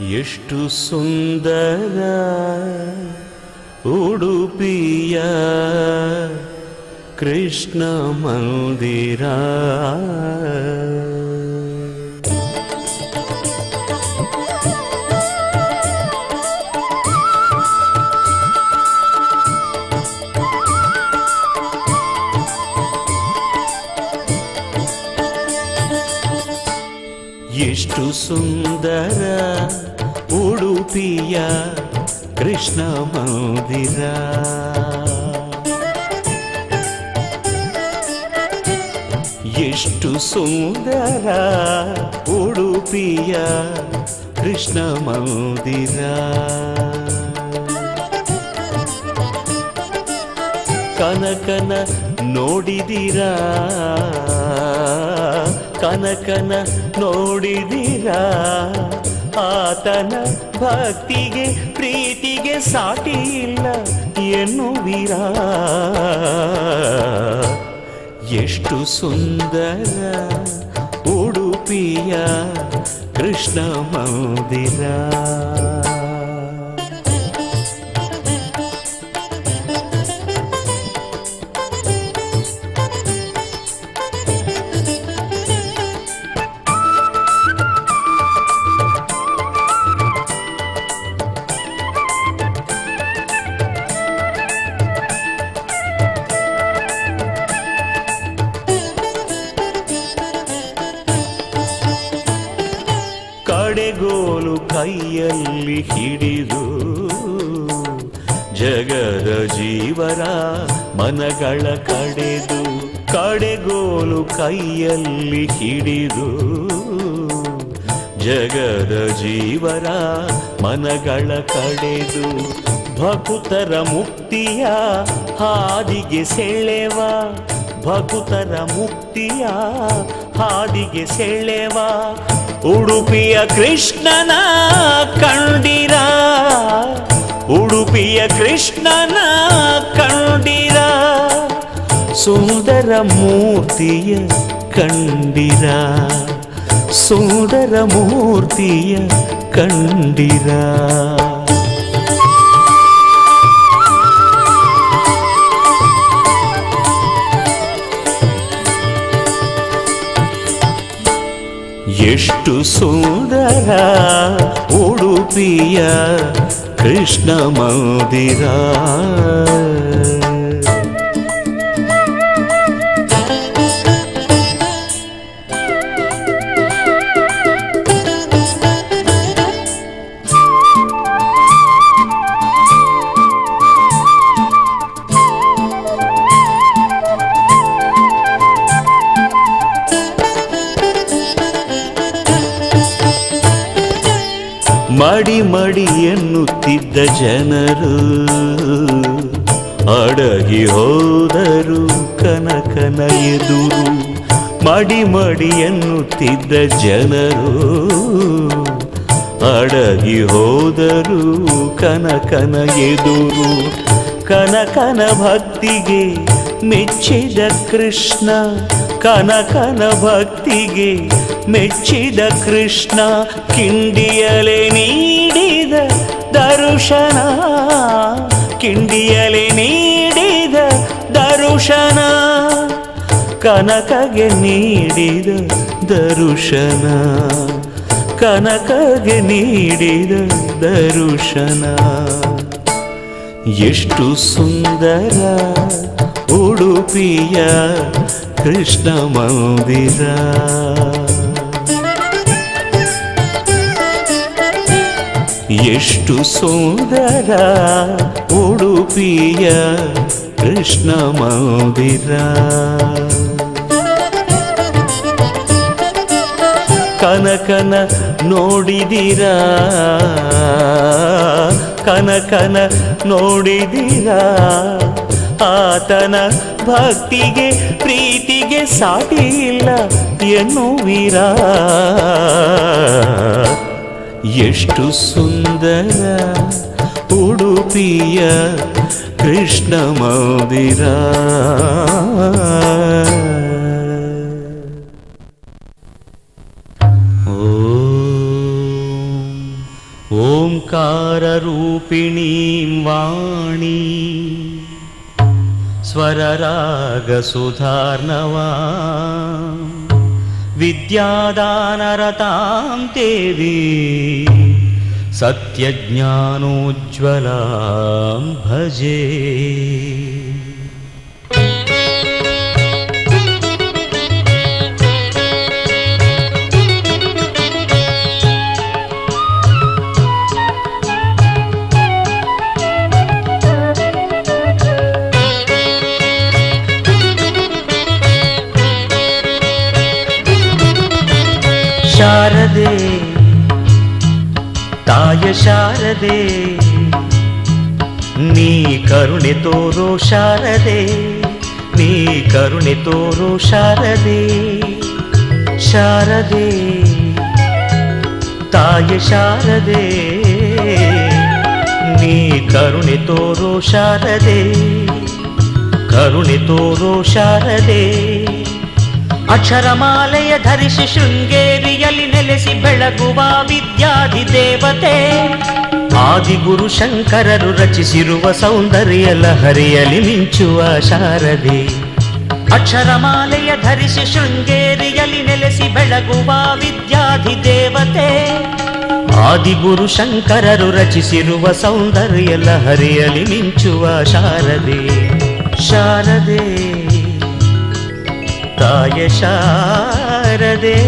ಎಷ್ಟು ಸುಂದರ ಉಡುಪಿಯ ಕೃಷ್ಣ ಮಂದಿರ. ಎಷ್ಟು ಸುಂದರ ಉಡುಪಿಯ ಕೃಷ್ಣ ಮಂದಿರ. ಎಷ್ಟು ಸುಂದರ ಉಡುಪಿಯ ಕೃಷ್ಣ ಮಂದಿರ. ಕನಕನ ನೋಡಿದಿರಾ, ಕನಕನ ನೋಡಿದಿರಾ, ಆತನ ಭಕ್ತಿಗೆ ಪ್ರೀತಿಗೆ ಸಾಟಿ ಇಲ್ಲ ಎನ್ನುವಿರಾ. ಎಷ್ಟು ಸುಂದರ ಉಡುಪಿಯ ಕೃಷ್ಣ ಮಂದಿರ. ಕಡೆಗೋಲು ಕೈಯಲ್ಲಿ ಹಿಡಿದು ಜಗದ ಜೀವರ ಮನಗಳ ಕಡೆದು, ಕಡೆಗೋಲು ಕೈಯಲ್ಲಿ ಹಿಡಿದು ಜಗದ ಜೀವರ ಮನಗಳ ಕಡೆದು, ಭಕುತರ ಮುಕ್ತಿಯ ಹಾದಿಗೆ ಸೆಳೆವ, ಭಕುತರ ಮುಕ್ತಿಯ ಹಾದಿಗೆ ಸೆಳೆವ ಉಡುಪಿಯ ಕೃಷ್ಣನ ಕಂಡಿರ, ಉಡುಪಿಯ ಕೃಷ್ಣನ ಕಂಡಿರ, ಸುಂದರ ಮೂರ್ತಿಯ ಕಂಡಿರ, ಸುಂದರ ಮೂರ್ತಿಯ ಕಂಡಿರ. ಎಷ್ಟು ಸುಂದರ ಉಡುಪಿಯ ಕೃಷ್ಣ ಮಂದಿರ. ಮಡಿ ಮಡಿ ಎನ್ನುತ್ತಿದ್ದ ಜನರು ಅಡಗಿ ಹೋದರು ಕನಕನ ಎದುರು. ಮಡಿ ಮಡಿ ಎನ್ನುತ್ತಿದ್ದ ಜನರು ಅಡಗಿ ಹೋದರು ಕನಕನ ಎದುರು. ಕನಕನ ಭಕ್ತಿಗೆ ಮೆಚ್ಚಿದ ಕೃಷ್ಣ, ಕನಕನ ಭಕ್ತಿಗೆ ಮೆಚ್ಚಿದ ಕೃಷ್ಣ, ಕಿಂಡಿಯಲೆ ನೀಡಿದ ದರುಶನ, ಕಿಂಡಿಯಲೆ ನೀಡಿದ ದರುಶನ, ಕನಕಗೆ ನೀಡಿದ ದರುಶನ, ಕನಕಗೆ ನೀಡಿದ ದರುಶನ. ಎಷ್ಟು ಸುಂದರ ಉಡುಪಿಯ ಕೃಷ್ಣ ಮಂದಿರ. ಎಷ್ಟು ಸುಂದರ ಉಡುಪಿಯ ಕೃಷ್ಣ ಮಂದಿರ. ಕನಕನ ನೋಡಿದಿರಾ, ಕನಕನ ನೋಡಿದಿರಾ, ಆತನ ಭಕ್ತಿಗೆ ಪ್ರೀತಿಗೆ ಸಾಟಿ ಇಲ್ಲ ಎನ್ನುವಿರಾ. ಎಷ್ಟು ಸುಂದರ ಉಡುಪಿಯ ಕೃಷ್ಣ ಮಂದಿರ. ಓಂ. ಓಂಕಾರ ರೂಪಿಣೀಂ ವಾಣಿ ಸ್ವರರಾಗ ಸುಧಾರ್ಣವಾ ವಿದ್ಯಾದಾನರತಾಂ ದೇವಿ ಸತ್ಯಜ್ಞಾನೋಜ್ವಲಾಂ ಭಜೆ. ಶಾರದೆ ತಾಯ ಶಾರದೆ ನೀ ಕರುಣೆ ತೋರೋ ಶಾರದೆ, ನೀ ಕರುಣೆ ತೋರೋ ಶಾರದೆ. ಶಾರದೆ ತಾಯ ಶಾರದೆ ನೀ ಕರುಣೆ ತೋರೋ ಶಾರದೆ, ಕರುಣೆ ತೋರೋ ಶಾರದೆ. ಅಕ್ಷರಮಾಲೆಯ ಧರಿಸಿ ಶೃಂಗೇರಿಯಲ್ಲಿ ನೆಲೆಸಿ ಬೆಳಗುವ ವಿದ್ಯಾಧಿದೇವತೆ, ಆದಿಗುರು ಶಂಕರರು ರಚಿಸಿರುವ ಸೌಂದರ್ಯ ಲಹರಿಯಲ್ಲಿ ಮಿಂಚುವ ಶಾರದೆ. ಅಕ್ಷರಮಾಲೆಯ ಧರಿಸಿ ಶೃಂಗೇರಿಯಲ್ಲಿ ನೆಲೆಸಿ ಬೆಳಗುವ ವಿದ್ಯಾಧಿದೇವತೆ, ಆದಿಗುರು ಶಂಕರರು ರಚಿಸಿರುವ ಸೌಂದರ್ಯ ಲಹರಿಯಲ್ಲಿ ಮಿಂಚುವ ಶಾರದೆ. ಶಾರದೆ ತಾಯ ಶಾರದೆ.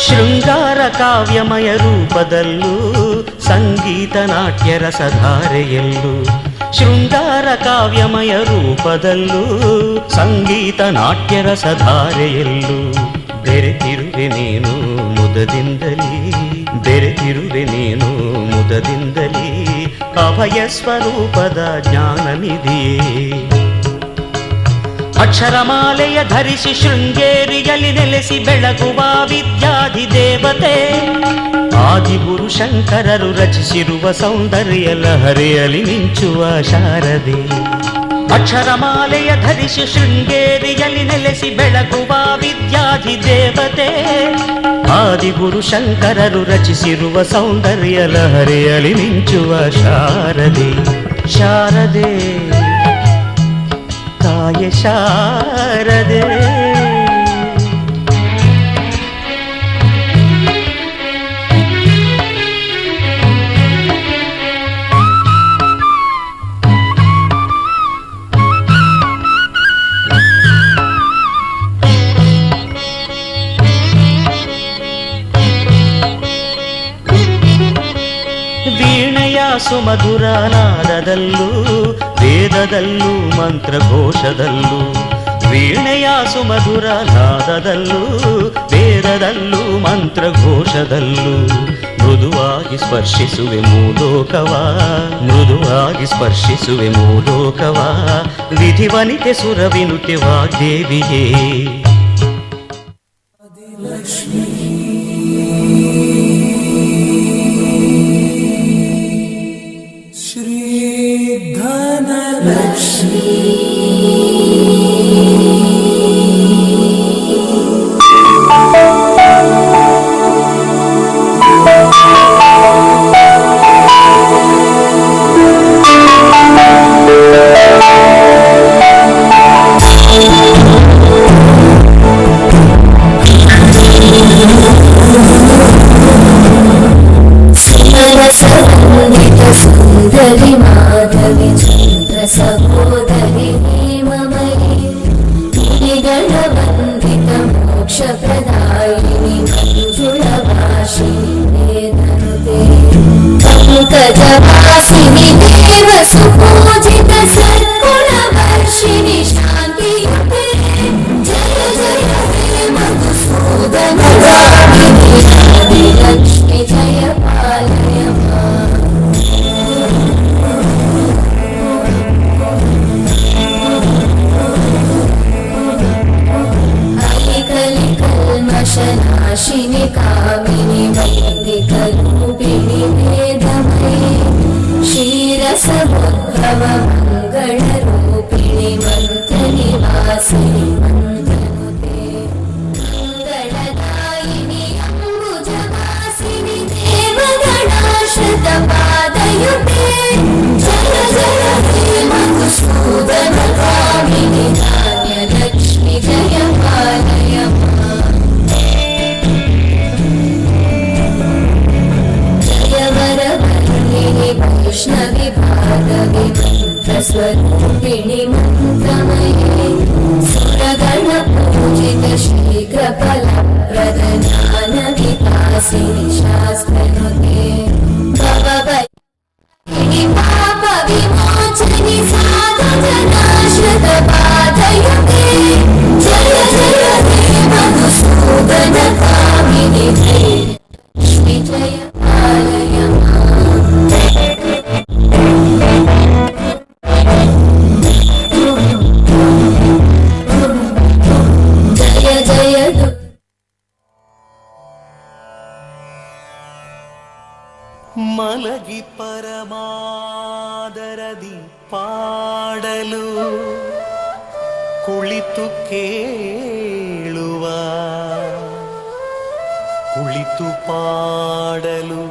ಶೃಂಗಾರ ಕಾವ್ಯಮಯ ರೂಪದಲ್ಲೂ ಸಂಗೀತ ನಾಟ್ಯ ರಸಧಾರೆಯಲ್ಲೂ, ಶೃಂಗಾರ ಕಾವ್ಯಮಯ ರೂಪದಲ್ಲೂ ಸಂಗೀತ ನಾಟ್ಯ ರಸಧಾರೆಯಲ್ಲೂ ಬೆರೆತಿರುವೆ ನೀನು ಮುದದಿಂದಲೇ, ಬೆರೆತಿರುವೆ ನೀನು ಮುದದಿಂದಲೇ ಅಭಯ ಸ್ವರೂಪದ ಜ್ಞಾನನಿಧಿಯೇ. ಅಕ್ಷರಮಾಲೆಯ ಧರಿಸಿ ಶೃಂಗೇರಿಯಲ್ಲಿ ನೆಲೆಸಿ ಬೆಳಗುವ ವಿದ್ಯಾಧಿದೇವತೆ, ಆದಿಗುರು ಶಂಕರರು ರಚಿಸಿರುವ ಸೌಂದರ್ಯ ಲಹರಿಯಲ್ಲಿ ಮಿಂಚುವ ಶಾರದೆ. ಅಕ್ಷರಮಾಲೆಯ ಧರಿಸಿ ಶೃಂಗೇರಿಯಲ್ಲಿ ನೆಲೆಸಿ ಬೆಳಗುವ ವಿದ್ಯಾಧಿದೇವತೆ, ಆದಿಗುರು ಶಂಕರರು ರಚಿಸಿರುವ ಸೌಂದರ್ಯ ಲಹರಿಯಲ್ಲಿ ಮಿಂಚುವ ಶಾರದೆ. ಶಾರದೆ ತಾಯ ಶಾರದೆ. ವೀಣೆಯ ಸುಮಧುರ ನಾದದಲ್ಲೂ ವೇದದಲ್ಲೂ ಮಂತ್ರಘೋಷದಲ್ಲೂ, ವೀಣೆಯ ಸುಮಧುರ ನಾದದಲ್ಲೂ ವೇದದಲ್ಲೂ ಮಂತ್ರಘೋಷದಲ್ಲೂ ಮೃದುವಾಗಿ ಸ್ಪರ್ಶಿಸುವೆ ಮೂಲೋಕವ, ಮೃದುವಾಗಿ ಸ್ಪರ್ಶಿಸುವೆ ಮೂಲೋಕವ ವಿಧಿವನಿತೆ ಸುರವಿನುತೆ ವಾಗ್ದೇವಿಯೇ. सुन्दरि माधवि चन्द्र सहोदरि। कामिनि वैदिकरूपिणि वेदमयि क्षीरसमुद्भव मङ्गलरूपिणि मन्त्रनिवासिनि मन्त्रनुते मङ्गलदायिनि अम्बुजवासिनि देवगणाश्रितपादयुते जय जय हे मधुसूदन कामिनि धान्यलक्ष्मि जय पालय माम्। जय वरवर्णिनि वैष्णवि भार्गवि मन्त्रस्वरूपिणि मन्त्रमयि सुरगणपूजित शीघ्रफलप्रद ज्ञानविकासिनि शास्त्रनुते भवभयिनि पापविमोचनि साधुजनाश्रितपादयुते जय जय हे मधुसूदन कामिनि लक्ष्मि जय पालय माम्। जय जय ಮಲಗಿ ಪರಮಾದರದಿ ಪಾಡಲು ಕುಳಿತು ಕೇಳುವ, ಕುಳಿತು ಪಾಡಲು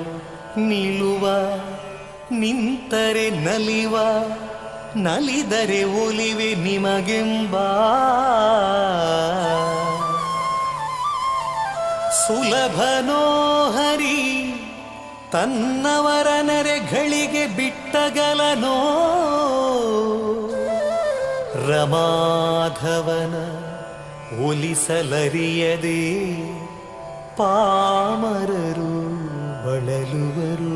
ನಿಲ್ಲುವ, ನಿಂತರೆ ನಲಿವ, ನಲಿದರೆ ಒಲಿವೆ ನಿಮಗೆಂಬ ಸುಲಭನೋ ಹರಿ ತನ್ನವರ ನೆರೆಗಳಿಗೆ ಬಿಟ್ಟಗಲನೋ ರಮಾಧವನ ಒಲಿಸಲರಿಯದೆ ಪಾಮರರು ಬಳಲುವರು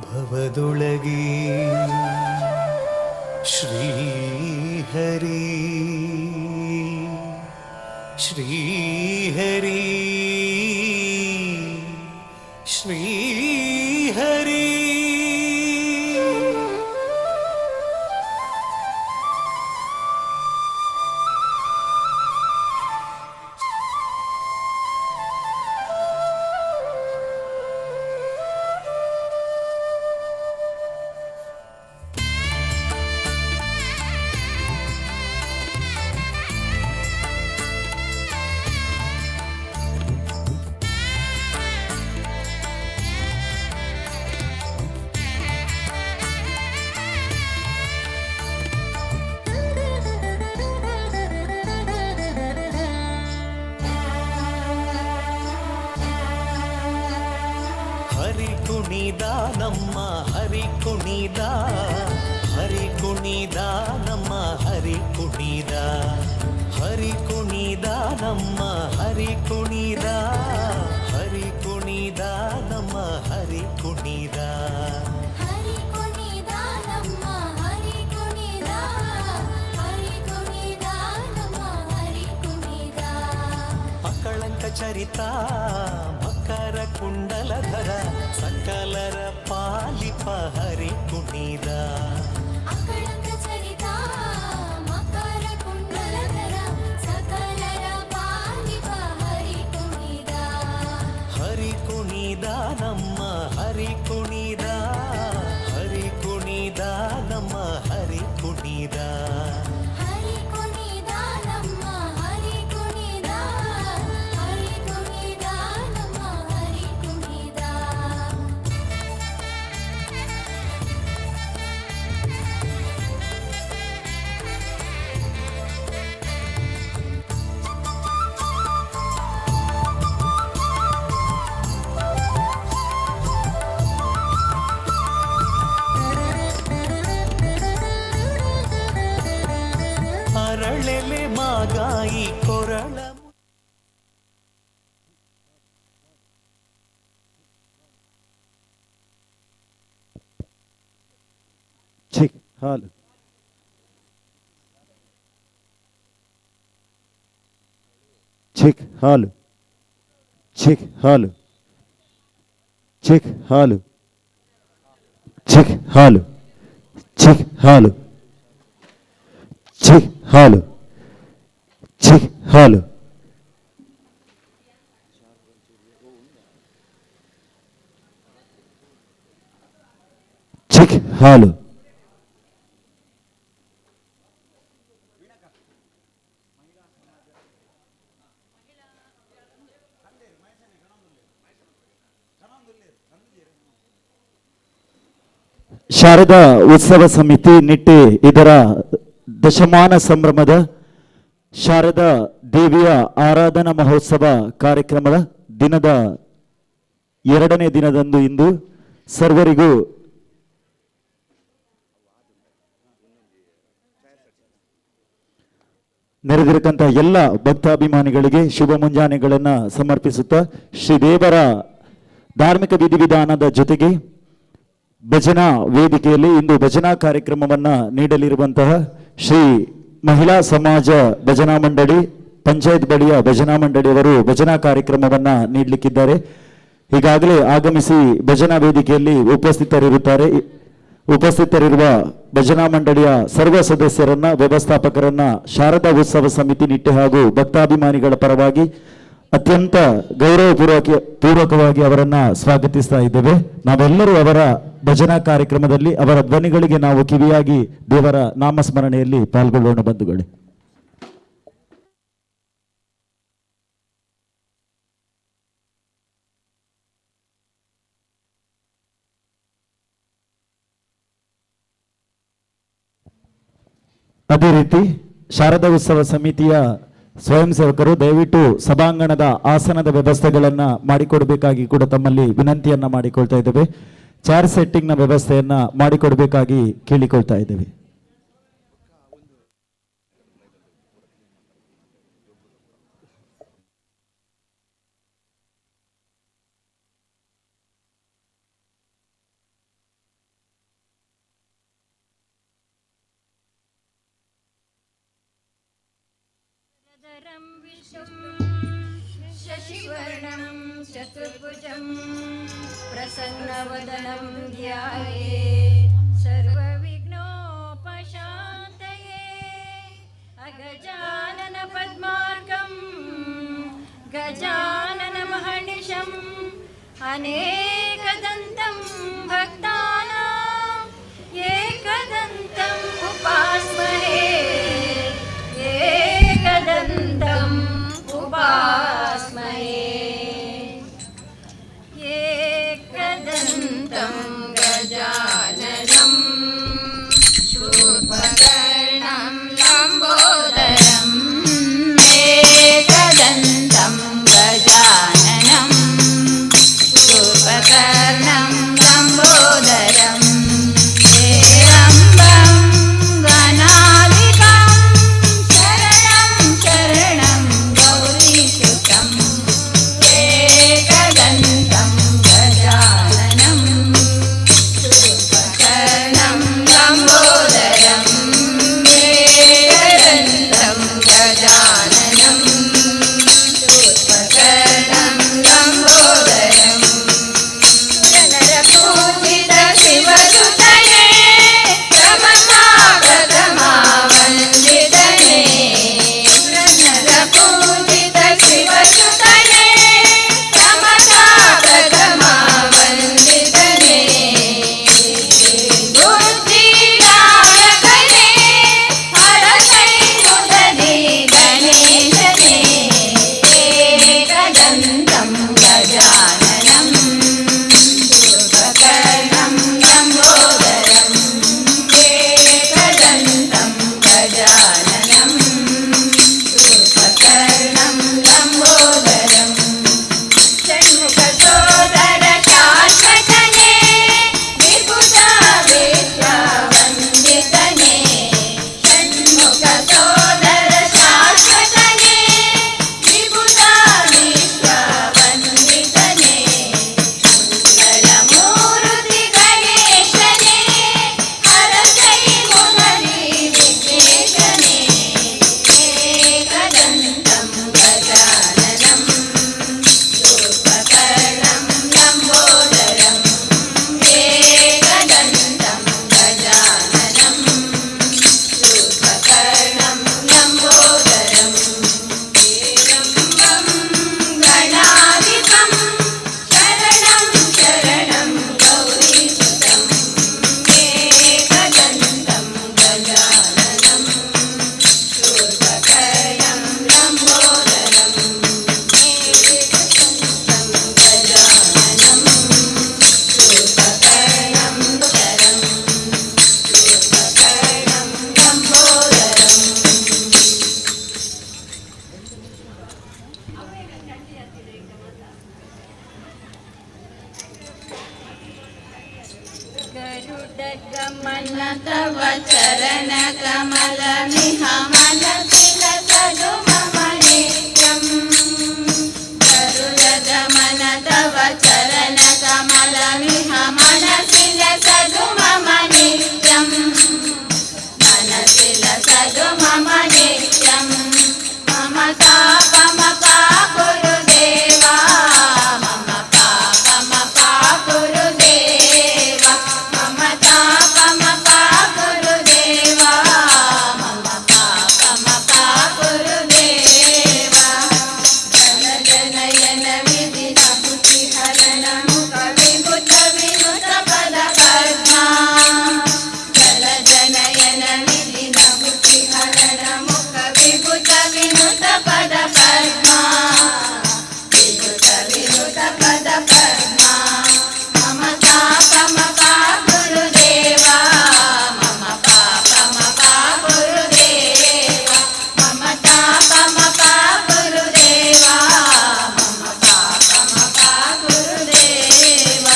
ಭವದೊಳಗೆ. ಶ್ರೀಹರಿ ಶ್ರೀಹರಿ ಶ್ರೀಹರಿ. ಹರಿ ಕುಣಿದ ನಮ್ಮ ಹರಿ ಕುಣಿದ, ಹರಿ ಕುಣಿದ ನಮ್ಮ ಹರಿ ಕುಣಿದ, ಹರಿ ಕುಣಿದ ನಮ್ಮ ಹರಿ ಕುಣಿದ, ಹರಿ ಕುಣಿದ ನಮ್ಮ ಹರಿ ಕುಣಿದ. ಹರಿ ಕುಣಿದ ನಮ್ಮ ಹರಿ ಕುಣಿದ, ಹರಿ ಕುಣಿದ ನಮ್ಮ ಹರಿ ಕುಣಿದ. ಅಕಳಂಕ ಚರಿತ ಮಕರ ಕುಂಡಲಧರ ಸಕಲರ ಪಾಲಿಪ ಹರಿ ಕುಣಿದ. ಅಕಳಂಕ ಚರಿತ ಮಕರ ಕುಂಡಲಧರ ಸಕಲರ ಪಾಲಿಪ ಹರಿ ಕುಣಿದ. ಹರಿ ಕುಣಿದ ನಮ್ಮ ಹರಿ ಕುಣಿದ, ಹರಿ ಕುಣಿದ ನಮ್ಮ ಹರಿ ಕುಣಿದ. ಹರಿ ಕುಣಿದ ನಮ್ಮ ಹರಿ ಕುಣಿದ, ಹರಿ ಕುಣಿದ ನಮ್ಮ ಹರಿ ಕುಣಿದ. ಅರಳೆಲೆ ಮಾಗಾಯಿ ಕೊರಳ Check. Hello. Check. Hello. Check. Hello. Check. Hello. Check. Hello. Check. Hello. Check. Hello. Check. Hello. ಹಾಲು. ಶಾರದಾ ಉತ್ಸವ ಸಮಿತಿ ನಿಟ್ಟೆ ಇದರ ದಶಮಾನ ಸಂಭ್ರಮದ ಶಾರದಾ ದೇವಿಯ ಆರಾಧನಾ ಮಹೋತ್ಸವ ಕಾರ್ಯಕ್ರಮದ ದಿನದ ಎರಡನೇ ದಿನದಂದು ಇಂದು ಸರ್ವರಿಗೂ ನೆರೆದಿರತಕ್ಕಂಥ ಎಲ್ಲ ಭಕ್ತಾಭಿಮಾನಿಗಳಿಗೆ ಶುಭ ಮುಂಜಾನೆಗಳನ್ನು ಸಮರ್ಪಿಸುತ್ತಾ ಶ್ರೀದೇವರ ಧಾರ್ಮಿಕ ವಿಧಿವಿಧಾನದ ಜೊತೆಗೆ ಭಜನಾ ವೇದಿಕೆಯಲ್ಲಿ ಇಂದು ಭಜನಾ ಕಾರ್ಯಕ್ರಮವನ್ನು ನೀಡಲಿರುವಂತಹ ಶ್ರೀ ಮಹಿಳಾ ಸಮಾಜ ಭಜನಾ ಮಂಡಳಿ ಪಂಚಾಯತ್ ಬಳಿಯ ಭಜನಾ ಮಂಡಳಿಯವರು ಭಜನಾ ಕಾರ್ಯಕ್ರಮವನ್ನು ನೀಡಲಿಕ್ಕಿದ್ದಾರೆ. ಈಗಾಗಲೇ ಆಗಮಿಸಿ ಭಜನಾ ವೇದಿಕೆಯಲ್ಲಿ ಉಪಸ್ಥಿತರಿರುತ್ತಾರೆ. ಉಪಸ್ಥಿತರಿರುವ ಭಜನಾ ಮಂಡಳಿಯ ಸರ್ವ ಸದಸ್ಯರನ್ನ, ವ್ಯವಸ್ಥಾಪಕರನ್ನ ಶಾರದಾ ಉತ್ಸವ ಸಮಿತಿ ನಿಟ್ಟೆ ಹಾಗೂ ಭಕ್ತಾಭಿಮಾನಿಗಳ ಪರವಾಗಿ ಅತ್ಯಂತ ಗೌರವ ಪೂರ್ವಕವಾಗಿ ಅವರನ್ನ ಸ್ವಾಗತಿಸ್ತಾ ಇದ್ದೇವೆ. ನಾವೆಲ್ಲರೂ ಅವರ ಭಜನಾ ಕಾರ್ಯಕ್ರಮದಲ್ಲಿ ಅವರ ಧ್ವನಿಗಳಿಗೆ ನಾವು ಕಿವಿಯಾಗಿ ದೇವರ ನಾಮಸ್ಮರಣೆಯಲ್ಲಿ ಪಾಲ್ಗೊಳ್ಳೋಣ ಬಂಧುಗಳೇ. ಅದೇ ರೀತಿ ಶಾರದಾ ಉತ್ಸವ ಸಮಿತಿಯ ಸ್ವಯಂ ಸೇವಕರು ದಯವಿಟ್ಟು ಸಭಾಂಗಣದ ಆಸನದ ವ್ಯವಸ್ಥೆಗಳನ್ನ ಮಾಡಿಕೊಡಬೇಕಾಗಿ ಕೂಡ ತಮ್ಮಲ್ಲಿ ವಿನಂತಿಯನ್ನ ಮಾಡಿಕೊಳ್ತಾ ಇದ್ದೇವೆ. ಚೇರ್ ಸೆಟ್ಟಿಂಗ್ನ ವ್ಯವಸ್ಥೆಯನ್ನ ಮಾಡಿಕೊಡಬೇಕಾಗಿ ಕೇಳಿಕೊಳ್ತಾ ಇದ್ದೇವೆ. शशिवर्णं चतुर्भुजं प्रसन्नवदनं ध्याये सर्वविघ्नोपशान्तये अगजानन पद्मार्कं गजाननमहर्निशम् अनेकदन्तं भक्तानाम् एकदन्तम् उपास्महे एकदन्तम् उपास्महे एकदन्तं गजाननं शूर्पकर्णं लम्बोदरम् एकदन्तं गजाननं शूर्पकर्णं ಗರುಡಗಮನ ತವ ಚರಣ ಕಮಲಮಿಹ ಮನಸಿ ಲಸದು ಮಮ ನಿತ್ಯಂ. ಗರುಡಗಮನ ತವ ಚರಣ ಕಮಲಮಿಹ ಮನಸಿ ಲಸದು ಮಮ ನಿತ್ಯಂ. ಮನಸಿ ಲಸದು ಮಮ ನಿತ್ಯಂ. ಮಮ ತಾಪಮಪಾ ಗುರುದೇವಾ, ಮಮ ಪಾಪಮಪಾ ಗುರುದೇವ, ಮಮ ತಾಪಮಪಾ ಗುರುದೇವಾ, ಮಮ ಪಾಪಮಪಾ ಗುರುದೇವ. ಜನ ಜನಯನ ವಿಧಿ ಹರಣ ಮುಖ ವಿಭುತ ವಿನುತ ಪದ ಪದ್ಮ. ಜನ ಜನಯನ ವಿಧಿ ಹರಣ ಮುಖ ವಿಭುತ ವಿನುತ ಪದ ಪದ್ಮ. ವಿಭುತ ವಿನುತ ಪದ ಪದ್ಮ. ಮಮ ತಾಪಮಪಾ ಗುರುದೇವ, ಮಮ ಪಾಪಮಪಾ ಗುರುದೇವ, ಮಮ ತಾಪಮಪಾ ಗುರುದೇವ, ಮಮ ಪಾಪಮಪಾ ಗುರುದೇವ.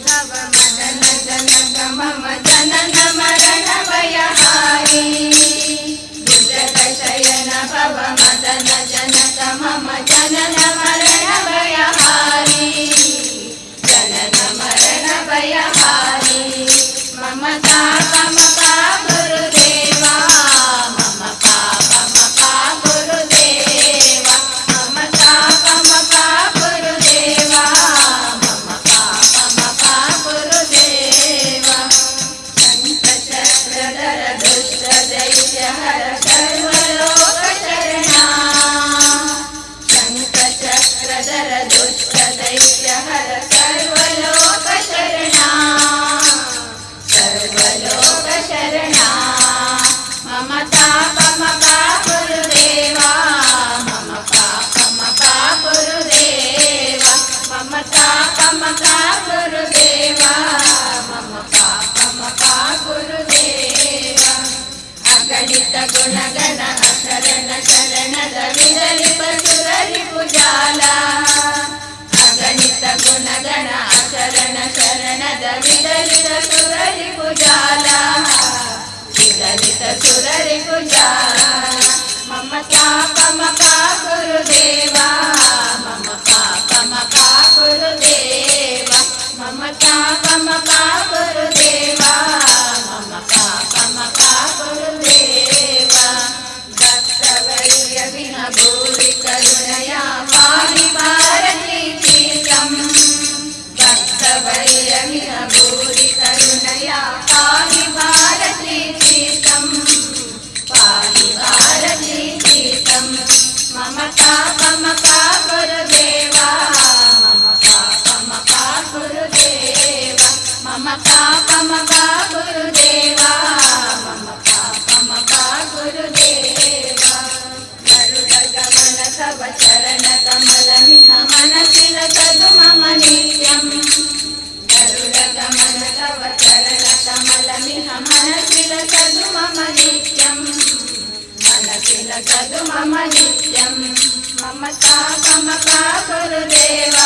ಭವ ಮದನ ಜನಕ ಮಮ ಜನನ ಮರಣ ಭಯಹಾರಿ. ಭುಜಗ ಶಯನ ಭವ ಮದನ ಜನಕ ಮಮ ಜನನ ಮರಣ ಭಯಹಾರಿ. ಜನನ ಮರಣ ಭಯಹಾರಿ. ಮಮ ತಾಪಮಪಾ ಗುರುದೇವ, ಮಮ ಪಾಪಮಪಾ ಗುರುದೇವ, ಮಮ ತಾಪಮಪಾ ಗುರುದೇವ, ಮಮ ಪಾಪಮಪಾ ಗುರುದೇವ. ಶಂಖಚಕ್ರಧರ ದುಷ್ಟ ದೈತ್ಯ ಹರ ಸರ್ವಲೋಕ ಶರಣ. ಶಂಖಚಕ್ರಧರ ದುಷ್ಟ ದೈತ್ಯ ಹರ ಸರ್ವಲೋಕ ಶರಣ. ಸರ್ವಲೋಕ ಶರಣ. ಮಮ ತಾಪಮಪಾ ಗುರುದೇವ, ಮಮ ಪಾಪಮಪಾ ಗುರುದೇವ, ಮಮ ತಾಪಮಪಾ ಗುರುದೇವ, ಮಮ ಪಾಪಮಪಾ ಗುರುದೇವ. ಅಗಣಿತ ಗುಣಗಣ ಅಶರಣ ಶರಣದ ವಿರಲಿಪ ಸುರರಿ ಪುಜಾಲ. ಅಗಣಿತ ಗುಣಗಣ ಅಶರಣ ಶರಣದ ವಿರಲಿತ ಸುರರಿ ಪುಜಾಲ. ವಿರಲಿತ ಸುರರಿ ಪುಜಾಲ. ಮಮ ತಾಪಮಪಾ ಗುರುದೇವ, ಮಮ ಪಾಪಮಪಾ ಗುರುದೇವ, ಮಮ ತಾಪಮಪಾ ಗುರುದೇವ, ಮಮ ಪಾಪಮಪಾ ಗುರುದೇವ. ಭಕ್ತವರ್ಯ ವಿಹ ಭೂರಿ ಕರುಣಯ ಪಾಹಿ ಭಾರತೀ ತೀರ್ಥಂ. ಭಕ್ತವರ್ಯ ವಿಹ ಭೂರಿ ಕರುಣಯ ಪಾಹಿ ಭಾರತೀ ತೀರ್ಥಂ. ಪಾಹಿ ಭಾರತೀ ತೀರ್ಥಂ. ಮಮ ತಾಪಮಪಾ ಗುರುದೇವ, ಮಮ ಪಾಪಮಪಾ ಗುರುದೇವ, ಮಮ ಪಾಪಮಪಾ ಗುರುದೇವ, ಮಮ ಪಾಪಮಪಾ ಗುರುದೇವ. ಗರುಡ ಗಮನ ತವ ಚರಣ ಕಮಲಮಿಹ ಮನಸಿ ಲಸದು ಮಮ ನಿತ್ಯಂ. ಗರುಡ ಗಮನ ತವ ಚರಣ ಕಮಲಮಿಹ ಮನಸಿ ಲಸದು ಮಮ ನಿತ್ಯಂ. ಮನಸಿ ಲಸದು ಮಮ ನಿತ್ಯಂ. ಮಮ ತಾಪಮಪಾ ಗುರುದೇವ,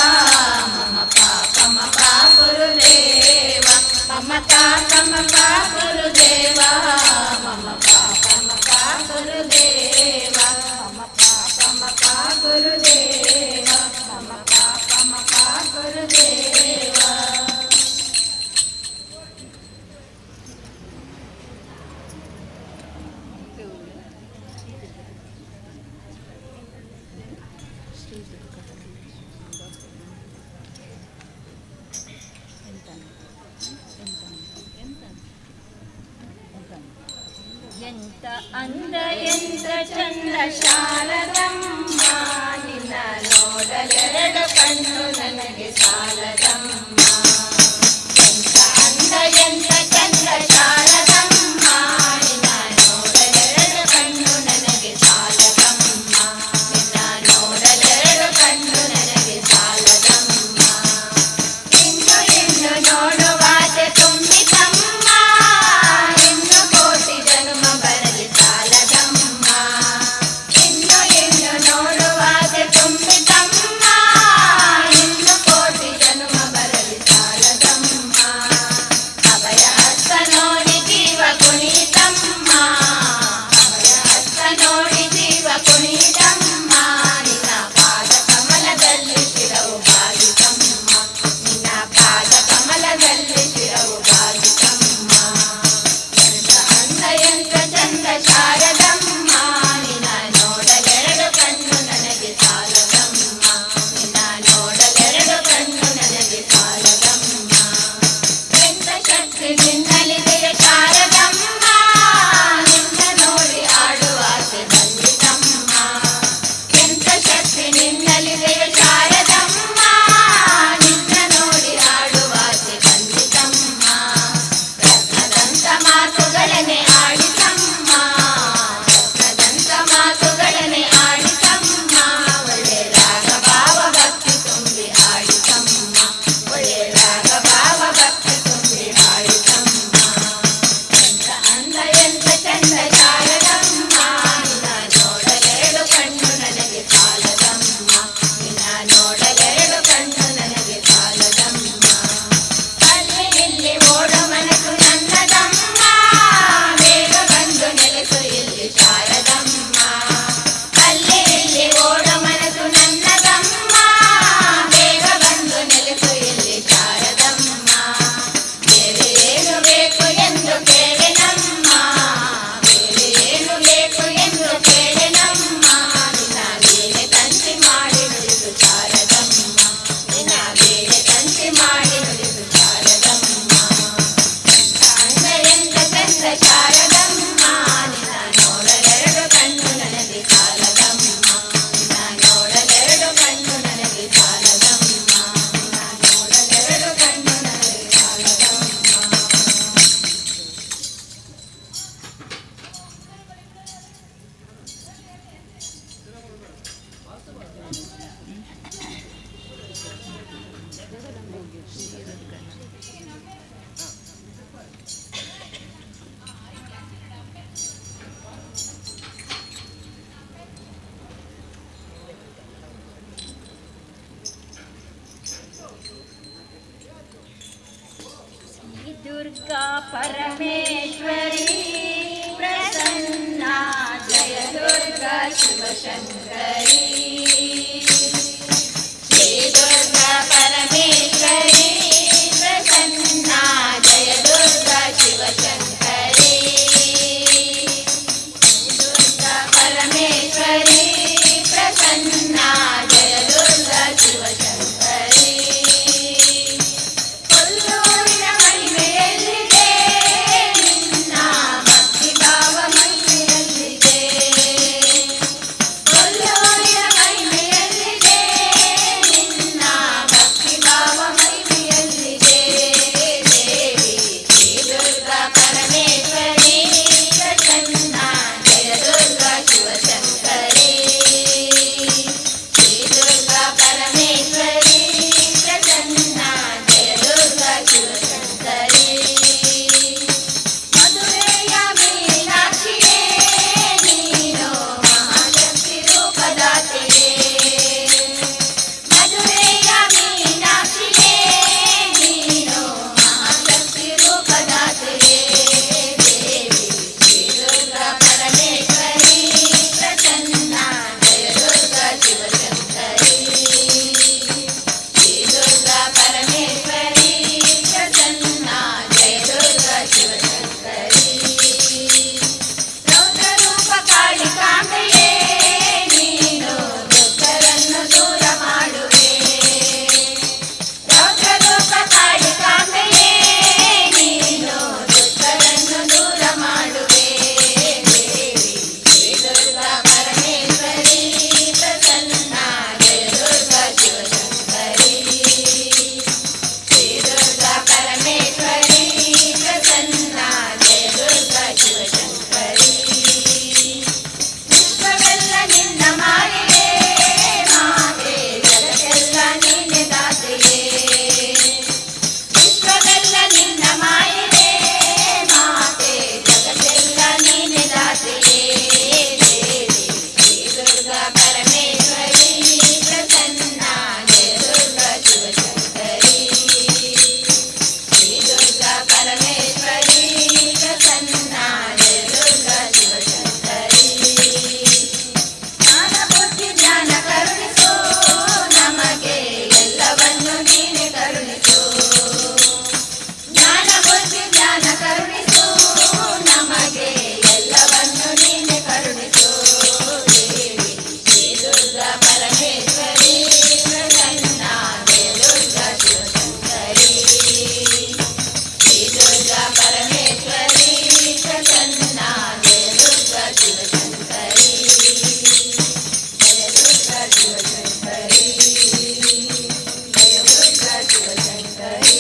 ಮಮ ಪಾಪಮಪಾ ಗುರುದೇವ, ಮಮ ತಾಪಮಪಾ ಗುರುದೇವ, ಮಮ ಪಾಪಮಪಾ ಗುರುದೇವ, ಮಮ ಪಾಪಮಪಾ ಗುರುದೇವ, ಮಮ ಪಾಪಮಪಾ ಗುರುದೇವ. ಎಂತ ಅಂದ ಎಂತ ಚಂದ ಶಾರದಮ್ಮ, ನಿನ್ನ ನೋಡಲೆರಡು ಕಣ್ಣು ನನಗೆ ಸಾಲದಮ್ಮ. ಎಂತ ಅಂದ ಎಂತ ಚಂದ ಶಾರದಮ್ಮ, ನಿನ್ನ ನೋಡಲೆರಡು ಕಣ್ಣು ನನಗೆ ಸಾಲದಮ್ಮ. ನಿನ್ನ ನೋಡಲೆರಡು ಕಣ್ಣು ನನಗೆ ಸಾಲದಮ್ಮ. ಇನ್ನು ಇನ್ನು ನೋಡುವಾಸೆ ತುಂಬಿತಮ್ಮ, ಇನ್ನು ಕೋಟಿ ಜನ್ಮ ಬರಲಿ ಸಾಲದಮ್ಮ. ಇನ್ನು ಇನ್ನು ನೋಡುವಾಸೆ ತುಂಬಿತಮ್ಮ, ಇನ್ನು ಕೋಟಿ ಜನ್ಮ ಬರಲಿ ಸಾಲದಮ್ಮ. ಪರಮೇಶ್ವರಿ ಪ್ರಸನ್ನ ಜಯ ದುರ್ಗಾ ಶಿವಶಂಕರಿ. ಶ್ರೀ ದುರ್ಗಾ ಪರಮೇಶ್ವರಿ ಪ್ರಸನ್ನ ಜಯ ದುರ್ಗಾ ಶಿವಶಂಕರಿ. ದುರ್ಗಾ ಪರಮೇಶ್ವರಿ ಪ್ರಸನ್ನ ಜಯ ದುರ್ಗಾ ಶಿವಶಂಕರಿ. ಕೊಲ್ಲೂರಿನ ಮಹಿಮೆಯಲ್ಲಿದೆ, ನಿನ್ನ ಭಕ್ತಿ ಭಾವ ಮಹಿಮೆಯಲ್ಲಿದೆ. ಕೊಲ್ಲೂರಿನ ಮಹಿಮೆಯಲ್ಲಿದೆ, ನಿನ್ನ ಭಕ್ತಿ ಭಾವ ಮಹಿಮೆಯಲ್ಲಿದೆ. ದೇವಿ ಶ್ರೀ ದುರ್ಗಾ ಪರಮೇಶ್ವರಿ ಪ್ರಸನ್ನ ಜಯ ದುರ್ಗಾ ಶಿವಶಂಕರಿ. ಶ್ರೀ ದುರ್ಗಾ ಪರಮೇಶ್ವರಿ ಪ್ರಸನ್ನ ಜಯ ದುರ್ಗಾ ಶಿವಶಂಕರಿ. ಮಧುರೆಯ ಮೀನಾಕ್ಷಿಯೇ ನೀನು ಮಹಾಶಕ್ತಿ ರೂಪದಾತೆಯೇ. ಮಧುರೆಯ ಮೀನಾಕ್ಷಿಯೇ ನೀನು ಮಹಾಶಕ್ತಿ ರೂಪದಾತೆಯೇ. ದೇವಿ ಶ್ರೀ ದುರ್ಗಾ ಪರಮೇಶ್ವರಿ ಪ್ರಸನ್ನ ಜಯ ದುರ್ಗಾ ಶಿವಶಂಕರಿ. ಶ್ರೀ ದುರ್ಗಾ ಪರಮೇಶ್ವರಿ ಪ್ರಸನ್ನ ಜಯ ದುರ್ಗಾ ಶಿವಶಂಕರಿ. ರೌದ್ರರೂಪ ಕಾಳಿಕಾಂಬೆಯೇ ನೀನು ದುಃಖರನ್ನು ದೂರ ಮಾಡುವೆ. ರೌದ್ರರೂಪ ಕಾಳಿಕಾಂಬೆಯೇ ನೀನು ದುಃಖರನ್ನು ದೂರ ಮಾಡುವೆ. ದೇವಿ ಶ್ರೀ ದುರ್ಗಾ ಪರಮೇಶ್ವರಿ ಪ್ರಸನ್ನ ಜಯ ದುರ್ಗಾ ಶಿವಶಂಕರಿ. ಶ್ರೀ ದುರ್ಗಾ ಪರಮೇಶ್ವರಿ ಪ್ರಸನ್ನ ಜಯ ದುರ್ಗಾ ಶಿವಶಂಕರಿ. ವಿಶ್ವವೆಲ್ಲ ನಿನ್ನ ಮಾಯೆಯೇ ಮಾತೆ, ಜಗತ್ತೆಲ್ಲ ನೀನೆ ದಾತೆಯೇ. ವಿಶ್ವವೆಲ್ಲ ನಿನ್ನ ಮಾಯೆಯೇ ಮಾತೆ, ಜಗತ್ತೆಲ್ಲ ನೀನೆ ದಾತೆಯೇ. ದೇವಿ ಶ್ರೀ ದುರ್ಗಾ ಪರಮೇಶ್ವರಿ ಪ್ರಸನ್ನ ಜಯ ದುರ್ಗಾ ಶಿವಶಂಕರಿ. ಶ್ರೀ ದುರ್ಗಾ ಪರಮೇಶ್ವರಿ ಪ್ರಸನ್ನ ಜಯ ದುರ್ಗಾ ಶಿವಶಂಕರಿ. ಜ್ಞಾನ ಬುದ್ಧಿ ಜ್ಞಾನ ಕರುಣಿಸು ನಮಗೆ, ಎಲ್ಲವನ್ನು ನೀನೆ ಕರುಣಿಸು. ಜ್ಞಾನ ಬುದ್ಧಿ ಜ್ಞಾನ ಕರುಣಿಸು ನಮಗೆ, ಎಲ್ಲವನ್ನು ನೀನೆ ಕರುಣಿಸು. ದೇವಿ ಶ್ರೀ ದುರ್ಗಾ ಪರಮೇಶ್ವರಿ ಪ್ರಸನ್ನ ಜಯ ದುರ್ಗಾ ಶಿವಶಂಕರಿ. ಶ್ರೀ ದುರ್ಗಾ ಪರಮೇಶ್ವರಿ ಪ್ರಸನ್ನ ಜಯ ದುರ್ಗಾ ಶಿವಶಂಕರಿ. ಜಯ ದುರ್ಗಾ ಶಿವಶಂಕರಿ. ಜಯ ದುರ್ಗಾ ಶಿವಶಂಕರಿ.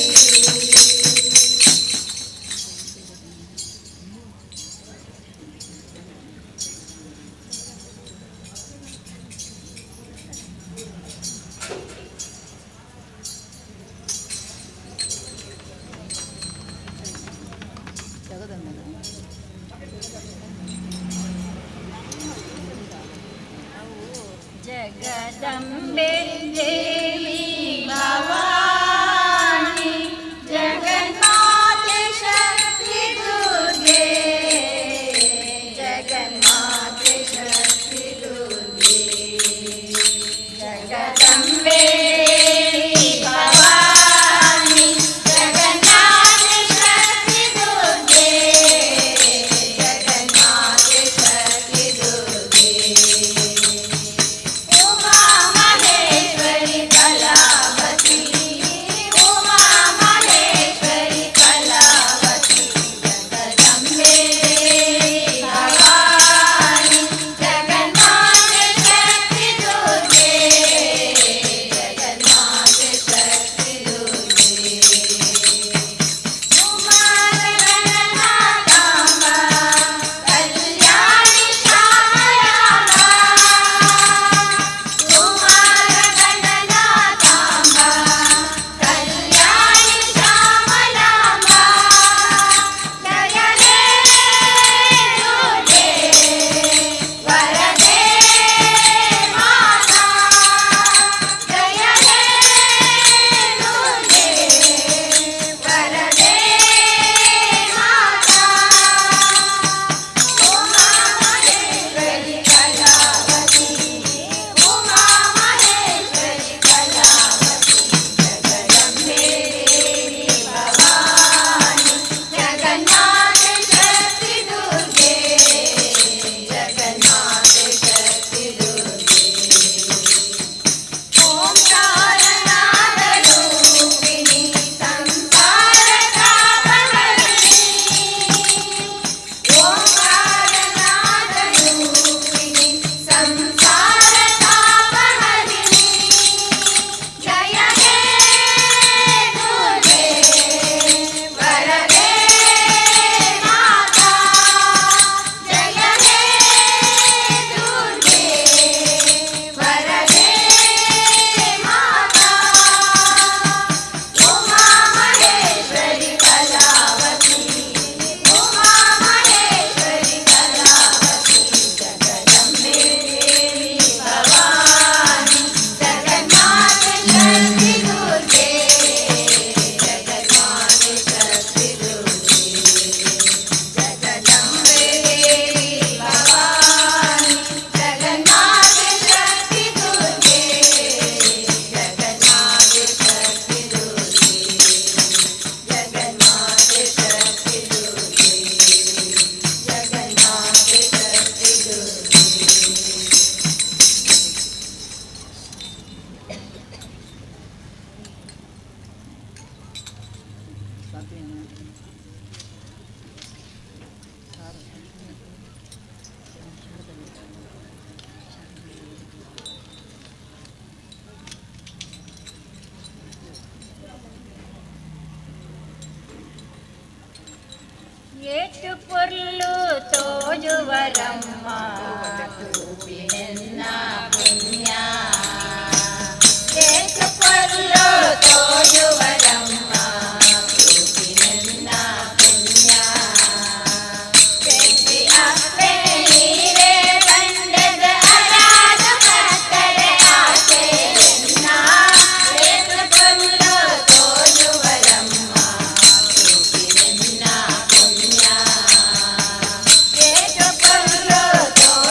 ಜಗದಂಬೆ ದೇವಿ ಭವಾನಿ ಜಗನ್ಮಾತೆ ಶಕ್ತಿ ದುರ್ಗೆ, ಜಗನ್ಮಾತೆ ಶಕ್ತಿ ದುರ್ಗೆ. ಜಗದಂಬೆ ಭವಾನಿ ಜಗನ್ನಾಥ ಶಕ್ತಿ ದುರ್ಗೆ, ಜಗನ್ಮಾತೆ ಶಕ್ತಿ ದುರ್ಗೆ. ಉಮಾ ಮಹೇಶ್ವರಿ ಕಲಾವತಿ. ತೋಜುವರಮ್ಮ ತೂಪಿನೆನ್ನ ಪುಣ್ಯ. ಏತು ಪೊರ್ಲು ತೋಜುವರಮ್ಮ ತೂಪಿನೆನ್ನ ಪುಣ್ಯ. ಪೆದ್ದಿ ಅಪ್ಪೆ ನೀರೇ ಪಂಡದ ಅರಾದ ಪತ್ತರೆ ಆಸೆ ಎನ್ನ. ಏತು ಪೊರ್ಲು ತೋಜುವರಮ್ಮ ತೂಪಿನೆನ್ನ ಪುಣ್ಯ. ಏತು ಪೊರ್ಲು ತೋಜುವರಮ್ಮ.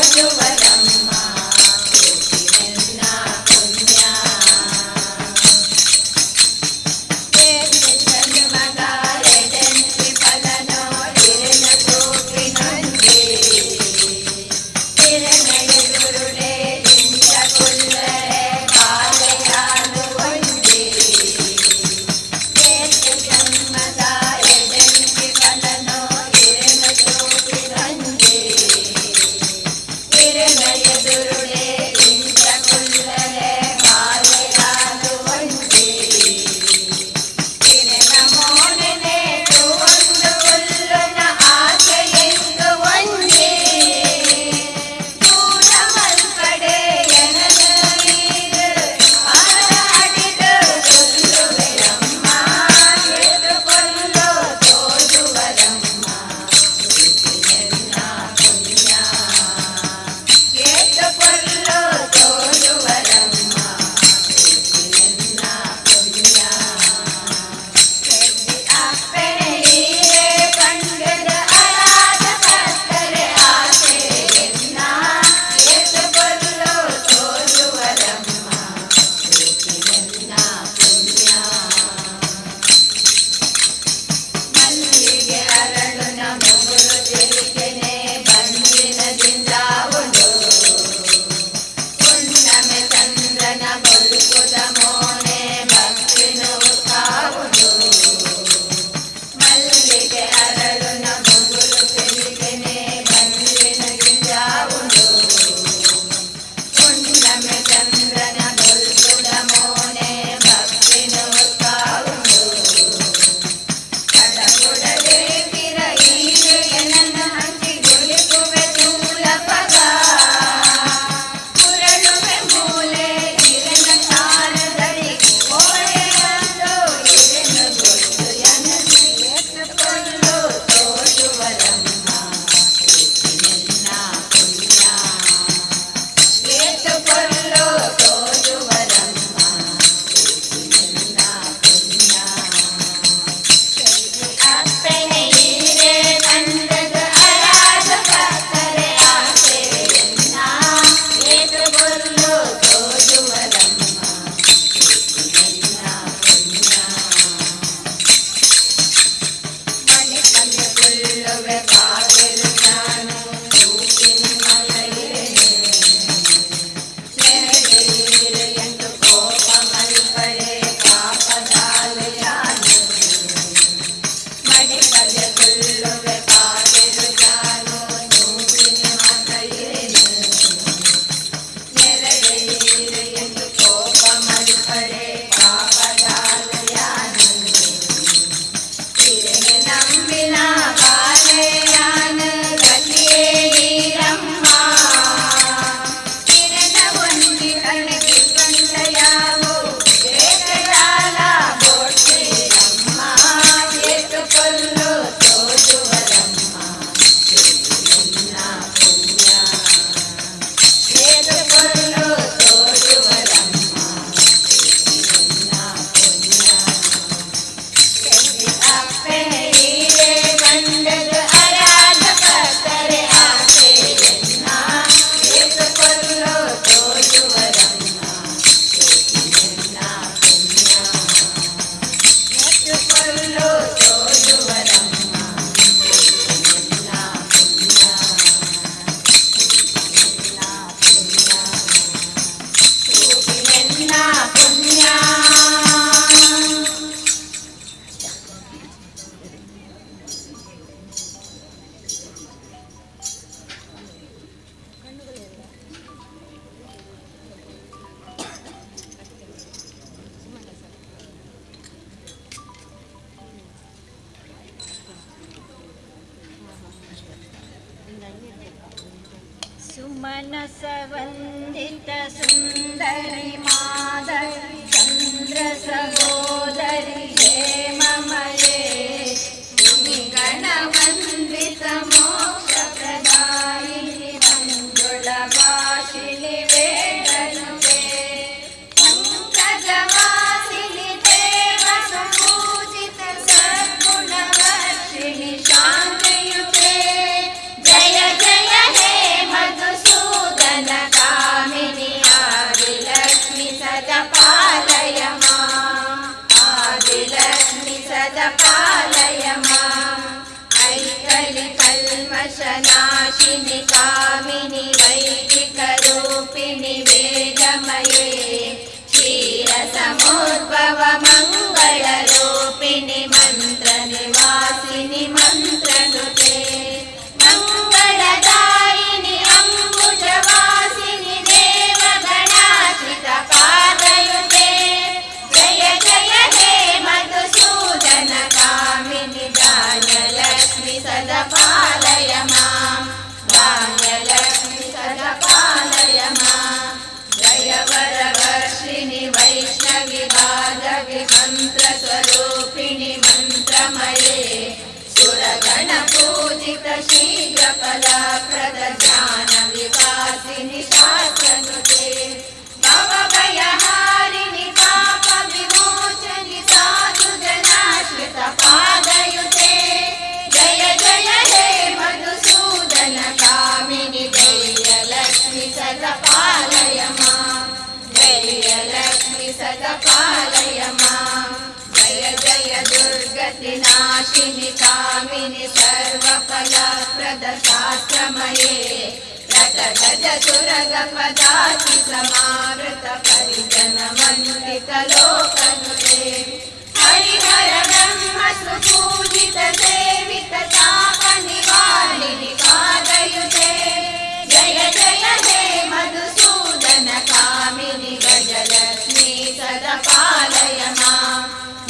ಸುಮನಸ ವಂದಿತ ಸುಂದರಿ ಮಾದರಿ ಚಂದ್ರ ಸಹೋದರಿ ಹೇಮಮಯೇ ಮುನಿಗಣ ವಂದಿತ ಮೋಕ್ಷ ಪ್ರದಾಯಿನಿ ಮಂಜುಳ ಭಾಷಿಣಿ ವೇದನುತೆ ಪಂಕಜವಾಸಿನಿ ದೇವ ಸುಪೂಜಿತ ಸದ್ಗುಣವರ್ಷಿಣಿ ಶಾಂತಿಯುತೆ ಜಯ ಜಯ ಹೇ ಮಧುಸೂದನ ಕಾಮಿನಿ ಆದಿಲಕ್ಷ್ಮಿ ಸದಾ ಪಾಲಯ ಮಾ ಆದಿಲಕ್ಷ್ಮಿ ಸದಾ ಪಾಲಯ ಮಾ ಐಕಲಿ ಕಲ್ಮಷನಾಶಿನಿ ಕಾಮಿನಿ ವೈದಿಕ ರೂಪಿಣಿ ವೇದಮಯೇ ಕ್ಷೀರಸಮೋದ್ಭವ ಮಂಗಳ ರೂಪಿಣಿ ಮಂತ್ರ ನಿವಾಸಿನಿ ಮಂತ್ರನುತೆ ಮಂಗಳದಾಯಿನಿ ಅಂಬುಜವಾಸಿನಿ ದೇವಗಣಾಶ್ರಿತ ಪಾದಯುತೆ ಜಯ ಜಯ ಹೇ ಮಧುಸೂದನ ಕಾಮಿನಿ ಧಾನ್ಯಲಕ್ಷ್ಮಿ ಸದಾ ಪಾಲಯ ಮಾಂ ಧಾನ್ಯಲಕ್ಷ್ಮಿ ಸದಾ ಪಾಲಯ ಮಾಂ ಜಯ ವರವರ್ಷಿಣಿ ವೈಷ್ಣವಿ ಭಾರ್ಗವಿ ಮಂತ್ರ ಸ್ವರೂಪಿಣಿ ಮಂತ್ರಮಯೇ ಸುರಗಣ ಪೂಜಿತ ಶೀಘ್ರ ಫಲಪ್ರದ ಜ್ಞಾನ ವಿಕಾಸಿನಿ ಶಾಸ್ತ್ರನುತೆ ಭವಭಯಹಾರಿಣಿ ಪಾಪ ವಿಮೋಚನಿ ಸಾಧು ಜನಾಶ್ರಿತ ಪಾದಯುತೆ ಜಯ ಜಯ ಹೇ ಮಧುಸೂದನ ಕಾಮಿನಿ ಧೈರ್ಯಲಕ್ಷ್ಮಿ ಸದಾ ಪಾಲಯ ಮಾಂ ಧೈರ್ಯಲಕ್ಷ್ಮಿ ಸದಾ ಪಾಲಯ ಮಾಂ ಜಯ ಜಯ ದುರ್ಗತಿ ನಾಶಿನಿ ಕಾಮಿನಿ ಸರ್ವಫಲಪ್ರದ ಶಾಸ್ತ್ರಮಯೇ ರಥಗಜ ಸುರಗ ಪದಾತಿ ಸಮಾವೃತ ಪರಿಜನ ವಂದಿತ ಲೋಕನುತೆ ಹರಿಹರ ಬ್ರಹ್ಮ ಸುಪೂಜಿತ ಸೇವಿತ ತಾಪ ನಿವಾರಿಣಿ ಪಾದಯುತೆ ಜಯ ಜಯ ಹೇ ಮಧುಸೂದನ ಕಾಮಿನಿ ಗಜಲಕ್ಷ್ಮೀ ಸದಾ ಪಾಲಯ ಮಾಂ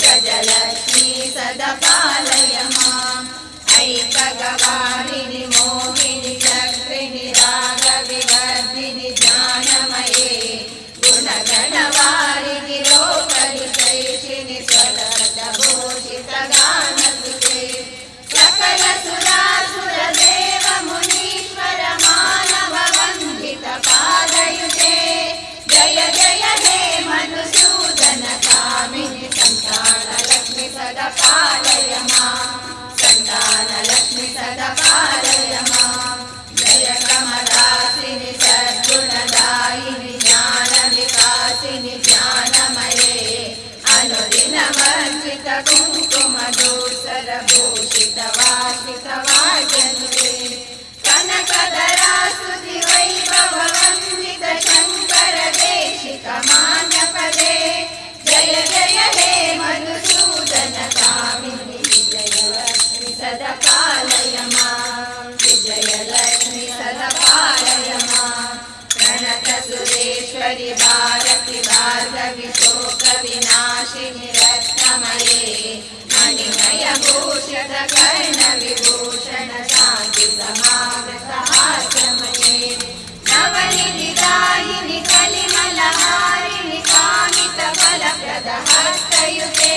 ಗಜಲಕ್ಷ್ಮೀ ಸದಾ ಪಾಲಯ ಮಾಂ ಐಕಗವಾರಿಣಿ ಮೋಹಿನಿ ಚಕ್ರಿಣಿ ರಾಗ ವಿವರ್ಧಿನಿ ಜ್ಞಾನಮಯೇ ಗುಣಗಣವಾರಿಣಿ ಲೋಕಹಿತೈಷಿಣಿ ಸ್ವರಭೂಷಿತ ಗಾನಸುತೆ ಸಕಲ ಸುರಾಸುರ ದೇವ ಮುನೀಶ್ವರ ಮಾನವ ವಂದಿತ ಪಾದಯುತೆ ಜಯ ಜಯ ಹೇ ಮಧುಸೂದನ ಕಾಮಿನಿ ಸಂತಾನ ಲಕ್ಷ್ಮಿ ಸದಾ ಪಾಲಯ ಮಾಂ ಸಂತಾನ ಲಕ್ಷ್ಮಿ ಸದಾ ಪಾಲಯ ಮಾಂ ಜಯ ಕಮಲಾಸಿನಿ ಸದ್ಗುಣದಾಯಿನಿ ಜ್ಞಾನ ವಿಕಾಸಿನಿ ಜ್ಞಾನಮಯೇ ಅನುದಿನ ವಂಚಿತ ಕುಂಕುಮ ದೂಸರ ಭೂಷಿತ ವಾಸಿತ ವಾಜನುತೆ ಕನಕದರಾಸುತಿ ವೈಭವ ವಂದಿತ ಶಂಕರ ದೇಶಿಕ ಮಾನ್ಯ ಪದೇ ಜಯ ಜಯ ಹೇ ಮಧುಸೂದನ ಕಾಮಿನಿ ವಿಜಯಲಕ್ಷ್ಮಿ ಸದಾ ಪಾಲಯ ಮಾಂ ವಿಜಯಲಕ್ಷ್ಮಿ ಸದಾ ಪಾಲಯ ಮಾಂ ಪ್ರಣತ ಸುರೇಶ್ವರಿ ಭಾರತಿ ಭಾರ್ಗವಿ ಶೋಕ ವಿನಾಶಿನಿ ರತ್ನಮಯೇ ಮಣಿಮಯ ಭೂಷಣ ಕರ್ಣ ವಿಭೂಷಣ ಶಾಂತಿ ಸಮಾಗತ ಹಾಸ್ಯಮಯೇ ನವನಿಧಿದಾಯಿನಿ ಕಲಿಮಲಹಾರಿಣಿ ಕಾಮಿತ ಫಲಪ್ರದ ಹಸ್ತಯುತೆ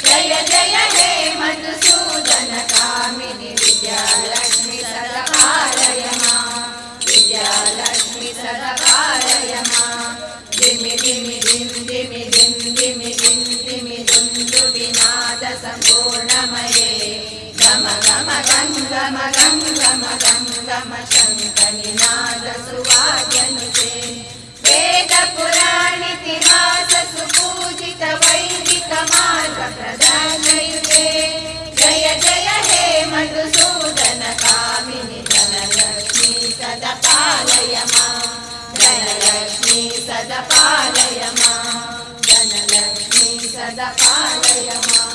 ಜಯ ಜಯ ಹೇ ಮಧುಸೂದನ ಕಾಮಿನಿ ವಿದ್ಯಾಲಕ್ಷ್ಮಿ ಸದಾ ಪಾಲಯ ಮಾಂ ವಿದ್ಯಾಲಕ್ಷ್ಮಿ ಸದಾ ಪಾಲಯ ಮಾಂ ದಿಮಿ ದಿಮಿ ದಿಂ ದಿಮಿ ದಿಂ ದಿಮಿ ದಿಂ ದಿಮಿ ದುಂದು ವಿನಾದ ಸಂಪೂರ್ಣಮಯೇ ಗಮ ಗಮ ಗಂ ಗಮ ಗಂ ಗಮ ಗಂ ಗಮ ಶಂಖ ನಿನಾದ ಸುವಾದ್ಯನುತೆ ವೇದ ಪುರಾಣಿತಿಹಾಸ ಸುಪೂಜಿತ ವೈದಿಕ ಮಾರ್ಗ ಪ್ರದಾನಯುತೆ ಜಯ ಜಯ ಹೇ ಮಧುಸೂದನ ಕಾಮಿನಿ ಧನಲಕ್ಷ್ಮೀ ಸದಾ ಪಾಲಯ ಮಾಂ ಧನಲಕ್ಷ್ಮೀ ಸದಾ ಪಾಲಯ ಮಾಂ ಧನಲಕ್ಷ್ಮೀ ಸದಾ ಪಾಲಯ ಮಾಂ.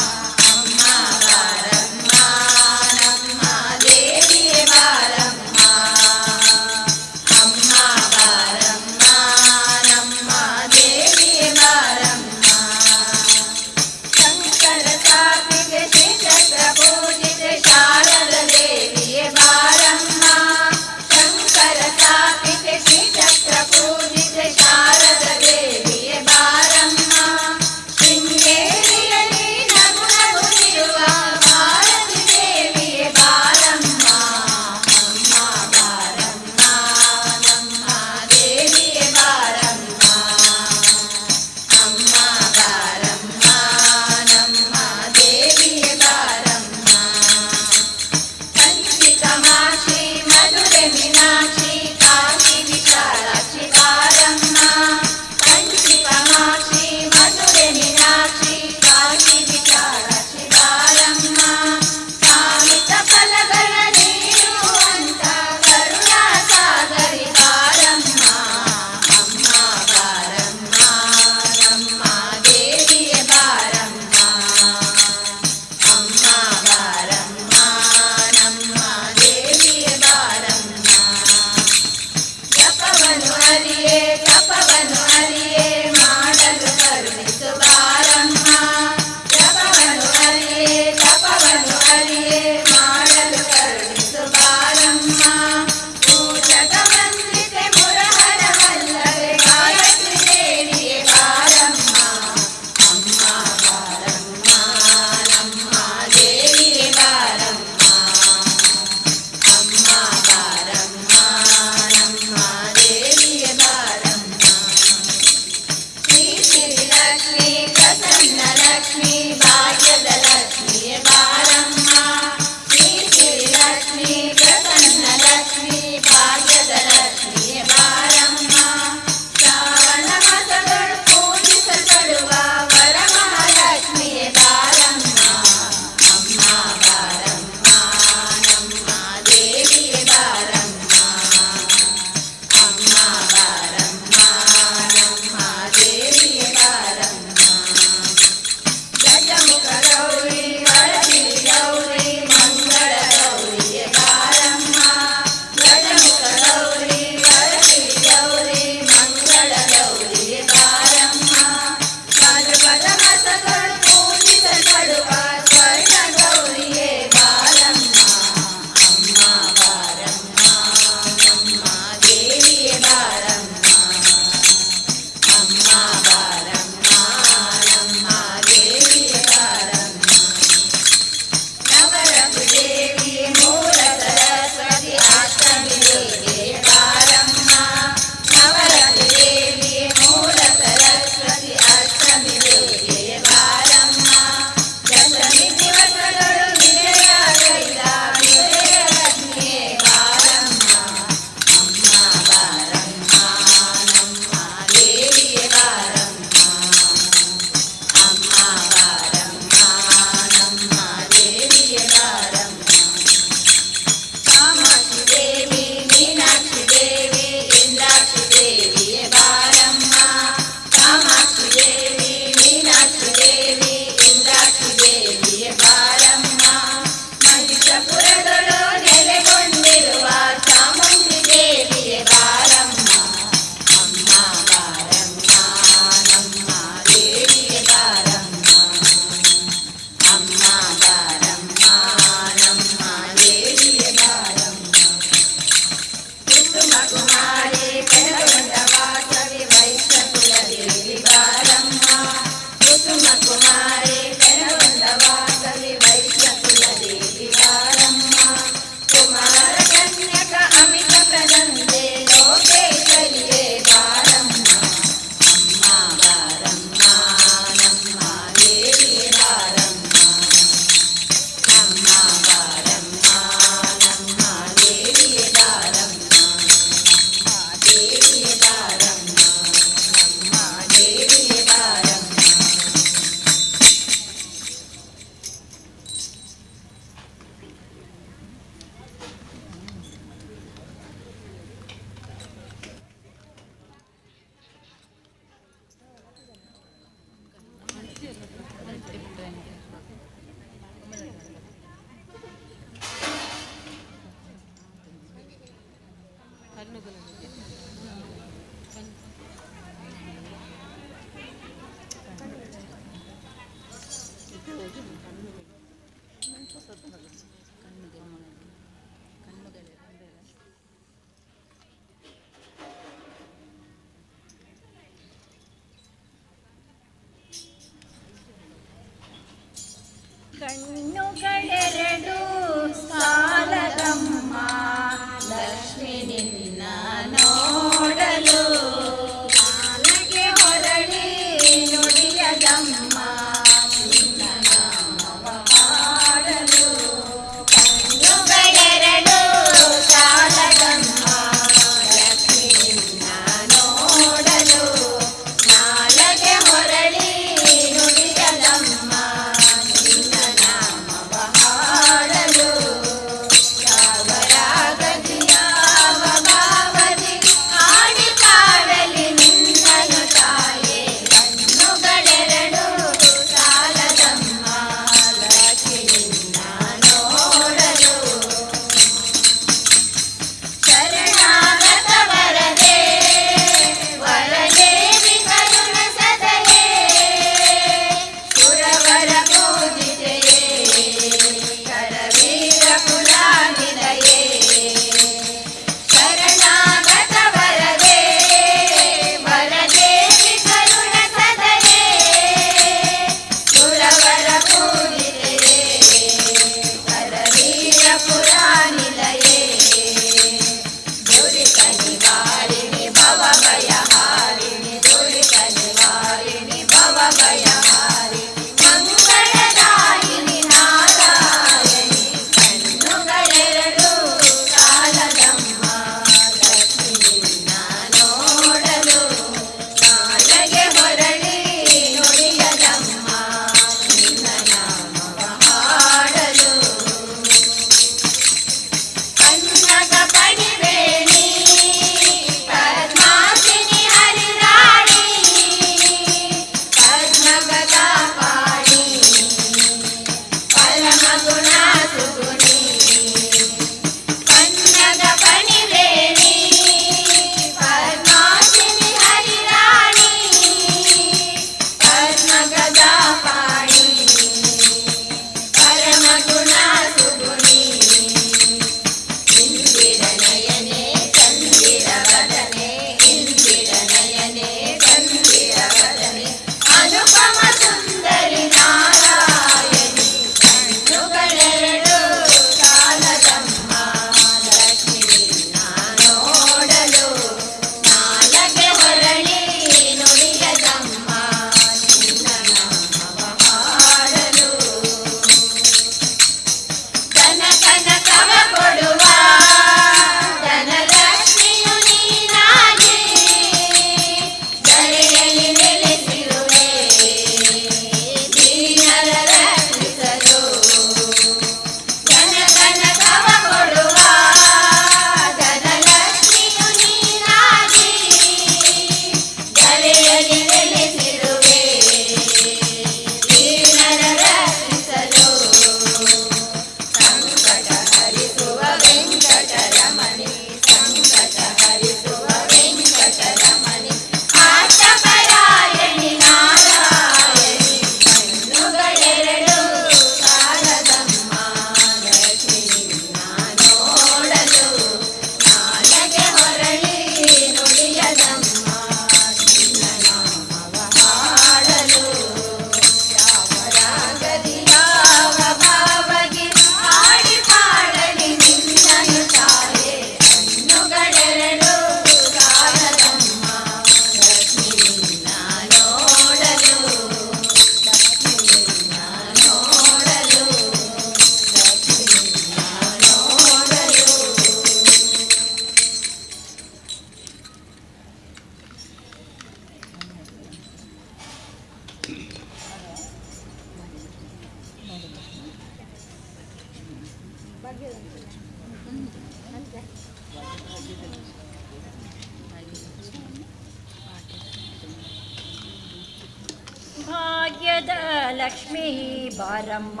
ಭಾಗ್ಯದ ಲಕ್ಷ್ಮೀ ಬಾರಮ್ಮ.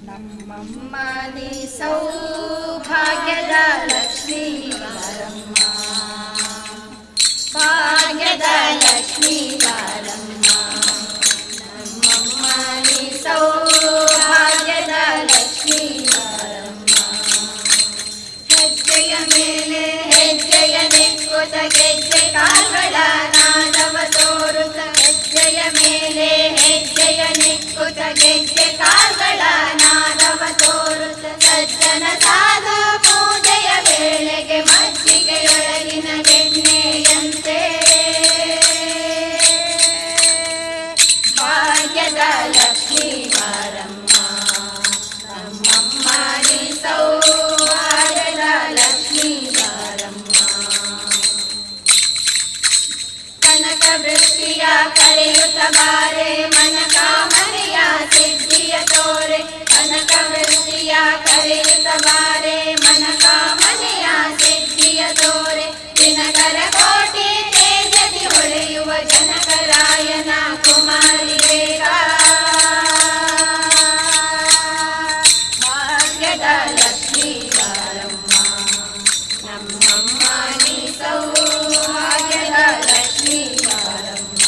ನಮ್ಮಮ್ಮ ನೀ ಸೌಭಾಗ್ಯದ ಲಕ್ಷ್ಮೀ ಬಾರಮ್ಮ, ಭಾಗ್ಯದ ಲಕ್ಷ್ಮೀ ಬಾರಮ್ಮ. ನಮ್ಮಮ್ಮ ನೀ ಸೌಭಾಗ್ಯದ ಲಕ್ಷ್ಮೀ ಬಾರಮ್ಮ. ಹೆಜ್ಜೆಯ ಮೇಲೆ ಹೆಜ್ಜೆಯ ನೆಕ್ಕುತ ಗೆಜ್ಜೆ ಕಾಲ್ಗಳ ನಾದವ ತೋರುತ, ಹೆಜ್ಜೆಯ ಮೇಲೆ ಹೆಜ್ಜೆಯ ನೆಕ್ಕುತ ಗೆಜ್ಜೆ ಕಾಲ್ಗಳ ನಾದವ ತೋರುತ, ಸಜ್ಜನ ಸಾಧು ಪೂಜೆಯ ವೇಳೆಗೆ ಮಜ್ಜಿಗೆಯೊಳಗಿನ ಬೆಣ್ಣೆಯಂತೆ ಭಾಗ್ಯದ ಲಕ್ಷ್ಮೀ ಬಾರಮ್ಮ. ನಮ್ಮಮ್ಮ ನೀ ಸೌಭಾಗ್ಯದ ಲಕ್ಷ್ಮೀ ಬಾರಮ್ಮ. ಕನಕ ವೃಷ್ಟಿಯ ಕರೆಯುತ್ತ ಬಾರೆ, ಮನ ಕಾಮನೆಯ ಸಿದ್ಧಿಯ ತೋರೆ. ಕನಕ ವೃಷ್ಟಿಯ ಕರೆಯುತ್ತ ಬಾರೆ, ಮನ ಕಾಮನೆಯ ಸಿದ್ಧಿಯ ತೋರೆ. ದಿನಕರ ಕೋಟಿ ತೇಜದಿ ಹೊಳೆಯುವ ಜನಕರಾಯನ ಕುಮಾರಿ ಬೇಗ ಭಾಗ್ಯದ ಲಕ್ಷ್ಮೀ ಬಾರಮ್ಮ. ನಮ್ಮಮ್ಮ ನೀ ಸೌಭಾಗ್ಯದ ಲಕ್ಷ್ಮೀ ಬಾರಮ್ಮ.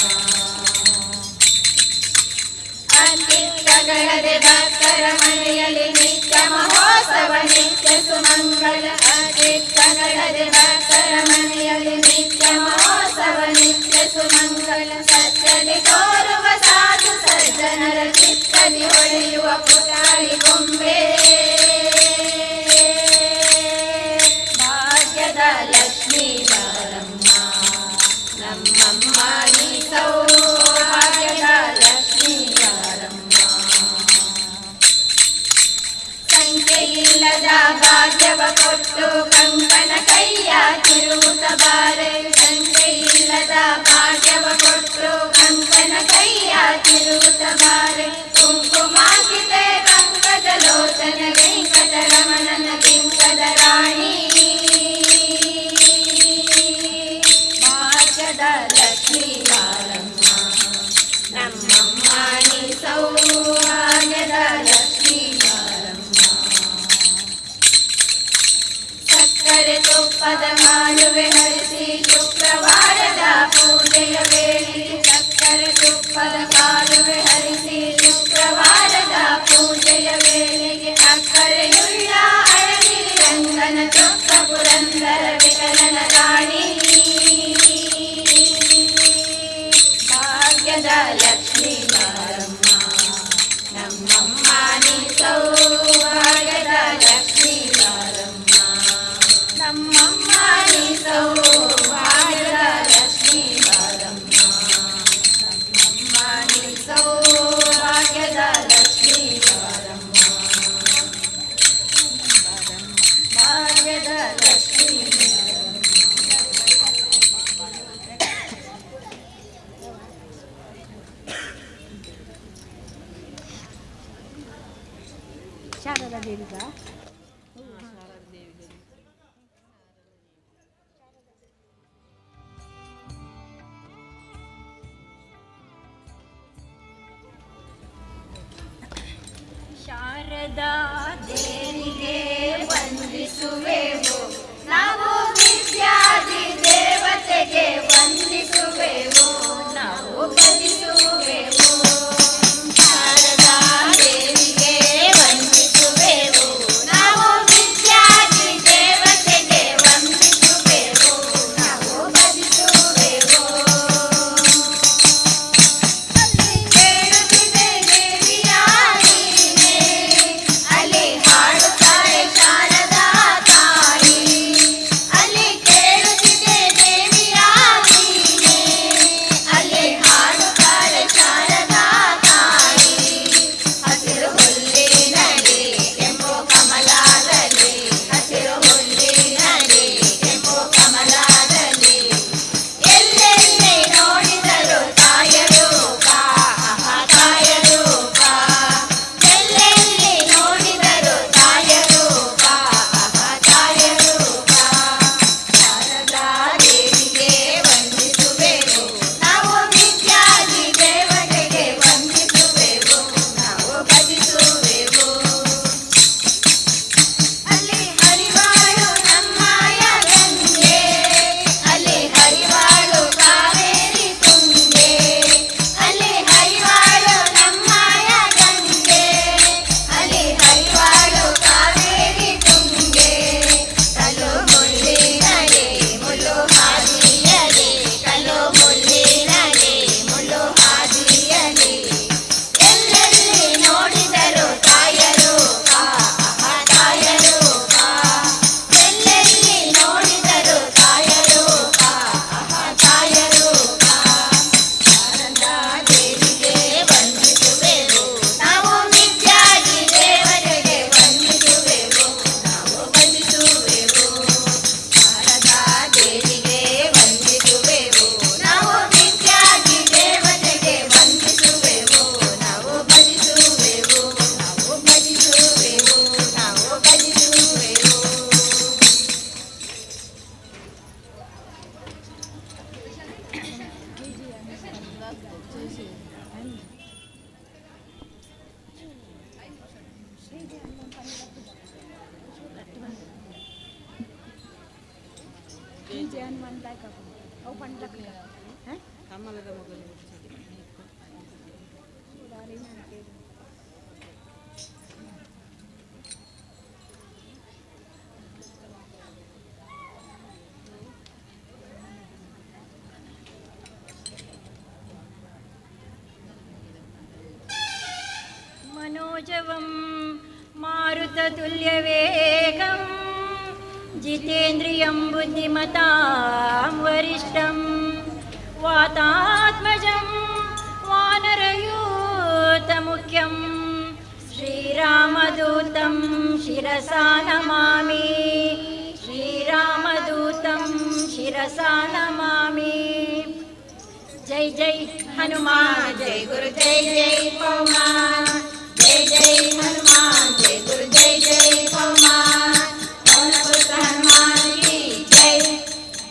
ಅತ್ತಿತ್ತಗಳದೆ ಭಕ್ತರ ಮನೆಯಲ್ಲಿ ನಿತ್ಯ ಮಹೋತ್ಸವ ನಿತ್ಯ ಸುಮಂಗಳ. ಅತ್ತಿತ್ತಗಳದೆ ಭಕ್ತರ ಮನೆಯಲ್ಲಿ ನಿತ್ಯ ಮಹೋತ್ಸವ ನಿತ್ಯ ಸುಮಂಗಳ. ಸತ್ಯದಿ ತೋರುವ ಸಾಧು ಸಜ್ಜನರ ಚಿತ್ತದಿ ಹೊಳೆಯುವ ಪುಟಾಳಿ ಗೊಂಬೆ ಭಾಗ್ಯದ ಲಕ್ಷ್ಮೀ ಬಾರಮ್ಮ. ನಮ್ಮಮ್ಮ ನೀ ಸೌಭಾಗ್ಯದ ಲಕ್ಷ್ಮೀ ಬಾರಮ್ಮ. ಸಂಖ್ಯೆಯಿಲ್ಲದ ಭಾಗ್ಯವ ಕೊಟ್ಟು ಕಂಕಣ ಕೈಯ ತಿರುಗುತ್ತ ಬಾರೆ. ಸಂಖ್ಯೆಯಿಲ್ಲದ ಭಾಗ್ಯವ ಕೊಟ್ಟು ಕಂಕಣ ಕೈಯ ತಿರುಗುತ್ತ ಬಾರೆ. ಕುಂಕುಮಾಕಿತೆ ಪಂಕಜ ಲೋಚನ ವೆಂಕಟರಮಣನ ಬಿಂಕದ ರಾಣಿ ಭಾಗ್ಯದ ಲಕ್ಷ್ಮೀ ಬಾರಮ್ಮ. ನಮ್ಮಮ್ಮ ನೀ ಸೌಭಾಗ್ಯದ ಲಕ್ಷ್ಮೀ ಬಾರಮ್ಮ. ಸಕ್ಕರೆ ತುಪ್ಪದ ಕಾಲುವೆ ಹರಿಸಿ ಶುಕ್ರವಾರದ ಪೂಜೆಯ ವೇಳೆಗೆ, ಸಕ್ಕರೆ ತುಪ್ಪದ ಕಾಲುವೆ ಹರಿಸಿ ಶುಕ್ರವಾರದ ಪೂಜೆಯ ವೇಳೆಗೆ, ಅಕ್ಕರೆಯುಳ್ಳ ಅಳಗಿರಿ ರಂಗನ ಚೊಕ್ಕ ಪುರಂದರ ವಿಠಲನ ರಾಣಿ ಭಾಗ್ಯದ ಲಕ್ಷ್ಮೀ ಬಾರಮ್ಮ. ನಮ್ಮಮ್ಮ ನೀ ಸೌಭಾಗ್ಯದ ಲಕ್ಷ್ಮೀ ಬಾರಮ್ಮ. ನಮ್ಮಮ್ಮ ನೀ ಸೌಭಾಗ್ಯದ ಲಕ್ಷ್ಮೀ ಬಾರಮ್ಮ. ನಮ್ಮಮ್ಮ ನೀ ಸೌಭಾಗ್ಯದ ಲಕ್ಷ್ಮೀ ಬಾರಮ್ಮ. ಭಾಗ್ಯದ ಲಕ್ಷ್ಮೀ ಬಾರಮ್ಮ. ಶಾರದಾ ದೇವಿಗ ಶಾರದಾ ದೇವಿಗೆ ವಂದಿಸುವೆವು ನಾವು, ವಿದ್ಯಾದಿ ದೇವತೆಗೆ ವಂದಿಸುವೆವು ನಾವು, ಭಜಿಸುವೆವು. ಶಾರದಾ ದೇವಿಗೆ ವಂದಿಸುವೆವು ನಾವು, ವಿದ್ಯಾದಿ ದೇವತೆಗೆ ವಂದಿಸುವೆವು ನಾವು, ಭಜಿಸುವೆವು. ಅಲ್ಲಿ ಕೇಳುತ್ತಿದೆ ದೇವಿಯ ವೀಣೆ, ಅಲ್ಲಿ ಹಾಡು मनोजवं मारुततुल्यवेगं जितेन्द्रियं बुद्धिमतां वरिष्ठं वातात्मजं वानरयूथमुख्यं श्रीरामदूतं शिरसा नमामि। श्रीरामदूतं शिरसा नमामि। जय जय हनुमान जय गुरु जय जय पवमान। जय जय हनुमान जय गुरु जय जय पवमान। पवनपुत्र हनुमान की जय।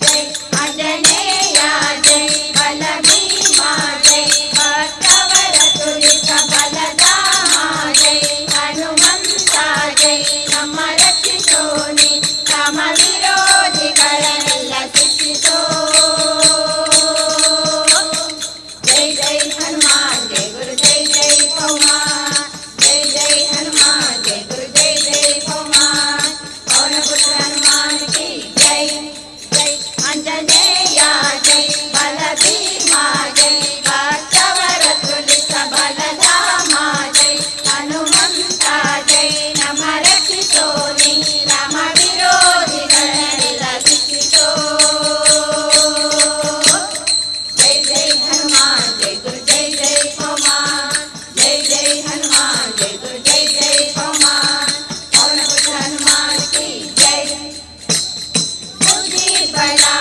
जय अंजनेया जय बल भीमा जय भक्तवर तुलित बलधामा जय हनुमंता जय ನಮ್ಮ ರಕ್ಷಿಸೋನಿ ರಾಮ ವಿರೋಧಿಗಳನ್ನೆಲ್ಲ ಶಿಕ್ಷಿಸೋ। जय जय हनुमान जय गुरु जय जय पवमान। जय जय हनुमान जय गुरु जय जय पवमान। पवनपुत्र हनुमान की जय। जय अंजनेया जय बल भीमा जय भक्तवर तुलित बलधामा जय हनुमंता जय ನಮ್ಮ ರಕ್ಷಿಸೋನಿ ರಾಮ ವಿರೋಧಿಗಳನ್ನೆಲ್ಲ ಶಿಕ್ಷಿಸೋ। जय जय हनुमान जय गुरु जय जय पवमान। जय जय हनुमान जय गुरु जय जय पवमान। पवनपुत्र हनुमान की जय। बुद्धि बला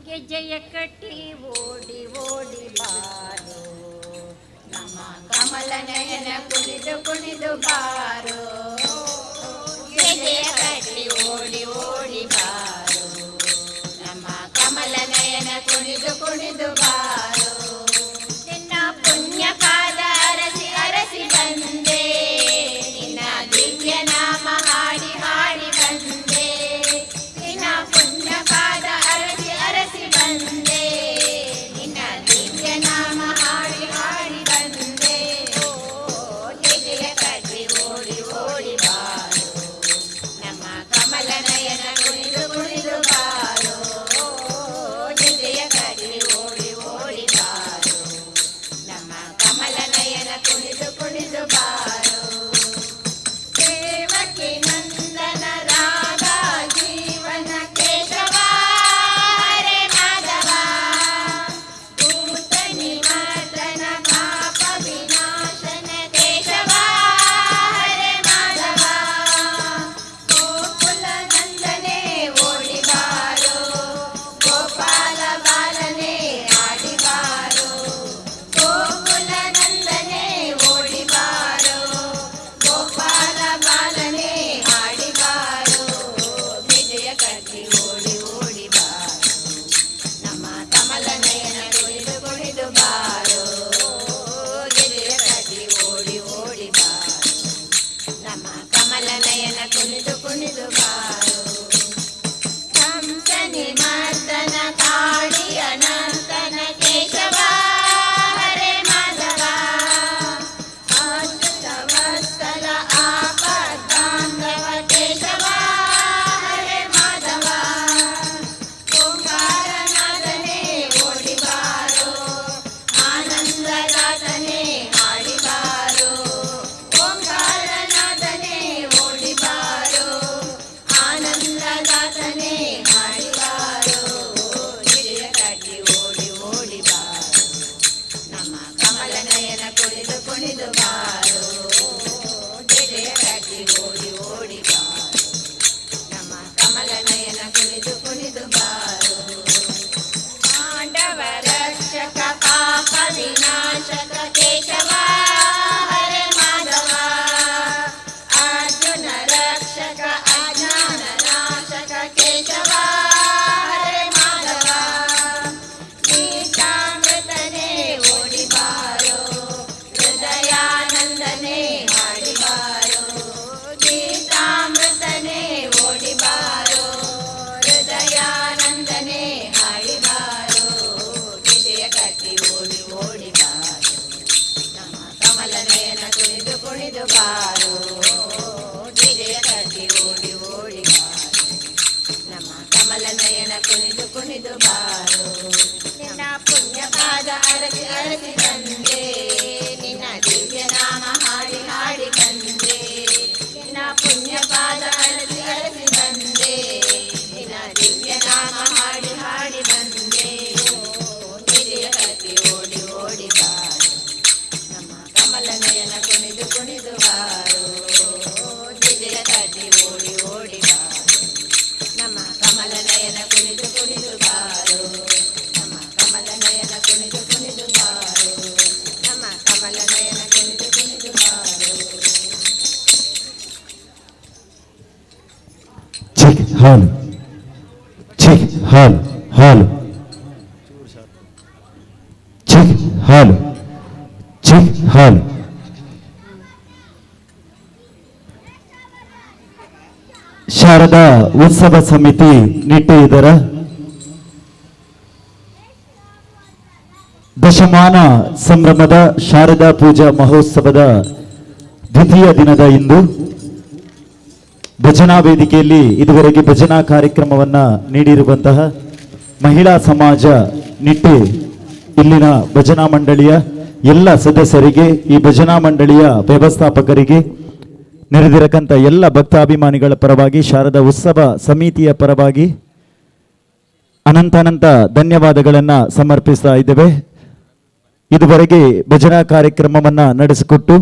ಗೆಜ್ಜೆಯ ಕಟ್ಟಿ ಓಡಿ ಓಡಿ ಬಾರೋ, ನಮ್ಮ ಕಮಲ ನಯನ ಕುಣಿದು ಕುಣಿದು ಬಾರೋ. ಗೆಜ್ಜೆಯ ಕಟ್ಟಿ ಓಡಿ ಓಡಿ ಬಾರೋ, ನಮ್ಮ ಕಮಲ ನಯನ ಕುಣಿದು ಕುಣಿದು ಬಾರೋ. ನಿನ್ನ ಪುಣ್ಯ ಪಾದ ಅರಸಿ ಅರಸಿ ಬಂದೆ, ನಿನ್ನ ದಿವ್ಯ ನಾಮ ಹಾಡಿ ಹಾಡಿ ಬಂದೆ. ನಿನ್ನ ಪುಣ್ಯ ಪಾದ ಅರಸಿ ಅರಸಿ ಬಂದೆ, ನಿನ್ನ ದಿವ್ಯ ನಾಮ ಹಾಡಿ ಹಾಡಿ ಬಂದೆ. ಓ ಗೆಜ್ಜೆಯ ಕಟ್ಟಿ ಓಡಿ ಓಡಿ ಬಾರೋ, ನಮ್ಮ ಕಮಲ ನಯನ ಕುಣಿದು ಕುಣಿದು ಬಾರೋ. ಗೆಜ್ಜೆಯ ಕಟ್ಟಿ ಓಡಿ ಓಡಿ ಬಾರೋ, ನಮ್ಮ ಕಮಲ ನಯನ ಕುಣಿದು ಕುಣಿದು ಬಾರೋ. ದೇವಕಿ ನಂದನ ರಾಧಾ ಜೀವನ ಕೇಶವ ಹರೆ ಮಾಧವ, ಭೂತ ನಿಮರ್ದನ ಪಾಪ ವಿನಾಶನ ಕೇಶವ ಹರೆ ಮಾಧವ. ಗೋಕುಲ ನಂದನೆ ಓಡಿ ಬಾರೋ, ಗೋಪಾಲ ಬಾಲನೆ ಆಡಿ ಬಾರೋ. ಗೋಕುಲ ನಂದನೆ ಓಡಿ ಬಾರೋ, ಗೋಪಾಲ ಬಾಲನೆ ಆಡಿ ಬಾರೋ. ವಿಜಯ ಕಟ್ಟಿ ಓಡಿ ಓಡಿ ಬಾರೋ, ನಮ್ಮ ಕಮಲ ನಯನ ಕುಣಿದು ಕುಣಿದು ಬಾರೋ. ಗೆಜೆಯ ಕಟ್ಟಿ ಓಡಿ ಓಡಿ ಬಾರೋ, ನಮ್ಮ ಕಮಲ ನಯನ ಕುಣಿದು ಕುಣಿದು ಬಾರೋ. ಕಂಸನಿ ಮರ್ದನ ಕಾಳಿಯ ನರ್ತನ ಕೇಶವ ಹರೆ ಮಾಧವ, ಅಚ್ಯುತ ವತ್ಸಲ ಆಪದ್ಬಾಂಧವ ಕೇಶವ ಹರೆ ಮಾಧವ. ಓಂಕಾರನಾದನೆ ಓಡಿ ಬಾರೋ, ಆನಂದದಾತನೆ ಹಾಡಿ ಬಾರೋ. ಓಂಕಾರನಾದನೆ ಓಡಿ ಬಾರೋ, ಆನಂದದಾತನೆ ಹಾಡಿ ಬಾರೋ. ಗೆಜೆಯ ಕಟ್ಟಿ ಓಡಿ ಓಡಿ ಬಾರೋ, ನಮ್ಮ ಕಮಲ ನಯನ ಕುಣಿದು ಕುಣಿದು ಬಾರೋ. ಗೆಜೆಯ ಕಟ್ಟಿ ಓಡಿ ಓಡಿ ಬಾರೋ, ನಮ್ಮ ಕಮಲ ನಯನ ಕುಣಿದು ಕುಣಿದು ಬಾರೋ. ಪಾಂಡವ ರಕ್ಷಕ ಪಾಪ ವಿನಾಶಕ ಕೇಶವ ಹರೆ ಮಾಧವ, ಅರ್ಜುನ ರಕ್ಷಕ ಅಜ್ಞಾನ ನಾಶಕ ಕೇಶವ ಹರೆ ಮಾಧವ. ಗೀತಾಮೃತನೆ ಓಡಿ ಬಾರೋ, ಹೃದಯಾನಂದನೆ ಹಾಡಿ ಬಾರೋ. ಗೀತಾಮೃತನೆ ಓಡಿ ಬಾರೋ, ಹೃದಯಾನಂದನೆ ಹಾಡಿ ಬಾರೋ. ವಿಜಯ ಕಟ್ಟಿ ಓಡಿ ಓಡಿ ಬಾರೋ, ನಮ್ಮ ಕಮಲ ನಯನ ಕುಣಿದು ಕುಣಿದು ಬಾರೋ. ವಿಜಯ ಕಟ್ಟಿ ಓಡಿ ಓಡಿ ಬಾರೋ, ನಮ್ಮ ಕಮಲ ನಯನ ಕುಣಿದು ಕುಣಿದು ಬಾರೋ. ನಿನ್ನ ಪುಣ್ಯ ಪಾದ ಅರಸಿ ಅರಸಿ ಬಂದೆ, ನಿನ್ನ ದಿವ್ಯ ನಾಮ ಹಾಡಿ ಹಾಡಿ ಬಂದೆ. ನಿನ್ನ ಪುಣ್ಯ ಪಾದ ಅರಸಿ ಅರಸಿ ಬಂದೆ, ನಿನ್ನ ದಿವ್ಯ ನಾಮ ಹಾಡಿ ಹಾಡಿ ಬಂದೆ. ವಿಜಯ ಕಟ್ಟಿ ಓಡಿ ಓಡಿ ಬಾರೋ, ನಮ್ಮ ಕಮಲ ನಯನ ಕುಣಿದು ಕುಣಿದು ಬಾರೋ. ವಿಜಯ ಕಟ್ಟಿ ಓಡಿ ಓಡಿ ಬಾರೋ, ನಮ್ಮ ಕಮಲ ನಯನ ಕುಣಿದು ಕುಣಿದು ಬಾರೋ. ನಮ್ಮ ಕಮಲ ನಯನ ಕುಣಿದು ಕುಣಿದು ಬಾರೋ, ನಮ್ಮ ಕಮಲ ನಯನ ಕುಣಿದು ಕುಣಿದು ಬಾರೋ. Check hello check hello hello check hello check hello. Sharada Utsava Samiti Nitte ಇದರ ದಶಮಾನ ಸಂಭ್ರಮದ ಶಾರದಾ ಪೂಜಾ ಮಹೋತ್ಸವದ ದ್ವಿತೀಯ ದಿನದ ಇಂದು ಭಜನಾ ವೇದಿಕೆಯಲ್ಲಿ ಇದುವರೆಗೆ ಭಜನಾ ಕಾರ್ಯಕ್ರಮವನ್ನ ನೀಡಿರುವಂತಹ ಮಹಿಳಾ ಸಮಾಜ ನಿಟ್ಟೆ ಇಲ್ಲಿನ ಭಜನಾ ಮಂಡಳಿಯ ಎಲ್ಲ ಸದಸ್ಯರಿಗೆ, ಈ ಭಜನಾ ಮಂಡಳಿಯ ವ್ಯವಸ್ಥಾಪಕರಿಗೆ, ನೆರೆದಿರಕಂತ ಎಲ್ಲ ಭಕ್ತಾಭಿಮಾನಿಗಳ ಪರವಾಗಿ, ಶಾರದಾ ಉತ್ಸವ ಸಮಿತಿಯ ಪರವಾಗಿ ಅನಂತಾನಂತ ಧನ್ಯವಾದಗಳನ್ನು ಸಮರ್ಪಿಸ್ತಾ ಇದ್ದೇವೆ. ಇದುವರೆಗೆ ಭಜನಾ ಕಾರ್ಯಕ್ರಮವನ್ನ ನಡೆಸಿಕೊಟ್ಟು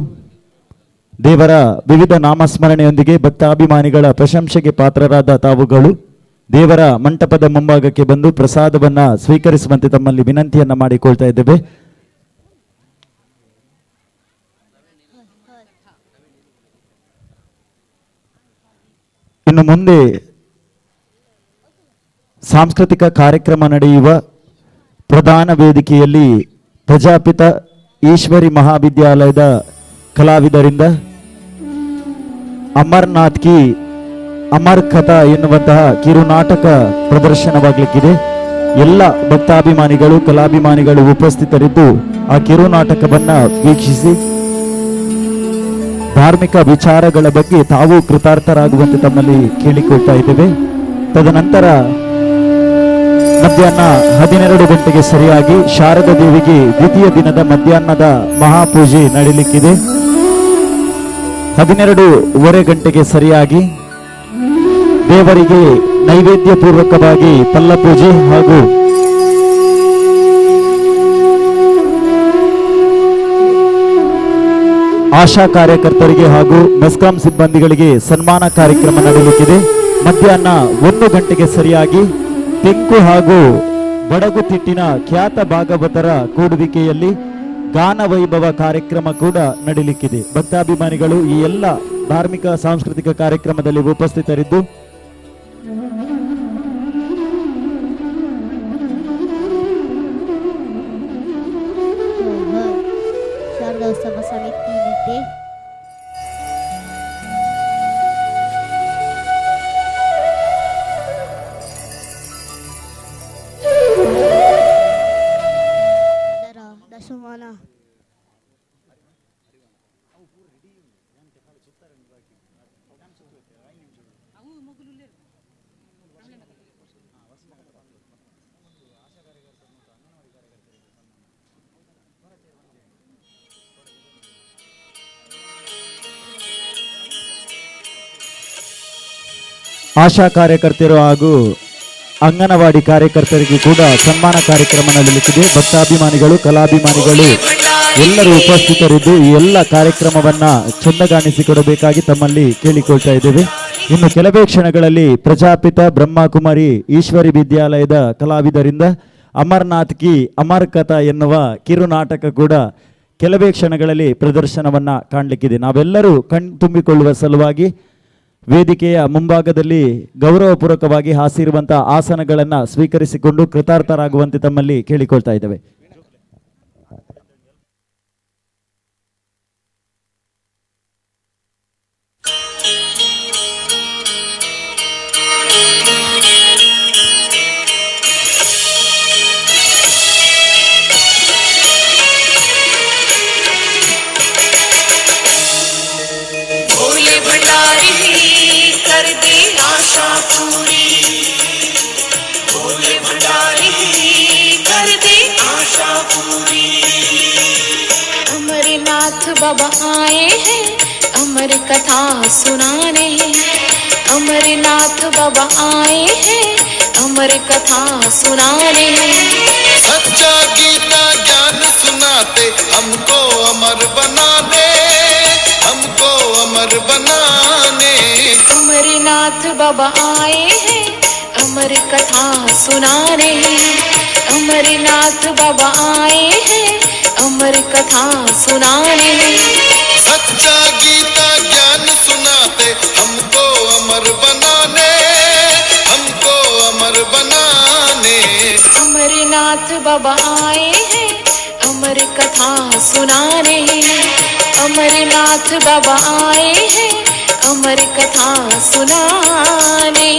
ದೇವರ ವಿವಿಧ ನಾಮಸ್ಮರಣೆಯೊಂದಿಗೆ ಭಕ್ತಾಭಿಮಾನಿಗಳ ಪ್ರಶಂಸೆಗೆ ಪಾತ್ರರಾದ ತಾವುಗಳು ದೇವರ ಮಂಟಪದ ಮುಂಭಾಗಕ್ಕೆ ಬಂದು ಪ್ರಸಾದವನ್ನ ಸ್ವೀಕರಿಸುವಂತೆ ತಮ್ಮಲ್ಲಿ ವಿನಂತಿಯನ್ನ ಮಾಡಿಕೊಳ್ತಾ ಇದ್ದೇವೆ. ಇನ್ನು ಮುಂದೆ ಸಾಂಸ್ಕೃತಿಕ ಕಾರ್ಯಕ್ರಮ ನಡೆಯುವ ಪ್ರಧಾನ ವೇದಿಕೆಯಲ್ಲಿ ಪ್ರಜಾಪಿತ ಈಶ್ವರಿ ಮಹಾವಿದ್ಯಾಲಯದ ಕಲಾವಿದರಿಂದ ಅಮರ್ನಾಥ್ ಕಿ ಅಮರ್ ಕಥಾ ಎನ್ನುವಂತಹ ಕಿರುನಾಟಕ ಪ್ರದರ್ಶನವಾಗಲಿಕ್ಕಿದೆ. ಎಲ್ಲ ಭಕ್ತಾಭಿಮಾನಿಗಳು, ಕಲಾಭಿಮಾನಿಗಳು ಉಪಸ್ಥಿತರಿದ್ದು ಆ ಕಿರುನಾಟಕವನ್ನ ವೀಕ್ಷಿಸಿ ಧಾರ್ಮಿಕ ವಿಚಾರಗಳ ಬಗ್ಗೆ ತಾವು ಕೃತಾರ್ಥರಾಗುವಂತೆ ತಮ್ಮಲ್ಲಿ ಕೇಳಿಕೊಳ್ತಾ ಇದ್ದೇವೆ. ತದನಂತರ ಮಧ್ಯಾಹ್ನ 12 ಗಂಟೆಗೆ ಸರಿಯಾಗಿ ಶಾರದಾ ದೇವಿಗೆ ದ್ವಿತೀಯ ದಿನದ ಮಧ್ಯಾಹ್ನದ ಮಹಾಪೂಜೆ ನಡೆಯಲಿಕ್ಕಿದೆ. 12:30 ಗಂಟೆಗೆ ಸರಿಯಾಗಿ ದೇವರಿಗೆ ನೈವೇದ್ಯ ಪೂರ್ವಕವಾಗಿ ಪಲ್ಲಪೂಜೆ ಹಾಗೂ ಆಶಾ ಕಾರ್ಯಕರ್ತರಿಗೆ ಹಾಗೂ ಮೆಸ್ಕಾಂ ಸಿಬ್ಬಂದಿಗಳಿಗೆ ಸನ್ಮಾನ ಕಾರ್ಯಕ್ರಮ ನಡೆಯಲಿಕ್ಕಿದೆ. ಮಧ್ಯಾಹ್ನ 1 ಗಂಟೆಗೆ ಸರಿಯಾಗಿ ತೆಂಕು ಹಾಗೂ ಬಡಗುತಿಟ್ಟಿನ ಖ್ಯಾತ ಭಾಗವತರ ಕೂಡುವಿಕೆಯಲ್ಲಿ ಗಾನ ವೈಭವ ಕಾರ್ಯಕ್ರಮ ಕೂಡ ನಡೆಯಲಿಕ್ಕಿದೆ. ಭಕ್ತಾಭಿಮಾನಿಗಳು ಈ ಎಲ್ಲ ಧಾರ್ಮಿಕ ಸಾಂಸ್ಕೃತಿಕ ಕಾರ್ಯಕ್ರಮದಲ್ಲಿ ಉಪಸ್ಥಿತರಿದ್ದು ಆಶಾ ಕಾರ್ಯಕರ್ತರು ಹಾಗೂ ಅಂಗನವಾಡಿ ಕಾರ್ಯಕರ್ತರಿಗೆ ಕೂಡ ಸನ್ಮಾನ ಕಾರ್ಯಕ್ರಮ ನಡೆಯಲಿದೆ. ಭಕ್ತಾಭಿಮಾನಿಗಳು, ಕಲಾಭಿಮಾನಿಗಳು ಎಲ್ಲರೂ ಉಪಸ್ಥಿತರಿದ್ದು ಈ ಎಲ್ಲ ಕಾರ್ಯಕ್ರಮವನ್ನ ಚಂದಗಾಣಿಸಿಕೊಡಬೇಕಾಗಿ ತಮ್ಮಲ್ಲಿ ಕೇಳಿಕೊಳ್ತಾ ಇದ್ದೇವೆ. ಇನ್ನು ಕೆಲವೇ ಕ್ಷಣಗಳಲ್ಲಿ ಪ್ರಜಾಪಿತ ಬ್ರಹ್ಮಕುಮಾರಿ ಈಶ್ವರಿ ವಿದ್ಯಾಲಯದ ಕಲಾವಿದರಿಂದ ಅಮರ್ನಾಥ್ ಕಿ ಅಮರ್ ಕಥಾ ಎನ್ನುವ ಕಿರುನಾಟಕ ಕೂಡ ಕೆಲವೇ ಕ್ಷಣಗಳಲ್ಲಿ ಪ್ರದರ್ಶನವನ್ನ ಕಾಣಲಿಕ್ಕಿದೆ. ನಾವೆಲ್ಲರೂ ಕಣ್ತುಂಬಿಕೊಳ್ಳುವ ಸಲುವಾಗಿ ವೇದಿಕೆಯ ಮುಂಭಾಗದಲ್ಲಿ ಗೌರವಪೂರ್ವಕವಾಗಿ ಹಾಸಿರುವಂತಹ ಆಸನಗಳನ್ನು ಸ್ವೀಕರಿಸಿಕೊಂಡು ಕೃತಾರ್ಥರಾಗುವಂತೆ ತಮ್ಮಲ್ಲಿ ಕೇಳಿಕೊಳ್ತಾ ಇದ್ದೇವೆ. अमरनाथ बाबा आए हैं अमर कथा सुनाने। अमरनाथ बाबा आए हैं अमर कथा सुनाने। सच्चा गीता ज्ञान सुनाते हमको अमर बनाने, हमको अमर बनाने। अमरनाथ बाबा आए हैं अमर कथा सुनाने। अमरनाथ बाबा आए हैं अमर कथा सुनाने। सच्चा गीता ज्ञान सुनाते हमको अमर बनाने, हमको अमर बनाने। अमरनाथ बाबा आए हैं अमर कथा सुनाने। अमरनाथ बाबा आए हैं अमर कथा सुनाने।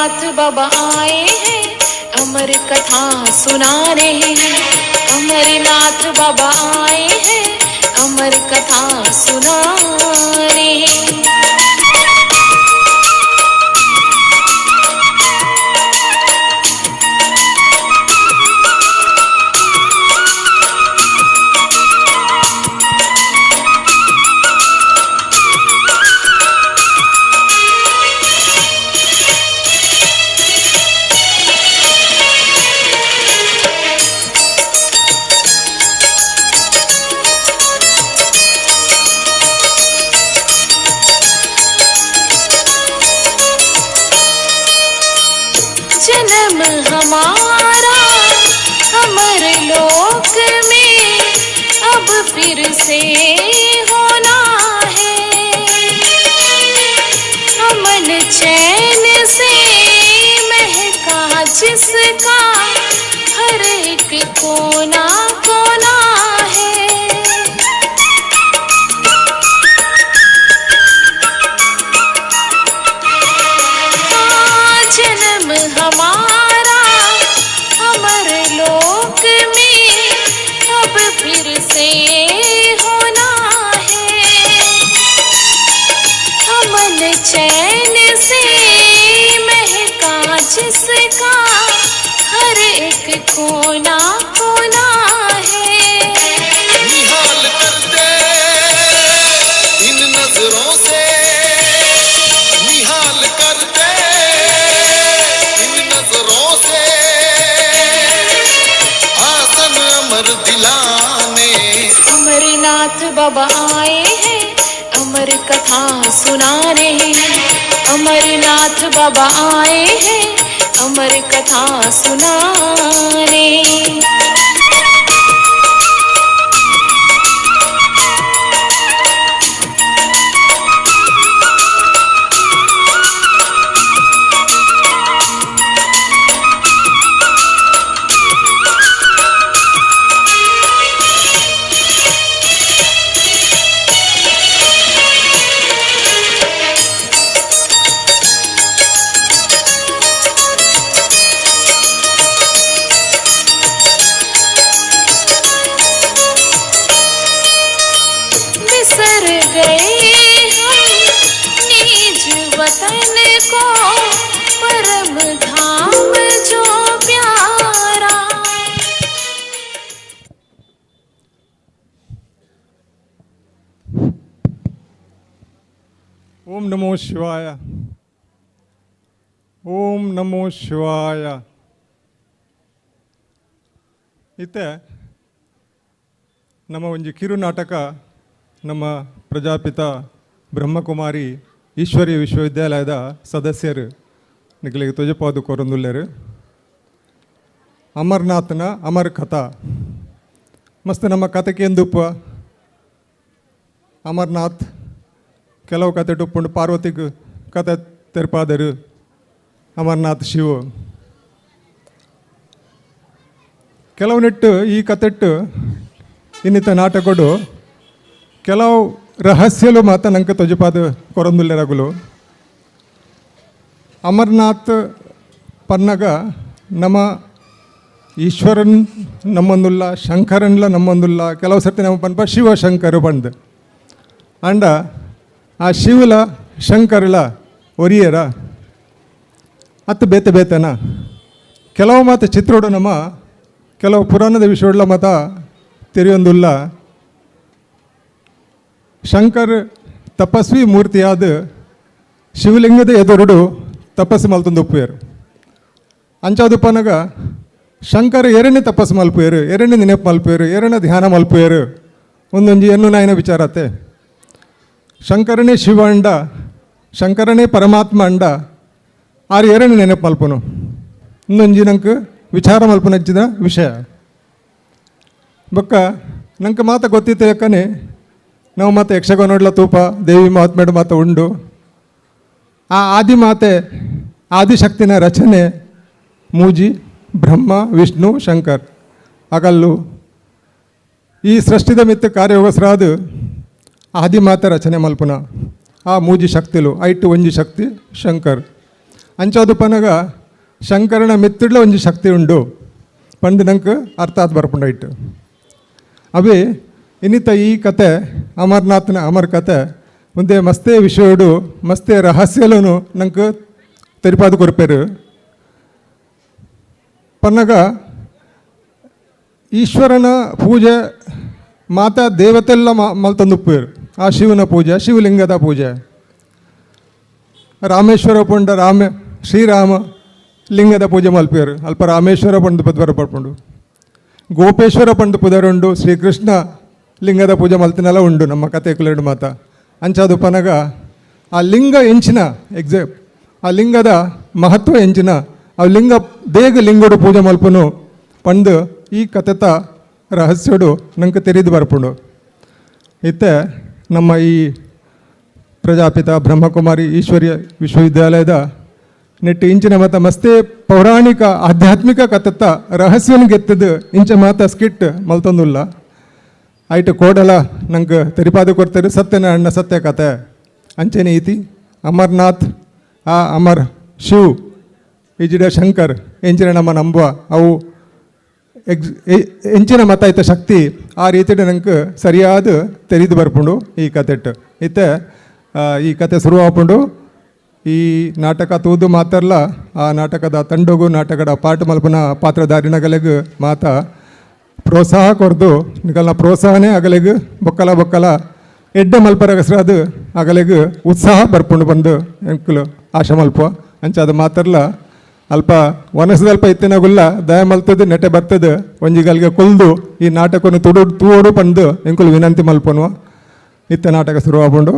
अमरनाथ बाबा आए हैं अमर कथा सुनाने। अमरनाथ बाबा आए हैं अमर कथा सुनाने। जन्म हमारा अमर लोक में अब फिर से होना है। अमन चैन से महका जिसका हर एक कोना कोना है। हाँ, जन्म हमारा अमर लोक में अब फिर से होना है। अमन चैन से महका जिसका हर एक कोना कोना है। निहाल कर दे इन नजरों से, निहाल कर दे इन नजरों से, आसन अमर दिलाने। अमरनाथ बाबा आए हैं अमर कथा सुनाने। अमरनाथ बाबा आए हैं अमर कथा सुनाने। बिसर गए हम निज वतन को, परम धाम जो प्यारा। ಓಂ ನಮೋ ಶಿವಾಯ, ಓಂ ನಮೋ ಶಿವಾಯ. ಇತ್ತೆ ನಮ್ಮ ಒಂಜಿ ಕಿರು ನಾಟಕ ನಮ್ಮ ಪ್ರಜಾಪಿತ ಬ್ರಹ್ಮಕುಮಾರಿ ಈಶ್ವರಿ ವಿಶ್ವವಿದ್ಯಾಲಯದ ಸದಸ್ಯರು ನಿಗಲಿಗೆ ತೊಜಪಾದು ಕೊರೊಂದುಲ್ಲೆರು. ಅಮರ್ನಾಥನ ಅಮರ್ ಕಥಾ. ಮಸ್ತ್ ನಮ್ಮ ಕಥೆಗೆ ಎಂದುಪ್ಪ ಅಮರ್ನಾಥ್ ಕೆಲವು ಕತೆ ಟುಪ್ಪುಂಡು ಪಾರ್ವತಿಗೆ ಕತೆ ತೆರ್ಪಾದರು ಅಮರ್ನಾಥ್ ಶಿವ. ಕೆಲವು ನೆಟ್ಟು ಈ ಕತೆಟ್ಟು ಇನ್ನಿತ ನಾಟಕಡು ಕೆಲವು ರಹಸ್ಯಲು ಮಾತ ನಂಗೆ ತೊಜಪಾದ ಕೊರಂದುಲ್ಲೆರಗುಲು. ಅಮರ್ನಾಥ್ ಪನ್ನಗ ನಮ್ಮ ಈಶ್ವರನ್ ನಮ್ಮೊಂದುಲ್ಲ, ಶಂಕರನ್ಲ ನಮ್ಮೊಂದುಲ್ಲ. ಕೆಲವು ಸರ್ತಿ ನಮ್ಮ ಪನ್ಪ ಶಿವಶಂಕರು ಬಂದು ಅಂಡ ಆ ಶಿವಲ ಶಂಕರಲ ಒರಿಯರ ಅತ್ತು ಬೇತೆ ಬೇತನ. ಕೆಲವು ಮಾತು ಚಿತ್ರೋಡು ನಮ್ಮ ಕೆಲವು ಪುರಾಣದ ವಿಷಯಗಳ ಮತ ತೆರೆಯೊಂದುಲ್ಲ. ಶಂಕರ್ ತಪಸ್ವಿ ಮೂರ್ತಿಯಾದ ಶಿವಲಿಂಗದ ಎದುರುಡು ತಪಸ್ಸು ಮಲ್ತೊಂದು ಉಪ್ಪುಯರು. ಅಂಚಾದುಪ್ಪನಗ ಶಂಕರ್ ಎರಡನೇ ತಪಸ್ಸು ಮಲ್ಪುಯರು, ಎರಡನೇ ನೆನಪು ಮಲ್ಪುಯರು, ಎರಡನೇ ಧ್ಯಾನ ಮಲ್ಪುಯರು. ಒಂದೊಂಜಿ ಎನ್ನು ನಾಯಿನ ವಿಚಾರತೆ. ಶಂಕರನೇ ಶಿವ ಅಂಡ, ಶಂಕರನೇ ಪರಮಾತ್ಮ ಅಂಡ, ಆರು ಎರಡನೇ ನೆನಪು ಮಲ್ಪನು. ಇನ್ನೊಂಜಿ ನಂಗೆ ವಿಚಾರ ಮಲ್ಪನಜ್ಜಿದ ವಿಷಯ. ಬೊಕ್ಕ ನಂಗೆ ಮಾತ ಗೊತ್ತಿತ್ತು ಯಾಕನೆ ನಾವು ಮಾತ ಯಕ್ಷಗಾನೋಡ್ಲ ತೂಪ ದೇವಿ ಮಹಾತ್ಮೆಡು ಮಾತ ಉಂಡು. ಆ ಆದಿಮಾತೆ ಆದಿಶಕ್ತಿನ ರಚನೆ ಮೂಜಿ ಬ್ರಹ್ಮ ವಿಷ್ಣು ಶಂಕರ್ ಅಗಲ್ಲು ಈ ಸೃಷ್ಟಿದ ಮಿತ್ತ ಕಾರ್ಯೋಗಸ್ರಾದ ಆದಿಮಾತೆ ರಚನೆ ಮಲ್ಪುನ ಆ ಮೂಜಿ ಶಕ್ತಿಲು ಐಟು ಒಂಜಿ ಶಕ್ತಿ ಶಂಕರ್. ಅಂಚಾದು ಪನಗ ಶಂಕರನ ಮಿತ್ತುಡ್ಲ ಒಂಜಿ ಶಕ್ತಿ ಉಂಡು ಪಂದ್ ನಂಗೆ ಅರ್ಥ ಆತ್ ಬರ್ಪುಂಡೈಟ್. ಅವೇ ಇನ್ನಿತ ಈ ಕತೆ ಅಮರ್ನಾಥನ ಅಮರ್ ಕತೆ ಮುಂದೆ ಮಸ್ತೆ ವಿಷಯಡು ಮಸ್ತೆ ರಹಸ್ಯలను ನಂಗೆ ತೆರಿಪಾದು ಕೊರ್ಪೇರು. ಪನ್ನಗ ಈಶ್ವರನ ಪೂಜೆ ಮಾತಾ ದೇವತೆಲ್ಲ ಮಲ್ತಂದುಪ್ಪೇರು. ಆ ಶಿವನ ಪೂಜೆ, ಶಿವಲಿಂಗದ ಪೂಜೆ, ರಾಮೇಶ್ವರ ಪಂಡ ರಾಮ ಶ್ರೀರಾಮ ಲಿಂಗದ ಪೂಜೆ ಮಲ್ಪೇರು. ಅಲ್ಪ ರಾಮೇಶ್ವರ ಪಂಡು ಪದ್ವರ ಪಡ್ಪುಂಡು, ಗೋಪೇಶ್ವರ ಪಂಡು ಪುದರುಂಡು, ಶ್ರೀಕೃಷ್ಣ ಲಿಂಗದ ಪೂಜೆ ಮಲ್ತಿನೆಲ್ಲ ಉಂಡು ನಮ್ಮ ಕತೆ ಕುಲೆರಡು ಮಾತ. ಅಂಚಾದು ಪನಗ ಆ ಲಿಂಗ ಎಂಚಿನ ಎಕ್ಸಾಕ್ಟ್ ಆ ಲಿಂಗದ ಮಹತ್ವ ಎಂಚಿನ, ಆ ಲಿಂಗ ದೇಗ ಲಿಂಗಡು ಪೂಜೆ ಮಲ್ಪುನು ಪಂಡು ಈ ಕತೆತ ರಹಸ್ಯಡು ನಂಗೆ ತೆರೆದು ಬರ್ಪುಂಡು. ಇತ್ತೆ ನಮ್ಮ ಈ ಪ್ರಜಾಪಿತ ಬ್ರಹ್ಮಕುಮಾರಿ ಈಶ್ವರ್ಯ ವಿಶ್ವವಿದ್ಯಾಲಯದ ನೆಟ್ಟು ಇಂಚಿನ ಮಾತ ಮಸ್ತೆ ಪೌರಾಣಿಕ ಆಧ್ಯಾತ್ಮಿಕ ಕತೆತ ರಹಸ್ಯನ ಗೆತ್ತದು ಇಂಚ ಮಾತ ಸ್ಕಿಟ್ ಮಲ್ತೊಂದುಲ್ಲ. ಐಟ್ ಕೋಡಲ ನಂಗೆ ತೆರಿಪಾದ ಕೊಡ್ತಾರೆ ಸತ್ಯನಾರಾಯಣ ಸತ್ಯ ಕತೆ ಅಂಚನೆ ಇತಿ ಅಮರ್ನಾಥ್ ಆ ಅಮರ್ ಶಿವ್ ಇಜಿಡ ಶಂಕರ್ ಎಂಚಿನ ನಮ್ಮ ನಂಬುವ ಅವು ಎಂಚಿನ ಮತ ಐತ ಶಕ್ತಿ ಆ ರೀತಿಯ ನಂಗೆ ಸರಿಯಾದ ತೆರಿದು ಬರ್ಪುಂಡು ಈ ಕತೆಟ್. ಇತ್ತೆ ಈ ಕತೆ ಶುರು ಆಪುಂಡು. ಈ ನಾಟಕ ತೂದು ಮಾತ್ರಲ್ಲ, ಆ ನಾಟಕದ ತಂಡಗು ನಾಟಕದ ಪಾಠ ಮಲ್ಪನ ಪಾತ್ರಧಾರಿನಗಲೆಗ್ ಮಾತ ಪ್ರೋತ್ಸಾಹ ಕೊರ್ದು ನಿಕಲ್ನ ಪ್ರೋತ್ಸಾಹನೇ ಅಗಲೆಗ್ ಬೊಕ್ಕಲ ಬೊಕ್ಕಲ ಎಡ್ಡೆ ಮಲ್ಪರಗಸ್ರಾದು ಅಗಲೆಗ್ ಉತ್ಸಾಹ ಬರ್ಪುಂಡು ಬಂದು ಎಂಕುಲು ಆಶೆ ಮಲ್ಪ. ಅಂಚ ಅದು ಮಾತ್ರಲ್ಲ ಅಲ್ಪ ವನಸದಲ್ಪ ಇತ್ತಿನಗುಲ್ಲ ದಯ ಮಲ್ತದ ನೆಟೆ ಬರ್ತದ ಒಂಜಿಗಲ್ಗೆ ಕೊಲ್ದು ಈ ನಾಟಕವನ್ನು ತುಡು ತೂಡು ಪಂದು ಎಂಕುಲು ವಿನಂತಿ ಮಲ್ಪನುವ. ಇತ್ತ ನಾಟಕ ಶುರು ಆಪುಂಡು.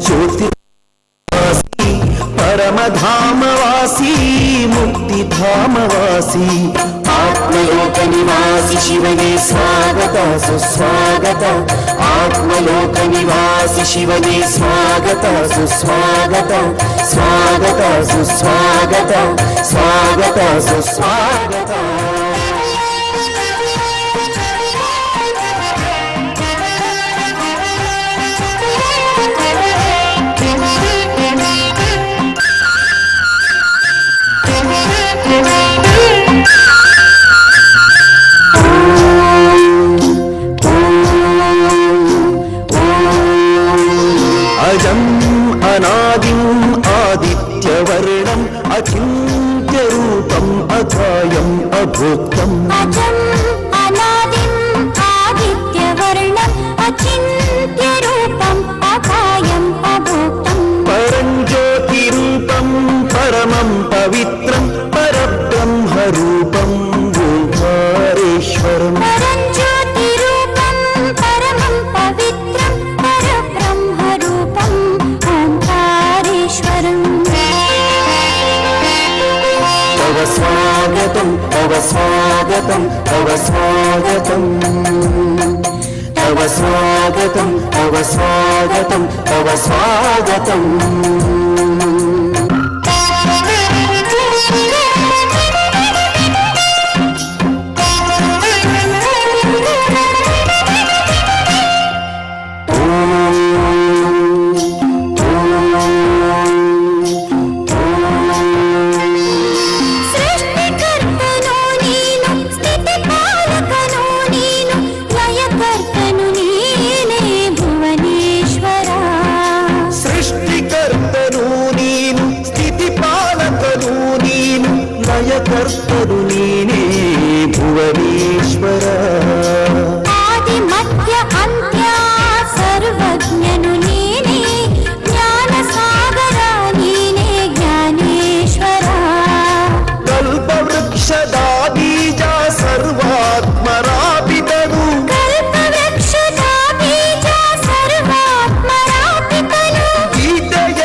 ज्योतिर्वासी परमधामवासी मुक्तिधामवासी आत्मलोक निवासी शिवने स्वागत सुस्वागत आत्मलोक निवासी शिवने स्वागत सुस्वागत स्वागत सुस्वागत स्वागत सुस्वागत। अजम अनादिम आदित्यवर्णम अचिंत्य तव स्वागतम् तव स्वागतं तव स्वागतं तव स्वागतम्। ಸೃಷ್ಟಿಕರ್ತನು ನೀನು, ಸ್ಥಿತಿಪಾಲಕನು ನೀನು, ಲಯಕರ್ತನು ನೀನೇ ಭುವನೇಶ್ವರ. ಸೃಷ್ಟಿಕರ್ತನು ನೀನು, ಸ್ಥಿತಿಪಾಲಕನು ನೀನು, ಲಯಕರ್ತನು ನೀನೇ ಭುವನೇಶ್ವರ. ಆದಿ ಮಧ್ಯ ಅಂತ್ಯ ಸರ್ವಜ್ಞನು ನೀನೇ, ಜ್ಞಾನ ಸಾಗರ ನೀನೇ ಜ್ಞಾನೇಶ್ವರ. ಕಲ್ಪವೃಕ್ಷದ ಬೀಜ ಸರ್ವಾತ್ಮರಾಪಿತನು, ಕಲ್ಪವೃಕ್ಷದ ಬೀಜ ಸರ್ವಾತ್ಮರಾಪಿತನು, ಗೀತೆಯ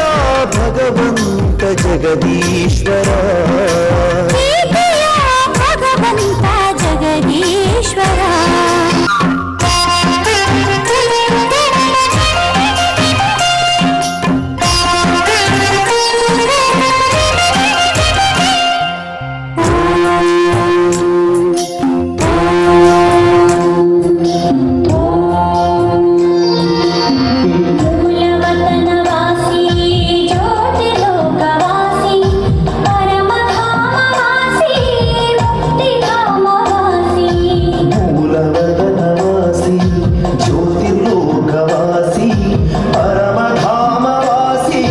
ಭಗವಂತ ಜಗದೀಶ್ವರ. ಗೀತೆಯ ಭಗವಂತ ಜಗದೀಶ್ವರ. ಮೂಲವತನವಾಸಿ ಜ್ಯೋತಿರ್ಲೋಕವಾಸಿ ಪರಮಧಾಮವಾಸಿ ಮುಕ್ತಿಧಾಮವಾಸಿ. ಮೂಲವದನವಾಸಿ ಜ್ಯೋತಿರ್ಲೋಕವಾಸಿ ಪರಮಧಾಮವಾಸಿ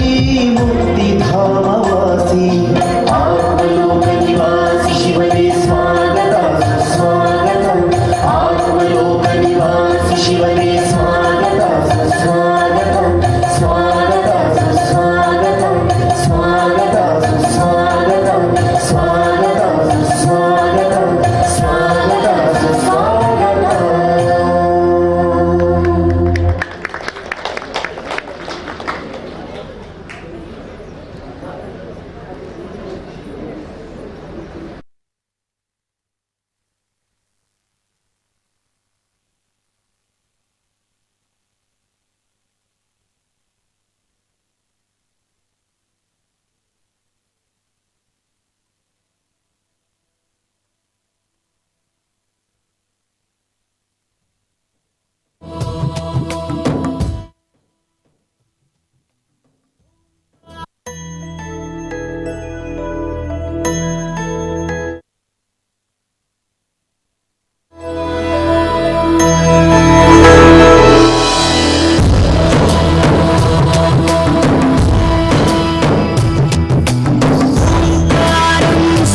ಮುಕ್ತಿಧಾಮವಾಸಿ. ಆತ್ಮಲೋಕ ನಿವಾಸಿ ಶಿವನೇ ಸ್ವಾಗತ ಸುಸ್ವಾಗತ. ಆತ್ಮಲೋಕ ನಿವಾಸಿ ಶಿವನೇ ಸ್ವಾಗತ ಸುಸ್ವಾಗತ. ಸ್ವಾಗತ ಸುಸ್ವಾಗತ ಸ್ವಾಗತ ಸುಸ್ವಾಗತ ಸ್ವಾಗತ ಸುಸ್ವಾಗತ ಸ್ವಾಗತ ಸುಸ್ವಾಗತ.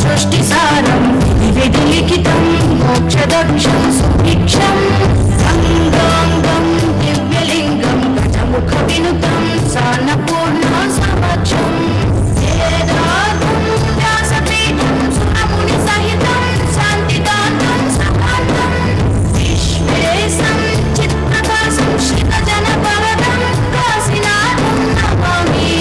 ಸೃಷ್ಟಿಸಾರಂ ವಿಧಿಲಿಖಿತಂ ಮೋಕ್ಷದಕ್ಷಂ ಸುಭಿಕ್ಷಂ ಅಂಗಾಂಗಂ ದಿವ್ಯಲಿಂಗಂ ಗಜಮುಖವಿನುತಂ ಸಾನಪೂರ್ಣ ಸಮಕ್ಷಂ ವೇದಾಂತಂ ವ್ಯಾಸಪೀಠಂ ಸುರಮುನಿಸಹಿತಂ ಶಾಂತಿದಾಂತಂ ಸಕಾಂತಂ ವಿಶ್ವೇಶಂ ಚಿತ್ಪ್ರಕಾಶಂ ಶ್ರಿತಜನಪರದಂ ಕಾಶಿನಾಥಂ ನಮಾಮಿ.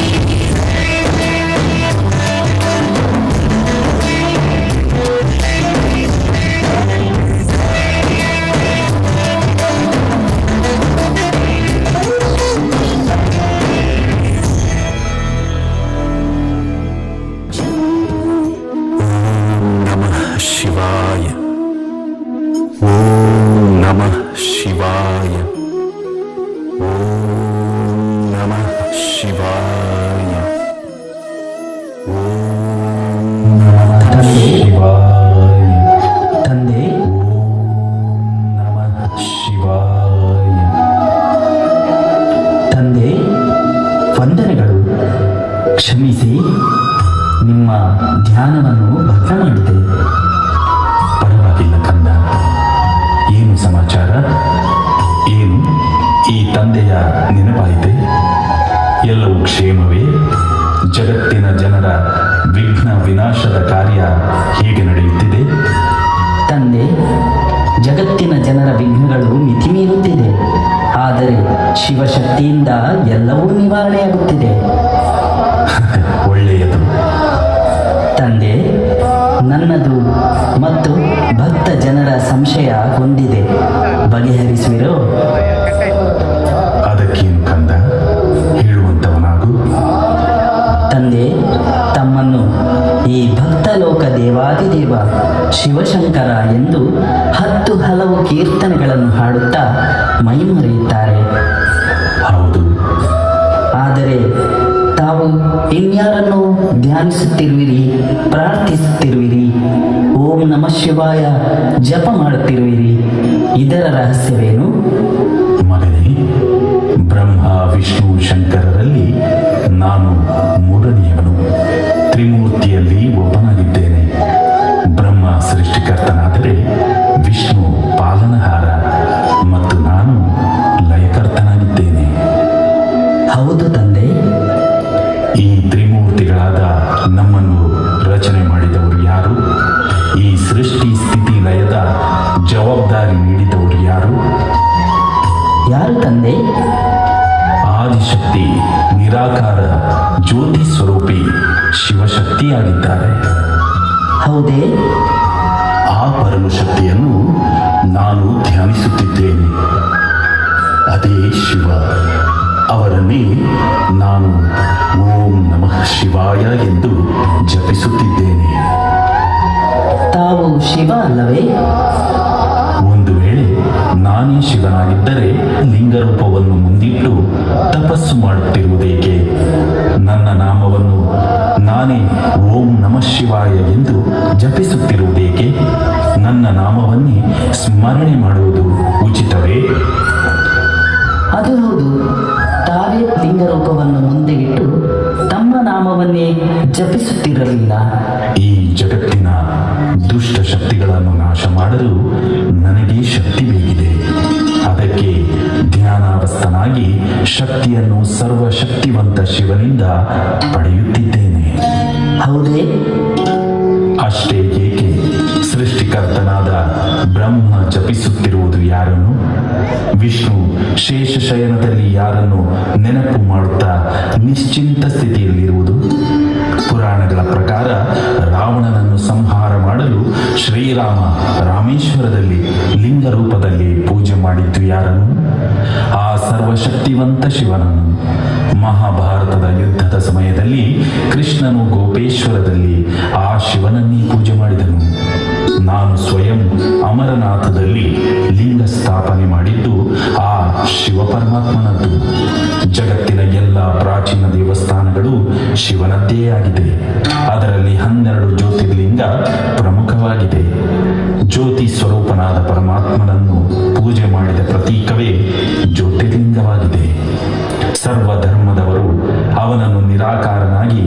ನಮಃ ಶಿವಾಯ. ಓಂ ನಮಃ ಶಿವಾಯ. ಓಂ ನಮಃ ಶಿವಾಯ. ಓಂ ನಮಃ ಶಿವಾಯ. ತಂದೆ, ಓಂ ನಮಃ ಶಿವಾಯ. ತಂದೆ, ವಂದನೆಗಳು. ಕ್ಷಮಿಸಿ, ನಿಮ್ಮ ಧ್ಯಾನವನ್ನು ಭಗ್ನ ಮಾಡಿದೆ. ಪರವಾಗಿಲ್ಲ ಕಂದ. ಏನು ಸಮಾಚಾರ? ಏನು ಈ ತಂದೆಯ ನೆನಪಾಯಿತೆ? ಎಲ್ಲವೂ ಕ್ಷೇಮವೇ? ಜಗತ್ತಿನ ಜನರ ವಿಘ್ನ ವಿನಾಶದ ಕಾರ್ಯ ಹೇಗೆ ನಡೆಯುತ್ತಿದೆ? ತಂದೆ, ಜಗತ್ತಿನ ಜನರ ವಿಘ್ನಗಳು ಮಿತಿಮೀರುತ್ತಿದೆ. ಆದರೆ ಶಿವಶಕ್ತಿಯಿಂದ ಎಲ್ಲವೂ ನಿವಾರಣೆಯಾಗುತ್ತಿದೆ. ಒಳ್ಳೆಯದು. ತಂದೆ, ನನ್ನದು ಮತ್ತು ಭಕ್ತ ಜನರ ಸಂಶಯ ಹೊಂದಿದೆ, ಬಗೆಹರಿಸುವಿರೋ? ಅದಕ್ಕೇನು ಕಂದ, ಹೇಳುವಂತವನಾಗು. ತಂದೆ, ತಮ್ಮನ್ನು ಈ ಭಕ್ತಲೋಕ ದೇವಾದಿದೇವ ಶಿವಶಂಕರ ಎಂದು 10 ಹಲವು ಕೀರ್ತನೆಗಳನ್ನು ಹಾಡುತ್ತಾ ಮೈಮರೆಯುತ್ತಾರೆ. ಹೌದು. ಆದರೆ ತಾವು ಇನ್ಯಾರನ್ನು ಧ್ಯಾನಿಸುತ್ತಿರುವಿರಿ, ಪ್ರಾರ್ಥಿಸುತ್ತಿರುವಿರಿ, ಓಂ ನಮಃ ಶಿವಾಯ ಜಪ ಮಾಡುತ್ತಿರುವಿರಿ, ಇದರ ರಹಸ್ಯವೇನು? ಮಗನೇ, ಬ್ರಹ್ಮ ವಿಷ್ಣು ಶಂಕರರಲ್ಲಿ ನಾನು ಮೂರನೆಯವನು. ತ್ರಿಮೂರ್ತಿಯಲ್ಲಿ ಒಬ್ಬನಾಗಿದ್ದೇನೆ. ಬ್ರಹ್ಮ ಸೃಷ್ಟಿಕರ್ತನಾದರೆ ವಿಷ್ಣು ಪಾಲನಹಾರ ಮತ್ತು ನಾನು ಲಯಕರ್ತನಾಗಿದ್ದೇನೆ. ಹೌದು ತಂದೆ. ಈ ತ್ರಿಮೂರ್ತಿಗಳಾದ ನಮ್ಮನ್ನು ರಚನೆ ಮಾಡಿದವರು ಯಾರು? ಈ ಸೃಷ್ಟಿ ಸ್ಥಿತಿ ಲಯದ ಜವಾಬ್ದಾರಿ ನೀಡಿದವರು ಯಾರು? ಯಾರು ತಂದೆ? ಆದಿಶಕ್ತಿ ನಿರಾಕಾರ ಜ್ಯೋತಿ ಸ್ವರೂಪಿ ಶಿವಶಕ್ತಿಯಾಗಿದ್ದಾರೆ. ಹೌದೇ? ಆ ಪರಮಶಕ್ತಿಯನ್ನು ನಾನು ಧ್ಯಾನಿಸುತ್ತಿದ್ದೇನೆ. ಅದೇ ಶಿವ. ಅವರನ್ನೇ ನಾನು ಓಂ ನಮಃ ಶಿವಾಯ ಎಂದು ಜಪಿಸುತ್ತಿದ್ದೇನೆ. ತಾವು ಶಿವ ಅಲ್ಲವೇ? ಒಂದು ವೇಳೆ ನಾನೇ ಶಿವನಾಗಿದ್ದರೆ ಲಿಂಗರೂಪವನ್ನು ಮುಂದಿಟ್ಟು ತಪಸ್ಸು ಮಾಡುತ್ತಿರುವುದೇಕೆ? ನನ್ನ ನಾಮವನ್ನು ನಾನೇ ಓಂ ನಮಃ ಶಿವಾಯ ಎಂದು ಜಪಿಸುತ್ತಿರುವುದೇಕೆ? ನನ್ನ ನಾಮವನ್ನೇ ಸ್ಮರಣೆ ಮಾಡುವುದು ಉಚಿತವೇ? ಅದು ಹೌದು. ತಾವೇ ಲಿಂಗರೂಪವನ್ನು ಮುಂದೆ ಇಟ್ಟು ತಮ್ಮ ನಾಮವನ್ನೇ ಜಪಿಸುತ್ತಿರಲಿಲ್ಲ. ಈ ಜಗತ್ತಿನ ದುಷ್ಟ ಶಕ್ತಿಗಳನ್ನು ನಾಶ ಮಾಡಲು ನನಗೆ ಶಕ್ತಿ ಬೇಕಿದೆ. ಅದಕ್ಕೆ ಧ್ಯಾನಾವಸ್ಥನಾಗಿ ಶಕ್ತಿಯನ್ನು ಸರ್ವಶಕ್ತಿವಂತ ಶಿವನಿಂದ ಪಡೆಯುತ್ತಿದ್ದೇನೆ. ಹೌದೇ? ಅಷ್ಟೇ ಏಕೆ, ಸೃಷ್ಟಿಕರ್ತನಾದ ಬ್ರಹ್ಮ ಜಪಿಸುತ್ತಿರುವುದು ಯಾರನ್ನು? ವಿಷ್ಣು ಶೇಷಶಯನದಲ್ಲಿ ಯಾರನ್ನು ನೆನಪು ಮಾಡುತ್ತಾ ನಿಶ್ಚಿಂತ ಸ್ಥಿತಿಯಲ್ಲಿರುವುದು? ಪುರಾಣಗಳ ಪ್ರಕಾರ ರಾವಣನನ್ನು ಸಂಹಾರ ಮಾಡಲು ಶ್ರೀರಾಮ ರಾಮೇಶ್ವರದಲ್ಲಿ ಲಿಂಗ ರೂಪದಲ್ಲಿ ಪೂಜೆ ಮಾಡಿದ್ದು ಯಾರನ್ನು? ಆ ಸರ್ವಶಕ್ತಿವಂತ ಶಿವನನ್ನು. ಮಹಾಭಾರತದ ಯುದ್ಧದ ಸಮಯದಲ್ಲಿ ಕೃಷ್ಣನು ಗೋಪೇಶ್ವರದಲ್ಲಿ ಆ ಶಿವನನ್ನೇ ಪೂಜೆ ಮಾಡಿದನು. ನಾನು ಸ್ವಯಂ ಅಮರನಾಥದಲ್ಲಿ ಲಿಂಗ ಸ್ಥಾಪನೆ ಮಾಡಿದ್ದು ಆ ಶಿವಪರಮಾತ್ಮನದ್ದು. ಜಗತ್ತಿನ ಎಲ್ಲ ಪ್ರಾಚೀನ ದೇವಸ್ಥಾನಗಳು ಶಿವನದ್ದೇ ಆಗಿದೆ. ಅದರಲ್ಲಿ 12 ಜ್ಯೋತಿರ್ಲಿಂಗ ಪ್ರಮುಖವಾಗಿದೆ. ಜ್ಯೋತಿ ಸ್ವರೂಪನಾದ ಪರಮಾತ್ಮನನ್ನು ಪೂಜೆ ಮಾಡಿದ ಪ್ರತೀಕವೇ ಜ್ಯೋತಿರ್ಲಿಂಗವಾಗಿದೆ. ಸರ್ವಧರ್ಮದವರು ಅವನನ್ನು ನಿರಾಕಾರನಾಗಿ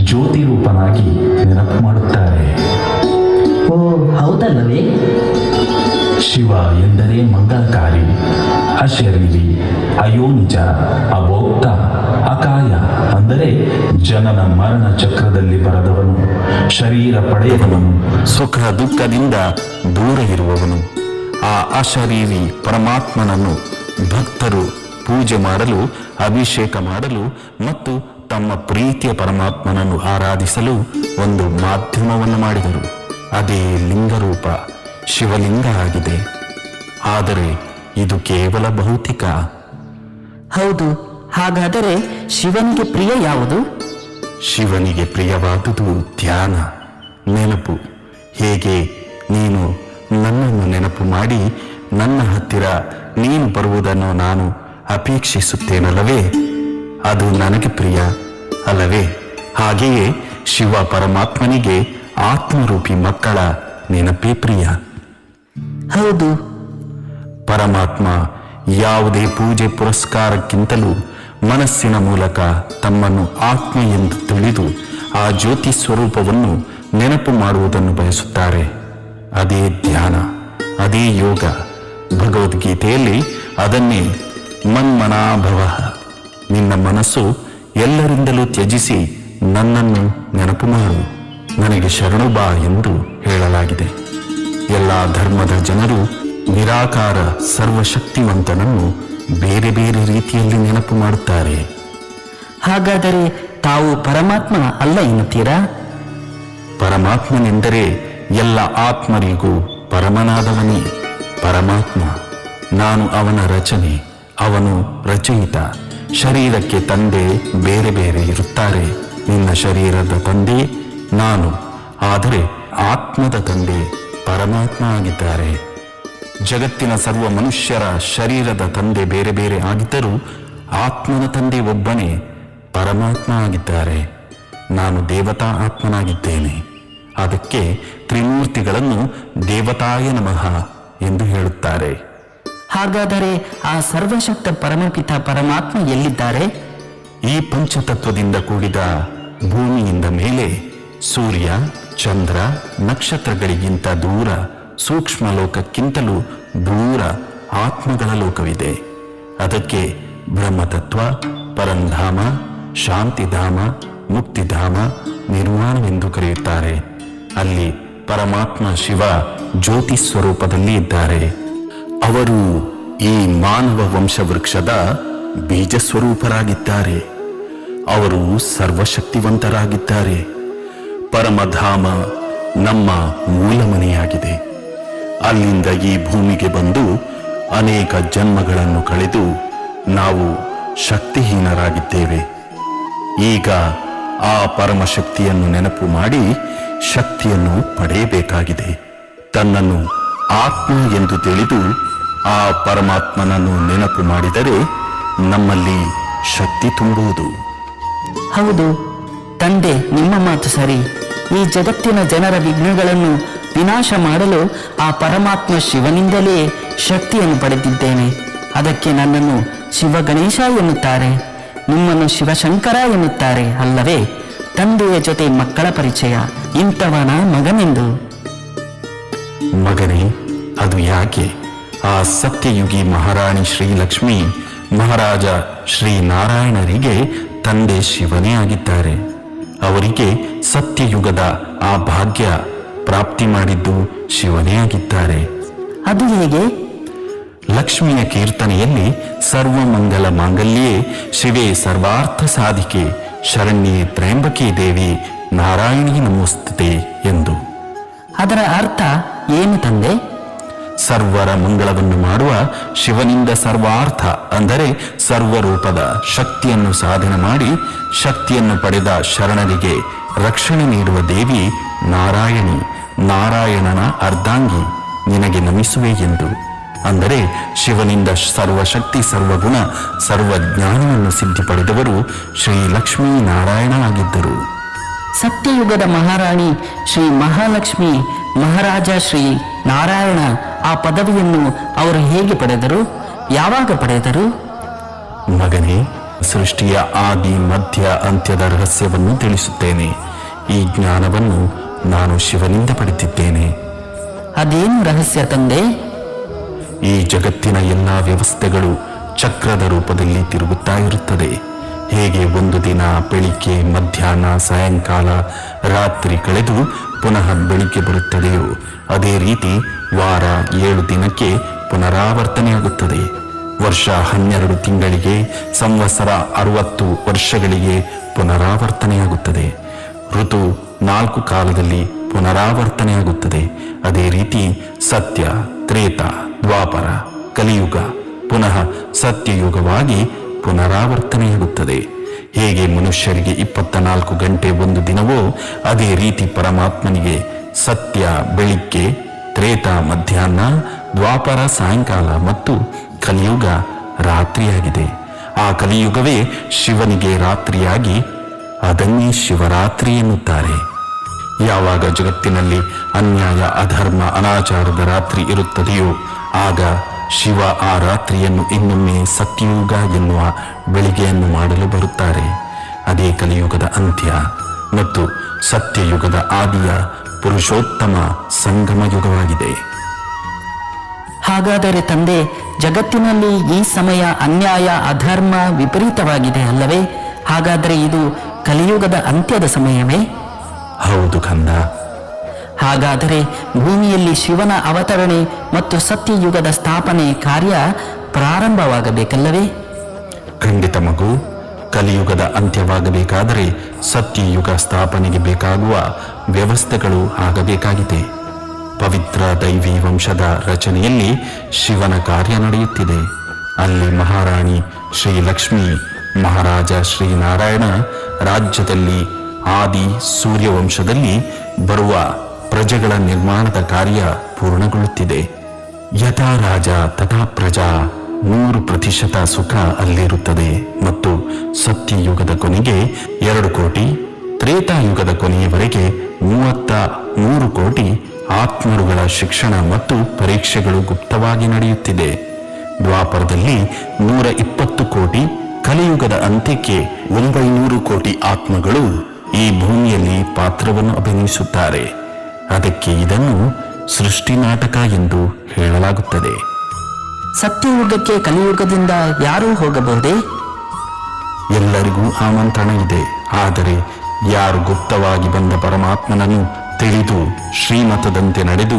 ಜ್ಯೋತಿರೂಪನಾಗಿ ನೆನಪು ಮಾಡುತ್ತಾರೆ. ಓ, ಹೌದಲ್ಲವೇ? ಶಿವ ಎಂದರೆ ಮಂಗಳಕಾರಿ, ಅಶರೀರಿ, ಅಯೋನಿಜ, ಅಭೋಕ್ತ, ಅಕಾಯ, ಅಂದರೆ ಜನನ ಮರಣ ಚಕ್ರದಲ್ಲಿ ಬರದವನು, ಶರೀರ ಪಡೆಯದವನು, ಸುಖ ದುಃಖದಿಂದ ದೂರ ಇರುವವನು. ಆ ಅಶರೀರಿ ಪರಮಾತ್ಮನನ್ನು ಭಕ್ತರು ಪೂಜೆ ಮಾಡಲು, ಅಭಿಷೇಕ ಮಾಡಲು ಮತ್ತು ತಮ್ಮ ಪ್ರೀತಿಯ ಪರಮಾತ್ಮನನ್ನು ಆರಾಧಿಸಲು ಒಂದು ಮಾಧ್ಯಮವನ್ನು ಮಾಡಿದರು. ಅದೇ ಲಿಂಗರೂಪ ಶಿವಲಿಂಗ ಆಗಿದೆ. ಆದರೆ ಇದು ಕೇವಲ ಭೌತಿಕ. ಹೌದು. ಹಾಗಾದರೆ ಶಿವನಿಗೆ ಪ್ರಿಯ ಯಾವುದು? ಶಿವನಿಗೆ ಪ್ರಿಯವಾದುದು ಧ್ಯಾನ, ನೆನಪು. ಹೇಗೆ ನೀನು ನನ್ನನ್ನು ನೆನಪು ಮಾಡಿ ನನ್ನ ಹತ್ತಿರ ನೀನು ಬರುವುದನ್ನು ನಾನು ಅಪೇಕ್ಷಿಸುತ್ತೇನಲ್ಲವೇ? ಅದು ನನಗೆ ಪ್ರಿಯ ಅಲ್ಲವೇ? ಹಾಗೆಯೇ ಶಿವ ಪರಮಾತ್ಮನಿಗೆ ಆತ್ಮರೂಪಿ ಮಕ್ಕಳ ನೆನಪೇ ಪ್ರಿಯ. ಹೌದು. ಪರಮಾತ್ಮ ಯಾವುದೇ ಪೂಜೆ ಪುರಸ್ಕಾರಕ್ಕಿಂತಲೂ ಮನಸ್ಸಿನ ಮೂಲಕ ತಮ್ಮನ್ನು ಆತ್ಮ ಎಂದು ತಿಳಿದು ಆ ಜ್ಯೋತಿ ಸ್ವರೂಪವನ್ನು ನೆನಪು ಮಾಡುವುದನ್ನು ಬಯಸುತ್ತಾರೆ. ಅದೇ ಧ್ಯಾನ, ಅದೇ ಯೋಗ. ಭಗವದ್ಗೀತೆಯಲ್ಲಿ ಅದನ್ನೇ ಮನ್ಮನಾಭವ, ನಿನ್ನ ಮನಸ್ಸು ಎಲ್ಲರಿಂದಲೂ ತ್ಯಜಿಸಿ ನನ್ನನ್ನು ನೆನಪು ಮಾಡು, ನನಗೆ ಶರಣು ಬಾ ಎಂದು ಹೇಳಲಾಗಿದೆ. ಎಲ್ಲ ಧರ್ಮದ ಜನರು ನಿರಾಕಾರ ಸರ್ವಶಕ್ತಿವಂತನನ್ನು ಬೇರೆ ಬೇರೆ ರೀತಿಯಲ್ಲಿ ನೆನಪು ಮಾಡುತ್ತಾರೆ. ಹಾಗಾದರೆ ತಾವು ಪರಮಾತ್ಮ ಅಲ್ಲ ಎನ್ನುತ್ತೀರಾ? ಪರಮಾತ್ಮನೆಂದರೆ ಎಲ್ಲ ಆತ್ಮರಿಗೂ ಪರಮನಾದವನೇ ಪರಮಾತ್ಮ. ನಾನು ಅವನ ರಚನೆ, ಅವನು ರಚಯಿತ. ಶರೀರಕ್ಕೆ ತಂದೆ ಬೇರೆ ಬೇರೆ ಇರುತ್ತಾರೆ. ನಿನ್ನ ಶರೀರದ ತಂದೆ ನಾನು, ಆದರೆ ಆತ್ಮದ ತಂದೆ ಪರಮಾತ್ಮ ಆಗಿದ್ದಾರೆ. ಜಗತ್ತಿನ ಸರ್ವ ಮನುಷ್ಯರ ಶರೀರದ ತಂದೆ ಬೇರೆ ಬೇರೆ ಆಗಿದ್ದರೂ ಆತ್ಮನ ತಂದೆ ಒಬ್ಬನೇ ಪರಮಾತ್ಮ ಆಗಿದ್ದಾರೆ. ನಾನು ದೇವತಾ ಆತ್ಮನಾಗಿದ್ದೇನೆ. ಅದಕ್ಕೆ ತ್ರಿಮೂರ್ತಿಗಳನ್ನು ದೇವತಾಯ ನಮಃ ಎಂದು ಹೇಳುತ್ತಾರೆ. ಹಾಗಾದರೆ ಆ ಸರ್ವಶಕ್ತ ಪರಮಪಿತ ಪರಮಾತ್ಮ ಎಲ್ಲಿದ್ದಾರೆ? ಈ ಪಂಚತತ್ವದಿಂದ ಕೂಡಿದ ಭೂಮಿಯಿಂದ ಮೇಲೆ ಸೂರ್ಯ, ಚಂದ್ರ, ನಕ್ಷತ್ರಗಳಿಗಿಂತ ದೂರ, ಸೂಕ್ಷ್ಮ ಲೋಕಕ್ಕಿಂತಲೂ ದೂರ ಆತ್ಮಗಳ ಲೋಕವಿದೆ. ಅದಕ್ಕೆ ಬ್ರಹ್ಮತತ್ವ, ಪರಂಧಾಮ, ಶಾಂತಿಧಾಮ, ಮುಕ್ತಿಧಾಮ, ನಿರ್ವಾಣವೆಂದು ಕರೆಯುತ್ತಾರೆ. ಅಲ್ಲಿ ಪರಮಾತ್ಮ ಶಿವ ಜ್ಯೋತಿ ಸ್ವರೂಪದಲ್ಲಿ ಇದ್ದಾರೆ. ಅವರು ಈ ಮಾನವ ವಂಶವೃಕ್ಷದ ಬೀಜ ಸ್ವರೂಪರಾಗಿದ್ದಾರೆ. ಅವರು ಸರ್ವಶಕ್ತಿವಂತರಾಗಿದ್ದಾರೆ. ಪರಮಧಾಮ ನಮ್ಮ ಮೂಲ ಮನೆಯಾಗಿದೆ. ಅಲ್ಲಿಂದ ಈ ಭೂಮಿಗೆ ಬಂದು ಅನೇಕ ಜನ್ಮಗಳನ್ನು ಕಳೆದು ನಾವು ಶಕ್ತಿಹೀನರಾಗಿದ್ದೇವೆ. ಈಗ ಆ ಪರಮಶಕ್ತಿಯನ್ನು ನೆನಪು ಮಾಡಿ ಶಕ್ತಿಯನ್ನು ಪಡೆಯಬೇಕಾಗಿದೆ. ತನ್ನನ್ನು ಆತ್ಮ ಎಂದು ತಿಳಿದು ಆ ಪರಮಾತ್ಮನನ್ನು ನೆನಪು ಮಾಡಿದರೆ ನಮ್ಮಲ್ಲಿ ಶಕ್ತಿ ತುಂಬುವುದು. ಹೌದು ತಂದೆ, ನಿಮ್ಮ ಮಾತು ಸರಿ. ಈ ಜಗತ್ತಿನ ಜನರ ವಿಘ್ನಗಳನ್ನು ವಿನಾಶ ಮಾಡಲು ಆ ಪರಮಾತ್ಮ ಶಿವನಿಂದಲೇ ಶಕ್ತಿಯನ್ನು ಪಡೆದಿದ್ದೇನೆ. ಅದಕ್ಕೆ ನನ್ನನ್ನು ಶಿವಗಣೇಶ ಎನ್ನುತ್ತಾರೆ, ನಿಮ್ಮನ್ನು ಶಿವಶಂಕರ ಎನ್ನುತ್ತಾರೆ ಅಲ್ಲವೇ? ತಂದೆಯ ಜೊತೆ ಮಕ್ಕಳ ಪರಿಚಯ, ಇಂಥವನ ಮಗನೆಂದು. ಮಗನೇ, ಅದು ಯಾಕೆ? ಆ ಸತ್ಯಯುಗಿ ಮಹಾರಾಣಿ ಶ್ರೀಲಕ್ಷ್ಮಿ ಮಹಾರಾಜ ಶ್ರೀ ನಾರಾಯಣರಿಗೆ ತಂದೆ ಶಿವನೇ ಆಗಿದ್ದಾರೆ. ಅವರಿಗೆ ಸತ್ಯಯುಗದ ಆ ಭಾಗ್ಯ ಪ್ರಾಪ್ತಿ ಮಾಡಿದ್ದು ಶಿವನೇ ಆಗಿದ್ದಾರೆ. ಅದು ಹೇಗೆ? ಲಕ್ಷ್ಮಿಯ ಕೀರ್ತನೆಯಲ್ಲಿ ಸರ್ವಮಂಗಲ ಮಾಂಗಲ್ಯೇ ಶಿವೇ ಸರ್ವಾರ್ಥ ಸಾಧಿಕೆ ಶರಣ್ಯೇ ತ್ರಯಂಬಕೇ ದೇವಿ ನಾರಾಯಣಿ ನಮೋಸ್ತುತೆ ಎಂದು. ಅದರ ಅರ್ಥ ಏನು ತಂದೆ? ಸರ್ವರ ಮಂಗಳವನ್ನು ಮಾಡುವ ಶಿವನಿಂದ ಸರ್ವಾರ್ಥ ಅಂದರೆ ಸರ್ವರೂಪದ ಶಕ್ತಿಯನ್ನು ಸಾಧನೆ ಮಾಡಿ ಶಕ್ತಿಯನ್ನು ಪಡೆದ ಶರಣರಿಗೆ ರಕ್ಷಣೆ ನೀಡುವ ದೇವಿ ನಾರಾಯಣಿ, ನಾರಾಯಣನ ಅರ್ಧಾಂಗಿ ನಿನಗೆ ನಮಿಸುವೆ ಎಂದು. ಅಂದರೆ ಶಿವನಿಂದ ಸರ್ವಶಕ್ತಿ, ಸರ್ವಗುಣ, ಸರ್ವಜ್ಞಾನವನ್ನು ಸಿದ್ಧಿ ಪಡೆದವರು ಶ್ರೀ ಲಕ್ಷ್ಮೀ ನಾರಾಯಣ ಆಗಿದ್ದರು. ಸತ್ಯಯುಗದ ಮಹಾರಾಣಿ ಶ್ರೀ ಮಹಾಲಕ್ಷ್ಮಿ ಮಹಾರಾಜ ಶ್ರೀ ನಾರಾಯಣ ಆ ಪದವಿಯನ್ನು ಅವರು ಹೇಗೆ ಪಡೆದರು? ಯಾವಾಗ ಪಡೆದರು? ಮಗನೇ, ಸೃಷ್ಟಿಯ ಆದಿ ಮಧ್ಯ ಅಂತ್ಯದ ರಹಸ್ಯವನ್ನು ತಿಳಿಸುತ್ತೇನೆ. ಈ ಜ್ಞಾನವನ್ನು ನಾನು ಶಿವನಿಂದ ಪಡೆದಿದ್ದೇನೆ. ಅದೇನು ರಹಸ್ಯ ತಂದೆ? ಈ ಜಗತ್ತಿನ ಎಲ್ಲ ವ್ಯವಸ್ಥೆಗಳು ಚಕ್ರದ ರೂಪದಲ್ಲಿ ತಿರುಗುತ್ತಾ ಇರುತ್ತದೆ. ಹೇಗೆ ಒಂದು ದಿನ ಬೆಳಿಗ್ಗೆ, ಮಧ್ಯಾಹ್ನ, ಸಾಯಂಕಾಲ, ರಾತ್ರಿ ಕಳೆದು ಪುನಃ ಬೆಳಿಗ್ಗೆ ಬರುತ್ತದೆಯೋ ಅದೇ ರೀತಿ ವಾರ 7 ದಿನಕ್ಕೆ ಪುನರಾವರ್ತನೆಯಾಗುತ್ತದೆ. ವರ್ಷ 12 ತಿಂಗಳಿಗೆ, ಸಂವತ್ಸರ 60 ವರ್ಷಗಳಿಗೆ ಪುನರಾವರ್ತನೆಯಾಗುತ್ತದೆ. ಋತು 4 ಕಾಲದಲ್ಲಿ ಪುನರಾವರ್ತನೆಯಾಗುತ್ತದೆ. ಅದೇ ರೀತಿ ಸತ್ಯ, ತ್ರೇತ, ದ್ವಾಪರ, ಕಲಿಯುಗ ಪುನಃ ಸತ್ಯಯುಗವಾಗಿ ಪುನರಾವರ್ತನೆಯಾಗುತ್ತದೆ. ಹೇಗೆ ಮನುಷ್ಯರಿಗೆ 24 ಗಂಟೆ ಒಂದು ದಿನವೋ ಅದೇ ರೀತಿ ಪರಮಾತ್ಮನಿಗೆ ಸತ್ಯ ಬೆಳಿಗ್ಗೆ, ತ್ರೇತ ಮಧ್ಯಾಹ್ನ, ದ್ವಾಪರ ಸಾಯಂಕಾಲ ಮತ್ತು ಕಲಿಯುಗ ರಾತ್ರಿಯಾಗಿದೆ. ಆ ಕಲಿಯುಗವೇ ಶಿವನಿಗೆ ರಾತ್ರಿಯಾಗಿ ಅದನ್ನೇ ಶಿವರಾತ್ರಿ ಎನ್ನುತ್ತಾರೆ. ಯಾವಾಗ ಜಗತ್ತಿನಲ್ಲಿ ಅನ್ಯಾಯ, ಅಧರ್ಮ, ಅನಾಚಾರದ ರಾತ್ರಿ ಇರುತ್ತದೆಯೋ ಆಗ ಶಿವ ಆ ರಾತ್ರಿಯನ್ನು ಇನ್ನೊಮ್ಮೆ ಸತ್ಯಯುಗ ಎನ್ನುವ ಬೆಳಿಗ್ಗೆಯನ್ನು ಮಾಡಲು ಬರುತ್ತಾರೆ. ಅದೇ ಕಲಿಯುಗದ ಅಂತ್ಯ ಮತ್ತು ಸತ್ಯಯುಗದ ಆದಿಯ ಪುರುಷೋತ್ತಮ ಸಂಗಮ ಯುಗವಾಗಿದೆ. ಹಾಗಾದರೆ ತಂದೆ, ಜಗತ್ತಿನಲ್ಲಿ ಈ ಸಮಯ ಅನ್ಯಾಯ, ಅಧರ್ಮ ವಿಪರೀತವಾಗಿದೆ ಅಲ್ಲವೇ? ಹಾಗಾದರೆ ಇದು ಕಲಿಯುಗದ ಅಂತ್ಯದ ಸಮಯವೇ? ಹೌದು ಕಂದ. ಹಾಗಾದರೆ ಭೂಮಿಯಲ್ಲಿ ಶಿವನ ಅವತರಣೆ ಮತ್ತು ಸತ್ಯಯುಗದ ಸ್ಥಾಪನೆ ಕಾರ್ಯ ಪ್ರಾರಂಭವಾಗಬೇಕಲ್ಲವೇ? ಖಂಡಿತ ಮಗು. ಕಲಿಯುಗದ ಅಂತ್ಯವಾಗಬೇಕಾದರೆ ಸತ್ಯಯುಗ ಸ್ಥಾಪನೆಗೆ ಬೇಕಾಗುವ ವ್ಯವಸ್ಥೆಗಳು ಆಗಬೇಕಾಗಿದೆ. ಪವಿತ್ರ ದೈವಿ ವಂಶದ ರಚನೆಯಲ್ಲಿ ಶಿವನ ಕಾರ್ಯ ನಡೆಯುತ್ತಿದೆ. ಅಲ್ಲಿ ಮಹಾರಾಣಿ ಶ್ರೀ ಲಕ್ಷ್ಮಿ, ಮಹಾರಾಜ ಶ್ರೀ ನಾರಾಯಣ ರಾಜ್ಯದಲ್ಲಿ ಆದಿ ಸೂರ್ಯವಂಶದಲ್ಲಿ ಬರುವ ಪ್ರಜೆಗಳ ನಿರ್ಮಾಣದ ಕಾರ್ಯ ಪೂರ್ಣಗೊಳ್ಳುತ್ತಿದೆ. ಯಥಾ ರಾಜ ತಥಾ ಪ್ರಜಾ, 100% ಸುಖ ಅಲ್ಲಿರುತ್ತದೆ. ಮತ್ತು ಸತ್ಯಯುಗದ ಕೊನೆಗೆ 2 ಕೋಟಿ, ತ್ರೇತಾಯುಗದ ಕೊನೆಯವರೆಗೆ 33 ಕೋಟಿ ಆತ್ಮರುಗಳ ಶಿಕ್ಷಣ ಮತ್ತು ಪರೀಕ್ಷೆಗಳು ಗುಪ್ತವಾಗಿ ನಡೆಯುತ್ತಿದೆ. ದ್ವಾಪರದಲ್ಲಿ 120 ಕೋಟಿ, ಕಲಿಯುಗದ ಅಂತ್ಯಕ್ಕೆ 900 ಕೋಟಿ ಆತ್ಮಗಳು ಈ ಭೂಮಿಯಲ್ಲಿ ಪಾತ್ರವನ್ನು ಅಭಿನಯಿಸುತ್ತಾರೆ. ಅದಕ್ಕೆ ಇದನ್ನು ಸೃಷ್ಟಿ ನಾಟಕ ಎಂದು ಹೇಳಲಾಗುತ್ತದೆ. ಸತ್ಯಯುಗಕ್ಕೆ ಕಲಿಯುಗದಿಂದ ಯಾರೂ ಹೋಗಬಹುದೇ? ಎಲ್ಲರಿಗೂ ಆಮಂತ್ರಣ ಇದೆ. ಆದರೆ ಯಾರು ಗುಪ್ತವಾಗಿ ಬಂದ ಪರಮಾತ್ಮನನ್ನು ತಿಳಿದು ಶ್ರೀಮತದಂತೆ ನಡೆದು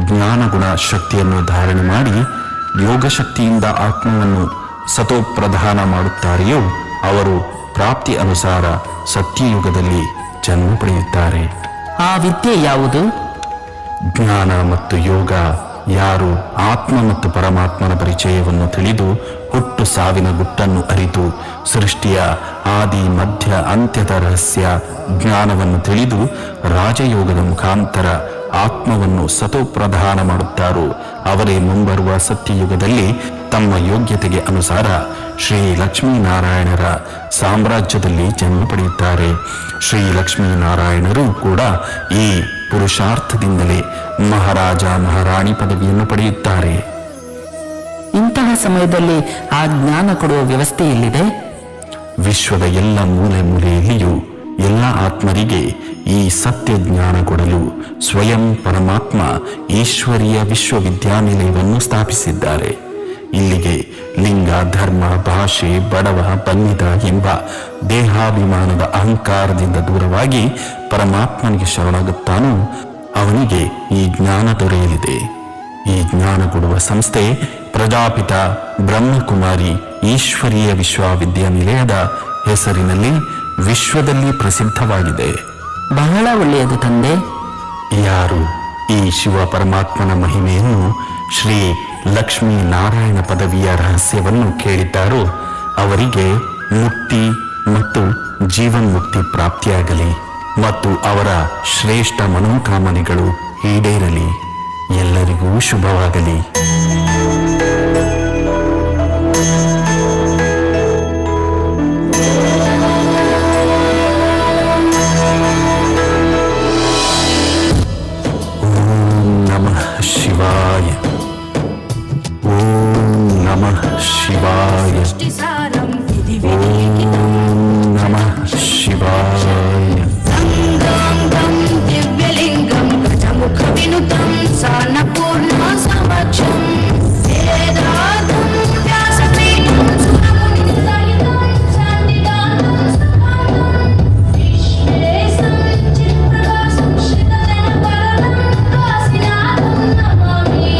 ಜ್ಞಾನಗುಣ ಶಕ್ತಿಯನ್ನು ಧಾರಣೆ ಮಾಡಿ ಯೋಗಶಕ್ತಿಯಿಂದ ಆತ್ಮವನ್ನು ಸತೋಪ್ರಧಾನ ಮಾಡುತ್ತಾರೆಯೋ ಅವರು ಪ್ರಾಪ್ತಿ ಅನುಸಾರ ಸತ್ಯಯುಗದಲ್ಲಿ ಜನ್ಮ ಪಡೆಯುತ್ತಾರೆ. ಆ ವಿದ್ಯೆ ಯಾವುದು? ಜ್ಞಾನ ಮತ್ತು ಯೋಗ. ಯಾರು ಆತ್ಮ ಮತ್ತು ಪರಮಾತ್ಮನ ಪರಿಚಯವನ್ನು ತಿಳಿದು ಹುಟ್ಟು ಸಾವಿನ ಗುಟ್ಟನ್ನು ಅರಿತು ಸೃಷ್ಟಿಯ ಆದಿ ಮಧ್ಯ ಅಂತ್ಯದ ರಹಸ್ಯ ಜ್ಞಾನವನ್ನು ತಿಳಿದು ರಾಜಯೋಗದ ಮುಖಾಂತರ ಆತ್ಮವನ್ನು ಸತೋಪ್ರಧಾನ ಮಾಡುತ್ತಾರೋ ಅವರೇ ಮುಂಬರುವ ಸತ್ಯಯುಗದಲ್ಲಿ ತಮ್ಮ ಯೋಗ್ಯತೆಗೆ ಅನುಸಾರ ಶ್ರೀ ಲಕ್ಷ್ಮೀನಾರಾಯಣರ ಸಾಮ್ರಾಜ್ಯದಲ್ಲಿ ಜನ್ಮ ಪಡೆಯುತ್ತಾರೆ. ಶ್ರೀ ಲಕ್ಷ್ಮೀನಾರಾಯಣರು ಕೂಡ ಈ ಪುರುಷಾರ್ಥದಿಂದಲೇ ಮಹಾರಾಜ ಮಹಾರಾಣಿ ಪದವಿಯನ್ನು ಪಡೆಯುತ್ತಾರೆ. ಇಂತಹ ಸಮಯದಲ್ಲಿ ಆ ಜ್ಞಾನ ಕೊಡುವ ವ್ಯವಸ್ಥೆ ಎಲ್ಲಿದೆ? ವಿಶ್ವದ ಎಲ್ಲ ಮೂಲೆ ಮೂಲೆಯಲ್ಲಿಯೂ ಎಲ್ಲ ಆತ್ಮರಿಗೆ ಈ ಸತ್ಯ ಜ್ಞಾನ ಕೊಡಲು ಸ್ವಯಂ ಪರಮಾತ್ಮ ಈಶ್ವರೀಯ ವಿಶ್ವವಿದ್ಯಾನಿಲಯವನ್ನು ಸ್ಥಾಪಿಸಿದ್ದಾರೆ. ಇಲ್ಲಿಗೆ ಲಿಂಗ, ಧರ್ಮ, ಭಾಷೆ, ಬಡವ, ಬನ್ನಿದ ಎಂಬ ದೇಹಾಭಿಮಾನದ ಅಹಂಕಾರದಿಂದ ದೂರವಾಗಿ ಪರಮಾತ್ಮನಿಗೆ ಶರಣಾಗುತ್ತಾನೋ ಅವನಿಗೆ ಈ ಜ್ಞಾನ ದೊರೆಯಲಿದೆ. ಈ ಜ್ಞಾನ ಕೊಡುವ ಸಂಸ್ಥೆ ಪ್ರಜಾಪಿತ ಬ್ರಹ್ಮಕುಮಾರಿ ಈಶ್ವರೀಯ ವಿಶ್ವವಿದ್ಯಾನಿಲಯದ ಹೆಸರಿನಲ್ಲಿ ವಿಶ್ವದಲ್ಲಿ ಪ್ರಸಿದ್ಧವಾಗಿದೆ. ಬಹಳ ಒಳ್ಳೆಯದು ತಂದೆ. ಯಾರು ಈ ಶಿವ ಪರಮಾತ್ಮನ ಮಹಿಮೆಯನ್ನು, ಶ್ರೀ ಲಕ್ಷ್ಮೀ ನಾರಾಯಣ ಪದವಿಯ ರಹಸ್ಯವನ್ನು ಕೇಳಿದ್ದಾರೋ ಅವರಿಗೆ ಮುಕ್ತಿ ಮತ್ತು ಜೀವನ್ಮುಕ್ತಿ ಪ್ರಾಪ್ತಿಯಾಗಲಿ ಮತ್ತು ಅವರ ಶ್ರೇಷ್ಠ ಮನೋಕಾಮನೆಗಳು ಈಡೇರಲಿ. ಎಲ್ಲರಿಗೂ ಶುಭವಾಗಲಿ. ಓಂ ನಮಃ ಶಿವಾಯ. ಓಂ ನಮಃ ಶಿವಾಯ. ಓಂ ನಮಃ ಶಿವಾಯ. ದಿವ್ಯಲಿಂಗಂ ಗಜಮುಖವಿನುತಂ ಸಾನಪೂರ್ಣ ಸಮಕ್ಷಂ ವೇದಾರ್ಥಂ ವ್ಯಾಸಪೀಠಂ ಸುರಮುನಿಸಹಿತಂ ಶಾಂತಿದಾತಂ ಸುಖಾಂತಂ ವಿಶ್ವೇಶಂ ಚಿತ್ಪ್ರಕಾಶಂ ಶ್ರಿತಜನಪರಂ ಕಾಶಿನಾಥಂ ನಮಾಮಿ.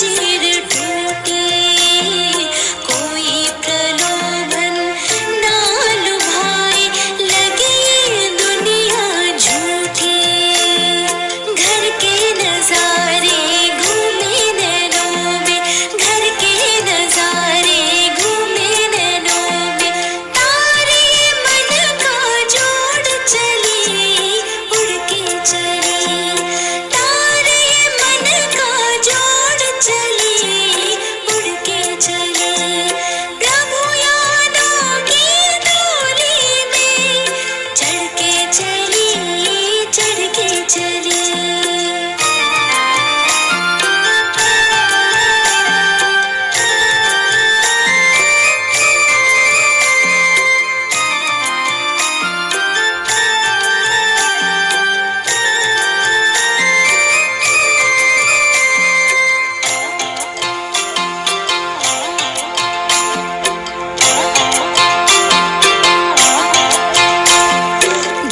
जंजीर टूटी, कोई प्रलोभन ना लुभाए, लगे ये दुनिया झूठी। घर के नजारे घूमे नैनों में, घर के नजारे घूमे नैनों में, तारे मन का जोड़ चली उड़ के चली, तारे मन का जोड़ चली उड़ के चली, प्रभु यादों की डोली में चढ़ के चली, चढ़ के चली।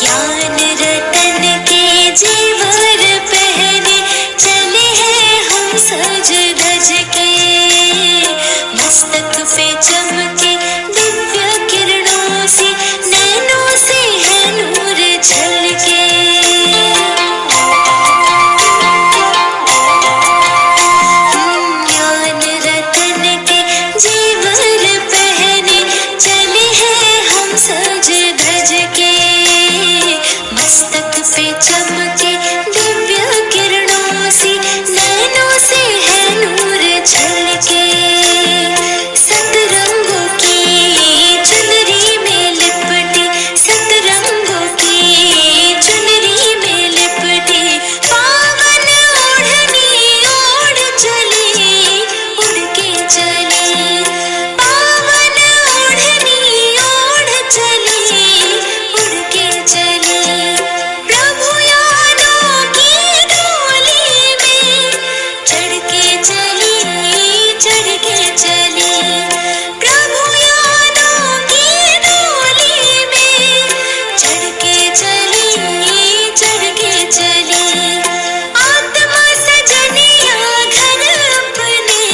ज्ञान रतन के जेवर पहने चले हैं हम सज धज के, मस्तक पे चमके दिव्य किरणों से, नैनों से है नूर झलके। ज्ञान रतन के जेवर पहने चले हैं हम सज धज के, मस्तक पे चमके दिव्य किरणों से, नैनों से है नूर झलके। सतरंगों की चुनरी में लिपटी, सतरंगों की चुनरी में लिपटी, पावन ओढ़नी ओढ़ चली उड़ के चली, पावन ओढ़नी ओढ़ चली उड़ के चली, प्रभु यादों की डोली में चढ़ के चली, चढ़ के चली, प्रभु यादों की डोली में चढ़ के चली, चढ़ के चली। आत्मा सजनिया घर अपने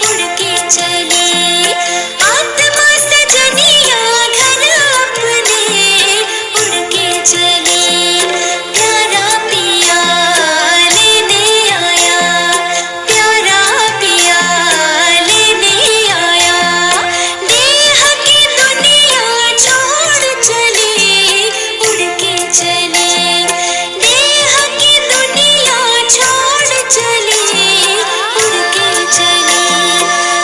उड़ के चली, आत्मा सजनिया घर अपने उड़ के चली, प्यारा पिया लेने आया, प्यारा पिया लेने आया, देह की दुनिया छोड़ चली उड़ के चली, देह की दुनिया छोड़ चली उड़ के चली,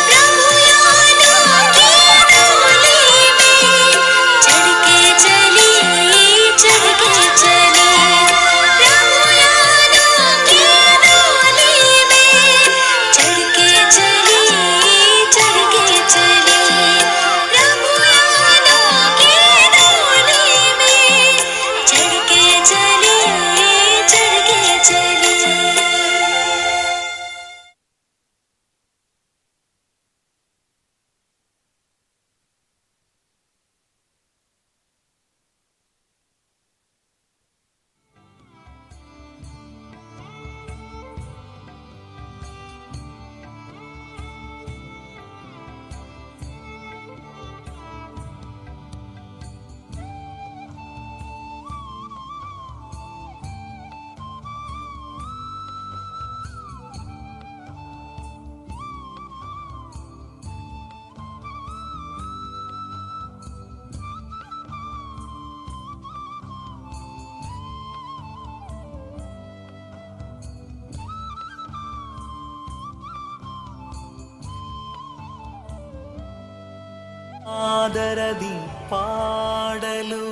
प्रभु यादों की डोली में चढ़ के चली, चढ़ के चली, प्रभु यादों की डोली में चढ़ के चली, चढ़ के चली, प्रभु यादों की डोली में चढ़ के चली, चढ़ के चली। ಆದರದಿ ಪಾಡಲು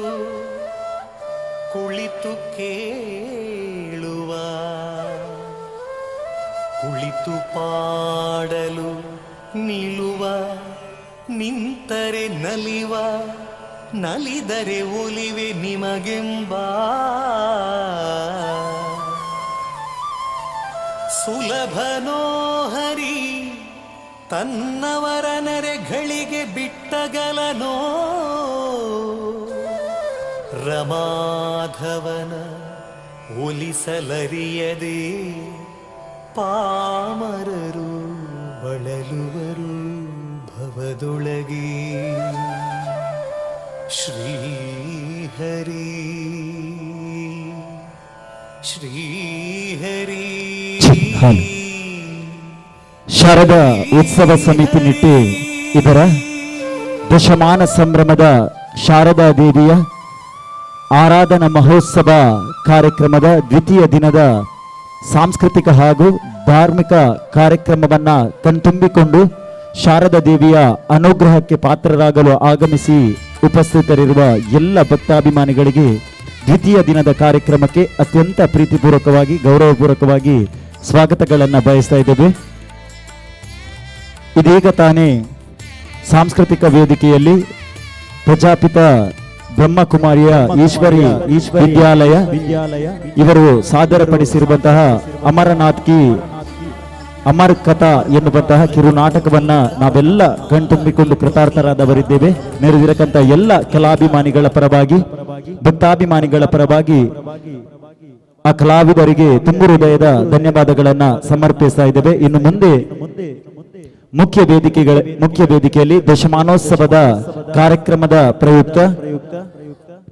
ಕುಳಿತು ಕೇಳುವ, ಕುಳಿತು ಪಾಡಲು ನಿಲ್ಲುವ, ನಿಂತರೆ ನಲಿವ, ನಲಿದರೆ ಒಲಿವೆ ನಿಮಗೆಂಬ ಸುಲಭನೋ ಹರಿ ತನ್ನವರ ನೆರೆಗಳಿಗೆ ಬಿಟ್ಟಗಲನೋ ರಮಾಧವನ ಒಲಿಸಲರಿಯದೆ ಪಾಮರರು. ಶ್ರೀಹರಿ ಶ್ರೀಹರಿ. ಹಾಲು. ಶಾರದಾ ಉತ್ಸವ ಸಮಿತಿ ನಿಟ್ಟೆ ಇದರ ದಶಮಾನ ಸಂಭ್ರಮದ ಶಾರದಾ ದೇವಿಯ ಆರಾಧನಾ ಮಹೋತ್ಸವ ಕಾರ್ಯಕ್ರಮದ ದ್ವಿತೀಯ ದಿನದ ಸಾಂಸ್ಕೃತಿಕ ಹಾಗೂ ಧಾರ್ಮಿಕ ಕಾರ್ಯಕ್ರಮವನ್ನು ಕಣ್ತುಂಬಿಕೊಂಡು ಶಾರದಾ ದೇವಿಯ ಅನುಗ್ರಹಕ್ಕೆ ಪಾತ್ರರಾಗಲು ಆಗಮಿಸಿ ಉಪಸ್ಥಿತರಿರುವ ಎಲ್ಲ ಭಕ್ತಾಭಿಮಾನಿಗಳಿಗೆ ದ್ವಿತೀಯ ದಿನದ ಕಾರ್ಯಕ್ರಮಕ್ಕೆ ಅತ್ಯಂತ ಪ್ರೀತಿಪೂರ್ವಕವಾಗಿ ಗೌರವಪೂರ್ವಕವಾಗಿ ಸ್ವಾಗತಗಳನ್ನು ಬಯಸ್ತಾ ಇದ್ದೇವೆ. ಇದೀಗ ತಾನೇ ಸಾಂಸ್ಕೃತಿಕ ವೇದಿಕೆಯಲ್ಲಿ ಪ್ರಜಾಪಿತ ಬ್ರಹ್ಮಕುಮಾರಿಯ ಈಶ್ವರಿ ವಿದ್ಯಾಲಯ ಇವರು ಸಾದರಪಡಿಸಿರುವಂತಹ ಅಮರನಾಥ್ ಕಿ ಅಮರ್ ಕಥಾ ಎನ್ನುವಂತಹ ಕಿರುನಾಟಕವನ್ನ ನಾವೆಲ್ಲ ಕಣ್ತುಂಬಿಕೊಂಡು ಕೃತಾರ್ಥರಾದವರಿದ್ದೇವೆ. ನೆರೆದಿರಕ್ಕಂತ ಎಲ್ಲ ಕಲಾಭಿಮಾನಿಗಳ ಪರವಾಗಿ, ಭಕ್ತಾಭಿಮಾನಿಗಳ ಪರವಾಗಿ ಆ ಕಲಾವಿದರಿಗೆ ತುಂಬು ಹೃದಯದ ಧನ್ಯವಾದಗಳನ್ನ ಸಮರ್ಪಿಸ್ತಾ ಇದ್ದೇವೆ. ಇನ್ನು ಮುಂದೆ ಮುಖ್ಯ ವೇದಿಕೆಯಲ್ಲಿ ದಶಮಾನೋತ್ಸವದ ಕಾರ್ಯಕ್ರಮದ ಪ್ರಯುಕ್ತ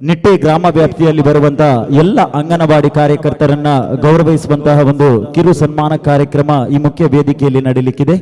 ನಿಟ್ಟೆ ಗ್ರಾಮ ವ್ಯಾಪ್ತಿಯಲ್ಲಿ ಬರುವಂತಹ ಎಲ್ಲ ಅಂಗನವಾಡಿ ಕಾರ್ಯಕರ್ತರನ್ನ ಗೌರವಿಸುವಂತಹ ಒಂದು ಕಿರು ಸನ್ಮಾನ ಕಾರ್ಯಕ್ರಮ ಈ ಮುಖ್ಯ ವೇದಿಕೆಯಲ್ಲಿ ನಡೆಯಲಿಕ್ಕಿದೆ.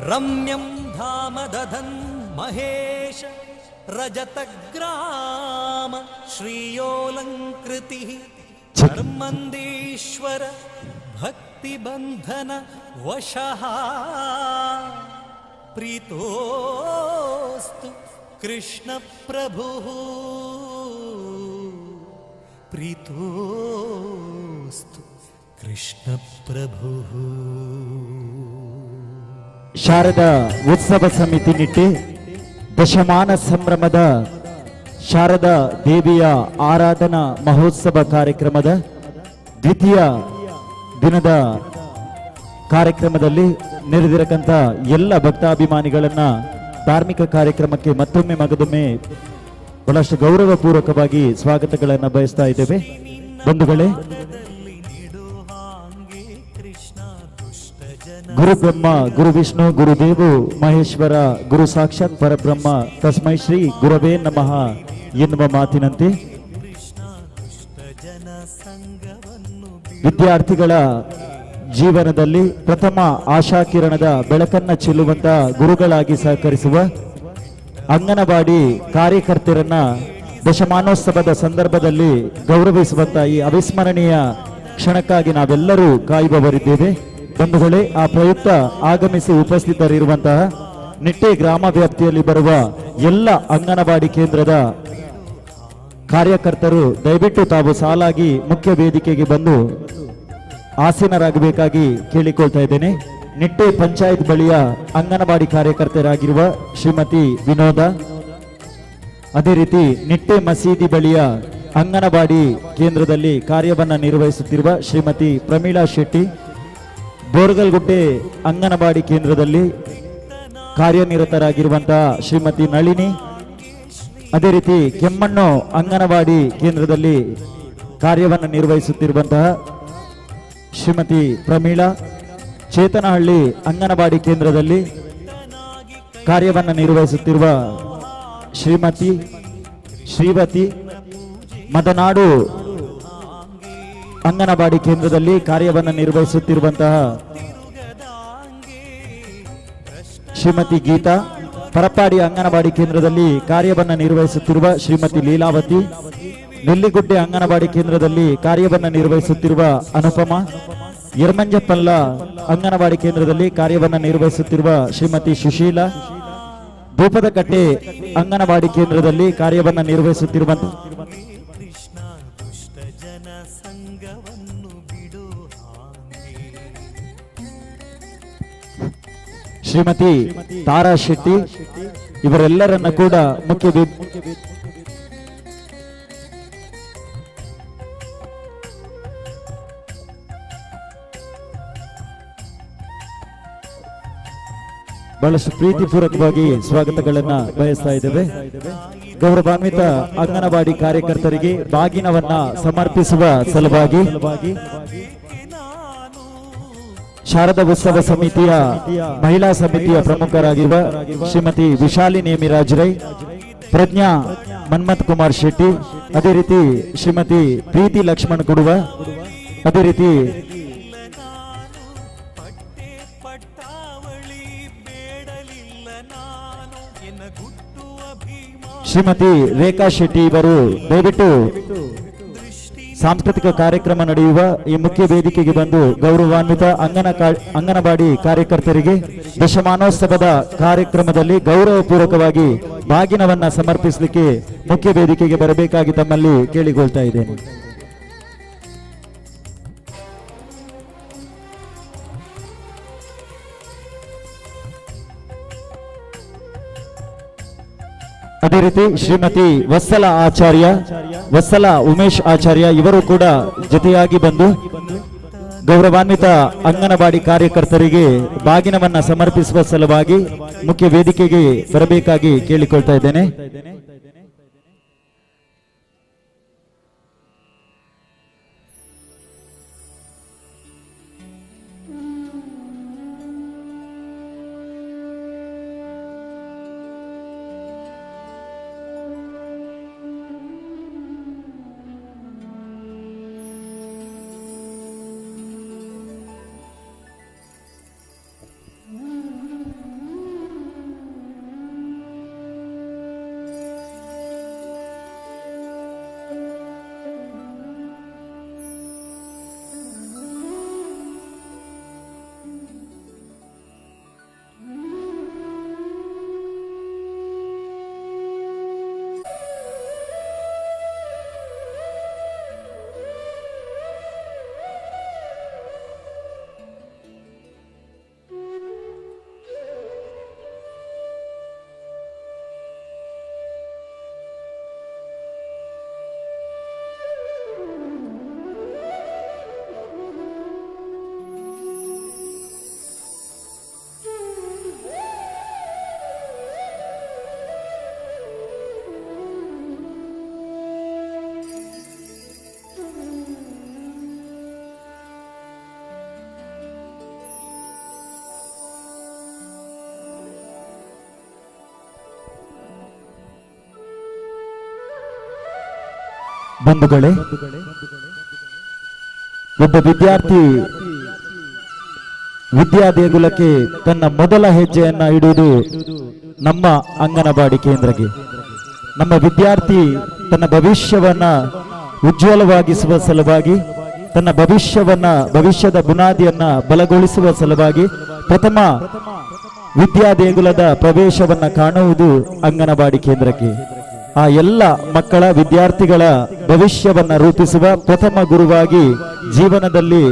ರಮ್ಯಂ ಧಾಮ ದಧನ್ ಮಹೇಶ ರಜತಗ್ರಾಮ ಶ್ರೀಯೋಲಂಕೃತಿ ಧರ್ಮಂದೀಶ್ವರ ಭಕ್ತಿಬಂಧನ ವಶಃ ಪ್ರೀತೋಸ್ತು ಕೃಷ್ಣ ಪ್ರಭುಃ ಪ್ರೀತೋಸ್ತು ಕೃಷ್ಣ ಪ್ರಭುಃ. ಶಾರದಾ ಉತ್ಸವ ಸಮಿತಿ ನಿಟ್ಟೆ ದಶಮಾನ ಸಂಭ್ರಮದ ಶಾರದಾ ದೇವಿಯ ಆರಾಧನಾ ಮಹೋತ್ಸವ ಕಾರ್ಯಕ್ರಮದ ದ್ವಿತೀಯ ದಿನದ ಕಾರ್ಯಕ್ರಮದಲ್ಲಿ ನೆರೆದಿರಕಂತ ಎಲ್ಲ ಭಕ್ತಾಭಿಮಾನಿಗಳನ್ನ ಧಾರ್ಮಿಕ ಕಾರ್ಯಕ್ರಮಕ್ಕೆ ಮತ್ತೊಮ್ಮೆ ಮಗದೊಮ್ಮೆ ಬಹಳಷ್ಟು ಗೌರವಪೂರ್ವಕವಾಗಿ ಸ್ವಾಗತಗಳನ್ನು ಬಯಸ್ತಾ ಇದ್ದೇವೆ. ಬಂಧುಗಳೇ, ಗುರು ಬ್ರಹ್ಮ ಗುರು ವಿಷ್ಣು ಗುರುದೇವು ಮಹೇಶ್ವರ ಗುರು ಸಾಕ್ಷಾತ್ ಪರಬ್ರಹ್ಮ ತಸ್ಮೈ ಶ್ರೀ ಗುರವೇ ನಮಃ ಎನ್ನುವ ಮಾತಿನಂತೆ ವಿದ್ಯಾರ್ಥಿಗಳ ಜೀವನದಲ್ಲಿ ಪ್ರಥಮ ಆಶಾಕಿರಣದ ಬೆಳಕನ್ನ ಚೆಲ್ಲುವಂತಹ ಗುರುಗಳಾಗಿ ಸಹಕರಿಸುವ ಅಂಗನವಾಡಿ ಕಾರ್ಯಕರ್ತರನ್ನ ದಶಮಾನೋತ್ಸವದ ಸಂದರ್ಭದಲ್ಲಿ ಗೌರವಿಸುವಂತಹ ಈ ಅವಿಸ್ಮರಣೀಯ ಕ್ಷಣಕ್ಕಾಗಿ ನಾವೆಲ್ಲರೂ ಕಾಯುವವರಿದ್ದೇವೆ. ಬಂಧುಗಳೇ, ಆ ಪ್ರಯುಕ್ತ ಆಗಮಿಸಿ ಉಪಸ್ಥಿತರಿರುವಂತಹ ನಿಟ್ಟೆ ಗ್ರಾಮ ವ್ಯಾಪ್ತಿಯಲ್ಲಿ ಬರುವ ಎಲ್ಲ ಅಂಗನವಾಡಿ ಕೇಂದ್ರದ ಕಾರ್ಯಕರ್ತರು ದಯವಿಟ್ಟು ತಾವು ಸಾಲಾಗಿ ಮುಖ್ಯ ವೇದಿಕೆಗೆ ಬಂದು ಆಸೀನರಾಗಬೇಕಾಗಿ ಕೇಳಿಕೊಳ್ತಾ ಇದ್ದೇನೆ. ನಿಟ್ಟೆ ಪಂಚಾಯತ್ ಬಳಿಯ ಅಂಗನವಾಡಿ ಕಾರ್ಯಕರ್ತರಾಗಿರುವ ಶ್ರೀಮತಿ ವಿನೋದ, ಅದೇ ರೀತಿ ನಿಟ್ಟೆ ಮಸೀದಿ ಬಳಿಯ ಅಂಗನವಾಡಿ ಕೇಂದ್ರದಲ್ಲಿ ಕಾರ್ಯವನ್ನು ನಿರ್ವಹಿಸುತ್ತಿರುವ ಶ್ರೀಮತಿ ಪ್ರಮೀಳಾ ಶೆಟ್ಟಿ, ಬೋರ್ಗಲ್ಗುಡ್ಡೆ ಅಂಗನವಾಡಿ ಕೇಂದ್ರದಲ್ಲಿ ಕಾರ್ಯನಿರತರಾಗಿರುವಂತಹ ಶ್ರೀಮತಿ ನಳಿನಿ, ಅದೇ ರೀತಿ ಕೆಮ್ಮಣ್ಣು ಅಂಗನವಾಡಿ ಕೇಂದ್ರದಲ್ಲಿ ಕಾರ್ಯವನ್ನು ನಿರ್ವಹಿಸುತ್ತಿರುವಂತಹ ಶ್ರೀಮತಿ ಪ್ರಮೀಳಾ, ಚೇತನಹಳ್ಳಿ ಅಂಗನವಾಡಿ ಕೇಂದ್ರದಲ್ಲಿ ಕಾರ್ಯವನ್ನು ನಿರ್ವಹಿಸುತ್ತಿರುವ ಶ್ರೀಮತಿ ಶ್ರೀವತಿ, ಮದನಾಡು ಅಂಗನವಾಡಿ ಕೇಂದ್ರದಲ್ಲಿ ಕಾರ್ಯವನ್ನು ನಿರ್ವಹಿಸುತ್ತಿರುವಂತಹ ಶ್ರೀಮತಿ ಗೀತಾ, ಪರಪಾಡಿ ಅಂಗನವಾಡಿ ಕೇಂದ್ರದಲ್ಲಿ ಕಾರ್ಯವನ್ನು ನಿರ್ವಹಿಸುತ್ತಿರುವ ಶ್ರೀಮತಿ ಲೀಲಾವತಿ, ನೆಲ್ಲಿಗುಡ್ಡೆ ಅಂಗನವಾಡಿ ಕೇಂದ್ರದಲ್ಲಿ ಕಾರ್ಯವನ್ನು ನಿರ್ವಹಿಸುತ್ತಿರುವ ಅನುಪಮ, ಯರ್ಮಂಜಪಲ್ಲ ಅಂಗನವಾಡಿ ಕೇಂದ್ರದಲ್ಲಿ ಕಾರ್ಯವನ್ನು ನಿರ್ವಹಿಸುತ್ತಿರುವ ಶ್ರೀಮತಿ ಸುಶೀಲಾ, ಧೂಪದಕಟ್ಟೆ ಅಂಗನವಾಡಿ ಕೇಂದ್ರದಲ್ಲಿ ಕಾರ್ಯವನ್ನು ನಿರ್ವಹಿಸುತ್ತಿರುವ ಶ್ರೀಮತಿ ತಾರಾ ಶೆಟ್ಟಿ, ಇವರೆಲ್ಲರನ್ನ ಕೂಡ ಮುಖ್ಯ ಬಹಳಷ್ಟು ಪ್ರೀತಿಪೂರ್ವಕವಾಗಿ ಸ್ವಾಗತಗಳನ್ನ ಬಯಸ್ತಾ ಇದ್ದೇವೆ. ಗೌರವಾನ್ವಿತ ಅಂಗನವಾಡಿ ಕಾರ್ಯಕರ್ತರಿಗೆ ಬಾಗಿನವನ್ನ ಸಮರ್ಪಿಸುವ ಸಲುವಾಗಿ ಶಾರದಾ ಉತ್ಸವ ಸಮಿತಿಯ ಮಹಿಳಾ ಸಮಿತಿಯ ಪ್ರಮುಖರಾಗಿರುವ ಶ್ರೀಮತಿ ವಿಶಾಲಿ ನೇಮಿರಾಜ್ ರೈ, ಪ್ರಜ್ಞಾ ಮನ್ಮಥ್ ಕುಮಾರ್ ಶೆಟ್ಟಿ, ಅದೇ ರೀತಿ ಶ್ರೀಮತಿ ಪ್ರೀತಿ ಲಕ್ಷ್ಮಣ್ ಕೊಡುವ, ಅದೇ ರೀತಿ ಶ್ರೀಮತಿ ರೇಖಾ ಶೆಟ್ಟಿ ಇವರು ದಯವಿಟ್ಟು ಸಾಂಸ್ಕೃತಿಕ ಕಾರ್ಯಕ್ರಮ ನಡೆಯುವ ಈ ಮುಖ್ಯ ವೇದಿಕೆಗೆ ಬಂದು ಗೌರವಾನ್ವಿತ ಅಂಗನವಾಡಿ ಕಾರ್ಯಕರ್ತರಿಗೆ ದಶಮಾನೋತ್ಸವದ ಕಾರ್ಯಕ್ರಮದಲ್ಲಿ ಗೌರವಪೂರ್ವಕವಾಗಿ ಬಾಗಿನವನ್ನ ಸಮರ್ಪಿಸಲಿಕ್ಕೆ ಮುಖ್ಯ ವೇದಿಕೆಗೆ ಬರಬೇಕಾಗಿ ತಮ್ಮಲ್ಲಿ ಕೇಳಿಕೊಳ್ತಾ ಇದ್ದೇನೆ. ಅದೇ ರೀತಿ ಶ್ರೀಮತಿ ವತ್ಸಲ ಆಚಾರ್ಯ, ವತ್ಸಲ ಉಮೇಶ್ ಆಚಾರ್ಯ ಇವರು ಕೂಡ ಜೊತೆಯಾಗಿ ಬಂದು ಗೌರವಾನ್ವಿತ ಅಂಗನವಾಡಿ ಕಾರ್ಯಕರ್ತರಿಗೆ ಬಾಗಿನವನ್ನ ಸಮರ್ಪಿಸುವ ಸಲುವಾಗಿ ಮುಖ್ಯ ವೇದಿಕೆಗೆ ಬರಬೇಕಾಗಿ ಕೇಳಿಕೊಳ್ತಾ ಇದ್ದೇನೆ. ಬಂಧುಗಳೇ, ಒಬ್ಬ ವಿದ್ಯಾರ್ಥಿ ವಿದ್ಯಾ ದೇಗುಲಕ್ಕೆ ತನ್ನ ಮೊದಲ ಹೆಜ್ಜೆಯನ್ನ ಇಡುವುದು ನಮ್ಮ ಅಂಗನವಾಡಿ ಕೇಂದ್ರಕ್ಕೆ. ನಮ್ಮ ವಿದ್ಯಾರ್ಥಿ ತನ್ನ ಭವಿಷ್ಯವನ್ನ ಉಜ್ವಲವಾಗಿಸುವ ಸಲುವಾಗಿ, ತನ್ನ ಭವಿಷ್ಯದ ಬುನಾದಿಯನ್ನ ಬಲಗೊಳಿಸುವ ಸಲುವಾಗಿ ಪ್ರಥಮ ವಿದ್ಯಾ ದೇಗುಲದ ಪ್ರವೇಶವನ್ನ ಕಾಣುವುದು ಅಂಗನವಾಡಿ ಕೇಂದ್ರಕ್ಕೆ. ಆ ಎಲ್ಲ ಮಕ್ಕಳ ವಿದ್ಯಾರ್ಥಿಗಳ ಭವಿಷ್ಯವನ್ನ ರೂಪಿಸುವ ಪ್ರಥಮ ಗುರುವಾಗಿ ಜೀವನದಲ್ಲಿ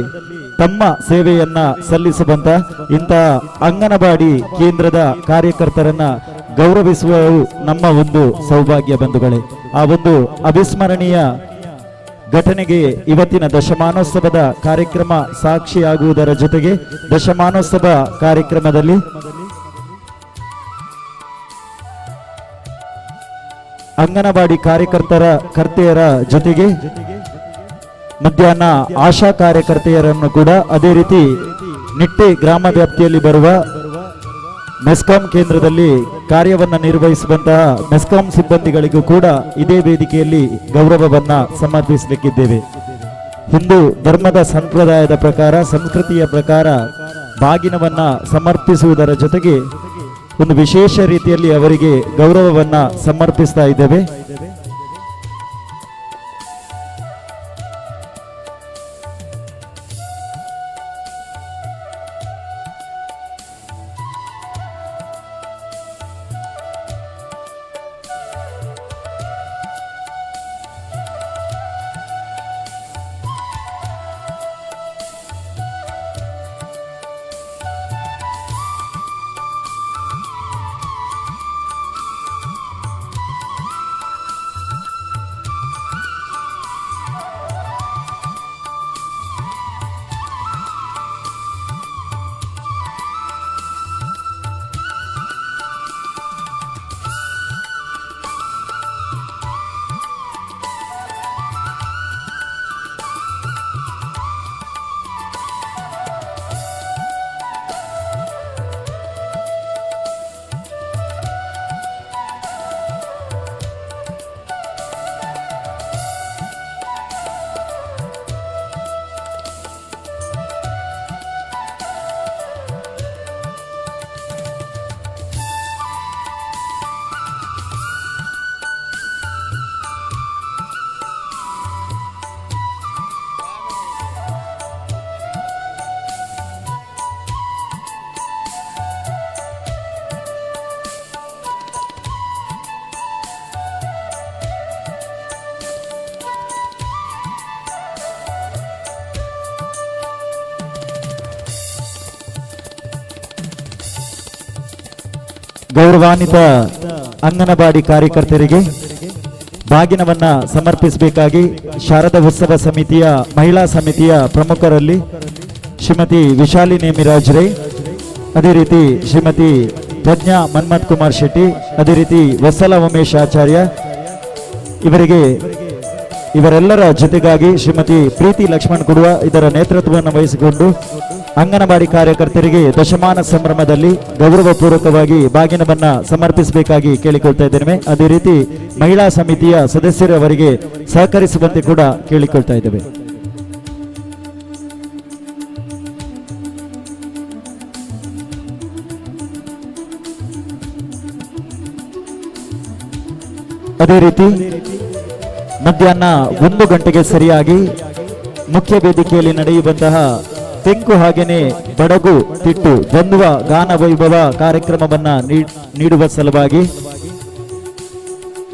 ತಮ್ಮ ಸೇವೆಯನ್ನ ಸಲ್ಲಿಸುವಂತ ಇಂಥ ಅಂಗನವಾಡಿ ಕೇಂದ್ರದ ಕಾರ್ಯಕರ್ತರನ್ನ ಗೌರವಿಸುವ ನಮ್ಮ ಒಂದು ಸೌಭಾಗ್ಯ ಬಂಧುಗಳೇ. ಆ ಒಂದು ಅವಿಸ್ಮರಣೀಯ ಘಟನೆಗೆ ಇವತ್ತಿನ ದಶಮಾನೋತ್ಸವದ ಕಾರ್ಯಕ್ರಮ ಸಾಕ್ಷಿಯಾಗುವುದರ ಜೊತೆಗೆ ದಶಮಾನೋತ್ಸವ ಕಾರ್ಯಕ್ರಮದಲ್ಲಿ ಅಂಗನವಾಡಿ ಕರ್ತೆಯರ ಜೊತೆಗೆ ಮಧ್ಯಾಹ್ನ ಆಶಾ ಕಾರ್ಯಕರ್ತೆಯರನ್ನು ಕೂಡ ಅದೇ ರೀತಿ ನಿಟ್ಟೆ ಗ್ರಾಮ ವ್ಯಾಪ್ತಿಯಲ್ಲಿ ಬರುವ ಮೆಸ್ಕಾಂ ಕೇಂದ್ರದಲ್ಲಿ ಕಾರ್ಯವನ್ನು ನಿರ್ವಹಿಸುವಂತಹ ಮೆಸ್ಕಾಂ ಸಿಬ್ಬಂದಿಗಳಿಗೂ ಕೂಡ ಇದೇ ವೇದಿಕೆಯಲ್ಲಿ ಗೌರವವನ್ನ ಸಮರ್ಪಿಸಲಿಕ್ಕಿದ್ದೇವೆ. ಹಿಂದೂ ಧರ್ಮದ ಸಂಪ್ರದಾಯದ ಪ್ರಕಾರ, ಸಂಸ್ಕೃತಿಯ ಪ್ರಕಾರ ಬಾಗಿನವನ್ನ ಸಮರ್ಪಿಸುವುದರ ಜೊತೆಗೆ ಒಂದು ವಿಶೇಷ ರೀತಿಯಲ್ಲಿ ಅವರಿಗೆ ಗೌರವವನ್ನ ಸಮರ್ಪಿಸ್ತಾ ಇದ್ದೇವೆ. ಗೌರವಾನ್ವಿತ ಅಂಗನವಾಡಿ ಕಾರ್ಯಕರ್ತರಿಗೆ ಬಾಗಿನವನ್ನ ಸಮರ್ಪಿಸಬೇಕಾಗಿ ಶಾರದಾ ಉತ್ಸವ ಸಮಿತಿಯ ಮಹಿಳಾ ಸಮಿತಿಯ ಪ್ರಮುಖರಲ್ಲಿ ಶ್ರೀಮತಿ ವಿಶಾಲಿ ನೇಮಿರಾಜ್ ರೈ, ಅದೇ ರೀತಿ ಶ್ರೀಮತಿ ಪ್ರಜ್ಞಾ ಮನ್ಮಥ್ ಕುಮಾರ್ ಶೆಟ್ಟಿ, ಅದೇ ರೀತಿ ವತ್ಸಲ ಉಮೇಶ್ ಆಚಾರ್ಯ ಇವರಿಗೆ, ಇವರೆಲ್ಲರ ಜೊತೆಗಾಗಿ ಶ್ರೀಮತಿ ಪ್ರೀತಿ ಲಕ್ಷ್ಮಣ್ ಕೊಡುವ ಇದರ ನೇತೃತ್ವವನ್ನು ವಹಿಸಿಕೊಂಡು ಅಂಗನವಾಡಿ ಕಾರ್ಯಕರ್ತರಿಗೆ ದಶಮಾನ ಸಂಭ್ರಮದಲ್ಲಿ ಗೌರವಪೂರ್ವಕವಾಗಿ ಬಾಗಿನವನ್ನ ಸಮರ್ಪಿಸಬೇಕಾಗಿ ಕೇಳಿಕೊಳ್ತಾ ಇದ್ದೇನೆ. ಅದೇ ರೀತಿ ಮಹಿಳಾ ಸಮಿತಿಯ ಸದಸ್ಯರು ಅವರಿಗೆ ಸಹಕರಿಸುವಂತೆ ಕೂಡ ಕೇಳಿಕೊಳ್ತಾ ಇದ್ದೇವೆ. ಅದೇ ರೀತಿ ಮಧ್ಯಾಹ್ನ 1 ಗಂಟೆಗೆ ಸರಿಯಾಗಿ ಮುಖ್ಯ ವೇದಿಕೆಯಲ್ಲಿ ನಡೆಯುವಂತಹ ತೆಂಕು ಹಾಗೇನೆ ಬಡಗು ತಿಟ್ಟು ದ್ವಂದ್ವ ಗಾನ ವೈಭವ ಕಾರ್ಯಕ್ರಮವನ್ನ ನೀಡುವ ಸಲುವಾಗಿ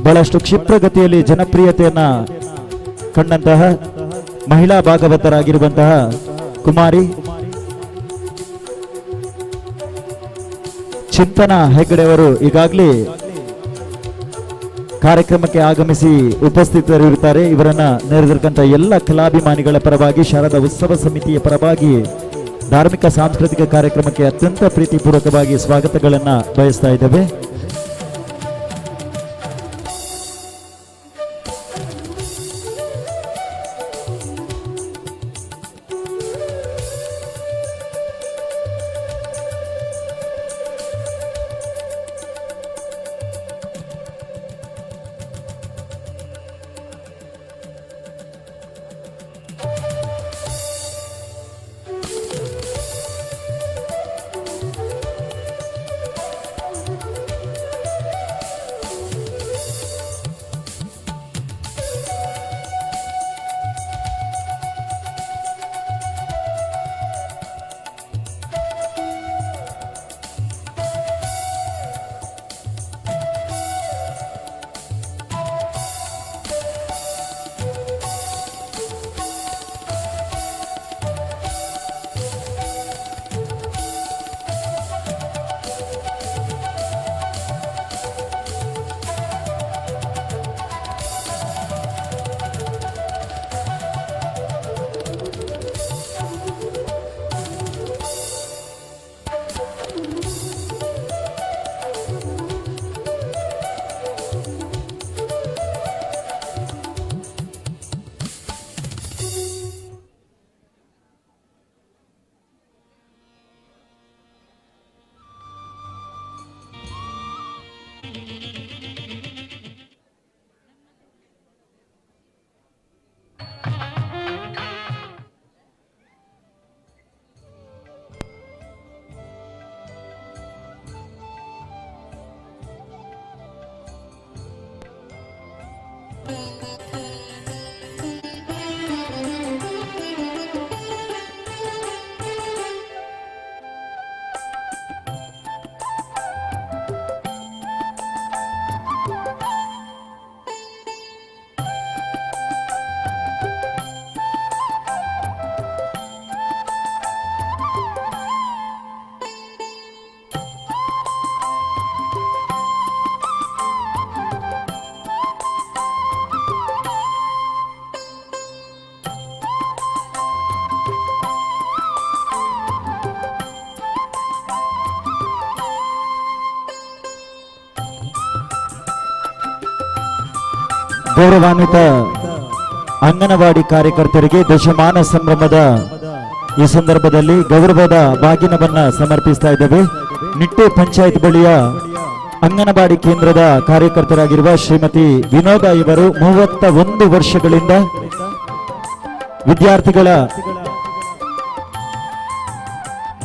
ಬಹಳಷ್ಟು ಕ್ಷಿಪ್ರಗತಿಯಲ್ಲಿ ಜನಪ್ರಿಯತೆಯನ್ನ ಕಂಡಂತಹ ಮಹಿಳಾ ಭಾಗವತರಾಗಿರುವಂತಹ ಕುಮಾರಿ ಚಿಂತನಾ ಹೆಗ್ಗಡೆಯವರು ಈಗಾಗಲೇ ಕಾರ್ಯಕ್ರಮಕ್ಕೆ ಆಗಮಿಸಿ ಉಪಸ್ಥಿತರಿರುತ್ತಾರೆ. ಇವರನ್ನ ನೆರೆದಿರತಕ್ಕಂಥ ಎಲ್ಲ ಕಲಾಭಿಮಾನಿಗಳ ಪರವಾಗಿ, ಶಾರದಾ ಉತ್ಸವ ಸಮಿತಿಯ ಪರವಾಗಿ ಧಾರ್ಮಿಕ ಸಾಂಸ್ಕೃತಿಕ ಕಾರ್ಯಕ್ರಮಕ್ಕೆ ಅತ್ಯಂತ ಪ್ರೀತಿಪೂರ್ವಕವಾಗಿ ಸ್ವಾಗತಗಳನ್ನ ಬಯಸ್ತಾ ಇದ್ದೇವೆ. ಗೌರವಾನ್ವಿತ ಅಂಗನವಾಡಿ ಕಾರ್ಯಕರ್ತರಿಗೆ ದಶಮಾನ ಸಂಭ್ರಮದ ಈ ಸಂದರ್ಭದಲ್ಲಿ ಗೌರವದ ಬಾಗಿನವನ್ನ ಸಮರ್ಪಿಸ್ತಾ ಇದ್ದೇವೆ. ನಿಟ್ಟೆ ಪಂಚಾಯತ್ ಬಳಿಯ ಅಂಗನವಾಡಿ ಕೇಂದ್ರದ ಕಾರ್ಯಕರ್ತರಾಗಿರುವ ಶ್ರೀಮತಿ ವಿನೋದ ಇವರು 31 ವರ್ಷಗಳಿಂದ ವಿದ್ಯಾರ್ಥಿಗಳ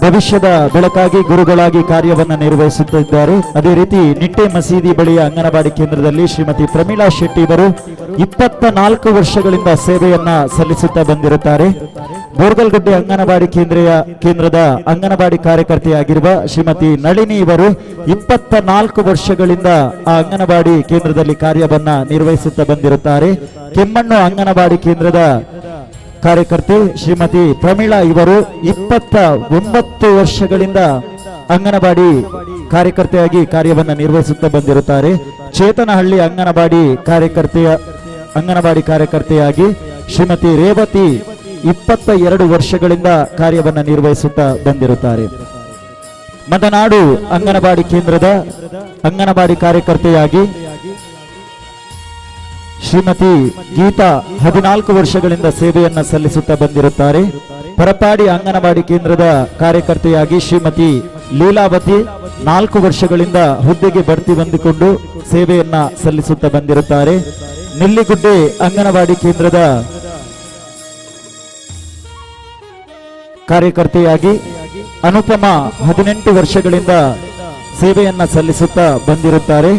ಭವಿಷ್ಯದ ಬೆಳಕಾಗಿ ಗುರುಗಳಾಗಿ ಕಾರ್ಯವನ್ನು ನಿರ್ವಹಿಸುತ್ತಿದ್ದಾರೆ. ಅದೇ ರೀತಿ ನಿಟ್ಟೆ ಮಸೀದಿ ಬಳಿಯ ಅಂಗನವಾಡಿ ಕೇಂದ್ರದಲ್ಲಿ ಶ್ರೀಮತಿ ಪ್ರಮೀಳಾ ಶೆಟ್ಟಿ ಇವರು 24 ವರ್ಷಗಳಿಂದ ಸೇವೆಯನ್ನ ಸಲ್ಲಿಸುತ್ತಾ ಬಂದಿರುತ್ತಾರೆ. ಬೋರ್ಗಲ್ಗುಡ್ಡೆ ಅಂಗನವಾಡಿ ಕೇಂದ್ರದ ಅಂಗನವಾಡಿ ಕಾರ್ಯಕರ್ತೆಯಾಗಿರುವ ಶ್ರೀಮತಿ ನಳಿನಿ ಇವರು 24 ವರ್ಷಗಳಿಂದ ಆ ಅಂಗನವಾಡಿ ಕೇಂದ್ರದಲ್ಲಿ ಕಾರ್ಯವನ್ನ ನಿರ್ವಹಿಸುತ್ತಾ ಬಂದಿರುತ್ತಾರೆ. ಕೆಮ್ಮಣ್ಣು ಅಂಗನವಾಡಿ ಕೇಂದ್ರದ ಕಾರ್ಯಕರ್ತೆ ಶ್ರೀಮತಿ ಪ್ರಮೀಳಾ ಇವರು 29 ವರ್ಷಗಳಿಂದ ಅಂಗನವಾಡಿ ಕಾರ್ಯಕರ್ತೆಯಾಗಿ ಕಾರ್ಯವನ್ನು ನಿರ್ವಹಿಸುತ್ತಾ ಬಂದಿರುತ್ತಾರೆ. ಚೇತನಹಳ್ಳಿ ಅಂಗನವಾಡಿ ಕಾರ್ಯಕರ್ತೆಯಾಗಿ ಶ್ರೀಮತಿ ರೇವತಿ 22 ವರ್ಷಗಳಿಂದ ಕಾರ್ಯವನ್ನು ನಿರ್ವಹಿಸುತ್ತಾ ಬಂದಿರುತ್ತಾರೆ. ಮದನಾಡು ಅಂಗನವಾಡಿ ಕೇಂದ್ರದ ಅಂಗನವಾಡಿ ಕಾರ್ಯಕರ್ತೆಯಾಗಿ ಶ್ರೀಮತಿ ಗೀತಾ 14 ವರ್ಷಗಳಿಂದ ಸೇವೆಯನ್ನ ಸಲ್ಲಿಸುತ್ತಾ ಬಂದಿರುತ್ತಾರೆ. ಪರಪಾಡಿ ಅಂಗನವಾಡಿ ಕೇಂದ್ರದ ಕಾರ್ಯಕರ್ತೆಯಾಗಿ ಶ್ರೀಮತಿ ಲೀಲಾವತಿ 4 ವರ್ಷಗಳಿಂದ ಹುದ್ದೆಗೆ ಬಡ್ತಿ ಹೊಂದಿಕೊಂಡು ಸೇವೆಯನ್ನ ಸಲ್ಲಿಸುತ್ತಾ ಬಂದಿರುತ್ತಾರೆ. ನೆಲ್ಲಿಗುಡ್ಡೆ ಅಂಗನವಾಡಿ ಕೇಂದ್ರದ ಕಾರ್ಯಕರ್ತೆಯಾಗಿ ಅನುಪಮ 18 ವರ್ಷಗಳಿಂದ ಸೇವೆಯನ್ನ ಸಲ್ಲಿಸುತ್ತಾ ಬಂದಿರುತ್ತಾರೆ.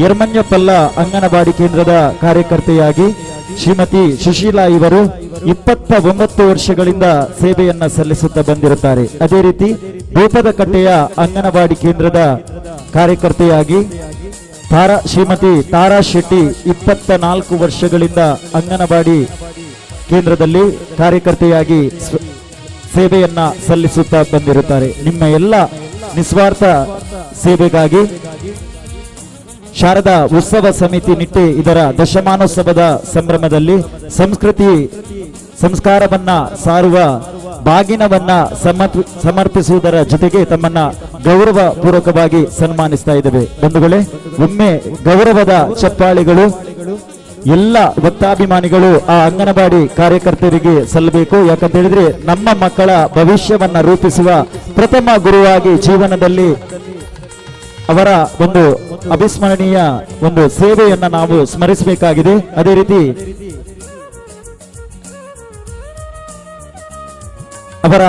ಯರ್ಮನ್ಯಪಲ್ಲ ಅಂಗನವಾಡಿ ಕೇಂದ್ರದ ಕಾರ್ಯಕರ್ತೆಯಾಗಿ ಶ್ರೀಮತಿ ಸುಶೀಲಾ ಇವರು 29 ವರ್ಷಗಳಿಂದ ಸೇವೆಯನ್ನ ಸಲ್ಲಿಸುತ್ತಾ ಬಂದಿರುತ್ತಾರೆ. ಅದೇ ರೀತಿ ದೂಪದಕಟ್ಟೆಯ ಅಂಗನವಾಡಿ ಕೇಂದ್ರದ ಕಾರ್ಯಕರ್ತೆಯಾಗಿ ಶ್ರೀಮತಿ ತಾರಾ ಶೆಟ್ಟಿ 24 ವರ್ಷಗಳಿಂದ ಅಂಗನವಾಡಿ ಕೇಂದ್ರದಲ್ಲಿ ಕಾರ್ಯಕರ್ತೆಯಾಗಿ ಸೇವೆಯನ್ನ ಸಲ್ಲಿಸುತ್ತಾ ಬಂದಿರುತ್ತಾರೆ. ನಿಮ್ಮ ಎಲ್ಲ ನಿಸ್ವಾರ್ಥ ಸೇವೆಗಾಗಿ ಶಾರದಾ ಉತ್ಸವ ಸಮಿತಿ ನಿಟ್ಟೆ ಇದರ ದಶಮಾನೋತ್ಸವದ ಸಂಭ್ರಮದಲ್ಲಿ ಸಂಸ್ಕೃತಿ ಸಂಸ್ಕಾರವನ್ನ ಸಾರುವ ಬಾಗಿನವನ್ನ ಸಮರ್ಪಿಸುವುದರ ಜೊತೆಗೆ ತಮ್ಮನ್ನ ಗೌರವ ಪೂರ್ವಕವಾಗಿ ಸನ್ಮಾನಿಸ್ತಾ ಇದ್ದೇವೆ. ಬಂಧುಗಳೇ, ಒಮ್ಮೆ ಗೌರವದ ಚಪ್ಪಾಳಿಗಳು ಎಲ್ಲ ಭಕ್ತಾಭಿಮಾನಿಗಳು ಆ ಅಂಗನವಾಡಿ ಕಾರ್ಯಕರ್ತರಿಗೆ ಸಲ್ಲಬೇಕು. ಯಾಕಂತ ಹೇಳಿದ್ರೆ ನಮ್ಮ ಮಕ್ಕಳ ಭವಿಷ್ಯವನ್ನ ರೂಪಿಸುವ ಪ್ರಥಮ ಗುರುವಾಗಿ ಜೀವನದಲ್ಲಿ ಅವರ ಒಂದು ಅವಿಸ್ಮರಣೀಯ ಒಂದು ಸೇವೆಯನ್ನ ನಾವು ಸ್ಮರಿಸಬೇಕಾಗಿದೆ. ಅದೇ ರೀತಿ ಅವರ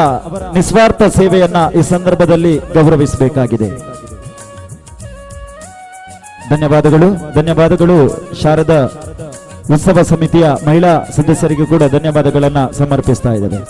ನಿಸ್ವಾರ್ಥ ಸೇವೆಯನ್ನ ಈ ಸಂದರ್ಭದಲ್ಲಿ ಗೌರವಿಸಬೇಕಾಗಿದೆ. ಧನ್ಯವಾದಗಳು, ಧನ್ಯವಾದಗಳು. ಶಾರದಾ ಉತ್ಸವ ಸಮಿತಿಯ ಮಹಿಳಾ ಸದಸ್ಯರಿಗೂ ಕೂಡ ಧನ್ಯವಾದಗಳನ್ನ ಸಮರ್ಪಿಸ್ತಾ ಇದ್ದೇವೆ.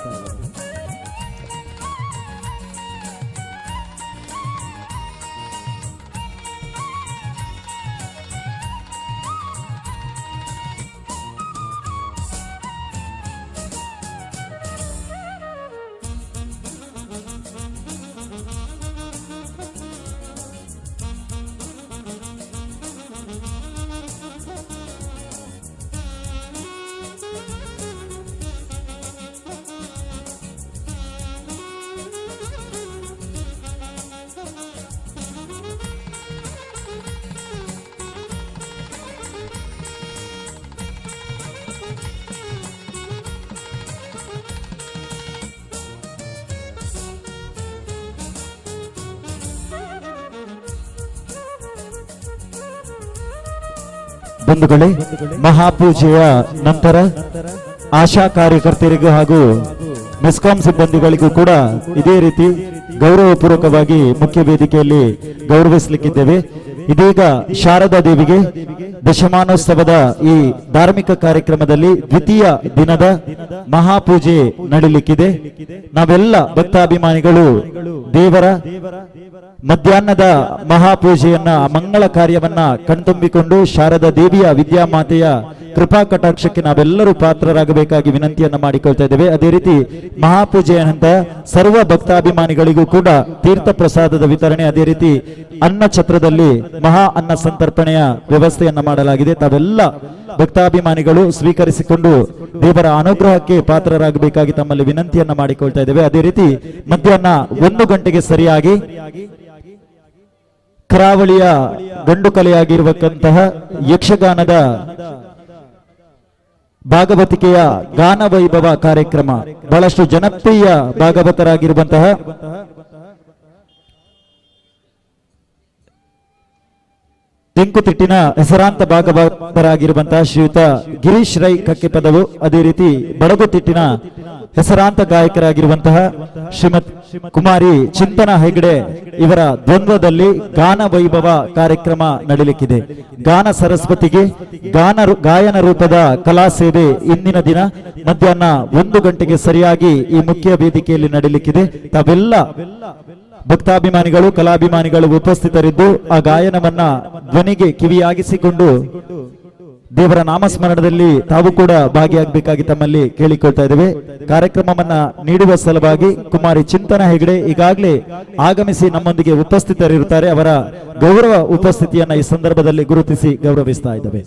ಬಂಧುಗಳೇ, ಮಹಾಪೂಜೆಯ ನಂತರ ಆಶಾ ಕಾರ್ಯಕರ್ತರಿಗೂ ಹಾಗೂ ಮೆಸ್ಕಾಂ ಸಿಬ್ಬಂದಿಗಳಿಗೂ ಕೂಡ ಇದೇ ರೀತಿ ಗೌರವಪೂರ್ವಕವಾಗಿ ಮುಖ್ಯ ವೇದಿಕೆಯಲ್ಲಿ ಗೌರವಿಸಲಿಕ್ಕಿದ್ದೇವೆ. ಇದೀಗ ಶಾರದಾ ದೇವಿಗೆ ದಶಮಾನೋತ್ಸವದ ಈ ಧಾರ್ಮಿಕ ಕಾರ್ಯಕ್ರಮದಲ್ಲಿ ದ್ವಿತೀಯ ದಿನದ ಮಹಾಪೂಜೆ ನಡೀಲಿಕ್ಕಿದೆ. ನಾವೆಲ್ಲ ಭಕ್ತಾಭಿಮಾನಿಗಳು ದೇವರ ಮಧ್ಯಾಹ್ನದ ಮಹಾಪೂಜೆಯನ್ನ, ಮಂಗಳ ಕಾರ್ಯವನ್ನ ಕಣ್ತುಂಬಿಕೊಂಡು ಶಾರದಾ ದೇವಿಯ ವಿದ್ಯಾಮಾತೆಯ ಕೃಪಾ ಕಟಾಕ್ಷಕ್ಕೆ ನಾವೆಲ್ಲರೂ ಪಾತ್ರರಾಗಬೇಕಾಗಿ ವಿನಂತಿಯನ್ನ ಮಾಡಿಕೊಳ್ತಾ ಇದ್ದೇವೆ. ಅದೇ ರೀತಿ ಮಹಾಪೂಜೆಯ ನಂತರ ಸರ್ವ ಭಕ್ತಾಭಿಮಾನಿಗಳಿಗೂ ಕೂಡ ತೀರ್ಥ ಪ್ರಸಾದದ ವಿತರಣೆ, ಅದೇ ರೀತಿ ಅನ್ನ ಛತ್ರದಲ್ಲಿ ಮಹಾ ಅನ್ನ ಸಂತರ್ಪಣೆಯ ವ್ಯವಸ್ಥೆಯನ್ನ ಮಾಡಲಾಗಿದೆ. ತಾವೆಲ್ಲ ಭಕ್ತಾಭಿಮಾನಿಗಳು ಸ್ವೀಕರಿಸಿಕೊಂಡು ದೇವರ ಅನುಗ್ರಹಕ್ಕೆ ಪಾತ್ರರಾಗಬೇಕಾಗಿ ತಮ್ಮಲ್ಲಿ ವಿನಂತಿಯನ್ನ ಮಾಡಿಕೊಳ್ತಾ ಇದ್ದೇವೆ. ಅದೇ ರೀತಿ ಮಧ್ಯಾಹ್ನ 1 ಗಂಟೆಗೆ ಸರಿಯಾಗಿ ಕರಾವಳಿಯ ಗಂಡು ಕಲೆಯಾಗಿರುವಂತಹ ಯಕ್ಷಗಾನದ ಭಾಗವತಿಕೆಯ ಗಾನ ವೈಭವ ಕಾರ್ಯಕ್ರಮ. ಬಹಳಷ್ಟು ಜನಪ್ರಿಯ ಭಾಗವತರಾಗಿರುವಂತಹ ತೆಂಕುತಿಟ್ಟಿನ ಹೆಸರಾಂತ ಭಾಗವತರಾಗಿರುವಂತಹ ಶ್ರೀಯುತ ಗಿರೀಶ್ ರೈ ಕಕ್ಕೆಪದವು, ಅದೇ ರೀತಿ ಬಡಗುತಿಟ್ಟಿನ ಹೆಸರಾಂತ ಗಾಯಕರಾಗಿರುವಂತಹ ಶ್ರೀಮತ್ ಕುಮಾರಿ ಚಿಂತನ ಹೆಗಡೆ ಇವರ ದ್ವಂದ್ವದಲ್ಲಿ ಗಾನ ವೈಭವ ಕಾರ್ಯಕ್ರಮ ನಡೆಯಲಿಕ್ಕಿದೆ. ಗಾನ ಸರಸ್ವತಿಗೆ ಗಾಯನ ರೂಪದ ಕಲಾ ಸೇವೆ ಇಂದಿನ ದಿನ ಮಧ್ಯಾಹ್ನ 1 ಗಂಟೆಗೆ ಸರಿಯಾಗಿ ಈ ಮುಖ್ಯ ವೇದಿಕೆಯಲ್ಲಿ ನಡೆಯಲಿಕ್ಕಿದೆ. ತಾವೆಲ್ಲ ಭಕ್ತಾಭಿಮಾನಿಗಳು, ಕಲಾಭಿಮಾನಿಗಳು ಉಪಸ್ಥಿತರಿದ್ದು ಆ ಗಾಯನವನ್ನ ಧ್ವನಿಗೆ ಕಿವಿಯಾಗಿಸಿಕೊಂಡು ದೇವರ ನಾಮಸ್ಮರಣದಲ್ಲಿ ತಾವು ಕೂಡ ಭಾಗಿಯಾಗಬೇಕಾಗಿ ತಮ್ಮಲ್ಲಿ ಕೇಳಿಕೊಳ್ತಾ ಇದ್ದೇವೆ. ಕಾರ್ಯಕ್ರಮವನ್ನ ನೀಡುವ ಸಲುವಾಗಿ ಕುಮಾರಿ ಚಿಂತನ ಹೆಗಡೆ ಈಗಾಗಲೇ ಆಗಮಿಸಿ ನಮ್ಮೊಂದಿಗೆ ಉಪಸ್ಥಿತರಿರುತ್ತಾರೆ. ಅವರ ಗೌರವ ಉಪಸ್ಥಿತಿಯನ್ನ ಈ ಸಂದರ್ಭದಲ್ಲಿ ಗುರುತಿಸಿ ಗೌರವಿಸ್ತಾ ಇದ್ದೇವೆ.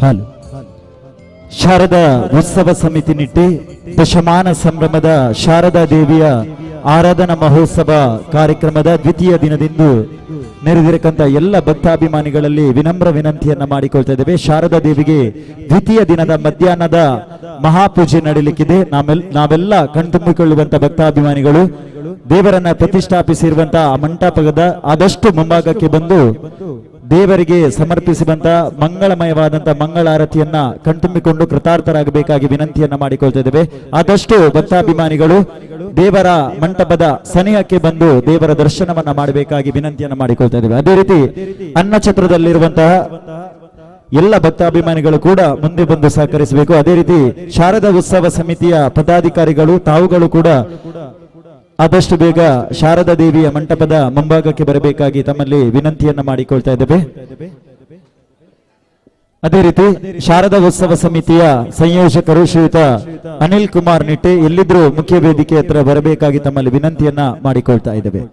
ಹಾಲು ಶಾರದಾ ಉತ್ಸವ ಸಮಿತಿ ನಿಟ್ಟಿ ದಶಮಾನ ಸಂಭ್ರಮದ ಶಾರದಾ ದೇವಿಯ ಆರಾಧನಾ ಮಹೋತ್ಸವ ಕಾರ್ಯಕ್ರಮದ ದ್ವಿತೀಯ ದಿನದಿಂದು ನೆರೆದಿರಕ್ಕಂತ ಎಲ್ಲ ಭಕ್ತಾಭಿಮಾನಿಗಳಲ್ಲಿ ವಿನಮ್ರ ವಿನಂತಿಯನ್ನ ಮಾಡಿಕೊಳ್ತಾ ಇದ್ದೇವೆ. ಶಾರದಾ ದೇವಿಗೆ ದ್ವಿತೀಯ ದಿನದ ಮಧ್ಯಾಹ್ನದ ಮಹಾಪೂಜೆ ನಡೀಲಿಕ್ಕಿದೆ. ನಾವೆಲ್ಲ ಕಣ್ತುಂಬಿಕೊಳ್ಳುವಂತ ಭಕ್ತಾಭಿಮಾನಿಗಳು ದೇವರನ್ನ ಪ್ರತಿಷ್ಠಾಪಿಸಿರುವಂತಹ ಆ ಮಂಟಪದ ಆದಷ್ಟು ಮುಂಭಾಗಕ್ಕೆ ಬಂದು ದೇವರಿಗೆ ಸಮರ್ಪಿಸುವಂತ ಮಂಗಳಮಯವಾದಂತ ಮಂಗಳಾರತಿಯನ್ನ ಕಣ್ತುಂಬಿಕೊಂಡು ಕೃತಾರ್ಥರಾಗಬೇಕಾಗಿ ವಿನಂತಿಯನ್ನ ಮಾಡಿಕೊಳ್ತಾ ಇದ್ದೇವೆ. ಆದಷ್ಟು ಭಕ್ತಾಭಿಮಾನಿಗಳು ದೇವರ ಮಂಟಪದ ಸನಿಹಕ್ಕೆ ಬಂದು ದೇವರ ದರ್ಶನವನ್ನ ಮಾಡಬೇಕಾಗಿ ವಿನಂತಿಯನ್ನ ಮಾಡಿಕೊಳ್ತಾ ಇದ್ದೇವೆ. ಅದೇ ರೀತಿ ಅನ್ನಛತ್ರದಲ್ಲಿರುವಂತಹ ಎಲ್ಲ ಭಕ್ತಾಭಿಮಾನಿಗಳು ಕೂಡ ಮುಂದೆ ಬಂದು ಸಹಕರಿಸಬೇಕು. ಅದೇ ರೀತಿ ಶಾರದಾ ಉತ್ಸವ ಸಮಿತಿಯ ಪದಾಧಿಕಾರಿಗಳು ತಾವುಗಳು ಕೂಡ ಆದಷ್ಟು ಬೇಗ ಶಾರದಾ ದೇವಿಯ ಮಂಟಪದ ಮುಂಭಾಗಕ್ಕೆ ಬರಬೇಕಾಗಿ ತಮ್ಮಲ್ಲಿ ವಿನಂತಿಯನ್ನ ಮಾಡಿಕೊಳ್ತಾ ಇದ್ದೇವೆ. ಅದೇ ರೀತಿ ಶಾರದಾ ಉತ್ಸವ ಸಮಿತಿಯ ಸಂಯೋಜಕರು ಶ್ರೀಯುತ ಅನಿಲ್ ಕುಮಾರ್ ನಿಟ್ಟೆ ಎಲ್ಲಿದ್ರೂ ಮುಖ್ಯ ವೇದಿಕೆ ಹತ್ರ ಬರಬೇಕಾಗಿ ತಮ್ಮಲ್ಲಿ ವಿನಂತಿಯನ್ನ ಮಾಡಿಕೊಳ್ತಾ ಇದ್ದೇವೆ.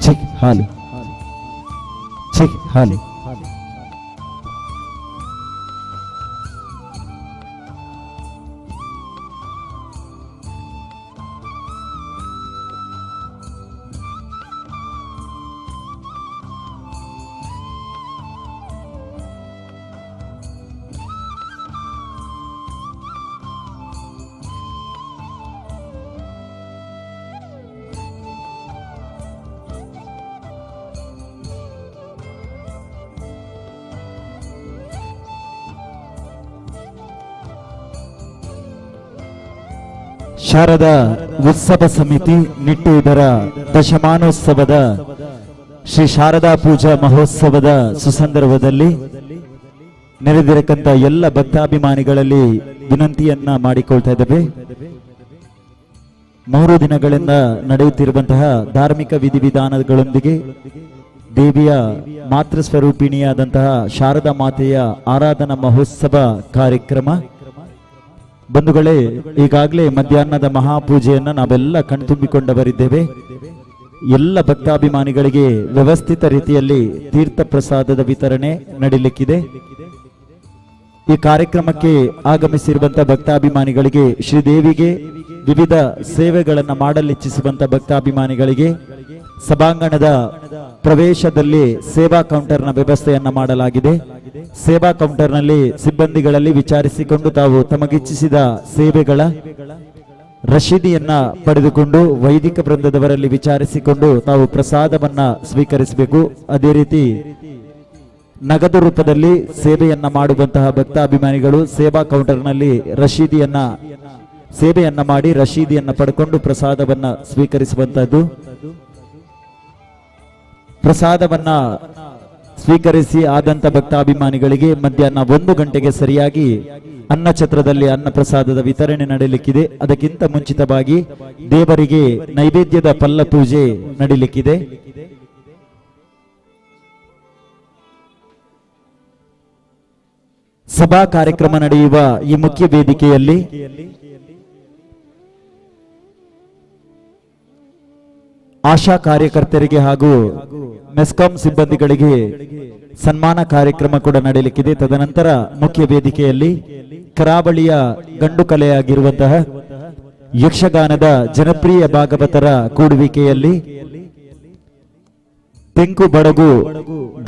Check hello check hello. Sharada ಉತ್ಸವ ಸಮಿತಿ ನಿಟ್ಟು ಇದರ ದಶಮಾನೋತ್ಸವದ ಶ್ರೀ ಶಾರದಾ ಪೂಜಾ ಮಹೋತ್ಸವದ ಸುಸಂದರ್ಭದಲ್ಲಿ ನೆರೆದಿರಕ್ಕಂತ ಎಲ್ಲ ಭಕ್ತಾಭಿಮಾನಿಗಳಲ್ಲಿ ವಿನಂತಿಯನ್ನ ಮಾಡಿಕೊಳ್ತಾ ಇದ್ದೇವೆ. 3 ದಿನಗಳಿಂದ ನಡೆಯುತ್ತಿರುವಂತಹ ಧಾರ್ಮಿಕ ವಿಧಿವಿಧಾನಗಳೊಂದಿಗೆ ದೇವಿಯ ಮಾತೃಸ್ವರೂಪಿಣಿಯಾದಂತಹ ಶಾರದಾ ಮಾತೆಯ ಆರಾಧನಾ ಮಹೋತ್ಸವ ಕಾರ್ಯಕ್ರಮ. ಬಂಧುಗಳೇ, ಈಗಾಗಲೇ ಮಧ್ಯಾಹ್ನದ ಮಹಾಪೂಜೆಯನ್ನು ನಾವೆಲ್ಲ ಕಣ್ತುಂಬಿಕೊಂಡವರಿದ್ದೇವೆ. ಎಲ್ಲ ಭಕ್ತಾಭಿಮಾನಿಗಳಿಗೆ ವ್ಯವಸ್ಥಿತ ರೀತಿಯಲ್ಲಿ ತೀರ್ಥ ಪ್ರಸಾದದ ವಿತರಣೆ ನಡೀಲಿಕ್ಕಿದೆ. ಈ ಕಾರ್ಯಕ್ರಮಕ್ಕೆ ಆಗಮಿಸಿರುವಂತಹ ಭಕ್ತಾಭಿಮಾನಿಗಳಿಗೆ, ಶ್ರೀದೇವಿಗೆ ವಿವಿಧ ಸೇವೆಗಳನ್ನು ಮಾಡಲಿಚ್ಛಿಸುವಂತಹ ಭಕ್ತಾಭಿಮಾನಿಗಳಿಗೆ ಸಭಾಂಗಣದ ಪ್ರವೇಶದಲ್ಲಿ ಸೇವಾ ಕೌಂಟರ್ನ ವ್ಯವಸ್ಥೆಯನ್ನು ಮಾಡಲಾಗಿದೆ. ಸೇವಾ ಕೌಂಟರ್ನಲ್ಲಿ ಸಿಬ್ಬಂದಿಗಳಲ್ಲಿ ವಿಚಾರಿಸಿಕೊಂಡು ತಾವು ತಮಗಿಚ್ಛಿಸಿದ ಸೇವೆಗಳ ರಶೀದಿಯನ್ನ ಪಡೆದುಕೊಂಡು ವೈದಿಕ ವೃಂದದವರಲ್ಲಿ ವಿಚಾರಿಸಿಕೊಂಡು ತಾವು ಪ್ರಸಾದವನ್ನ ಸ್ವೀಕರಿಸಬೇಕು. ಅದೇ ರೀತಿ ನಗದು ರೂಪದಲ್ಲಿ ಸೇವೆಯನ್ನ ಮಾಡುವಂತಹ ಭಕ್ತಾಭಿಮಾನಿಗಳು ಸೇವಾ ಕೌಂಟರ್ನಲ್ಲಿ ರಶೀದಿಯನ್ನ ಸೇವೆಯನ್ನ ಮಾಡಿ ರಶೀದಿಯನ್ನ ಪಡ್ಕೊಂಡು ಪ್ರಸಾದವನ್ನ ಸ್ವೀಕರಿಸುವಂತಹದ್ದು. ಪ್ರಸಾದವನ್ನ ಸ್ವೀಕರಿಸಿ ಆದಂತ ಭಕ್ತಾಭಿಮಾನಿಗಳಿಗೆ ಮಧ್ಯಾಹ್ನ 1 ಗಂಟೆಗೆ ಸರಿಯಾಗಿ ಅನ್ನಛತ್ರದಲ್ಲಿ ಅನ್ನ ಪ್ರಸಾದದ ವಿತರಣೆ ನಡೆಯಲಿಕ್ಕಿದೆ. ಅದಕ್ಕಿಂತ ಮುಂಚಿತವಾಗಿ ದೇವರಿಗೆ ನೈವೇದ್ಯದ ಪಲ್ಲ ಪೂಜೆ ನಡೆಯಲಿಕ್ಕಿದೆ. ಸಭಾ ಕಾರ್ಯಕ್ರಮ ನಡೆಯುವ ಈ ಮುಖ್ಯ ವೇದಿಕೆಯಲ್ಲಿ ಆಶಾ ಕಾರ್ಯಕರ್ತರಿಗೆ ಹಾಗೂ ಮೆಸ್ಕಾಂ ಸಿಬ್ಬಂದಿಗಳಿಗೆ ಸನ್ಮಾನ ಕಾರ್ಯಕ್ರಮ ಕೂಡ ನಡೆಯಲಿಕ್ಕಿದೆ. ತದನಂತರ ಮುಖ್ಯ ವೇದಿಕೆಯಲ್ಲಿ ಕರಾವಳಿಯ ಗಂಡು ಕಲೆಯಾಗಿರುವಂತಹ ಯಕ್ಷಗಾನದ ಜನಪ್ರಿಯ ಭಾಗವತರ ಕೂಡುವಿಕೆಯಲ್ಲಿ ತೆಂಕು ಬಡಗು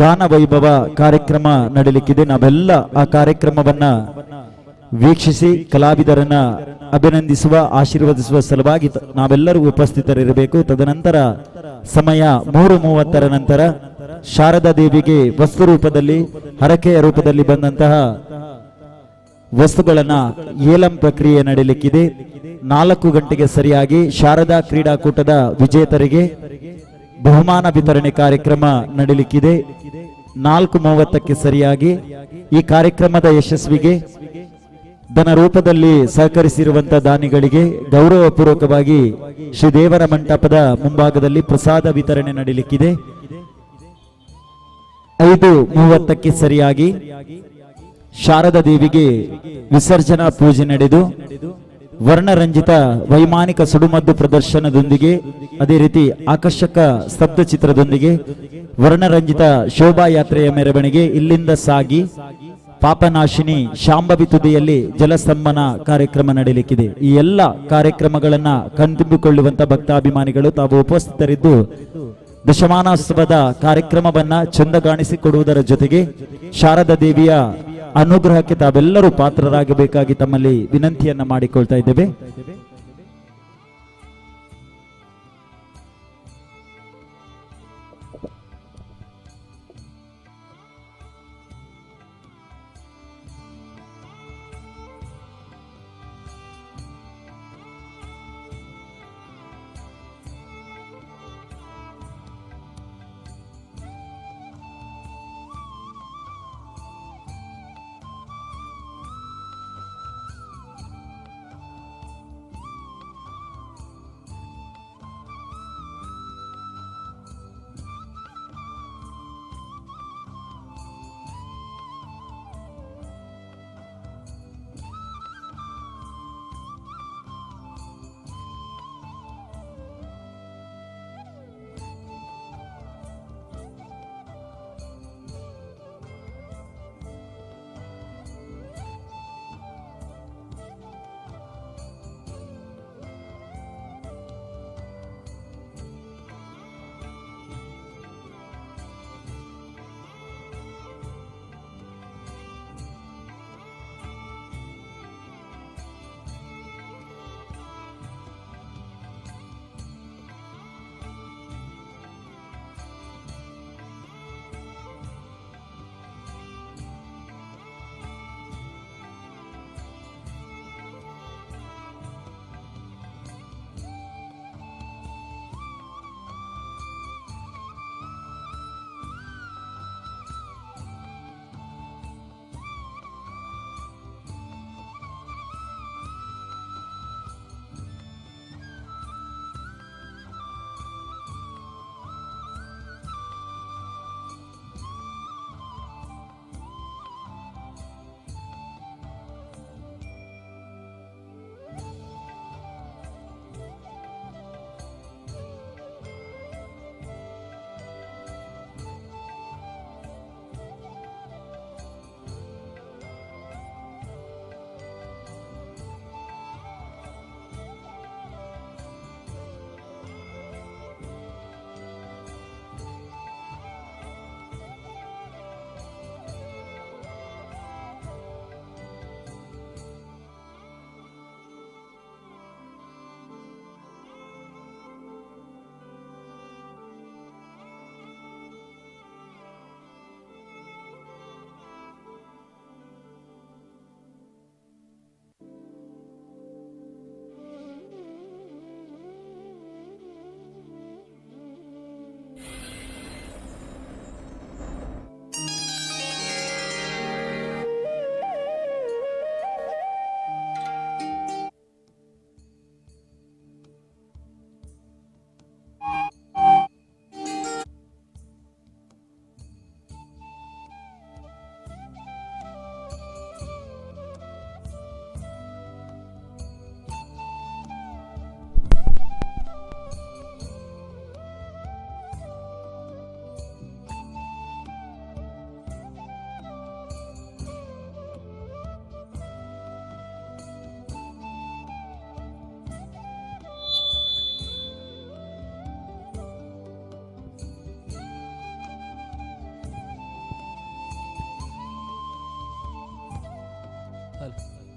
ಗಾನ ವೈಭವ ಕಾರ್ಯಕ್ರಮ ನಡೆಯಲಿಕ್ಕಿದೆ. ನಾವೆಲ್ಲ ಆ ಕಾರ್ಯಕ್ರಮವನ್ನ ವೀಕ್ಷಿಸಿ ಕಲಾವಿದರನ್ನ ಅಭಿನಂದಿಸುವ, ಆಶೀರ್ವದಿಸುವ ಸಲುವಾಗಿ ನಾವೆಲ್ಲರೂ ಉಪಸ್ಥಿತರಿರಬೇಕು. ತದನಂತರ ಸಮಯ 3:30 ನಂತರ ಶಾರದಾ ದೇವಿಗೆ ವಸ್ತು ರೂಪದಲ್ಲಿ, ಹರಕೆಯ ರೂಪದಲ್ಲಿ ಬಂದಂತಹ ವಸ್ತುಗಳನ್ನ ಏಲಂ ಪ್ರಕ್ರಿಯೆ ನಡೆಯಲಿಕ್ಕಿದೆ. 4 ಗಂಟೆಗೆ ಸರಿಯಾಗಿ ಶಾರದಾ ಕ್ರೀಡಾಕೂಟದ ವಿಜೇತರಿಗೆ ಬಹುಮಾನ ವಿತರಣೆ ಕಾರ್ಯಕ್ರಮ ನಡೆಯಲಿಕ್ಕಿದೆ. 4:30ಕ್ಕೆ ಸರಿಯಾಗಿ ಈ ಕಾರ್ಯಕ್ರಮದ ಯಶಸ್ವಿಗೆ ಧನ ರೂಪದಲ್ಲಿ ಸಹಕರಿಸಿರುವಂತಹ ದಾನಿಗಳಿಗೆ ಗೌರವಪೂರ್ವಕವಾಗಿ ಶ್ರೀದೇವರ ಮಂಟಪದ ಮುಂಭಾಗದಲ್ಲಿ ಪ್ರಸಾದ ವಿತರಣೆ ನಡೆಯಲಿಕ್ಕಿದೆ. 5:30ಕ್ಕೆ ಸರಿಯಾಗಿ ಶಾರದಾ ದೇವಿಗೆ ವಿಸರ್ಜನಾ ಪೂಜೆ ನಡೆದು ವರ್ಣರಂಜಿತ ವೈಮಾನಿಕ ಸುಡುಮದ್ದು ಪ್ರದರ್ಶನದೊಂದಿಗೆ, ಅದೇ ರೀತಿ ಆಕರ್ಷಕ ಸ್ತಬ್ಧ ಚಿತ್ರದೊಂದಿಗೆ ವರ್ಣರಂಜಿತ ಶೋಭಾಯಾತ್ರೆಯ ಮೆರವಣಿಗೆ ಇಲ್ಲಿಂದ ಸಾಗಿ ಪಾಪನಾಶಿನಿ ಶಾಂಭವಿ ತುದಿಯಲ್ಲಿ ಜಲಸ್ತಂಭನ ಕಾರ್ಯಕ್ರಮ ನಡೆಯಲಿಕ್ಕಿದೆ. ಈ ಎಲ್ಲ ಕಾರ್ಯಕ್ರಮಗಳನ್ನ ಕಣ್ತುಂಬಿಕೊಳ್ಳುವಂತ ಭಕ್ತಾಭಿಮಾನಿಗಳು ತಾವು ಉಪಸ್ಥಿತರಿದ್ದು ದಶಮಾನೋತ್ಸವದ ಕಾರ್ಯಕ್ರಮವನ್ನ ಚಂದಗಾಣಿಸಿಕೊಡುವುದರ ಜೊತೆಗೆ ಶಾರದಾ ದೇವಿಯ ಅನುಗ್ರಹಕ್ಕೆ ತಾವೆಲ್ಲರೂ ಪಾತ್ರರಾಗಬೇಕಾಗಿ ತಮ್ಮಲ್ಲಿ ವಿನಂತಿಯನ್ನ ಮಾಡಿಕೊಳ್ತಾ ಇದ್ದೇವೆ.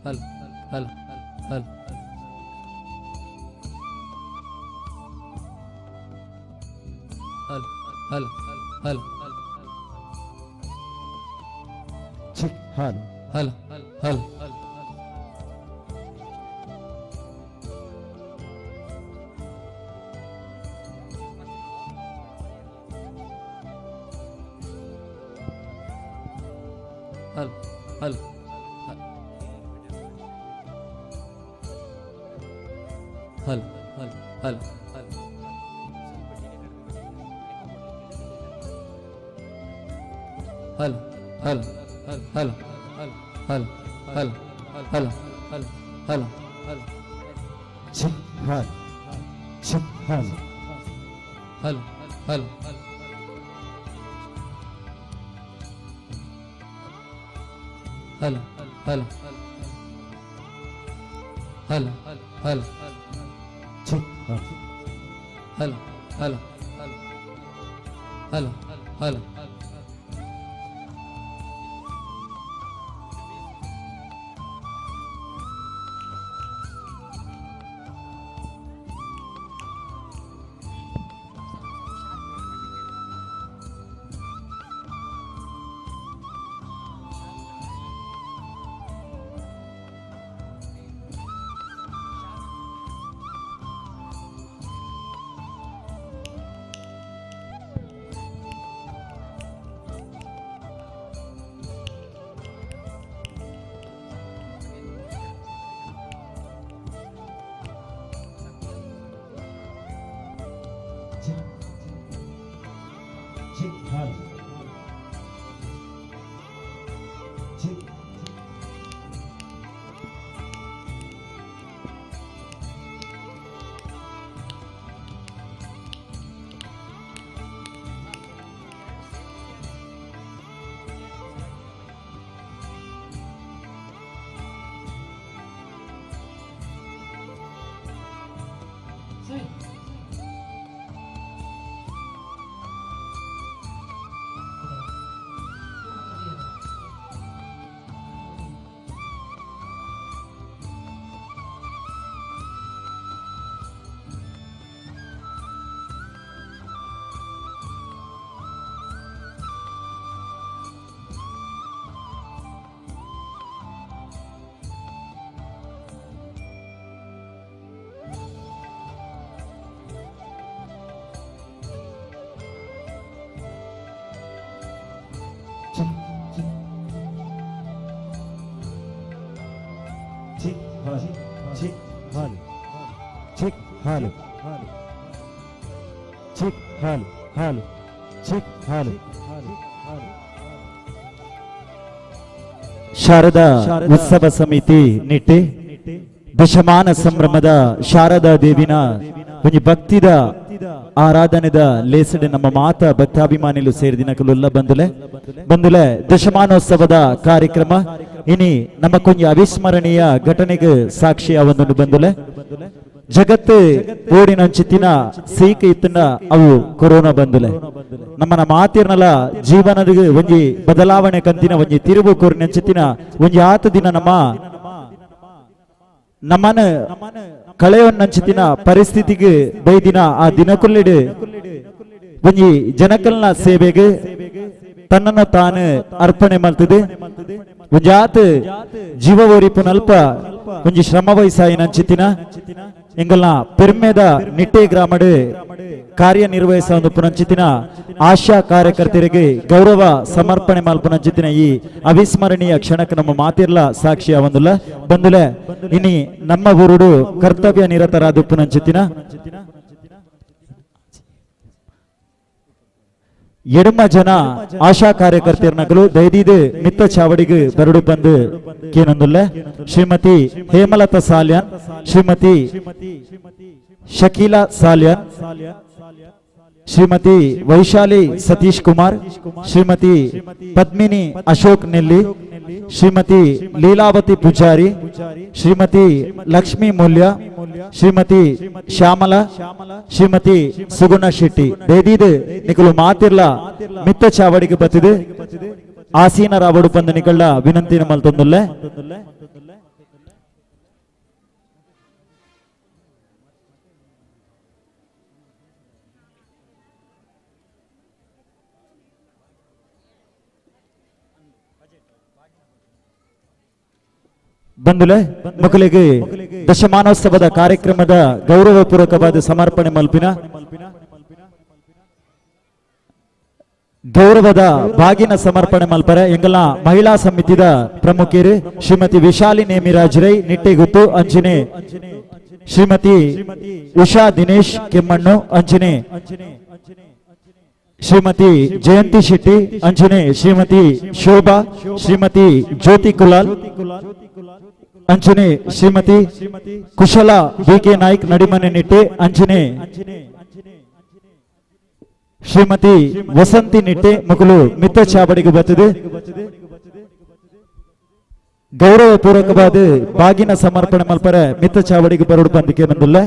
Hello hello hello hello hello hello check hello hello hello hello hello hello hello hello hello hello hello hello hello hello hello hello hello check hello check hello hello hello hello hello hello hello check hello hello hello hello hello check check hello check check check hello check hello check hello check hello hello check hello. Sharada Utsava Samiti Nitte ದಶಮಾನ ಸಂಭ್ರಮದ ಶಾರದಾ ದೇವಿನ ಒಂಜಿ ಭಕ್ತಿದ ಆರಾಧನೆದ ಲೇಸಡೆ ನಮ್ಮ ಮಾತ ಭಕ್ತಾಭಿಮಾನಿಲು ಸೇರಿದಿನಕುಲುಲ್ಲ ಬಂದುಲೆ ಬಂದುಲೆ ದಶಮಾನೋತ್ಸವದ ಕಾರ್ಯಕ್ರಮ ಇನಿ ನಮ್ಮ ಕೊಂಜಿ ಅವಿಸ್ಮರಣೀಯ ಘಟನೆಗೆ ಸಾಕ್ಷಿ ಅವನನ್ನು ಬಂದುಲೆ. ಜಗತ್ತು ಓಡಿನಂಚಿತ್ತಿನ ಸೀಕ ಇತ್ತನ ಅವು ಕೊರೋನಾ ಬಂದುಲೆ ನಮ್ಮನ ಮಾತಿರ್ನಲ ಜೀವನದ ಒಂಜಿ ಬದಲಾವಣೆ ಕಂತಿನ ಒಂಜಿ ತಿರುವು ಕೊರಿನಂಚಿತ್ತಿನ ಒಂಜಿ ಆತ ದಿನ ನಮ್ಮ ನಮ್ಮನ ಕಳೆಯೊನ್ನಂಚಿತ್ತಿನ ಪರಿಸ್ಥಿತಿಗೆ ಬೈದಿನ ಆ ದಿನಕುಲ್ಲಿಡು ಒಂಜಿ ಜನಕಲ್ನ ಸೇವೆಗೆ ತನ್ನನ್ನು ತಾನು ಅರ್ಪಣೆ ಮಲ್ತದೆ. ಒಂಜಾತ ಜೀವ ಓರಿಪುನಲ್ಪ ಒಂಜಿ ಶ್ರಮ ವಹಿಸಾಯಿನಂಚಿತ್ತಿನ ಎಂಗಲ್ನ ಪೆರ್ಮೆದ ನಿಟ್ಟೆ ಗ್ರಾಮಡು ಕಾರ್ಯನಿರ್ವಹಿಸ ಒಂದು ಪುನಂಚಿತ್ತಿನ ಆಶಾ ಕಾರ್ಯಕರ್ತರಿಗೆ ಗೌರವ ಸಮರ್ಪಣೆ ಮಲ್ಪುನಂಚಿತ್ತಿನ ಈ ಅವಿಸ್ಮರಣೀಯ ಕ್ಷಣಕ್ಕೆ ನಮ್ಮ ಮಾತಿರ್ಲ ಸಾಕ್ಷಿಯ ಒಂದುಲ್ಲ ಬಂದುಲೆ. ಇನಿ ನಮ್ಮ ಊರುಡು ಕರ್ತವ್ಯ ನಿರತರಾದ ಪುನಂಚಿತ್ತಿನ ಎಡಮ ಜನ ಆಶಾ ಕಾರ್ಯಕರ್ತರನಗಲು ದೈದಿದು ಮಿತ್ತ ಚಾವಡಿಗೆ ಬರಡು ಬಂದು ಕೇನೊಂದುಲ್ಲ ಶ್ರೀಮತಿ ಹೇಮಲತಾ ಸಾಲ್ಯಾನ್, ಶ್ರೀಮತಿ ಶಕೀಲಾ ಸಾಲ್ಯಾನ್, ಶ್ರೀಮತಿ ವೈಶಾಲಿ ಸತೀಶ್ ಕುಮಾರ್, ಶ್ರೀಮತಿ ಪದ್ಮಿನಿ ಅಶೋಕ್ ನೆಲ್ಲಿ, ಶ್ರೀಮತಿ ಲೀಲಾವತಿ ಪೂಜಾರಿ, ಶ್ರೀಮತಿ ಲಕ್ಷ್ಮೀ ಮೂಲ್ಯ, ಶ್ರೀಮತಿ ಶ್ಯಾಮಲಾ, ಶ್ರೀಮತಿ ಸುಗುಣ ಶೆಟ್ಟಿ. ದೇದಿದು ನಿಕಲು ಮಾತಿರ್ಲ ಮಿತ್ತ ಚಾವಡಿಗೆ ಬತ್ತಿದೆ ಆಸೀನರಾವಡು ಬಂದು ನಿಕಳ್ಳ ವಿನಂತಿನ ಮಲ್ತೊಂದುಲ್ಲೆ. ಬಂದುಲೆ ಮಕ್ಕಳಿಗೆ ದಶಮಾನೋತ್ಸವದ ಕಾರ್ಯಕ್ರಮದ ಗೌರವಪೂರ್ವಕವಾದ ಸಮರ್ಪಣೆ ಮಲ್ಪಿನ ಗೌರವದ ಬಾಗಿನ ಸಮರ್ಪಣೆ ಮಲ್ಪರೆ ಎಂಗಲ ಮಹಿಳಾ ಸಮಿತಿದ ಪ್ರಮುಖರು ಶ್ರೀಮತಿ ವಿಶಾಲಿ ನೇಮಿರಾಜ್ ರೈ ನಿಟ್ಟೆಗುತ್ತು ಅಂಚನೆ ಶ್ರೀಮತಿ ಉಷಾ ದಿನೇಶ್ ಕೆಮ್ಮಣ್ಣು ಅಂಚನೆ ಶ್ರೀಮತಿ ಜಯಂತಿ ಶೆಟ್ಟಿ ಅಂಚನೆ ಶ್ರೀಮತಿ ಶೋಭಾ ಶ್ರೀಮತಿ ಜ್ಯೋತಿ ಕುಲಾಲ್ ಅಂಚನೆ ಶ್ರೀಮತಿ ಕುಶಲ ಬಿ ಕೆ ನಾಯ್ಕ್ ನಡಿಮನೆ ನಿಟ್ಟೆ ಅಂಚನೆ ಶ್ರೀಮತಿ ವಸಂತಿ ನಿಟ್ಟೆ ಮಕ್ಕಳು ಮಿತ್ತ ಚಾವಡಿಗೆ ಬರ್ತದೆ ಗೌರವ ಪೂರ್ವಕವಾದ ಬಾಗಿನ ಸಮರ್ಪಣೆ ಮಲ್ಪರೆ ಮಿತ್ತ ಚಾವಡಿಗೆ ಬರೋಡು ಬಂದಿಕೆ ಬಂದಿಲ್ಲ.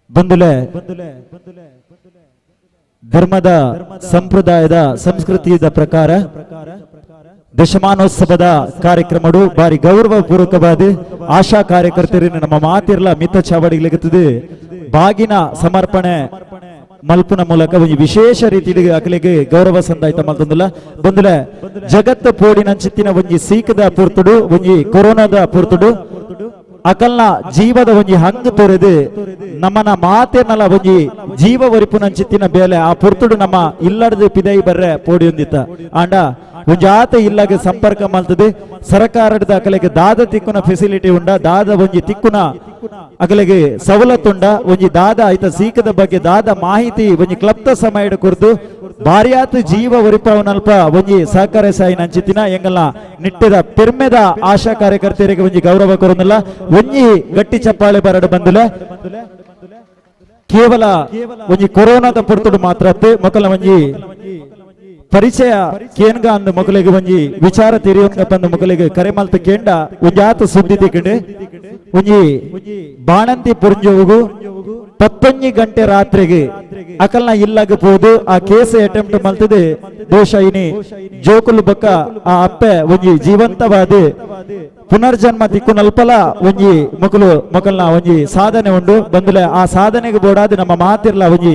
ಬಂದುಲೆ ಧರ್ಮದ ಸಂಪ್ರದಾಯದ ಸಂಸ್ಕೃತಿಯ ಪ್ರಕಾರ ದಶಮಾನೋತ್ಸವದ ಕಾರ್ಯಕ್ರಮಡು ಬಾರಿ ಗೌರವ ಪೂರ್ವಕವಾದ ಆಶಾ ಕಾರ್ಯಕರ್ತರು ನಮ್ಮ ಮಾತಿರ್ಲ ಮಿತ್ತ ಚಾವಡಿಗ್ಲಿಗುತ್ತದೆ ಬಾಗಿನ ಸಮರ್ಪಣೆ ಮಲ್ಪುನ ಮೂಲಕ ಒಂದು ವಿಶೇಷ ರೀತಿಯಲ್ಲಿ ಅಕಲಿಗೆ ಗೌರವ ಸಂದಾಯ್ತ ಮಲ್ತಂದಿಲ್ಲ. ಬಂದುಲೆ ಜಗತ್ತ ಪೋಡಿನಂಚಿತ್ತಿನ ಒಂಜಿ ಸೀಕದ ಪೂರ್ತುಡು ಒಂಜಿ ಕೊರೋನಾದ ಪೂರ್ತುಡು ಅಕಲ್ನ ಜೀವದ ಒಂಜಿ ಹಂಗ್ ತೋರೆದು ನಮ್ಮನ ಮಾತೇನಲ್ಲ ಒಂಜಿ ಜೀವ ಒರಿಪುನಂಚಿತ್ತಿನ ಬೇಲೆ ಆ ಪುರ್ತುಡು ನಮ್ಮ ಇಲ್ಲಡದು ಪಿದೈ ಬರ್ರೆ ಪೋಡಿಯೊಂದಿತ್ತ ಆಂಡ ಒಂಜಾತ ಇಲ್ಲಾಗ ಸಂಪರ್ಕ ಮಲ್ತದೆ ಸರ್ಕಾರದ ಅಕಲೆಗೆ ದಾದ ತಿಕ್ಕುನ ಫೆಸಿಲಿಟಿ ಉಂಡ ದಾದ ಒಂಜಿ ತಿಕ್ಕುನ ಅಕಲೆಗೆ ಸವಲತ್ತುಂಡ ಒಂಜಿ ದಾದ ಆಯ್ತ ಸೀಕದ ಬಗ್ಗೆ ದಾದ ಮಾಹಿತಿ ಒಂಜಿ ಕ್ಲಪ್ತ ಸಮಯ ಕುರಿತು ಬಾರಿಯಾತ ಜೀವ ಒರಿಪವನಲ್ಪ ಒಂಜಿ ಸಹಕಾರ ಸಾಯಿ ನಂಚಿತ್ತಿನ ಎಂಗಲ್ಲ ನಿಟ್ಟದ ಪೆರ್ಮೆದ ಆಶಾ ಕಾರ್ಯಕರ್ತರಿಗೆ ಒಂಜಿ ಗೌರವ ಕೊರೊಂದಿಲ್ಲ. ಒಂಜಿ ಗಟ್ಟಿ ಚಪ್ಪಾಳೆ ಬರಡು ಬಂದಿಲ್ಲ. ಕೇವಲ ಒಂಜಿ ಕೊರೋನಾದ ಪುರ್ತುಡು ಮಾತ್ರ ಮಕ್ಕಳ ಒಂಜಿ ಪರಿಚಯ ಕೇನ್ಗ ಅಂದ ಮಕ್ಕಳಿಗೆ ಒಂಜಿ ವಿಚಾರ ತಿರಿಯೊಂಗ ಬಂದ ಮಕ್ಕಳಿಗೆ ಕರೆ ಮಲ್ತ ಕೇಂಡ ಒಂಜಾತ ಸುದ್ದಿ ತಿಕ್ಕಂಡೆ ಒಂಜಿ ಬಾಣಂತಿ ಪುರಂಜೋಗು 11 ಗಂಟೆ ರಾತ್ರಿಗೆ ಅಕಲ್ನ ಇಲ್ಲಾಗ ಪೋದು ಆ ಕೇಸ್ ಅಟೆಂಪ್ಟ್ ಮಲ್ತದೆ ದೋಷ ಇನಿ ಜೋಕುಲು ಬಕ್ಕ ಆ ಅಪ್ಪೆ ಒಂಜಿ ಜೀವಂತವಾದ ಪುನರ್ಜನ್ಮ ದಿಕ್ಕುನಲ್ಪಲ ಒಂಜಿ ಮಕ್ಕಳು ಮಕ್ಕಳನ್ನ ಒಂಜಿ ಸಾಧನೆ ಉಂಡು ಬಂದಲೆ ಆ ಸಾಧನೆಗೆ ಬೋಡಾದ ನಮ್ಮ ಮಾತಿರ್ಲ ಒಂಜಿ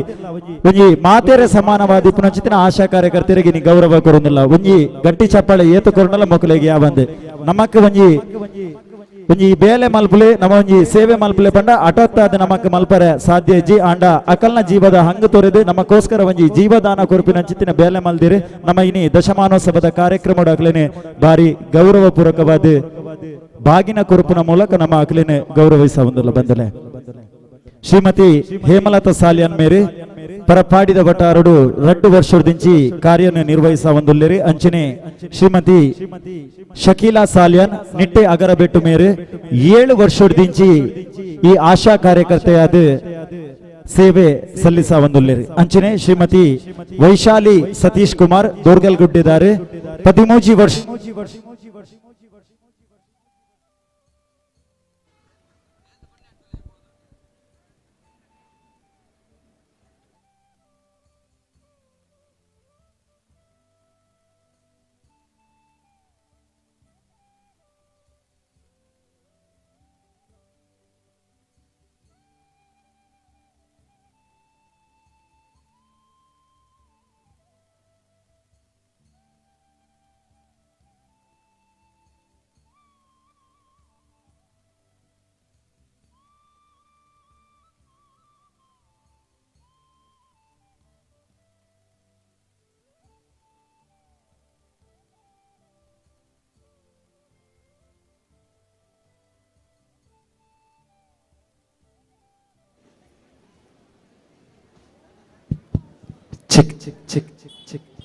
ಒಂಜಿ ಮಾತೇರೆ ಸಮಾನವಾದ ಪುನಚಿತಿನ ಆಶಾ ಕಾರ್ಯಕರ್ತರಿಗೆ ನೀ ಗೌರವ ಕೊರೊಂದಿಲ್ಲ. ಒಂಜಿ ಗಟ್ಟಿ ಚಪ್ಪಾಳೆ ಏತು ಕೊರೊಂದಿಲ್ಲ ಮಕ್ಕಳಿಗೆ ಯಾವಂದೆ ನಮಕ್ ಒಂಜಿ ಒಂಜಿ ಬೇಲೆ ಮಲ್ಪುಲೆ ನಮ್ಮ ಒಂಜಿ ಸೇವೆ ಮಲ್ಪುಲೆ ಪಂಡ ಹಠಾತ್ತಾದ ನಮಕ್ ಮಲ್ಪರೆ ಸಾಧ್ಯ ಇಜ್ಜಿ ಆಂಡ ಅಕಲ್ನ ಜೀವದ ಹಂಗ ತೋರಿದು ನಮಕ್ಕೋಸ್ಕರ ಒಂಜಿ ಜೀವದಾನ ಕೊರಪಿನ ಚಿತ್ತಿನ ಬೇಲೆ ಮಲ್ದಿರಿ ನಮ್ಮ ಇನಿ ದಶಮಾನೋತ್ಸವದ ಕಾರ್ಯಕ್ರಮ ಅಕ್ಲೇನೆ ಬಾರಿ ಗೌರವ ಪೂರ್ವಕವಾದ ಬಾಗಿನ ಕುರುಪಿನ ಮೂಲಕ ನಮ್ಮ ಅಕ್ಲೇನೆ ಗೌರವಿಸ ಒಂದಲ್ಲ ಬಂದಲೆ. ಶ್ರೀಮತಿ ಹೇಮಲತಾ ಸಾಲಿಯನ್ ಮೇರಿ ಪರಪಾಡಿದ ವಟಾರಡು 2 ವರ್ಷದಿಂಚಿ ಕಾರ್ಯವನ್ನು ನಿರ್ವಹಿಸ ಒಂದುಲ್ಲೇರಿ. ಅಂಚನೆ ಶ್ರೀಮತಿ ಶಕೀಲಾ ಸಾಲಿಯನ್ ನಿಟ್ಟೆ ಅಗರಬೆಟ್ಟು ಮೇರೆ 7 ವರ್ಷದಿಂಚಿ ಈ ಆಶಾ ಕಾರ್ಯಕರ್ತೆಯಾದ ಸೇವೆ ಸಲ್ಲಿಸ ಒಂದುಲ್ಲೇರಿ. ಅಂಚನೆ ಶ್ರೀಮತಿ ವೈಶಾಲಿ ಸತೀಶ್ ಕುಮಾರ್ ದೋರ್ಗಲ್ಗುಡ್ಡಿದ್ದಾರೆ 13 ವರ್ಷ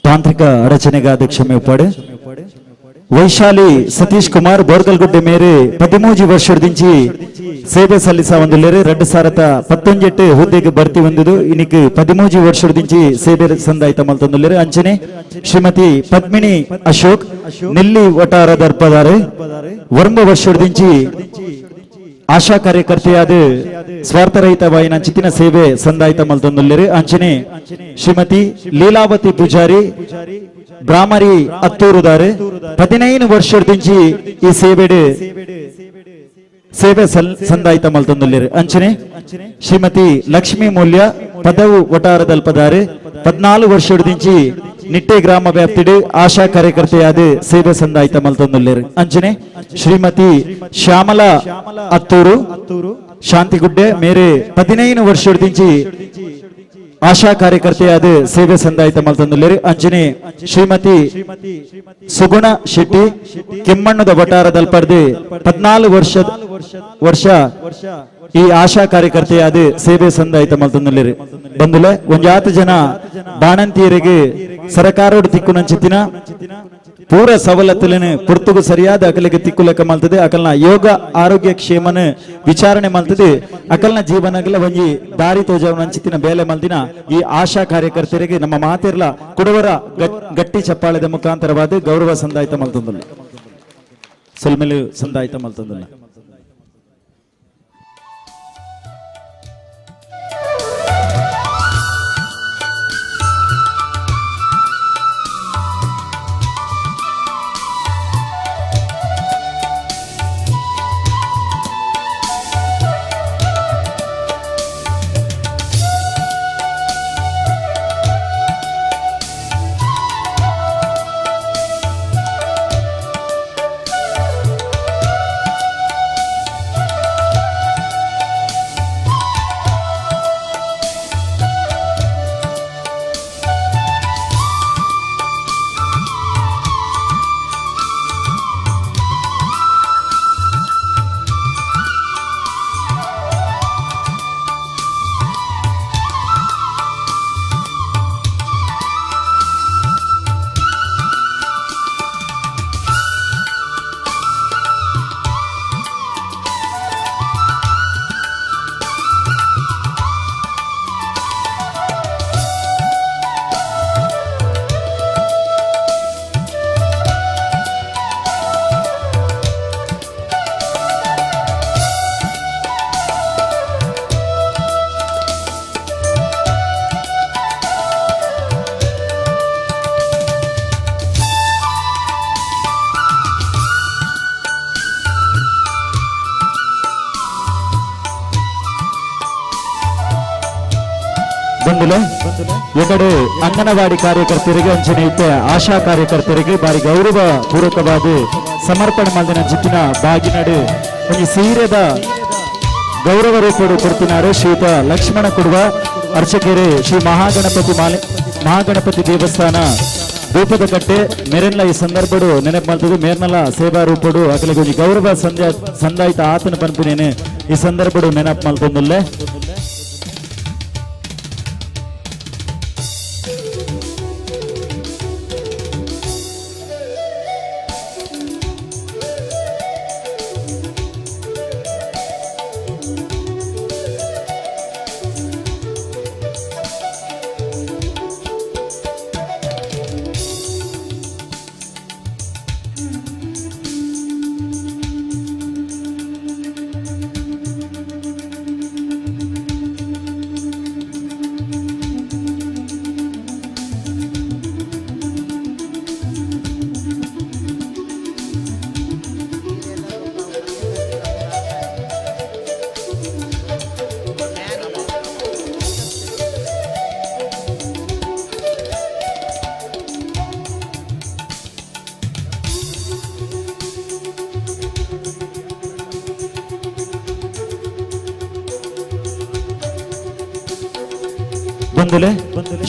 ತಾಂತ್ರಿಕ ಅಡಚಣೆಗಾದ ಕ್ಷಮೆ ಪಡೆ. ವೈಶಾಲಿ ಸತೀಶ್ ಕುಮಾರ್ ಬೋರ್ಗಲ್ಗುಡ್ಡೆ ಮೇರೆ 13 ವರ್ಷದಿಂಚಿ ಸೇವೆ ಸಲ್ಲಿಸ ಒಂದುಲ್ಲೇರು 2019 ಹುದ್ದೆಗೆ ಭರ್ತಿ ಹೊಂದಿದ್ದು ಇನಿಕ್ 13 ವರ್ಷದಿಂಚಿ ಸೇವೆ ಸಂದಾಯ್ತ ಮಲ್ತೊಂದುಲ್ಲೇರು. ಅಂಚನೆ ಶ್ರೀಮತಿ ಪದ್ಮಿನಿ ಅಶೋಕ್ ನೆಲ್ಲಿ ವಟಾರ ದರ್ಪದಾರೆ 9 ವರ್ಷದಿಂಚಿ ಆಶಾ ಕಾರ್ಯಕರ್ತೆಯಾದ ಸ್ವಾರ್ಥರಹಿತವಾಯಿನ ಚಿತ್ತಿನ ಸೇವೆ ಸಂದಾಯ್ತ ಮಲ್ತೊಂದುಲ್ಲೇರು. ಅಂಚನೆ ಶ್ರೀಮತಿ ಲೀಲಾವತಿ ಪೂಜಾರಿ ಬ್ರಾಹ್ಮರಿ ಅತ್ತೂರುದಾರೆ 15 ವರ್ಷದಿಂಚಿ ಈ ಸೇವೆಡೆ ಸೇವೆ ಸಂದಾಯ್ತ ಮಲ್ತೊಂದುಲ್ಲೇರು. ಅಂಚನೆ ಶ್ರೀಮತಿ ಲಕ್ಷ್ಮೀ ಮೂಲ್ಯ ಪದವು ವಟಾರದಲ್ಪದಾರೆ 14 ವರ್ಷದಿಂಚಿ ನಿಟ್ಟೆ ಗ್ರಾಮ ವ್ಯಾಪ್ತಿಡು ಆಶಾ ಕಾರ್ಯಕರ್ತೆಯಾದ ಸೇವೆ ಸಂದಾಯ್ತ ಮಲ್ತೊಂದುಲ್ಲೇರು. ಅಂಚನೆ ಶ್ರೀಮತಿ ಶ್ಯಾಮಲಾ ಅತ್ತೂರು ಶಾಂತಿಗುಡ್ಡೆ ಮೇರೆ 15 ವರ್ಷದಿಂಚಿ ಆಶಾ ಕಾರ್ಯಕರ್ತೆಯಾದ ಸೇವೆ ಸಂದಾಯ್ತ ಮಲ್ತೊಂದುಲ್ಲೇರು. ಅಂಚನೆ ಶ್ರೀಮತಿ ಸುಗುಣ ಶೆಟ್ಟಿ ಕೆಮ್ಮಣ್ಣದ ವಟಾರದಲ್ಪಡ್ದು 14 ವರ್ಷ ಈ ಆಶಾ ಕಾರ್ಯಕರ್ತೆಯಾದ ಸೇವೆ ಸಂದಾಯ್ತ ಮಲ್ತೊಂದುಲ್ಲೇರು. ಬಂದುಲೆ ಒಂಜಾತ ಜನ ಬಾಣಂತಿಯರಿಗೆ ಸರಕಾರೋಡು ತಿಕ್ಕುನಂಚಿತ್ತಿನ ಪೂರ ಸವಲತ್ತುలను ಪುರ್ತುಗು ಸರಿಯಾದ ಅಕಲಿಗೆ ತಿಕ್ಕುಲೆಕ್ಕ ಮಲ್ತದೆ. ಅಕಲ್ನ ಯೋಗ ಆರೋಗ್ಯ ಕ್ಷೇಮನ ವಿಚಾರಣೆ ಮಲ್ತದೆ. ಅಕಲ್ನ ಜೀವನಗಳ ಒಂಜಿ ದಾರಿ ತೋಜವನಂಚಿತ್ತಿನ ಬೇಲೆ ಮಲ್ದಿನ ಈ ಆಶಾ ಕಾರ್ಯಕರ್ತರಿಗೆ ನಮ್ಮ ಮಾತಿರ್ಲ ಕುಡವರ ಗಟ್ಟಿ ಚಪ್ಪಾಳೆದ ಮುಖಾಂತರವಾದ ಗೌರವ ಸಂದಾಯ್ತ ಮಲ್ತೊಂದುಲ್ಲ. ಸೊಲ್ಮೆಲು ಸಂದಾಯ್ತ ಮಲ್ತೊಂದುಲ್ಲ. ಎಕಡೆ ಅಂಗನವಾಡಿ ಕಾರ್ಯಕರ್ತರಿಗೆ ಅಂಚನೆ ಇತ್ತೆ ಆಶಾ ಕಾರ್ಯಕರ್ತರಿಗೆ ಬಾರಿ ಗೌರವ ಪೂರ್ವಕವಾದ ಸಮರ್ಪಣೆ ಮಾಡಿದ ಜಿತ್ತಿನ ಬಾಗಿನಡು ಒಂಜಿ ಸೀರೆದ ಗೌರವ ರೂಪಡು ಕೊಡ್ತಿನಾರು ಶ್ರೀಯುತ ಲಕ್ಷ್ಮಣ ಕುಡುವ ಅರ್ಚಕೆರೆ ಶ್ರೀ ಮಹಾಗಣಪತಿ ದೇವಸ್ಥಾನ ದೂಪದ ಕಟ್ಟೆ ಮೆರೆನ್ಲ ಈ ಸಂದರ್ಭಡು ನೆನಪು ಮಾಡ್ತದೆ. ಮೇರ್ನಲ ಸೇವಾ ರೂಪಡು ಅಕಲಿಗೆ ಒಂಜಿ ಗೌರವ ಸಂದಾಯಿತ ಆತನ ಪನ್ಪಿನೇನೆ ಈ ಸಂದರ್ಭಡು ನೆನಪು ಮಲ್ತೊಂದುಲ್ಲೆ.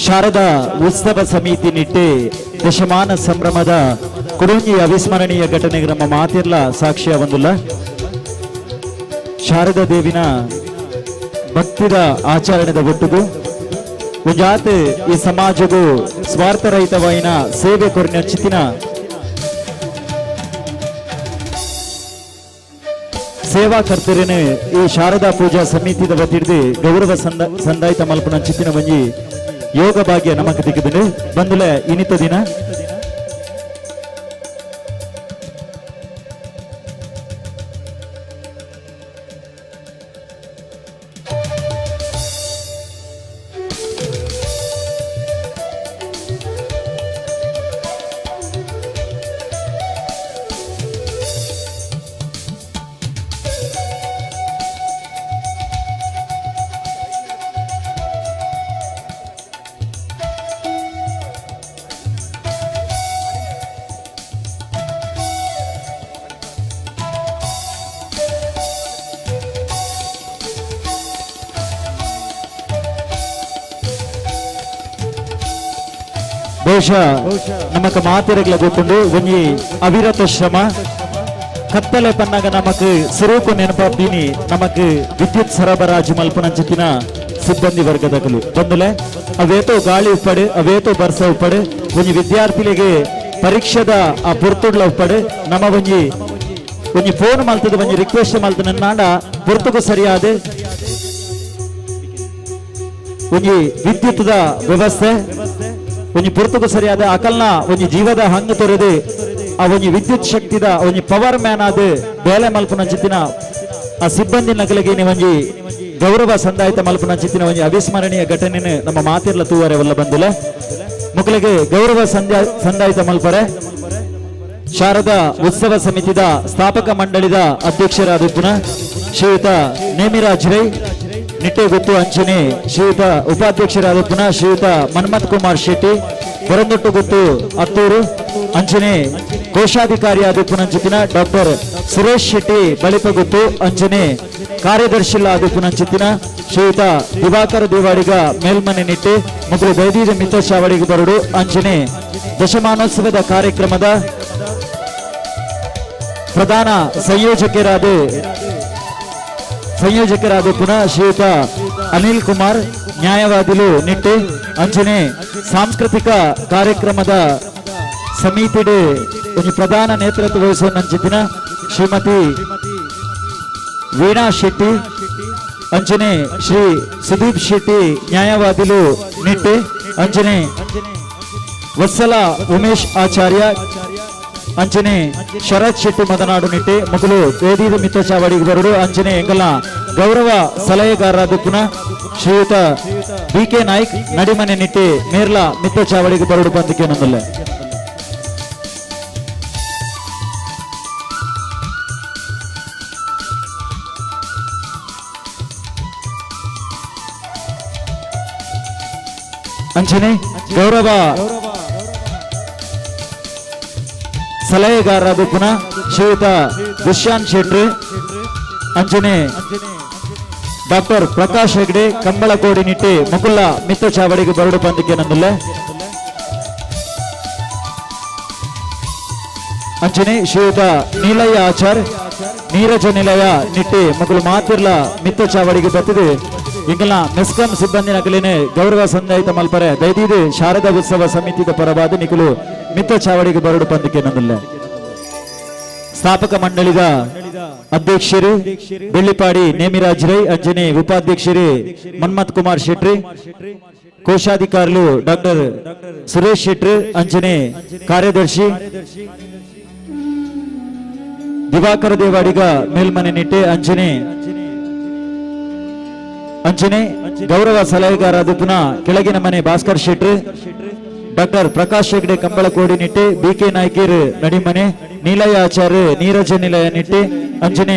ಶಾರದಾ ಉತ್ಸವ ಸಮಿತಿ ನಿಟ್ಟೆ ದಶಮಾನ ಸಂಭ್ರಮದ ಕುಡುಂಜಿ ಅವಿಸ್ಮರಣೀಯ ಘಟನೆಗೆ ನಮ್ಮ ಮಾತಿರ್ಲ ಸಾಕ್ಷ್ಯ ಒಂದುಲ್ಲ. ಶಾರದಾ ದೇವಿನ ಭಕ್ತಿದ ಆಚರಣೆದ ಒಟ್ಟುಗು ಒಂಜಾತೆ ಈ ಸಮಾಜದ ಸ್ವಾರ್ಥರಹಿತವಾಯಿನ ಸೇವೆ ಕೊರಿನ ಚಿತ್ತಿನ ಸೇವಾಕರ್ತರನೆ ಈ ಶಾರದಾ ಪೂಜಾ ಸಮಿತಿದ ವತಿಡ್ದು ಗೌರವ ಸಂದಾಯಿತ ಮಲ್ಪನ ಚಿತ್ತಿನ ಒಂಜಿ ಯೋಗ ಭಾಗ್ಯ ನಮಕ್ ದಿಕ್ಕುದುಂಡು. ಬಂದುಲೆ ಇನಿತ ದಿನ ಬಹುಶಃ ನಮಕ್ ಮಾತೆರೆಗ್ಲ ಗೊತ್ತುಂಡು ಒಂಜಿ ಅವಿರತ ಶ್ರಮ ಕತ್ತಲೆ ಪನ್ನಾಗ ನಮಕ್ ಸುರೂಕು ನೆನಪಾತೀನಿ ನಮಕ್ ವಿದ್ಯುತ್ ಸರಬರಾಜು ಮಲ್ಪುನಂಚಿತ್ತಿನ ಸಿಬ್ಬಂದಿ ವರ್ಗದಕಲು ಬಂದುಲೆ ಅವೇತೋ ಗಾಳಿ ಉಪ್ಪಡು ಅವೇತೋ ಬರ್ಸ ಉಪ್ಪಡು ಒಂಜಿ ವಿದ್ಯಾರ್ಥಿಗಳಿಗೆ ಪರೀಕ್ಷೆದ ಆ ಪೊರ್ತುಡ್ಲ ಉಪ್ಪಡು ನಮ್ಮ ಒಂಜಿ ಒಂಜಿ ಫೋನ್ ಮಲ್ತದ ಒಂಜಿ ರಿಕ್ವೆಸ್ಟ್ ಮಲ್ತದ ನಾಂಡ ಪೊರ್ತುಗು ಸರಿಯಾದ ಒಂಜಿ ವಿದ್ಯುತ್ದ ವ್ಯವಸ್ಥೆ ಒಂಜಿ ಪೊರ್ತುಗು ಸರಿಯಾದ ಅಕಲ್ನ ಒಂಜಿ ಜೀವದ ಹಂಗ ತೊರೆದು ಆ ಒಂಜಿ ವಿದ್ಯುತ್ ಶಕ್ತಿದ ಒಂಜಿ ಪವರ್ ಮ್ಯಾನ್ ಆದ ಬೇಲೆ ಮಲ್ಪುನಂಚಿತ್ತಿನ ಆ ಸಿಬ್ಬಂದಿ ನಗಲಿಗೆ ಒಂಜಿ ಗೌರವ ಸಂದಾಯಿತ ಮಲ್ಪುನಂಚಿತ್ತಿನ ಒಂಜಿ ಅವಿಸ್ಮರಣೀಯ ಘಟನೆನ ನಮ್ಮ ಮಾತಿರ್ಲ ತೂವರೆ ವಲ್ಲ ಬಂದಿಲ್ಲ. ಮುಕ್ಕಲಿಗೆ ಗೌರವ ಸಂದಾಯಿತ ಮಲ್ಪರೆ ಶಾರದಾ ಉತ್ಸವ ಸಮಿತಿದ ಸ್ಥಾಪಕ ಮಂಡಳಿದ ಅಧ್ಯಕ್ಷರಾದ ಪುನಃ ಶ್ರೀಯುತ ನೇಮಿರಾಜ್ ರೈ ನಿಟ್ಟೆಗುತ್ತು ಅಂಚನೆ ಶ್ರೀಯುತ ಉಪಾಧ್ಯಕ್ಷರಾದ ಪುನಃ ಶ್ರೀಯುತ ಮನ್ಮಥ್ ಕುಮಾರ್ ಶೆಟ್ಟಿ ಹೊರಂದೊಟ್ಟುಗುತ್ತು ಅತ್ತೂರು ಅಂಚನೆ ಕೋಶಾಧಿಕಾರಿಯಾದ ಪುನಂಚಿತ್ತಿನ ಡಾಕ್ಟರ್ ಸುರೇಶ್ ಶೆಟ್ಟಿ ಬಳಿಪಗುತ್ತು ಅಂಚನೆ ಕಾರ್ಯದರ್ಶಿಲಾದ ಪುನಂಚಿತ್ತಿನ ಶ್ರೀಯುತ ದಿವಾಕರ ದೇವಾಡಿಗ ಮೇಲ್ಮನೆ ನಿಟ್ಟೆ ಮೊದಲು ದೈದೀದ ಮಿತ್ರ ಚಾವಡಿಗೆ ಬರಡು ಅಂಚನೆ ದಶಮಾನೋತ್ಸವದ ಕಾರ್ಯಕ್ರಮದ ಪ್ರಧಾನ ಸಂಯೋಜಕರಾದ ಪುನಃ ಶ್ರೀಯುತ ಅನಿಲ್ ಕುಮಾರ್ ನ್ಯಾಯವಾದಿಲು ನಿಟ್ಟೆ ಅಂಚನೆ ಸಾಂಸ್ಕೃತಿಕ ಕಾರ್ಯಕ್ರಮದ ಸಮಿತಿಡೆ ಒಂದು ಪ್ರಧಾನ ನೇತೃತ್ವ ವಹಿಸುವ ನಂಚಿತ್ತಿನ ಶ್ರೀಮತಿ ವೀಣಾ ಶೆಟ್ಟಿ ಅಂಚನೆ ಶ್ರೀ ಸುದೀಪ್ ಶೆಟ್ಟಿ ನ್ಯಾಯವಾದಿಲು ನಿಟ್ಟೆ ಅಂಚನೆ ವತ್ಸಲ ಉಮೇಶ್ ಆಚಾರ್ಯ ಅಂಚನೆ ಶರತ್ ಶೆಟ್ಟಿ ಮದನಾಡು ನಿಟ್ಟೆ ಮೊದಲು ವೇದಿದ ಮಿತ್ರ ಚಾವಡಿಗೆ ಬರಡು ಅಂಚನೆ ಎಂಗಲ ಗೌರವ ಸಲಹೆಗಾರರಾದ ಪುನಃ ಶ್ರೀಯುತ ಬಿ ಕೆ ನಾಯ್ಕ್ ನಡಿಮನೆ ನಿಟ್ಟೆ ಮೇರ್ಲಾ ಮಿತ್ರ ಚಾವಡಿಗೆ ಬರಡು ಬಂದಕ್ಕೆ ನನ್ನಲ್ಲ. ಅಂಚನೆ ಗೌರವ ಸಲಹೆಗಾರರಾದ ಪುನಃ ಶ್ರೀಯುತ ದುಷ್ಯಾಂತ್ ಶೆಟ್ಟಿ ಅಂಚನೆ ಡಾಕ್ಟರ್ ಪ್ರಕಾಶ್ ಹೆಗ್ಡೆ ಕಂಬಳಕೋಡಿ ನಿಟ್ಟೆ ಮುಕುಲ್ಲ ಮಿತ್ರ ಚಾವಡಿಗೆ ಬರಡು ಬಂದಕ್ಕೆ ನಂದಲ್ಲ. ಅಂಚನೆ ಶ್ರೀಯುತ ನೀಲಯ್ಯ ಆಚಾರ್ ನೀರಜ ನಿಲಯ ನಿಟ್ಟೆ ಮಕ್ಕಳು ಮಾತಿರ್ಲ ಮಿತ್ರ ಚಾವಡಿಗೆ ಬತ್ತಿದೆ. ಇಂಗಲ ಮೆಸ್ಕಾಂ ಸಿಬ್ಬಂದಿ ನಕಲೇನೆ ಗೌರವ ಸಂದಾಯಿತ ಮಲ್ಪರೆ ದೈದೀದೆ ಶಾರದಾ ಉತ್ಸವ ಸಮಿತಿದ ಪರವಾದ ನಿಕಲು ಮಿತ್ರ ಚಾವಡಿಗೆ ಬರಡು ಪಂದಕ್ಕೆ ನಂದಲ್ಲ. ಸ್ಥಾಪಕ ಮಂಡಳಿದ ಅಧ್ಯಕ್ಷರು ಬೆಳ್ಳಿಪಾಡಿ ನೇಮಿರಾಜ್ ರೈ ಅಂಜನೆ ಉಪಾಧ್ಯಕ್ಷರು ಮನ್ಮಥ್ ಕುಮಾರ್ ಶೆಟ್ಟಿ ಕೋಶಾಧಿಕಾರಿಗಳು ಡಾಕ್ಟರ್ ಸುರೇಶ್ ಶೆಟ್ಟಿ ಅಂಜನೆ ಕಾರ್ಯದರ್ಶಿ ದಿವಾಕರ ದೇವಾಡಿಗ ಮೇಲ್ಮನೆ ನಿಟ್ಟೆ ಅಂಜನೆ ಅಂಚನೆ ಗೌರವ ಸಲಹೆಗಾರ ಪುನಃ ಕೆಳಗಿನ ಮನೆ Bhaskar Shetty doctor Prakash Hegde Kambalakodi Nitte B K ನಾಯ್ಕೇರ್ ನಡಿಮನೆ ನೀಲಯ್ಯ ಆಚಾರ್ಯ ನೀರಜ ನಿಲಯ ನಿಟ್ಟೆ ಅಂಜನೆ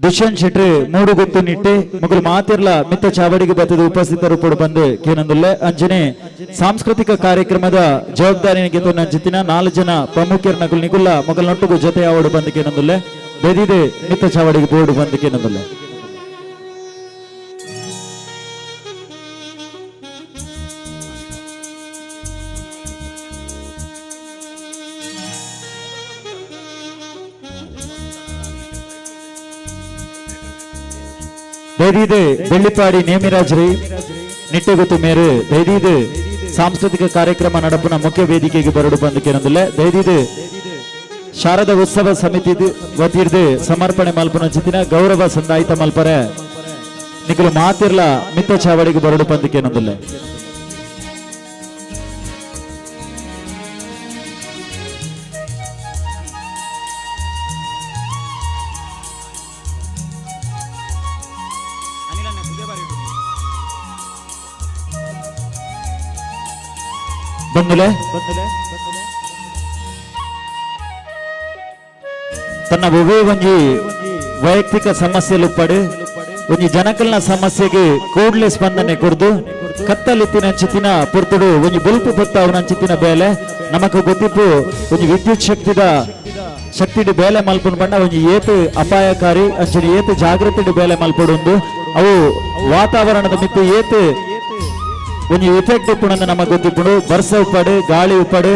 ದುಷ್ಯಂತ್ ಶೆಟ್ಟಿ ಮೂಡುಗುತ್ತು ನಿಟ್ಟೆ ಮಗಳು ಮಾತಿರ್ಲ ಮಿತ್ತ ಚಾವಡಿಗೆ ಬತ್ತದ ಉಪಸ್ಥಿತರು ಪಡು ಬಂದು ಕೇನಂದುಲ್ಲೆ ಅಂಜನೆ ಸಾಂಸ್ಕೃತಿಕ ಕಾರ್ಯಕ್ರಮದ ಜವಾಬ್ದಾರಿನಿಗೆ ನಂಚಿತ್ತಿನ 4 ಜನ ಪ್ರಮುಖರ ನಗುಲ್ ನಿಗುಲ್ಲ ಮಗಳ ಜೊತೆ ಆವಡು ಬಂದು ಕೇನಂದುಲ್ಲೆ ಬೆದಿದೆ ಮಿತ್ತ ಚಾವಡಿಗೆ ಬೋರ್ಡು ಬಂದು ಕೇನಂದುಲ್ಲೆ. ದೈದೀದೆ ಬೆಳ್ಳಿಪಾಡಿ ನೇಮಿರಾಜ್ ರೈ ನಿಟ್ಟೆಗುತ್ತು ಮೇರೆ ದೈದೀದೆ ಸಾಂಸ್ಕೃತಿಕ ಕಾರ್ಯಕ್ರಮ ನಡಪುನ ಮುಖ್ಯ ವೇದಿಕೆಗೆ ಬರಡು ಬಂದು ಕೇನಂದಿಲ್ಲ. ದೈದೀದೆ ಶಾರದಾ ಉತ್ಸವ ಸಮಿತಿ ವತಿರ್ದು ಸಮರ್ಪಣೆ ಮಲ್ಪುನ ಚಿತ್ತಿನ ಗೌರವ ಸಂದಾಯಿತ ಮಲ್ಪರೆ ನಿಕಲು ಮಾತಿರ್ಲ ಮಿತ್ತ ಚಾವಡಿಗೆ ಬರಡು ಬಂದು ಕೇನಂದಿಲ್ಲ. ಬಂದುಲೆ ತನ್ನ ಒವ್ವೇ ಒಂಜಿ ವೈಯಕ್ತಿಕ ಸಮಸ್ಯೆಲು ಪಡು ಒಂಜಿ ಜನಕಲ್ನ ಸಮಸ್ಯೆಗೆ ಕೂಡ್ಲೆ ಸ್ಪಂದನೆ ಕೊಡ್ದು ಕತ್ತಲಿತ್ತಿನ ಚಿತ್ತಿನ ಪೊರ್ತುಡು ಒಂಜಿ ಬೊಲ್ಪು ಬೊತ್ತ ಅವನ ಚಿತ್ತಿನ ಬೇಲೆ ನಮಕ್ ಗೊತ್ತಿಪ್ಪು ಒಂಜಿ ವಿದ್ಯುತ್ ಶಕ್ತಿದ ಶಕ್ತಿಡ್ ಬೇಲೆ ಮಲ್ಪುನ ಬಣ್ಣ ಒಂಜಿ ಏತು ಅಪಾಯಕಾರಿ ಅಂಚನೆ ಏತು ಜಾಗೃತಿಡ್ ಬೇಲೆ ಮಲ್ಪೊಡುಂದು ಅವು ವಾತಾವರಣದ ಮಿತ್ತು ಏತು ಒಂಜಿ ಎಫೆಕ್ಟ್ ಇಪ್ಪುಂಡು ನಮಗ್ ಗೊತ್ತಿಪ್ಪುಂಡು. ಬರ್ಸ ಉಪ್ಪಡು, ಗಾಳಿ ಉಪ್ಪಡು,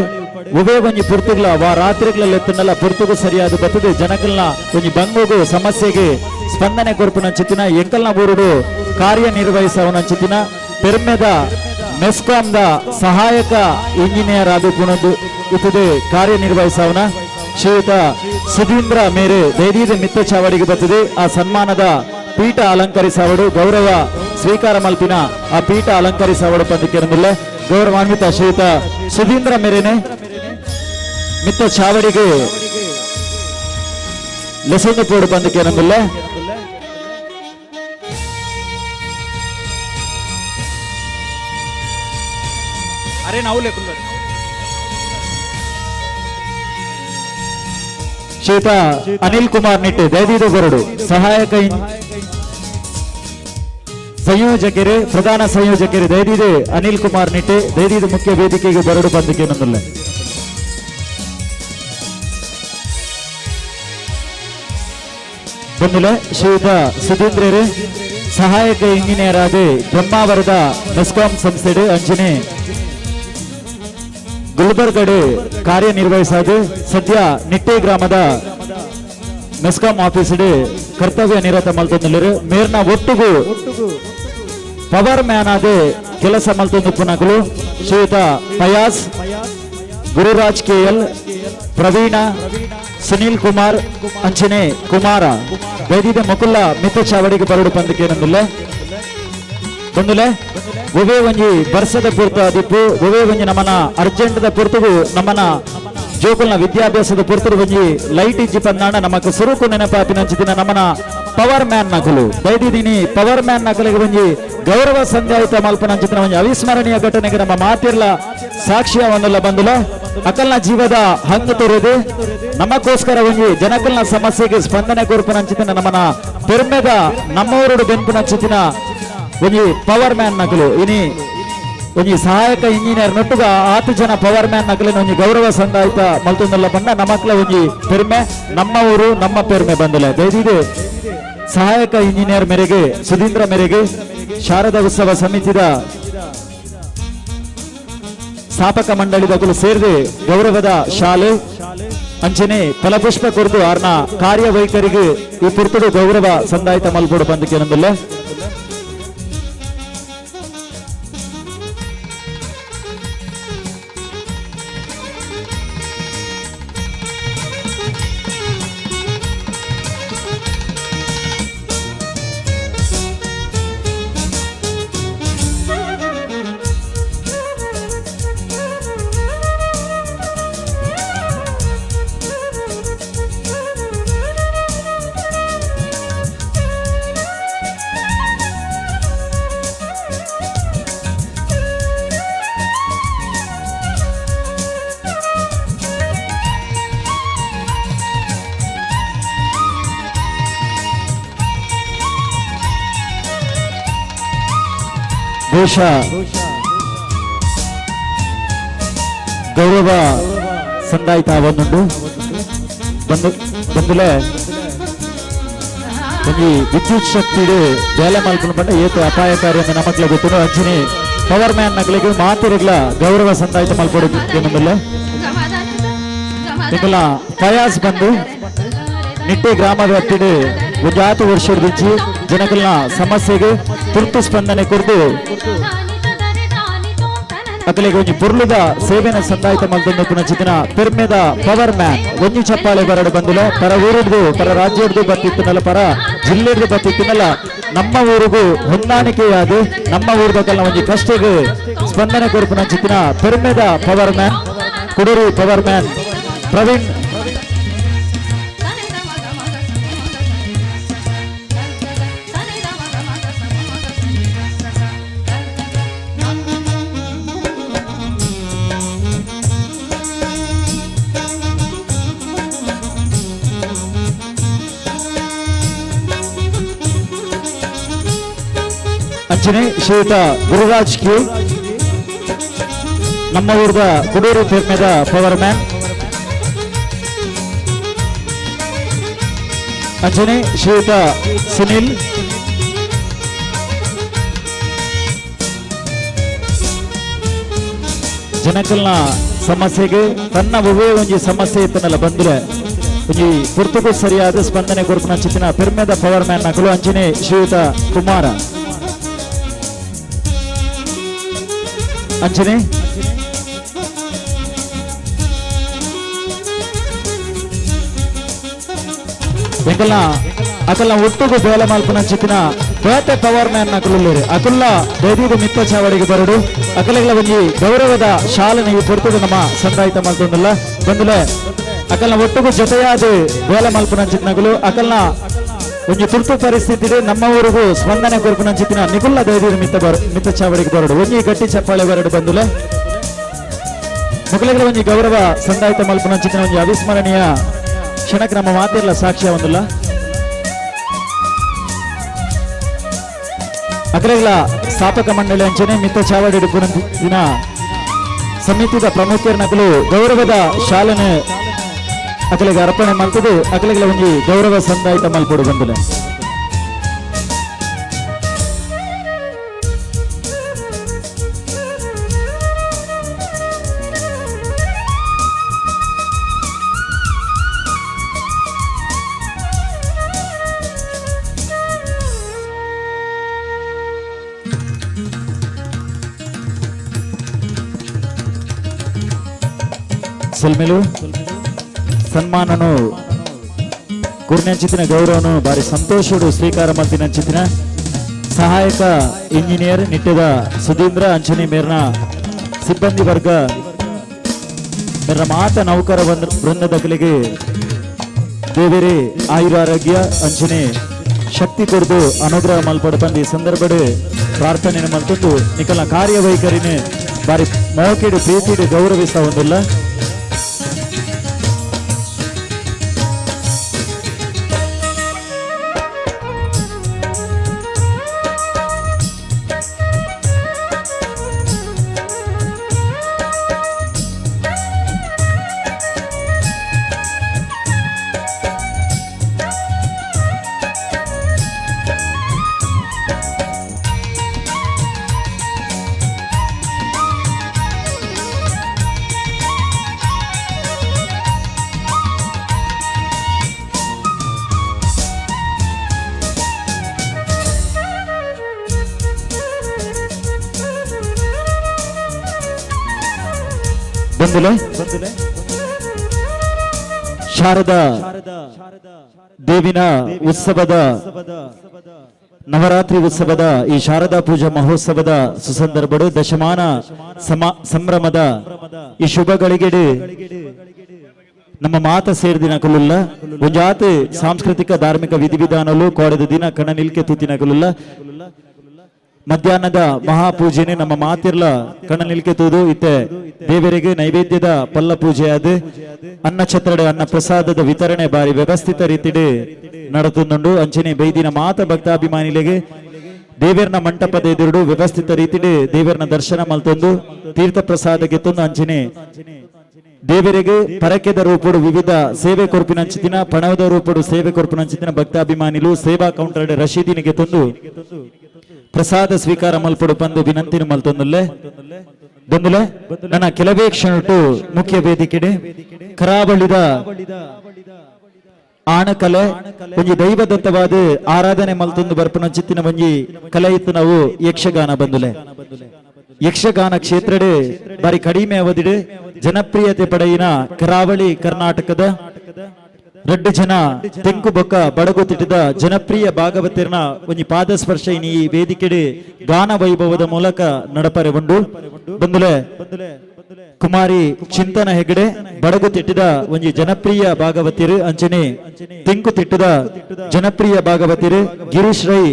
ಉವೇ ಒಂಜಿ ಪುರ್ತುಗ್ಲ ವಾ ರಾತ್ರಿಗ್ಲ ಎತ್ತುಂಡಲ ಪುರ್ತುಗು ಸರಿಯಾದ ಬತ್ತದು ಜನಕಲ್ನ ಒಂಜಿ ಬಂಗುಗು ಸಮಸ್ಯೆಗೆ ಸ್ಪಂದನೆ ಕೊರ್ಪುನಂಚಿತ್ತಿನ ಎಂಕಲ್ನ ಊರುಡು ಕಾರ್ಯನಿರ್ವಹಿಸವನಂಚಿತ್ತಿನ ಪೆರ್ಮೆದ ಮೆಸ್ಕಾಂದ ಸಹಾಯಕ ಇಂಜಿನಿಯರ್ ಆದ ಪುಣದು ಇತ್ತದೆ ಕಾರ್ಯನಿರ್ವಹಿಸವನ ಶ್ರೀಯುತ ಸುಧೀಂದ್ರ ಮೇರೆ ಧೈರ್ಯದ ಮಿತ್ತ ಚಾವಡಿಗೆ ಬತ್ತದೆ. ಆ ಸನ್ಮಾನದ ಪೀಠ ಅಲಂಕರಿಸವಡು ಗೌರವ ಸ್ವೀಕಾರ ಮಲ್ಪಿನ ಆ ಪೀಠ ಅಲಂಕರಿಸವಡು ಪಂದಿಕ್ಕಿರಲಿಲ್ಲ. ಗೌರವಾನ್ವಿತ ಶ್ರೀಯುತ ಸುಧೀಂದ್ರ ಮೇರೆನೆ ಮಿತ್ತ ಚಾವಡಿಗೆ ಲೆಸೊಂದು ಪೋಡು ಪಂದಿಕ್ಕಿರಲಿಲ್ಲ. ಅರೆ ನಾವು ಲೇಖುಂದ ಶ್ರೀಯುತ ಅನಿಲ್ ಕುಮಾರ್ ನಿಟ್ಟೆ ದಯದೀದ ಬರಡು ಸಹಾಯಕ ಸಂಯೋಜಕರು ಪ್ರಧಾನ ಸಂಯೋಜಕರು ದಯದೀದೆ ಅನಿಲ್ ಕುಮಾರ್ ನಿಟ್ಟೆ ದಯದೀದ ಮುಖ್ಯ ವೇದಿಕೆಗೆ ಬರಡು ಬಂದಿದ್ದೇನಂದಲ್ಲ. ಬಂದಿಲ್ಲ ಶ್ರೀಯುತ ಸುಧೀಂದ್ರರು ಸಹಾಯಕ ಇಂಜಿನಿಯರ್ ಆದ ಬ್ರಹ್ಮಾವರದ ಮೆಸ್ಕಾಂ ಸಂಸ್ಥೆ ಅಂಜನೆ ಗುಲ್ಬರ್ಗಡೆ ಕಾರ್ಯನಿರ್ವಹಿಸದು ಸದ್ಯ ನಿಟ್ಟೆ ಗ್ರಾಮದ ಮೆಸ್ಕಾಂ ಆಫೀಸ್ ಕರ್ತವ್ಯ ನಿರತ ಮಲ್ತೊಂದುಲ್ಲೆರ್. ಮೇರ್ನ ಒಟ್ಟುಗು ಪವರ್ ಮ್ಯಾನ್ ಆದ ಕೆಲಸ ಮಲ್ತೊಂದು ಪುನಕುಲು ಶ್ರೀಯುತ ಫಯಾಜ್, ಗುರುರಾಜ್ ಕೆಎಲ್, ಪ್ರವೀಣ, ಸುನೀಲ್ ಕುಮಾರ್, ಅಂಚನೆ ಕುಮಾರ ಬೈದಿದ ಮುಕುಲ್ಲ ಮಿತ್ತ ಚಾವಡಿಗೆ ಬರಡು ಪಂದಕೇನಂದುಲ್ಲ. ಬಂದುಲೆ ಒವೇ ಒಂಜಿ ಬರ್ಸದ ಪುರ್ತು ಅದಿಪ್ಪು, ಒವೇ ಒಂಜಿ ನಮನ ಅರ್ಜೆಂಟ್ದ ಪುರ್ತುಗು ನಮನ ಜೋಕುಲ್ನ ವಿದ್ಯಾಭ್ಯಾಸದ ಪುರ್ತುಡು ಒಂಜಿ ಲೈಟ್ ಇಜ್ಜಿ ಪಂದಾಂಡ ನಮಕ್ ಸುರುಕು ನೆನಪಾಪಿನಂಚಿತ್ತಿನ ನಮನ ಪವರ್ ಮ್ಯಾನ್ ನಕಲು ಬೈದಿದ್ದೀನಿ. ಪವರ್ ಮ್ಯಾನ್ ನಕಲಿಗೆ ಒಂಜಿ ಗೌರವ ಸಂದಾಯಿತ ಮಲ್ಪನಂಚಿತ್ತಿನ ಒಂಜಿ ಅವಿಸ್ಮರಣೀಯ ಘಟನೆಗೆ ನಮ್ಮ ಮಾತಿರ್ಲ ಸಾಕ್ಷಿಯ ಒಂದಲ್ಲ ಬಂದುಲ. ಅಕಲ್ನ ಜೀವದ ಹಂಗು ತೊರೆದು ನಮಗೋಸ್ಕರ ಒಂಜಿ ಜನಕಲ್ನ ಸಮಸ್ಯೆಗೆ ಸ್ಪಂದನೆ ಕೊರ್ಪನಂಚಿತ್ತಿನ ನಮನ ಪೆರ್ಮೆದ ನಮ್ಮೂರುಡು ಬೆನ್ಪುನಂಚಿತ್ತಿನ ಒಂಜಿ ಪವರ್ ಮ್ಯಾನ್ ನಕಲು ಇನಿ ಒಂಜಿ ಸಹಾಯಕ ಇಂಜಿನಿಯರ್ ನೊಟ್ಟುಗ ಆತು ಜನ ಪವರ್ ಮ್ಯಾನ್ ನಕಲಿನ ಒಂಜಿ ಗೌರವ ಸಂದಾಯಿತ ಮಲ್ತೊಂದುಲ್ಲ ಬಂಡ ನಮಕ್ಲ ಒಂಜಿ ಪೆರ್ಮೆ, ನಮ್ಮ ಊರು ನಮ್ಮ ಪೆರ್ಮೆ ಬಂದಿಲ್ಲ. ದಯದಿದೆ ಸಹಾಯಕ ಇಂಜಿನಿಯರ್ ಮೇರೆಗೆ ಸುಧೀಂದ್ರ ಮೇರೆಗೆ ಶಾರದಾ ಉತ್ಸವ ಸಮಿತಿದ ಸ್ಥಾಪಕ ಮಂಡಳಿದಗಳು ಸೇರಿದೆ ಗೌರವದ ಶಾಲೆ ಅಂಚನೆ ಫಲಪುಷ್ಪ ಕೊರತು ಆರ್ನ ಕಾರ್ಯವೈಖರಿಗೆ ಈ ಪುರ್ತುಡು ಗೌರವ ಸಂದಾಯಿತ ಮಲ್ಪೋಡು ಬಂದಕ್ಕೆ ನಂದುಲ್ಲ. ದೇಶ ಗೌರವ ಸಂದಾಯಿತ ಒಂದುಂಡು ಬಂದು ಬಂದುಲೆ ಒಂಜಿ ವಿದ್ಯುತ್ ಶಕ್ತಿ ಬೇಲೆ ಮಲ್ಪುನ ಪಂಡ ಏತು ಅಪಾಯಕಾರಿ ಅಂತ ನಮಕ್ಲೆ ಗೊತ್ತುಂಡು. ಅಂಚನೆ ಪವರ್ ಮ್ಯಾನ್ ನಕಲಿಗೆ ಮಾತಿರುಗ್ಲ ಗೌರವ ಸಂದಾಯಿತ ಮಲ್ಪೊಡು ಏನಂದುಲ್ಲ. ನಿಕಲ ಫಯಾಜ್ ಬಂದು ನಿಟ್ಟೆ ಗ್ರಾಮ ವ್ಯಾಪ್ತಿಡು ಒಂಜಾತು ವರ್ಷದಿಂಚಿ ಜನಕಲ್ನ ಸಮಸ್ಯೆಗೆ ತುರ್ತು ಸ್ಪಂದನೆ ಕೊರ್ದು ಅಕಲಿಗೆ ಒಂಜಿ ಪೊರ್ಲುದ ಸೇವೆನ ಸಂದಾಯಿತ ಮಲ್ತೊಂದು ಪುನಚಿತ್ತಿನ ಪೆರ್ಮೆದ ಪವರ್ ಮ್ಯಾನ್ ಒಂಜಿ ಚಪ್ಪಾಳೆ ಬರಡು ಬಂದುಲ. ಪರ ಊರುಡ್ದು ಪರ ರಾಜ್ಯಡ್ದು ಬತ್ತಿತ್ತುನಲ್ಲ, ಪರ ಜಿಲ್ಲೆಡ್ದು ಬತ್ತಿತ್ತುನಲ್ಲ, ನಮ್ಮ ಊರಿಗೂ ಹೊಂದಾಣಿಕೆಯಾದ ನಮ್ಮ ಊರ್ದಕಲ್ನ ಒಂಜಿ ಕಷ್ಟಗೆ ಸ್ಪಂದನೆ ಕೊರ್ಪುನಂಚಿತ್ತಿನ ಪೆರ್ಮೆದ power man Kudur power man Praveen ಅಂಚನೆ ಶ್ರೀಯುತ ಗುರುರಾಜ್ ಕ್ಯೂ ನಮ್ಮ ಊರದ ಕುಡೂರು ಪೆರ್ಮೆದ ಪವರ್ ಮ್ಯಾನ್ ಅಂಚನೆ ಶ್ರೀಯುತ ಸುನಿಲ್. ಜನಕಲ್ನ ಸಮಸ್ಯೆಗೆ ತನ್ನ ಒವ್ವೇ ಒಂಜಿ ಸಮಸ್ಯೆ ಇತ್ತನಲ್ಲ ಬಂದ್ರೆ ಒಂಜಿ ಪುರ್ತುಗು ಸರಿಯಾದ ಸ್ಪಂದನೆ ಕೊರ್ಪುನ ಚಿತ್ತಿನ ಪೆರ್ಮೆದ ಪವರ್ ಮ್ಯಾನ್ ನಕಲು ಅಂಚನೆ ಶ್ರೀಯುತ ಕುಮಾರ ಅಂಚನೆ ಎಂಕಲ್ನ ಅಕಲ್ನ ಒಟ್ಟುಗು ಬೇಲೆ ಮಲ್ಪುನ ಚಿತ್ತಿನ ಬೇತೆ ಪವರ್ ಮ್ಯಾನ್ ನಕಲುಲ್ಲೇರು ಅಕುಲ್ಲ ದೈದೀದ ಮಿತ್ತ ಚಾವಡಿಗೆ ಬರಡು ಅಕಲಗಳ ಒಂಜಿ ಗೌರವದ ಶಾಲನೆ ಈ ಪೊರ್ತುಗು ನಮ್ಮ ಸಂದಾಯಿತ ಮಲ್ತೊಂದುಲ್ಲ ಬಂದುಲೆ ಅಕಲ್ನ ಒಟ್ಟುಗು ಜೊತೆಯಾದ ಬೇಲೆ ಮಲ್ಪುನ ಚಿತ್ನಗಳು ಅಕಲ್ನ ಒಂಜಿ ತುರ್ತು ಪರಿಸ್ಥಿತಿ ನಮ್ಮ ಊರಿಗೂ ಸ್ಪಂದನೆ ಕೊರ್ಪುನ ಚಿತ್ತಿನ ನಿಗುಲ್ಲ ದೈದೀದ ಮಿತ್ತ ಚಾವಡಿಗೆ ಬರಡು ಒಂಜಿ ಗಟ್ಟಿ ಚಪ್ಪಾಳೆ ಬರಡು ಬಂದುಲೆ ಮುಕಲಗಳ ಒಂಜಿ ಗೌರವ ಸಂದಾಯಿತ ಮಲ್ಪುನ ಚಿತ್ತಿನ ಒಂಜಿ ಅವಿಸ್ಮರಣೀಯ ಕ್ಷಣಕ್ಕೆ ನಮ್ಮ ಮಾತಿರಲ್ಲ ಸಾಕ್ಷ್ಯ ಒಂದಿಲ್ಲ. ಅಕಲೆಗಳ ಸ್ಥಾಪಕ ಮಂಡಳಿ ಅಂಚನೆ ಮಿತ್ತ ಚಾವಡಿ ದಿನ ಸಮಿತಿದ ಪ್ರಮುಖರ ನಕಲು ಗೌರವದ ಶಾಲನೆ ಅಕಲೆಗೆ ಅರ್ಪಣೆ ಮಲ್ತದು ಅಕಲೆಗಳ ಒಂಜಿ ಗೌರವ ಸಂದಾಯಿತ ಮಲ್ಪೊಡು ಬಂದುಲೆ. ಸೊಲ್ಮೆಲು ಸನ್ಮಾನನು ಕುರ್ನಂಚಿತಿನ ಗೌರವನು ಬಾರಿ ಸಂತೋಷಡು ಸ್ವೀಕಾರ ಮಲ್ತಿನಂಚಿತಿನ ಸಹಾಯಕ ಇಂಜಿನಿಯರ್ ನಿಟ್ಟದ ಸುಧೀಂದ್ರ ಅಂಚನೆ ಮೇರ್ನ ಸಿಬ್ಬಂದಿ ವರ್ಗ ಮೇರ್ನ ಮಾತ ನೌಕರ ವೃಂದದಕಲಿಗೆ ದೇವೇರಿ ಆಯುರಾರೋಗ್ಯ ಅಂಚನೆ ಶಕ್ತಿ ಕೊಡ್ದು ಅನುಗ್ರಹ ಮಲ್ಪಡು ಬಂದು ಈ ಸಂದರ್ಭಡು ಪ್ರಾರ್ಥನೆ ಮಲ್ತದ್ದು ನಿಕಲ ಕಾರ್ಯವೈಖರಿನೇ ಬಾರಿ ಮೋಕಿಡು ಪ್ರೀತಿಡು ಗೌರವಿಸ ಒಂದಿಲ್ಲ. ಬಂದುಲೆ ಶಾರದಾ ದೇವಿನ ಉತ್ಸವದ ನವರಾತ್ರಿ ಉತ್ಸವದ ಈ ಶಾರದಾ ಪೂಜಾ ಮಹೋತ್ಸವದ ಸುಸಂದರ್ಭಡು ದಶಮಾನ ಸಂಭ್ರಮದ ಈ ಶುಭ ಗಳಿಗೆಡೆ ನಮ್ಮ ಮಾತ ಸೇರಿದಿನ ಕುಲುಲ್ಲ ಒಂಜಾತಿ ಸಾಂಸ್ಕೃತಿಕ ಧಾರ್ಮಿಕ ವಿಧಿವಿಧಾನಲು ಕೋಡೆದ ದಿನ ಕಣ ನಿಲ್ಕೆ ತೂತಿನ ಕುಲುಲ್ಲ ಮಧ್ಯಾಹ್ನದ ಮಹಾಪೂಜೆನೆ ನಮ್ಮ ಮಾತಿರ್ಲ ಕಣ್ಣ ನಿಲ್ಕೆ ತೂದು ಇತ್ತೆ ದೇವರಿಗೆ ನೈವೇದ್ಯದ ಪಲ್ಲ ಪೂಜೆ ಆದ ಅನ್ನ ಛತ್ರಡೆ ಅನ್ನ ಪ್ರಸಾದದ ವಿತರಣೆ ಬಾರಿ ವ್ಯವಸ್ಥಿತ ರೀತಿಡೆ ನಡತುಂದುಂಡು. ಅಂಚನೆ ಬೈದಿನ ಮಾತ ಭಕ್ತಾಭಿಮಾನಿಲೆಗೆ ದೇವರ್ನ ಮಂಟಪದ ಎದುರುಡು ವ್ಯವಸ್ಥಿತ ರೀತಿಡೆ ದೇವರ್ನ ದರ್ಶನ ಮಲ್ತೊಂದು ತೀರ್ಥ ಪ್ರಸಾದಕ್ಕೆ ತೊಂದು ಅಂಚನೆ ದೇವರಿಗೆ ಪರಕೆದ ರೂಪಡು ವಿವಿಧ ಸೇವೆ ಕೊರ್ಪಿನಂಚಿತಿನ ಪಣವದ ರೂಪಡು ಸೇವೆ ಕೊರ್ಪಿನಂಚಿತಿನ ಭಕ್ತಾಭಿಮಾನಿಲು ಸೇವಾ ಕೌಂಟರ್ ರಶೀದಿನಿಗೆ ತಂದು ಪ್ರಸಾದ ಸ್ವೀಕಾರ ಮಲ್ಪಡು ಪಂದು ವಿನಂತಿನ ಮಲ್ತೊಂದುಲ್ಲೆ ಬಂದುಲೆ. ನನ್ನ ಕೆಲವೇ ಕ್ಷಣಟು ಮುಖ್ಯ ವೇದಿಕೆಡೆ ಕರಾವಳಿದ ಆಣಕಲೆ ಒಂಜಿ ದೈವದತ್ತವಾದ ಆರಾಧನೆ ಮಲ್ತೊಂದು ಬರ್ಪುನಂಚಿತ್ತಿನ ಒಂಜಿ ಕಲೆ ಇತ್ತು ನಾವು ಯಕ್ಷಗಾನ ಬಂದುಲೆ. ಯಕ್ಷಗಾನ ಕ್ಷೇತ್ರಡೆ ಬಾರಿ ಕಡಿಮೆ ಅವಧಿಡೆ ಜನಪ್ರಿಯತೆ ಪಡೆಯಿನ ಕರಾವಳಿ ಕರ್ನಾಟಕದ ರಡ್ಡು ಜನ ತೆಂಕು ಬೊಕ್ಕ ಬಡಗು ತಿಟ್ಟಿದ ಜನಪ್ರಿಯ ಭಾಗವತಿರ್ನ ಒಂಜಿ ಪಾದಸ್ಪರ್ಶ ಇನಿ ಈ ವೇದಿಕೆಡೆ ಗಾನ ವೈಭವದ ಮೂಲಕ ನಡಪರೆ ಉಂಡು. ಬಂದುಲೆ ಕುಮಾರಿ ಚಿಂತನ ಹೆಗಡೆ ಬಡಗು ತಿಟ್ಟಿದ ಒಂಜಿ ಜನಪ್ರಿಯ ಭಾಗವತಿರು ಅಂಚನೆ ತೆಂಕು ತಿಟ್ಟದ ಜನಪ್ರಿಯ ಭಾಗವತಿರು ಗಿರೀಶ್ ರೈ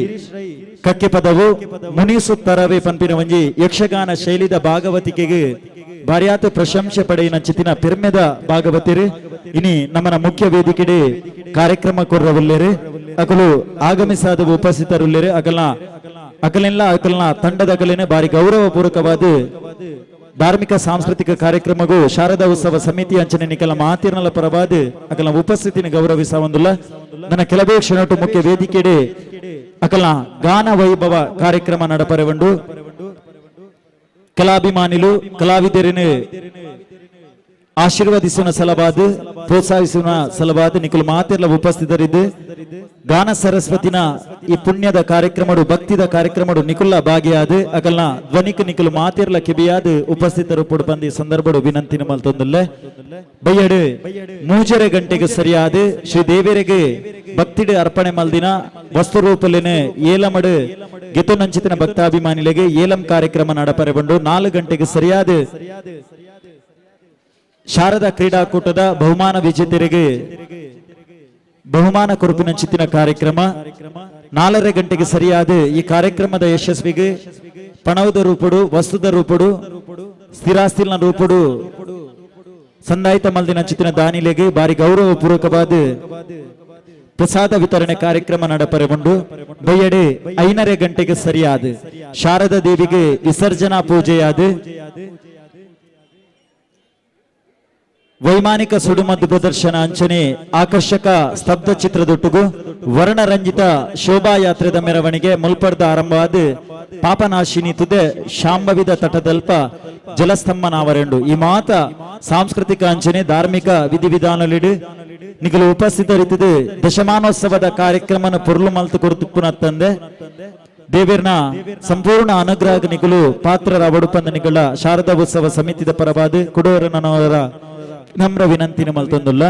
ಕಕ್ಕೆ ಪದವು ಮುನಿಸುತ್ತರವೇ ಪಂಪಿನ ಒಂಜಿ ಯಕ್ಷಗಾನ ಶೈಲಿದ ಭಾಗವತಿಕೆಗೆ ಬಾರ್ಯಾತ ಪ್ರಶಂಸೆ ಪಡೆಯಿನ ಚಿತ್ತಿನ ಪೆರ್ಮೆದ ಭಾಗವತಿರು ಇನಿ ನಮ್ಮನ ಮುಖ್ಯ ವೇದಿಕೆಡೆ ಕಾರ್ಯಕ್ರಮ ಕೊರ್ರವುಲ್ಲೇರು ಅಕಲು ಆಗಮಿಸಾದ ಉಪಸ್ಥಿತರುಲ್ಲೇರು ಅಕಲ್ನ ಅಕಲೆಲ್ಲ ಅಕಲ್ನ ತಂಡದ ಅಕಲೇನೆ ಬಾರಿ ಗೌರವಪೂರ್ವಕವಾದ ಧಾರ್ಮಿಕ ಸಾಂಸ್ಕೃತಿಕ ಕಾರ್ಯಕ್ರಮಗೂ ಶಾರದಾ ಉತ್ಸವ ಸಮಿತಿ ಅಂಚನೆ ನಿಕಲ ಮಾತಿರ್ನಲ ಪರವಾದ ಅಕಲ ಉಪಸ್ಥಿತಿನ ಗೌರವಿಸ ಒಂದುಲ್ಲ. ನನ್ನ ಕೆಲವೇ ಕ್ಷಣಟು ಮುಖ್ಯ ವೇದಿಕೆಡೆ ಅಕಲ ಗಾನ ವೈಭವ ಕಾರ್ಯಕ್ರಮ ನಡಪರೆ ಉಂಡು. ಕಲಾಭಿಮಾನಿಲು ಕಲಾವಿದರಿನ ಆಶೀರ್ವದಿಸುವ ಸಲವಾದ ಪ್ರೋತ್ಸಾಹಿಸುವ ಸಲವಾದ ನಿಕುಲು ಮಾತೆರ್ಲ ಉಪಸ್ಥಿತರಿದ್ದು ಗಾನ ಸರಸ್ವತಿನ ಈ ಪುಣ್ಯದ ಕಾರ್ಯಕ್ರಮಡು ಭಕ್ತಿದ ಕಾರ್ಯಕ್ರಮಡು ನಿಕುಲ್ಲ ಭಾಗಿಯಾದ ಅಕಲ್ನ ಧ್ವನಿಕ್ ನಿಕುಲು ಮಾತೆರ್ಲ ಕಿಬಿಯಾದ ಉಪಸ್ಥಿತರು ಪೊಡು ಸಂದರ್ಭಡು ವಿನಂತಿನ ಮಲ್ತೊಂದುಲ್ಲೆ. ಬಯ್ಯಡು 3:30 ಗಂಟೆಗೆ ಸರಿಯಾದ ಶ್ರೀ ದೇವರಿಗೆ ಭಕ್ತಿಡು ಅರ್ಪಣೆ ಮಲ್ದಿನ ವಸ್ತು ರೂಪಲಿನ ಏಲಮಡು ಗೆತುನಂಚಿತನ ಭಕ್ತಾಭಿಮಾನಿಗಳಿಗೆ ಏಲಂ ಕಾರ್ಯಕ್ರಮ ನಡಪರೆ ಬಂಡು 4 ಗಂಟೆಗೆ ಸರಿಯಾದ ಶಾರದಾ ಕ್ರೀಡಾಕೂಟದ ಬಹುಮಾನ ವಿಜೇತರಿಗೆ ಬಹುಮಾನ ಕೊರಪಿನಂಚಿತ್ತಿನ ಕಾರ್ಯಕ್ರಮ 4:30 ಗಂಟೆಗೆ ಸರಿಯಾದ ಈ ಕಾರ್ಯಕ್ರಮದ ಯಶಸ್ವಿಗೆ ಪಣವದ ರೂಪಡು ವಸ್ತುದ ರೂಪಡು ಸ್ಥಿರಾಸ್ತಿನ ರೂಪಡು ಸಂದಾಯಿತ ಮಲ್ದಿನಂಚಿತ್ತಿನ ದಾನಿಲೆಗೆ ಬಾರಿ ಗೌರವ ಪೂರ್ವಕವಾದ ಪ್ರಸಾದ ವಿತರಣೆ ಕಾರ್ಯಕ್ರಮ ನಡಪರೆ ಉಂಡು. ಬಯ್ಯಡೆ 5:30 ಗಂಟೆಗೆ ಸರಿಯಾದ ಶಾರದಾ ದೇವಿಗೆ ವಿಸರ್ಜನಾ ಪೂಜೆಯಾದ ವೈಮಾನಿಕ ಸುಡುಮದ್ದು ಪ್ರದರ್ಶನ ಅಂಚನೆ ಆಕರ್ಷಕ ಸ್ತಬ್ಧ ಚಿತ್ರದೊಟ್ಟುಗು ವರ್ಣರಂಜಿತ ಶೋಭಾಯಾತ್ರೆದ ಮೆರವಣಿಗೆ ಮುಲ್ಪರ್ದ ಆರಂಭವಾದ ಪಾಪನಾಶಿನಿ ತುದೆ ಶಾಂಭವಿದ ತಟದಲ್ಪ ಜಲಸ್ತಂಭನಾವರೆಂಡು ಈ ಮಾತ ಸಾಂಸ್ಕೃತಿಕ ಅಂಚನೆ ಧಾರ್ಮಿಕ ವಿಧಿವಿಧಾನಲಿಡು ನಿಗಲು ಉಪಸ್ಥಿತರಿತದೆ ದಶಮಾನೋತ್ಸವದ ಕಾರ್ಯಕ್ರಮನ ಪೊರ್ಲು ಮಲ್ತು ಕೊರತುಪ್ಪುನತ್ತಂದೆ ದೇವೇರ್ನ ಸಂಪೂರ್ಣ ಅನುಗ್ರಹ ನಿಗಲು ಪಾತ್ರರ ಒಡುಪಂದ ನಿಗಳ ಶಾರದಾ ಉತ್ಸವ ಸಮಿತಿದ ಪರವಾದ ಕುಡೋರನವರ ನಮ್ರ ವಿನಂತಿನ ಮಲ್ತೊಂದುಲ್ಲ.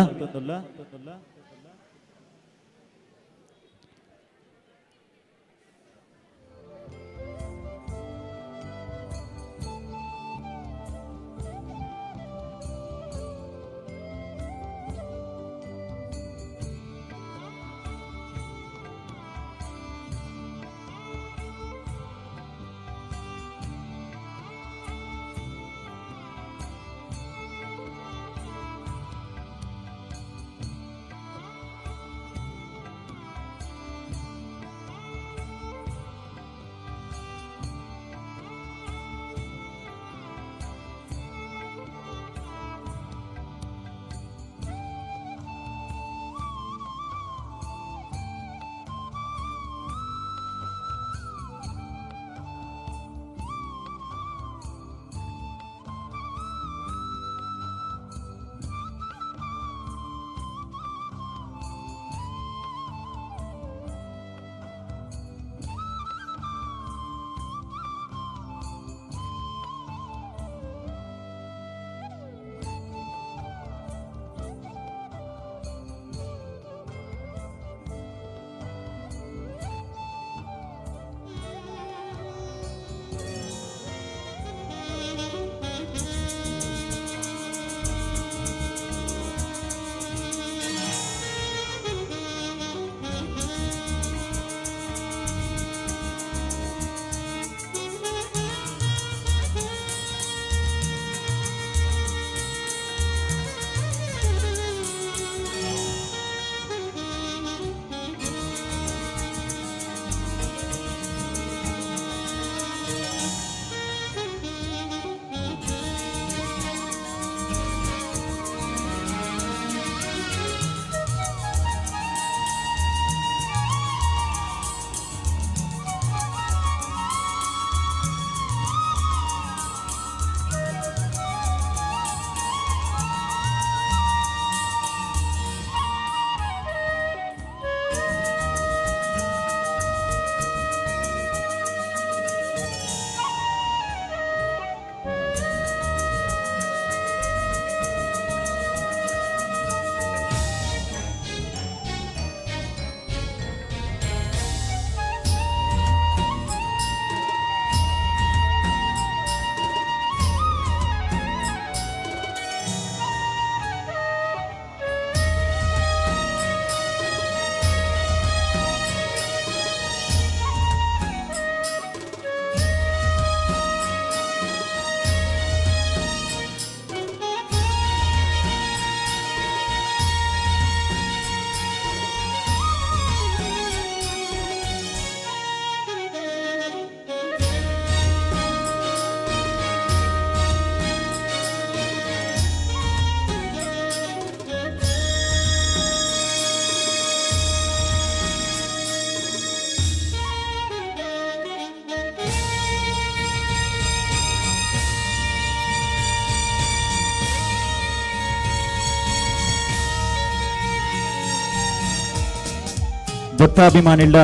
ಭಕ್ತಾಭಿಮಾನಿಲ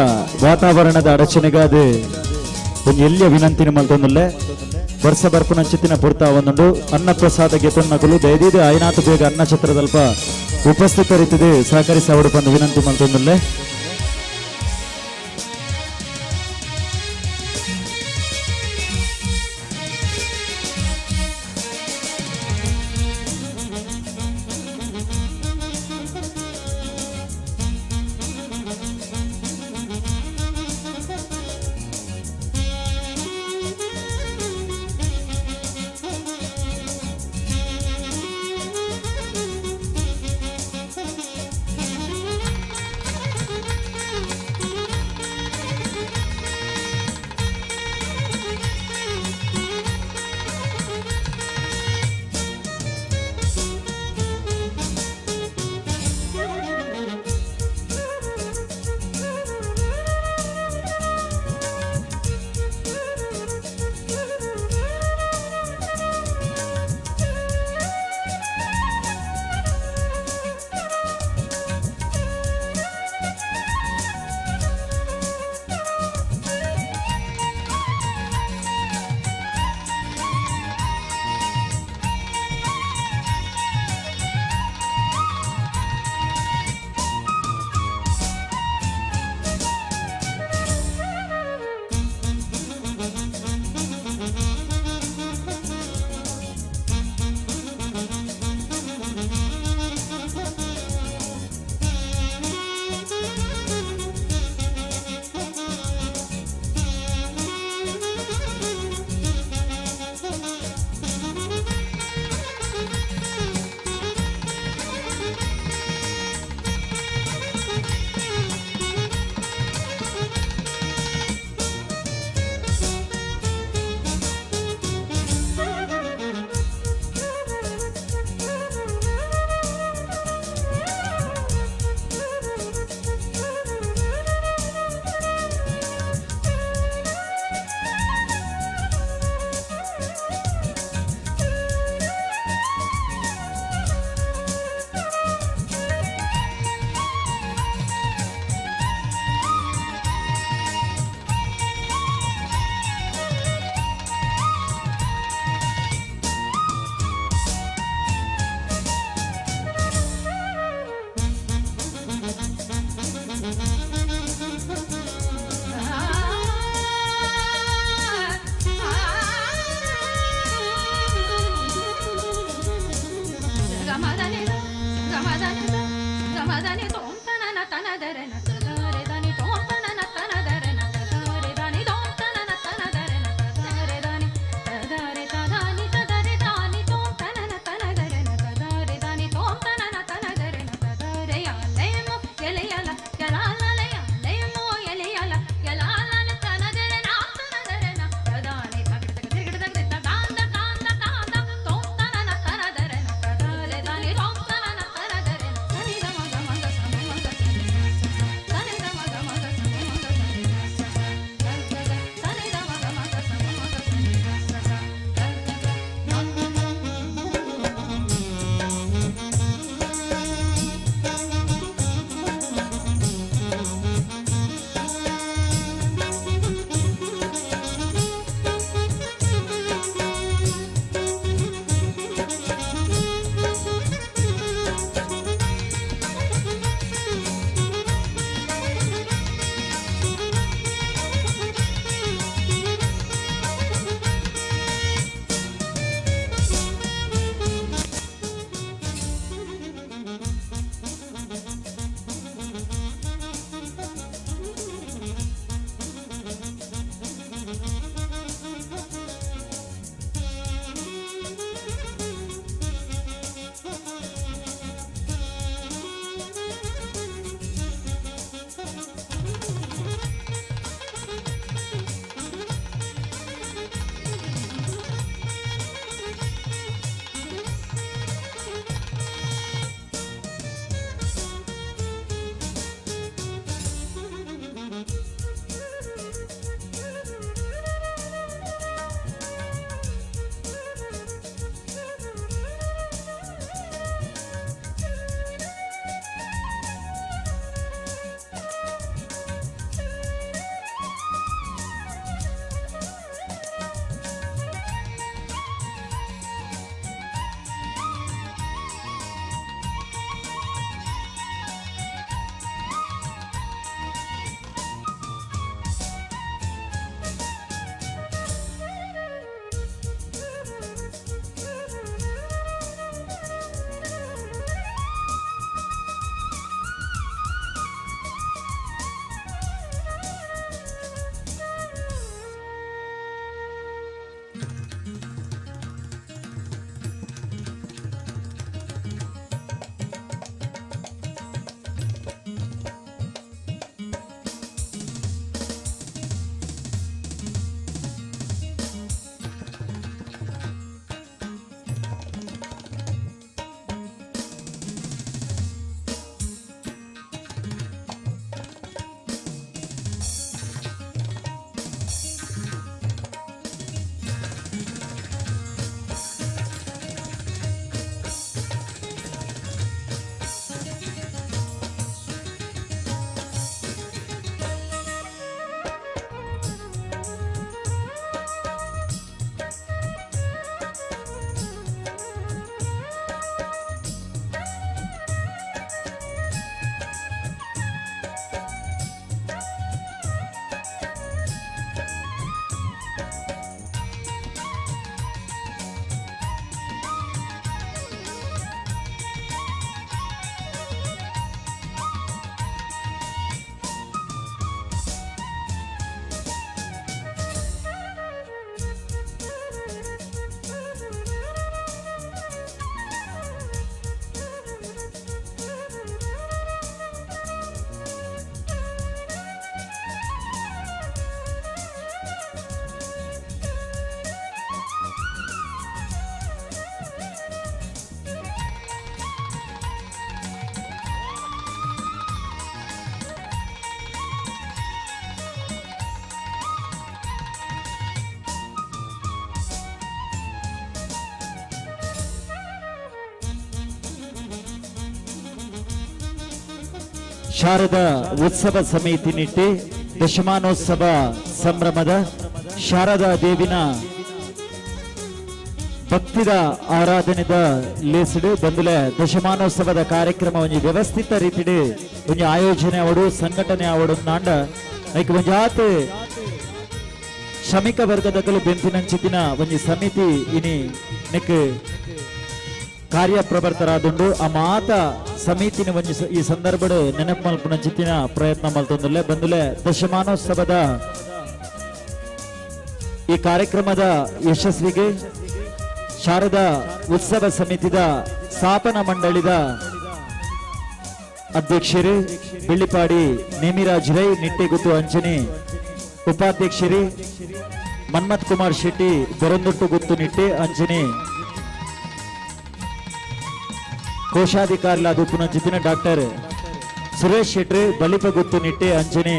ವಾತಾವರಣದ ಅಡಚಣೆಗಾದ ಒಂಜಿ ಎಲ್ಲಿಯ ವಿನಂತಿನ ಮಲ್ತೊಂದುಲ್ಲೆ ವರ್ಷ ಬರ್ಪುನಂಚಿತ್ತಿನ ಪುರ್ತ ಒಂದುಂಡು ಅನ್ನಪ್ರಸಾದ ಗೆತೊನ್ನಕುಲು ದಯದೀದ ಐನಾತು ಬೇಗ ಅನ್ನ ಛತ್ರದಲ್ಪ ಉಪಸ್ಥಿತರಿತ್ತದೆ ಸಹಕರಿಸವಡು ಪಂದು ವಿನಂತಿ ಮಲ್ತೊಂದುಲ್ಲೆ. Sharada ಉತ್ಸವ ಸಮಿತಿ ನಿಟ್ಟಿ ದಶಮಾನೋತ್ಸವ ಸಂಭ್ರಮದ ಶಾರದಾ ದೇವಿನ ಭಕ್ತಿದ ಆರಾಧನೆದ ಲೇಸಿಡು ಬಂದುಲೆ ದಶಮಾನೋತ್ಸವದ ಕಾರ್ಯಕ್ರಮ ಒಂಜಿ ವ್ಯವಸ್ಥಿತ ರೀತಿಡು ಒಂಜಿ ಆಯೋಜನೆ ಅವಡು ಸಂಘಟನೆ ಅವಡು ನಾಂಡ ಐಕ್ ಒಂಜಾತ್ ಶ್ರಮಿಕ ವರ್ಗದಕಲು ಬೆಂಪಿನಂಚಿತಿನ ಒಂಜಿ ಸಮಿತಿ ಇನಿ ನೆಕ್ ಕಾರ್ಯಪ್ರವರ್ತರಾದುಂಡು. ಆ ಮಾತ ಸಮಿತಿನ ಒಂಜಿ ಈ ಸಂದರ್ಭಡು ನೆನಪು ಮಲ್ಪುನಂಚಿತಿನ ಪ್ರಯತ್ನ ಮಲ್ತೊಂದುಲ್ಲೆ. ಬಂದುಲೆ ದಶಮಾನೋತ್ಸವದ ಈ ಕಾರ್ಯಕ್ರಮದ ಯಶಸ್ವಿಗೆ ಶಾರದಾ ಉತ್ಸವ ಸಮಿತಿದ ಸ್ಥಾಪನಾ ಮಂಡಳಿದ ಅಧ್ಯಕ್ಷರು ಬೆಳ್ಳಿಪಾಡಿ ನೇಮಿರಾಜ್ ರೈ ನಿಟ್ಟೆಗುತ್ತು ಅಂಚನೆ, ಉಪಾಧ್ಯಕ್ಷರು ಮನ್ಮಥ್ ಕುಮಾರ್ ಶೆಟ್ಟಿ ಬೆರಂದೊಟ್ಟು ಗುತ್ತು ನಿಟ್ಟೆ ಅಂಚನೆ, ಕೋಶಾಧಿಕಾರಿಲಾದ ಉಪನಂಚಿತಿನ ಡಾಕ್ಟರ್ ಸುರೇಶ್ ಶೆಟ್ಟಿ ಬಲಿಪ ಗುತ್ತು ನಿಟ್ಟೆ ಅಂಚನೆ,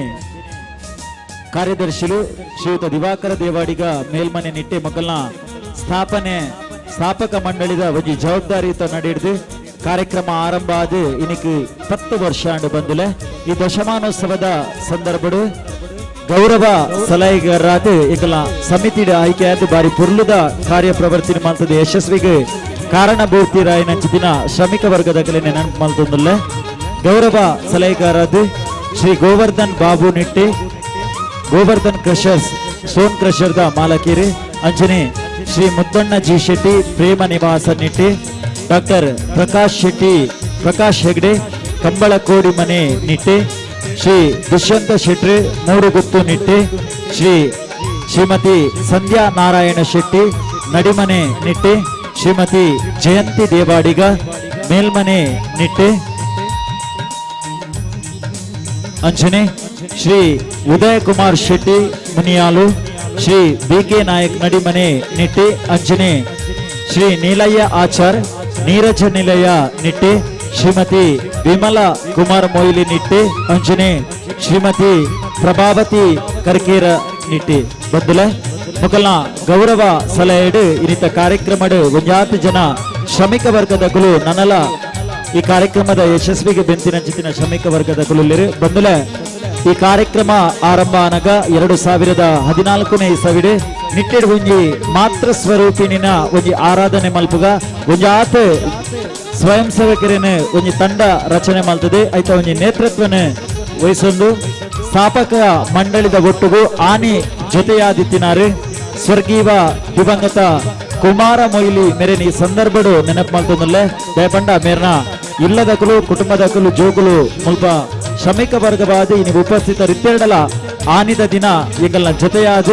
ಕಾರ್ಯದರ್ಶಿಲು ಶ್ರೀಯುತ ದಿವಾಕರ ದೇವಾಡಿಗ ಮೇಲ್ಮನೆ ನಿಟ್ಟೆ ಮಕ್ಕಳನ್ನ ಸ್ಥಾಪನೆ ಸ್ಥಾಪಕ ಮಂಡಳಿದ ಒಂಜಿ ಜವಾಬ್ದಾರಿಯುತ ನಡೆಯಿಡ್ದು ಕಾರ್ಯಕ್ರಮ ಆರಂಭ ಆದ ಇನಿಕ್ 10 ವರ್ಷ ಅಂಡು ಬಂದುಲೆ. ಈ ದಶಮಾನೋತ್ಸವದ ಸಂದರ್ಭಡು ಗೌರವ ಸಲಹೆಗಾರರಾದ ಇಕಲ ಸಮಿತಿ ಆಯ್ಕೆಯಾದ ಬಾರಿ ಪುರ್ಲುದ ಕಾರ್ಯಪ್ರವರ್ತಿನಿ ಮಲ್ತದ ಯಶಸ್ವಿಗೆ ಕಾರಣಭೂತಿರಾಯನಂಚಿತಿನ ಶ್ರಮಿಕ ವರ್ಗದ ಕಲೆ ನೆನಪು ಮಲ್ತೊಂದುಲ್ಲೆ. ಗೌರವ ಸಲಹೆಗಾರರಾದ Shri Govardhan Babu Nitte Govardhan crushers stone ಕ್ರಷರ್ದ ಮಾಲಕೀರಿ ಅಂಚನೆ, ಶ್ರೀ ಮುದ್ದಣ್ಣ ಜಿ ಶೆಟ್ಟಿ ಪ್ರೇಮ ನಿವಾಸ ನಿಟ್ಟೆ, ಡಾಕ್ಟರ್ ಪ್ರಕಾಶ್ ಶೆಟ್ಟಿ ಪ್ರಕಾಶ್ ಹೆಗ್ಡೆ ಕಂಬಳಕೋಡಿ ಮನೆ ನಿಟ್ಟೆ, ಶ್ರೀ ದುಷ್ಯಂತ ಶೆಟ್ಟಿ ಮೂಡುಗುತ್ತು ನಿಟ್ಟೆ, ಶ್ರೀ ಶ್ರೀಮತಿ ಸಂಧ್ಯಾ ನಾರಾಯಣ ಶೆಟ್ಟಿ ನಡಿಮನೆ ನಿಟ್ಟೆ, ಶ್ರೀಮತಿ ಜಯಂತಿ ದೇವಾಡಿಗ ಮೇಲ್ಮನೆ ನಿಟ್ಟೆ ಅಂಚನೆ, ಶ್ರೀ ಉದಯ ಕುಮಾರ್ ಶೆಟ್ಟಿ ಮುನಿಯಾಲು, ಶ್ರೀ ಬಿ ಕೆ ನಾಯಕ್ ನಡಿಮನೆ ನಿಟ್ಟೆ ಅಂಚನೆ, ಶ್ರೀ ನೀಲಯ್ಯ ಆಚಾರ್ ನೀರಜ ನಿಲಯ ನಿಟ್ಟೆ, ಶ್ರೀಮತಿ ವಿಮಲಾ ಕುಮಾರ್ ಮೊಯ್ಲಿ ನಿಟ್ಟೆ ಅಂಚನೆ, ಶ್ರೀಮತಿ ಪ್ರಭಾವತಿ ಕರ್ಕೇರ ನಿಟ್ಟೆ. ಬದ್ದುಲೆ ಮುಕಲ್ನ ಗೌರವ ಸಲಹೆಡು ಇನ್ನಿತ ಕಾರ್ಯಕ್ರಮಡು ಒಂಜಾತು ಜನ ಶ್ರಮಿಕ ವರ್ಗದ ಕುಲು ನನಲ ಈ ಕಾರ್ಯಕ್ರಮದ ಯಶಸ್ವಿಗೆ ಬೆಂತಿನಂಚಿತಿನ ಶ್ರಮಿಕ ವರ್ಗದ ಕುಲುಲ್ಲಿರು. ಬಂದುಲೆ ಈ ಕಾರ್ಯಕ್ರಮ ಆರಂಭ ಅನಗ 2014ನೇ ಇಸವಿಡು ನಿಟ್ಟೆಡ್ ಒಂಜಿ ಮಾತೃ ಸ್ವರೂಪಿಣಿನ ಒಂಜಿ ಆರಾಧನೆ ಮಲ್ಪುಗ ಒಂಜಾತ ಸ್ವಯಂ ಸೇವಕರೇನ ಒಂಜಿ ತಂಡ ರಚನೆ ಮಲ್ತದೆ. ಐತ ಒಂಜಿ ನೇತೃತ್ವನ ವಹಿಸೊಂದು ಸ್ಥಾಪಕ ಮಂಡಳಿದ ಒಟ್ಟುಗು ಆನಿ ಜೊತೆಯಾದಿತ್ತಿನಾರು ಸ್ವರ್ಗೀಯ ದಿವಂಗತ ಕುಮಾರ ಮೊಯ್ಲಿ ಮೇರೆನ ಈ ಸಂದರ್ಭಡು ನೆನಪು ಮಲ್ತೊಂದುಲ್ಲೆ. ದಯಪಂಡ ಮೇರ್ನ ಇಲ್ಲದಕಲು ಕುಟುಂಬದಕಲು ಜೋಕುಲು ಮುಲ್ಪ ಶ್ರಮಿಕ ವರ್ಗವಾದ ಇನಿ ಉಪಸ್ಥಿತರಿತ್ತೆರಡಲ ಆನಿದ ದಿನ ಎಂಗಲ್ನ ಜೊತೆಯಾದ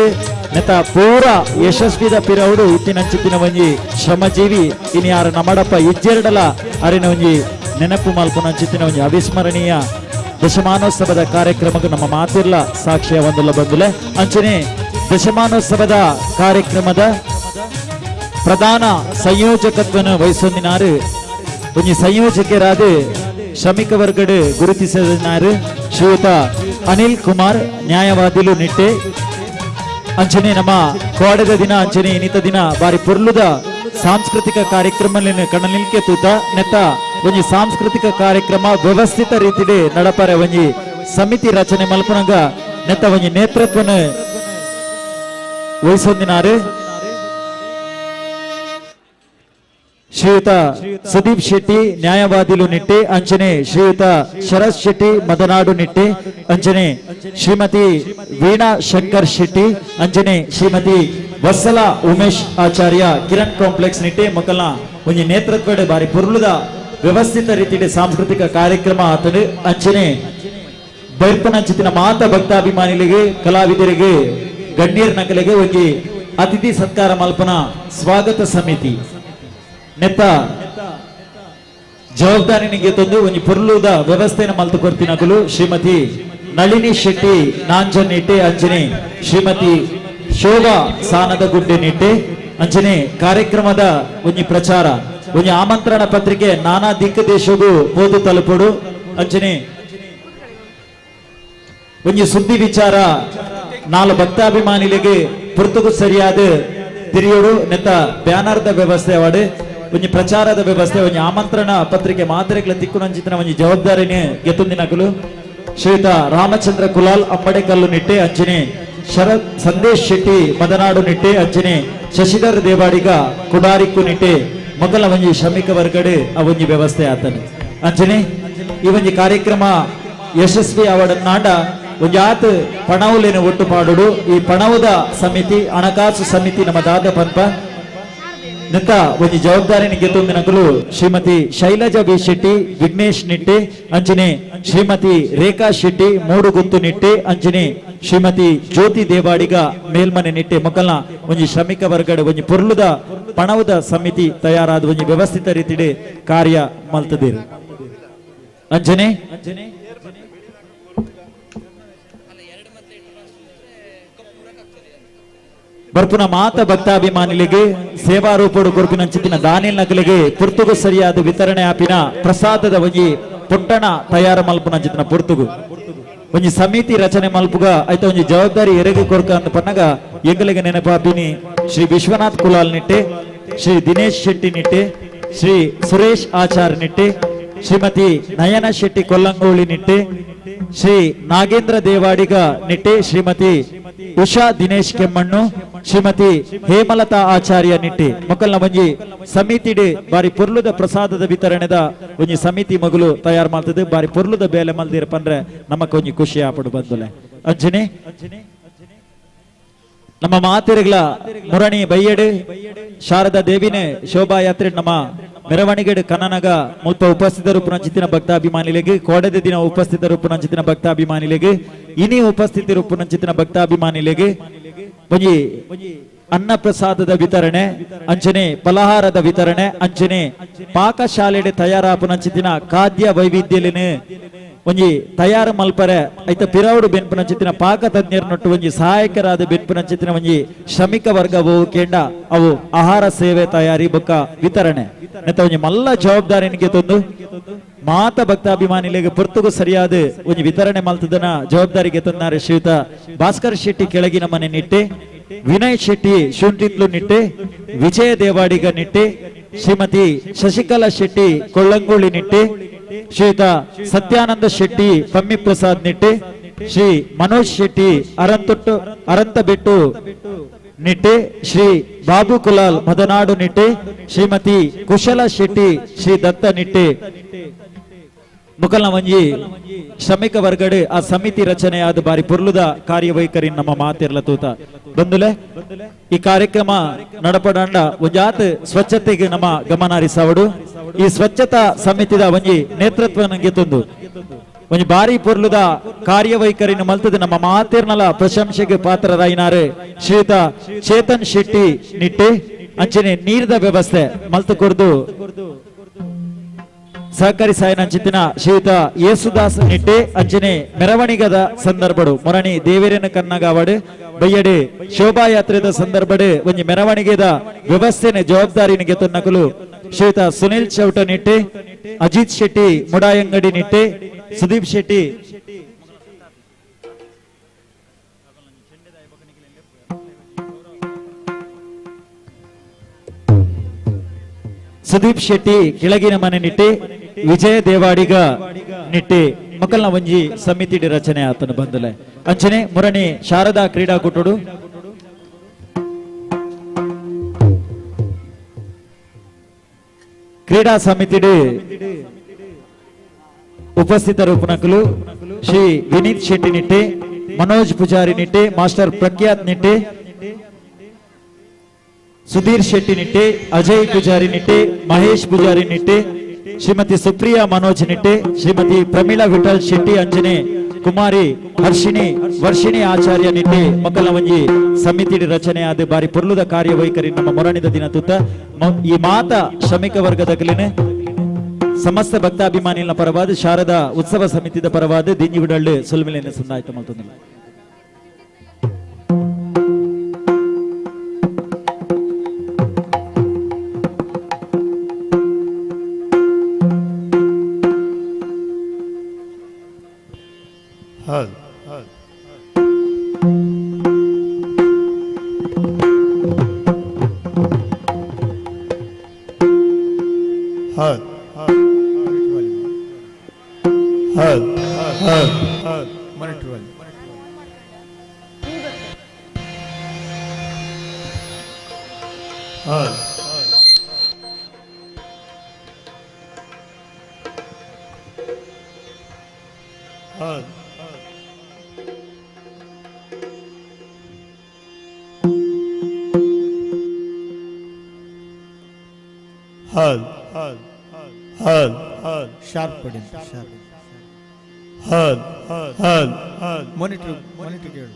ನೆತ ಪೂರ ಯಶಸ್ವಿದ ಪಿರವುಡು ಇತ್ತಿನಂಚಿತ್ತಿನ ಒಂಜಿ ಶ್ರಮಜೀವಿ ಇನಿ ಯಾರ ನಮಡಪ್ಪ ಇಜ್ಜೆರಡಲ ಅರಿನ ಒಂಜಿ ನೆನಪು ಮಲ್ಪುನಂಚಿತ್ತಿನ ಒಂಜಿ ಅವಿಸ್ಮರಣೀಯ ದಶಮಾನೋತ್ಸವದ ಕಾರ್ಯಕ್ರಮಕ್ಕೆ ನಮ್ಮ ಮಾತಿರ್ಲ ಸಾಕ್ಷಿಯ ಒಂದುಲ್ಲ ಬಂದುಲೆ. ಅಂಚನೆ ದಶಮಾನೋತ್ಸವದ ಕಾರ್ಯಕ್ರಮದ ಪ್ರಧಾನ ಸಂಯೋಜಕತ್ವವನ್ನು ವಹಿಸೊಂದಿನಾರು ಒಂಜಿ ಸಂಯೋಜಕರಾದ ಶ್ರಮಿಕ ವರ್ಗಡು ಗುರುತಿಸಿದನಾರು ಶ್ರೀಯುತ ಅನಿಲ್ ಕುಮಾರ್ ನ್ಯಾಯವಾದಿಲು ನಿಟ್ಟೆ ಅಂಚನೆ. ನಮ್ಮ ಕೋಡದ ದಿನ ಅಂಚನೆ ಇನ್ನಿತ ದಿನ ಬಾರಿ ಪೊರ್ಲುದ ಸಾಂಸ್ಕೃತಿಕ ಕಾರ್ಯಕ್ರಮ ಕಣ್ಣನಿಲ್ಕೆ ತೂತ ನೆತ್ತ ಒಂಜಿ ಸಾಂಸ್ಕೃತಿಕ ಕಾರ್ಯಕ್ರಮ ವ್ಯವಸ್ಥಿತ ರೀತಿಡೆ ನಡಪರೆ ಒಂಜಿ ಸಮಿತಿ ರಚನೆ ಮಲ್ಪನಗ ನೆತ್ತ ಒಂಜಿ ನೇತೃತ್ವನ ವಹಿಸೊಂದಿನಾರು ಶ್ರೀಯುತ ಸುದೀಪ್ ಶೆಟ್ಟಿ ನ್ಯಾಯವಾದಿಲು ನಿಟ್ಟೆ ಅಂಚನೆ, ಶ್ರೀಯುತ ಶರತ್ ಶೆಟ್ಟಿ ಮದನಾಡು ನಿಟ್ಟೆ ಅಂಚನೆ, ಶ್ರೀಮತಿ ವೀಣಾ ಶಂಕರ್ ಶೆಟ್ಟಿ ಅಂಚನೆ, ಶ್ರೀಮತಿ ವತ್ಸಲ ಉಮೇಶ್ ಆಚಾರ್ಯ ಕಿರಣ್ ಕಾಂಪ್ಲೆಕ್ಸ್ ನಿಟ್ಟೆ ಮಕ್ಕಳ ಒಂಜಿ ನೇತೃತ್ವದ ಬಾರಿ ಪೊರ್ಲುದ ವ್ಯವಸ್ಥಿತ ರೀತಿಯ ಸಾಂಸ್ಕೃತಿಕ ಕಾರ್ಯಕ್ರಮ ಆತನು. ಅಂಚನೆ ಬೈರ್ಪನಂಚಿತಿನ ಮಾತ ಭಕ್ತಾಭಿಮಾನಿಗಳಿಗೆ ಕಲಾವಿದರಿಗೆ ಗಣ್ಯರ್ ನಕಲಿಗೆ ಒಂಜಿ ಅತಿಥಿ ಸತ್ಕಾರ ಮಲ್ಪನ ಸ್ವಾಗತ ಸಮಿತಿ ನೆತ್ತ ಜವಾಬ್ದಾರಿ ತಂದು ಒಂಜಿ ಪೊರ್ಲುದ ವ್ಯವಸ್ಥೆಯನ್ನು ಮಲ್ತು ಕೊರ್ತಿನಕುಲು ಶ್ರೀಮತಿ ನಳಿನಿ ಶೆಟ್ಟಿ ನಾಂಜನ್ ನಿಟ್ಟೆ ಅಂಚನೆ, ಶ್ರೀಮತಿ ಶೋಭಾ ಸಾನದ ಗುಡ್ಡೆ ನಿಟ್ಟೆ ಅಂಚನೆ. ಕಾರ್ಯಕ್ರಮದ ಒಂಜಿ ಪ್ರಚಾರ ಒಂಜಿ ಆಮಂತ್ರಣ ಪತ್ರಿಕೆ ನಾನಾ ದಿಕ್ಕು ದೇಶಗೂ ಪೋದು ತಲುಪೊಡು ಅಂಚನೆ. ಒಂಜಿ ಸುದ್ದಿ ವಿಚಾರ ನಾಲ್ ಭಕ್ತಾಭಿಮಾನಿಗಳಿಗೆ ಪುರ್ತುಗು ಸರಿಯಾದ ತಿರಿಯೋಡು ನೆತ್ತ ಬ್ಯಾನರ್ದ ವ್ಯವಸ್ಥೆ ಅವಾಡು ಒಂಜಿ ಪ್ರಚಾರದ ವ್ಯವಸ್ಥೆ ಒಂಜಿ ಆಮಂತ್ರಣ ಪತ್ರಿಕೆ ಮಾತ್ರೆಗಳ ತಿಕ್ಕುನಂಚಿತನ ಒಂಜಿ ಜವಾಬ್ದಾರಿನೇ ಗೆತ್ತೊಂದಿನಕುಲು ಶ್ರೀಯುತ ರಾಮಚಂದ್ರ ಕುಲಾಲ್ ಅಂಬಡೆಕಲ್ಲು ನಿಟ್ಟೆ ಅಂಚನೆ ಶರತ್ ಸಂದೇಶ್ ಶೆಟ್ಟಿ ಮದನಾಡು ನಿಟ್ಟೆ ಅಂಚನೆ ಶಶಿಧರ್ ದೇವಾಡಿಗ ಕುಡಾರಿಕ್ಕು ನಿಟ್ಟೆ ಮೊದಲ ಒಂಜಿ ಶ್ರಮಿಕ ವರ್ಗಡೆ ಆ ಒಂಜಿ ವ್ಯವಸ್ಥೆ ಆತನೆ. ಅಂಚನೆ ಈ ಒಂಜಿ ಕಾರ್ಯಕ್ರಮ ಯಶಸ್ವಿ ಅವಡನ್ನಾಂಡ ಒಂಜಾತ್ ಪಣವುಲೇನ ಒಟ್ಟು ಪಾಡುಡು. ಈ ಪಣವುದ ಸಮಿತಿ ಹಣಕಾಸು ಸಮಿತಿ ನಮ್ಮ ದಾದ ಪನ್ಪ ನಿಂತ ಒಂಜಿ ಜವಾಬ್ದಾರಿನ ಗೆತ್ತೊಂದಿನಕುಲು ಶ್ರೀಮತಿ ಶೈಲಜಾ ಬಿ ಶೆಟ್ಟಿ ವಿಘ್ನೇಶ್ ನಿಟ್ಟೆ ಅಂಚನೆ ಶ್ರೀಮತಿ ರೇಖಾ ಶೆಟ್ಟಿ ಮೂಡುಗುತ್ತು ನಿಟ್ಟೆ ಅಂಚನೆ ಶ್ರೀಮತಿ ಜ್ಯೋತಿ ದೇವಾಡಿಗ ಮೇಲ್ಮನೆ ನಿಟ್ಟೆ ಮೊಕಲ್ನ ಒಂಜಿ ಶ್ರಮಿಕ ವರ್ಗಡೆ ಒಂಜಿ ಪೊರ್ಲುದ ಪಣವುದ ಸಮಿತಿ ತಯಾರಾದ ಒಂಜಿ ವ್ಯವಸ್ಥಿತ ರೀತಿಡೆ ಕಾರ್ಯ ಮಲ್ತದಿರು. ಅಂಚನೆ ಬರ್ಪುನ ಮಾತ ಭಕ್ತಾಭಿಮಾನಿಗಳಿಗೆ ಸೇವಾ ರೂಪೋಡು ಕೊರ್ಪಿನ ಅಂಚಿತಿನ ದಾನಿಲ್ ನಕಲಿಗೆ ಪುರ್ತುಗು ಸರಿಯಾದ ವಿತರಣೆ ಆಪಿನ ಪ್ರಸಾದದ ಒಂಜಿ ಪೊಟ್ಟಣ ತಯಾರ ಮಲ್ಪುನ ಅಂಚಿತಿನ ಪುರ್ತುಗು ಒಂಜಿ ಸಮಿತಿ ರಚನೆ ಮಲ್ಪುಗ ಐತ ಒಂಜಿ ಜವಾಬ್ದಾರಿ ಎರೆಗೆ ಕೊರ್ಕ ಅಂತ ಪನ್ನಗ ಎಂಗಲಿಗೆ ನೆನಪಾಪಿನಿ ಶ್ರೀ ವಿಶ್ವನಾಥ್ ಕುಲಾಲ್ ನಿಟ್ಟೆ, ಶ್ರೀ ದಿನೇಶ್ ಶೆಟ್ಟಿ ನಿಟ್ಟೆ, ಶ್ರೀ ಸುರೇಶ್ ಆಚಾರ್ ನಿಟ್ಟೆ, ಶ್ರೀಮತಿ ನಯನ ಶೆಟ್ಟಿ ಕೊಲ್ಲಂಗೋಳಿ ನಿಟ್ಟೆ, ಶ್ರೀ ನಾಗೇಂದ್ರ ದೇವಾಡಿಗ ನಿಟ್ಟೆ, ಶ್ರೀಮತಿ ಉಷಾ ದಿನೇಶ್ ಕೆಮ್ಮಣ್ಣು, ಶ್ರೀಮತಿ ಹೇಮಲತಾ ಆಚಾರ್ಯ ನಿಟ್ಟೆ ಮೊಕಲ್ನ ಒಂಜಿ ಸಮಿತಿಡೆ ಬಾರಿ ಪೊರ್ಲುದ ಪ್ರಸಾದದ ವಿತರಣೆದ ಒಂಜಿ ಸಮಿತಿ ಮಗುಲು ತಯಾರು ಮಾಡ್ತದೆ. ಬಾರಿ ಪೊರ್ಲುದ ಬೇಲೆ ಮಲ್ದಿರ ಪಂದ್ರೆ ನಮಕ್ ಒಂಜಿ ಖುಷಿ ಆಪಡು ಬಂದುಲೆ. ಅಂಜನೆ ನಮ್ಮ ಮಾತೆರೆಗಳ ಮುರಣಿ ಬೈಯಡು ಶಾರದಾ ದೇವಿನೇ ಶೋಭಾಯಾತ್ರೆ ನಮ್ಮ ಮೆರವಣಿಗೆಡು ಕನ್ನನಗ ಮುಲ್ಪ ಉಪಸ್ಥಿತರು ಪುನಂಚಿತಿನ ಭಕ್ತಾಭಿಮಾನಿಲೆಗೆ ಕೋಡದ ದಿನ ಉಪಸ್ಥಿತರು ಪುನಂಚಿತಿನ ಭಕ್ತಾಭಿಮಾನಿಲೆಗೆ ಇನಿ ಉಪಸ್ಥಿತರು ಪುನಂಚಿತಿನ ಭಕ್ತಾಭಿಮಾನಿಲೆಗೆ ಒಂಜಿ ಅನ್ನ ಪ್ರಸಾದದ ವಿತರಣೆ ಅಂಚನೆ ಫಲಹಾರದ ವಿತರಣೆ ಅಂಚನೆ ಪಾಕಶಾಲೆಡೆ ತಯಾರಾಪುನಂಚಿತಿನ ಖಾದ್ಯ ವೈವಿಧ್ಯಲಿನ ಒಂಜಿ ತಯಾರು ಮಲ್ಪರೆ ಐತ ಪಿರೌಡು ಬೆನ್ಪುನಂಚಿತಿನ ಪಾಕ ತಜ್ಞರನೊಟ್ಟು ಒಂಜಿ ಸಹಾಯಕರಾದ ಬೆನ್ಪುನಂಚಿತಿನ ಒಂಜಿ ಶ್ರಮಿಕ ವರ್ಗ ಕೇಂಡ ಅವು ಆಹಾರ ಸೇವೆ ತಯಾರಿ ಬೊಕ್ಕ ವಿತರಣೆ ನೆತ್ತ ಒಂಜಿ ಮಲ್ಲ ಜವಾಬ್ದಾರಿನಿಗೆ ತಂದು ಮಾತ ಭಕ್ತಾಭಿಮಾನಿಲೆಗೆ ಪುರ್ತುಗು ಸರಿಯಾದ ಒಂಜಿ ವಿತರಣೆ ಮಲ್ತದನ ಜವಾಬ್ದಾರಿಗೆ ತಂದಾರೆ ಶ್ರೀಯುತ ಭಾಸ್ಕರ್ ಶೆಟ್ಟಿ ಕೆಳಗಿನ ಮನೆ ನಿಟ್ಟೆ, ವಿನಯ್ ಶೆಟ್ಟಿ ಶುಂಠಿತ್ಲು ನಿಟ್ಟೆ, ವಿಜಯ ದೇವಾಡಿಗ ನಿಟ್ಟೆ, ಶ್ರೀಮತಿ ಶಶಿಕಲಾ ಶೆಟ್ಟಿ ಕೊಳ್ಳಂಗೋಳಿ ನಿಟ್ಟೆ, ಶ್ರೀಯುತ ಸತ್ಯಾನಂದ ಶೆಟ್ಟಿ ಪಮ್ಮಿ ಪ್ರಸಾದ್ ನಿಟ್ಟೆ, ಶ್ರೀ ಮನೋಜ್ ಶೆಟ್ಟಿ ಅರಂತಬೆಟ್ಟು ನಿಟ್ಟೆ, ಶ್ರೀ ಬಾಬು ಕುಲಾಲ್ ಮದನಾಡು ನಿಟ್ಟೆ, ಶ್ರೀಮತಿ ಕುಶಲ ಶೆಟ್ಟಿ ಶ್ರೀ ದತ್ತ ನಿಟ್ಟೆ ಮುಕಲ್ನ ಒಂಜಿ ಶ್ರಮಿಕ ವರ್ಗಡೆ ಆ ಸಮಿತಿ ರಚನೆಯಾದ ಬಾರಿ ಪೊರ್ಲುದ ಕಾರ್ಯವೈಖರಿ ನಮ್ಮ ಮಾತಿರ್ಲ ತೂತ ಬಂದುಲೆ. ಈ ಕಾರ್ಯಕ್ರಮ ನಡಪಡಂಡ ಒಂಜಾತ್ ಸ್ವಚ್ಛತೆಗೆ ನಮ್ಮ ಗಮನ ಹರಿಸವಡು. ಈ ಸ್ವಚ್ಛತಾ ಸಮಿತಿದ ಒಂಜಿ ನೇತೃತ್ವ ನಂಗೆ ತಂದು ಒಂಜಿ ಬಾರಿ ಪೊರ್ಲುದ ಕಾರ್ಯವೈಖರಿನ ಮಲ್ತದ ನಮ್ಮ ಮಾತಿರ್ನಲ ಪ್ರಶಂಸೆಗೆ ಪಾತ್ರರಾಯಿನಾರೆ ಶ್ರೀಯುತ ಚೇತನ್ ಶೆಟ್ಟಿ ನಿಟ್ಟೆ ಅಂಚನೆ ನೀರ್ದ ವ್ಯವಸ್ಥೆ ಮಲ್ತು ಕೊರ್ದು ಸಹಕಾರಿ ಸಾಯನಂಚಿತಿನ ಶ್ರೀಯುತ ಯೇಸುದಾಸ್ ನಿಟ್ಟೆ ಅಂಚನೆ ಮೆರವಣಿಗದ ಸಂದರ್ಭಡು ಮೊರಣಿ ದೇವೇರನ ಕನ್ನಗಾವಡು ಬಯ್ಯಡೆ ಶೋಭಾಯಾತ್ರೆದ ಸಂದರ್ಭಡೆ ಒಂಜಿ ಮೆರವಣಿಗೆದ ವ್ಯವಸ್ಥೆನೆ ಜವಾಬ್ದಾರಿನಿಗೆ ತನ್ನಕಲು ಶ್ರೀಯುತ ಸುನಿಲ್ ಚೌಟ ನಿಟ್ಟೆ, ಅಜಿತ್ ಶೆಟ್ಟಿ ಮುಡಾಯಂಗಡಿ ನಿಟ್ಟೆ, ಸುದೀಪ್ ಶೆಟ್ಟಿ ಸುದೀಪ್ ಶೆಟ್ಟಿ ಕೆಳಗಿನ ಮನೆ ನಿಟ್ಟೆ, ವಿಜಯ ದೇವಾಡಿಗ ನಿಟ್ಟೆ ಮಕ್ಕಳನ ಒಂಜಿ ಸಮಿತಿ ರಚನೆ ಆತನ ಬಂದಲೆ. ಅಂಚನೆ ಮುರಣಿ ಶಾರದಾ ಕ್ರೀಡಾಕೂಟಡು ಕ್ರೀಡಾ ಸಮಿತಿ ಉಪಸ್ಥಿತರು ಪುನಕಲು ಶ್ರೀ ವಿನೀತ್ ಶೆಟ್ಟಿ ನಿಟ್ಟೆ, ಮನೋಜ್ ಪೂಜಾರಿ ನಿಟ್ಟೆ, ಮಾಸ್ಟರ್ ಪ್ರಖ್ಯಾತ್ ನಿಟ್ಟೆ, ಸುಧೀರ್ ಶೆಟ್ಟಿ ನಿಟ್ಟೆ, ಅಜಯ್ ಪೂಜಾರಿ ನಿಟ್ಟೆ, ಮಹೇಶ್ ಪೂಜಾರಿ ನಿಟ್ಟೆ, ಶ್ರೀಮತಿ ಸುಪ್ರಿಯಾ ಮನೋಜ್ ನಿಟ್ಟೆ, ಶ್ರೀಮತಿ ಪ್ರಮೀಳಾ ವಿಠಲ್ ಶೆಟ್ಟಿ ಅಂಜನೆ ಕುಮಾರಿ ಹರ್ಷಿಣಿ ವರ್ಷಿಣಿ ಆಚಾರ್ಯ ನಿಟ್ಟೆ ಮಕ್ಕಳ ಒಂಜಿ ಸಮಿತಿ ರಚನೆಯಾದ ಬಾರಿ ಪೊರ್ಲುದ ಕಾರ್ಯವೈಖರಿ ನಮ್ಮ ಮೊರಣಿದ ದಿನ ತುತ್ತ ಈ ಮಾತ ಶ್ರಮಿಕ ವರ್ಗದ ಕಲಿನೆ ಸಮಸ್ತ ಭಕ್ತಾಭಿಮಾನಿಗಳ ಪರವಾದ ಶಾರದಾ ಉತ್ಸವ ಸಮಿತಿದ ಪರವಾದ ದಿಂಜಿಗುಡಳ್ಳಿ ಸುಲ್ಮಿಲೇನ ಸಂದಾಯ್ತು ಮಲ್ತೊಂದಿಲ್ಲ. ಹೌದು ಹೌದು ಹೌದು. ಹಲ್ ಹಲ್ ಮಾನಿಟರ್ ವಾಲ್ಯೂಮ್. ಹಲ್ ಹಲ್ ಹಲ್ ಹಲ್ ಹಲ್ ಹಲ್ ಶಾರ್ಪ್ ಕೊಡಿ, ಶಾರ್ಪ್. ಹಲ್ ಹಲ್ ಹಲ್ ಮಾನಿಟರ್, ಮಾನಿಟರ್ ಕೇಳು.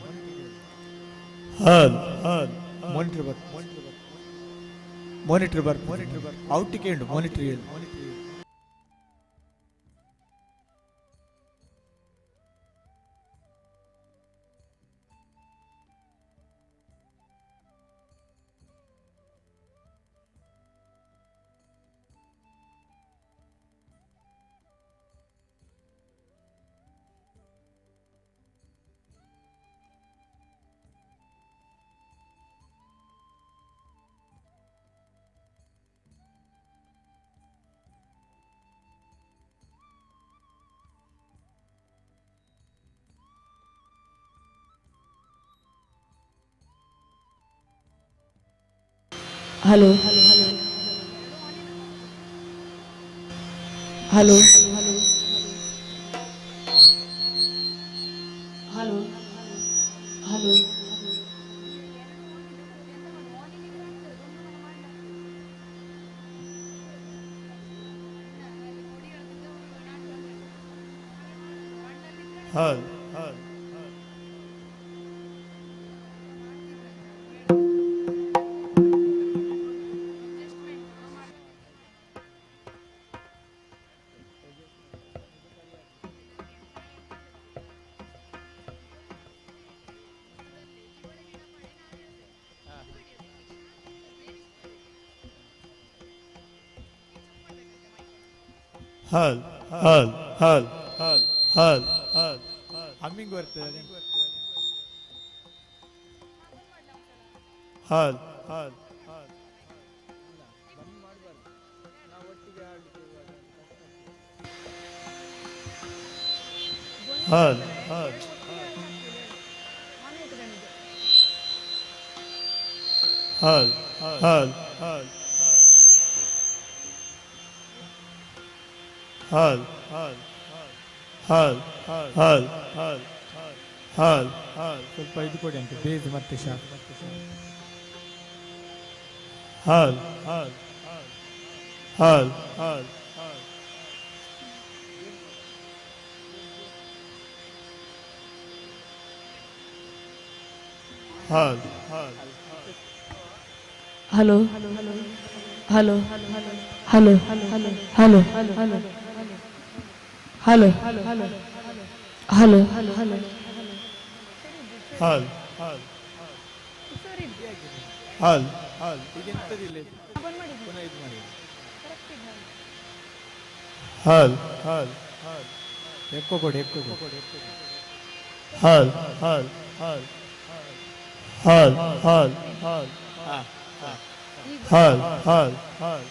ಹಲ್ ಹಲ್ ಮಾನಿಟರ್ ಬರ್, ಮಾನಿಟರ್ ಬರ್, ಮಾನಿಟರ್ ಬರ್, ಔಟ್ ಕೇಳು, ಮಾನಿಟರ್ ಹೇಳು. Hello hello hello hello. ಹಲ್ ಹಲ್ ಹಲ್ ಹಲ್ ಹಲ್ ಹಲ್ ಹಲ್ ಹಲ್. ಹಮ್ಮಿಂಗ್ ಬರ್ತದೆ. ಹಲ್ ಹಲ್ ಹಲ್ ಹಲ್ ಹಲ್ ಹಲ್ ಹಲ್ ಹಲ್ ಹಲ್ ಹಲ್ ಹಲ್ ಹಲ್ ಹಲ್ ಹಲ್. ಸ್ವಲ್ಪ ಇದು ಕೊಡಿ ಅಂತೆ, ಬೇಸ್ ಮತ್ತೆ ಶಾರ್ಪ್. ಹಲ್ ಹಲ್ ಹಲ್ ಹಲ್ ಹಲ್ ಹಲ್. Hello hello hello hello hello hello hello. ಹಲ್ ಹಲ್ ಹಲ್ ಹಲ್. ಈಗ ಎಂತದಿಲ್ಲ ಇದು. ಪುನಃ ಇದು ಮಾಡಿ. ಹಲ್ ಹಲ್ ಎಕ್ಕೋ ಕೊಡಿ, ಎಕ್ಕೋ ಕೊಡಿ. ಹಲ್ ಹಲ್ ಹಲ್ ಹಲ್ ಹಲ್ ಹಲ್ ಹಲ್ ಹಲ್ ಹಲ್.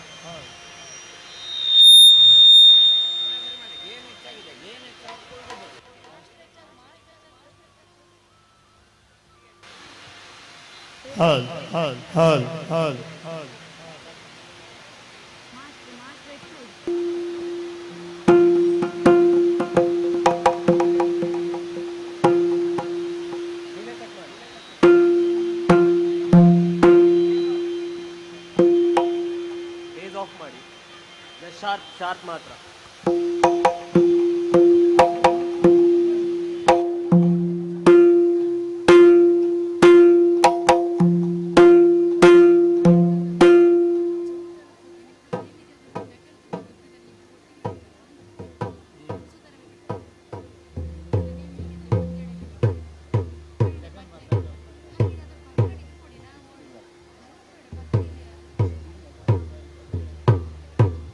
ಹಲ್ ಹಲ್ ಹಲ್ ಹಲ್ ಹಲ್. ಬೇಸ್ ಆಫ್ ಮಾಡಿ, ಶಾರ್ಪ್ ಶಾರ್ಪ್ ಮಾತ್ರ.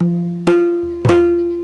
Thank you.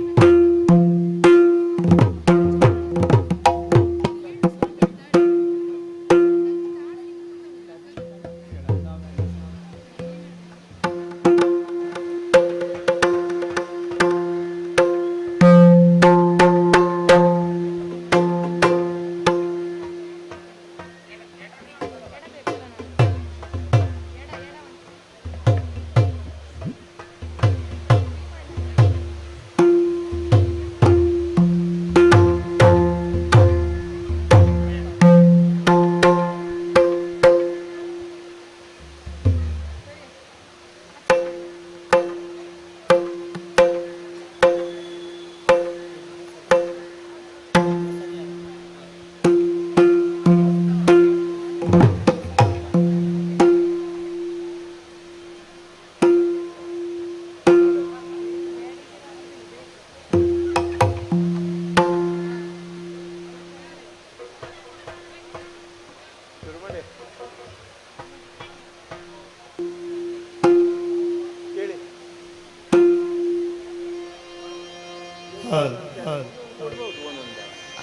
Hello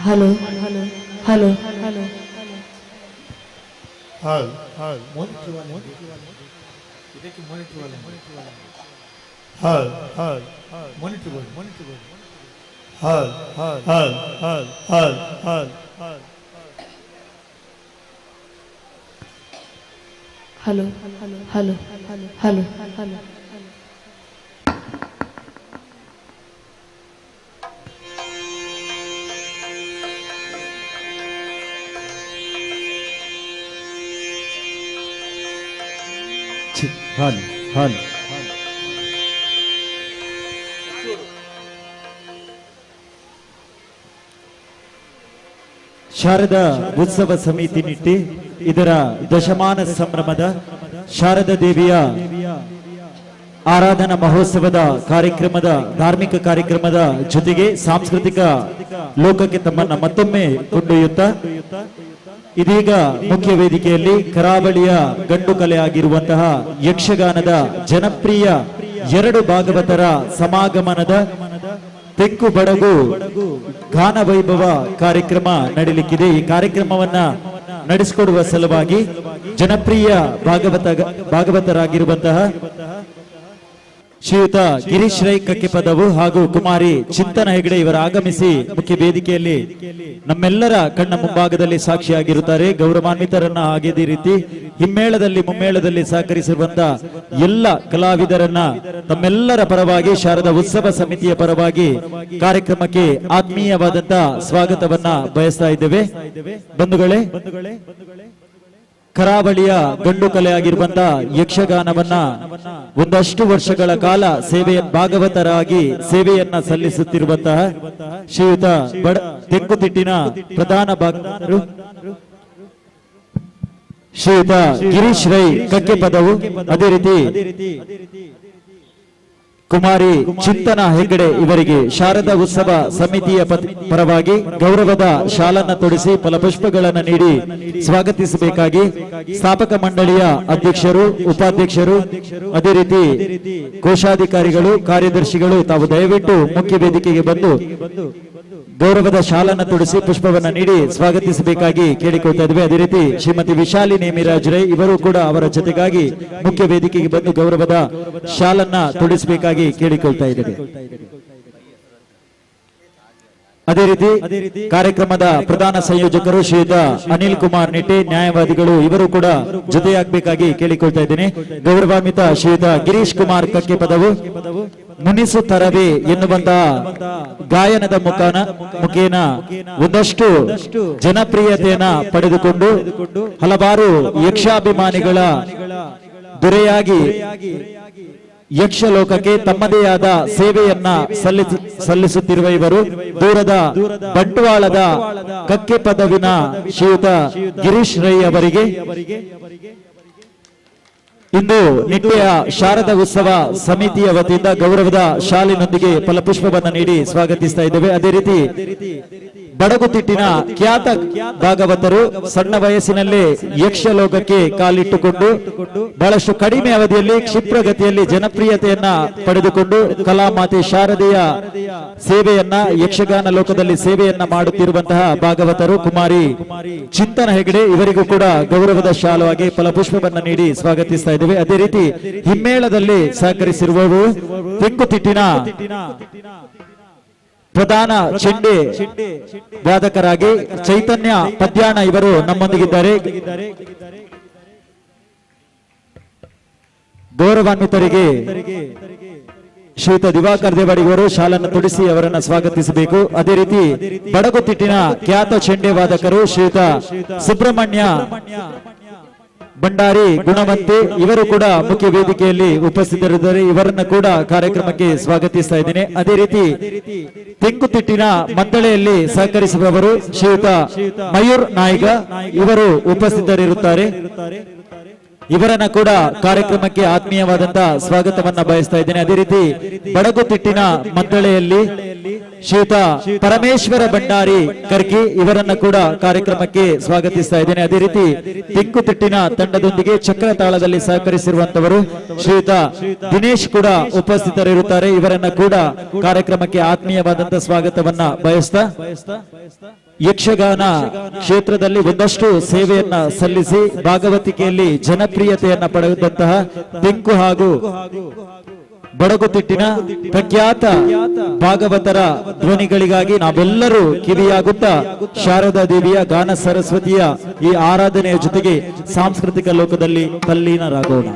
hello hello hello hello monitor ಇದಕ್ಕೆ monitor hello hello monitor monitor hello hello hello hello hello hello hello hello hello. Hello hello. Sharada Utsava Samiti Nitte ಇದರ ದಶಮಾನ ಸಂಭ್ರಮದ ಶಾರದಾ ದೇವಿಯ ಆರಾಧನಾ ಮಹೋತ್ಸವದ ಕಾರ್ಯಕ್ರಮದ ಧಾರ್ಮಿಕ ಕಾರ್ಯಕ್ರಮದ ಜೊತೆಗೆ ಸಾಂಸ್ಕೃತಿಕ ಲೋಕಕ್ಕೆ ತಮ್ಮನ್ನ ಮತ್ತೊಮ್ಮೆ ಕೊಂಡೊಯ್ಯುತ್ತಾ ಇದೀಗ ಮುಖ್ಯ ವೇದಿಕೆಯಲ್ಲಿ ಕರಾವಳಿಯ ಗಂಡು ಕಲೆ ಆಗಿರುವಂತಹ ಯಕ್ಷಗಾನದ ಜನಪ್ರಿಯ ಎರಡು ಭಾಗವತರ ಸಮಾಗಮನದ ತೆಕ್ಕು ಬಡಗು ಗಾನ ವೈಭವ ಕಾರ್ಯಕ್ರಮ ನಡೆಯಲಿಕ್ಕಿದೆ. ಈ ಕಾರ್ಯಕ್ರಮವನ್ನ ನಡೆಸಿಕೊಡುವ ಸಲುವಾಗಿ ಜನಪ್ರಿಯ ಭಾಗವತರಾಗಿರುವಂತಹ ಶ್ರೀಯುತ ಗಿರೀಶ್ ರೈ ಕಕ್ಕೆಪದವು ಹಾಗೂ ಕುಮಾರಿ ಚಿಂತನ ಹೆಗಡೆ ಇವರ ಆಗಮಿಸಿ ಮುಖ್ಯ ವೇದಿಕೆಯಲ್ಲಿ ನಮ್ಮೆಲ್ಲರ ಕಣ್ಣ ಮುಂಭಾಗದಲ್ಲಿ ಸಾಕ್ಷಿಯಾಗಿರುತ್ತಾರೆ. ಗೌರವಾನ್ವಿತರನ್ನ ಹಾಗೆ ರೀತಿ ಹಿಮ್ಮೇಳದಲ್ಲಿ ಮುಮ್ಮೇಳದಲ್ಲಿ ಸಹಕರಿಸಿರುವಂತಹ ಎಲ್ಲ ಕಲಾವಿದರನ್ನ ತಮ್ಮೆಲ್ಲರ ಪರವಾಗಿ ಶಾರದಾ ಉತ್ಸವ ಸಮಿತಿಯ ಪರವಾಗಿ ಕಾರ್ಯಕ್ರಮಕ್ಕೆ ಆತ್ಮೀಯವಾದಂತಹ ಸ್ವಾಗತವನ್ನ ಬಯಸ್ತಾ ಇದ್ದೇವೆ. ಬಂಧುಗಳೇ, ಕರಾವಳಿಯ ಗಂಡು ಕಲೆಯಾಗಿರುವಂತಹ ಯಕ್ಷಗಾನವನ್ನ ಒಂದಷ್ಟು ವರ್ಷಗಳ ಕಾಲ ಸೇವೆಯ ಭಾಗವತರಾಗಿ ಸೇವೆಯನ್ನ ಸಲ್ಲಿಸುತ್ತಿರುವಂತಹ ಶ್ರೀಯುತ ತೆಂಕುತಿಟ್ಟಿನ ಪ್ರಧಾನ ಭಾಗವತರು ಶ್ರೀಯುತ ಗಿರೀಶ್ ರೈ ಕಕ್ಕೆಪದವು, ಅದೇ ರೀತಿ ಕುಮಾರಿ ಚಿಂತನ ಹೆಗ್ಗಡೆ ಇವರಿಗೆ ಶಾರದಾ ಉತ್ಸವ ಸಮಿತಿಯ ಪರವಾಗಿ ಗೌರವದ ಶಾಲನ್ನ ತೊಡಿಸಿ ಫಲಪುಷ್ಪಗಳನ್ನು ನೀಡಿ ಸ್ವಾಗತಿಸಬೇಕಾಗಿ ಸ್ಥಾಪಕ ಮಂಡಳಿಯ ಅಧ್ಯಕ್ಷರು, ಉಪಾಧ್ಯಕ್ಷರು, ಅದೇ ರೀತಿ ಕೋಶಾಧಿಕಾರಿಗಳು, ಕಾರ್ಯದರ್ಶಿಗಳು ತಾವು ದಯವಿಟ್ಟು ಮುಖ್ಯ ವೇದಿಕೆಗೆ ಬಂದು ಗೌರವದ ಶಾಲನ್ನ ತೊಡಿಸಿ ಪುಷ್ಪವನ್ನ ನೀಡಿ ಸ್ವಾಗತಿಸಬೇಕಾಗಿ ಕೇಳಿಕೊಳ್ತಾ ಇದ್ವಿ. ಅದೇ ರೀತಿ ಶ್ರೀಮತಿ ವಿಶಾಲಿ ನೇಮಿರಾಜ್ ರೈ ಇವರು ಕೂಡ ಅವರ ಜೊತೆಗಾಗಿ ಮುಖ್ಯ ವೇದಿಕೆಗೆ ಬಂದು ಗೌರವದ ಶಾಲನ್ನ ತೊಡಿಸಬೇಕಾಗಿ ಕೇಳಿಕೊಳ್ತಾ ಇದ್ದೇವೆ. ಅದೇ ರೀತಿ ಕಾರ್ಯಕ್ರಮದ ಪ್ರಧಾನ ಸಂಯೋಜಕರು ಶ್ರೀಯುತ ಅನಿಲ್ ಕುಮಾರ್ ನಿಟ್ಟೆ, ನ್ಯಾಯವಾದಿಗಳು ಇವರು ಕೂಡ ಜೊತೆಯಾಗಬೇಕಾಗಿ ಕೇಳಿಕೊಳ್ತಾ ಇದ್ದೇನೆ. ಗೌರವಾನ್ವಿತ ಶ್ರೀಯುತ ಗಿರೀಶ್ ಕುಮಾರ್ ಕಕ್ಕೆಪದವು ಮುನಿಸು ತರವೇ ಎನ್ನುವಂತಹ ಗಾಯನದ ಮುಖೇನ ಒಂದಷ್ಟು ಜನಪ್ರಿಯತೆಯನ್ನ ಪಡೆದುಕೊಂಡು ಹಲವಾರು ಯಕ್ಷಾಭಿಮಾನಿಗಳ ದೊರೆಯಾಗಿ ಯಕ್ಷಲೋಕಕ್ಕೆ ತಮ್ಮದೇ ಆದ ಸೇವೆಯನ್ನ ಸಲ್ಲಿಸುತ್ತಿರುವ ಇವರು ದೂರದ ಬಂಟ್ವಾಳದ ಕಕ್ಕೆ ಪದವಿನ ಶ್ರೀಯುತ ಗಿರೀಶ್ ರೈ ಅವರಿಗೆ ಇಂದು ನಿಟ್ಟೆಯ ಶಾರದಾ ಉತ್ಸವ ಸಮಿತಿಯ ವತಿಯಿಂದ ಗೌರವದ ಶಾಲಿನೊಂದಿಗೆ ಫಲಪುಷ್ಪವನ್ನು ನೀಡಿ ಸ್ವಾಗತಿಸ್ತಾ ಇದ್ದೇವೆ. ಅದೇ ರೀತಿ ಬಡಗುತಿಟ್ಟಿನ ಖ್ಯಾತ ಭಾಗವತರು ಸಣ್ಣ ವಯಸ್ಸಿನಲ್ಲೇ ಯಕ್ಷಲೋಕಕ್ಕೆ ಕಾಲಿಟ್ಟುಕೊಂಡು ಬಹಳಷ್ಟು ಕಡಿಮೆ ಅವಧಿಯಲ್ಲಿ ಕ್ಷಿಪ್ರಗತಿಯಲ್ಲಿ ಜನಪ್ರಿಯತೆಯನ್ನ ಪಡೆದುಕೊಂಡು ಕಲಾಮಾತೆ ಶಾರದೆಯ ಸೇವೆಯನ್ನ ಯಕ್ಷಗಾನ ಲೋಕದಲ್ಲಿ ಸೇವೆಯನ್ನ ಮಾಡುತ್ತಿರುವಂತಹ ಭಾಗವತರು ಕುಮಾರಿ ಚಿಂತನ ಹೆಗಡೆ ಇವರಿಗೂ ಕೂಡ ಗೌರವದ ಶಾಲುವಾಗಿ ಫಲಪುಷ್ಪವನ್ನು ನೀಡಿ ಸ್ವಾಗತಿಸ್ತಾ ಇದ್ದೇವೆ. ಅದೇ ರೀತಿ ಹಿಮ್ಮೇಳದಲ್ಲಿ ಸಹಕರಿಸಿರುವವರು ತೆಂಕುತಿಟ್ಟಿನ ಪ್ರಧಾನ ಚೆಂಡೆ ವಾದಕರಾಗಿ ಚೈತನ್ಯ ಪದ್ಯಾಣ ಇವರು ನಮ್ಮೊಂದಿಗಿದ್ದಾರೆ. ಗೌರವಾನ್ವಿತರಿಗೆ ಶ್ರೀಯುತ ದಿವಾಕರ್ ದೇವಾಡಿಗವರು ಶಾಲನ್ನು ತೊಡಿಸಿ ಅವರನ್ನು ಸ್ವಾಗತಿಸಬೇಕು. ಅದೇ ರೀತಿ ಬಡಗುತಿಟ್ಟಿನ ಖ್ಯಾತ ಚೆಂಡೆ ವಾದಕರು ಶ್ರೀಯುತ ಸುಬ್ರಹ್ಮಣ್ಯ ಭಂಡಾರಿ ಗುಣವಂತೆ ಇವರು ಕೂಡ ಮುಖ್ಯ ವೇದಿಕೆಯಲ್ಲಿ ಉಪಸ್ಥಿತರಿದ್ದಾರೆ. ಇವರನ್ನು ಕೂಡ ಕಾರ್ಯಕ್ರಮಕ್ಕೆ ಸ್ವಾಗತಿಸ್ತಾ ಇದ್ದೇನೆ. ಅದೇ ರೀತಿ ತೆಂಕುತಿಟ್ಟಿನ ಮದ್ದಳೆಯಲ್ಲಿ ಸಹಕರಿಸುವವರು ಶ್ರೀಯುತ ಮಯೂರ್ ನಾಯಿಗ ಇವರು ಉಪಸ್ಥಿತರಿರುತ್ತಾರೆ. ಇವರನ್ನ ಕೂಡ ಕಾರ್ಯಕ್ರಮಕ್ಕೆ ಆತ್ಮೀಯವಾದಂತಹ ಸ್ವಾಗತವನ್ನ ಬಯಸ್ತಾ ಇದ್ದೇನೆ. ಅದೇ ರೀತಿ ಬಡಗುತಿಟ್ಟಿನ ಮದ್ದಳೆಯಲ್ಲಿ ಶ್ರೀಯುತ ಪರಮೇಶ್ವರ ಭಂಡಾರಿ ಕರ್ಕಿ ಇವರನ್ನ ಕೂಡ ಕಾರ್ಯಕ್ರಮಕ್ಕೆ ಸ್ವಾಗತಿಸ್ತಾ ಇದ್ದೇನೆ. ಅದೇ ರೀತಿ ತಿಂಕುತಿಟ್ಟಿನ ತಂಡದೊಂದಿಗೆ ಚಕ್ರತಾಳದಲ್ಲಿ ಸಹಕರಿಸಿರುವಂತವರು ಶ್ರೀಯುತ ದಿನೇಶ್ ಕೂಡ ಉಪಸ್ಥಿತರಿರುತ್ತಾರೆ. ಇವರನ್ನ ಕೂಡ ಕಾರ್ಯಕ್ರಮಕ್ಕೆ ಆತ್ಮೀಯವಾದಂತಹ ಸ್ವಾಗತವನ್ನ ಬಯಸ್ತಾ, ಯಕ್ಷಗಾನ ಕ್ಷೇತ್ರದಲ್ಲಿ ಒಂದಷ್ಟು ಸೇವೆಯನ್ನ ಸಲ್ಲಿಸಿ ಭಾಗವತಿಕೆಯಲ್ಲಿ ಜನಪ್ರಿಯತೆಯನ್ನ ಪಡೆದಂತಹ ತಿಂಕು ಹಾಗೂ ಬಡಗುತಿಟ್ಟಿನ ಪ್ರಖ್ಯಾತ ಭಾಗವತರ ಧ್ವನಿಗಳಿಗಾಗಿ ನಾವೆಲ್ಲರೂ ಕಿವಿಯಾಗುತ್ತಾ ಶಾರದಾ ದೇವಿಯ ಗಾನ ಸರಸ್ವತಿಯ ಈ ಆರಾಧನೆಯ ಜೊತೆಗೆ ಸಾಂಸ್ಕೃತಿಕ ಲೋಕದಲ್ಲಿ ತಲ್ಲೀನರಾಗೋಣ.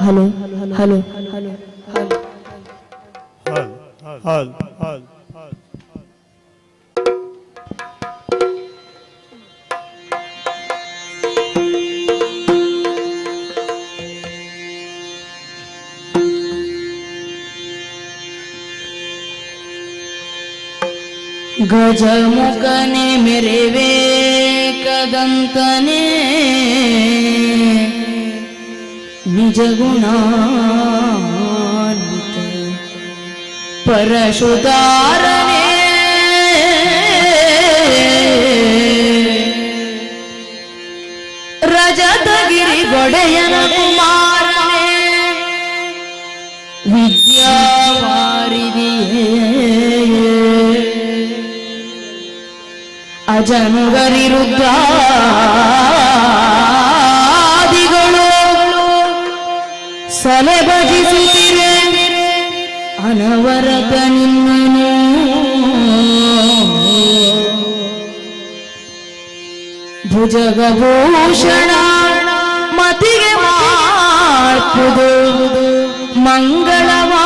Hello hello hello hello hello hello. ಗಜಮುಖನೆ ಮೆರೆವೆ ಕದಂತನೆ ನಿಜ ಗುಣಾನ್ವಿತ ಪರಶುದಾರನೆ ರಜತಗಿರಿ ಗೊಡೆಯನ ಕುಮಾರನೆ ವಿದ್ಯಾವಾರಿಧಿಯೇ ಅಜನುಗರಿರುದ್ರಾದಿಗಳು ಸಲೆ ಭಜಿಸುತ್ತಿರೆ ಅನವರತ ನಿನ್ನನು ಭುಜಗಭೂಷಣ ಮತಿಗೆ ಮಾಡ್ಪುದು ಮಂಗಳವಾ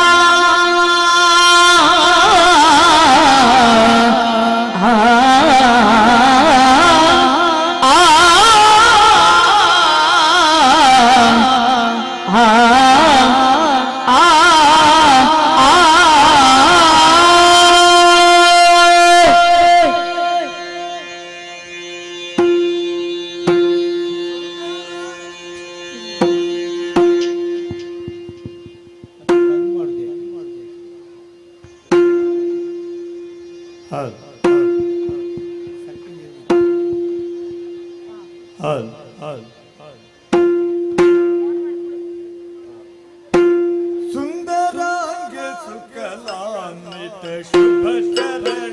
ಸುಂದರಾಂಗೆ ಸುಕಲಾನ್ವಿತ ಶುಭ ಚರಣ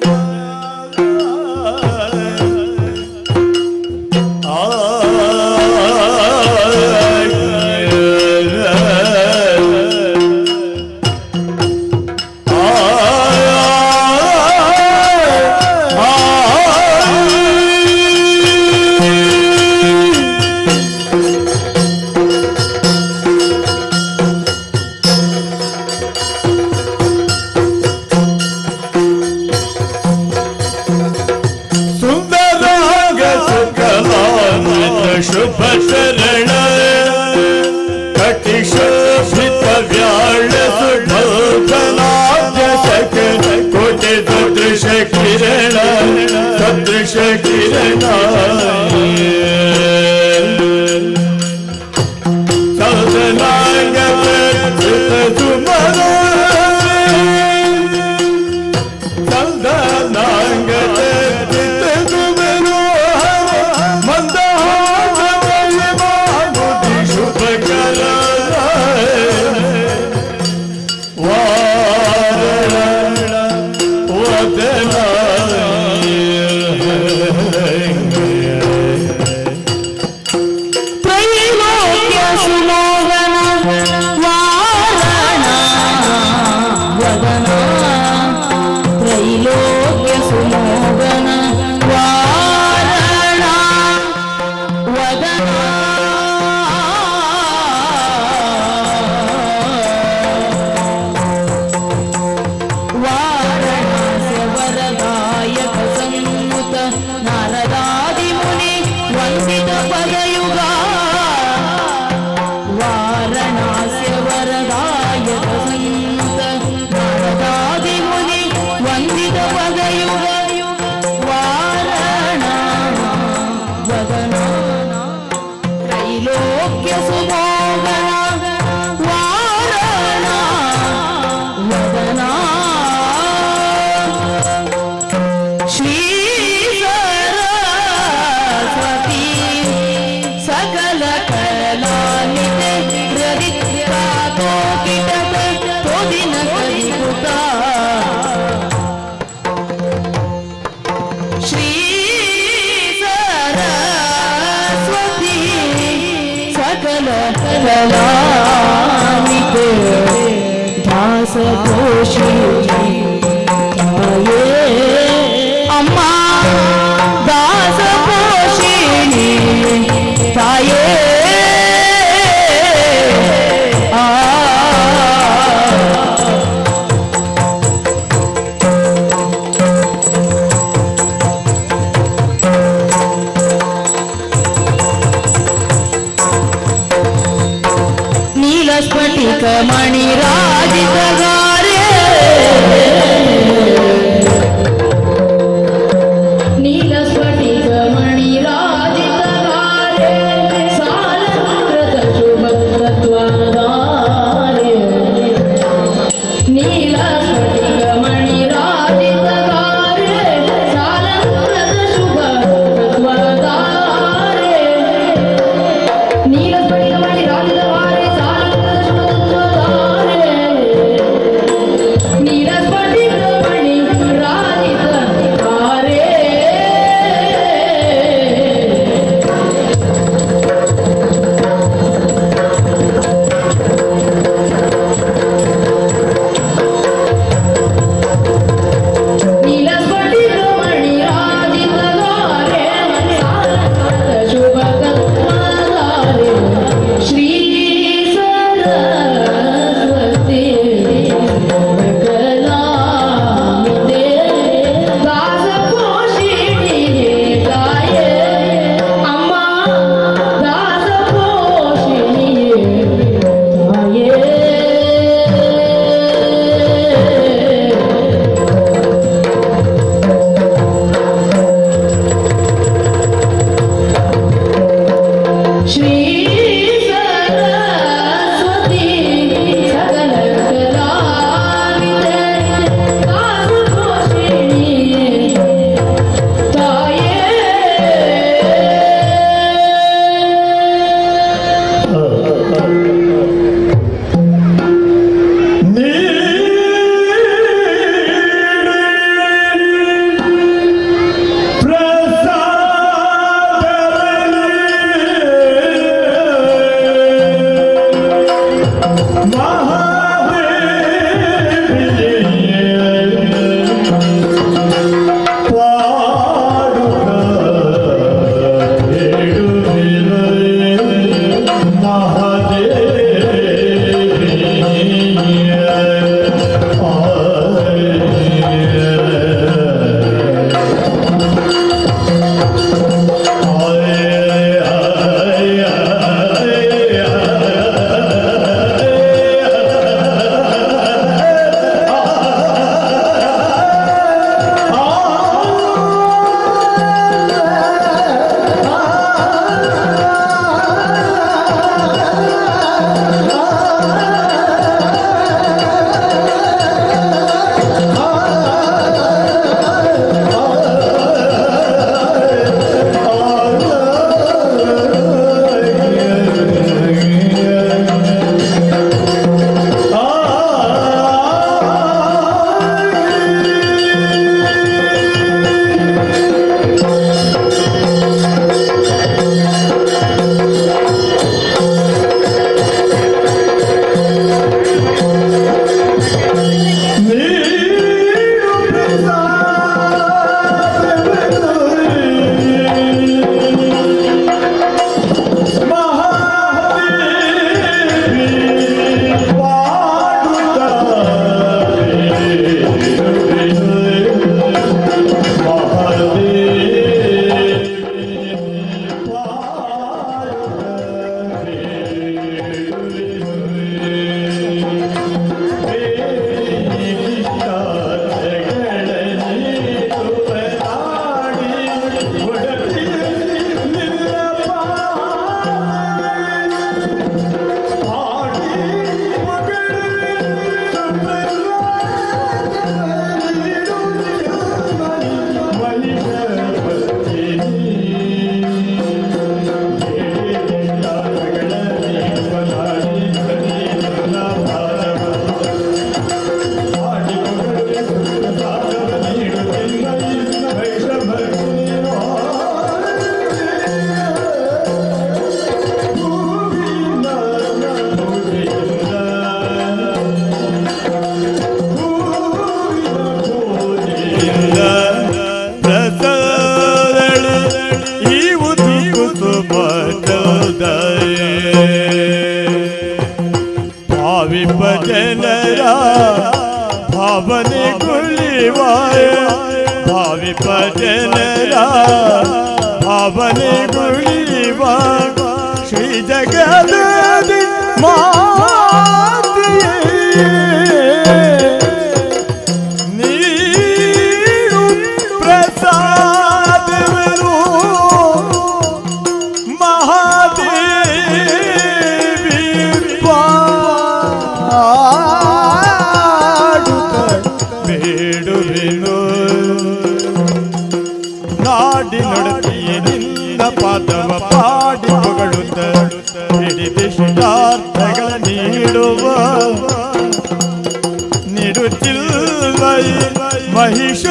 ಆ ಶುಭ ಶರಣ ಕಟಿಶೋಭಿತ ವ್ಯಾಳ ಸುಭೋಜನಾದ್ಯ ಸಕಲ ಕೋಟಿ ಸದೃಶ ಕಿರಣ ಸದೃಶ ಕಿರಣ ಸದನಾಂಗ ಸುಮನ ಚಂದನಾಂಗ ಶುಭ ಕರ ತ್ರೈಲೋಕ್ಯ ಸುಮೋಹನ ವಾರಣ ವದನ ತ್ರೈಲೋಕ್ಯ ಸುಮೋಹನ ವಾರಣ ವದನ ವಾರಣಾಸ್ಯ ವರದಾಯಕ ಸಂಯುತ ನಾರದಾದಿ ಮುನಿ ವಂದಿತ ಪದಯುಗ ವಾರಣಾಸ್ಯ ವರದಾಯಕ ಸಂಯುತ ನಾರದಾದಿ ಮುನಿ ವಂದಿತ ಪದಯುಗ ವಾರಣ ವದನ ತ್ರೈಲೋಕ್ಯ ಸುಮೋಹನ ವಾರಣ ವದನ ಶ್ರೀ ಸರಸ್ವತಿ ಸಕಲ ಕಲಾನಿತೆ ರವಿತ್ರಾತೋಕಿಟ ತೋದಿನ ಕಲಿಕುತ ಶ್ರೀ ಸರಸ್ವತಿ ಸಕಲ ಕಲಾನಿತೆ ದಾಸಕೋಶಿ ತಾಯೇ ಅಮ್ಮ ದಾಸ ಪೋಷಿಣಿ ತಾಯೇ ಆ ನೀಲಸ್ಫಟಿಕ ಮಣಿ ರಾಜಿತಗಾರೆ ನೀಲಸ್ಫಟಿಕ ಮಣಿ ರಾಜಿತಗಾರೆ ಸಾಲಂಕೃತ ಶುಭ ತತ್ವದಾರೆ ನೀಲಸ್ಫಟಿಕ ಮಣಿ ರಾಜಿತಗಾರೆ ಸಾಲಂಕೃತ ಶುಭ ತತ್ವದಾರೆ ನೀಲಸ್ಫಟಿಕ ಮಣಿ ರಾಜಿತಗಾರೆ ಸಾಲಂಕೃತ ಶುಭ ತತ್ವದಾರೆ ನೀಲಸ್ಫಟಿಕ ಮಣಿ ರಾಜಿತಗಾರೆ ನೀಲಸ್ಫಟಿಕ ಮಣಿ ರಾಜಿತಗಾರೆ ಸಾಲಂಕೃತ ಶುಭ ತತ್ವದಾರೆ ಶ್ರೀ ಸರಸ್ವತಿ ಕಲಾಮಿತೆ ದಾಸ ಪೋಷಿಣಿಯೇ ತಾಯೇ ಅಮ್ಮ ದಾಸ ಪೋಷಿಣಿಯೇ ತಾಯೇ ಶ್ರೀ ಸರಸ್ವತಿ ಸಕಲ ಕಲಾವಿದೆ ದಾಸಪೋಷಿಣಿಯೇ ತಾಯೇ ಪ್ರಸಾದ ಜಗದದಿ ಮಾತೆಯೇ ನೀಡು ಪ್ರಸಾದವರು ಮಹಾದೇವಿ ಪಾಡುತ್ತ ಬೇಡುವೆನು ನಾಡಿನೊಡತಿಯೇ ನಿನ್ನ ಪಾದವ ಪಾಡಿ ಹೊಗಳುತ್ತ ಹಿಡಿದಿಷ್ಟಾರ್ಥಗಳ ನೀಡುವ ನೀಡುತ್ತಿಲ್ಲ ಮಹಿಷ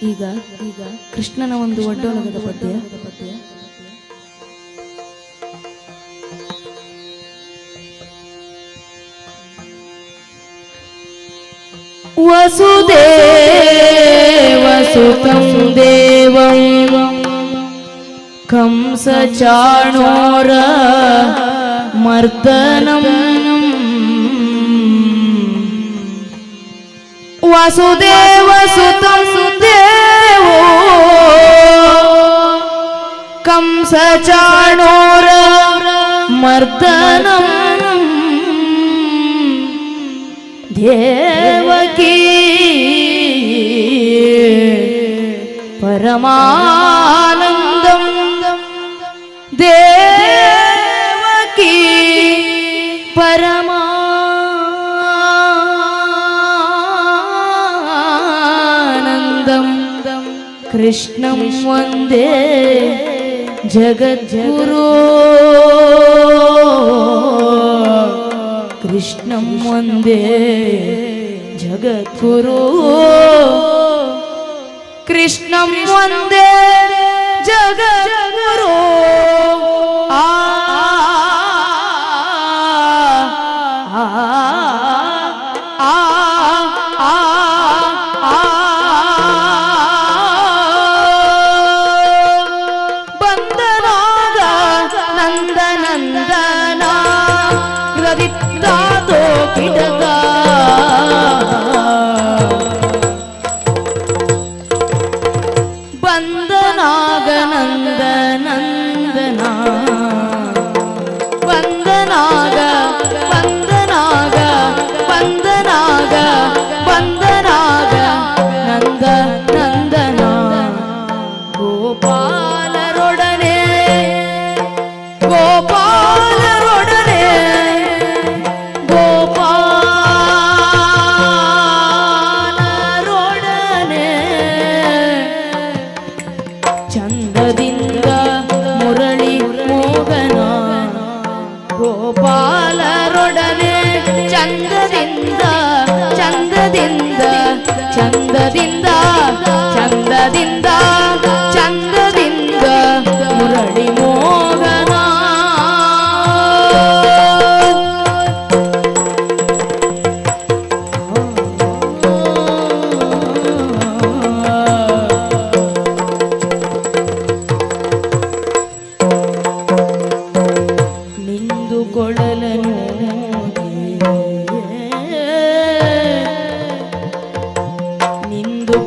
ಈಗ ಈಗ ಕೃಷ್ಣನ ಒಂದು ಒಡ್ಡೋಲಗದ ಪದ್ಯ. ವಸುದೇವ ಸುತಂ ದೇವಂ ಕಂಸಚಾಣೂರ ಮರ್ದನಂ ವಾಸುದೇವ ಸುತಂ ದೇವೋ ಕಂಸಚಾಣೂರ ಮರ್ದನಂ ದೇವಕೀ ಪರಮಾನಂದಂ ದೇವಕೀ ಪರಮಾನಂದಂ ಕೃಷ್ಣಂ ವಂದೇ ಜಗದ್ಗುರು ಕೃಷ್ಣಂ ವಂದೇ ಜಗದ್ಗುರು ಕೃಷ್ಣಂ ವಂದೇ ಜಗದ್ಗುರು ಆ ಆ ಆ ಆ ಬಂದನಾಗ ನಂದನಂದನ ಕೃದಿತ್ತಾತೋ ಕಿಟಕ ಬಂದನಾಗ ನಂದನಂದನ ಬಂದನಾಗ ಬಂದನಾಗ ಬಂದನಾಗ ಬಂದನಾಗ ನಂದ ನಂದನ ಗೋಪಾಲರೊಡನೆ ಗೋಪಾಲರೊಡನೆ ಗೋಪಾಲರೊಡನೆ ಚಂದದಿಂದ ಮುರಳಿ ಮೋಗನ ಗೋಪಾಲರೊಡನೆ ಚಂದದಿಂದ ಚಂದದಿಂದ ಚಂದದಿಂದ ಚಂದದಿಂದ ಚಂದದಿಂದ ಮುರಳಿ ಮೋಗನ ನಿಂದುಕೊಳ್ಳಲನು ನಿಂದು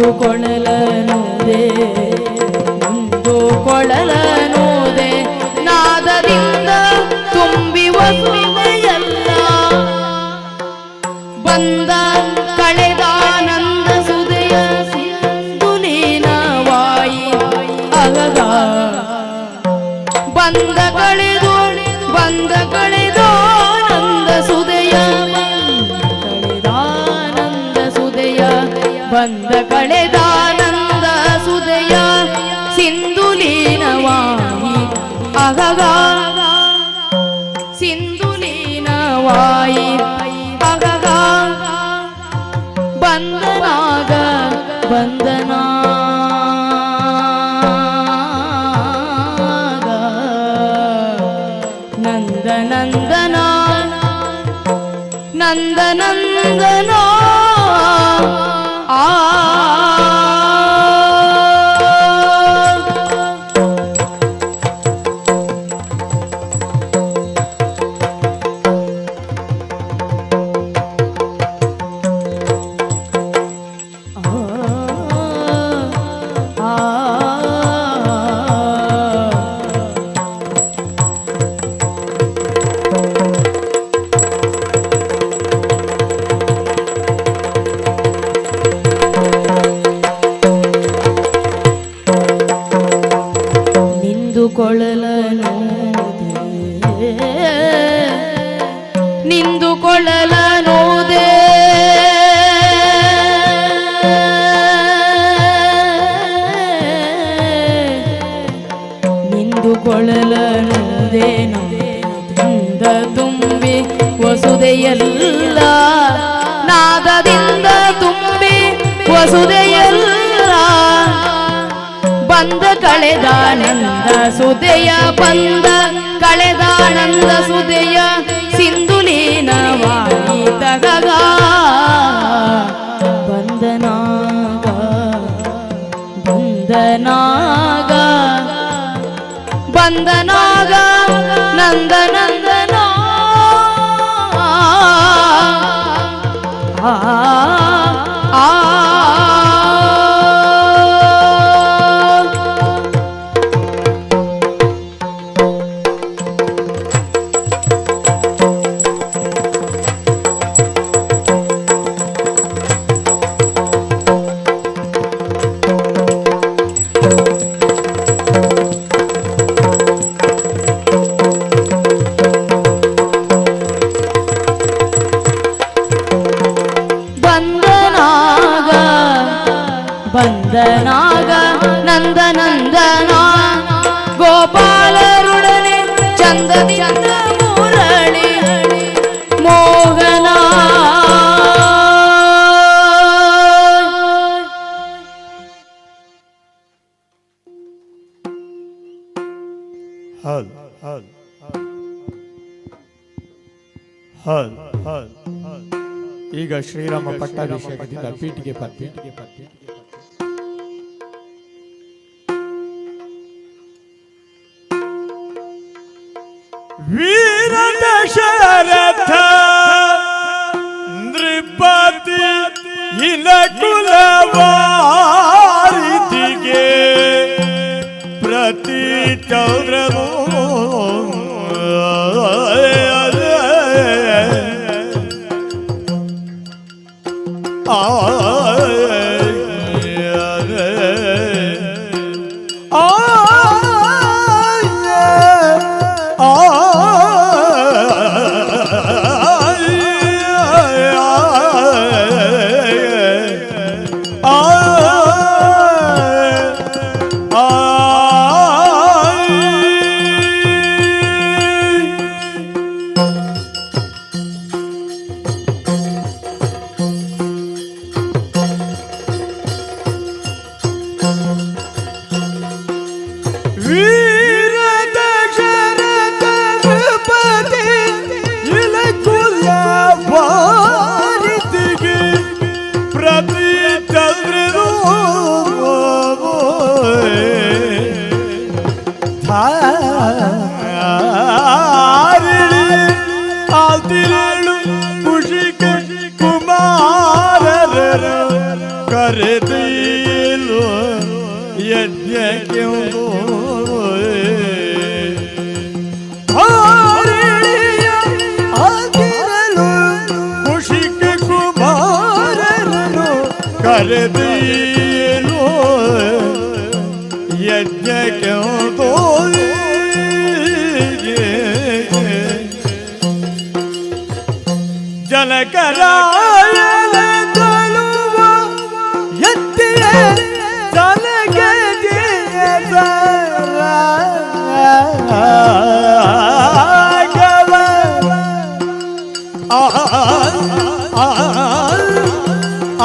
ನಿಂದುಕೊಳ್ಳಲನುದೆ ನಿಂದುಕೊಳ್ಳಲನುದೆ ನಾದದಿಂದ ತುಂಬಿ ವಸುವೆಯಲ್ಲ ಬಂದ ಕಳೆದಾನಂದ ಸುದೆಯ ಸಿಂಧುಲೀನವಾಯಿ ಅಗಗ ಬಂದ ಕಳೆದು ಬಂದ ಕಳೆದಾನಂದ ಸುದೆಯ ಕಳೆದಾನಂದ ಸುದೆಯ ಬಂದ ಕಳೆದಾನಂದ ಸುದೆಯ ಸಿಂಧುಲೀನವಾಯಿ ಅಗಗ ಸಿಂಧುಲೀನವಾಯಿ ಅಗಗ ಬಂದನಾಗ ಬಂದನಾಗ ನಂದನಂದನ ನಂದನಂದನ ಆ ನಿಂದುಕೊಳ್ಳಲನೋದೆ ನಿಂದುಕೊಳ್ಳಲನೋದೆ ನಿಂದುಕೊಳ್ಳಲನೋದೆ ನಾದದಿಂದ ತುಂಬಿ ವಸುದೆಯಲ್ಲ ನಾದದಿಂದ ತುಂಬಿ ವಸುದೆಯಲ್ಲ ಬಂದ ಕಳೆದಾನಂದ ಸುದೆಯ ಬಂದ ಕಳೆದಾನಂದ ಸುದೆಯ ಸಿಂಧುಲೀನವಾಯಿ ತಗಗ ಬಂದನಾಗ ಬಂದನಾಗ ಬಂದನಾಗ ನಂದನಂದನ ಆ ಆ ಬಂದನಾಗ ಬಂದನಾಗ ನಂದನಂದನ ಗೋಪಾಲರುಡನೆ ಚಂದದಿಂದ ಮುರಳಿ ಮೋಹನ ಹಲ್ ಹಲ್ ಹಲ್ ಹಲ್. ಈಗ ಶ್ರೀರಾಮ ಪಟ್ಟಾಭಿಷೇಕದಿಂದ ಪೀಠಿಗೆ ಪದ್ಯ. ವೀರ ದಶರಥ ನೃಪತಿ ಇಲಕುಲವಾರಿತಿಗೆ ಪ್ರತಿ ಚೌದ್ರನು ವೀರ ದಶರಥ ನೃಪತಿ ಇಲಕುಲವಾರಿತಿಗೆ ಪ್ರತಿ ಚಂದ್ರನು ಧಾರಿಣಿ ಆಲ್ತಿರಳು ಕುಶಿಕ ಕುಮಾರರ ಕರೆದೀ ಕರೆದೀನು ಯಜ್ಞಕ್ಕೆ ಜನಕರಾಯನ ತನುವ ಎತ್ತಿಯ ಜನಕ ಜಯ ಆ ಆ ಆ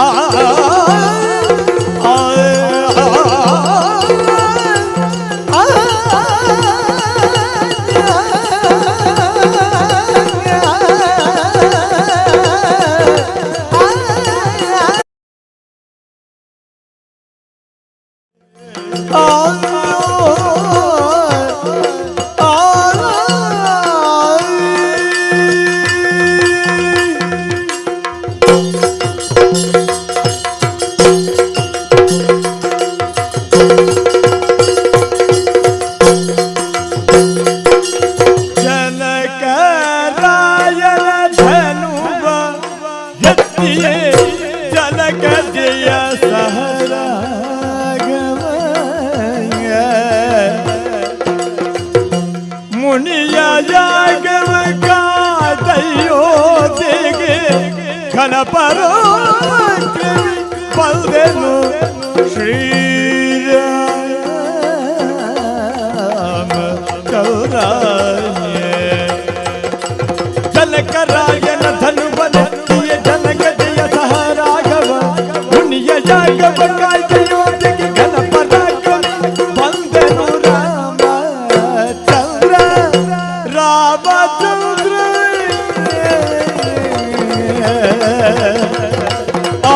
ಜನಕರಾಯನ ಧನುವ ಎತ್ತಿಯೇ ಜನಕ ಜಯ ಸಹರಾಘವ ಮುನಿಯ ಯಾಗವ ಕಾದಯೋಧೆಗೆ ಘನ ಪರಾಕ್ರಮಿ ಬಲ್ದೆನು ಶ್ರೀರಾಮ ಚೌರಾಯ. ಜನಕರಾಯನ ಧನುವನೆತ್ತಿಯ ಜನಕ ಜಯ ಸಹ ರಾಘವ ಮುನಿಯ ಯಾಗವ ಕಾಯ್ದೆಯೋಧೆಗೆ ಘನ ಪರಾಕ್ರಮಿ ಬಂದೆನು ರಾಮ ಚಂದ್ರ ರಾಮಚಂದ್ರ. ಆ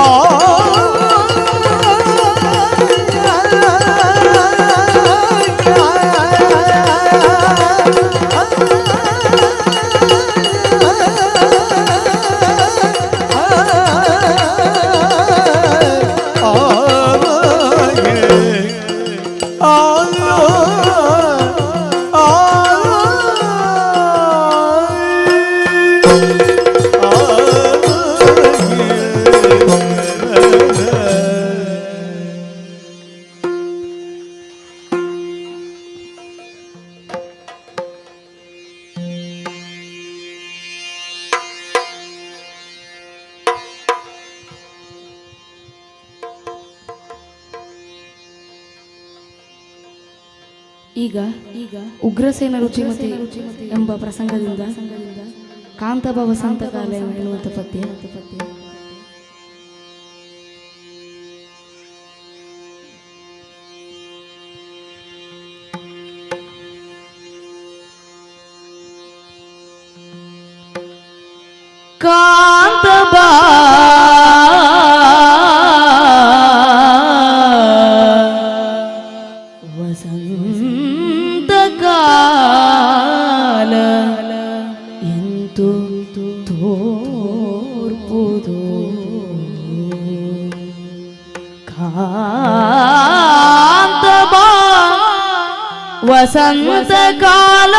ಈಗ ಈಗ ಉಗ್ರಸೇನ ರುಚಿಮತಿ ಎಂಬ ಪ್ರಸಂಗದಿಂದ ಕಾಂತಬ ವಸಂತ ಕಾಲ ಎನ್ನುವಂಥ ಪದ್ಯ. ಕಾಂತಬ ವಸಂತ ಕಾಲ ಎಂತು ತೋರ್ಪುದು ಕಾಂತಬ ವಸಂತ ಕಾಲ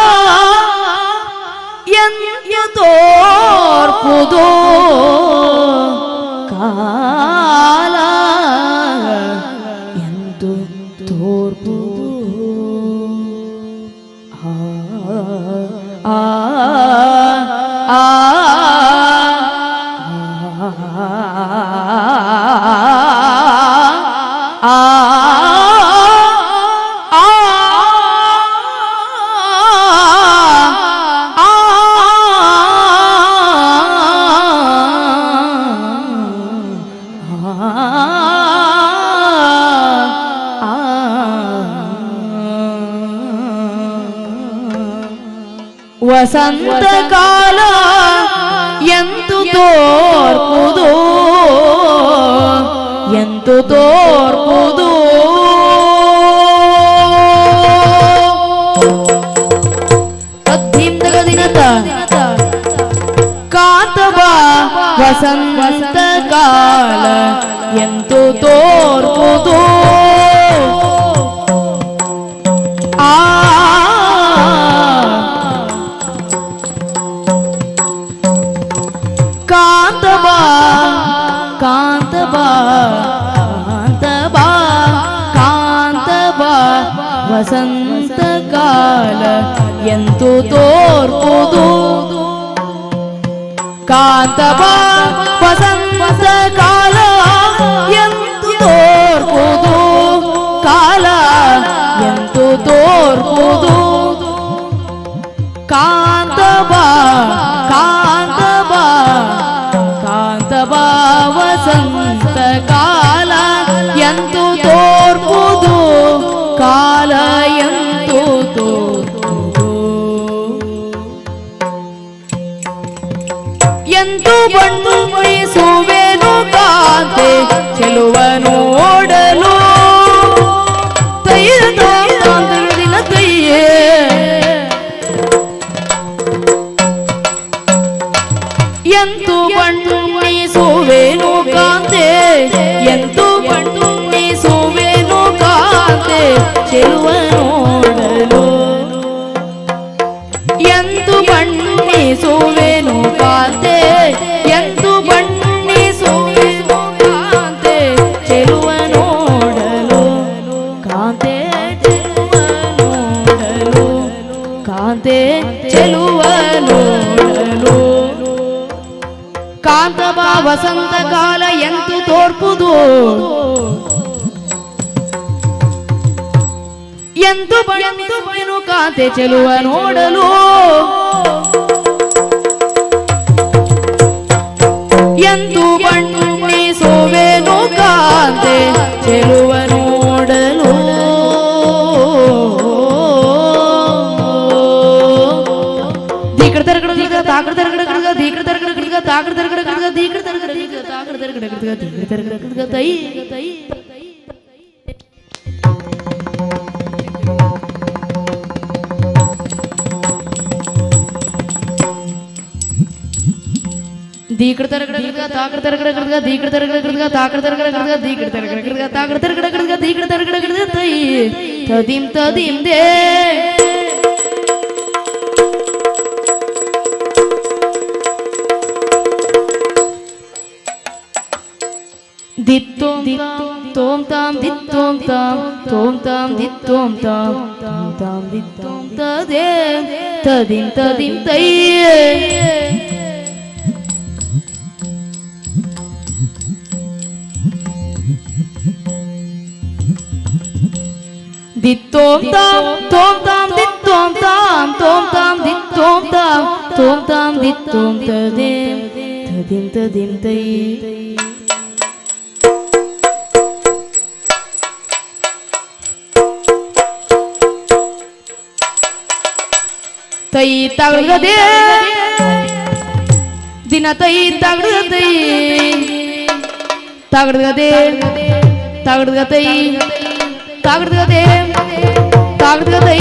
ಎಂದು ತೋರ್ಪುದು ಕಾಲ ಎಂದು ತೋರ್ಪುದು ಆ ಆ ಆ ಆ ವಸಂತ ಕಾಲ ಎಂದು ತೋರ್ಪುದು ಎಂದು ತೋರ್ಪುದು ದಿನದ ಕಾಂತಬ ವಸಂತ ಕಾಲ ಎಂದು ತೋರ್ಪುದು ಆ ಕಾಂತಬ ಕಾಂತಬ ವಸಂತ ಕಾಲ ಎಂತು ತೋರ್ಪುದು ಕಾಂತ ಬಾ ವಸಂತ ಕಾಲ ಎಂತು ತೋರ್ಪುದು ಕಾಲ ಎಂತು ತೋರ್ಪುದು ಕಾಂತ ಬಾ ಕಾಂತ ಬಾ ಕಾಂತ ಬಾ ವಸಂತ ಕಾಲ ಎಂತು ತೋರ್ಪುದು ಕಾಲ ಎಂತು ತೋರ್ಪುದು ಎಂತು ಬಣ್ಣಿಸುವೆನು ಕಾಂತೆ ಚೆಲುವ ನೋಡಲು ತೈಯ ದಿನ ತೈಯೇ ಎಂತು ಬಣ್ಣಿಸುವೆನು ಕಾಂತೆ ಎಂತು ಬಣ್ಣಿಸುವೆನು ಕಾಂತೆ ಚೆಲುವ ನೋಡಲು ಎಂತು ಬಣ್ಣಿಸುವೆನು ಕಾಂತೆ ಎಂತು ಬಣ್ಣಿಸುವೆನು ಕಾಂತೆ ಚೆಲುವ ನೋಡಲು ಕಾಂತೆ ಚೆಲುವ ನೋಡಲು ಕಾಂತೆ ಚೆಲುವ ನೋಡಲು ಕಾಂತ ಬಾ ವಸಂತ ಕಾಲ ಎಂತು ತೋರ್ಪುದು ಎಂತು ಬಣ್ಣಿಸುವೆನು ಕಾಂತೆ ಚೆಲುವ ನೋಡಲು ಎಂತು ಬಣ್ಣಿಸುವೆನು ಕಾಂತೆ ಚೆಲುವ ನೋಡಲು ದೀಕಡ ತರಗಡ ತಾಕಡ ತರಗಡ ಕಡಗ ದೀಕಡ ತರಗಡ ಕಡಗ ತಾಕಡ ತರಗಡ ಕಡಗ ದೀಕಡ ತರಗಡ ತಾಕಡ ತರಗಡ ಕಡಗ ದೀಕಡ ತರಗಡ ಕಡಗ ತೈ ತೈ ದೀಕಡ ತರಗಡ ಕಡಗ ತಾಕಡ ತರಗಡ ಕಡಗ ದೀಕಡ ತರಗಡ ಕಡಗ ತಾಕಡ ತರಗಡ ಕಡಗ ದೀಕಡ ತರಗಡ ಕಡಗ ತಾಕಡ ತರಗಡ ಕಡಗ ದೀಕಡ ತರಗಡ ಕಡಗ ತೈ ತದಿಂ ತದಿಂ they ದಿತ್ತೋಂ ತೋಂ ತಾಂ ದಿತ್ತೋಂ ತಾಂ ತೋಂ ತಾಂ ದಿತ್ತೋಂ ತಾಂ ತೋಂ ತಾಂ ದಿತ್ತೋಂ ತದೇ ತದಿಂ ತದಿಂ ತೈ ದಿತ್ತೋಂ ತಾಂ ತೋಂ ತಾಂ ದಿತ್ತೋಂ ತಾಂ ತೋಂ ತಾಂ ದಿತ್ತೋಂ ತಾಂ ತೋಂ ತಾಂ ದಿತ್ತೋಂ ತದೇ ತದಿಂ ತದಿಂ ತೈ ತೈ ತಗಡದೆ ದಿನ ತೈ ತಗಡದೆ ತಗಡದೆ ತಗಡದೆ ತಗಡದೆ ತಗಡದೆ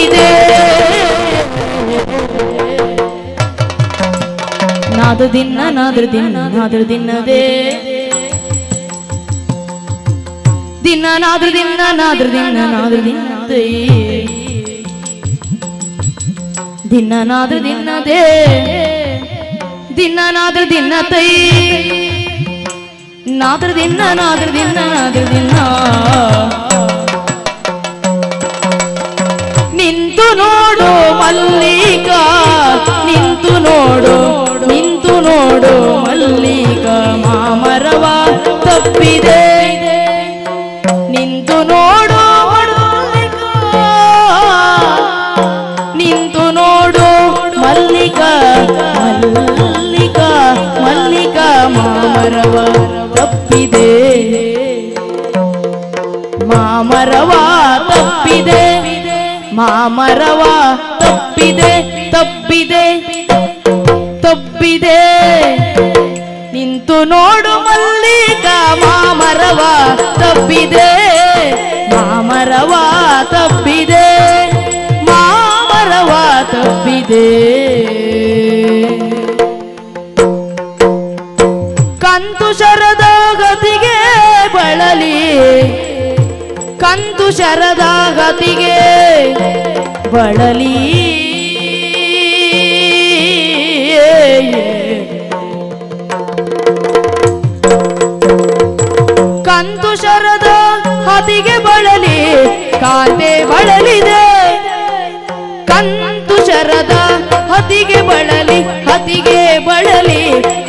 ತಬ್ಬಿದೆ. ನಾದ ದಿನ್ನ ನಾದ್ರ ದಿನ್ನ ನಾದ್ರ ದಿನ್ನದೇ ದಿನ್ನ ನಾದ್ರ ದಿನ್ನ ನಾದ್ರ ದಿನ್ನ ನಾದ್ರ ದಿನ್ನದೇ ದಿನ್ನ ನಾದ್ರ ದಿನ್ನದೇ ದಿನ್ನ ನಾದ್ರ ದಿನ್ನ ತೈ ನಾದ್ರ ದಿನ್ನ ನಾದ್ರ ದಿನ್ನ ನಾದ್ರ ದಿನ್ನ. ನಿಂತು ನೋಡು ಮಲ್ಲಿಕ ನಿಂತು ನೋಡು ನಿಂತು ನೋಡು ಮಲ್ಲಿಕ ಮಾಮರವ ತಪ್ಪಿದೆ. ನಿಂತು ನೋಡು ಮಲ್ಲಿಕ ನಿಂತು ನೋಡು ಮಲ್ಲಿಕ ಮಲ್ಲಿಕ ಮಲ್ಲಿಕ ಮಾಮರವ ತಪ್ಪಿದೆ ಮಾಮರವ ತಪ್ಪಿದೆ ಮಾಮರವ ತಪ್ಪಿದೆ ತಪ್ಪಿದೆ ತಪ್ಪಿದೆ. ನಿಂತು ನೋಡು ಮಲ್ಲಿಕ ಮಾಮರವ ತಪ್ಪಿದೆ ಮಾಮರವ ತಪ್ಪಿದೆ ಮಾಮರವ ತಪ್ಪಿದೆ. ಕಂತು ಶರದ ಗತಿಗೆ ಬಳಲಿ ಕಂತು ಶರದ ಗತಿಗೆ ಬಳಲಿ ಕಂತು ಶರದ ಹತಿಗೆ ಬಳಲಿ ಕಾಂತೆ ಬಳಲಿದೆ. ಕಂತು ಶರದ ಹತಿಗೆ ಬಳಲಿ ಹತಿಗೆ ಬಳಲಿ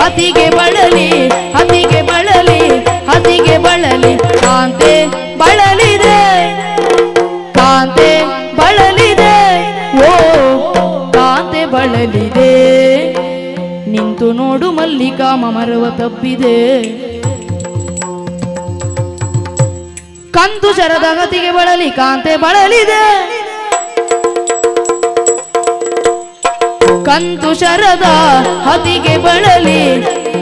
ಹತಿಗೆ ಬಳಲಿ ಹತಿಗೆ ಬಳಲಿ ಹತಿಗೆ ಬಳಲಿ ಕಾಂತೆ ಬಳಲಿದೆ ಕಾಂತೆ ಬಳಲಿದೆ ಓ ಕಾಂತೆ ಬಳಲಿದೆ. ನಿಂತು ನೋಡು ಮಲ್ಲಿಕಾ ಮಮರವ ತಪ್ಪಿದೆ. ಕಂತು ಶರದ ಗತಿಗೆ ಬಳಲಿ ಕಾಂತೆ ಬಳಲಿದೆ ಕಂತು ಶರದ ಹತಿಗೆ ಬಳಲಿ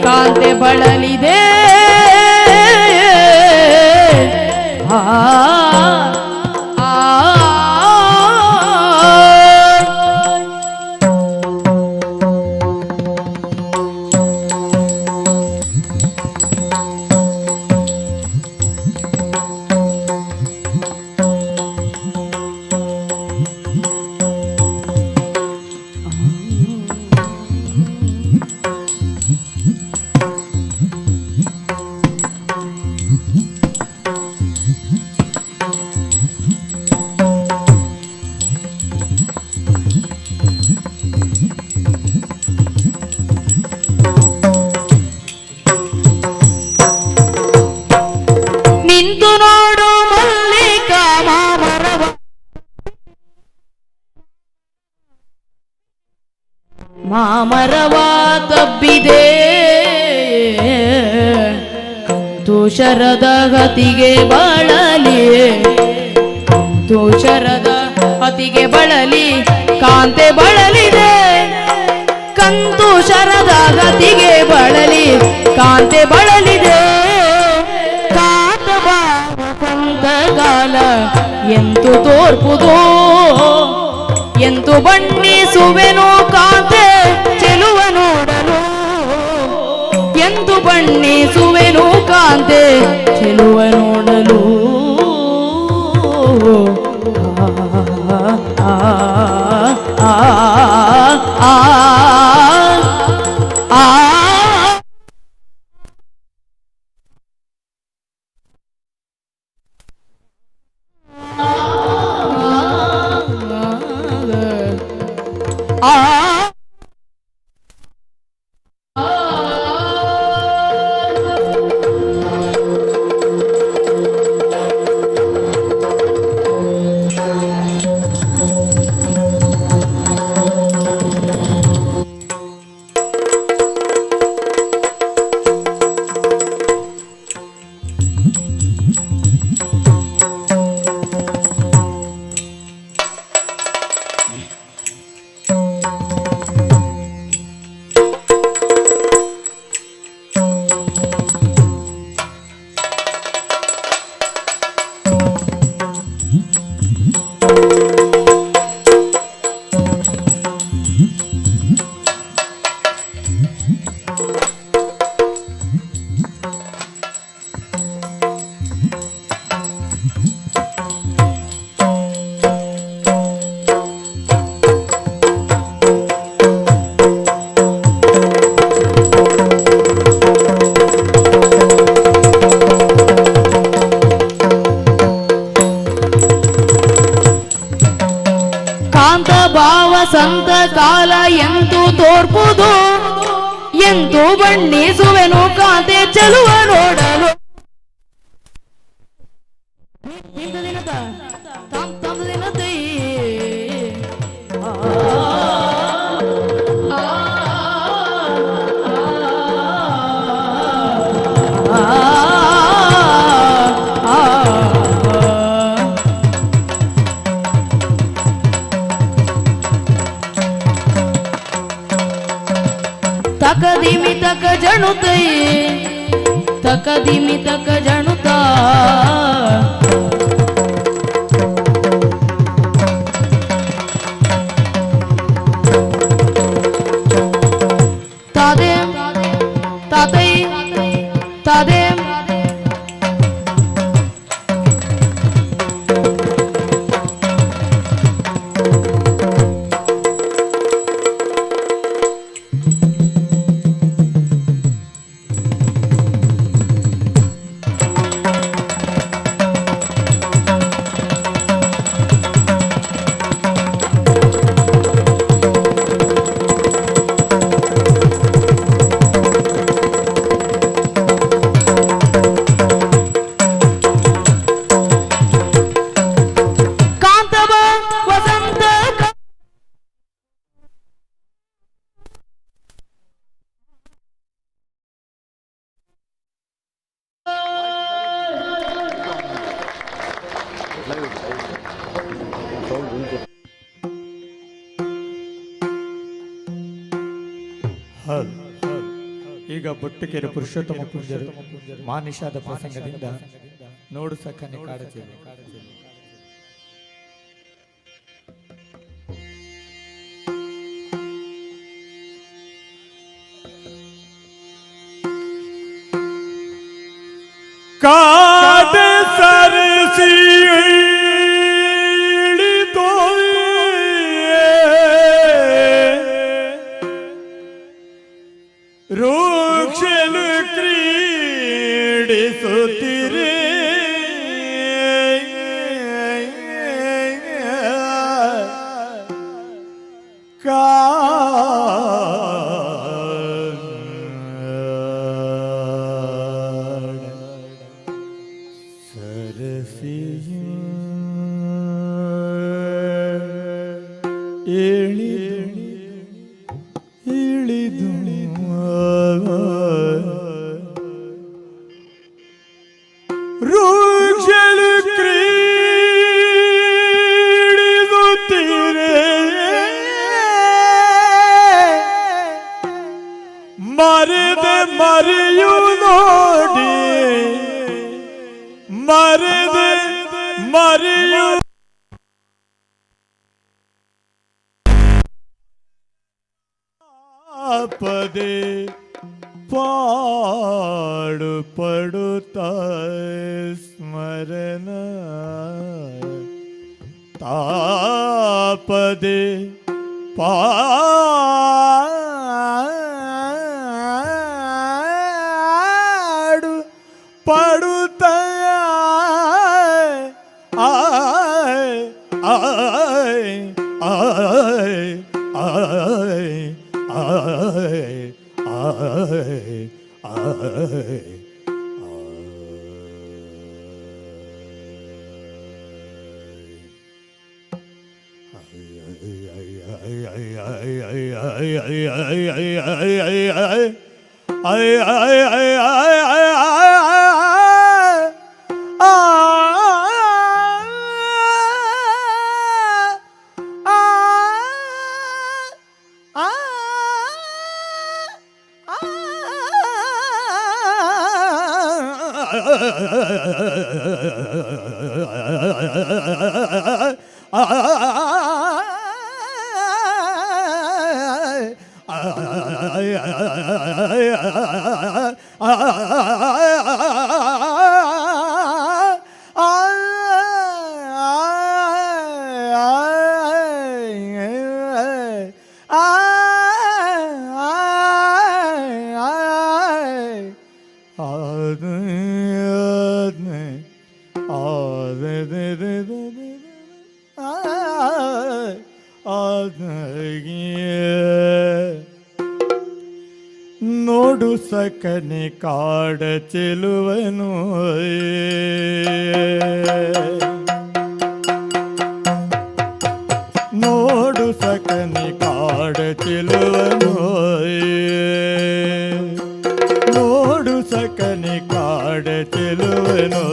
ಕಾಂತೆ ಬಳಲಿದೆ. ಆ ಆ ನಿಂತು ನೋಡು ಮಲ್ಲಿಕ ಮಾಮರವ ಮಾಮರವ ತಬ್ಬಿದೆ. ಕಂತು ಶರದ ಗತಿಗೆ ಬಳಲಿ ಕಂತು ಶರದ ಹತಿಗೆ ಬಳಲಿ ಕಾಂತೆ ಬಳಲಿದೆ. ಕಂತು ಶರದ ಗತಿಗೆ ಬಳಲಿ ಕಾಂತೆ ಬಳಲಿದೆ. ಕಾಲ ಎಂತು ತೋರ್ಪುದೋ ಎಂತು ಬಣ್ಣಿಸುವೆನು ಕಾಂತೆ ಚೆಲುವ ನೋಡಲು ಎಂದು ಬಣ್ಣಿಸುವೆನು ಕಾಂತೆ ಚೆಲುವ ನೋಡಲು. ಆ ಆ ಆ ಆ ಆ ವಸಂತ ಕಾಲ ಎಂದು ತೋರ್ಪುದು ಎಂದು ಬಣ್ಣಿಸುವೆನು ಕಾಂತೆ ಚೆಲುವ ನೋಡಲು ತಕದಿಮಿ ತಕ ಜಣುತೈ ತಕದಿಮಿ ತಕ ಜಣುತಾ ತಾದೆ ತಾತೈ ತಾದೆ ಈಗ ಬೊಟ್ಟುಕೆರೆ ಪುರುಷೋತ್ತಮ ಪೂಜರು ಮಾನಿಷಾದ ಪ್ರಸಂಗದಿಂದ ನೋಡು ಸಖನೆ ಕಾಡಚೇರು. ಕಾಡ ಸರಸಿ ರುಕ್ಷಲು ಕ್ರೀಡಿಸುತ್ತಿರೆ ಕಾಡ ಸರಸಿಯು ಇಳಿದು ಇಳಿದು ರುಕ್ಷಲು ಕ್ರೀಡಿಸುತ್ತೀರೆ ಮರೆದ ಮರೆಯು ನೋಡಿ ಮರೆದ ಮರೆಯು ಪದೇ ಪಾಡು ಪಡುತ್ತ ಸ್ಮರಣ ತಾಪದೆ ಪಾಡು ಪಡುತ್ತ ಆಯ್ ಆಯ್ ಆಯ್ ಆಯ್ ಆಯ್ ಆಯ್ ಆಯ್ ನೋಡು ಸಕನೆ ಕಾಡ ಚೆಲುವನು ನೋಡು ಸಕನೆ ಕಾಡ ಚೆಲುವನು ನೋಡು ಸಕನೆ ಕಾಡ ಚೆಲುವನು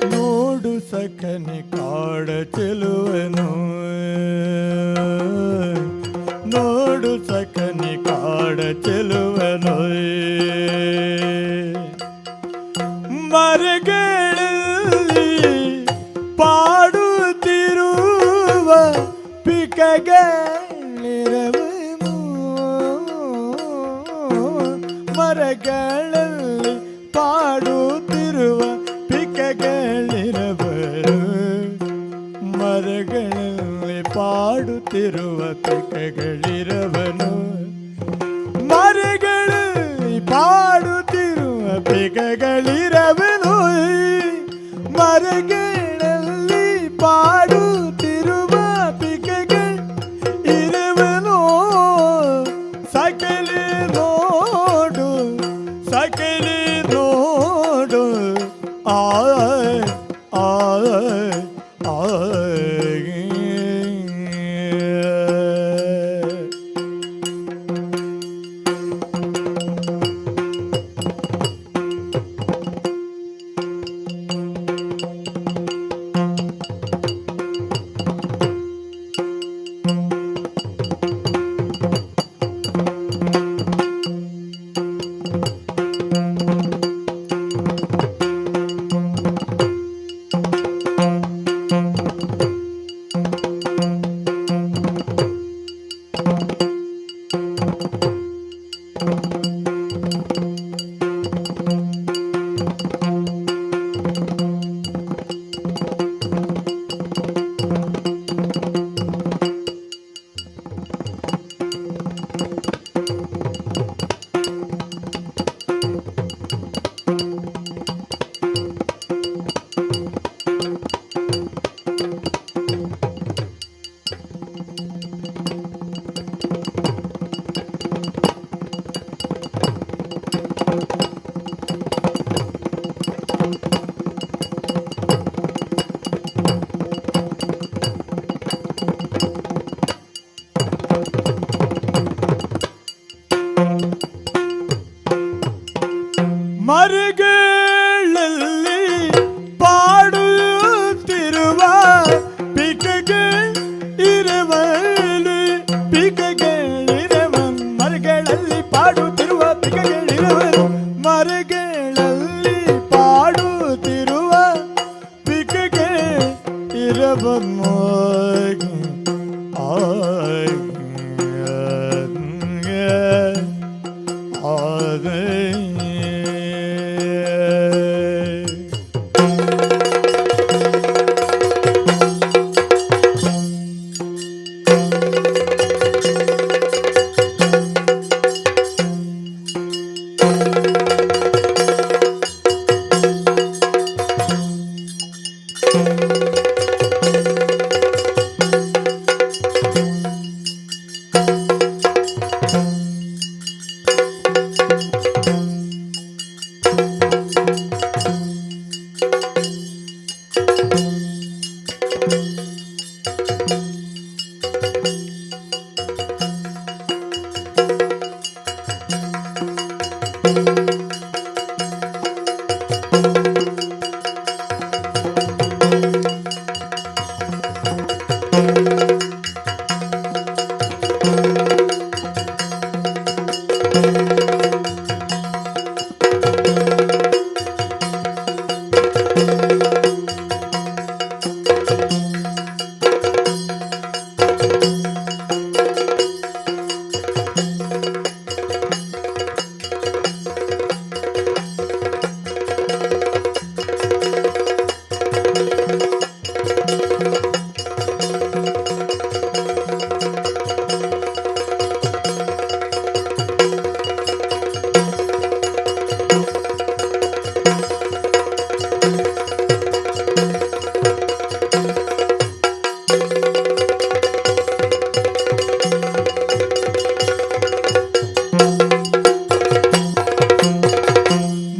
ನೋಡು ಸಖನಿ ಕಾಡ ಚೆಲುವನು ನೋಡು ಸಖನಿ ಕಾಡ ಚೆಲುವನು ಮರಗಳಲ್ಲಿ ಪಾಡುತ್ತಿರುವ ಪಿಕಗಳಿರವನು ಮರಗಳಲ್ಲಿ ಪಾಡುತ್ತಿರುವ ಪಿಕಗಳಿರವರು ಮರಗಳಲ್ಲಿ ಪಾಡುತ್ತಿರುವ ಪಿಕಗಳಿರವನು ಮರಗಳಲ್ಲಿ ಪಾಡುತ್ತಿರುವ ಪಿಕಗಳಿರವನು ಮರಗಳಲ್ಲಿ ಪಾಡುತ್ತಿರುವ ಪಿಕಗಳು ಇರುವನು ಸಕಲಿ ನೋಡು ಸಕಲಿ ನೋಡು ಆಯ್ ಆಯ್ ಆಯ್.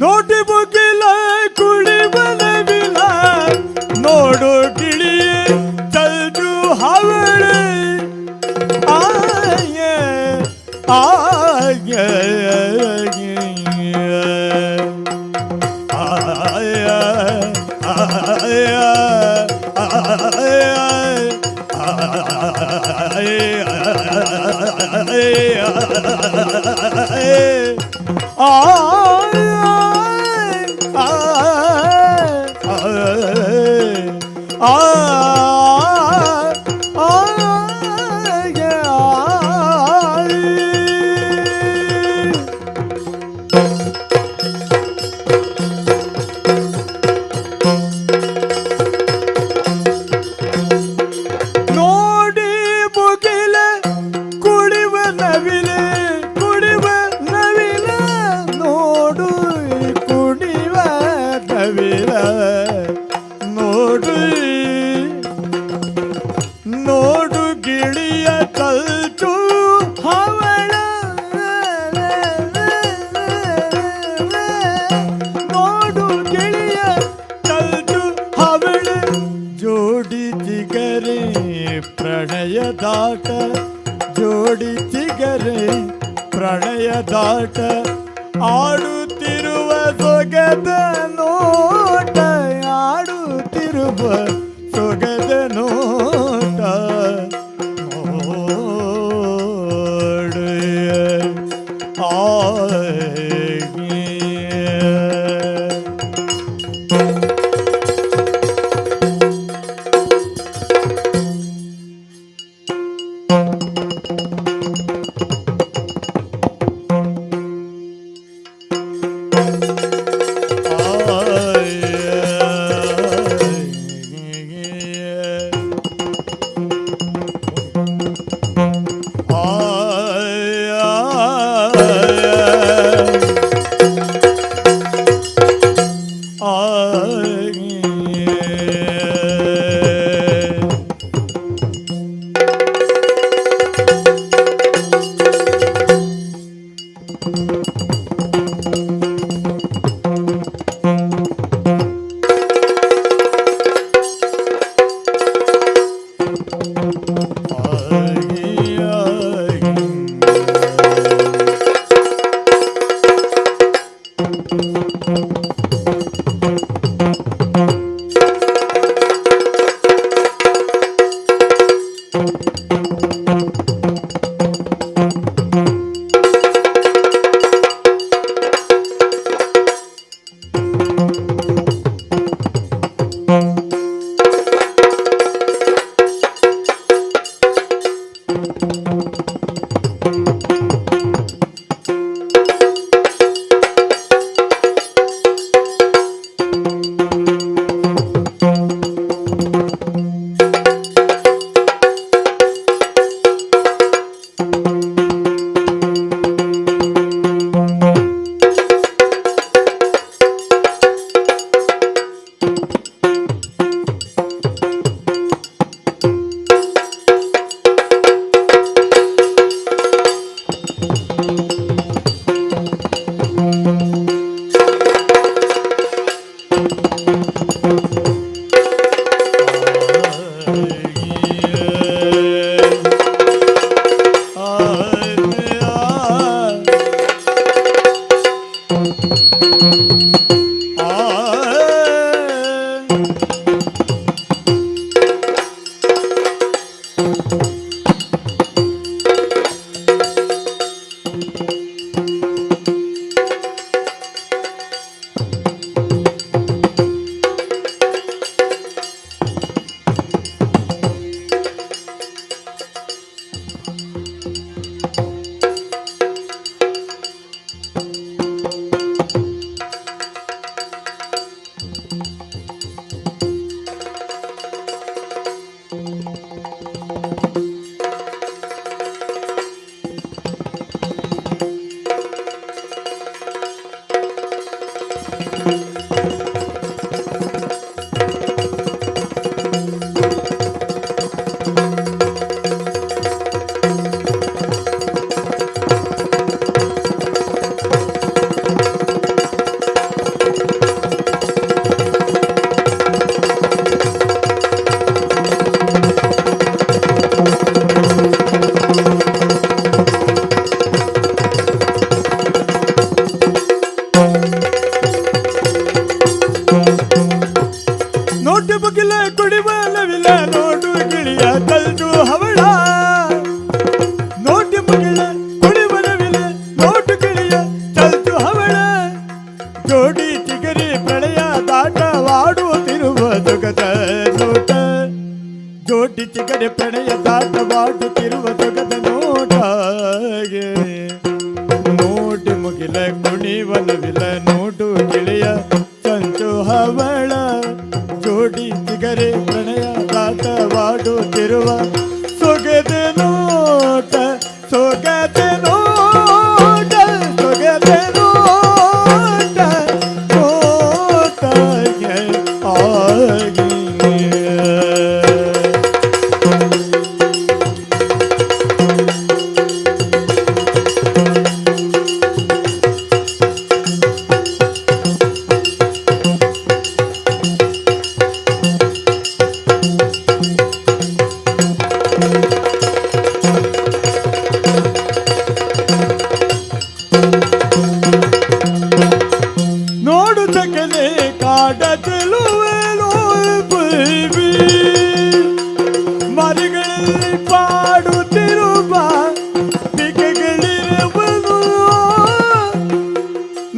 ನೋಟಿ ಬುಗಿಲ ಕುಡಿಬಲವಿಲ ನೋಡು ಗಿಳಿ ಚಲ್ಜು ಹವಳೆ ಆಯೆ ಆಯೆ ಆಯ ಆಯ ನೋಡಿ ಮುಗಿಲ ಕುಡಿವ ನವಿಲೆ ಕುಡಿವ ನವಿಲ ನೋಡು ಕುಡಿವ ನವಿಲ ನೋಡು ನೋಡು ಗಿಳಿಯ ಕಲ್ಚು ಹವಳ ನೋಡು ಗಿಳಿಯ ಕಲ್ಚು ಹವಳ ಜೋಡಿ ಚಿಗರೆ ಪ್ರಣಯದಾಟ ಜೋಡಿ ಚಿಗರೆ ಪ್ರಣಯದಾಟ ಆಡುತ್ತಿರುವ ಸೊಗದ ನೋಟ ಆಡುತ್ತಿರುವ ಸೊಗದ ನೋಟ ನೋಡು ಆ ಆಡುತ್ತಿರುವ ಸೊಗದ ನೋಟಾಗೆ. ನೋಟಿ ಮುಗಿಲ ಕುಣಿವ ನವಿಲ ನೋಟು ಗಿಳಿಯ ಚಂಚು ಹವಳ ಜೋಡಿ ಚಿಗರೆ ಪ್ರಣಯ ದಾಟವಾಡುತ್ತಿರುವ ಸೊಗದ ನೋಟ ಸೊಗದ ನೋಟ ಸೊಗದ ನೋಟ ನೋಟಗೆ ಆಗಿ. ನೋಡು ಸಕಲೆ ಕಾಡ ಚೆಲುವೆಲೋ ಬೈಬಿ ಮರಿಗಳಲ್ಲಿ ಪಾಡುತ್ತಿರುವ ಪಿಕೆಗಳಿರುವನು.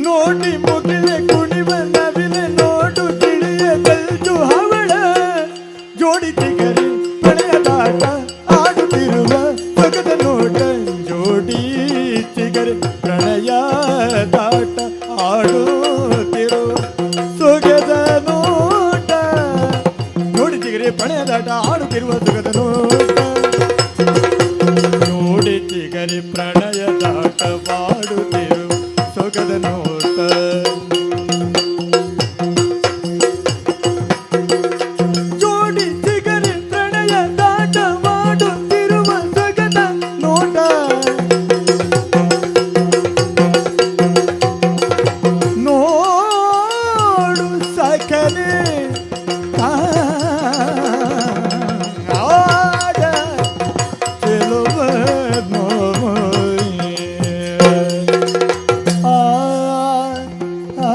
ನೋಡಿ ಮುಗಿಲೆ ಕುಣಿವ ನವಿಲೆ ನೋಡು ತಿಳಿಯ ಕಲ್ಜು ಹವಳ ಜೋಡಿ ತಿಗರಿ ಪ್ರಣಯದಾಟ ಆಡುತ್ತಿರುವ ಸೊಗದ ನೋಟ ಜೋಡಿ ಚಿಗರಿ ಪ್ರಣಯದಾಟ ಆಡುತ್ತಿರುವ ಸೊಗದ ನೋಟ ಜೋಡಿ ಚಿಗರಿ ಪ್ರಣಯದಾಟ ಆಡುತ್ತಿರುವ ಸೊಗದ ನೋಟ ಜೋಡಿ ಚಿಗರಿ ಪ್ರಣಯದಾಟವಾಡುತ್ತಿರುವ ಸೊಗದ ನೋಟ. ಜೋಡಿ ಚಿಗರಿ ಪ್ರಣಯ ದಾಟವಾಡುತ್ತಿರುವ ಸೊಗದ ನೋಟ. ನೋಡು ಸಖನೆ ಆಡ ಚೆಲುವ ಆ ಆ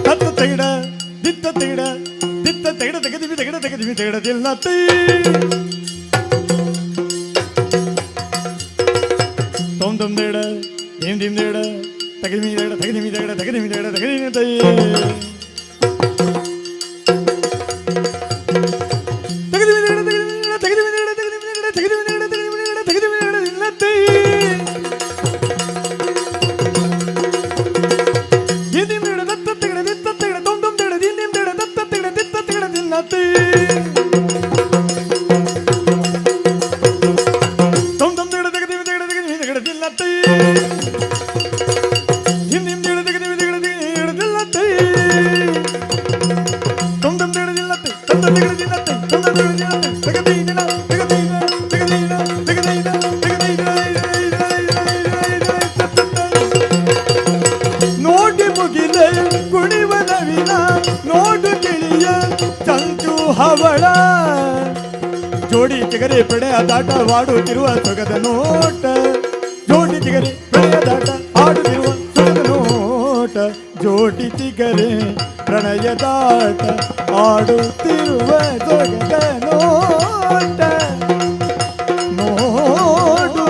ತತ್ತ ತೆಗಡ ದಿತ್ತ ತೆಗಡ ದಿತ್ತ ತೆಗಡ ತೆಗದಿವಿ ತೆಗಡ ತೆಗದಿವಿ ತೆಗಡದಿಲ್ಲ ತೈ ತೊಮ್ ತೊಮ್ ತೆಗಡ ಧಿಮ್ ಧಿಮ್ ತೆಗಡ ತಗದಿಮಿ ತೆಗಡ ತಗದಿಮಿ ತೆಗಡ ತಗದಿಮಿ ತೆಗಡ ತಗದಿಮಿ ತೈ ತಗದಿಮಿ ತೆಗಡ ತಗದಿಮಿ ತೆಗಡ ತಗದಿಮಿ ತೆಗಡ ತಗದಿಮಿ ತೆಗಡ ತಗದಿಮಿ ತೆಗಡ ತಗದಿಮಿ ತೆಗಡ ದಿಲ್ಲ ತೈ ಧಿಮ್ ಧಿಮ್ ತೆಗಡ ದತ್ತ ತೆಗಡ ದಿತ್ತ ತೆಗಡ ತೊಮ್ ತೊಮ್ ತೆಗಡ ಧಿಮ್ ಧಿಮ್ ತೆಗಡ ದತ್ತ ತೆಗಡ ದಿತ್ತ ತೆಗಡ ದಿಲ್ಲ ತೈ ತೊಮ್ ತೊಮ್ ತೆಗಡ ತಗದಿಮಿ ತೆಗಡ ತಗದಿಮಿ ತೆಗಡ ದಿಲ್ಲ ತೈ ಧಿಮ್ ಧಿಮ್ ತೆಗಡ ತಗದಿಮಿ ತೆಗಡ ತೆಗಡ ದಿಲ್ಲ ತೈ ತೊಮ್ ತೊಮ್ ತೆಗಡ ದಿಲ್ಲ ತೈ ತತ್ತ ತೆಗಡ ದಿಲ್ಲ ತೈ ತೊಮ್ ತೊಮ್ ತೆಗಡ ದಿಲ್ಲ ತೈ ತಗದೈ ದಿನ ತಗದೈ ದಿನ ತಗದೈ ದಿನ ತಗದೈ ದಿನ ತಗದೈ ದಿನ ನೋಡಿ ಮುಗಿಲೆ ಕುಣಿವ ನವಿಲ ನೋಡು ತಿಳಿಯ ಚಂಚು ಹವಳ ಜೋಡಿ ಚಿಗರಿ ಪ್ರಣಯ ದಾಟವಾಡುತ್ತಿರುವ ಸೊಗದ ನೋಟ ಜೋಡಿ ಚಿಗರಿ ಪ್ರಣಯ ದಾಟ ಆಡುತ್ತಿರುವ ಸೊಗದ ನೋಟ ಜೋಡಿ ಚಿಗರೆ ಪ್ರಣಯ ದಾಟ ಆಡುತ್ತಿರುವ ಸೊಗದ ನೋಟ ನೋಡು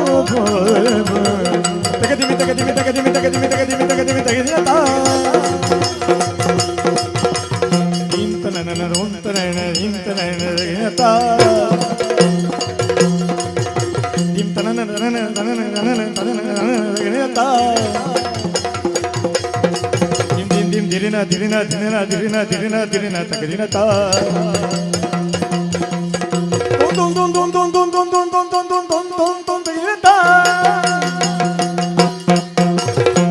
ತಗದಿಮಿ ತಗದಿಮಿ ತಗದಿಮಿ ತಗದಿಮಿ ತಗದಿಮಿ ತಗದಿಮಿ ತಗದಿಮ ತಾ ಧಿಮ್ ಧಿರಿನ ಧಿರಿನ ಧಿರಿನ ಧಿರಿನ ಧಿರಿನ ಧಿರಿನ ತಗದಿನ ತಾ ತೊಂ ತೊಂ ತೊಂ ತೊಂ ತೊಂ ತೊಂ ತೊಂ ತೊಂ ತೊಂ ತೊಂ ತೊಂ ತೊಂ ತೊಂ ತಗಿನ ತಾ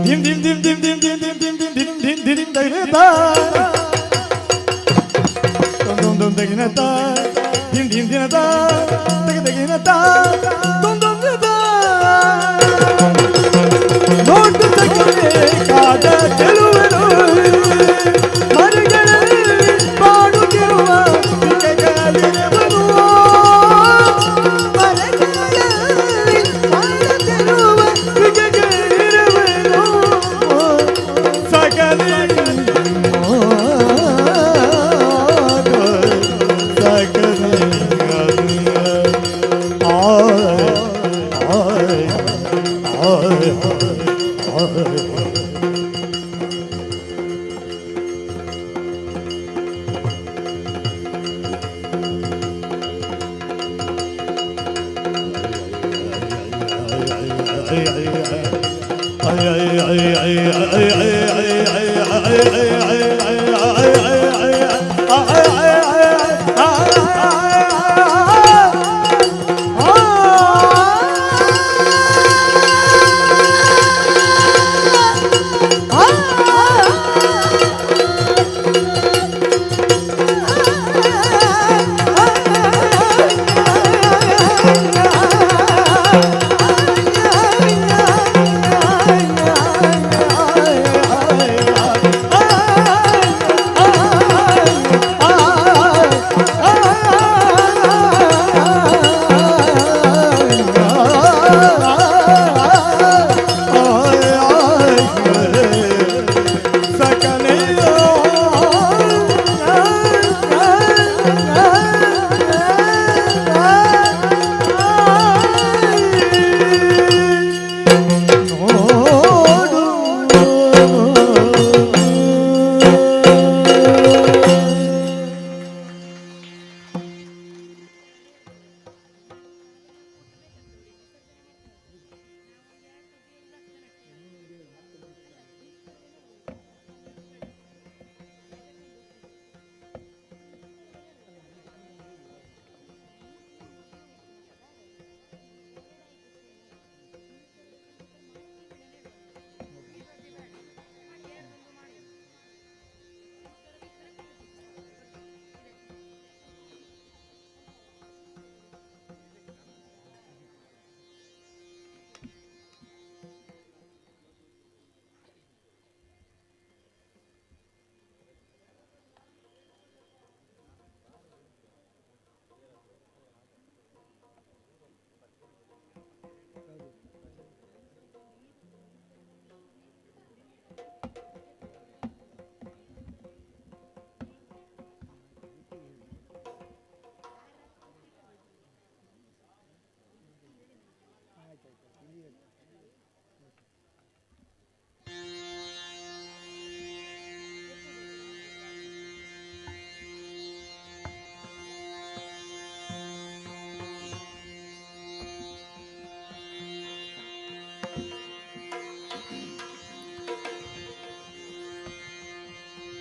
ಧಿಮ್ ಧಿಮ್ ಧಿಮ್ ಧಿಮ್ ಧಿಮ್ ಧಿಮ್ ಧಿಮ್ ಧಿಮ್ ಧಿಮ್ ಧಿಮ್ ಧಿಮ್ ಧಿರಿಂ ತಗಿನ ತಾ ತೊಂ ತೊಂ ತೊಂ ತಗಿನ ತಾ ಧಿಮ್ ಧಿಮ್ ಧಿನ ತಾ ತಗ ತಗಿನ ತಾ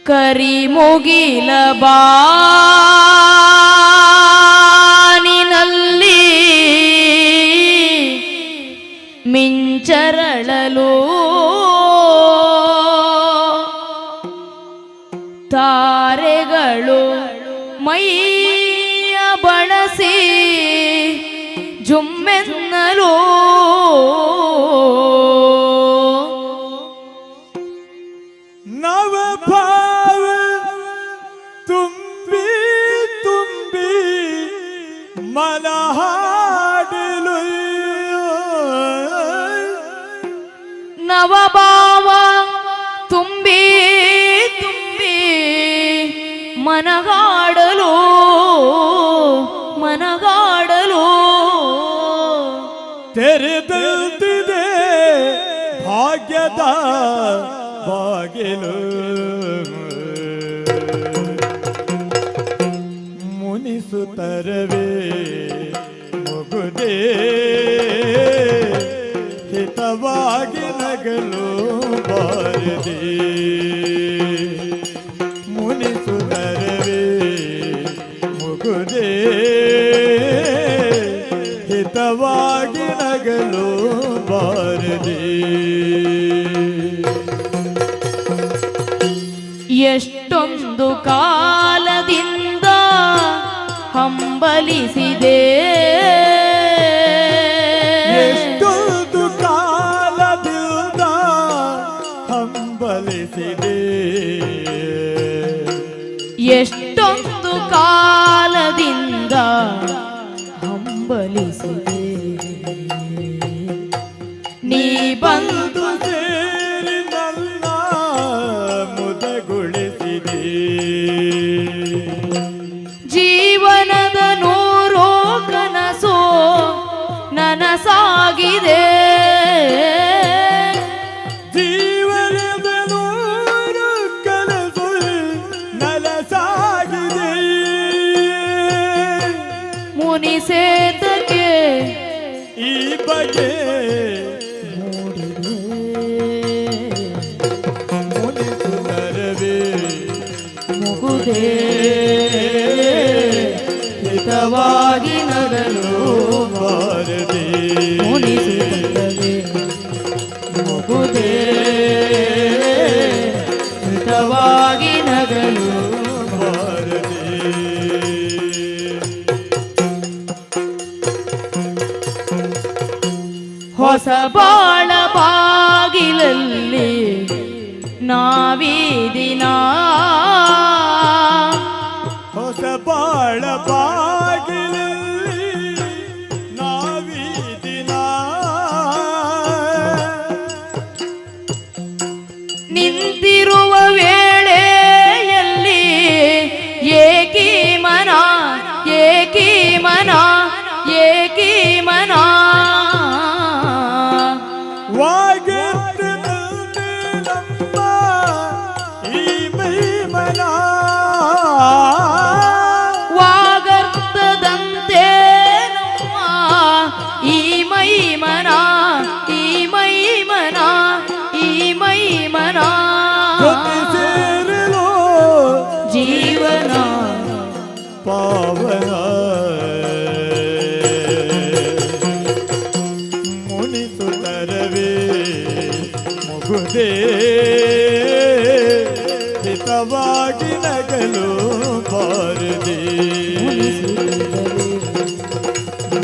ಕರಿಮುಗಿಲ ಬಾನಿನಲ್ಲಿ ಮಿಂಚರಳಲು ತಾರೆಗಳು ಮೈಯ ಬಳಸಿ ಜುಮ್ಮೆನ್ನಲು ನವಭಾವ ತುಂಬಿ ತುಂಬಿ ಮಲಹಾಡಲು ನವಭಾವ ತುಂಬಿ ತುಂಬಿ ಮನಗಾಡಲು ಮನಗಾಡಲು ತೆರೆದಂತಿದೆ ಭಾಗ್ಯದ ಬಾಗಿಲು ಮುನಿಸುತ್ತರವೇ ಮುಗುದೇ ಹಿತವಾಗಿ ನಗಲು ಬಾರದೆ ಮುನಿಸುತ್ತರವೇ ಮುಗುದೇ ಹಿತವಾಗಿ ನಗಲು ಬಾರದೆ. ಎಷ್ಟೊಂದು ಕಾಲದಿಂದ ಹಂಬಲಿಸಿದೆ ಎಷ್ಟೊಂದು ಕಾಲದಿಂದ ಹಂಬಲಿಸಿದೆ ಎಷ್ಟೊಂದು ಕಾಲದಿಂದ ಹಂಬಲಿಸಿದೆ ನೀ ಬಂದು ಸೇರಿ ನನ್ನ ಮುದಗೊಳಿಸಿದೆ ಜೀವನದ ನೂರೋ ಕನಸು ನನಸಾಗಿದೆ. ಮೂಡಿದೆ ಮುನಿಸುತ್ತರವೇ ಮುಗುದೇ ಹಿತವಾಗಿ ನಗಲು ಬಾರದೆ ಮುನಿಸುತ್ತರವೇ ಮುಗುದೇ ಹಿತವಾಗಿ ನಗಲು ಬಾರದೆ. ಹೊಸ ಬಾಳ ಬಾಗಿಲಲ್ಲಿ ನಾವೀ ದಿನ ಹೊಸ ಬಾಳ ಬಾಗಿಲಲ್ಲಿ ನಾವೀ ದಿನ ನಿಂತಿರುವ ವೇಳೆಯಲ್ಲಿ ಏಕೀ ಮನ ಏಕೀ ಮನ ಏಕೀ ಮನ ವಾಗೆತ್ತದಂತೆ ನಮ್ಮ ಈ ಮೈಮನ ವಾಗರ್ತದಂತೆ ನಮ್ಮ ಈ ಮೈಮನ ಈ ಮೈಮನ ಈ ಮೈಮನ ಜೊತೆ ಸೇರಲು ಜೀವನ ಪಾವನ ಮುನಿಸುತ್ತರವೇ ಮುಗುದೇ ಹಿತವಾಗಿ ನಗಲು ಬಾರದೆ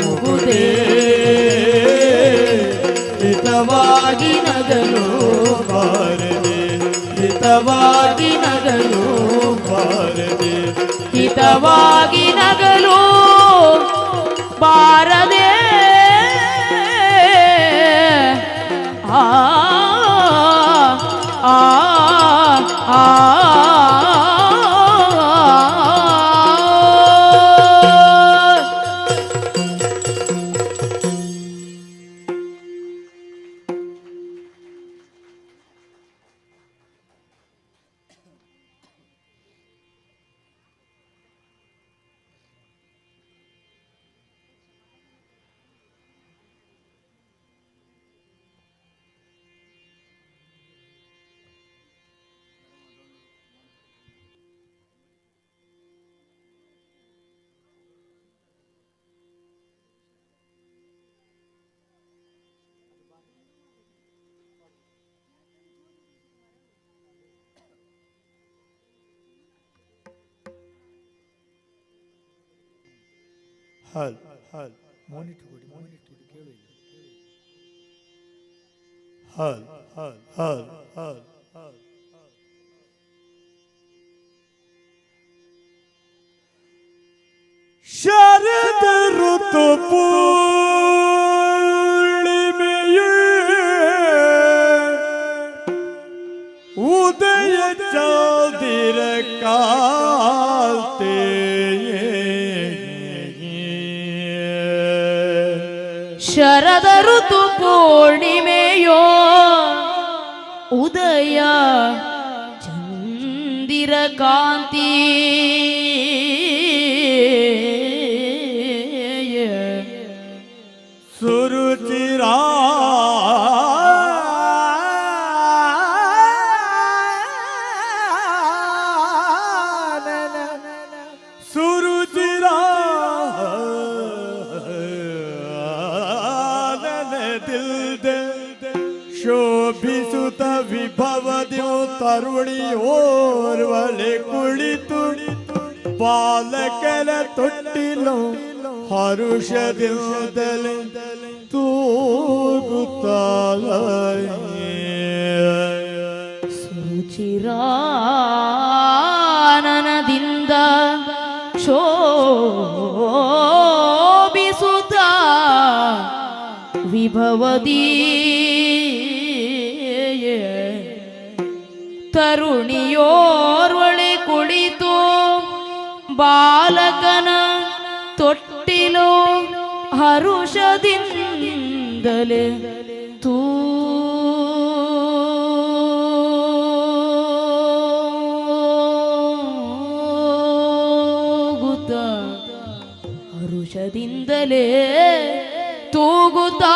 ಮುಗುದೇ ಹಿತವಾಗಿ ನಗಲು ಬಾರದೆ ಹಿತವಾಗಿ ನಗಲು ಬಾರದೆ ಹಿತವಾಗಿ ನಗಲು ಬಾರದೆ ಆ ಆ ಆ ಹಲ್ ಹಲ್ ಮಾನಿಟರ್ ಕೊಡಿ ಮಾನಿಟರ್ ಕೊಡಿ ಕೇಳು ಇಲ್ಲಿ. ಹಲ್ ಹಲ್ ಹಲ್ ಹಲ್ ಹಲ್ ಶರದ ಋತು ಪೂರ್ಣಿಮೆಯೇ ಉದಯ ಚೌದಿರ ಕಾಲ್ತೆಯೇ ಶರದ ಋತು ಪೂರ್ಣಿಮೆಯೋ ಉದಯ ಚಂದಿರ ಕಾಂತಿ ಸುರುಚಿರಾ ಸುರುಚಿರಾ ಶೋಭಿಸುತ ವಿಭವದ್ಯು ತರುಣಿ ಓರ್ವಳೆ ಕುಳಿತು ಬಾಲಕನ ತೊಟ್ಟಿಲು ಹರುಷದಿಂದಲೇ ತೂಗುತ್ತಾಳ ಸುರುಚಿರಾನನದಿಂದ ಶೋಭಿಸುತ್ತ ವಿಭವದಿ ತರುಣಿಯೋರ್ವಳೆ ಕುಳಿತು ಬಾಲಕನ ತೊಟ್ಟಿಲು ಹರುಷದಿಂದಲೇ ತೂಗುತ್ತ ಹರುಷದಿಂದಲೇ ತೂಗುತ್ತಾ.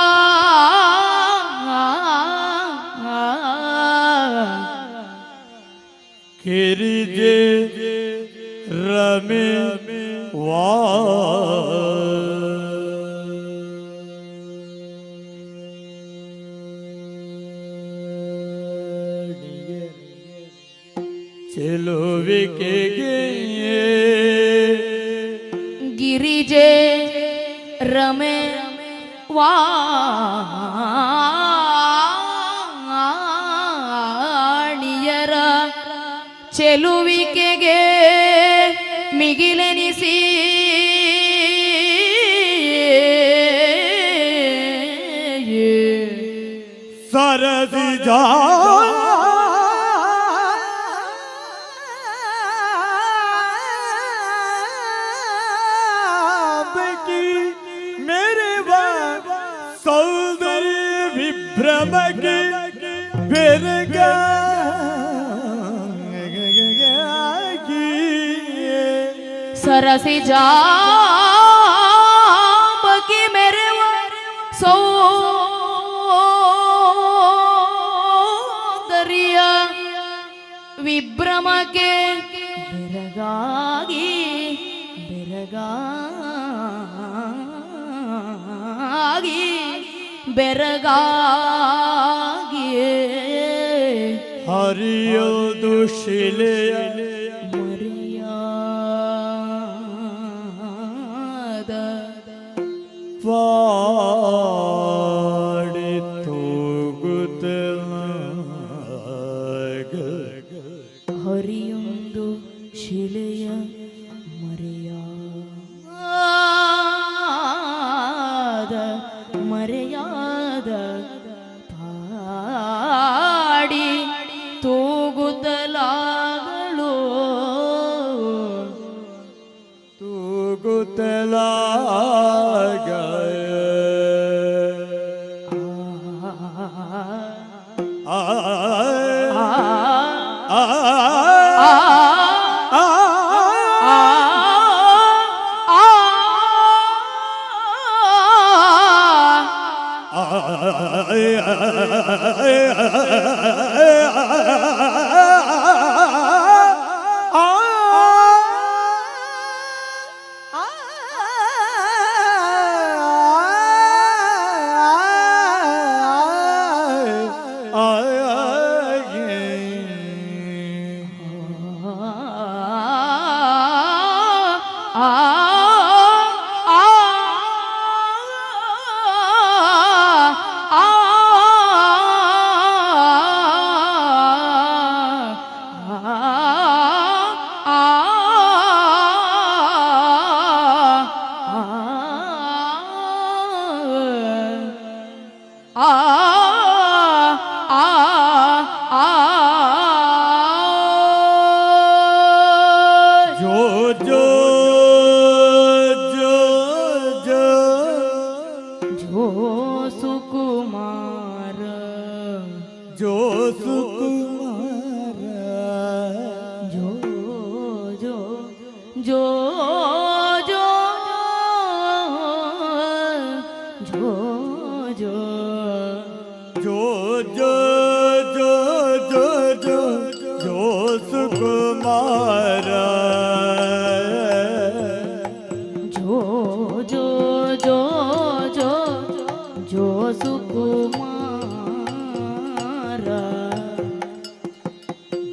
ರಮೆ ವಾ ಚೆಲುವಿಕೆಗೆ ಗಿರಿಜೆ ರಮೆ ವಾಣಿಯರ ಚೆಲುವಿಕೆಗೆ ಮಿಗಿಲೆನಿಸಿ ಸರಸಿ ಜಾ ವಿಭ್ರಮಕ್ಕೆ ಬೆರಗಾಗಿ ಸರಸಿ ಜಾಂಬಕಿ ಮೆರೆವ ಸೌಂದರ್ಯ ವಿಭ್ರಮಕ್ಕೆ ಬೆರಗಾಗಿ ಬೆರಗಾಗಿ ಬೆರಗಾಗಿ ಹರಿಯೋದು ಶಿಲೆಯ ಮರೆಯಾದ ಪಾಡಿ ತೂಗುತ್ತ ಹರಿಯೊಂದು ಶಿಲೆಯ ಮರೆಯಾದ ಮರೆಯಾದ ಪಾಡಿ ತೂಗುತ್ತಲಾಗಳು ತೂಗುತ್ತಲಾಗ ಆ ಆ ಆ ಜೋ ಜೋ ಜೋ ಜೋ ಜೋ ಸುಕುಮಾರ ಜೋ ಸುಕುಮಾರ ಜೋ ಜೋ ಜೋ ಜೋ ಜೋ ಜೋ ಜೋ ಜೋ ಜೋ ಜೋ ಜೋ ಜೋ ಸುಕುಮಾರ ಜೋ ಜೋ ಜೋ ಜೋ ಜೋ ಸುಕುಮಾರ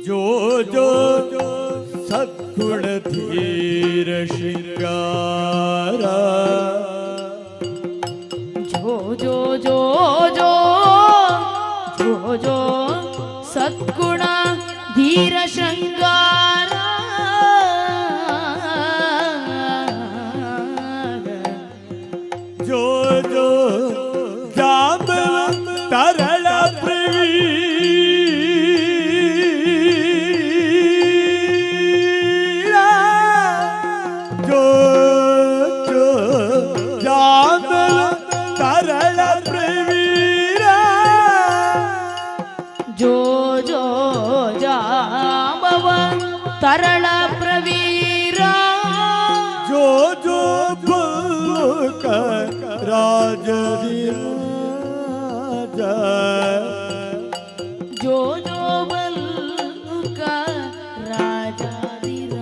ಜೋ ಜೋ ಸದ್ಗುಣ ಧೀರ ಶೃಂಗಾರ ಜೋ ಜೋ ಜೋ ಜೋ ಜೋ ಜೋ ಸದ್ಗುಣ ಧೀರ ಶೃಂಗಾರ ಜೋ ಜೋ ಜಾಂಬವ ತರಳ ಪ್ರವೀರ ಜೋ ಜೋ ಜಾಂಬವ ತರಳ ಪ್ರವೀರ ಜೋ ಜೋ ಜಾಂಬವ ತರಳ ಪ್ರವೀರ ಜೋ ಜೋ ಬುಲ್ಕ ರಾಜ ರಾಜ ಜೋ ಜೋ ಬಲ್ಕ ರಾಜಾದಿರಾಜ.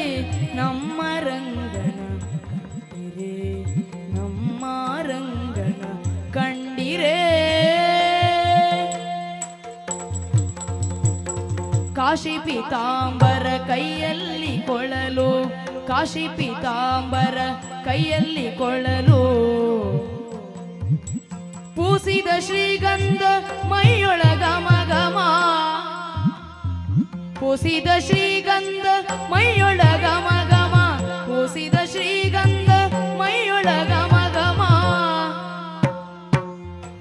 ಕಾಶಿ ಪೀತಾಂಬರ ಕೈಯಲ್ಲಿ ಕೊಳಲು, ಕಾಶಿ ಪೀತಾಂಬರ ಕೈಯಲ್ಲಿ ಕೊಳಲು. ಪೂಸಿದ ಶ್ರೀಗಂಧ ಮೈಯೊಳಗ ಮಗಮ, ಪೂಸಿದ ಶ್ರೀಗಂಧ ಮೈಯೊಳಗ ಮಗಮ, ಪೂಸಿದ ಶ್ರೀಗಂಧ ಮೈಯೊಳಗ ಮಗಮ.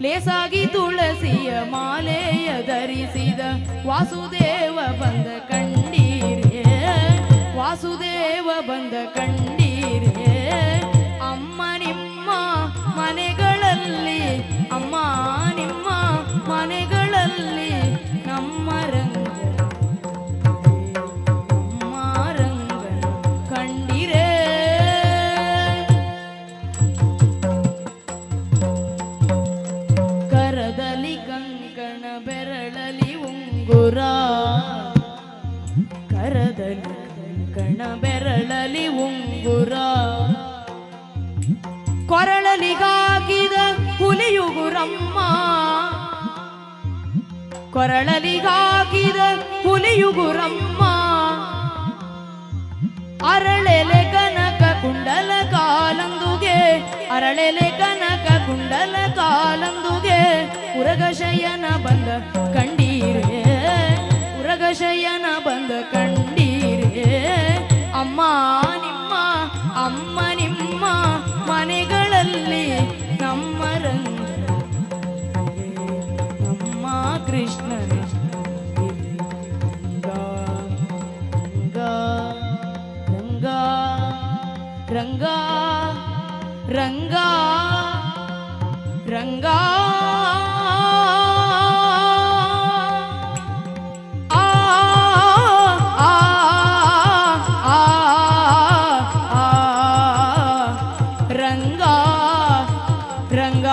ಲೇಸಾಗಿ ತುಳಸಿಯ ಮಾಲೆಯ ಧರಿಸಿದ ವಾಸುದೇವ ಬಂದ ಕಂಡೀರೇ, ವಾಸುದೇವ ಬಂದ ಕಂಡೀರೇ. ಅಮ್ಮ ನಿಮ್ಮ ಮನೆಗಳಲ್ಲಿ, ಅಮ್ಮ ನಿಮ್ಮ ಮನೆಗಳಲ್ಲಿ ನಮ್ಮ ರಂಗ, ನಮ್ಮ ರಂಗನ ಕಂಡಿರೇ. ಕರದಲ್ಲಿ ಕಂಕಣ ಬೆರಳಲಿ ಉಂಗುರ, ಕರದಲ್ಲಿ ಕಂಕಣ ಬೆರಳಲಿ ಉಂಗುರ. ಕೊರಳಲಿಗಾಕಿದ ಹುಲಿಯುಗುರಮ್ಮ, ಕೊರಳಲಿಗಾಕಿದ ಹುಲಿಯುಗುರಮ್ಮ. ಅರಳೆಲೆ ಕನಕ ಕುಂಡಲ ಕಾಲಂದುಗೆ, ಅರಳೆಲೆ ಕನಕ ಕುಂಡಲ ಕಾಲಂದುಗೆ. ಉರಗಶಯನ ಬಂದ ಕಂಡೀರೇ, ಉರಗಶಯನ ಬಂದ ಕಂಡೀರೇ. ಅಮ್ಮ ನಿಮ್ಮ, ಅಮ್ಮ ನಿಮ್ಮ ಮನೆಗಳಲ್ಲಿ ನಮ್ಮ ರಂಗ, ನಮ್ಮ ಕೃಷ್ಣ ರಂಗ ರಂಗ ರಂಗ ರಂಗ ರಂಗ. ಆ ಆ ಆ ಆ ರಂಗ ರಂಗ.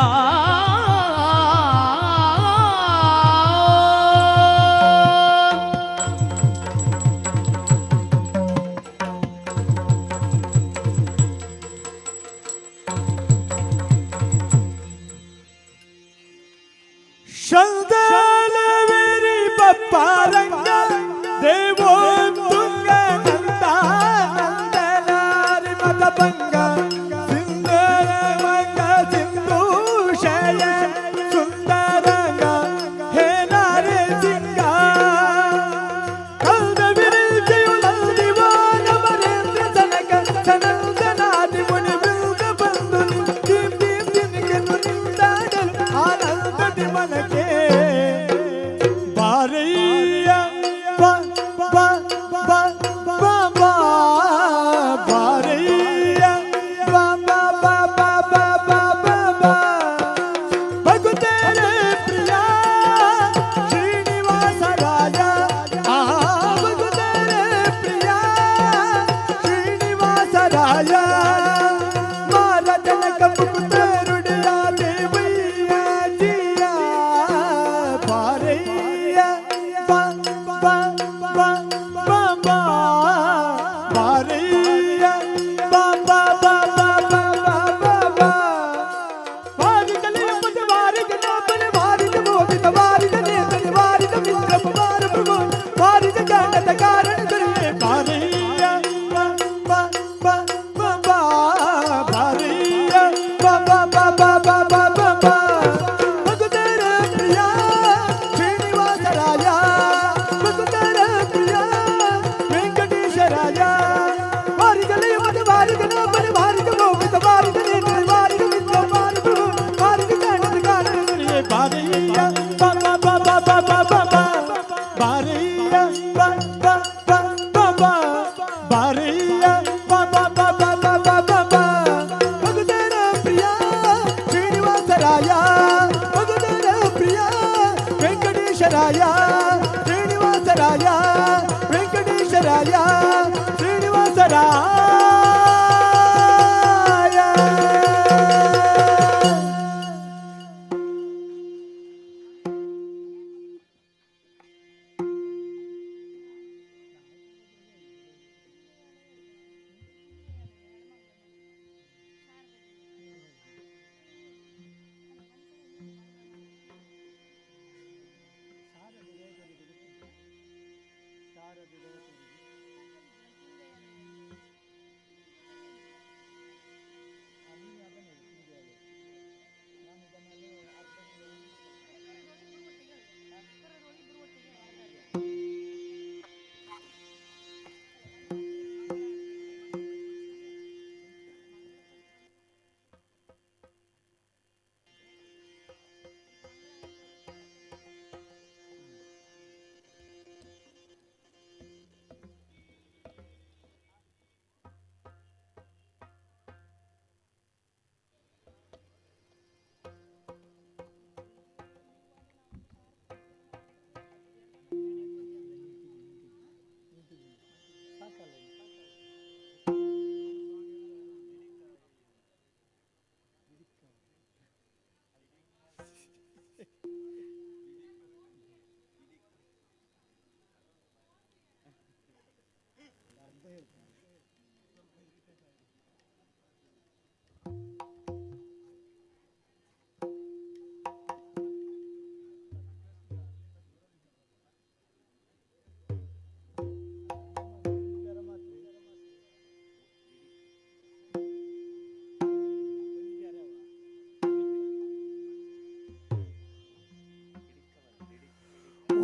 ಶಂದಲವೇರಿ ಬಪ್ಪ ರಂಗ ದೇವೋ ತುಂಗ ನಂದ ನಂದನಾರಿ ಮತ ಭಂಗ ಸಿಂಧರ ಮಂಗ ಸಿಂಧು ಶಯ ಸುಂದರಂಗ ಹೇ ನಾರಿ ಸಿಂಗ ಕಲ್ದ ವಿರಿಜಯು ನಂದಿವಾನ ಮರೇಂದ್ರ ಸನಕ ಸನಂದನಾದಿ ಮುನಿ ಬಿಲ್ದ ಬಂದು ದೀಪ್ ದೀಪ್ ದಿನಕನು ನಿಂದಾಡಲು ಆನಂದದಿ ಮನಕ್ಕೆ. ಬಾರಯ್ಯ ಬ ಬ ಬ ಬ ಬ ಬಾರಯ್ಯ ಬ ಬ ಬ ಬ ಬ ಬ ಬ ಬ ಭಗುತೇರೆ ಪ್ರಿಯ ಶ್ರೀನಿವಾಸ ರಾಜ, ಆ ಭಗುತೇರೆ ಪ್ರಿಯ ಶ್ರೀನಿವಾಸ ರಾಜ. ಮಾರ ಜನಕ ಪುಕುತೇರುಡಿಯ ದೇವಯ್ಯ ಜಿಯ ಬಾರಯ್ಯ ಬ ಬ ಬ ಬ ಬ ಬಾರಯ್ಯ ಬ ಬ ಬ ಬ ಬ ಬ ಬ ಬ. ವಾರಿಕಲೆಯ ಪದ ವಾರಿಕ ನಾಪನ ವಾರಿಕ ಮೋದಿತ ವಾರಿಕ ನೇತನ ವಾರಿಕ ಮಿತ್ರ ಪವಾರ ಪ್ರಭು ವಾರಿಕ ಕಾಣದ ಕಾರಣ ದೊರೆಯೇ. ಬಾರಯ್ಯ ಬ ಬ ಬ ಬ ಬ ಬಾರಯ್ಯ ಬ ಬ ಬ ಬ ಬ ಬ ಬ ಬ. ಭಗುತರ ಪ್ರಿಯ ಶ್ರೀನಿವಾಸರಾಯ, ಭಗುತರ ಪ್ರಿಯ ವೆಂಕಟೇಶರಾಯ. ವಾರಿಕಲೆಯ ಪದ ವಾರಿಕ ನಾಪನ ವಾರಿಕ ಮೋದಿತ ವಾರಿಕ ನೇತನ ವಾರಿಕ ಮಿತ್ರ ವಾರ ಪ್ರಭು ವಾರಿಕ ಕಾಣದ ಕಾರಣ ದೊರೆಯೇ. ಬಾರಯ್ಯ ಬ ಬ ಬ ಬ ಬ ಬ ಬ ಬ ಬಾರಯ್ಯ ಬ ಬ ಬ ಬ ಬ ಬಾರಯ್ಯ ಬ ಬ ಬ ಬ ಬ ಬ ಬ ಬ. ಭಗುತರ ಪ್ರಿಯ ಶ್ರೀನಿವಾಸರಾಯ, ಭಗುತರ ಪ್ರಿಯ ವೆಂಕಟೇಶರಾಯ, ಶ್ರೀನಿವಾಸರಾಯ ವೆಂಕಟೇಶರಾಯ ಶ್ರೀನಿವಾಸರಾಯ.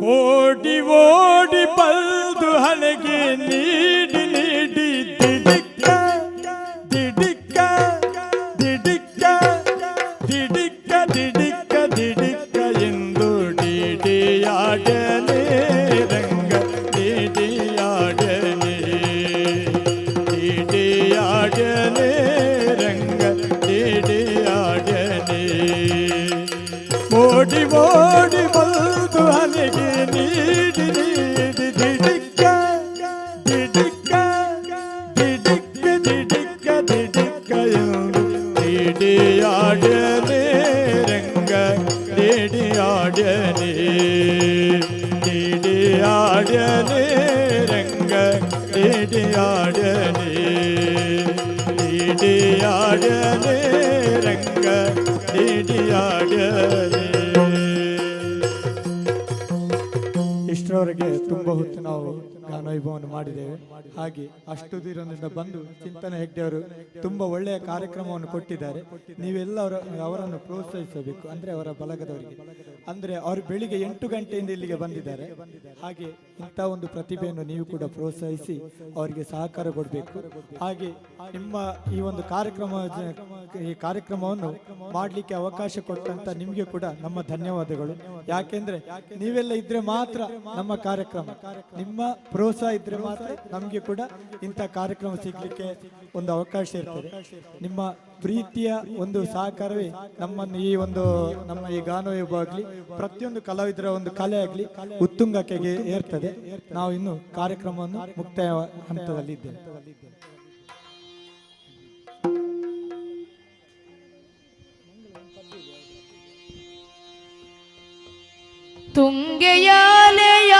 ಓಡಿ ಓಡಿ ಬಲ್ದು ಹಣೆಗೆ ನೀಡಿ ನೀಡಿ ದಿಡಿಕ್ಕ ದಿಡಿಕ್ಕ ದಿಡಿಕ್ಕ ದಿಡಿಕ್ಕ ದಿಡಿಕ್ಕ ದಿಡಿಕ್ಕ ಎಂದು ಡಿಡಿಯಾಡನೆ ರಂಗ ಡಿಡಿಯಾಡನೆ ಡಿಡಿಯಾಡನೆ ರಂಗ ಡಿಡಿಯಾಡನೆ ಓಡಿ ಓಡಿ ಬಲ್ದು ಹಣೆಗೆ ನೀಡಿ ನೀಡಿ ದಿಡಿಕ್ಕ ದಿಡಿಕ್ಕ ದಿಡಿಕ್ಕ ದಿಡಿಕ್ಕ ದಿಡಿಕ್ಕ ಎಂದು ಡಿಡಿಯಾಡನೆ ರಂಗ ಡಿಡಿಯಾಡನೆ ಡಿಡಿಯಾಡನೆ ರಂಗ ಡಿಡಿಯಾಡನೆ ಡಿಡಿಯಾಡನೆ ರಂಗ ಡಿಡಿಯಾಡನೆ. ಇಷ್ಟರವರೆಗೆ ತುಂಬ ಹೊತ್ತು ನಾವು ಗಾನವೈಭವವನ್ನು ಮಾಡಿದ್ದೇವೆ. ಹಾಗೆ ಅಷ್ಟು ದೂರದಿಂದ ಬಂದು ಚಿಂತನ ಹೆಗ್ಡೆ ಅವರು ತುಂಬ ಒಳ್ಳೆಯ ಕಾರ್ಯಕ್ರಮವನ್ನು ಕೊಟ್ಟಿದ್ದಾರೆ. ನೀವೆಲ್ಲ ಅವರನ್ನು ಪ್ರೋತ್ಸಾಹಿಸಬೇಕು, ಅಂದರೆ ಅವರ ಬಳಗದವರಿಗೆ. ಅಂದರೆ ಅವರು ಬೆಳಿಗ್ಗೆ 8 ಗಂಟೆಯಿಂದ ಇಲ್ಲಿಗೆ ಬಂದಿದ್ದಾರೆ. ಹಾಗೆ ಇಂಥ ಒಂದು ಪ್ರತಿಭೆಯನ್ನು ನೀವು ಕೂಡ ಪ್ರೋತ್ಸಾಹಿಸಿ ಅವರಿಗೆ ಸಹಕಾರ ಕೊಡಬೇಕು. ಹಾಗೆ ನಿಮ್ಮ ಈ ಒಂದು ಕಾರ್ಯಕ್ರಮವನ್ನು ಮಾಡಲಿಕ್ಕೆ ಅವಕಾಶ ಕೊಟ್ಟಂತ ನಿಮಗೆ ಕೂಡ ನಮ್ಮ ಧನ್ಯವಾದಗಳು. ಯಾಕೆಂದ್ರೆ ನೀವೆಲ್ಲ ಇದ್ರೆ ಮಾತ್ರ ನಮ್ಮ ಕಾರ್ಯಕ್ರಮ, ನಿಮ್ಮ ಪ್ರೋತ್ಸಾಹ ಇದ್ರೆ ಮಾತ್ರ ನಮಗೆ ಕೂಡ ಇಂಥ ಕಾರ್ಯಕ್ರಮ ಸಿಗ್ಲಿಕ್ಕೆ ಒಂದು ಅವಕಾಶ ಇರ್ತದೆ. ನಿಮ್ಮ ಪ್ರೀತಿಯ ಒಂದು ಸಹಕಾರವೇ ನಮ್ಮನ್ನು ಈ ಒಂದು ನಮ್ಮ ಈ ಗಾನವೈಭವ ಆಗಲಿ, ಪ್ರತಿಯೊಂದು ಕಲಾವಿದರ ಒಂದು ಕಲೆ ಆಗಲಿ ಉತ್ತುಂಗಕ್ಕೆ ಏರ್ತದೆ. ನಾವು ಇನ್ನು ಕಾರ್ಯಕ್ರಮವನ್ನು ಮುಕ್ತಾಯ ಹಂತದಲ್ಲಿ ಇದ್ದೇವೆ. ತುಂಗೆಯಾಲೆಯ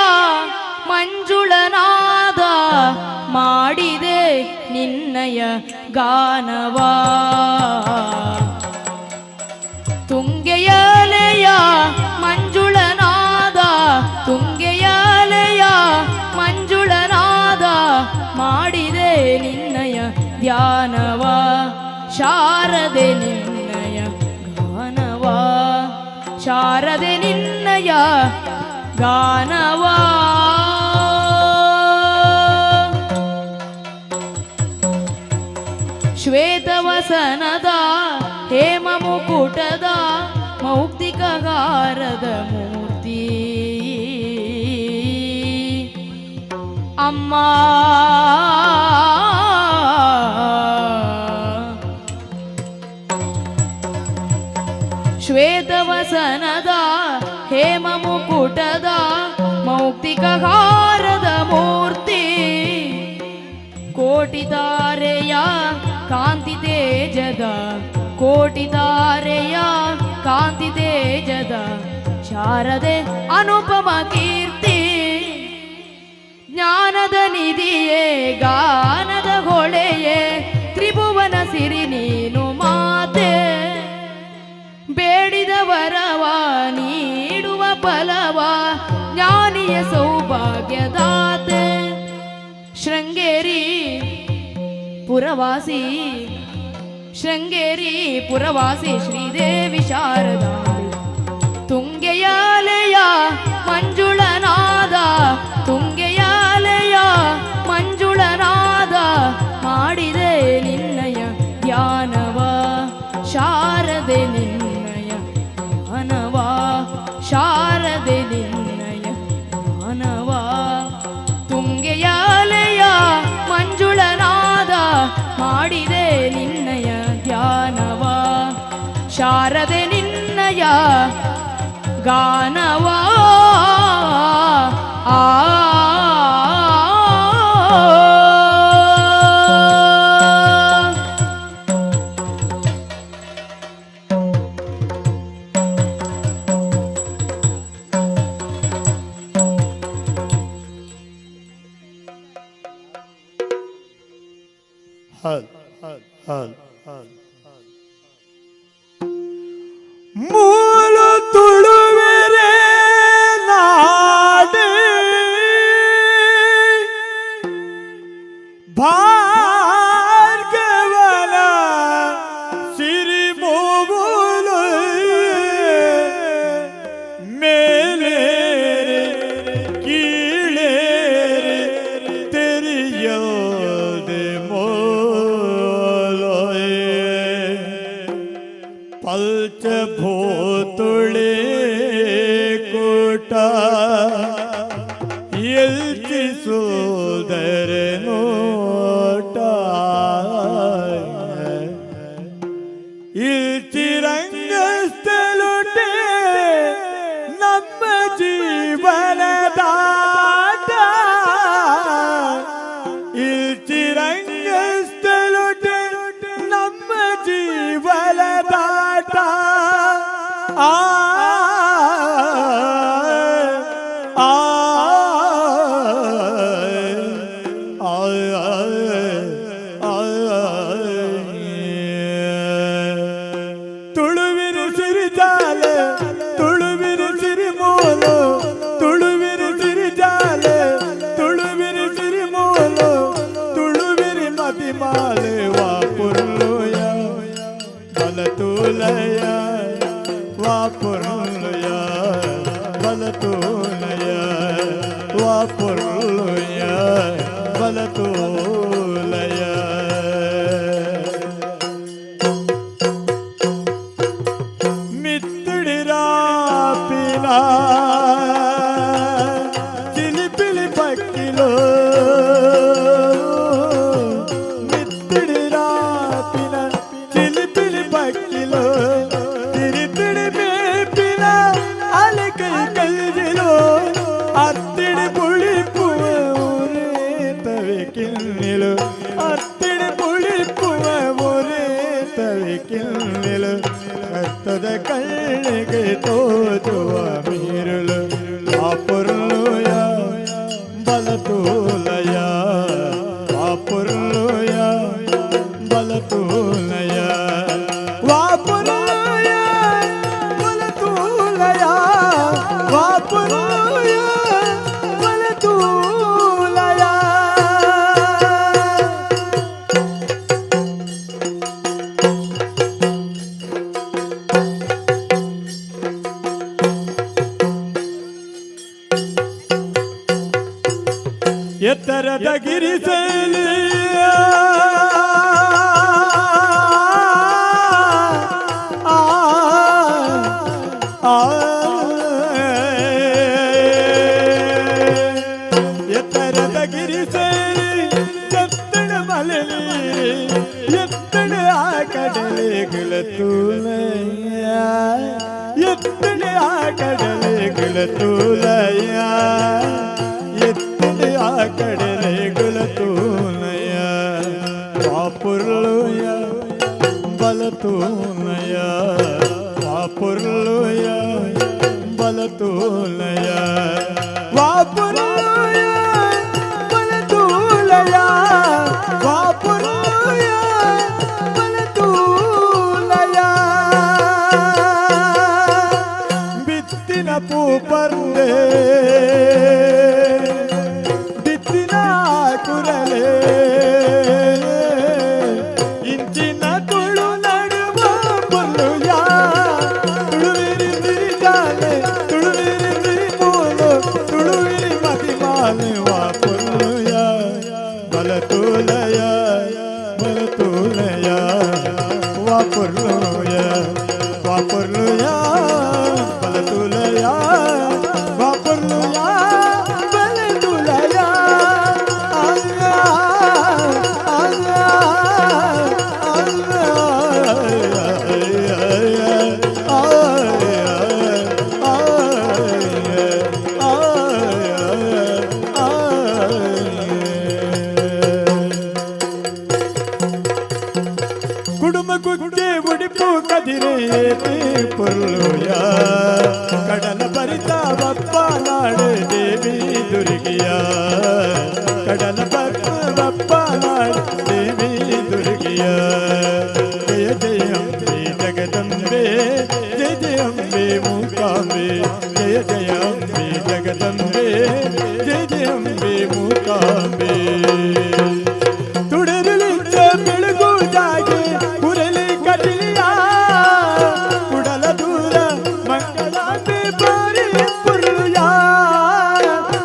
ಮಂಜುಳನಾದ ಮಾಡಿದೆ ನಿನ್ನಯ ಗಾನವಾ, ತುಂಗೆಯಾಲೆಯ ಮಂಜುಳನಾದ, ತುಂಗೆಯಾಲೆಯ ಮಂಜುಳನಾದ ಮಾಡಿದೆ ನಿನ್ನಯ ಧ್ಯಾನವಾ, ಶಾರದೆ ನಿನ್ನಯ ಗಾನವಾ, ಶಾರದೆ ನಿನ್ನಯ ಗಾನವಾ. ಶ್ವೇತವಸನದ ಹೇಮ ಮುಕುಟದ ಮೌಕ್ತಿಕಗಾರದ ಮೂರ್ತಿ ಅಮ್ಮ, ಶ್ವೇತವಸನದ ಹೇಮ ಮುಕುಟದ ಮೌಕ್ತಿಕಹಾರದ ಮೂರ್ತಿ, ಕೋಟಿ ತಾರೆಯ ಕಾಂತಿ ತೇಜದ, ಕೋಟಿ ತಾರೆಯ ಕಾಂತಿ ತೇಜದ ಶಾರದೆ ಅನುಪಮ ಕೀರ್ತಿ, ಜ್ಞಾನದ ನಿಧಿಯೇ ಗಾನದ ಹೊಳೆಯೇ ತ್ರಿಭುವನ ಸಿರಿ ನೀನು ಮಾತೆ, ಬೇಡಿದ ವರವ ನೀಡುವ ಫಲವ ಜ್ಞಾನಿಯ ಸೌಭಾಗ್ಯದಾತೆ. ಶೃಂಗೇರಿ ಪುರವಾಸಿ ಶೃಂಗೇರಿ ಪುರವಾಸಿ ಶ್ರೀದೇವಿ ಶಾರದಾಂಬೆ ತುಂಗೆಯಾಲೆಯ ಮಂಜುಳನಾದ ತುಂಗೆಯಾಲೆಯ ಮಂಜುಳನಾದ ಮಾಡಿದೆ ನಿನ್ನಯ ಧ್ಯಾನವ ಶಾರದೆ ನಿನ್ನಯ ಧ್ಯಾನವ ಶಾರದೆ ನಿನ್ನಯ ಧ್ಯಾನವ ತುಂಗೆಯಾಲೆಯ ಮಂಜುಳನಾದ ಮಾಡಿದೆ ನಿನ್ನಯ ಧ್ಯಾನವ ಶಾರದೆ ನಿನ್ನಯ ಗಾನವ ಆ ಹಲ್ ಹಲ್ ಹಲ್ ಮೂಲ ತುಳುವೆರೆ ನಾಡು ಭಾರ್ಗವನ ಸಿರಿಮೂಲು ಮೇಲೇರಿ ಕೀಳೇರಿ ತೆರಿಯಲ್ದೆ ಮೋಲೋಯೆ ಪಂಚಭೂತುಳೆ ಕೂಟ ಎಲ್ಚಿಸುವುದರೆ ನೋಟ ಇಲ್ಚಿರಂಗಸ್ಥಲುಟೆ ನಮ್ಮ ಜೀವನದಾಟ ಇಲ್ಚಿರಂಗಸ್ಥಲುಟೆ ನಮ್ಮ ಜೀವನದಾಟ ಆ ಆ ತುಳುವಿರು ಸಿರಿಜಾಲ ತುಳುವಿರು ಸಿರಿಮೂಲು ತುಳುವಿರು ಸಿರಿಜಾಲ ತುಳುವಿರು ಸಿರಿಮೂಲು ತುಳುವಿರಿ ಮತಿಮಾಲೆ ವಾಪುರ್ಲುಯ ಬಲತೂಲಯ ವಾಪುರ್ಲುಯ ಬಲತೂಲಯ ವಾಪುರ್ಲುಯ ಬಲತೂಲಯ ಮಿತ್ತಿಡಿರಾಪಿನ ಚಿಲಿಪಿಲಿ ಪಕ್ಕಿಲೋ ಮಿತ್ತಿಡಿರಾಪಿನ ಚಿಲಿಪಿಲಿ ಪಕ್ಕಿಲೋ ತಿರಿತಿಡಿ ಮೇಪಿನ ಅಲೆಕೈ ಕೈಜಿಲೋ ಅತ್ತಿಡಿ ಪುಳಿಪುವ ಒರೇ ತವೆ ಕಿನ್ನಿಲು ಅತ್ತಿಡಿ ಪುಳಿಪುವ ಒರೇ ತವೆ ಕಿನ್ನಿಲು ಕತ್ತದ ಕಳ್ಳಿಗೆ ತೋಜುವ ಮೀರುಳು ಪಾಪುರ್ಲುಯ ಬಲತೂಲಯ ಪಾಪುರ್ಲುಯ ಬಲತೂಲಯ ವಾಪುರ್ಲುಯ ಬಲತೂಲಯ ವಾಪುರ್ಲುಯ ಬಲತೂಲಯ ಎತ್ತರದ ಗಿರಿಸಲಿ ಆ ಆ ಎತ್ತರದ ಗಿರಿಸಲಿ ಎತ್ತಡ ಮಲಲಿ ಎತ್ತಡ ಆ ಕಡಲೆಗಳ ತೂಲಯ್ಯ ಎತ್ತಡ ಆ ಕಡಲೆಗಳ ತೂಲಯ್ಯ ಎತ್ತಡ ಆ ಕಡಲೆಗಳ ತೂಲಯ್ಯ ಪಾಪುರ್ಲುಯ ಬಲತೂಲಯ ವಾಪುರ್ಲುಯ ಬಲತೂಲಯ ವಾಪುರ್ಲುಯ ಬಲತೂಲಯ ವಾಪುರ್ಲುಯ ಬಲತೂಲಯ ಬಿತ್ತಿನ ಪೂಪರ್ದೆ ಬಿತ್ತಿನ ಕುರಿ ಪುರಲೆ ಇಂಚಿನ ತುಳು ನಡುವ ಪೊರ್ಲುಯ ತುಳುವಿರಿ ತಿರಿಜಾಲೆ ತುಳುವಿರಿ ತಿರಿಮೂಲು ತುಳುವಿರಿ ಮತಿಮಾಲೆ ವಾ ಪೊರ್ಲುಯ ಬಲತೂಲಯ ಬಲತೂಲಯ ವಾ ಪೊರ್ಲುಯ ವಾ ಪೊರ್ಲುಯ ಬಲತೂಲಯ ವಾ ಪೊರ್ಲುಯ ಬಲತೂಲಯ ಕುಡುಮಕುಕ್ಕೆ ಉಡಿಪು ಕದಿರೇತಿ ಪೊರ್ಲುಯ ಕಡಲ ಬರಿತ ಬಪ್ಪ ನಾಡೆ ದೇವಿ ದುರ್ಗಿಯ ಕಡಲ ಬಪ್ಪ ನಾಡೆ ದೇವಿ ದುರ್ಗಿಯ ಜಯ ಜಯ ಅಂಬೆ ಜಗದಂಬೆ ಜಯ ಜಯ ಅಂಬೆ ಮೂಕಾಂಬೆ ಜಯ ಜಯ ಅಂಬೆ ಜಗದಂಬೆ ಜಯ ಜಯ ಅಂಬೆ ಮೂಕಾಂಬೆ ತುಡರಲಿಚ್ಚ ಬೆಳಗು ಜಾಗೆ ಉರಲಿ ಕಟಿಲಿಯ ಕುಡಲ ದೂರ ಮಂಗಳಾಂಬೆ ಬಾರಿ ಪುರುಯ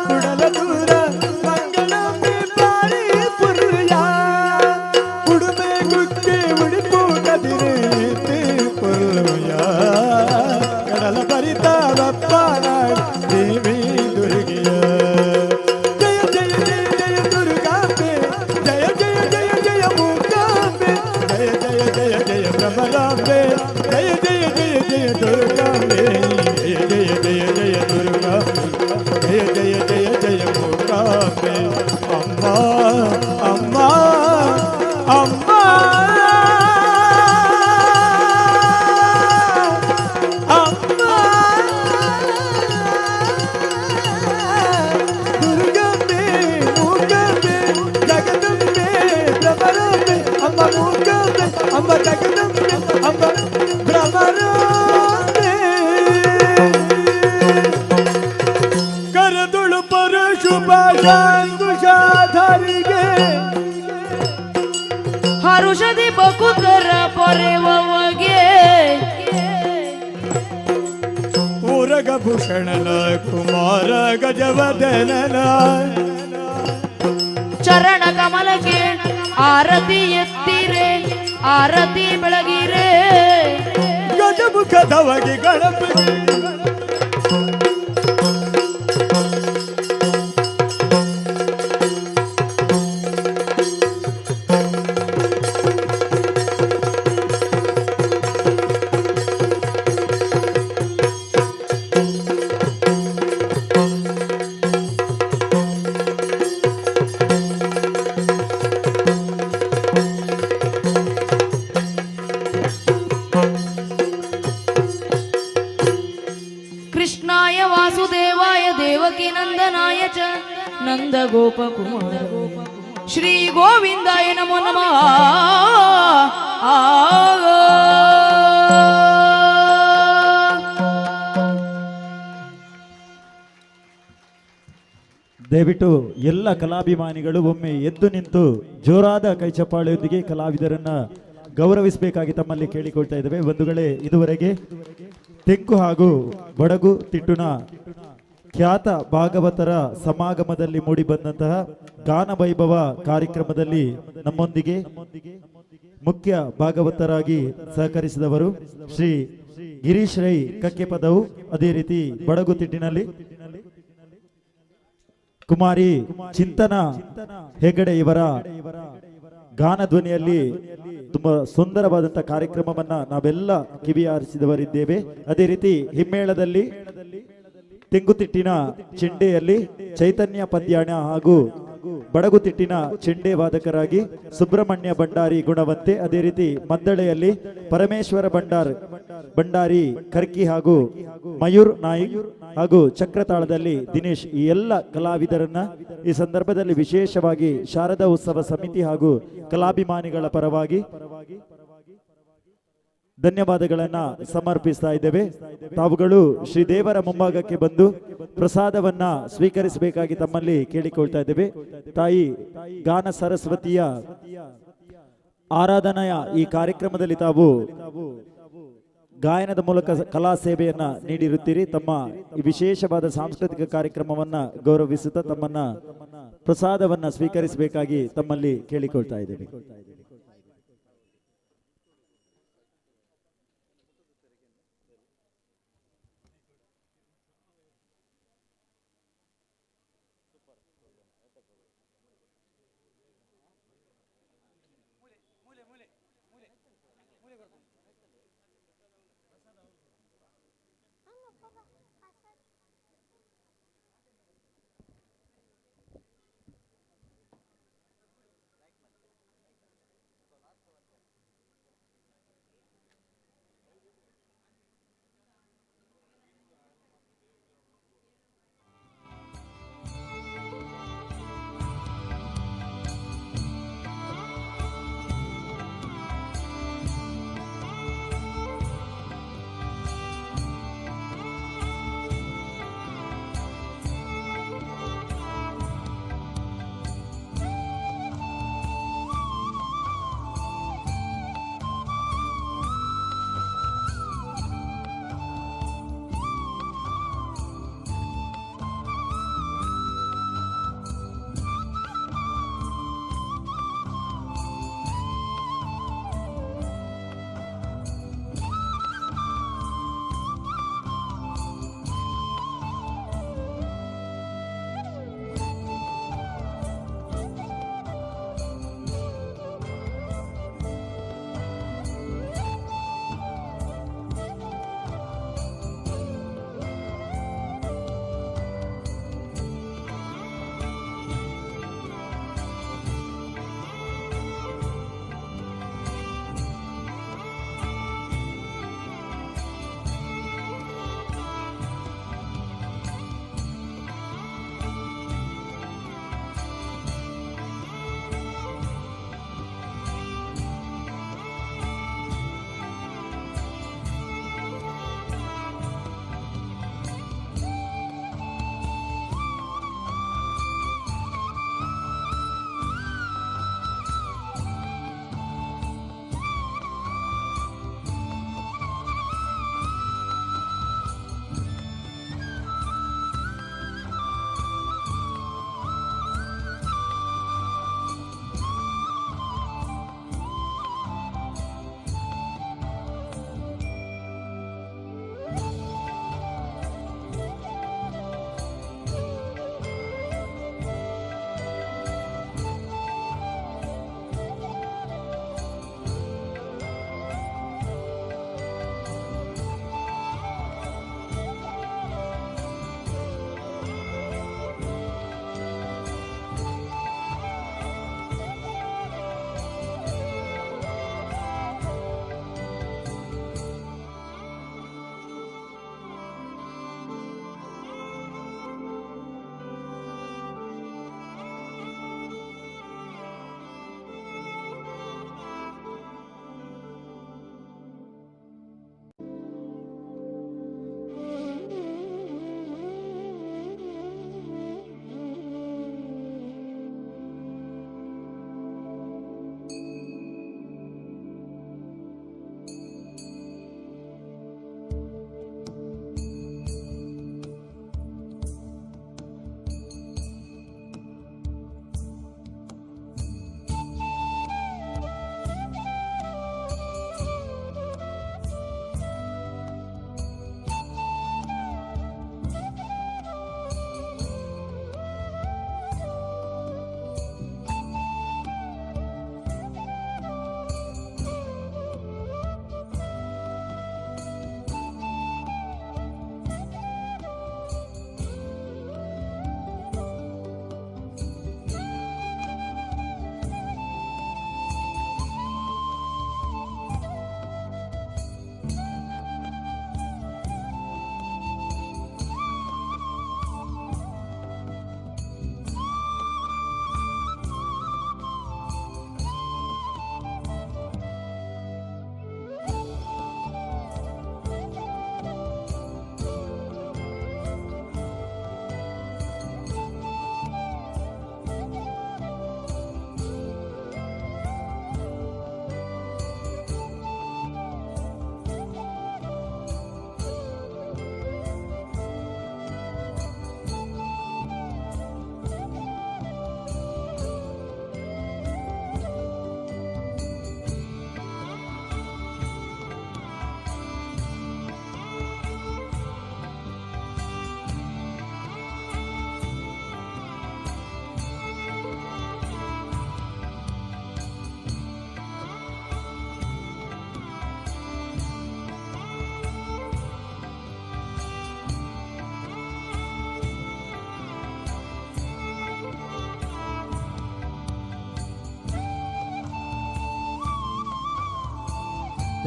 ಕುಡಲ ದೂರ ಮಂಗಳಾಂಬೆ ಬಾರಿ ಪುರುಯ ಉಡುಮೆ ಗುಕ್ಕೆ ಉಡಿಪು ಕದಿರೇತಿ ಪುರುಯ ಕಡಲ ಬರಿತ ಬಪ್ಪ ದೇವಿ ದುರ್ಗಿಯ ಜಯ ಜಯ ಜಯ ಜಯ ದುರ್ಗಾಂಬೆ ಜಯ ಜಯ ಜಯ ಜಯ ಮೂಕಾಂಬೆ ಜಯ ಜಯ ಜಯ ಜಯ ಭ್ರಮರಾಂಬೆ ಜಯ ಜಯ ಜಯ ಜಯ ದುರ್ಗಾಂಬೆ ಜಯ ಜಯ ಜಯ ಜಯ ದುರ್ಗಾಂಬೆ ಜಯ ಜಯ ಜಯ ಜಯ ಮೂಕಾಂಬೆ ಅಮ್ಮ ಅಮ್ಮ ಅಮ್ಮ ದುರ್ಗಂಬೆ ಮೂಕಾಂಬೆ ಜಗದಂಬೆ ಭ್ರಮರಾಂಬೆ ಅಮ್ಮ ಮೂಕಾಂಬೆ ಅಮ್ಮ ಜಗದಂಬೆ ಅಮ್ಮ ಭ್ರಮರಾಂಬೆ ಕರದುಳು ಪರಶು ಪಾಶಾಂಕುಶಾಧರಿಗೆ ಹರುಷದಿ ಬಕುತರ ಪೊರೆವಗೆ ಉರಗಭೂಷಣನ ಕುಮಾರ ಗಜವದನನ ಚರಣ ಕಮಲಕ್ಕೆ ಆರತಿ ಎತ್ತಿರೆ ಆರತಿ ಬೆಳಗಿರೆ ಗಜಮುಖದವಗೆ ಗಣಪತಿ ಕೃಷ್ಣಾಯ ವಾಸುದೇವಾಯ ದೇವಕಿ ನಂದನಾಯ ಚ ನಂದ ಗೋಪಕುಮಾರ ಶ್ರೀ ಗೋವಿಂದಾಯ ನಮೋ ನಮಃ. ದಯವಿಟ್ಟು ಎಲ್ಲ ಕಲಾಭಿಮಾನಿಗಳು ಒಮ್ಮೆ ಎದ್ದು ನಿಂತು ಜೋರಾದ ಕೈಚಪ್ಪಾಳೆಯೊಂದಿಗೆ ಕಲಾವಿದರನ್ನ ಗೌರವಿಸಬೇಕಾಗಿ ತಮ್ಮಲ್ಲಿ ಕೇಳಿಕೊಳ್ತಾ ಇದ್ದೇವೆ. ಬಂಧುಗಳೇ, ಇದುವರೆಗೆ ತೆಂಕು ಹಾಗೂ ಬಡಗು ತಿಟ್ಟುನ ಖ್ಯಾತ ಭಾಗವತರ ಸಮಾಗಮದಲ್ಲಿ ಮೂಡಿಬಂದಂತಹ ಗಾನ ವೈಭವ ಕಾರ್ಯಕ್ರಮದಲ್ಲಿ ನಮ್ಮೊಂದಿಗೆ ಮುಖ್ಯ ಭಾಗವತರಾಗಿ ಸಹಕರಿಸಿದವರು ಶ್ರೀ ಗಿರೀಶ್ ರೈ ಕಕ್ಕೆಪದವು, ಅದೇ ರೀತಿ ಬಡಗುತಿಟ್ಟಿನಲ್ಲಿ ಕುಮಾರಿ ಚಿಂತನ ಹೆಗಡೆ ಇವರ ಗಾನ ಧ್ವನಿಯಲ್ಲಿ ತುಂಬಾ ಸುಂದರವಾದಂತಹ ಕಾರ್ಯಕ್ರಮವನ್ನ ನಾವೆಲ್ಲ ಕಿವಿಯಾರಿಸಿದವರಿದ್ದೇವೆ. ಅದೇ ರೀತಿ ಹಿಮ್ಮೇಳದಲ್ಲಿ ತೆಂಗುತಿಟ್ಟಿನ ಚೆಂಡೆಯಲ್ಲಿ ಚೈತನ್ಯ ಪದ್ಯಾಣ ಹಾಗೂ ಬಡಗುತಿಟ್ಟಿನ ಚೆಂಡೆ ವಾದಕರಾಗಿ ಸುಬ್ರಹ್ಮಣ್ಯ ಭಂಡಾರಿ ಗುಣವಂತೆ, ಅದೇ ರೀತಿ ಮದ್ದಳೆಯಲ್ಲಿ ಪರಮೇಶ್ವರ ಭಂಡಾರಿ ಕರ್ಕಿ ಹಾಗೂ ಮಯೂರ್ ನಾಯಿಕ್ ಹಾಗೂ ಚಕ್ರತಾಳದಲ್ಲಿ ದಿನೇಶ್, ಈ ಎಲ್ಲ ಕಲಾವಿದರನ್ನ ಈ ಸಂದರ್ಭದಲ್ಲಿ ವಿಶೇಷವಾಗಿ ಶಾರದಾ ಉತ್ಸವ ಸಮಿತಿ ಹಾಗೂ ಕಲಾಭಿಮಾನಿಗಳ ಪರವಾಗಿ ಧನ್ಯವಾದಗಳನ್ನು ಸಮರ್ಪಿಸ್ತಾ ಇದ್ದೇವೆ. ತಾವುಗಳು ಶ್ರೀ ದೇವರ ಮುಂಭಾಗಕ್ಕೆ ಬಂದು ಪ್ರಸಾದವನ್ನ ಸ್ವೀಕರಿಸಬೇಕಾಗಿ ತಮ್ಮಲ್ಲಿ ಕೇಳಿಕೊಳ್ತಾ ಇದ್ದೇವೆ. ತಾಯಿ ಗಾನ ಸರಸ್ವತಿಯ ಆರಾಧನೆಯ ಈ ಕಾರ್ಯಕ್ರಮದಲ್ಲಿ ತಾವು ಗಾಯನದ ಮೂಲಕ ಕಲಾ ಸೇವೆಯನ್ನ ನೀಡಿರುತ್ತೀರಿ. ತಮ್ಮ ಈ ವಿಶೇಷವಾದ ಸಾಂಸ್ಕೃತಿಕ ಕಾರ್ಯಕ್ರಮವನ್ನ ಗೌರವಿಸುತ್ತಾ ತಮ್ಮನ್ನ ಪ್ರಸಾದವನ್ನ ಸ್ವೀಕರಿಸಬೇಕಾಗಿ ತಮ್ಮಲ್ಲಿ ಕೇಳಿಕೊಳ್ತಾ ಇದ್ದೇವೆ.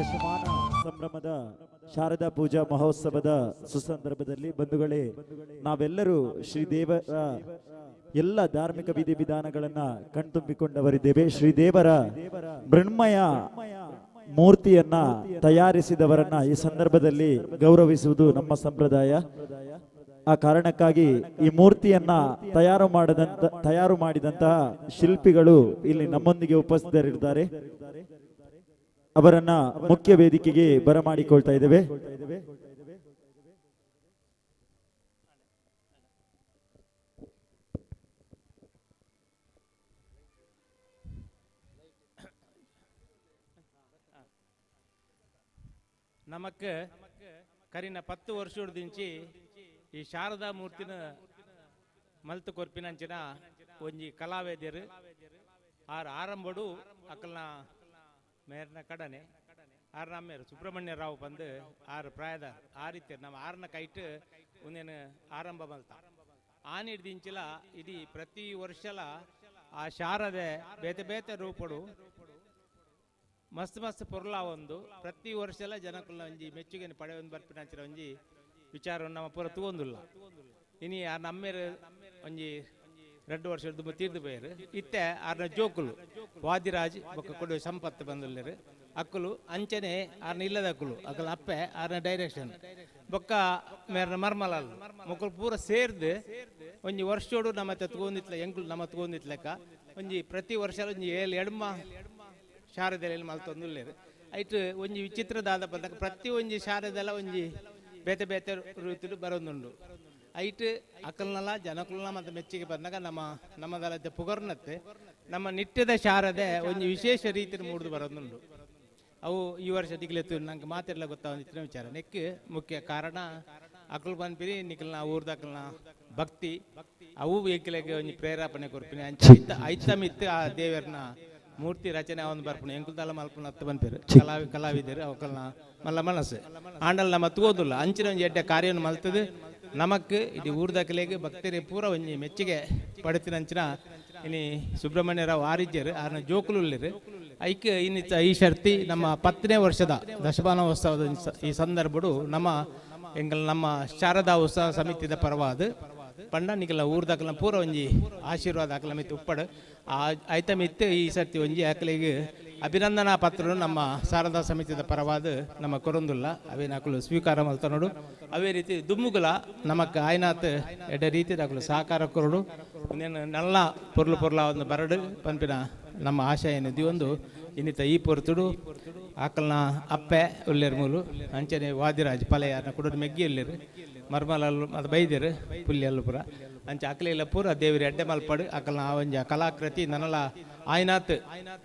ದಶಮಾನ ಸಂಭ್ರಮದ ಶಾರದಾ ಪೂಜಾ ಮಹೋತ್ಸವದ ಸುಸಂದರ್ಭದಲ್ಲಿ ಬಂಧುಗಳೇ, ನಾವೆಲ್ಲರೂ ಶ್ರೀದೇವರ ಎಲ್ಲ ಧಾರ್ಮಿಕ ವಿಧಿವಿಧಾನಗಳನ್ನು ಕಣ್ತುಂಬಿಕೊಂಡವರಿದ್ದೇವೆ. ಶ್ರೀದೇವರ ಮೃಣ್ಮಯ ಮೂರ್ತಿಯನ್ನ ತಯಾರಿಸಿದವರನ್ನ ಈ ಸಂದರ್ಭದಲ್ಲಿ ಗೌರವಿಸುವುದು ನಮ್ಮ ಸಂಪ್ರದಾಯ. ಆ ಕಾರಣಕ್ಕಾಗಿ ಈ ಮೂರ್ತಿಯನ್ನ ತಯಾರು ಮಾಡಿದಂತಹ ಶಿಲ್ಪಿಗಳು ಇಲ್ಲಿ ನಮ್ಮೊಂದಿಗೆ ಉಪಸ್ಥಿತರಿದ್ದಾರೆ. ಅವರನ್ನ ಮುಖ್ಯ ವೇದಿಕೆಗೆ ಬರಮಾಡಿಕೊಳ್ತಾ ಇದ್ದೇವೆ. ನಮಕ್ ಕರಿನ 10 ವರ್ಷದಿಂಚಿ ಈ ಶಾರದಾ ಮೂರ್ತಿನ ಮಲ್ತು ಕೊರ್ಪಿನಂಚಿನ ಒಂಜಿ ಕಲಾವೇದ್ಯರು ಆರ್ ಆರಂಭಡು ಅಕಲ್ನ ಮೇರ್ನ ಕಡನೆ ಆರ್ ನಮ್ಮೇರು ಸುಬ್ರಹ್ಮಣ್ಯ ರಾವ್ ಬಂದು ಆರು ಪ್ರಾಯದ ಆ ರೀತಿ ನಮ್ಮ ಆರನ ಕೈಟ್ ಒಂದೇನು ಆರಂಭ ಮಲ್ತ ಆನಿಡ್ದಿಂಚಿಲ ಇಡೀ ಪ್ರತಿ ವರ್ಷಲ ಆ ಶಾರದೆ ಬೇತೆ ಬೇತೆ ರೂಪಡು ಮಸ್ತ್ ಮಸ್ತ್ ಪೊರ್ಲ ಒಂದು ಪ್ರತಿ ವರ್ಷಲ ಜನಕುಲ ಒಂಜಿ ಮೆಚ್ಚುಗೆ ಪಡೆಯೊಂದು ಬರ್ಪಿನಂಚಿನ ಒಂಜಿ ವಿಚಾರವನ್ನು ನಮ್ಮ ಪೂರ ತಗೊಂದಿಲ್ಲ. ಇನಿ ಆ ನಮ್ಮೇರು ಒಂಜಿ 2 ವರ್ಷದ ತೀರ್ದು ಬೇರು ಇತ್ತೆ ಆರ್ನ ಜೋಕುಲು ವಾದಿರಾಜ್ ಬೊಕ್ಕ ಕೊಡುವ ಸಂಪತ್ತು ಬಂದುಲ್ಲೇರು ಅಕ್ಕಲು ಅಂಚನೆ ಆರ್ನ ಇಲ್ಲದ ಅಕ್ಕಲು ಅಕ್ಕಲ ಅಪ್ಪೆ ಆರ್ನ ಡೈರೆಕ್ಷನ್ ಬೊಕ್ಕ ಮೇರ್ನ ಮರ್ಮಲಲ್ ಮೊಕ್ಕಲು ಪೂರ ಸೇರ್ದು ಒಂಜಿ ವರ್ಷೋಡು ನಮ್ಮ ತಗೊಂದಿತ್ಲ ಎಂಕುಲು ನಮ್ಮ ತಗೊಂದಿತ್ಲೆಕ್ಕ ಒಂಜಿ ಪ್ರತಿ ವರ್ಷ ಒಂಜಿ 7 ಎಡ್ಮ ಶಾರದೆಲೆಯಲ್ಲಿ ಮಲ್ತೊಂದುಲ್ಲೇರು ಐಟ್ ಒಂಜಿ ವಿಚಿತ್ರದಾದ ಬಂದಾಗ ಪ್ರತಿ ಒಂಜಿ ಶಾರದೆಲ್ಲ ಒಂಜಿ ಬೇತೆ ಬೇತೆ ರೀತಿಡು ಬರೋದುಂಡು. ಐಟ್ ಅಕಲ್ನಲ್ಲ ಜನಕುಲ್ನ ಮತ್ತು ಮೆಚ್ಚಿಗೆ ಬಂದಾಗ ನಮ್ಮ ನಮ್ಮದಲ್ಲ ಪುಗರ್ನತ್ತೆ ನಮ್ಮ ನಿತ್ಯದ ಶಾರದೆ ಒಂಜಿ ವಿಶೇಷ ರೀತಿಯಲ್ಲಿ ಮೂಡ್ದು ಬರೋದುಂಡು. ಅವು ಈ ವರ್ಷ ದಿಗ್ಲೆತ್ತು ನಂಗೆ ಮಾತೆಲ್ಲ ಗೊತ್ತಾಗಿತ್ತಿನ ವಿಚಾರ ನೆಕ್ ಮುಖ್ಯ ಕಾರಣ ಅಕಲ್ ಪನ್ಪಿರಿ ನಿಕಲ್ನ ಊರ್ದಕಲ್ನ ಭಕ್ತಿ ಅವು ಏಕಲೆಗೆ ಒಂಜಿ ಪ್ರೇರೇಪಣೆ ಕೊರ್ಪಿನಿ ಅಂಚ ಐತ ಮಿತ್ತು ಆ ದೇವರನ್ನ ಮೂರ್ತಿ ರಚನೆ ಅವನು ಬರ್ಪುಣ ಎಂಕುಲ್ದಾಲ ಮಲ್ಪುಣ ಅತ್ತ ಬಂಪೇರು ಕಲಾವಿದರು ಅವಕಲ್ನ ಮಲ್ಲ ಮನಸ್ಸು ಆಂಡಲ್ ನಮ್ಮ ತೂದುಲ್ಲ ಅಂಚಿನ ಒಂಜಿ ಎಡ್ಡೆ ಕಾರ್ಯವನ್ನು ಮಲ್ತದೆ ನಮಕ್ ಇಡೀ ಊರ್ದಕಲೆಗೆ ಭಕ್ತರೇ ಪೂರ ಒಂಜಿ ಮೆಚ್ಚಿಗೆ ಪಡೆತಿನಂಚಿನ ಇನಿ ಸುಬ್ರಹ್ಮಣ್ಯ ರಾವ್ ಆರಿಜ್ಯರು ಆರ್ನ ಜೋಕುಲುಲ್ಲೇರು ಐಕ್ ಇನ್ನು ಈ ಶರ್ತಿ ನಮ್ಮ 10ನೇ ವರ್ಷದ ದಶಮಾನೋತ್ಸವದ ಈ ಸಂದರ್ಭಡು ನಮ್ಮ ಎಂಗಲ್ ನಮ್ಮ ಶಾರದಾ ಉತ್ಸವ ಸಮಿತಿದ ಪರವಾದ ಪಂಡ ನಿಕಲ ಊರ್ದಕಲ ಪೂರ ಒಂಜಿ ಆಶೀರ್ವಾದ ಅಕಲ ಮಿತ್ತು ಉಪ್ಪಡು ಆ ಐತ ಮಿತ್ತು ಈ ಸರ್ತಿ ಒಂಜಿ ಅಕಲಿಗೆ ಅಭಿನಂದನಾ ಪತ್ರ ನಮ್ಮ ಶಾರದಾ ಸಮಿತಿದ ಪರವಾದ ನಮ್ಮ ಕೊರೊಂದುಲ್ಲ ಅವೇನ ಅಕಲು ಸ್ವೀಕಾರ ಮಲ್ತನೋಡು. ಅವೇ ರೀತಿ ದುಮ್ಮುಗುಲ ನಮಕ್ ಆಯ್ನಾತ್ ಎಡ್ಡೆ ರೀತಿ ಅಕಲು ಸಹಕಾರ ಕೊರಡು ಒಂದೇನು ನಲ್ಲ ಪೊರ್ಲು ಪೊರ್ಲ ಒಂದು ಬರಡು ಪಂಪಿನ ನಮ್ಮ ಆಶಯ ಏನಿದೆ ಒಂದು ಇನ್ನಿತ ಈ ಪೊರ್ತುಡು ಆಕಲ್ನ ಅಪ್ಪೆ ಉಲ್ಲೇರು ಮೂಲು ಅಂಚನೆ ವಾದಿರಾಜ್ ಪಲೆಯಾರನ ಕುಡೋದು ಮೆಗ್ಗಿ ಉಲ್ಲೇರು ಮರ್ಮಲಲ್ಲು ಅದು ಬೈದೇರು ಪುಲ್ಯಲ್ಲು ಪೂರ ಅಂಚೆ ಅಕಲೆಲ್ಲ ಪೂರ ದೇವರಿ ಅಡ್ಡೆ ಮಲ್ಪಡು ಅಕಲ್ನ ಆ ಒಂಜಿ ಕಲಾಕೃತಿ ನನಲ ಆಯ್ನಾತ್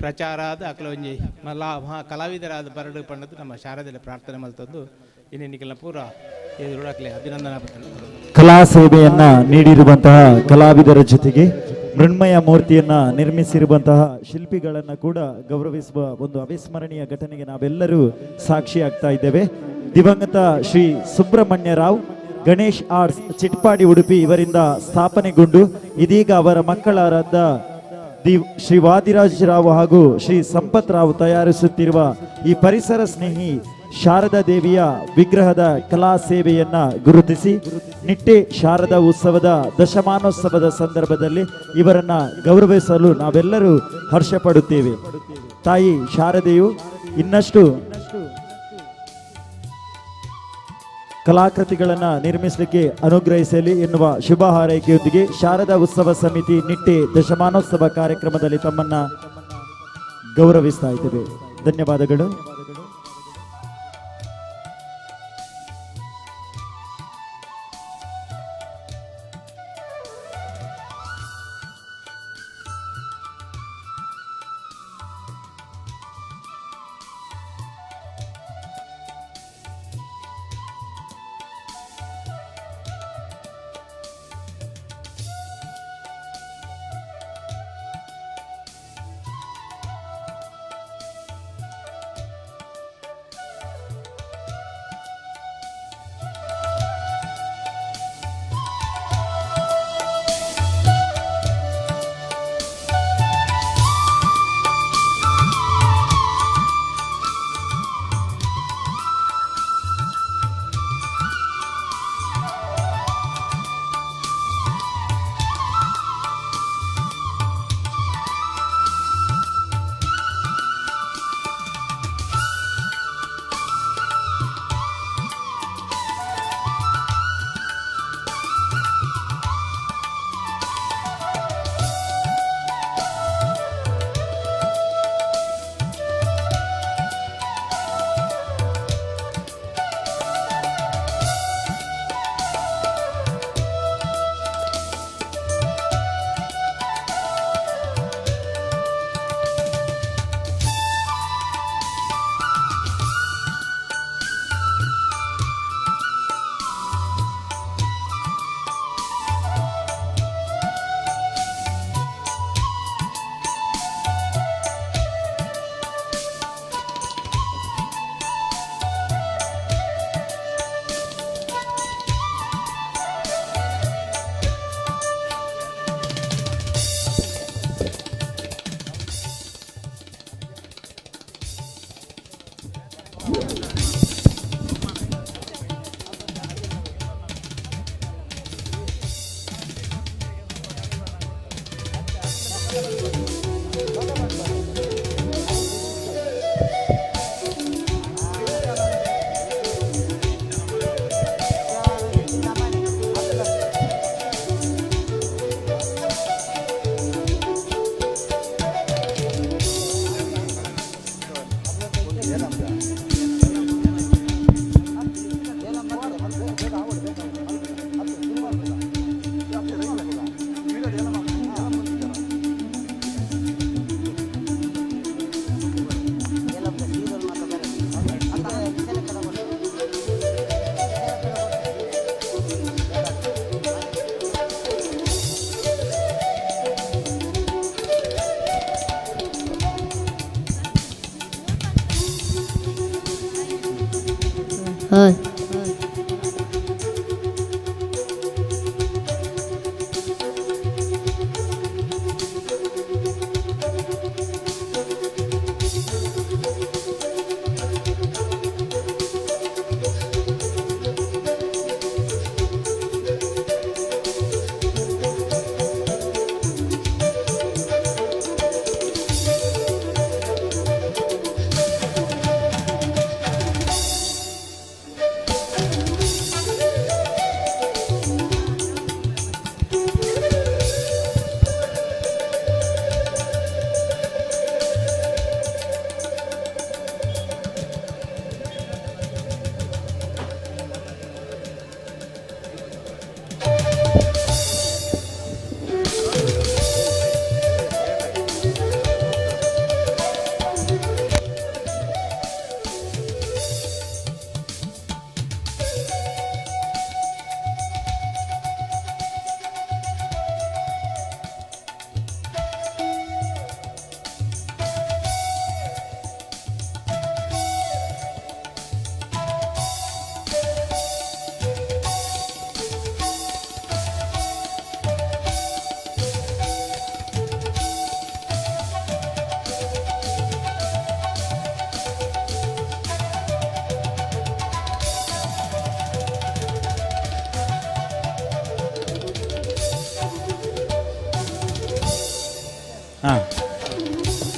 ಪ್ರಚಾರ ಆದ ಅಕಲ ಒಂಜಿ ಮಲ್ಲ ಮಹಾ ಕಲಾವಿದರಾದ ಬರಡು ಪಣ್ಣದು ನಮ್ಮ ಶಾರದೆಲ್ಲ ಪ್ರಾರ್ಥನೆ ಮಲ್ತದ್ದು ಇನ್ನಿನಿಕೆಲ್ಲ ಪೂರ ಎದುರು ಅಕಲೆ ಅಭಿನಂದನಾ ಪತ್ರ. ಕಲಾ ಸೇವೆಯನ್ನ ನೀಡಿರುವಂತಹ ಕಲಾವಿದರ ಜೊತೆಗೆ ಮೃಣ್ಮಯ ಮೂರ್ತಿಯನ್ನ ನಿರ್ಮಿಸಿರುವಂತಹ ಶಿಲ್ಪಿಗಳನ್ನು ಕೂಡ ಗೌರವಿಸುವ ಒಂದು ಅವಿಸ್ಮರಣೀಯ ಘಟನೆಗೆ ನಾವೆಲ್ಲರೂ ಸಾಕ್ಷಿಯಾಗ್ತಾ ಇದ್ದೇವೆ. ದಿವಂಗತ ಶ್ರೀ ಸುಬ್ರಹ್ಮಣ್ಯ ರಾವ್ ಗಣೇಶ್ ಆರ್ಟ್ಸ್ ಚಿಟ್ಪಾಡಿ ಉಡುಪಿ ಇವರಿಂದ ಸ್ಥಾಪನೆಗೊಂಡು ಇದೀಗ ಅವರ ಮಕ್ಕಳಾದ ಶ್ರೀ ವಾದಿರಾಜ್ ರಾವ್ ಹಾಗೂ ಶ್ರೀ ಸಂಪತ್ ರಾವ್ ತಯಾರಿಸುತ್ತಿರುವ ಈ ಪರಿಸರ ಸ್ನೇಹಿ ಶಾರದಾ ದೇವಿಯ ವಿಗ್ರಹದ ಕಲಾ ಸೇವೆಯನ್ನ ಗುರುತಿಸಿ ನಿಟ್ಟೆ ಶಾರದಾ ಉತ್ಸವದ ದಶಮಾನೋತ್ಸವದ ಸಂದರ್ಭದಲ್ಲಿ ಇವರನ್ನ ಗೌರವಿಸಲು ನಾವೆಲ್ಲರೂ ಹರ್ಷ ಪಡುತ್ತೇವೆ. ತಾಯಿ ಶಾರದೆಯು ಇನ್ನಷ್ಟು ಕಲಾಕೃತಿಗಳನ್ನು ನಿರ್ಮಿಸಲಿಕ್ಕೆ ಅನುಗ್ರಹಿಸಲಿ ಎನ್ನುವ ಶುಭ ಹಾರೈಕೆಯೊಂದಿಗೆ ಶಾರದಾ ಉತ್ಸವ ಸಮಿತಿ ನಿಟ್ಟೆ ದಶಮಾನೋತ್ಸವ ಕಾರ್ಯಕ್ರಮದಲ್ಲಿ ತಮ್ಮನ್ನ ಗೌರವಿಸ್ತಾ ಇದ್ದೇವೆ. ಧನ್ಯವಾದಗಳು.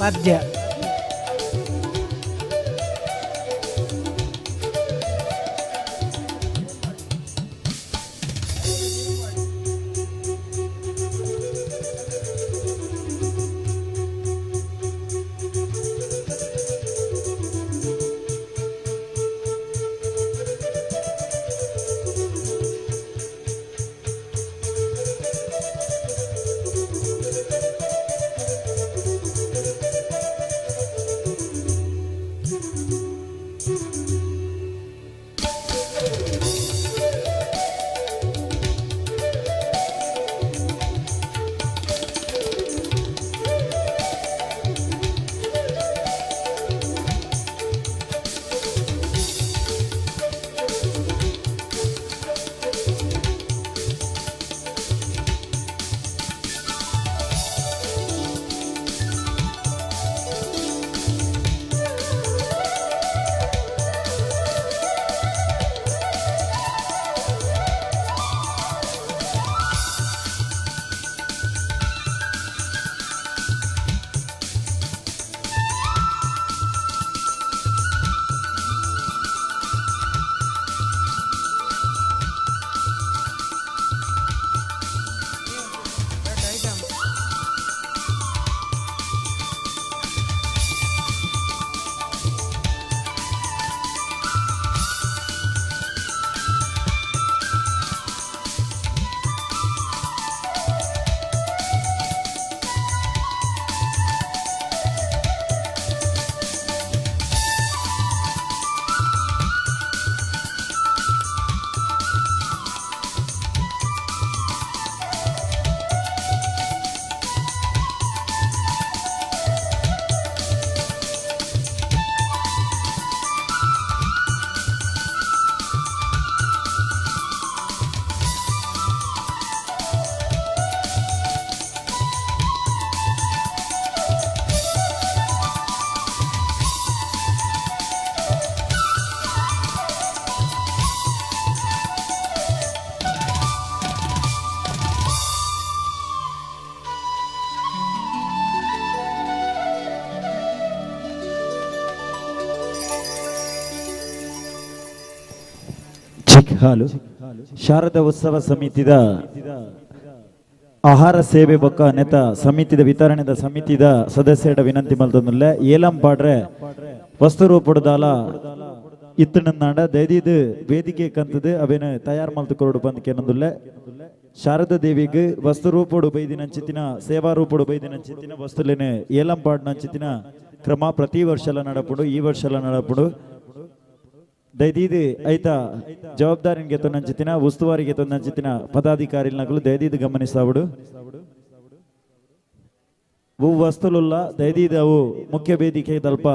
ಪದ್ಯ ಚಿಕ್ಕ ಹಾಲು ಶಾರದಾ ಉತ್ಸವ ಸಮಿತಿದ ಆಹಾರ ಸೇವೆ ಬೊಕ್ಕ ನೆತ ಸಮಿತಿದ ವಿತರಣೆದ ಸಮಿತಿದ ಸದಸ್ಯರ ವಿನಂತಿ ಮಲ್ತೊಂದುಲ್ಲೆ ಏಲಂ ಪಾಡ್ರೆ ವಸ್ತು ರೂಪುಡ್ದಾಲ ಇತ್ತನಂದಾಂಡ ದಯದೀದ್ ವೇದಿಕೆ ಕಂತದು ಅವೇನು ತಯಾರು ಮಲ್ತು ಕೊರಡು ಬಂದ್ ಕೇನೊಂದುಲ್ಲೆ ಶಾರದಾ ದೇವಿಗೆ ವಸ್ತು ರೂಪುಡು ಬೈದಿನಂಚಿತ್ತಿನ ಸೇವಾ ರೂಪುಡು ಬೈದಿನಂಚಿತ್ತಿನ ವಸ್ತುಲೇನೆ ಏಲಂ ಪಾಡ್ನಂಚಿತ್ತಿನ ಕ್ರಮ ಪ್ರತಿ ವರ್ಷಲ ನಡಪುಡು ಈ ವರ್ಷಲ ನಡಪುಡು ದಯದೀದ್ ಐತ ಜವಾಬ್ದಾರಿಗೆ ತೊಂದಂಚಿತ್ತಿನ ಉಸ್ತುವಾರಿಗೆ ತೊಂದಂಚಿತ್ತಿನ ಪದಾಧಿಕಾರಿನಗಳು ದಯದೀದ್ ಗಮನಿಸಾವುಡು ಅವು ವಸ್ತುಲುಲ್ಲ ದಯದೀದ್ ಅವು ಮುಖ್ಯ ವೇದಿಕೆ ದಲ್ಪ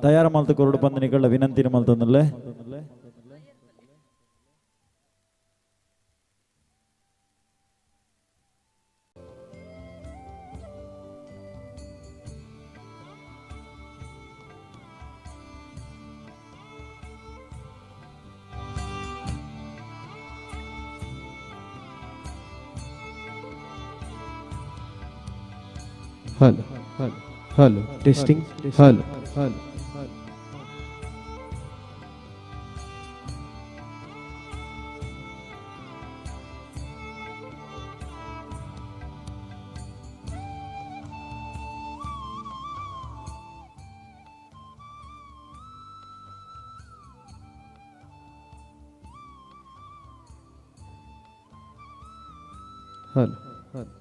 ತಯಾರು ಮಲ್ತು ಕೊರಡು ಬಂದನಿಗಳ ವಿನಂತಿನ ಮಲ್ತೊಂದುಲ್ಲೆ. Hello hello hello testing hello hello hello hello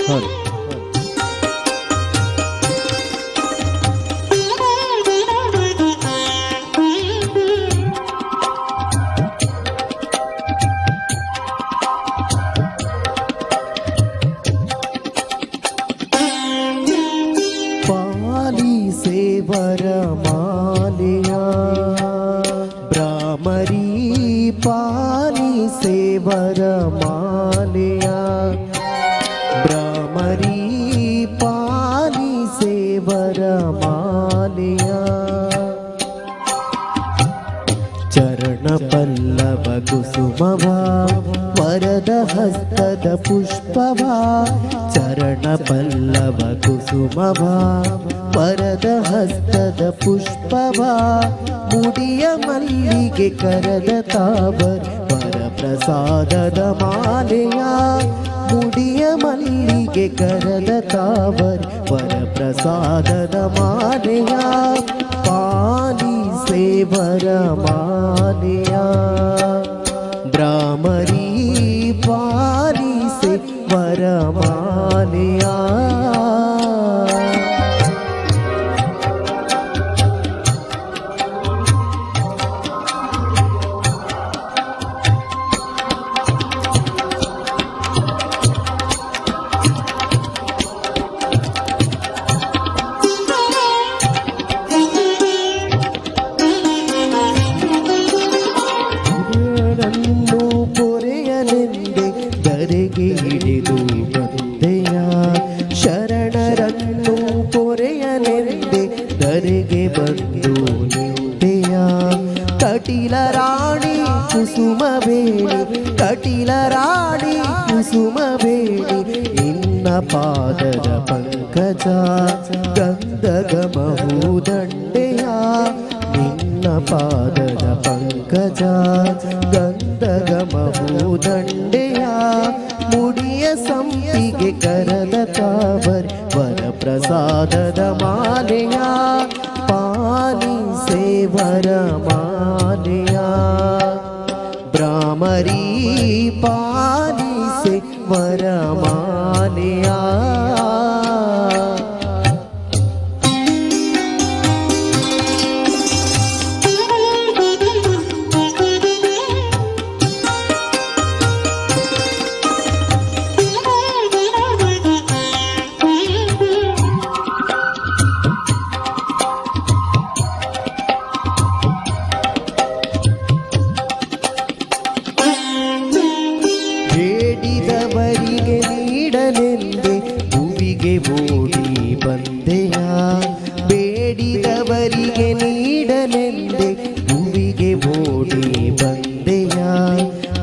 hello ಪಾಲಿಸೆ ವರಮಾಲೆಯ Bhramari ಪಾಲಿಸೆ ವರಮಾಲೆಯ Bhramari ಪಾಲಿಸೆ ವರಮಾಲೆಯ ಚರಣ ಪಲ್ಲವ ಕುಸುಮವ ವರದ ಹಸ್ತದ ಪುಷ್ಪವ ಚರಣ ಪಲ್ಲವ ಕುಸುಮವ ವರದ ಹಸ್ತದ ಪುಷ್ಪವ ಮುಡಿಯ ಮಲ್ಲಿಗೆ ಕರದ ತಾವರ್ ವರ ಪ್ರಸಾದದ ಮಾಲೆಯ ಮುಡಿಯ ಮಲ್ಲಿಗೆ ಕರದ ತಾವರ್ ವರ ಪ್ರಸಾದದ ಮಾಲೆಯ ಪಾಲಿಸೆ ವರಮಾಲೆಯ ಭ್ರಾಮರಿ ಪಾಲಿಸೆ ವರಮಾಲೆಯ. ಶರಣರನ್ನು ಪೊರೆಯಲೆಂದೆ ಧರೆಗೆ ಹಿಡಿದು ಬಂದೆಯ ಶರಣರನ್ನು ಪೊರೆಯಲೆಂದೆ ಧರೆಗೆ ಬಂದು ನಿಂತೆಯ ಕಟಿಲ ರಾಣಿ ಕುಸುಮವೇಣಿ ಕಟಿಲ ರಾಣಿ ಕುಸುಮವೇಣಿ ನಿನ್ನ ಪಾದದ ಪಂಕಜ ಗಂಧಗಮಹೂದಂಡೆಯ ನಿನ್ನ ನಿನ್ನ ಪಾದದ ಪಂಕಜ ಗಂಧಗಮಹೂದಂಡೆಯ ಮುಡಿಯ ಸಂಪಿಗೆ ಕರದ ತಾವರ್ ವರ ಪ್ರಸಾದದ ಮಾಲೆಯ ಪಾಲಿಸೆ ವರಮಾಲೆಯ ಭ್ರಾಮರಿ ಪಾಲಿಸೆ ವರಮಾಲೆಯ. ಬೇಡಿದವರಿಗೆ ನೀಡಲೆಂದೆ ಭುವಿಗೆ ಓಡಿ ಬಂದೆಯ, ಬೇಡಿದವರಿಗೆ ನೀಡಲೆಂದೆ ಭುವಿಗೆ ಓಡಿ ಬಂದೆಯ.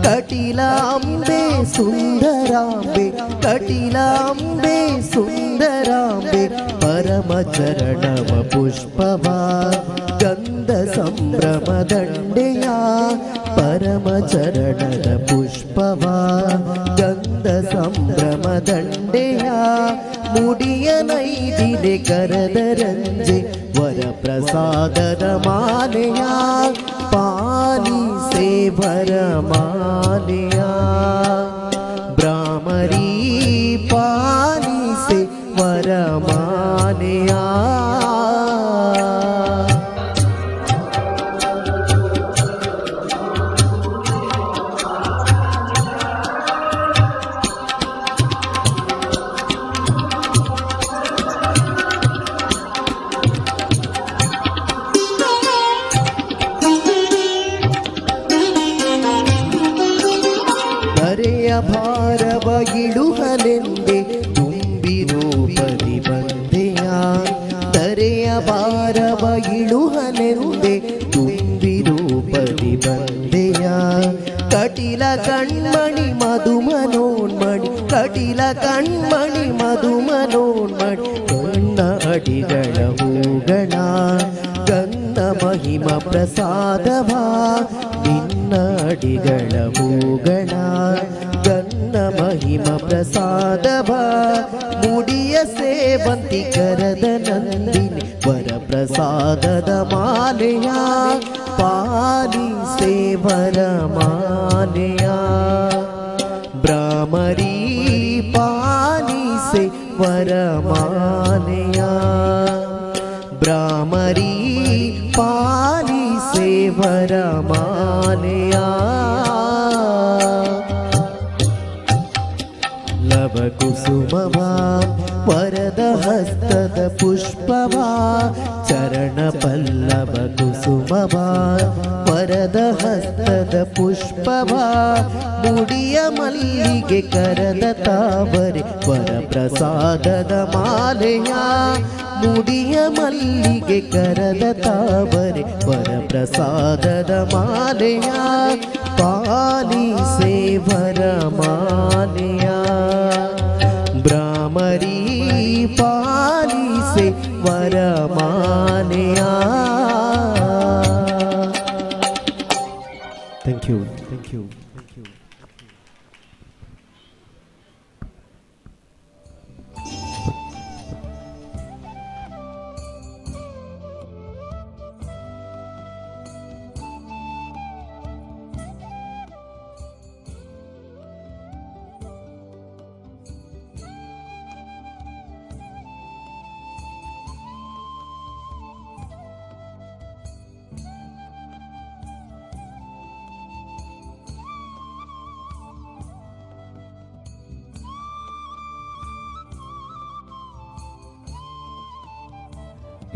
ಕಟಿಲಾಂಬೆ ಸುಂದರಾಂಬೆ ಕಟಿಲಾಂಬೆ ಸುಂದರಾಂಬೆ ಪರಮ ಚರಣವ ಪುಷ್ಪವ ಗಂಧ ಸಂಭ್ರಮ ದಂಡೆಯ ಪರಮ ಚರಣದ ಪುಷ್ಪವ ಗಂಧ ಸಂಭ್ರಮ ದಂಡೆಯ ಮುಡಿಯ ನೈದಿಲೆ ಕರದ ರಂಜೆ ವರ ಪ್ರಸಾದದ ಮಾಲೆಯ ಪಾಲಿಸೆ ವರಮಾಲೆಯ ಭ್ರಾಮರಿ ಪಾಲಿಸೆ ವರಮಾಲೆಯ. ಧರೆಯ ಭಾರವ ಇಳುಹಲೆಂದೆ ತುಂಬಿ ರೂಪದಿ ಬಂದೆಯ, ಧರೆಯ ಭಾರವ ಇಳುಹಲೆಂದೆ ತುಂಬಿ ರೂಪದಿ ಬಂದೆಯ. ಕಟಿಲ ಕಣ್ಮಣಿ ಮಧು ಮನೋನ್ಮಣಿ ಕಟಿಲ ಕಣ್ಮಣಿ ಮಧು ಮನೋನ್ಮಣಿ ಕಣ್ಣ ಅಡಿಗಳ ಹೂಗಳ ಗಂಧ ಮಹಿಮ ಪ್ರಸಾದವ ನಿನ್ನ ಅಡಿಗಳ ಹೂಗಳ ಗಂಧ ಮಹಿಮ ಪ್ರಸಾದವ ಮುಡಿಯ ಸೇವಂತಿ ಕರದ ನಂದಿನಿ ವರ ಪ್ರಸಾದದ ಮಾಲೆಯ ಪಾಲಿಸೆ ವರಮಾಲೆಯ ಭ್ರಾಮರಿ ಪಾಲಿಸೆ ವರಮಾಲೆಯ ಭ್ರಾಮರಿ ಪಾಲಿಸೆ ವರಮಾಲೆಯ. ಲವಕುಸುಮವ ವರದ ಹಸ್ತದ ಪುಷ್ಪವ ಚರಣ ಪಲ್ಲವ ಕುಸುಮವ ವರದ ಹಸ್ತದ ಪುಷ್ಪವ ಮುಡಿಯ ಮಲ್ಲಿಗೆ ಕರದ ತಾವರೆ ವರ ಪ್ರಸಾದದ ಮಾಲೆಯ ಮುಡಿಯ ಮಲ್ಲಿಗೆ ಕರದ ತಾವರೆ ವರ ಪ್ರಸಾದದ ಮಾಲೆಯ ಪಾಲಿಸೆ ವರಮಾಲೆಯ Bhramari ಪಾಲಿಸೆ ವರಮಾಲೆಯ. Thank you, thank you.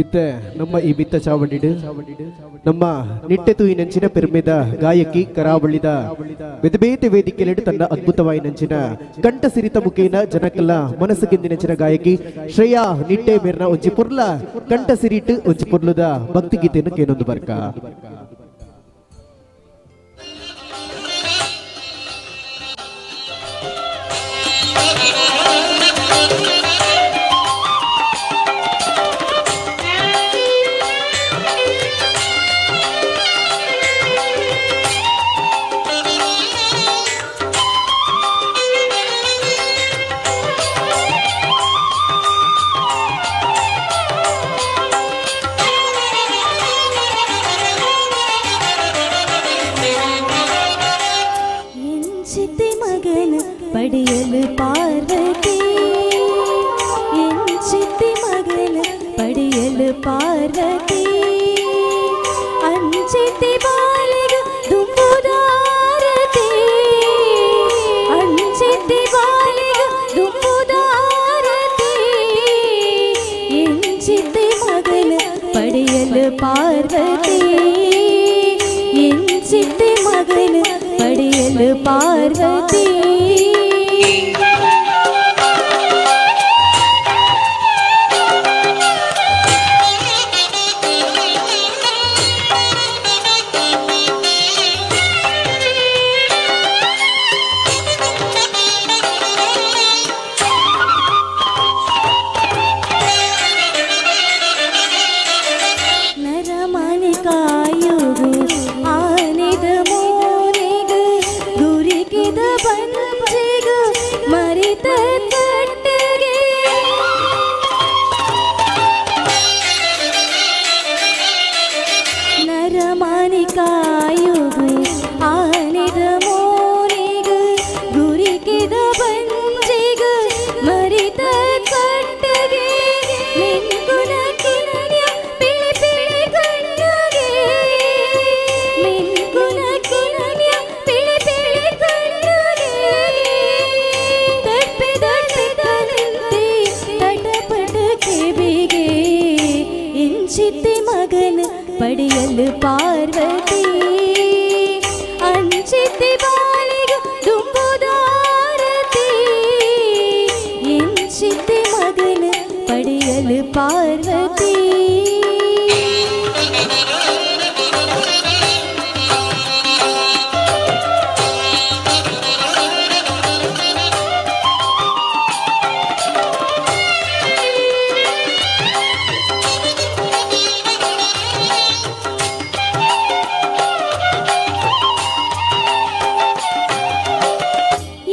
ಇತ್ತೆ ನಮ್ಮ ಈ ಬಿತ್ತ ಚಾವಡಿಡು ನಮ್ಮ ನಿಟ್ಟೆ ತೂಯಿನಂಚಿನ ಪೆರ್ಮೆದ ಗಾಯಕಿ ಕರಾವಳಿದ ಬೇತೆ ವೇದಿಕೆಯಲ್ಲಿ ತನ್ನ ಅದ್ಭುತವಾಯಿನಂಚಿನ ಕಂಠ ಸಿರಿತ ಮುಖೇನ ಜನಕಲ್ಲ ಮನಸ್ಸು ಗೆಂದಿನಂಚಿನ ಗಾಯಕಿ ಶ್ರೇಯಾ ನಿಟ್ಟೆ ಮೇರ್ನ ಒಂಜಿ ಪೊರ್ಲ ಕಂಠ ಸಿರಿಟ್ ಒಂಜಿ ಪೊರ್ಲುದ ಭಕ್ತಿಗೀತೆಯನ್ನು ಕೇನೊಂದು ಬರ್ಕ. Thank you. ಮಗನ ಪಡೆಯಲು ಪಾರ್ವತಿ, ಎಂಚಿತಿ ಮಗನ ಪಡೆಯಲು ಪಾರ್ವತಿ, ಅಂಚಿತಿ ಬಾಲಿಗ ದುಂಬುದಾರತಿ, ಅಂಚಿತಿ ಬಾಲಿಗ ದುಂಬುದಾರತಿ, ಎಂಚಿತಿ ಮಗನ ಪಡೆಯಲು ಪಾರ್ವತಿ, ಎಂಚಿತಿ ಮಗನ ಪಡೆಯಲು ಪಾರ್ವತಿ. ನರಮನೆ ಕಾಯುಗು ಆನೆದ ಮೋನೆಗು ಗುರಿಕಿದ ಬಂಜೆಗು ಮರಿತ ಕಟ್ಟಗೆ, ನರಮನೆ ಕಾಯುಗು ಆನೆದ ಮೋನೆಗು ಗುರಿಕಿದ ಬಂಜೆಗು ಮರಿತ ಕಟ್ಟಗೆ, ಮಿಂಗುನ ಕಿರಣ್ಯ ಬಿಳಿ ಬಿಳಿ ಕಣ್ಣಗೆ, ಮಿಂಗುನ ಕಿರಣ್ಯ ಬಿಳಿ ಬಿಳಿ ಕಣ್ಣಗೆ, ತಪ್ಪಿ ತಪ್ಪಿದಂತೆ ತಟಪಟ ಕಿವಿಗೆ, ಇಂಚಿತಿ ಮಗನ ಪಡೆಯಲು ಪಾರ್ವತಿ, ಅಂಚಿತಿ ಬಾಲಿಗ ದುಂಬುದಾರತಿ, ಇಂಚಿತಿ ಮಗನ ಪಡೆಯಲು ಪಾರ್ವತಿ.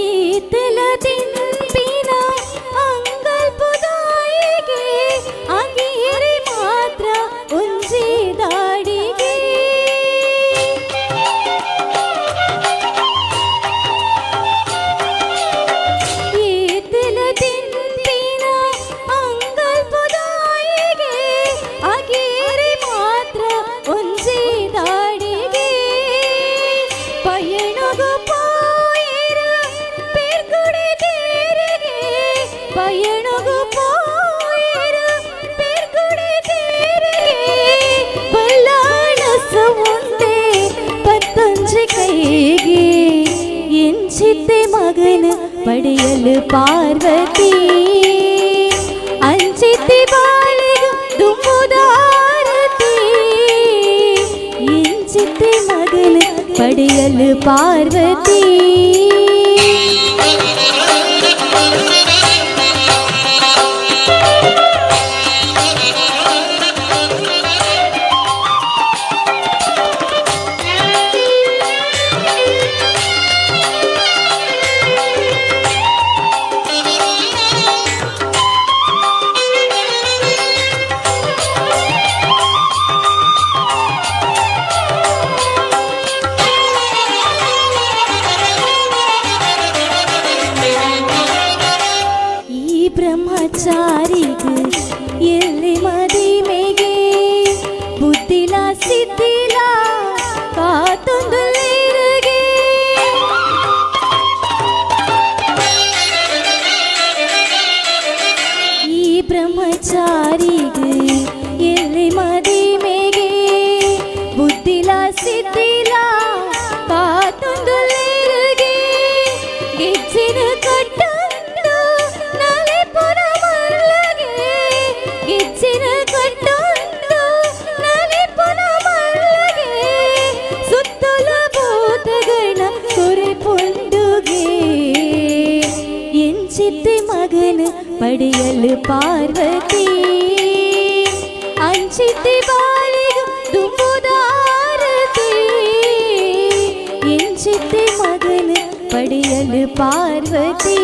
ಈತಲ ತಿಂಪಿನ ಅಂಗಲ್ಪುದಾಯಿಗೆ ಅಂಗೀರಿ ಮಾತ್ರ ಒಂಜಿ ದಾಡಿಗೆ, ಈತಲ ತಿಂಪಿನ ಅಂಗಲ್ಪುದಾಯಿಗೆ ಅಗೀರಿ ಮಾತ್ರ ಒಂಜಿ ದಾಡಿಗೆ, ಪಯಣಗು ಪೋಯಿರ ಪೇರ್ಗುಡಿ ತೇರಿಗೆ, ಪಯಣಗು ಪೋಯಿರ ಪೇರ್ಗುಡಿ ತೇರಿಗೆ, ಬಲ್ಲಾಳಸ ಉಂಡೆ ಪತ್ತಂಜಿ ಕೈಗೆ, ಎಂಚಿತೆ ಮಗನ ಪಡೆಯಲು ಪಾರ್ವತಿ, ಅಂಚಿತಿ ಬಾಳಿಗ ದುಂಬುದಾರತಿ, ಎಂಚಿತಿ ಮಗನ ಪಡೆಯಲು ಪಾರ್ವತಿ. ಈ ಬ್ರಹ್ಮಚಾರಿಗೂ ಎಲ್ಲಿ ಮದಿಮೆಗೆ ಬುದ್ಧಿಲ ಸಿದ್ಧಿಲ ಕಾತೊಂದುಲೇರಿಗೆ, ಈ ಬ್ರಹ್ಮಚಾರಿಗೂ ಎಲ್ಲಿ ಮದಿಮೆಗೆ ಬುದ್ಧಿಲ ಸಿದ್ಧಿಲ ಕಾತೊಂದುಲೇರಿಗೆ, ಗೆಜ್ಜಿನ ಕಟ್ಟೊಂದು ನಾಳೆ ಪುರ ಮಲ್ಲಗೆ, ಗೆಜ್ಜಿನ ಕಟ್ಟೊಂದು ನಾಳೆ ಪುರ ಮಲ್ಲಗೆ, ಸುತ್ತಲ ಭೂತಗಣ ಕೊರೆ ಪೊಂಡುಗೆ, ಎಂಚಿತಿ ಮಗನ ಪಡೆಯಲು ಪಾರ್ವತಿ, ಅಂಚಿತಿ ಬಾಲಿಗ ದುಂಬುದಾರತಿ, ಎಂಚಿತಿ ಮಗನ ಪಡೆಯಲು ಪಾರ್ವತಿ.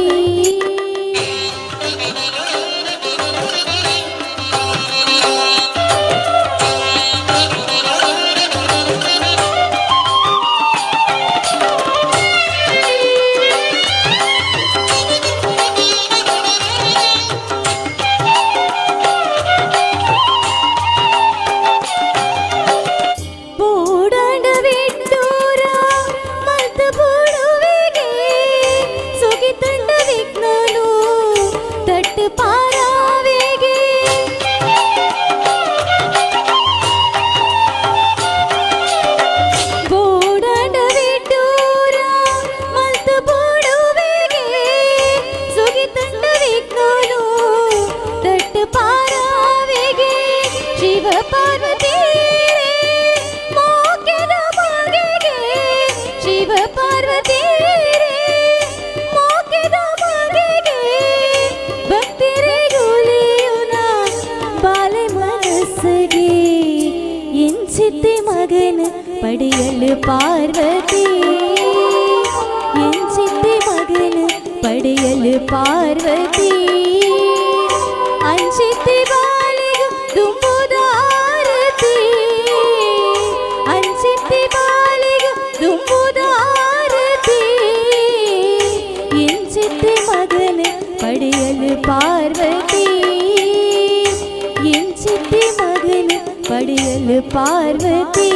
ಪಡೆಯಲು ಪಾರ್ವತಿ ಎಂಚಿತ್ತಿ ಮಗನ ಪಡೆಯಲು ಪಾರ್ವತಿ ಅಂಚಿತ್ತಿ ಬಾಲಿಗು ದುಂಬುದಾರತಿ ಅಂಚಿತ್ತಿ ಬಾಲಿಗು ದುಂಬುದಾರತಿ ಎಂಚಿತ್ತಿ ಮಗನ ಪಡೆಯಲು ಪಾರ್ವತಿ ಎಂಚಿತ್ತಿ ಮಗನ ಪಡೆಯಲು ಪಾರ್ವತಿ.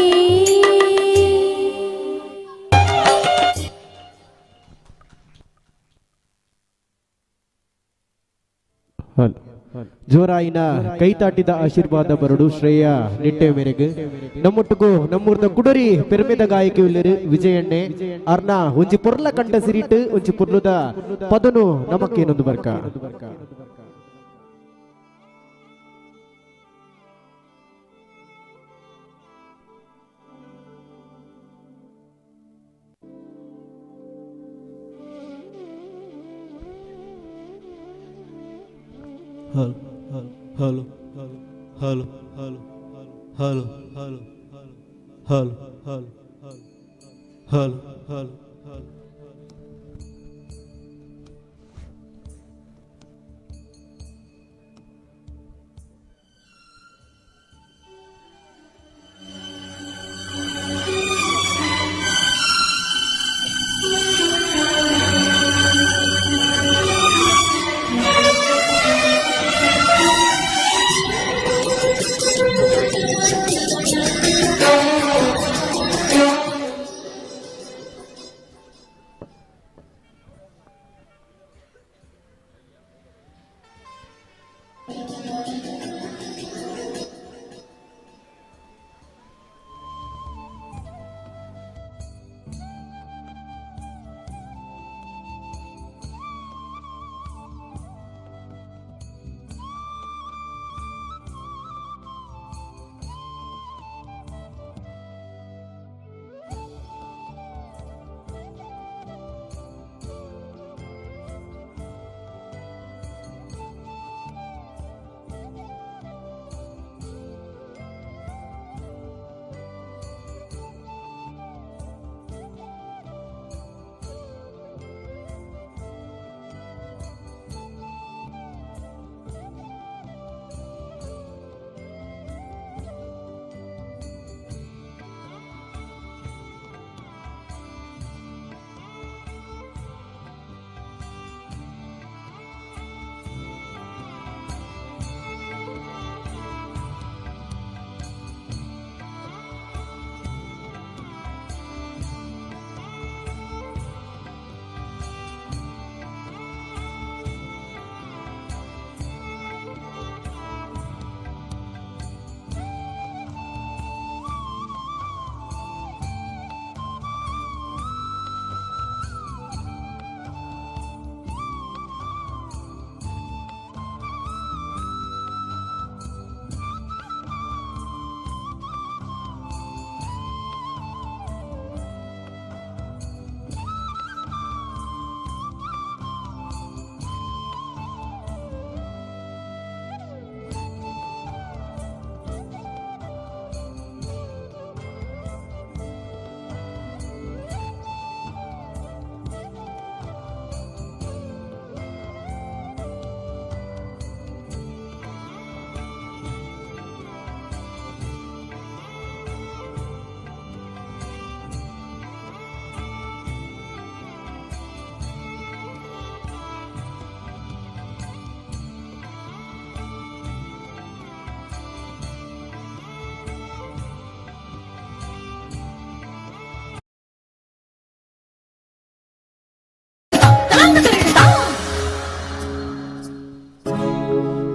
ಜೋರಾಯಿನ ಕೈತಾಟಿದ ಆಶೀರ್ವಾದ ಬರಡು ಶ್ರೇಯ ನಿಟ್ಟೆ ಮೇರೆಗೆ ನಮ್ಮೊಟ್ಟುಗು ನಮ್ಮೂರ್ದ ಕುಡರಿ ಪೆರುಮೆದ ಗಾಯಕಿ ಉಲ್ಲೆರು ವಿಜಯಣ್ಣೆ ಅರ್ನ ಒಂಜಿ ಪೊರ್ಲ ಕಂಡ ಸಿರಿಟ್ ಒಂಜಿ ಪೊರ್ಲುದ ಪದನು ನಮಕ್ಕೇನೊಂದು ಬರ್ಕ. Hello hello hello hello hello hello hello hello hello hello hello.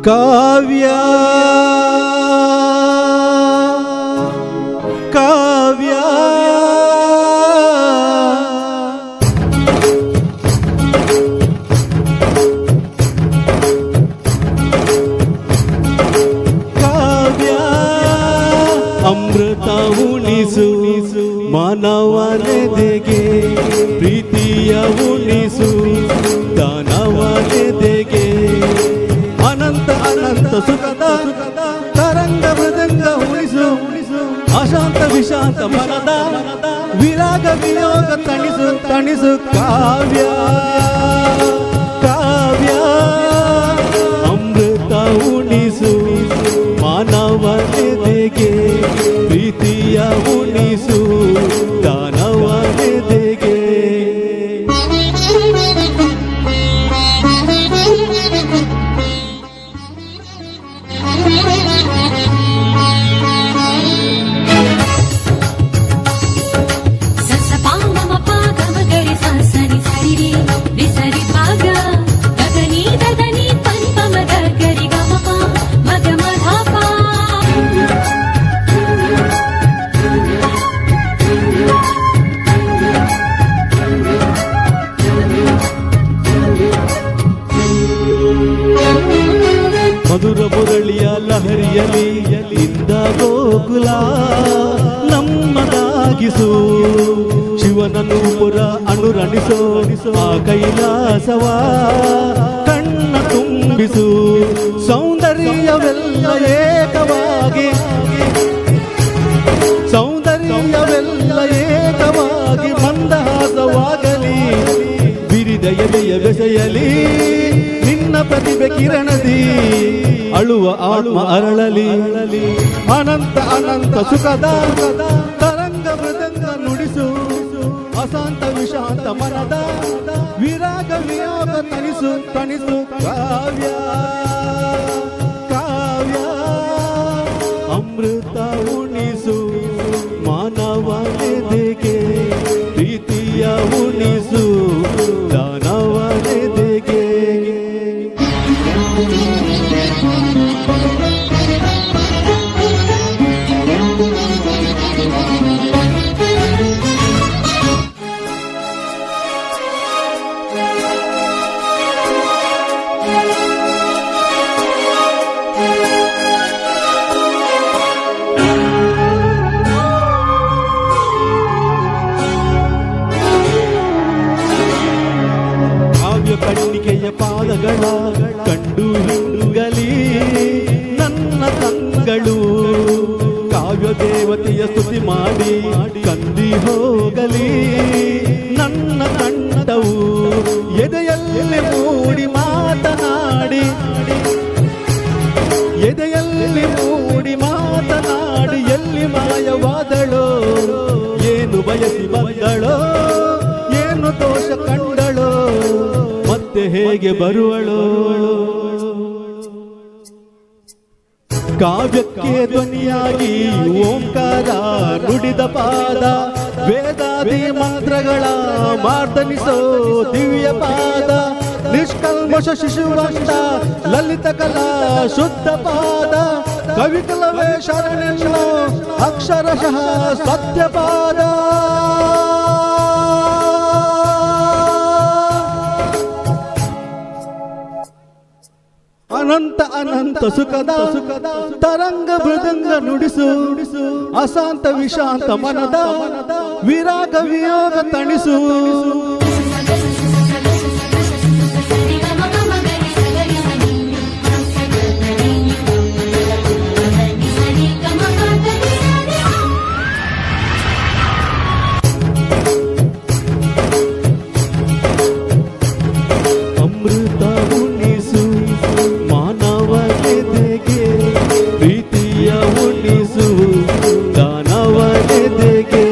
ಕಾವ್ಯ ಕಾವ್ಯ ಕಾವ್ಯ ಅಮೃತ ಉಣಿಸು ಮಾನವನೆದೆಗೆ ಪ್ರೀತಿಯ ಉಣಿಸು ದಾನವನೆದೆಗೆ ಅನಂತ ಅನಂತ ಸುಖದ ವಿರಾಗ ವಿಯೋಗ ತಣಿಸು ತಣಿಸು ಕಾವ್ಯ ಕಾವ್ಯ ಅಮೃತ ಉಣಿಸು ಮಾನವನೆದೆಗೆ ಪ್ರೀತಿಯ ಉಣಿಸು ದಾನವನೆದೆಗೆ. ಮಧುರ ಮುರಳಿಯ ಲಹರಿಯಲಿ ಇಂದ ಗೋಕುಲ ನಮ್ಮದಾಗಿಸು ಶಿವನನು ಪುರ ಅನುರಣಿಸೋ ಆ ಕೈಲಾಸವ ಕಣ್ಣ ತುಂಬಿಸು ಸೌಂದರ್ಯವೆಲ್ಲ ಏಕವಾಗಿ ಸೌಂದರ್ಯವೆಲ್ಲ ಏಕವಾಗಿ ಮಂದಹಾಸವಾಗಲಿ ಬಿರಿದ ಎದೆಯ ಬೆಸೆಯಲಿ ನಿನ್ನ ಪ್ರತಿಭೆ ಕಿರಣದಿ ಅಳುವ ಆತ್ಮ ಅರಳಲಿ ಅನಂತ ಅನಂತ ಸುಖದ ತರಂಗ ಮೃದಂಗ ನುಡಿಸು ಅಶಾಂತ ವಿಶಾಂತ ಮನದ ವಿರಾಗ ವಿಯೋಗ ತಣಿಸು ತಣಿಸು ಕಾವ್ಯ ಕಾವ್ಯ ಅಮೃತ ಉಣಿಸು ಮಾನವನೆದೆಗೆ ಪ್ರೀತಿಯ ಉಣಿಸು ದಾನವನೆದೆಗೆ. ಕಣ್ಣಿಕೆಯ ಪಾದಗಳ ಕಂಡು ಹಿಂಗಲಿ ನನ್ನ ತಂಗಳು ಕಾವ್ಯ ದೇವತೆಯ ಸ್ತುತಿ ಮಾಡಿ ಕಂದಿ ಹೋಗಲಿ ನನ್ನ ತಂಡವು ಎದೆಯಲ್ಲಿ ಮೂಡಿ ಮಾತನಾಡಿ ಎದೆಯಲ್ಲಿ ಮೂಡಿ ಮಾತನಾಡಿ ಎಲ್ಲಿ ಮಾಯವಾದಳೋ ಏನು ಬಯಸಿ ಬಂದಳೋ ಏನು ದೋಷ ಕಂಡಳೋ ಮತ್ತೆ ಹೇಗೆ ಬರುವಳೋ. ಕಾವ್ಯಕ್ಕೆ ಧ್ವನಿಯಾಗಿ ಓಂಕಾರ ನುಡಿದ ಪಾದ ವೇದಾದಿ ಮಂತ್ರಗಳ ಮಾರ್ದನಿಸೋ ದಿವ್ಯ ಪಾದ ನಿಷ್ಕಲ್ಮಶ ಶಿಶುವಂತ ಲಲಿತ ಕಲಾ ಶುದ್ಧ ಪಾದ ಕವಿಕಲವೇ ಶರಣೆನ್ನೋ ಅಕ್ಷರಶಃ ಸತ್ಯಪಾದ. ಅನಂತ ಅನಂತ ಸುಖದ ಸುಖದ ತರಂಗ ಮೃದಂಗ ನುಡಿಸು ಅಶಾಂತ ವಿಶಾಂತ ಮನದ ವಿರಾಗ ವಿಯೋಗ ತಣಿಸು. ಅಮೃತ ಉಣಿಸು ಮಾನವನೆದೆಗೆ ಪ್ರೀತಿಯ ಉಣಿಸು ದಾನವನೆದೆಗೆ.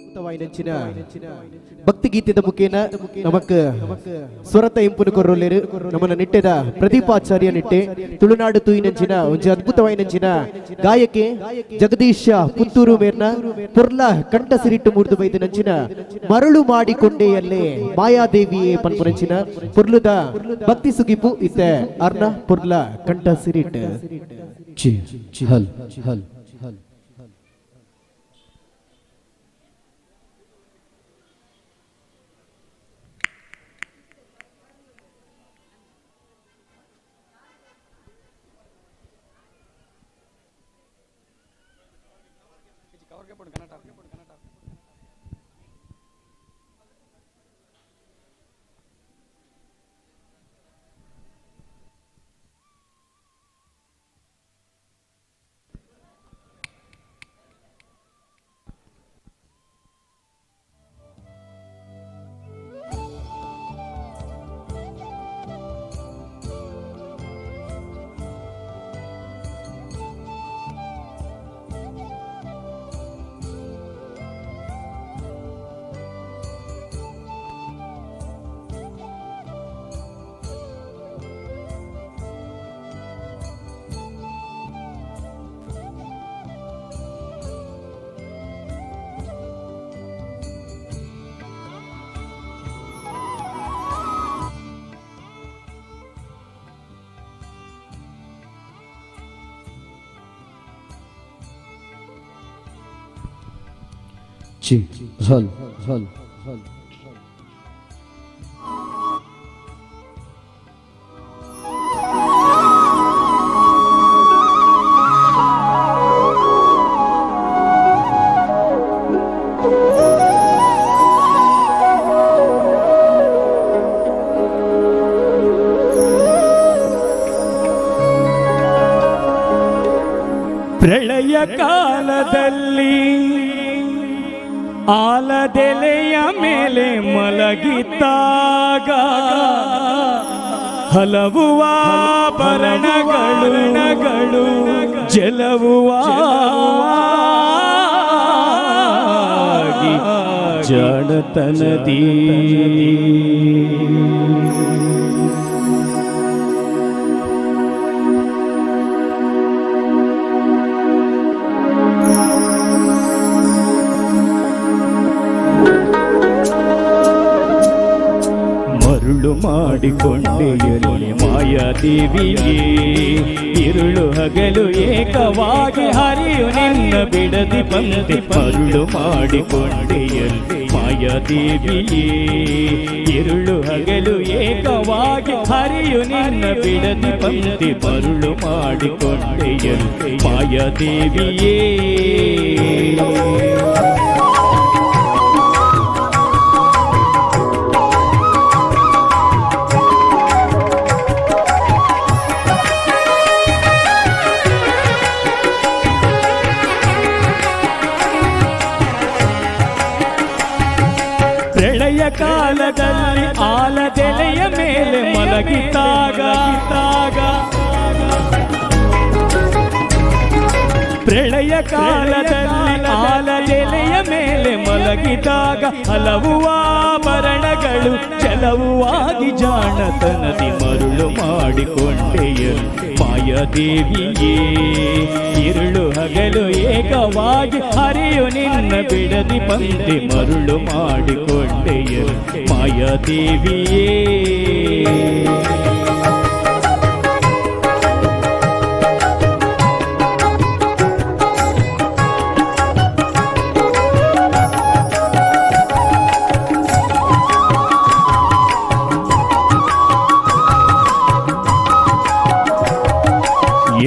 ಅದ್ಭುತವಾಯಿನಂಚಿನ ಭಕ್ತಿ ಗೀತೆದ ಮುಖೇನ ನಮಕ್ ಸ್ವರತ ಇಂಪುನು ಕೊರ್ರೊಲ್ಲೆರು ನಮನ ನಿಟ್ಟೆದ ಪ್ರದೀಪಾಚಾರ್ಯ ನಿಟ್ಟೆ ತುಳುನಾಡು ತೂಯಿನಂಚಿನ ಒಂಜಿ ಅದ್ಭುತವಾಯಿನಂಚಿನ ಗಾಯಕೆ ಜಗದೀಶ ಪುತ್ತೂರು ಮೇರ್ನ ಪೊರ್ಲ ಕಂಠ ಸಿರಿಟ್ಟು ಮೂರ್ದು ಬೈದನಂಚಿನ ಮರಳು ಮಾಡಿಕೊಂಡೆಯಲ್ಲೇ ಮಾಯಾದೇವಿಯೇ ಪನ್ಪುನಂಚಿನ ಪೊರ್ಲುದ ಭಕ್ತಿ ಸುಗಿಪು ಇತ್ತೆ ಅರ್ನ ಪೊರ್ಲ ಕಂಠ ಸಿರಿಟ್ಟು. ಚಿ ಹಲ್ ಹಲ್ ಹಲ್. ಚಿ ಹಲ್ ಹಲ್ ಹಲ್. ಪ್ರಳಯ ಕಾಲದಲ್ಲಿ ಆಲದೆಲೆಯ ಮೇಲೆ ಮಲಗಿದ್ದಾಗ ಹಲವು ಆಭರಣಗಳು ಜಲವುವಾಗಿ ಜಾಣತನದಿ ಮರುಳು ಮಾಡಿಕೊಂಡೆಯಲಿ ಮಾಯಾದೇವಿಯೇ, ಇರುಳು ಹಗಲು ಏಕವಾಗಿ ಹರಿಯು ನಿನ್ನ ಬಿಡದಿ ಬಂದೆ. ಮರುಳು ಮಾಡಿಕೊಂಡೆಯಲಿ ಮಾಯಾದೇವಿಯೇ, ಇರುಳು ಹಗಲು ಏಕವಾಗಿ ಹರಿಯು ನಿನ್ನ ಬಿಡದಿ ಬಂದೆ. ಮರುಳು ಮಾಡಿಕೊಂಡೆಯಲಿ ಮಾಯಾದೇವಿಯೇ. ಪ್ರಳಯ ಕಾಲದಲ್ಲಿ ಆಲದೆಲೆಯ ಮೇಲೆ ಮಲಗಿದ್ದಾಗ ಪ್ರಳಯ ಕಾಲದಲ್ಲಿ ಆಲದೆಲೆಯ ಮೇಲೆ ಮಲಗಿದಾಗ ಹಲವು ಆಭರಣಗಳು ಚಲವುವಾಗಿ ಜಾಣತನದಿ ಮರುಳು ಮಾಡಿಕೊಂಡೆಯಲು ಮಾಯಾದೇವಿಯೇ, ಇರುಳು ಹಗಲು ಏಕವಾಗಿ ಹರಿಯು ನಿನ್ನ ಬಿಡದಿ ಬಂದೆ. ಮರುಳು ಮಾಡಿಕೊಂಡೆಯಲು ಮಾಯಾದೇವಿಯೇ.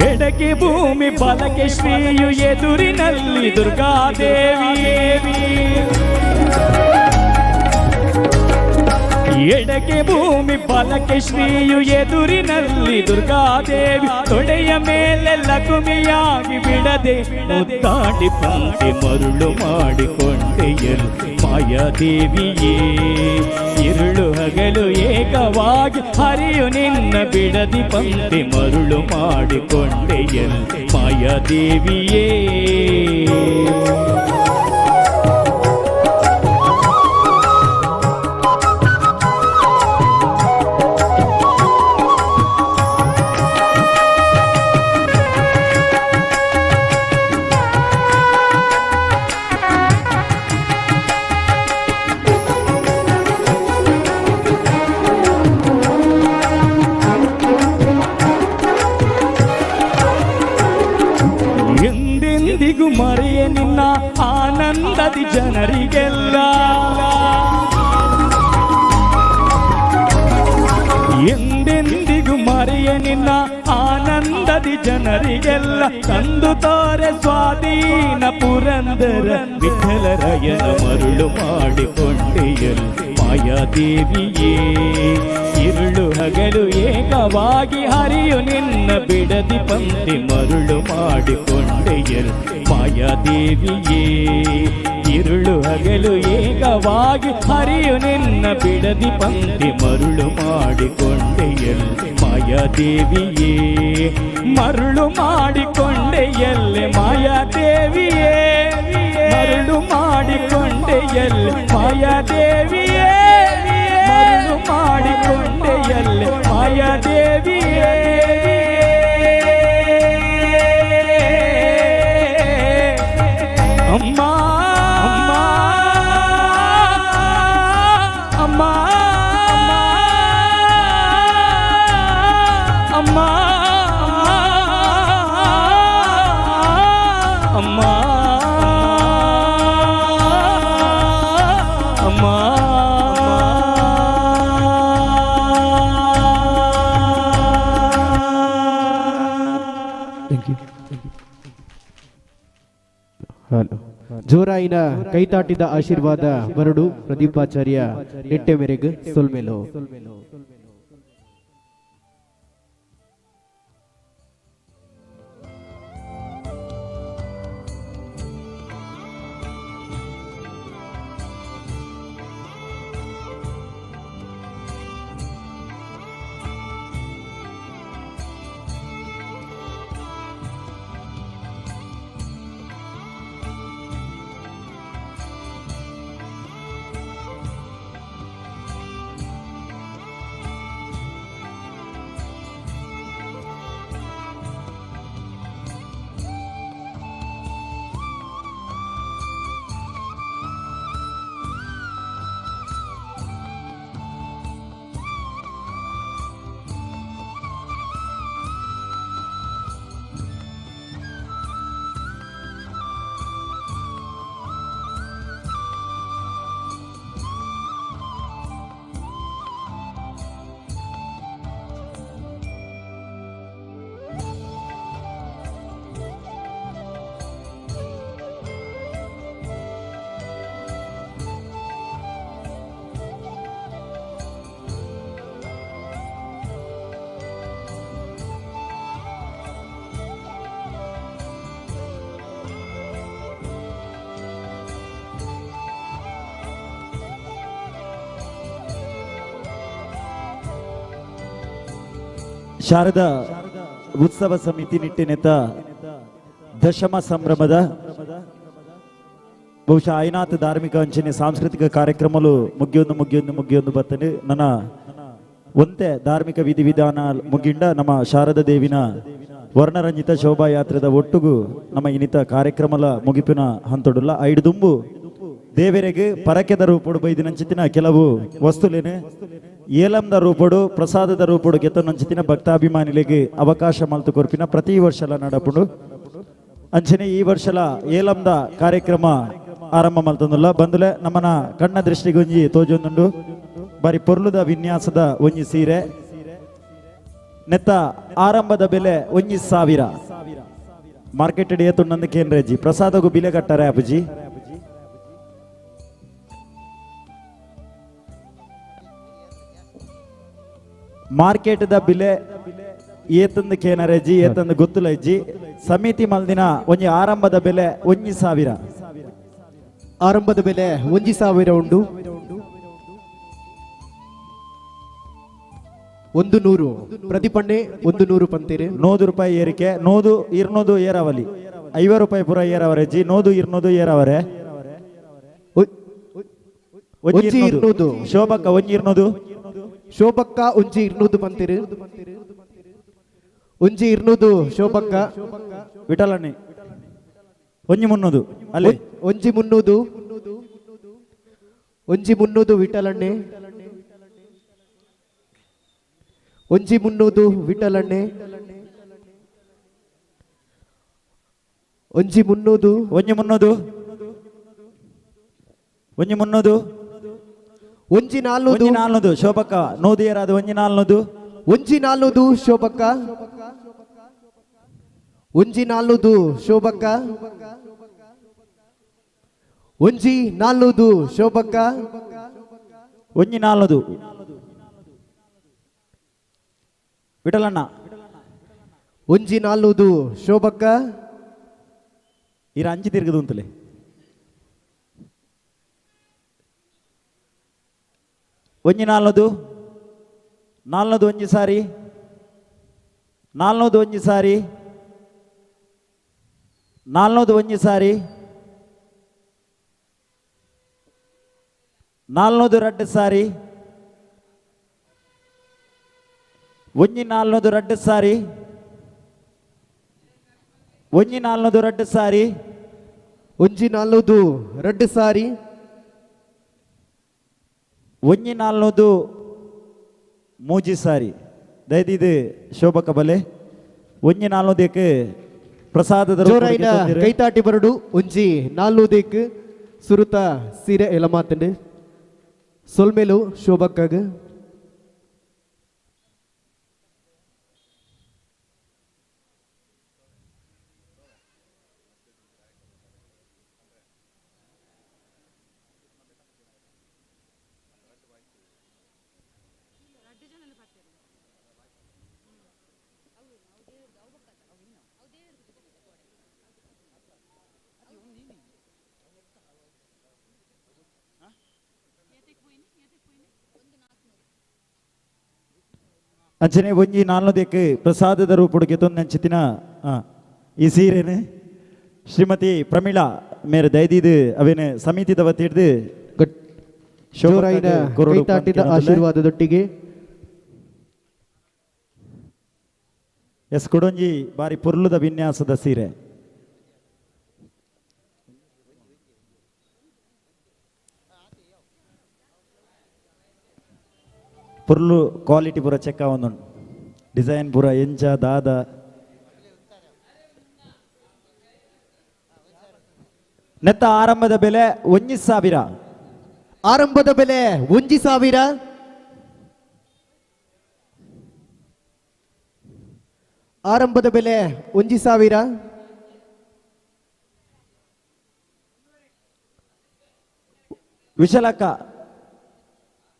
ಎಡಕ್ಕೆ ಭೂಮಿ ಬಲಕ್ಕೆ ಶ್ರೀಯು ಎದುರಿನಲ್ಲಿ ದುರ್ಗಾದೇವಿ. ಎಡಕ್ಕೆ ಭೂಮಿ ಬಲಕ್ಕೆ ಶ್ರೀಯು ಎದುರಿನಲ್ಲಿ ದುರ್ಗಾದೇವಿ. ತೊಡೆಯ ಮೇಲೆ ಲಕುಮಿಯಾಗಿ ಬಿಡದೆ ಮುತ್ತಾಡಿ ಬಂದೆ. ಮರುಳು ಮಾಡಿಕೊಂಡೆಯಲು ಮಾಯಾದೇವಿಯೇ, ಇರುಳು ಹಗಲು ಏಕವಾಗಿ ಹರಿಯು ನಿನ್ನ ಬಿಡದಿ ಬಂದೆ. ಮರುಳು ಮಾಡಿಕೊಂಡೆಯಲು ಮಾಯಾದೇವಿಯೇ. ಜನರಿಗೆಲ್ಲ ಎಂದೆಂದಿಗೂ ಮರೆಯ ನಿನ್ನ ಆನಂದದಿ ಜನರಿಗೆಲ್ಲ ತಂದು ತೋರೆ ಸ್ವಾಧೀನ ಪುರಂದರ ವಿಠಲರಯನ ಮರುಳು ಮಾಡಿಕೊಂಡೆಯಲ್ ಮಾಯಾದೇವಿಯೇ. ಇರುಳು ಹಗಲು ಏಕವಾಗಿ ಹರಿಯು ನಿನ್ನ ಬಿಡದಿ ಪಂಕ್ತಿ ಮರುಳು ಮಾಡಿಕೊಂಡೆಯಲ್ ಮಾಯಾದೇವಿಯೇ. ಇರುಳು ಹಗಲು ಏಕವಾಗಿ ಹರಿಯು ನಿನ್ನ ಬಿಡದಿ ಪಂಕ್ತಿ ಮರುಳು ಮಾಡಿಕೊಂಡೆಯಲ್ ಮಾಯಾದೇವಿಯೇ. ಮರುಳು ಮಾಡಿಕೊಂಡೆಯಲ್ಲೆ ಮಾಯಾದೇವಿಯೇ, ಮರುಳು ಮಾಡಿಕೊಂಡೆಯಲ್ಲೆ ಮಾಯಾದೇವಿಯೇ, ಮರುಳು ಮಾಡಿಕೊಂಡೆಯಲ್ಲೆ ಮಾಯಾದೇವಿಯೇ. ಅಮ್ಮ ಅಮ್ಮ ಅಮ್ಮ ಅಮ್ಮ ಅಮ್ಮ. Thank you. Hello. ಜೋರಾಯಿನ ಕೈತಾಟಿದ ಆಶೀರ್ವಾದ ಬರಡು ಪ್ರದೀಪಾಚಾರ್ಯ ನೆಟ್ಟೆ ಮೇರೆಗೆ ಸೊಲ್ಮೇಲು. ಶಾರದಾ ಉತ್ಸವ ಸಮಿತಿ ನಿಟ್ಟಿನೆತ ದಶಮ ಸಂಭ್ರಮದ ಬಹುಶಃ ಐನಾಥ ಧಾರ್ಮಿಕ ಅಂಚನೆ ಸಾಂಸ್ಕೃತಿಕ ಕಾರ್ಯಕ್ರಮಲು ಮುಗಿಯೊಂದು ಮುಗಿಯೊಂದು ಮುಗಿಯೊಂದು ಬರ್ತನೆ. ನನ್ನ ಒಂತೆ ಧಾರ್ಮಿಕ ವಿಧಿವಿಧಾನ ಮುಗಿಂಡ ನಮ್ಮ ಶಾರದಾ ದೇವಿನ ವರ್ಣರಂಜಿತ ಶೋಭಾಯಾತ್ರೆದ ಒಟ್ಟುಗು ನಮ್ಮ ಇನ್ನಿತ ಕಾರ್ಯಕ್ರಮಲ ಮುಗಿಪಿನ ಹಂತೊಡುಲ್ಲ. ಐಡುದುಂಬು ದೇವರಿಗೆ ಪರಕೆದ ರೂಪಡು ಬೈದಿನಂಚಿತಿನ ಕೆಲವು ವಸ್ತುಲೇನೆ ಏಲಂದ ರೂಪಡು ಪ್ರಸಾದದ ರೂಪಡು ಗೆತ್ತನಂಚಿತಿನ ಭಕ್ತಾಭಿಮಾನಿಗಳಿಗೆ ಅವಕಾಶ ಮಲ್ತು ಕೊರ್ಪಿನ ಪ್ರತಿ ವರ್ಷಲ ನಡಪುಂಡು. ಅಂಚನೆ ಈ ವರ್ಷಲ ಏಲಂದ ಕಾರ್ಯಕ್ರಮ ಆರಂಭ ಮಲ್ತಂದುಲ್ಲ. ಬಂದುಲೆ ನಮ್ಮನ ಕಣ್ಣ ದೃಷ್ಟಿಗೊಂಜಿ ತೋಜೊಂದುಂಡು ಬಾರಿ ಪೊರ್ಲುದ ವಿನ್ಯಾಸದ ಒಂಜಿ ಸೀರೆ. ನೆತ್ತ ಆರಂಭದ ಬೆಲೆ 1000. ಮಾರ್ಕೆಟ್ ಏತುಂಡಂದು ಕೇಂದ್ರಜಿ ಪ್ರಸಾದಗೂ ಬಿಲೆ ಕಟ್ಟಾರೆ ಅಪ್ಪುಜಿ. ಮಾರ್ಕೆಟ್ the ಬಿಲೆ ಏತಂದು ಕೇನರೆಜಿ ಏತಂದು ಗೊತ್ತುಲ ಇಜ್ಜಿ. ಸಮಿತಿ ಮಲ್ದಿನ ಒಂಜಿ ಆರಂಭದ ಬೆಲೆ 1000. ಆರಂಭದ ಬೆಲೆ 1000 ಉಂಡು. 100 ಪ್ರತಿಪಣ್ಣೆ 100 ಪಂತೀರಿ. 100 ರೂಪಾಯಿ ಏರಿಕೆ. 100 200 ಏರಾವಲಿ 50 ರೂಪಾಯಿ ಪೂರ ಏರಾವರೆಜಿ. 100 200 ಏರಾವರೆ. 200 ಶೋಭಕ್ಕ 200. ಶೋಭಕ್ಕ 200 ಪಂತೀರಿ. 200 ಶೋಭಕ್ಕ. ವಿಠಲಣ್ಣಿ 300 ಅಲ್ಲಿ 300 300 ವಿಠಲಣ್ಣೆ. 300 ವಿಠಲಣ್ಣೆ. 300 300. ಒಂಜಿ 300 ಒಂಜಿ 400 ಒಂಜಿ 400 ಶೋಭಕ್ಕ ನೂದು ಏರಾದ ಒಂಜಿ 400 ಒಂಜಿ 400 ಶೋಭಕ್ಕ ಒಂಜಿ 400 ಶೋಭಕ್ಕ ಒಂಜಿ 400 ಶೋಭಕ್ಕ ಒಂಜಿ 400 ವಿಠಲಣ್ಣ ಒಂಜಿ 400 ಶೋಭಕ್ಕ ಇರ ಅಂಚಿ ತಿರುಗದು ಅಂತಲೇ ಒಂಜಿ 400 400 ಒಂಜಿ ಸಾರಿ 400 ಒಂಜಿ ಸಾರಿ 400 ಒಂಜಿ ಸಾರಿ 400 ರಡ್ಡು ಸಾರಿ ಒಂಜಿ 400 ರಡ್ಡು ಸಾರಿ ಒಂಜಿ 400 ರಡ್ಡು ಸಾರಿ ಒಂಜಿ 400 ರಡ್ಡು ಸಾರಿ ಒಂಜಿ 400 ಮೂಜಿ ಸಾರಿ ದಯದಿದು ಶೋಭಕ ಬಲೆ ಒಂಜಿ 400 ಪ್ರಸಾದದ ಜೋರಾಯಿನ ಕೈತಾಟಿ ಬರಡು ಒಂಜಿ 400 ಸುರುತ ಸೀರೆ ಎಲ ಮಾತಂಡು ಸೊಲ್ಮೇಲು ಶೋಭಕ್ಕಾಗ ಅಂಚನೆ ಒಂಜಿ 400 ಪ್ರಸಾದದ ರೂಪುಡುಗೆ ತೊಂದಂಚಿತಿನ ಈ ಸೀರೆನೆ ಶ್ರೀಮತಿ ಪ್ರಮೀಳಾ ಮೇರೆ ದಯದಿದು ಅವೇನೆ ಸಮಿತಿದ ವತಿಡ್ದು ಜೋರಾಯಿನ ಕೈತಾಟಿದ ಆಶೀರ್ವಾದದೊಟ್ಟಿಗೆ ಎಸ್ ಕೊಡೊಂಜಿ ಬಾರಿ ಪೊರ್ಲುದ ವಿನ್ಯಾಸದ ಸೀರೆ ಪೊರ್ಲು ಕ್ವಾಲಿಟಿ ಪೂರ ಚೆಕ್ ಆವೊಂದುಂಡು ಡಿಸೈನ್ ಪೂರ ಎಂಚ ದಾದ ನೆತ್ತ ಆರಂಭದ ಬೆಲೆ 1000 ಆರಂಭದ ಬೆಲೆ 1000 ಆರಂಭದ ಬೆಲೆ 1000 ವಿಶಾಲಕ್ಕ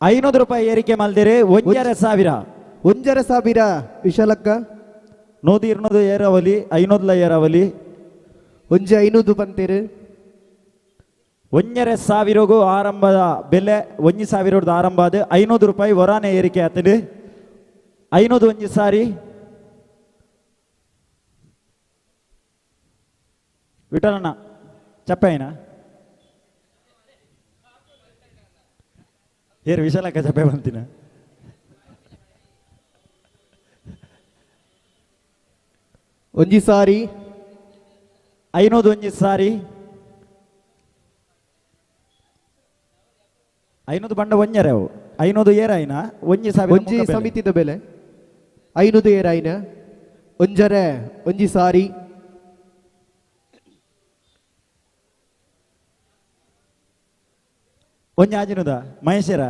500 ರೂಪಾಯಿ ಏರಿಕೆ ಮಲ್ದಿರಿ 1500 1500 ವಿಶಾಲಕ್ಕ 100 200 ಏರಾವಲಿ 500 ಏರಾವಲಿ 1500 ಬಂತೀರಿ 1500 ಆರಂಭದ ಬೆಲೆ 1000 ಆರಂಭ ಆದ 500 ರೂಪಾಯಿ ಹೊರಾನೆ ಏರಿಕೆ ಆತದೆ 500 ಒಂಜಿ ಸಾರಿ ವಿಠಲಣ್ಣ ಚಪ್ಪೈನಾ ಏರ್ ವಿಶಾಲಕ್ಕ ಚಪ್ಪೆ ಬಂತಿನ ಒಂಜಿ ಸಾರಿ 500 ಒಂಜಿ ಸಾರಿ 500 ಬಂಡ ಒಂಜರೆ ಅವು 500 ಏರಾಯಿನ 1000 ಒಂಜಿ ಸಮಿತಿದ ಬೆಲೆ 500 ಏರಾಯಿನ ಒಂಜರೆ ಒಂಜಿ ಸಾರಿ ಒಂಜಿ ಆಜಿನುದ ಮಹೇಶ್ವರ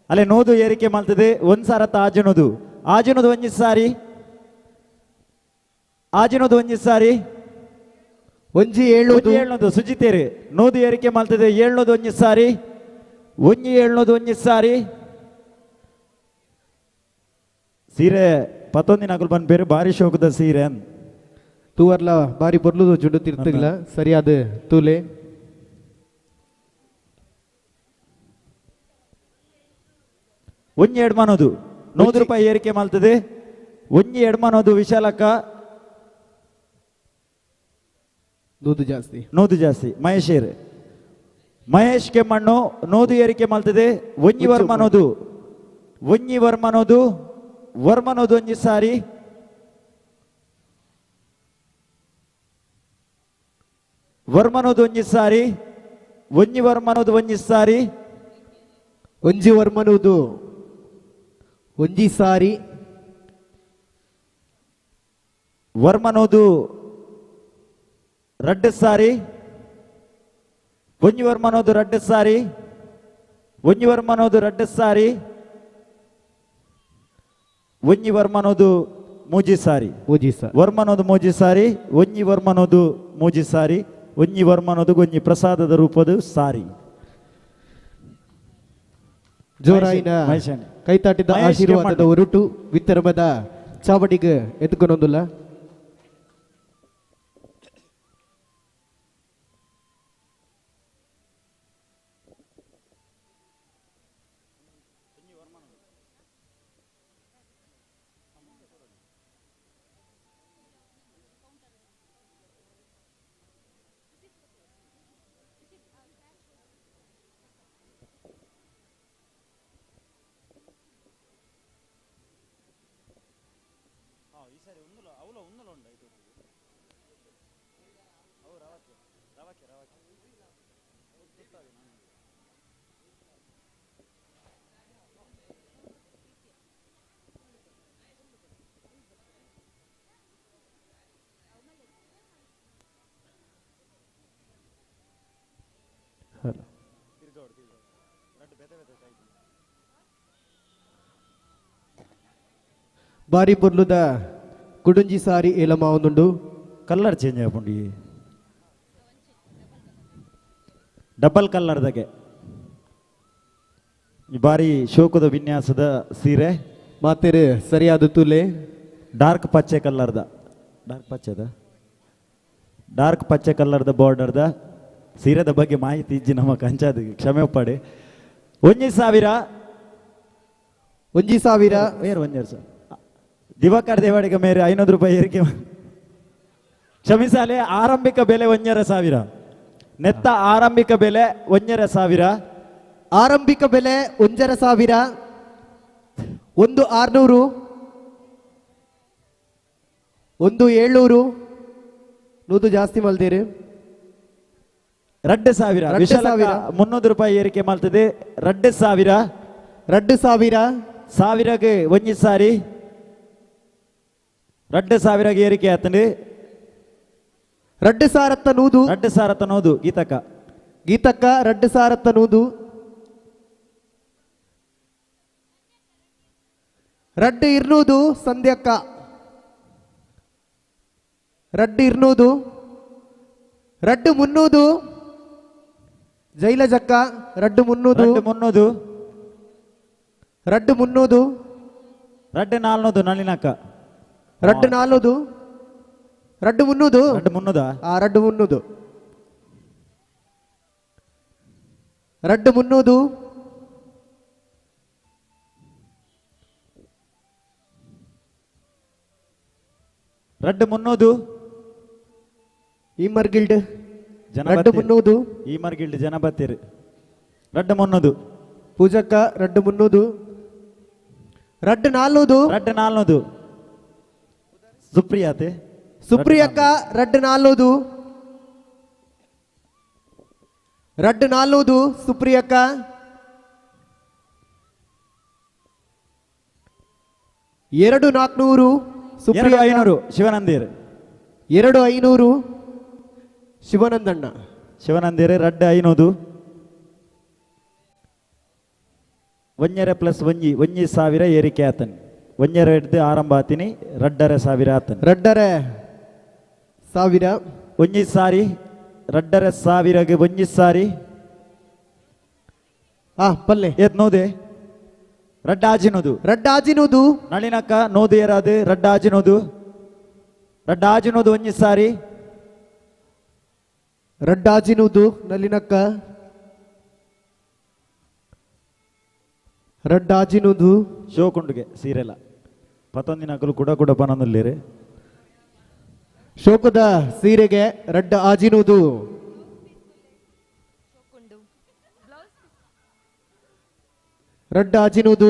ಅಲ್ಲೇ ನೂದು ಏರಿಕೆ ಮಾಡ್ತದೆ ಒಂದು ಸಾರತ್ತ ಆಜಿನುದು ಆಜಿನುದು ಒಂಜಿ ಸಾರಿ ಆಜಿನುದು ಒಂಜಿ ಸಾರಿ ಒಂಜಿ 700 700 ಸುಜಿತೇರಿ ನೂದು ಏರಿಕೆ ಮಾಡ್ತದೆ 700 ಒಂಜಿ ಸಾರಿ ಒಂಜಿ 700 ಒಂಜಿ ಸಾರಿ ಸೀರೆ ಪತ್ತೊಂದಿನ ಅಕುಲು ಬಂದ್ಪೇರು ಬಾರಿ ಶೋಕದ ಸೀರೆ ತೂವರ್ಲ ಬಾರಿ ಬೊರ್ಲುದು ಜುಂಡು ತಿರ್ತಗ್ಲ ಸರಿಯಾದ ತೂಲೆ ಒಂಜಿ ಎಡ್ಮನೋದು 100 ರೂಪಾಯಿ ಏರಿಕೆ ಮಾಡ್ತದೆ ಒಂಜಿ ಎಡ್ಮನೋದು ವಿಶಾಲಕ್ಕ ನೂದು ಜಾಸ್ತಿ ನೂದು ಜಾಸ್ತಿ ಮಹೇಶ್ ಮಹೇಶ್ ಕೆಮ್ಮಣ್ಣು 100 ಏರಿಕೆ ಮಾಡ್ತದೆ ಒಂಜಿ ವರ್ಮನೋದು ಒಂಜಿ ವರ್ಮನೋದು ವರ್ಮನೋದು ಒಂಜಿ ಸಾರಿ ವರ್ಮನೋದು ಒಂಜಿ ಸಾರಿ ಒಂಜಿ ವರ್ಮನೋದು ಒಂಜಿ ಸಾರಿ ಒಂಜಿ ವರ್ಮನೋದು ಒಂಜಿ ಸಾರಿ ವರ್ಮನೋದು ರಡ್ಡು ಸಾರಿ ಒಂಜಿ ವರ್ಮನೋದು ರಡ್ಡು ಸಾರಿ ಒಂಜಿ ವರ್ಮನೋದು ರಡ್ಡು ಸಾರಿ ಒಂಜಿ ವರ್ಮನೋದು ಮೂಜಿ ಸಾರಿ ಮೂಜಿ ಸಾರಿ ವರ್ಮನೋದು ಮೂಜಿ ಸಾರಿ ಒಂಜಿ ವರ್ಮನೋದು ಮೂಜಿ ಸಾರಿ ಒಂಜಿ ವರ್ಮನೋದು ಒಂಜಿ ಪ್ರಸಾದದ ರೂಪದ ಸಾರಿ. ಜೋರಾಯಿನ ಕೈತಾಟಿದ ಆಶೀರ್ವಾದದ ಉರುಟು ವಿತ್ತರಮದ ಚಾವಡಿಗೆ ಎತ್ಕೊನೊಂದುಲ್ಲ. ಬಾರಿ ಪೊರ್ಲುದ ಕುಡುಂಜಿ ಸಾರಿ ಏಲಮಾವುಂದುಂಡು. ಕಲ್ಲರ್ ಚೇಂಜ್ ಆಪುಂಡು ಡಬಲ್ ಕಲ್ಲರ್ದಾಗೆ ಈ ಬಾರಿ ಶೋಕದ ವಿನ್ಯಾಸದ ಸೀರೆ ಮಾತೇರು ಸರಿಯಾದ ತುಲೆ ಡಾರ್ಕ್ ಪಚ್ಚೆ ಕಲ್ಲರ್ದ ಡಾರ್ಕ್ ಪಚ್ಚೆದ ಡಾರ್ಕ್ ಪಚ್ಚೆ ಕಲ್ಲರ್ದ ಬಾರ್ಡರ್ದ ಸೀರೆದ ಬಗ್ಗೆ ಮಾಹಿತಿ ಇಜ್ಜಿ ನಮ್ಮ ಕಂಚಾದ ಕ್ಷಮೆ ಒಪ್ಪಾಡಿ. 1000 1000 ಏರು ಒಂಜೆರಡು ಸರ್ ದಿವಾಕರ್ ದೇವಾಡಿಗ ಮೇರೆ 500 ರೂಪಾಯಿ ಏರಿಕೆ. ಕ್ಷಮಿಸಾಲೆ ಆರಂಭಿಕ ಬೆಲೆ 1500. ನೆತ್ತ ಆರಂಭಿಕ ಬೆಲೆ 1500. ಆರಂಭಿಕ ಬೆಲೆ 1500. 1600 1700 ನೂದು ಜಾಸ್ತಿ ಮಲ್ದೇರಿ. 2000 300 ರೂಪಾಯಿ ಏರಿಕೆ ಮಾಡ್ತದೆ. 2000 2000 ಸಾವಿರಗೆ ಒಂಜಿ ಸಾರಿ 2000 ಏರಿಕೆ ಆತಂడి. 2100 2100 ಗೀತಕ್ಕ ಗೀತಕ್ಕ 2100 2200 ಸಂಧ್ಯಕ್ಕ 2200 2300 ಜೈಲಜಕ್ಕ 2300 300 2300 2400 ನಳಿನಕ್ಕ 2400 2300 2300 ಆ 2300 2300 2300 ಈಮರ್ ಗಿಲ್ಡ್ 2300 ಈಮರ್ ಗಿಲ್ಡ್ ಜನ ಬತ್ತೀರಿ. 2300 ಪೂಜಕ್ಕ 2300 2400 2400 ಸುಪ್ರಿಯಾತೆ ಸುಪ್ರಿಯಕ್ಕ 2400 2400 ಸುಪ್ರಿಯಕ್ಕ 2400 ಸುಪ್ರಿಯ 500 ಶಿವನಂದಿರ್ 2500 ಶಿವನಂದಣ್ಣ ಶಿವನಂದಿರ್ 2500 1.5 ಪ್ಲಸ್ 1 1000 ಏರಿಕೆ ಆತನ್. 1.5 ಹಿಡ್ದು ಆರಂಭ ಆತೀನಿ 2500 ಆತನ್. 2500 ಒಂಜಿ ಸಾರಿ 2500 ಒಂಜಿ ಸಾರಿ ಆ ಪಲ್ಲೆ ಏತ್ ನೋದೆ ರಡ್ಡ ಆಜಿನೋದು ರಡ್ಡ ಆಜಿನೋದು ನಳಿನಕ್ಕ ನೋದು ಏರಾದು ರಡ್ಡ ಆಜಿನೋದು ರಡ್ಡ ಆಜಿನೋದು ಒಂಜಿ ಸಾರಿ ರಡ್ಡ ಆಜಿನೋದು ನಳಿನಕ್ಕ ರಡ್ಡ ಆಜಿನೋದು ಶೋಕುಂಡುಗೆ ಸೀರೆಲ್ಲ ಪತ್ತೊಂದಿನಕಲು ಕೂಡ ಕೂಡ ಪನೊಂದುಲ್ಲೇರಿ ಶೋಕದ ಸೀರೆಗೆ ರಡ್ಡ ಆಜಿನೋದು ರಡ್ಡ ಆಜಿನೋದು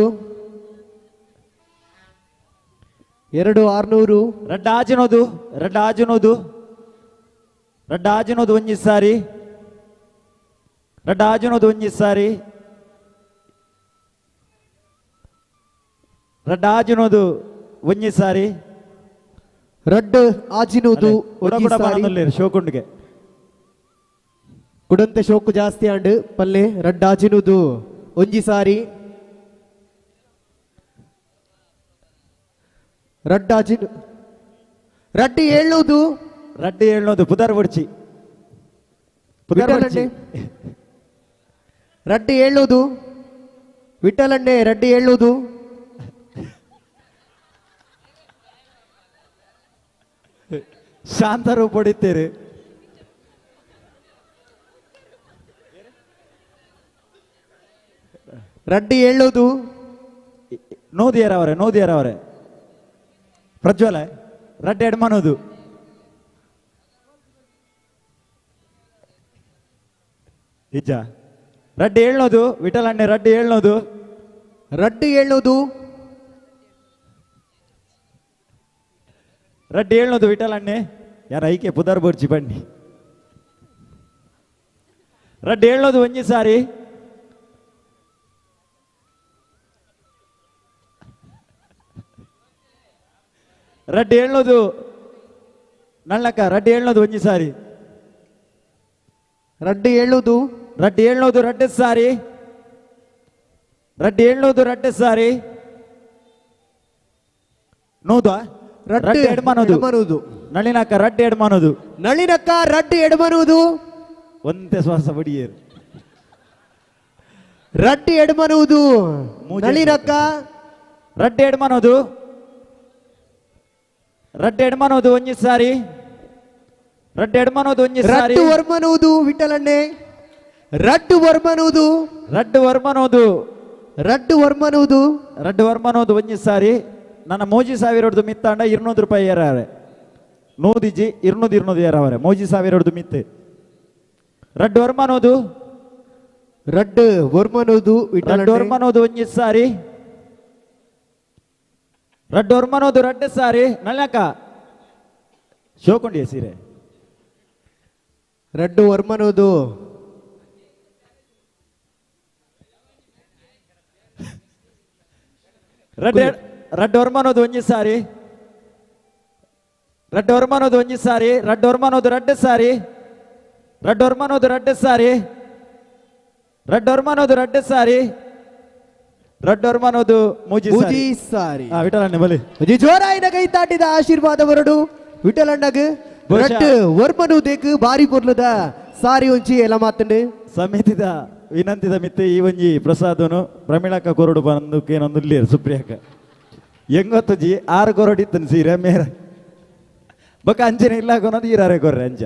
2600 ರಡ್ಡ ಆಜಿನೋದು ರಡ್ಡ ಆಜಿನೋದು ರಡ್ಡ ಆಜಿನೋದು ಒಂಜಿ ಸಾರಿ ರಡ್ಡ ಆಜಿನೋದು ಒಂಜಿ ಸಾರಿ ರಡ್ಡ ಆಜಿನೋದು ಒಂಜಿ ಸಾರಿ ರಡ್ಡ ಆಜಿನೋದು ಶೋಕುಂಡಿಗೆ ಕುಡಂತೆ ಶೋಕು ಜಾಸ್ತಿ ಆಂಡ್ ಪಲ್ಲೆ ರಡ್ಡಾಚಿನುದು ಒಂಜಿ ಸಾರಿ ರಡ್ಡಾಚಿನು ರಡ್ಡಿ ಏಳ್ನೂದು ರಡ್ಡಿ ಏಳ್ನೂದು ಪುದರ್ ಬುಡ್ಚಿ ಪುದರ್ ಬುಡ್ಚಿ ರಡ್ಡಿ ಏಳ್ನೂದು ವಿಠಲಣ್ಣೆ ರಡ್ಡಿ ಏಳ್ನೂದು ಶಾಂತರು ಪಡಿತೀರಿ ರಡ್ಡಿ ಏಳ್ನೂದು ನೋದಿಯರವರೆ ನೋದಿಯರವರೆ ಪ್ರಜ್ವಲ ರಡ್ಡಿ ಎಡ್ಮನೋದು ನಿಜ ರಡ್ಡಿ ಏಳ್ನೋದು ವಿಠಲಣ್ಣೆ ರಡ್ಡಿ ಏಳ್ನೋದು ರಡ್ಡಿ ಏಳ್ನೂದು ರಡ್ಡಿ ಏಳ್ನೋದು ವಿಠಲಣ್ಣೆ ಯಾರ ಐಕೆ ಪುದರ್ ಬುಡ್ಚಿ ಬನ್ನಿ ರಡ್ಡಿ ಏಳ್ನೋದು ಒಂಜಿ ಸಾರಿ ರಡ್ಡಿ ಏಳ್ನೋದು ನಳ್ಳಕ್ಕ ರಡ್ಡಿ ಏಳ್ನೋದು ಒಂಜಿ ಸಾರಿ ರಡ್ಡಿ ಏಳ್ನೂದು ರಡ್ಡಿ ಏಳ್ನೋದು ರಡ್ಡೆ ಸಾರಿ ರಡ್ಡಿ ಏಳ್ನೋದು ರಡ್ಡೆ ಸಾರಿ ನೂದ ರಡ್ಡಿ ಎಡ್ಮನೋದು ಎಡ್ಮನೋದು. ನಳಿನಕ್ಕ ರಡ್ಡಿ ಎಡ್ಮನೋದು ನಳಿನಕ್ಕ ರಡ್ಡಿ ಎಡ್ಮನೂದು ಒಂದೇ ಶ್ವಾಸ ಬಡಿಯೇರು ರಡ್ಡಿ ಎಡ್ಮನೂದು ನಳಿನಕ್ಕ ರಡ್ಡಿ ಎಡ್ಮನೋದು ರಡ್ಡಿ ಎಡ್ಮನೋದು ಒಂಜಿ ಸಾರಿ ರಡ್ಡಿ ಎಡ್ಮನೋದು ಒಂಜಿ ಸಾರಿ ರಡ್ಡು ವರ್ಮನೂದು ವಿಠಲಣ್ಣೆ ರಡ್ಡು ವರ್ಮನೂದು ರಡ್ಡು ವರ್ಮನೋದು ರಡ್ಡು ವರ್ಮನೂದು ರಡ್ಡು ವರ್ಮನೋದು ಒಂಜಿ ಸಾರಿ ನನ್ನ ಮೋಜಿ ಸಾವಿರದ್ದು ಮಿತ್ತಾಂಡ 200 ರೂಪಾಯಿ ಏರಾರೆ ನೂದಿಜಿ 200 200 ಏರಾವರೆ ಮೋಜಿ ಸಾವಿರದ್ದು ಮಿತ್ತು ರಡ್ಡು ವರ್ಮನೋದು ರಡ್ಡು ವರ್ಮನೂದು ರಡ್ಡು ವರ್ಮನೋದು ಒಂಜಿ ಸಾರಿ ರಡ್ಡು ವರ್ಮನೋದು ರಡ್ಡು ಸಾರಿ ನಲ್ಲಕ್ಕ ಶೋಕೊಂಡಿಯ ಸೀರೆ ರಡ್ಡು ವರ್ಮನೂದು ರಡ್ಡು ರಡ್ಡು ವರ್ಮನೋದು ಒಂಜಿ ಸಾರಿ ರಡ್ಡು ವರ್ಮನೋದು ಒಂಜಿ ಸಾರಿ ರಡ್ಡು ವರ್ಮನೋದು ರಡ್ಡು ಸಾರಿ ರಡ್ಡು ವರ್ಮನೋದು ರಡ್ಡು ಸಾರಿ ರಡ್ಡು ವರ್ಮನೋದು ರಡ್ಡು ಸಾರಿ ರಡ್ಡು ವರ್ಮನೋದು ಮೂಜಿ ಮೂಜಿ ಸಾರಿ ಹಾ ವಿಠಲಣ್ಣ ಬಲಿ ಒಂಜಿ ಜೋರಾಯಿನ ಕೈ ತಾಟಿದ ಆಶೀರ್ವಾದ ಬರಡು ವಿಠಲಣ್ಣಗ್ ರಡ್ಡು ವರ್ಮನೂದೇಕ್ ಬಾರಿ ಪೊರ್ಲುದ ಸಾರಿ ಒಂಜಿ ಎಲ್ಲ ಮಾತಂಡು ಸಮಿತಿದ ವಿನಂತಿದ ಮಿತ್ತೆ ಈ ಒಂಜಿ ಪ್ರಸಾದನು ಪ್ರಮೀಳಕ್ಕ ಕೊರಡು ಬಂದು ಏನೊಂದು ಇಲ್ಲೇರು ಸುಪ್ರಿಯಾಕ ಹೆಂಗೊತ್ತು ಜಿ 6 ಕೊರಡು ಇತ್ತನು ಸೀರೆ ಮೇರ ಬೊಕ್ಕ ಅಂಚನೆ ಇಲ್ಲ ಕೊನೋದು ಈರಾರೆ ಕೊರ್ರೆ ಅಂಚ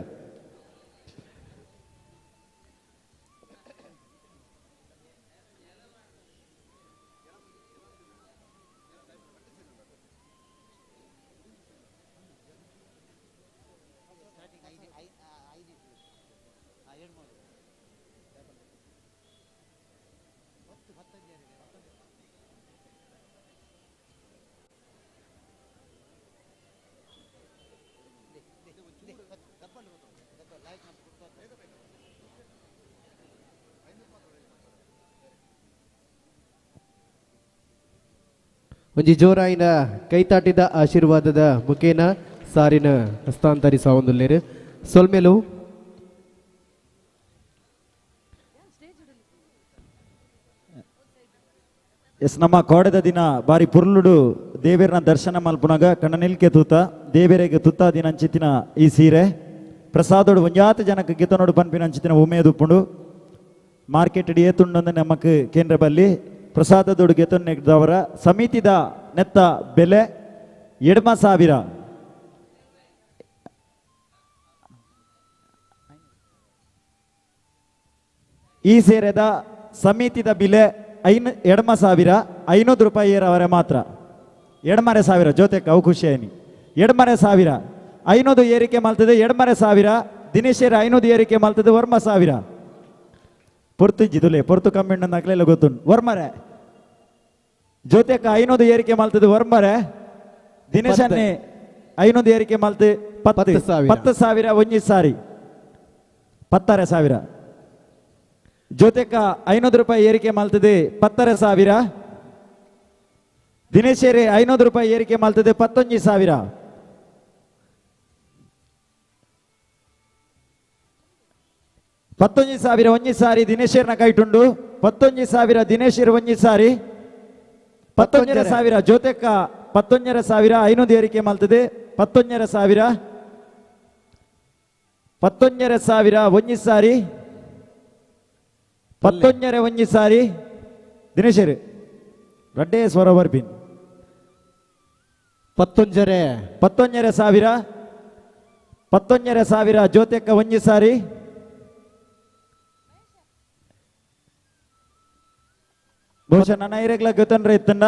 ಒಂಜಿ ಜೋರಾಯಿನ ಕೈತಾಟಿದ ಆಶೀರ್ವಾದದ ಮುಖೇನ ಸಾರಿನ ಹಸ್ತಾಂತರಿಸಾವೊಂದುಲ್ಲೇರು ಸೊಲ್ಮೆಲು ಎಸ್ ನಮ್ಮ ಕೋಡೆದ ದಿನ ಬಾರಿ ಪುರ್ಲುಡು ದೇವೇರ್ನ ದರ್ಶನ ಮಲ್ಪುನಗ ಕಣ್ಣನಿಲ್ಕೆ ತೂತ ದೇವೇರಿಗೆ ತುತ್ತ ದಿನಂಚಿತ್ತಿನ ಈ ಸೀರೆ ಪ್ರಸಾದೋಡು ಒಂಜಾತ ಜನಕ್ಕೆ ಗಿತನೋಡು ಪನ್ಪಿನಂಚಿತ್ತಿನ ಉಮೇದುಪ್ಪುಂಡು ಮಾರ್ಕೆಟ್ ಏತುಂಡೊಂದು ನಮಕ್ ಕೇಂದ್ರ ಬಲ್ಲಿ ಪ್ರಸಾದದೋಡು ಗೆತೊನ್ನೆದವರ ಸಮಿತಿದ ನೆತ್ತ ಬೆಲೆ 2,000. ಈ ಸೇರೆದ ಸಮಿತಿದ ಬೆಲೆ 2,500 ರೂಪಾಯಿ ಅವರೇ ಮಾತ್ರ 2,500 ಜೊತೆಗೆ ಅವು ಖುಷಿಯಾಯಿನಿ 2,500 500 ಏರಿಕೆ ಮಲ್ತದೆ 2,500 ದಿನೇಶರ 500 ಏರಿಕೆ ಮಲ್ತದೆ 1,000 ಪೊರ್ತು ಜಿದುಲೆ ಪೊರ್ತು ಕಮ್ಮಿಂಡ್ ಹಾಕ್ಲೆಲ್ಲ ಗೊತ್ತುಂಟು ವರ್ಮರೆ ಜೊತೆಗೆ 500 ಏರಿಕೆ ಮಲ್ತದೆ ವರ್ಮರೆ ದಿನೇಶನ್ನೇ 500 ಏರಿಕೆ ಮಲ್ತು 10,000 ಒಂಜಿ ಸಾರಿ 10,000 ಜೊತೆಕ 500 ರೂಪಾಯಿ ಏರಿಕೆ ಮಲ್ತದೆ 10,000 ದಿನೇಶರೇ 500 ರೂಪಾಯಿ ಏರಿಕೆ ಮಲ್ತದೆ 11,000 19,000 ಒಂಜಿ ಸಾರಿ ದಿನೇಶರ್ನ ಕೈಟುಂಡು 19,000 ದಿನೇಶರ್ ಒಂಜಿ ಸಾರಿ 19,000 ಜ್ಯೋತಿಕ 19,500 ಏರಿಕೆ ಮಲ್ತದೆ 19,000 19,000 ಒಂಜಿ ಸಾರಿ 19 ಒಂಜಿ ಸಾರಿ ದಿನೇಶರ್ ರಡ್ಡೆ ಸ್ವರ ಬರ್ಪಿನ್ 19,500 19,500 ಜ್ಯೋತಿಕ ಒಂಜಿ ಸಾರಿ ಬಹುಶಃ ನನ್ನ ಐರೆಗ್ಲ ಗೊತ್ತಂದ್ರೆ ಇತ್ತಂಡ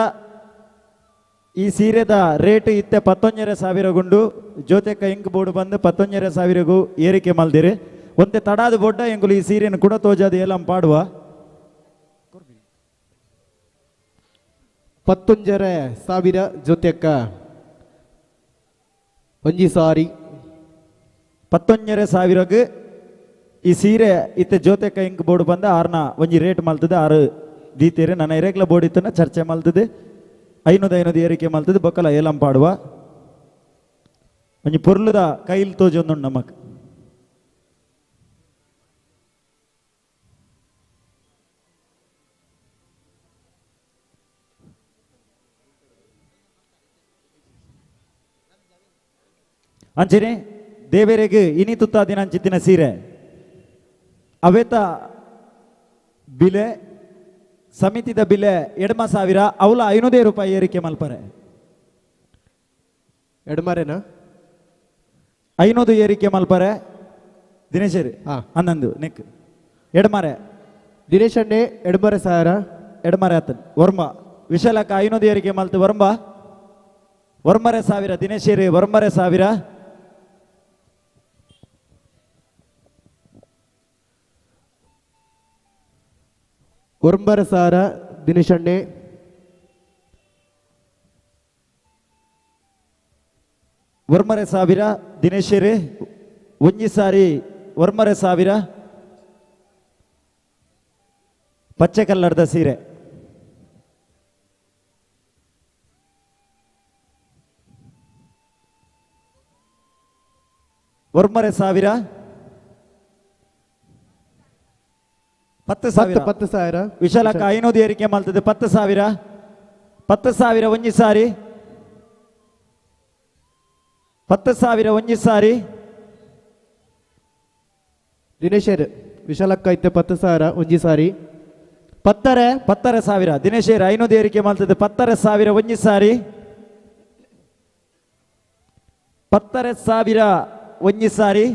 ಈ ಸೀರೆದ ರೇಟ್ ಇತ್ತೆ 19,000 ಗುಂಡು ಜ್ಯೋತಿಕ ಇಂಕ್ ಬೋರ್ಡ್ ಬಂದು 19,000ಗೂ ಏರಿಕೆ ಮಲ್ದಿರಿ ಒಂತೆ ತಡಾದ ಬೋರ್ಡ ಎಂಗುಲು ಈ ಸೀರೆಯನ್ನು ಕೂಡ ತೋಜಾದ ಏಲಂ ಪಾಡುವ 19,500 ಜ್ಯೋತಿಯಕ್ಕ ಒಂಜಿ ಸಾರಿ 19,000ಗ್ ಈ ಸೀರೆ ಇತ್ತೆ ಜ್ಯೋತಿಕ ಇಂಕ್ ಬೋರ್ಡ್ ಬಂದು ಆರ್ನ ಒಂಜಿ ರೇಟ್ ಮಲ್ತದೆ ಆರು ದೀತೇರೆ ನನ್ನ ಎರೆಗ್ಲ ಬೋರ್ಡ್ ಇತ್ತನ ಚರ್ಚೆ ಮಲ್ತದೆ 500 ಏರಿಕೆ ಮಲ್ತದೆ ಬೊಕ್ಕಲ ಏಲಂ ಪಾಡುವ ಒಂಜಿ ಪೊರ್ಲುದ ಕೈಲ್ ತೋಜೊಂದುಂಡು ನಮಕ್ ಅಂಚನೆ ದೇವರಿಗೆ ಇನಿ ತುತ್ತಾದಿನ ಅಂಚಿತ್ತಿನ ಸೀರೆ ಅವೇತ ಬಿಲೆ ಸಮಿತಿದ ಬಿಲೆ 2,000 ಅವಲ 500 ರೂಪಾಯಿ ಏರಿಕೆ ಮಲ್ಪರೆ ಎಡ್ಮರೆನಾ 500 ಏರಿಕೆ ಮಲ್ಪರೆ ದಿನೇಶ್ ಹನ್ನೊಂದು ನೆಕ್ ಎಡ್ಮರೆ ದಿನೇಶ್ ಅಣ್ಣೆ 2,500 ಎಡ್ಮರೆ ಆತನ್ ವರ್ಮ ವಿಶಾಲಕ್ಕ 500 ಏರಿಕೆ ಮಲ್ತು ವರ್ಮ 1,500 ದಿನೇಶೇರಿ 1,500 9,000 ದಿನೇಶಣ್ಣೆ 1,500 ದಿನೇಶೇರಿ ಒಂಜಿ ಸಾರಿ 1,500 ಪಚ್ಚೆ ಕಲ್ಲರ್ದ ಸೀರೆ 1,500 10,000 10,000 ವಿಶಾಲಕ್ಕ 500 ಏರಿಕೆ ಮಲ್ತದೆ 10,000 10,000 ಒಂಜಿ ಸಾರಿ 10,000 ಒಂಜಿ ಸಾರಿ ದಿನೇಶರ್ ವಿಶಾಲಕ್ಕ ಇತ್ತೆ 10,000 ಒಂಜಿ ಸಾರಿ 10,500 ದಿನೇಶರ್ 500 ಏರಿಕೆ ಮಲ್ತದೆ 10,000 ಒಂಜಿ ಸಾರಿ 10,000 ಒಂಜಿ ಸಾರಿ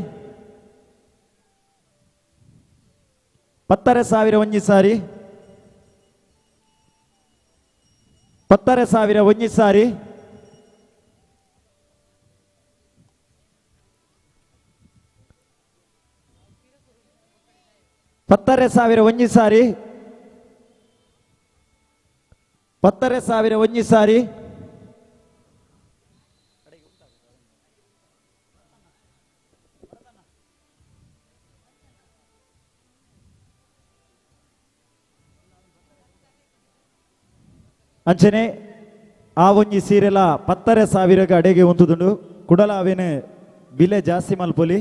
10,000 ಒಂಜಿ ಸಾರಿ 10,000 ಒಂಜಿ ಸಾರಿ 10,000 ಒಂಜಿ ಸಾರಿ 10,000 ಒಂಜಿ ಸಾರಿ ಅಂಚನೆ ಆ ಒಂಜಿ ಸೀರೆಲ 10,000 ಅಡೆಗೆ ಉಂತುದುಂಡು ಕುಡಲ ಅವೇನು ಬಿಲೆ ಜಾಸ್ತಿ ಮಲ್ಪೊಲಿ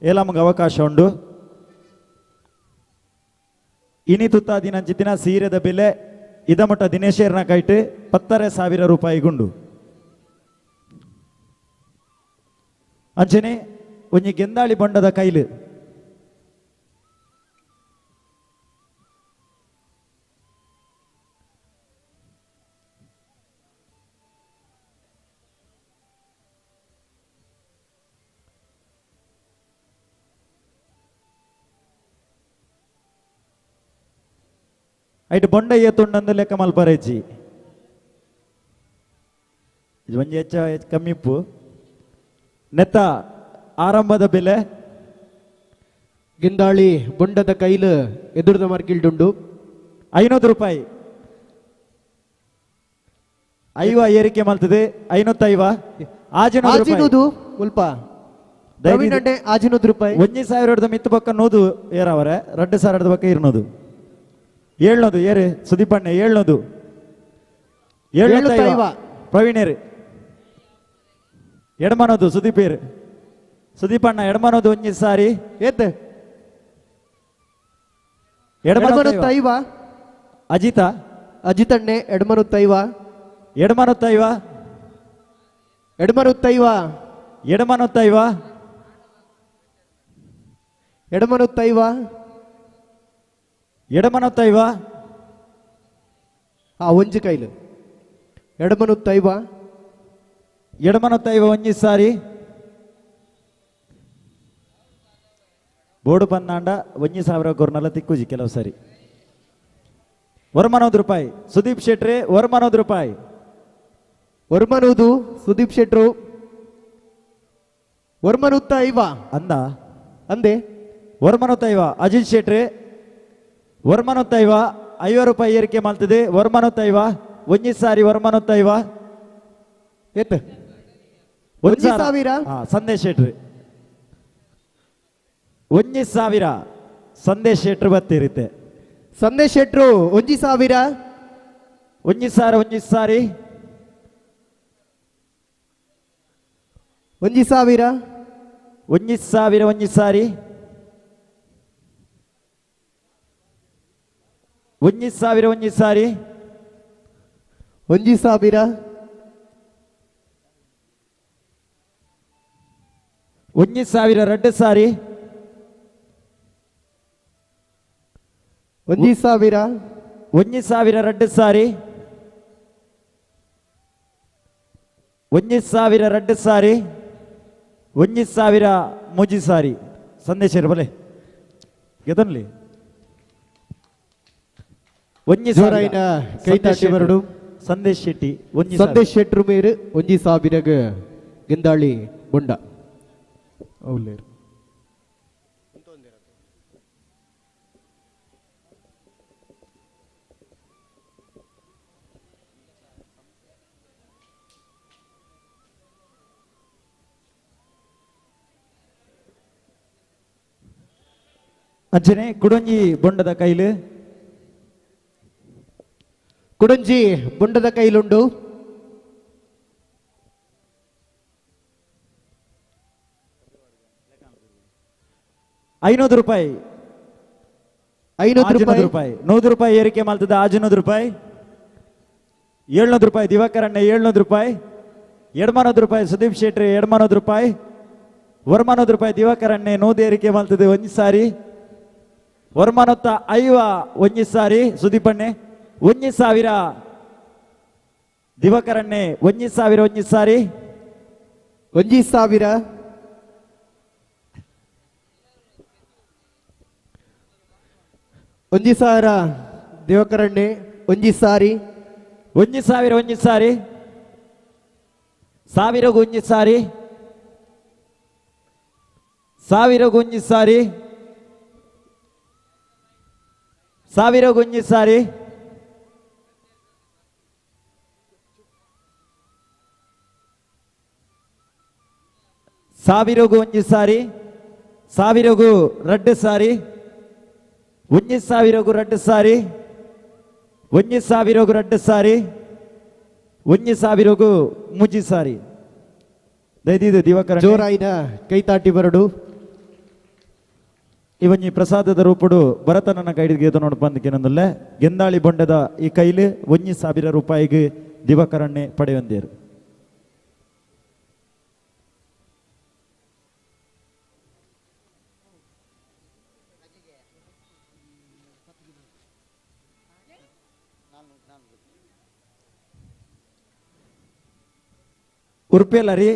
ಏಲಮ್ಗೆ ಅವಕಾಶ ಉಂಡು ಇನಿ ತುತ್ತಾದಿನ ಅಂಚಿತ್ತಿನ ಸೀರೆದ ಬೆಲೆ ಇದಮುಟ್ಟ ದಿನೇಶೇರ್ನ ಕೈಟ್ 10,000 ರೂಪಾಯಿಗುಂಡು ಅಂಚನೆ ಒಂಜಿ ಗೆಂದಾಳಿ ಬೊಂಡದ ಕೈಲು ಐಟ್ ಬೊಂಡ ಏತುಂಡಂದು ಲೆಕ್ಕ ಮಲ್ಪರೇಜಿ ಒಂಜಿ ಹೆಚ್ಚ ಹೆಚ್ಚು ಕಮ್ಮಿ ಇಪ್ಪು ನೆತ್ತ ಆರಂಭದ ಬೆಲೆ ಗಿಂದಾಳಿ ಬೊಂಡದ ಕೈಲು ಎದುರುದ ಮಾರ್ಕಿಲ್ಡುಂಡು 500 ರೂಪಾಯಿ ಐವ ಏರಿಕೆ ಮಲ್ತದೆ 505 ಆಜಿನೂದು ಮುಲ್ಪ ಆಜಿನೂದು ರೂಪಾಯಿ 1,000 ಮಿತ್ತು ಪಕ್ಕ ನೂದು ಏರವರೆ 2,000 ಪಕ್ಕ ಇರ್ನೂದು 700 ಏರು ಸುದೀಪಣ್ಣೆ 700 750 ಪ್ರವೀಣೇರು ಎಡಮನೋದು ಸುದೀಪೇರು ಸುದೀಪಣ್ಣ ಎಡಮನೋದು ಒಂಜಿ ಸಾರಿ ಏತ್ ಎಡಮನೊತ್ತ ಐವ. ಅಜಿತ. ಅಜಿತಣ್ಣೆ ಎಡಮನೊತ್ತ ಐವ. ಎಡಮನೊತ್ತ ಐವ. ಎಡಮನೊತ್ತ ಐವ. ಎಡಮನೊತ್ತ ಐವ. ಎಡಮನೊತ್ತ ಐವ. ಎಡಮನೊತ್ತ ಐವ. ಆ ಒಂಜಿ ಕೈಲು. ಎಡಮನೊತ್ತ ಐವ. ಎಡಮನೊತ್ತ ಐವ ಒಂಜಿ ಸಾರಿ. ಬೋರ್ಡು ಪನ್ನಾಂಡ ಒಂಜಿ ಸಾವಿರ ಕೊರ್ನಲ ತಿಕ್ಕುಜಿ ಕೆಲವು ಸಾರಿ. ವರ್ಮನೋದ್ ರೂಪಾಯಿ ಸುದೀಪ್ ಶೆಟ್ರೆ. ವರ್ಮನೋದ್ ರೂಪಾಯಿ. ವರ್ಮನೂದು ಸುದೀಪ್ ಶೆಟ್ರು. ವರ್ಮನುತ್ತ ಐವ. ಅಂದ ಅಂದೆ. ವರ್ಮನೊತ್ತ ಐವ ಅಜಿತ್ ಶೆಟ್ರೆ. ವರ್ಮನೊತ್ತ ಐವ. 50 ರೂಪಾಯಿ ಏರಿಕೆ ಮಾಡ್ತದೆ. ವರ್ಮನೊತ್ತ ಐವ ಒಂಜಿ ಸಾರಿ. ವರ್ಮನೊತ್ತ ಐವ. ಎತ್ತು? ಒಂಜಿ ಸಾವಿರ. ಸಂದೇಶ್ ಶೆಟ್ರಿ. ಒಂಜಿ ಸಾವಿರ ಸಂದೇಶ್ ಶೆಟ್ರು ಬತ್ತಿರುತ್ತೆ. ಸಂದೇಶ್ ಶೆಟ್ರು ಒಂಜಿ ಸಾವಿರ. ಒಂಜಿ ಸಾವಿರ ಒಂಜಿ ಸಾರಿ. ಒಂಜಿ ಸಾವಿರ. ಒಂಜಿ ಸಾವಿರ ಒಂಜಿ ಸಾರಿ. ಒಂಜಿ ಸಾವಿರ ಒಂಜಿ ಸಾರಿ. ಒಂಜಿ ಸಾವಿರ. ಒಂಜಿ ಸಾವಿರ ರಡ್ಡು ಸಾರಿ. ಒಂಜಿ ಸಾವಿರ. ಒಂಜಿ ಸಾವಿರ ರಡ್ಡು ಸಾರಿ. ಒಂಜಿ ಸಾವಿರ ರಡ್ಡು ಸಾರಿ. ಒಂಜಿ ಸಾವಿರ ಮೂಜಿ ಸಾರಿ. ಸಂದೇಶ ಬಲೆ ಗೆದನ್ಲಿ. ಒಂಜಿ ಜೋರಾಯಿನ ಕೈ ತಟ್ಟಿ ಬರಡು. ಸಂದೇಶ್ ಶೆಟ್ಟಿ ಒಂಜಿ. ಸಂದೇಶ್ ಶೆಟ್ರು ಮೇರು ಒಂಜಿ ಸಾವಿರಗ ಗೆಂದಾಳಿ ಬೊಂಡ. ಅವಲೇರು. ಅಂಚನೆ ಕುಡೊಂಜಿ ಬೊಂಡದ ಕೈಲು. ಕುಡೊಂಜಿ ಬೊಂಡದ ಕೈಲುಂಡು. 500 ರೂಪಾಯಿ. 500 ರೂಪಾಯಿ. ರೂಪಾಯಿ. 100 ರೂಪಾಯಿ ಏರಿಕೆ ಮಾಡ್ತದೆ. 600 ರೂಪಾಯಿ. 700 ರೂಪಾಯಿ ದಿವಾಕರಣ್ಣ. 700 ರೂಪಾಯಿ. 800 ರೂಪಾಯಿ ಸುದೀಪ್ ಶೆಟ್ರಿ. 800 ರೂಪಾಯಿ. ವರ್ಮನೂರು ರೂಪಾಯಿ ದಿವಾಕರಣ್ಣೆ. 100 ಏರಿಕೆ ಮಾಡ್ತದೆ ಒಂಜಿ ಸಾರಿ. ವರ್ಮನೊತ್ತ ಐವ ಒಂಜಿ ಸಾರಿ ಸುದೀಪಣ್ಣೆ. ಒಂಜಿ ಸಾವಿರ ದಿವಾಕರಣ್ಣೆ. ಒಂಜಿ ಸಾವಿರ ಒಂಜಿ ಸಾರಿ. ಒಂಜಿ ಸಾವಿರ. ಒಂಜಿ ಸಾವಿರ ದಿವಾಕರಣ್ಣೆ. ಒಂಜಿ ಸಾರಿ. ಒಂಜಿ ಸಾವಿರ ಒಂಜಿ ಸಾರಿ. ಸಾವಿರಗೂ ಒಂಜಿ ಸಾರಿ. ಸಾವಿರಗೂ ಒಂಜಿ ಸಾರಿ. ಸಾವಿರಗೂ ಒಂಜಿ ಸಾರಿ. ಸಾವಿರಗೂ ಒಂಜಿ ಸಾರಿ. ಸಾವಿರಗೂ ರಡ್ಡು ಸಾರಿ. ಒಂಜಿ ಸಾವಿರಗೂ ರಡ್ಡು ಸಾರಿ. ಒಂಜಿ ಸಾವಿರಗೂ ರಡ್ಡು ಸಾರಿ. ಒಂಜಿ ಸಾವಿರಗೂ ಮುಜಿ ಸಾರಿ. ದಯದೀದು ದಿವಾಕರ ಜೋರಾಯಿನ ಕೈ ತಾಟಿ ಬರಡು. ಇವೊಂಜಿ ಪ್ರಸಾದದ ರೂಪುಡು ಭರತನನ್ನ ಕೈಡಿಗೆ ನೋಡು ಬಂದಕ್ಕೆ ಗೆಂದಾಳಿ ಬೊಂಡದ ಈ ಕೈಲಿ 1000 ರೂಪಾಯಿಗೆ ದಿವಾಕರಣ್ಣೆ ಪಡೆಯೊಂದೇರು. ಉರುಪೇಲರಿ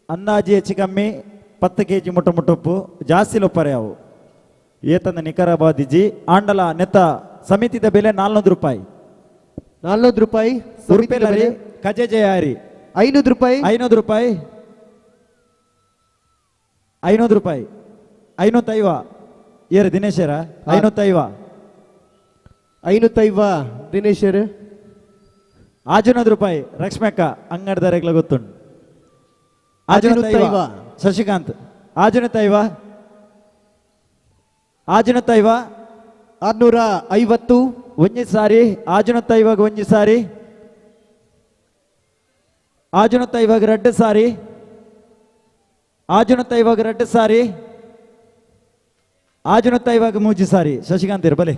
ಅಂದಾಜು ಹೆಚ್ಚು ಕಮ್ಮಿ 10 ಕೆಜಿ ಮುಟ್ಟ ಮುಟ್ಟುಪ್ಪು ಜಾಸ್ತಿ ಲೊಪ್ಪರೆ ಅವು ಏತಂದ ನಿಖರ ಬಾದಿಜಿ ಆಂಡಲ ನೆತ್ತ ಸಮಿತಿದ ಬೆಲೆ 400 ರೂಪಾಯಿ. 400 ರೂಪಾಯಿ. ಉರುಪೇಲರಿ ಕಜೆ ಜಯಾರಿ 500 ರೂಪಾಯಿ. 500 ರೂಪಾಯಿ. 500 ರೂಪಾಯಿ. 550 ಏರು ದಿನೇಶರ. 550. 550 ದಿನೇಶರ್. 600 ರೂಪಾಯಿ ಲಕ್ಷ್ಮಕ್ಕ ಅಂಗಡಿದಾರೆಗ್ಲ ಗೊತ್ತುಂಟು. 650 ಶಶಿಕಾಂತ್. 650. 650. 650. ಒಂಜಿ ಸಾರಿ. 650 ಒಂಜಿ ಸಾರಿ. 650 ರಡ್ಡು ಸಾರಿ. 650 ರಡ್ಡು ಸಾರಿ. ಆಜುನತ್ತ ಇವಾಗ ಮೂಜಿ ಸಾರಿ ಶಶಿಕಾಂತ್ ಬಲೆ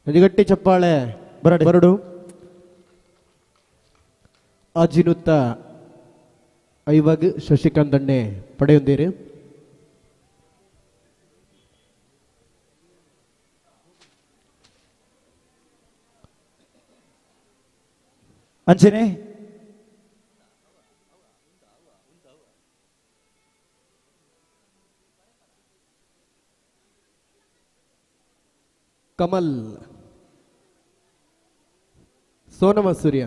ಗಟ್ಟಿ ಚಪ್ಪಾಳೆ ಬರಡು ಆಜಿನುತ್ತ ಐವಾಗ ಶಶಿಕಾಂತ್ ಅಣ್ಣೆ ಪಡೆಯೊಂದಿರು. ಅಂಚನೆ ಕಮಲ್ ಸೋನ ಮಸೂರಿಯ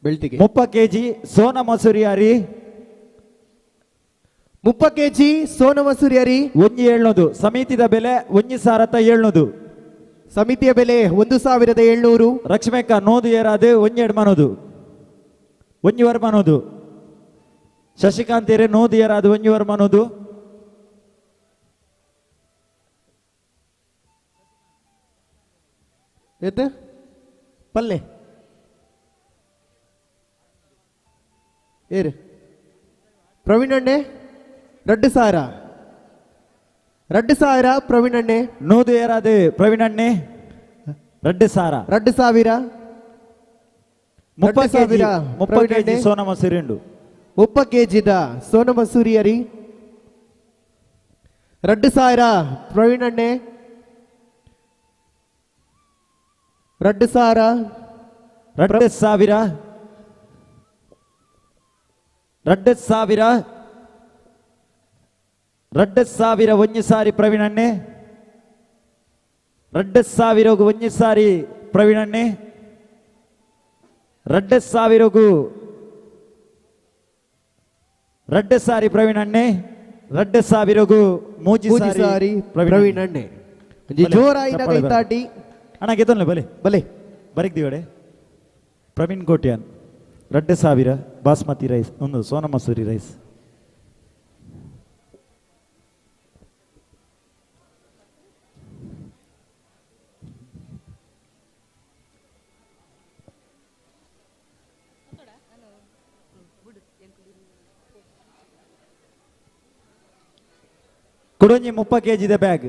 ಬೆಳ್ತಿಗೆ 30 ಕೆಜಿ ಸೋನ ಮಸೂರಿ ಅರಿ 30 ಕೆಜಿ ಸೋನ ಮಸೂರಿ ಅರಿ 1700 ಸಮಿತಿದ ಬೆಲೆ 1700 ಸಮಿತಿಯ ಬೆಲೆ 1700 ರಕ್ಷ್ಮೇಕ ನೋದು ಏರಾದೆ ಒಂಜೆಡ್ ಮನೋದು ಒಂಜಿವರ್ ಮನೋದು ಶಶಿಕಾಂತ್ ಏರೆ ನೋದು ಏರಾದು ಒಂಜಿವರ್ ಮನೋದು ಏತ ಪಲ್ಲೆ ಏರು ಪ್ರವೀಣ್ ಅಣ್ಣೆ 2000 2000 ಪ್ರವೀಣ್ ಅಣ್ಣೆ ನೂದು ಏರಾದು ಪ್ರವೀಣ್ ಅಣ್ಣೆ 2000 2000 30 30 ಕೆಜಿ ಸೋನಾ ಮಸೂರಿ ಉಂಡು 30 ಕೆಜಿದ ಸೋನಾ ಮಸೂರಿ ಅರಿ 2000 ಪ್ರವೀಣ್ ಅಣ್ಣೆ 2000 2000 2000 2000 ಒಂಜಿ ಸಾರಿ ಪ್ರವೀಣ್ ಅಣ್ಣೆ 2000 ಒಂಜಿ ಸಾರಿ ಪ್ರವೀಣ್ ಅಣ್ಣೆ 2000 2 ಸಾರಿ ಪ್ರವೀಣ್ ಅಣ್ಣೆ 2000 ಮೂಜಿ ಸಾರಿ ಪ್ರವೀಣ್ ಅಣ್ಣೆ ಜೋರಾಯಿನ ಕೈತಾಟಿ ಅಣ್ಣ ಗೆದ್ದೊನ್ಲೆ ಬಲೆ ಬಲೆ ಬರಿಗ್ದಿವಡೆ ಪ್ರವೀಣ್ ಕೋಟ್ಯಾನ್ 2000 ಬಾಸ್ಮತಿ ರೈಸ್ ಒಂದು ಸೋನಾ ಮಸೂರಿ ರೈಸ್ ಕುಡೊಂಜಿ 30 ಕೆಜಿದ ಬ್ಯಾಗ್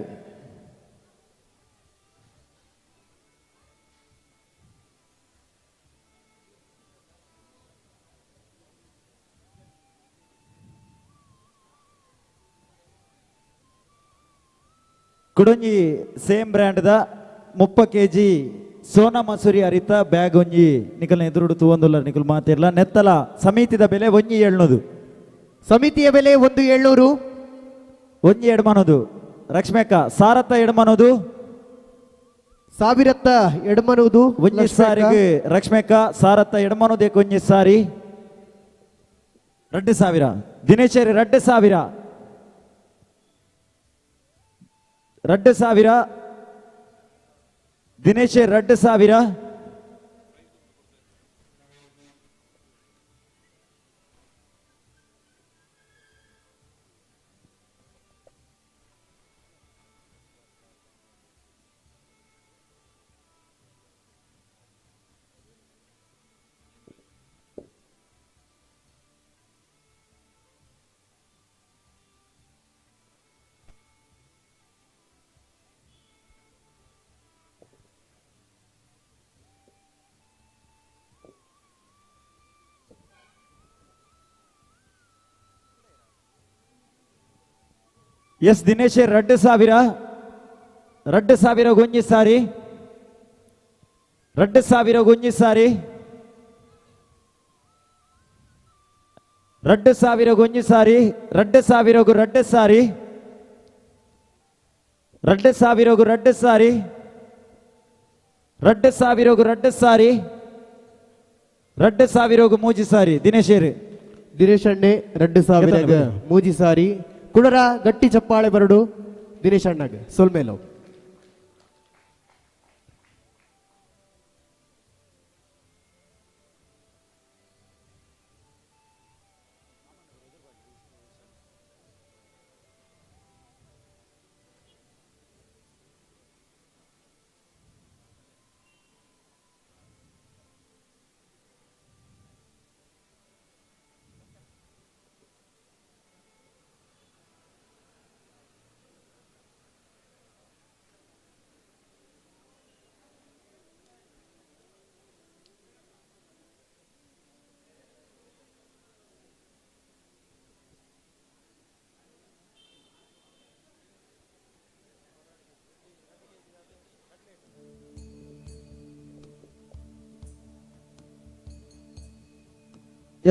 ಕುಡೊಂಜಿ ಸೇಮ್ ಬ್ರ್ಯಾಂಡ್ದ 30 ಕೆಜಿ ಸೋನಾ ಮಸೂರಿ ಅರಿತ ಬ್ಯಾಗ್ ಒಂಜಿ ನಿಕಲ್ನ ಎದುರುಡು ತೂವೊಂದುಲ್ಲ ನಿಕಲ್ ಮಾತಿರ್ಲ ನೆತ್ತಲ ಸಮಿತಿದ ಬೆಲೆ 1700 ಸಮಿತಿಯ ಬೆಲೆ 1700 ಒಂಜಿ ಎಡ್ಮನೋದು ರಕ್ಷ್ಮೇಕ ಸಾರತ್ತ ಎಡ್ಮನೋದು ಸಾವಿರತ್ತ ಎಡ್ಮನೋದು ಒಂಜಿ ಸಾರಿಗೆ ರಕ್ಷ್ಮೇಕ ಸಾರತ್ತ ಎಡ್ಮನೋದೇಕ ಒಂಜಿ ಸಾರಿ 2000 ದಿನೇಶರಿ 2000 2000 ದಿನೇಶ್ 2000 ಎಸ್ ದಿನೇಶ್ 2000 2000 ಒಂಜಿ ಸಾರಿ 2000 ಒಂಜಿ ಸಾರಿ 2000 ಒಂಜಿ ಸಾರಿ 2000 2 ಸಾರಿ 2000 2 ಸಾರಿ 2000 2 ಸಾರಿ 2000 ಮೂಜಿ ಸಾರಿ ದಿನೇಶ್ ದಿನೇಶ್ ಅಣ್ಣೆ 2000 ಮೂಜಿ ಸಾರಿ ಕುಡರ ಗಟ್ಟಿ ಚಪ್ಪಾಳೆ ಬರಡು ದಿನೇಶ್ ಅಣ್ಣಗ್ ಸೊಲ್ಮೇಲೋ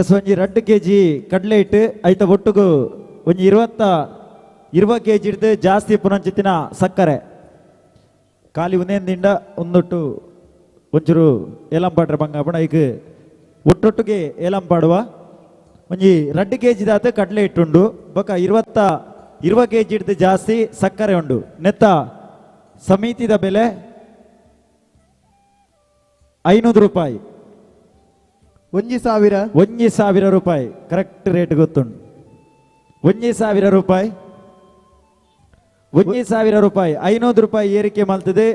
ಎಸ್ ಒಂಜಿ 2 ಕೆಜಿ ಕಡಲೆ ಹಿಟ್ಟು ಐತ ಒಟ್ಟುಗು ಒಂಜಿ 20 ಕೆಜಿ ಹಿಡ್ದು ಜಾಸ್ತಿ ಪುನಂಚಿತ್ತಿನ ಸಕ್ಕರೆ ಖಾಲಿ ಒಂದೇಂದಿಂಡ ಒಂದೊಟ್ಟು ಒಂಚೂರು ಏಲಂಪಾಡ್ರೆ ಬಂಗಾಪಣ ಐಕ್ ಒಟ್ಟೊಟ್ಟಿಗೆ ಏಲಂಪಾಡುವ ಒಂಜಿ 2 ಕೆಜಿ ದಾತ ಕಡಲೆ ಹಿಟ್ಟುಂಡು ಬೊಕ 20 ಕೆಜಿ ಹಿಡ್ದು ಜಾಸ್ತಿ ಸಕ್ಕರೆ ಉಂಡು. ನೆತ್ತ ಸಮಿತಿದ ಬೆಲೆ 500 ರೂಪಾಯಿ. 1000 1000 ರೂಪಾಯಿ ಕರೆಕ್ಟ್ ರೇಟ್ ಗೊತ್ತುಂಟು. 1000 ರೂಪಾಯಿ 1000 ರೂಪಾಯಿ 500 ರೂಪಾಯಿ ಏರಿಕೆ ಮಾಡ್ತದೆ.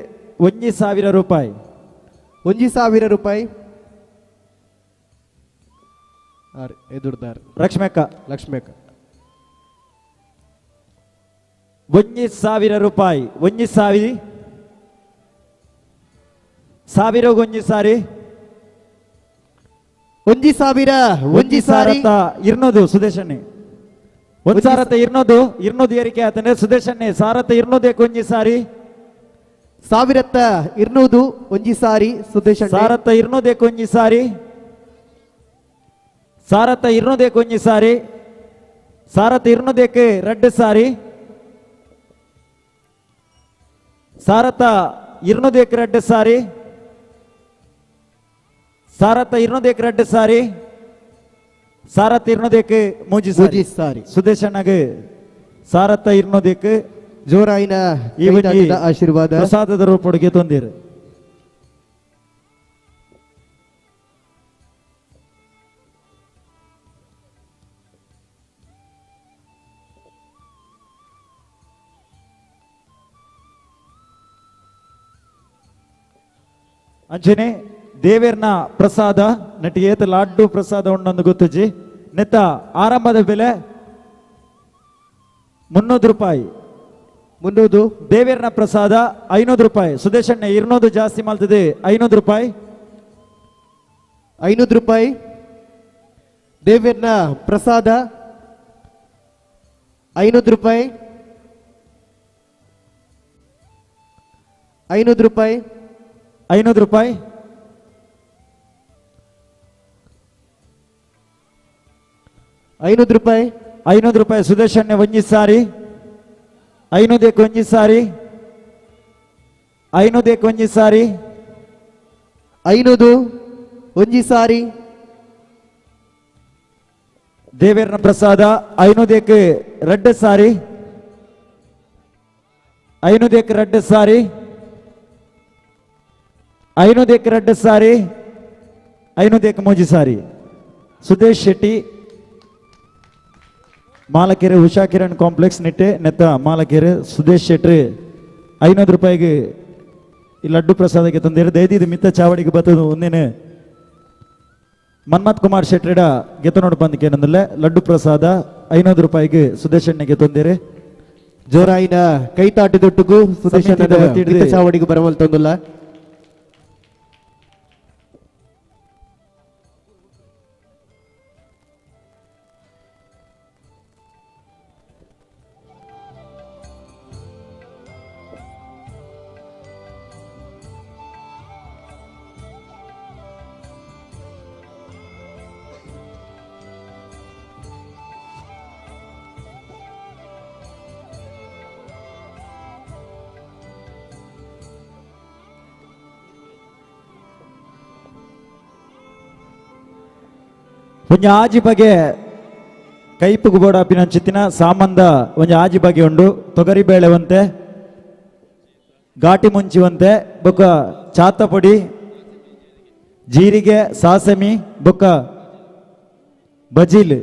1000 ರೂಪಾಯಿ 1000 ರೂಪಾಯಿ. ಎದುರ್ದಾರ್ ಲಕ್ಷ್ಮಕ್ಕ ಲಕ್ಷ್ಮಕ್ಕ 1000 ರೂಪಾಯಿ 1000 ಸಾವಿರ ಒಂಜಿ ಸಾರಿ 1000 ಒಂಜಿ ಸಾರತ್ತ ಇರ್ನೋದು ಸುದೇಶಣ್ಣೆ ಒಂದ್ ಸಾರತ್ತ ಇರ್ನೋದು ಇರ್ನೋದು ಏರಿಕೆ ಆತಂದ್ರೆ ಸುದೇಶಣ್ಣೆ ಸಾರತ್ತ ಇರ್ನೋದೇಕ್ ಒಂಜಿ ಸಾರಿ ಸಾವಿರತ್ತ ಇರ್ನೋದು ಒಂಜಿ ಸಾರಿ ಸುದೇಶಣ್ಣೆ ಸಾರತ್ತ ಇರ್ನೋದೇಕ್ ಒಂಜಿ ಸಾರಿ ಸಾರತ್ತ ಇರ್ನೋದೇಕ್ ಒಂಜಿ ಸಾರಿ ಸಾರತ್ತ ಇರ್ನೋದೇಕ್ ರಡ್ಡು ಸಾರಿ ಸಾರತ್ತ ಇರ್ನೋದೇಕ್ ರಡ್ಡು ಸಾರಿ ಸಾರತ್ತ ಇರ್ನೋದೇಕ್ ರಡ್ಡು ಸಾರಿ ಸಾರತ್ತ ಇರ್ನೋದೇಕ್ ಮೂಜಿ ಮೂಜಿ ಸಾರಿ ಸುದೇಶಣ್ಣಗೆ ಸಾರತ್ತ ಇರ್ನೋದೇಕ್ ಜೋರಾಯಿನ ಈ ಒಂಜಿ ಆಶೀರ್ವಾದ ಪ್ರಸಾದದ ರೂಪೊಡುಗೆ ತೊಂದಿರು. ಅಂಚನೆ ದೇವೇರ್ನ ಪ್ರಸಾದ ನಟಿ ಏತ ಲಾಡ್ಡು ಪ್ರಸಾದ ಉಂಡೊಂದು ಗೊತ್ತುಜಿ. ನೆತ್ತ ಆರಂಭದ ಬೆಲೆ 300 ರೂಪಾಯಿ. 300 ದೇವೇರ್ನ ಪ್ರಸಾದ 500 ರೂಪಾಯಿ. ಸುದೇಶಣ್ಣ 200 ಜಾಸ್ತಿ ಮಾಡ್ತದೆ 500 ರೂಪಾಯಿ 500 ರೂಪಾಯಿ ದೇವೇರ್ನ ಪ್ರಸಾದ 500 ರೂಪಾಯಿ 500 ರೂಪಾಯಿ 500 ರೂಪಾಯಿ 500 ರೂಪಾಯಿ 500 ರೂಪಾಯಿ ಸುದೇಶಣ್ಣ ಒಂಜಿ ಸಾರಿ 500 ಒಂಜಿ ಸಾರಿ 500 ಒಂಜಿ ಸಾರಿ 500 ಒಂಜಿ ಸಾರಿ ದೇವೇರ್ನ ಪ್ರಸಾದ 500 ರಡ್ಡು ಸಾರಿ 500 ರಡ್ಡು ಸಾರಿ 500 ರಡ್ಡು ಸಾರಿ 500 ಮೂಜಿ ಸಾರಿ. ಸುದೇಶ್ ಶೆಟ್ಟಿ ಮಾಲಕೆರೆ ಉಷಾ ಕಿರಣ್ ಕಾಂಪ್ಲೆಕ್ಸ್ ನಿಟ್ಟೆ ನೆತ್ತ ಮಾಲಕೆರೆ ಸುದೇಶ್ ಶೆಟ್ಟಿ 500 ರೂಪಾಯಿಗೆ ಈ ಲಡ್ಡು ಪ್ರಸಾದಕ್ಕೆ ತಂದಿರು. ದಯದಿದ್ದು ಮಿತ್ತ ಚಾವಡಿಗೆ ಬತ್ತದು ಒಂದೇನೆ ಮನ್ಮಥ್ ಕುಮಾರ್ ಶೆಟ್ರಿಡ ಗೆತ ನೋಡು ಬಂದಕ್ಕೆ ಲಡ್ಡು ಪ್ರಸಾದ 500 ರೂಪಾಯಿಗೆ ಸುದೇಶ್ ಅಣ್ಣಗೆ ತಂದಿರಿ. ಜೋರಾಯಿನ ಕೈತಾಟಿದೊಟ್ಟಿಗೂ ಸುದೇಶ್ ಅಣ್ಣನ ಚಾವಡಿಗೆ ಬರವಲ್ ತಂದಿಲ್ಲ. ಒಂಜಿ ಆಜಿ ಬಗೆ ಕೈಪುಗು ಬೋಡಾಪಿನಂಚಿತ್ತಿನ ಸಾಮಂದ ಒಂಜಿ ಆಜಿ ಬಗೆ ಉಂಡು. ತೊಗರಿ ಬೇಳೆವಂತೆ ಘಾಟಿ ಮುಂಚಿವಂತೆ ಬೊಕ್ಕ ಚಾತ ಪೊಡಿ ಜೀರಿಗೆ ಸಾಸಮಿ ಬೊಕ್ಕ ಬಜೀಲ್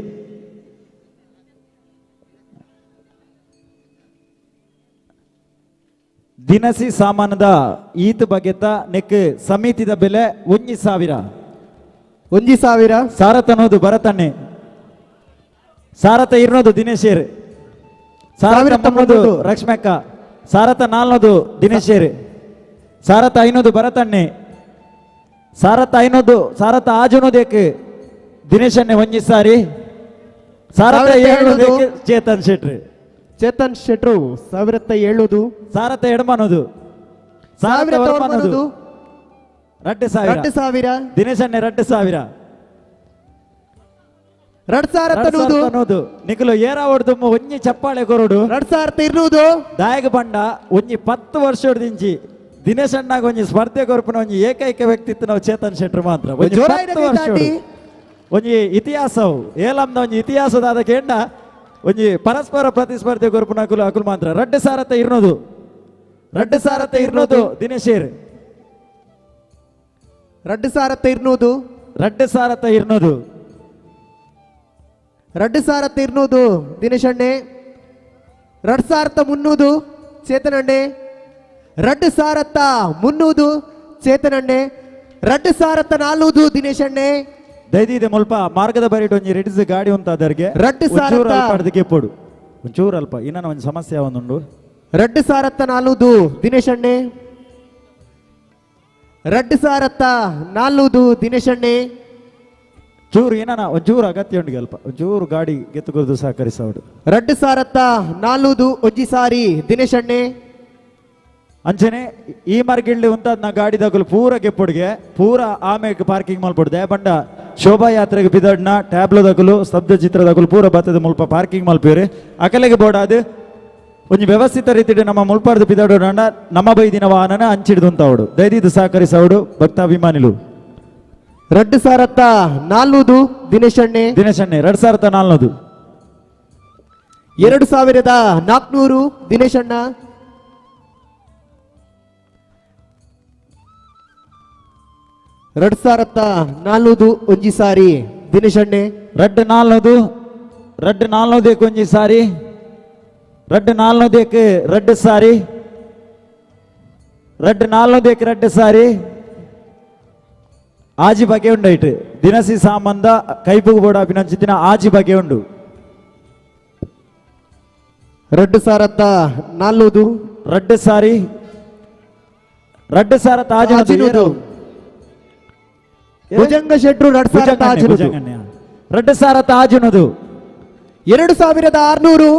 ದಿನಸಿ ಸಾಮಾನದ ಈತ ಬಗೆತ ನೆಕ್ ಸಮಿತಿದ ಬೆಲೆ 1000 1000 ಸಾರತನೋದು ಭರತಣ್ಣೆ ಸಾರತ ಇರ್ನೋದು ದಿನೇಶೇರ್ ಸಾರತ 300 ಲಕ್ಷ್ಮಕ್ಕ ಸಾರತ 400 ದಿನೇಶೇರ್ ಸಾರತ 500 ಭರತಣ್ಣೆ ಸಾರತ 500 ಸಾರತ ಆಜುನೋದೇಕ್ ದಿನೇಶಣ್ಣೆ ಒಂಜಿ ಸಾರಿ ಸಾರತ 700 ಚೇತನ್ ಶೆಟ್ರು ಚೇತನ್ ಶೆಟ್ರು 1700 ಸಾರತ ಎಡಮನೋದು ಸಾರತ 900 2000 2000 ದಿನೇಶಣ್ಣೆ 2000 2,100 ನೂದು ನಿಕುಲು ಏರಾವಡ್ದು ಒಂಜಿ ಚಪ್ಪಾಳೆ ಕೊರಡು 2,200 ದಾಯಗ ಬಂಡ ಒಂಜಿ 10 ವರ್ಷದಿಂಚಿ ದಿನೇಶ್ ಅಣ್ಣಾಗ ಒಂಜಿ ಸ್ಪರ್ಧೆ ಕೊರ್ಪಿನ ಒಂಜಿ ಏಕೈಕ ವ್ಯಕ್ತಿತ್ವ ನಾವು ಚೇತನ್ ಶೆಟ್ರು ಮಾತ್ರ. ಒಂಜಿ 10 ವರ್ಷ ಒಂಜಿ ಇತಿಹಾಸವು ಏಲಂದ ಒಂಜಿ ಇತಿಹಾಸದಾದ ಕೇಂಡ ಒಂಜಿ ಪರಸ್ಪರ ಪ್ರತಿಸ್ಪರ್ಧೆ ಕೊರ್ಪಿನ ಅಕುಲು ಅಕುಲು ಮಾತ್ರ. 2,200 2,200 ದಿನೇಶೇರ್ 2,200 2,200 2,200 ದಿನೇಶ್ ಅಣ್ಣೆ 2,300 ಚೇತನ್ ಅಣ್ಣೆ 2,300 ಚೇತನ್ ಅಣ್ಣೆ 2,400 ದಿನೇಶ್ ಅಣ್ಣೆ. ದೈದಿದೆ ಮುಲ್ಪ ಮಾರ್ಗದ ಬರಿಟ್ ಒಂಜಿ ರೆಡಿಸ್ ಗಾಡಿ ಉಂತ ಅದರಿಗೆ 2,000 ಅಲ್ಪ ಅಡ್ದಕ್ಕೆ ಪೋಡು ಒಂಚೂರು ಅಲ್ಪ ಇನ್ನನ ಒಂಜಿ ಸಮಸ್ಯೆ ಒಂದುಂಡು. 2,400 ದಿನೇಶ್ ಅಣ್ಣೆ 2,400 ದಿನೇಶ್ ಅಣ್ಣೆ. ಚೂರು ಏನನ ಒಂಚೂರು ಅಗತ್ಯ ಉಂಟು ಅಲ್ಪ ಒಂಚೂರು ಗಾಡಿ ಗೆತ್ತುಕೊರ್ದು ಸಹಕರಿಸೋಡು. 2,400 ಒಂಜಿ ಸಾರಿ ದಿನೇಶ್ ಅಣ್ಣೆ. ಅಂಚನೆ ಈ ಮಾರ್ಗಿಳ್ಳಿ ಉಂತಾದ್ ನಾ ಗಾಡಿ ದಗುಲು ಪೂರ ಗೆಪ್ಪುಡ್ಗೆ ಪೂರ ಆಮೇಗ್ ಪಾರ್ಕಿಂಗ್ ಮಲ್ಪೊಡು. ದಯಬಂಡ ಶೋಭಾಯಾತ್ರೆಗೆ ಬಿದಡ್ನ ಟ್ಯಾಬ್ಲೋ ದಗುಲು ಸ್ತಬ್ಧ ಚಿತ್ರ ದಗುಲು ಪೂರ ಬತ್ತದ ಮುಲ್ಪ ಪಾರ್ಕಿಂಗ್ ಮಲ್ಪೇರು. ಅಕಲೆಗೆ ಬೋಡಾದ್ ಒಂಜಿ ವ್ಯವಸ್ಥಿತ ರೀತಿಡ್ ನಮ್ಮ ಮುಲ್ಪಾರ್ದು ಬಿದಡೋಣ ನಮ್ಮ ಬೈದಿನ ವಾಹನನ ಅಂಚಿಡ್ದುಂತಾವಡು. ದಯದೀದು ಸಹಕರಿಸವಡು ಭಕ್ತಾಭಿಮಾನಿಲು. 2,400 ದಿನೇಶ್ ಅಣ್ಣೆ. ದಿನೇಶ್ ಅಣ್ಣೆ 2,400. 2,400 ದಿನೇಶ್ ಅಣ್ಣ. 2,400 ಒಂಜಿ ಸಾರಿ ದಿನೇಶ್ ಅಣ್ಣೆ. 2,400 2,400 ಒಂಜಿ ಸಾರಿ 2,400 2 ಸಾರಿ 2,400 2 ಸಾರಿ. ಆಜಿ ಬಗೆ ಉಂಡು ಐಟ್ ದಿನಸಿ ಸಾಮಂದ ಕೈಪುಗು ಬೋಡ ಅಭಿನಂಚಿತಿನ ಆಜಿ ಬಗೆ ಉಂಡು. 2,400 2 ಸಾರಿ 2,000 ಭುಜಂಗ ಶೆಟ್ರು 2,000 2,000 2,600 2,600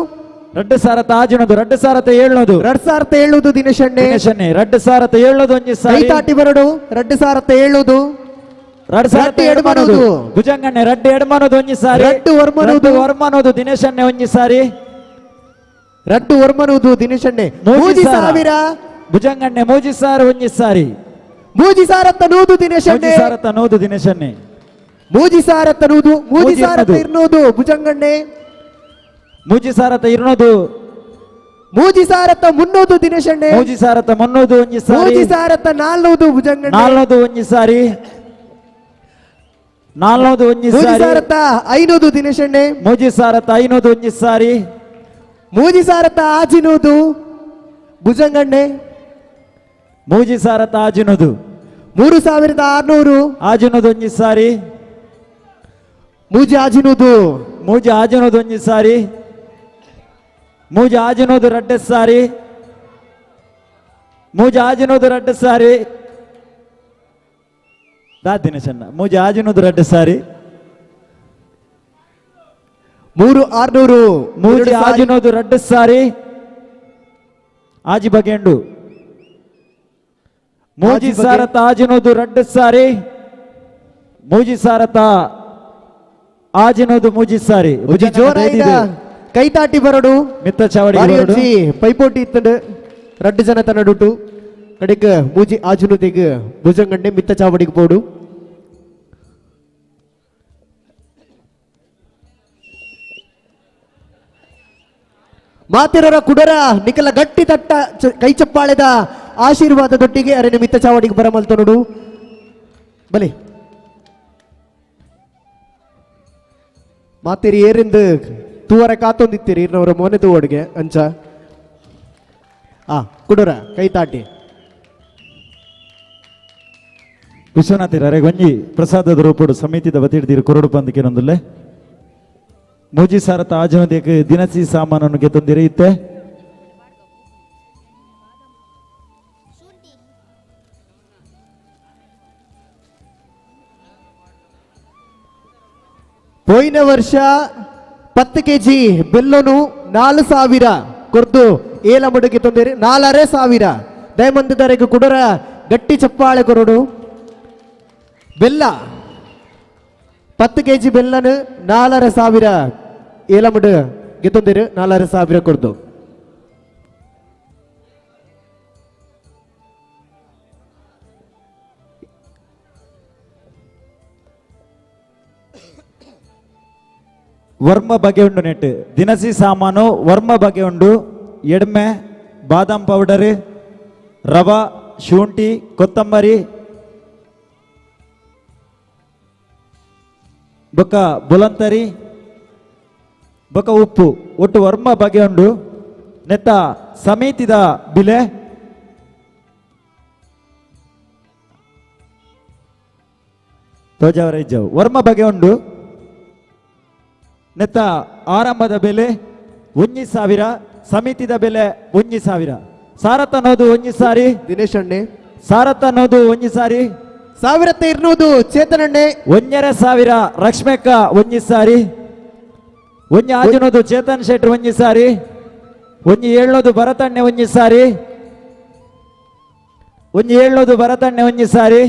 2,700 2,700 ದಿನೇಶ್ ಅಣ್ಣೆ. ದಿನೇಶ್ ಅಣ್ಣೆ 2,700 ಒಂಜಿ ಸಾರಿ ಕೈತಾಟಿ ಬರಡು 2,700 2,700 ಭುಜಂಗಣ್ಣೆ 2,700 ಒಂಜಿ ಸಾರಿ 2,900 2,900 ದಿನೇಶ್ ಅಣ್ಣೆ ಒಂಜಿ ಸಾರಿ 2,900 ದಿನೇಶ್ ಅಣ್ಣೆ. 3,000 ಭುಜಂಗಣ್ಣೆ 3,000 ಒಂಜಿ ಸಾರಿ 3,100 ದಿನೇಶ್ ಅಣ್ಣೆ. 3,100 ದಿನೇಶ್ ಅಣ್ಣೆ. 3,100 3,200 ಭುಜಂಗಣ್ಣೆ. 3,200 3,300 ದಿನೇಶ್ ಅಣ್ಣೆ. 3,300 ಒಂಜಿ ಸಾರಿ 3,400 ಭುಜಂಗಣ್ಣೆ. 400 ಒಂಜಿ ಸಾರಿ 400 ಒಂಜಿ ಸಾರಿ 3,500 ದಿನೇಶ್ ಅಣ್ಣೆ. 3,500 ಒಂಜಿ ಸಾರಿ 3,600 ಭುಜಂಗಣ್ಣೆ. 3,600 3,600 600 ಒಂಜಿ ಸಾರಿ 3,600 3,600 ಒಂಜಿ ಸಾರಿ 3,600 2 ಸಾರಿ 3,600 2 ಸಾರಿ ದಾ ದಿನೇಶ್ ಅಣ್ಣ 3,600 2 ಸಾರಿ 3,600 3,600 2 ಸಾರಿ ಆಜಿ ಬಗೆಂಡು 3,600 2 ಸಾರಿ 3,600 3 ಸಾರಿ. ಕೈತಾಟಿ ಬರಡು ಮಿತ್ತ ಚಾವಡಿ ಬರಡು ಪೈಪೋಟಿ ಇತ್ತಂಡು 2 ಜನ ತನ್ನಡುಟು ಕಡೆಕ್ 3,600 ಭುಜಂಗಣ್ಣೆ ಮಿತ್ತ ಚಾವಡಿಗೆ ಪೋಡು. ಮಾತಿರರ ಕುಡರ ನಿಕಲ ಗಟ್ಟಿ ತಟ್ಟ ಕೈ ಚಪ್ಪಾಳೆದ ಆಶೀರ್ವಾದ ದೊಟ್ಟಿಗೆ ಅರೆ ಮಿತ್ತ ಚಾವಡಿಗೆ ಬರಮಲ್ತನುಡು ಬಲೆ ಮಾತಿರಿ ಏರಿಂದು ತೂವರ ಕಾತೊಂದಿತ್ತೀರಿ ಇರ್ನವರ ಮೋನೆ ತೂವಡಿಗೆ ಅಂಚ ಆ ಕುಡರ ಕೈ ತಾಟಿ ವಿಶ್ವನಾಥಿರ ಗೊಂಜಿ ಪ್ರಸಾದದ ರೂಪಡು ಸಮಿತಿದ ವತಿಡ್ದಿರು ಕೊರಡು ಪಂದಕ್ಕೆ 3,000 ಆಜನದೇಕ ದಿನಸಿ ಸಾಮಾನನ್ನು ಗೆತ್ತೊಂದಿರ ಇತ್ತೆ. ಪೋಯಿನ ವರ್ಷ 10 ಕೆಜಿ ಬೆಲ್ಲನು 4,000 ಕೊರ್ದು ಏಲ ಮುಡುಗೆ ತೊಂದರೆ 4,500 ದಯಮಂದಿದರೆಗೆ ಕುಡರ ಗಟ್ಟಿ ಚಪ್ಪಾಳೆ ಕೊರಡು ಬೆಲ್ಲ. 10 KG ಬೆಲ್ಲನು 4,500 ಏಲಮುಡು ಗೆತ್ತೊಂದಿರು 4,500 ಕೊಡ್ದು. ವರ್ಮ ಬಗೆ ಉಂಡು ನೆಟ್ ದಿನಸಿ ಸಾಮಾನು ವರ್ಮ ಬಗೆ ಉಂಡು ಎಡ್ಮೆ ಬಾದಾಮ್ ಪೌಡರ್ ರವಾ ಶುಂಠಿ ಕೊತ್ತಂಬರಿ ಬೊಕ್ಕ ಬುಲಂತರಿ ಬೊಕ್ಕ ಉಪ್ಪು ಒಟ್ಟು ವರ್ಮ ಬಗೆ ಉಂಡು ನೆತ್ತ ಸಮಿತಿದ ಬಿಲೆ ತೋಜಾವರ ಇಜ್ಜವು ವರ್ಮ ಬಗೆ ಉಂಡು ನೆತ್ತ ಆರಂಭದ ಬೆಲೆ 1,000 ಸಮಿತಿದ ಬೆಲೆ 1,000 ಸಾರತ್ತ ಅನ್ನೋದು 1 ಸಾರಿ ದಿನೇಶ್ ಅಣ್ಣೆ ಸಾರತ್ತ ಅನ್ನೋದು 1 ಸಾರಿ 1,200 ಚೇತನಣ್ಣೆ 1,500 ರಕ್ಷ್ಮಕ್ಕ 1 ಸಾರಿ 1,600 ಚೇತನ್ ಶೆಟ್ರ್ 1 ಸಾರಿ 1,700 ಭರತಣ್ಣೆ 1 ಸಾರಿ 1,700 ಭರತಣ್ಣೆ 1 ಸಾರಿ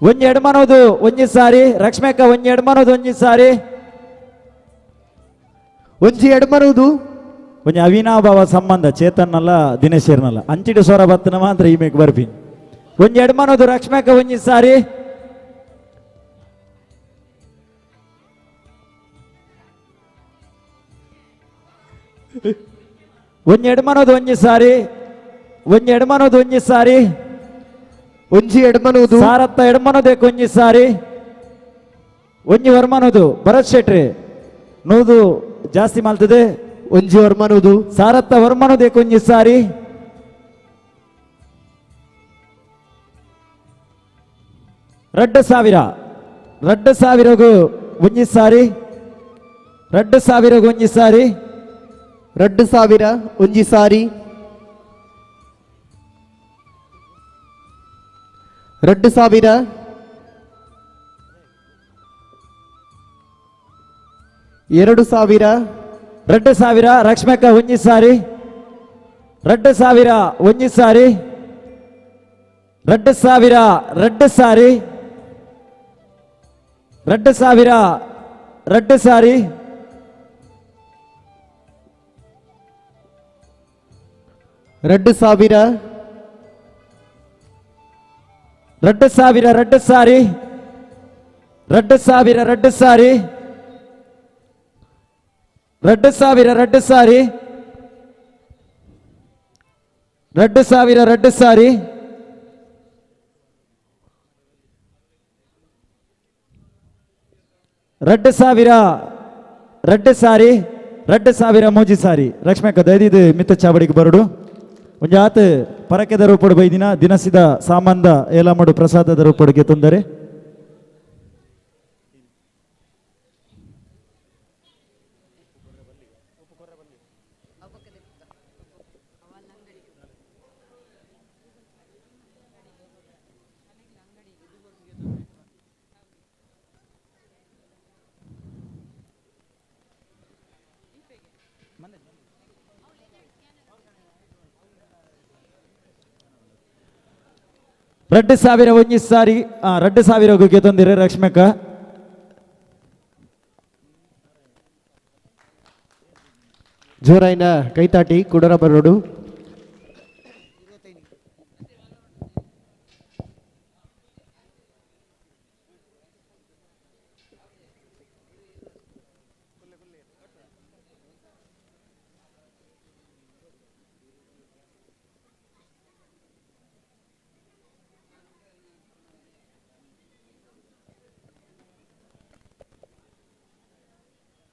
1,200 1 ಸಾರಿ ರಕ್ಷ್ಮಕ್ಕ 1,200 1 ಸಾರಿ 1,200 ಒಂಜಿ ಅವಿನಾಭಾವ ಸಂಬಂಧ ಚೇತನ್ನಲ್ಲ ದಿನೇಶರ್ನಲ್ಲ ಅಂಚಿಡು ಸ್ವರ ಬತ್ತನ ಮಾತ್ರ ಈ ಮೇಕ್ ಬರ್ಪಿ 1,200 ರಕ್ಷ್ಮಕ್ಕ 1 ಸಾರಿ 1,200 1 ಸಾರಿ 1,200 1 ಸಾರಿ 1,200 ಸಾರತ್ತ 200 1 ಸಾರಿ 1,100 ಭರತ್ ಶೆಟ್ರಿ 100 ಜಾಸ್ತಿ ಮಾಡ್ತದೆ 1,100 ಸಾರತ್ತ 100 1 ಸಾರಿ 2,000 2,000 1 ಸಾರಿ 2,000 1 ಸಾರಿ 2,000 1 ಸಾರಿ 2,000 2,000 2,000 ರಕ್ಷ್ಮಕ್ಕ 1 ಸಾರಿ 2,000 1 ಸಾರಿ 2,000 2 ಸಾರಿ 2,000 2 ಸಾರಿ 2,000 2,000 2 ಸಾರಿ 2,000 2 ಸಾರಿ 2,000 2 ಸಾರಿ 2,000 2 ಸಾರಿ 2,000 2 ಸಾರಿ 2,000 3 ಸಾರಿ ಲಕ್ಷ್ಮಕ್ಕ ದಯದಿದ್ದು ಮಿತ್ತ ಚಾವಡಿಗೆ ಬರಡು ಒಂಜಾತ ಪರಕೆದ ರೂಪಡು ಬೈದಿನ ದಿನಸಿದ ಸಾಮಾನ್ದ ಏಲಮಡು ಪ್ರಸಾದದ ರೂಪಡುಗೆ ತೊಂದರೆ. 2,000 1 ಸಾರಿ 2,000 ಹೋಗಿ ತಂದಿರ ರಕ್ಷ್ಮಕ್ಕ. ಜೋರಾಯಿನ ಕೈತಾಟಿ ಕುಡರ ಬರೋಡು.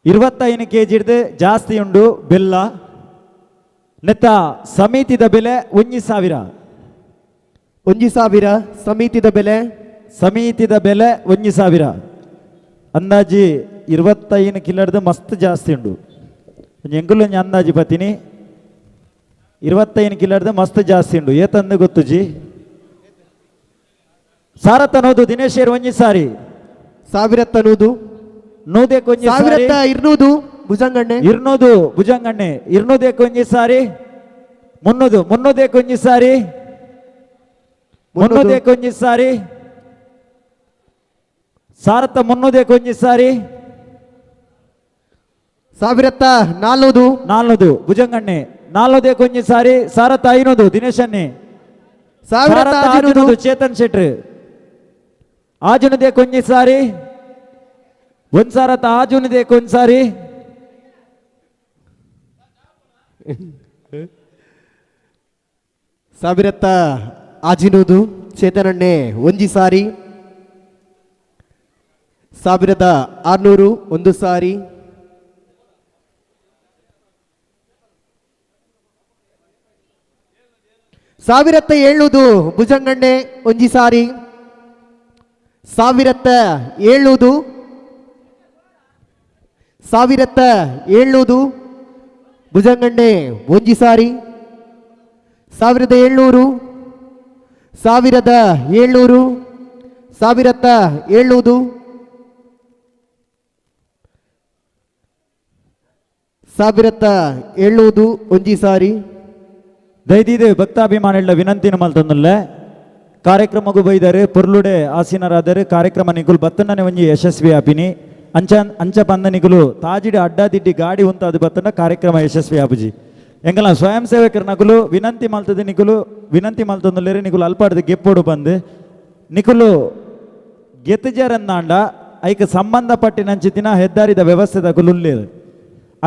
25 ಕೆಜಿ ಹಿಡ್ದು ಜಾಸ್ತಿ ಉಂಡು ಬೆಲ್ಲ ನೆತ್ತ ಸಮಿತಿದ ಬೆಲೆ 1,000 1,000 ಸಮಿತಿದ ಬೆಲೆ ಸಮಿತಿದ ಬೆಲೆ 1,000 ಅಂದಾಜಿ 25 ಕಿಲೋಡ್ದು ಮಸ್ತ್ ಜಾಸ್ತಿ ಉಂಡು ಎಂಗುಲು ಅಂದಾಜಿ ಪತಿನಿ 25 ಕಿಲೋಡ್ದು ಮಸ್ತ್ ಜಾಸ್ತಿ ಉಂಡು ಏತಂದು ಗೊತ್ತುಜಿ ಸಾರತ್ತನೋದು ದಿನೇಶ್ 1 ಸಾರಿ ಸಾವಿರತ್ತನೂದು ನೂದಕ್ಕೆ 1,200 ಭುಜಂಗಣ್ಣೆ 200 ಭುಜಂಗಣ್ಣೆ 200 1 ಸಾರಿ 300 300 1 ಸಾರಿ 300 1 ಸಾರಿ ಸಾರತ್ತ ಮುನ್ನೂದೇ ಕೊಂಜಿ ಸಾರಿ. ಸಾವಿರತ್ತ ನಾಲ್ನೂದು. ನಾಲ್ನೂದು ಭುಜಂಗಣ್ಣೆ. ನಾಲ್ನೂದೇ ಕೊಂಜಿ ಸಾರಿ. ಸಾರತ್ತ ಐನೂದು ದಿನೇಶನ್ನೆ. ಸಾವಿರತ್ತ ಆಜಿನೂದು. ಚೇತನ್ ಶೆಟ್ರು. ಆಜುನದೇ ಕೊಂಜಿ ಸಾರಿ. ಒಂದ್ ಸಾರತ್ತ ಆಜುನದೇ ಕೊಂಜ್ ಸಾರಿ. ಸಾವಿರತ್ತ ಆಜಿನೂದು ಚೇತನಣ್ಣೆ ಒಂಜಿ ಸಾರಿ. 1600 ಒಂದು ಸಾರಿ. 1700 ಭುಜಂಗಣ್ಣೆ ಒಂಜಿ ಸಾರಿ. 1700. 1700 ಭುಜಂಗಣ್ಣೆ ಒಂಜಿ ಸಾರಿ. 1700. 1700. 1700. 1700 ಒಂಜಿ ಸಾರಿ. ದಯದೀದೆ ಭಕ್ತಾಭಿಮಾನಿಗಳ ವಿನಂತಿನ ಮಲ್ತೊಂದುಲ್ಲೆ ಕಾರ್ಯಕ್ರಮಗೂ ಬೈದಾರೆ ಪೊರ್ಲುಡೆ ಆಸೀನರಾದರೆ ಕಾರ್ಯಕ್ರಮ ನಿಗುಲು ಬತ್ತಣ್ಣನೆ ಒಂಜಿ ಯಶಸ್ವಿ ಆಪಿನಿ ಅಂಚ ಅಂಚ ಪಂದ ನಿಗುಲು ತಾಜಿಡಿ ಅಡ್ಡಾದಿಡ್ಡಿ ಗಾಡಿ ಉಂತಾದು ಬತ್ತಣ್ಣ ಕಾರ್ಯಕ್ರಮ ಯಶಸ್ವಿ ಆಪುಜಿ. ಎಂಕಲ ಸ್ವಯಂ ಸೇವಕರ ನಗುಲು ವಿನಂತಿ ಮಲ್ತದೆ ನಿಗುಲು ವಿನಂತಿ ಮಲ್ತೊಂದುಲ್ಲೇರೆ ನಿಗುಲು ಅಲ್ಪಾಡ್ದು ಗೆಪ್ಪೋಡು ಬಂದು ನಿಗುಲು ಗೆತ್ತುಜಾರಂದಾಂಡ ಐಕ ಸಂಬಂಧಪಟ್ಟಿನಂಚಿತಿನ ಹೆದ್ದಾರಿದ ವ್ಯವಸ್ಥೆ ತಗುಲುಲ್ಲೇರು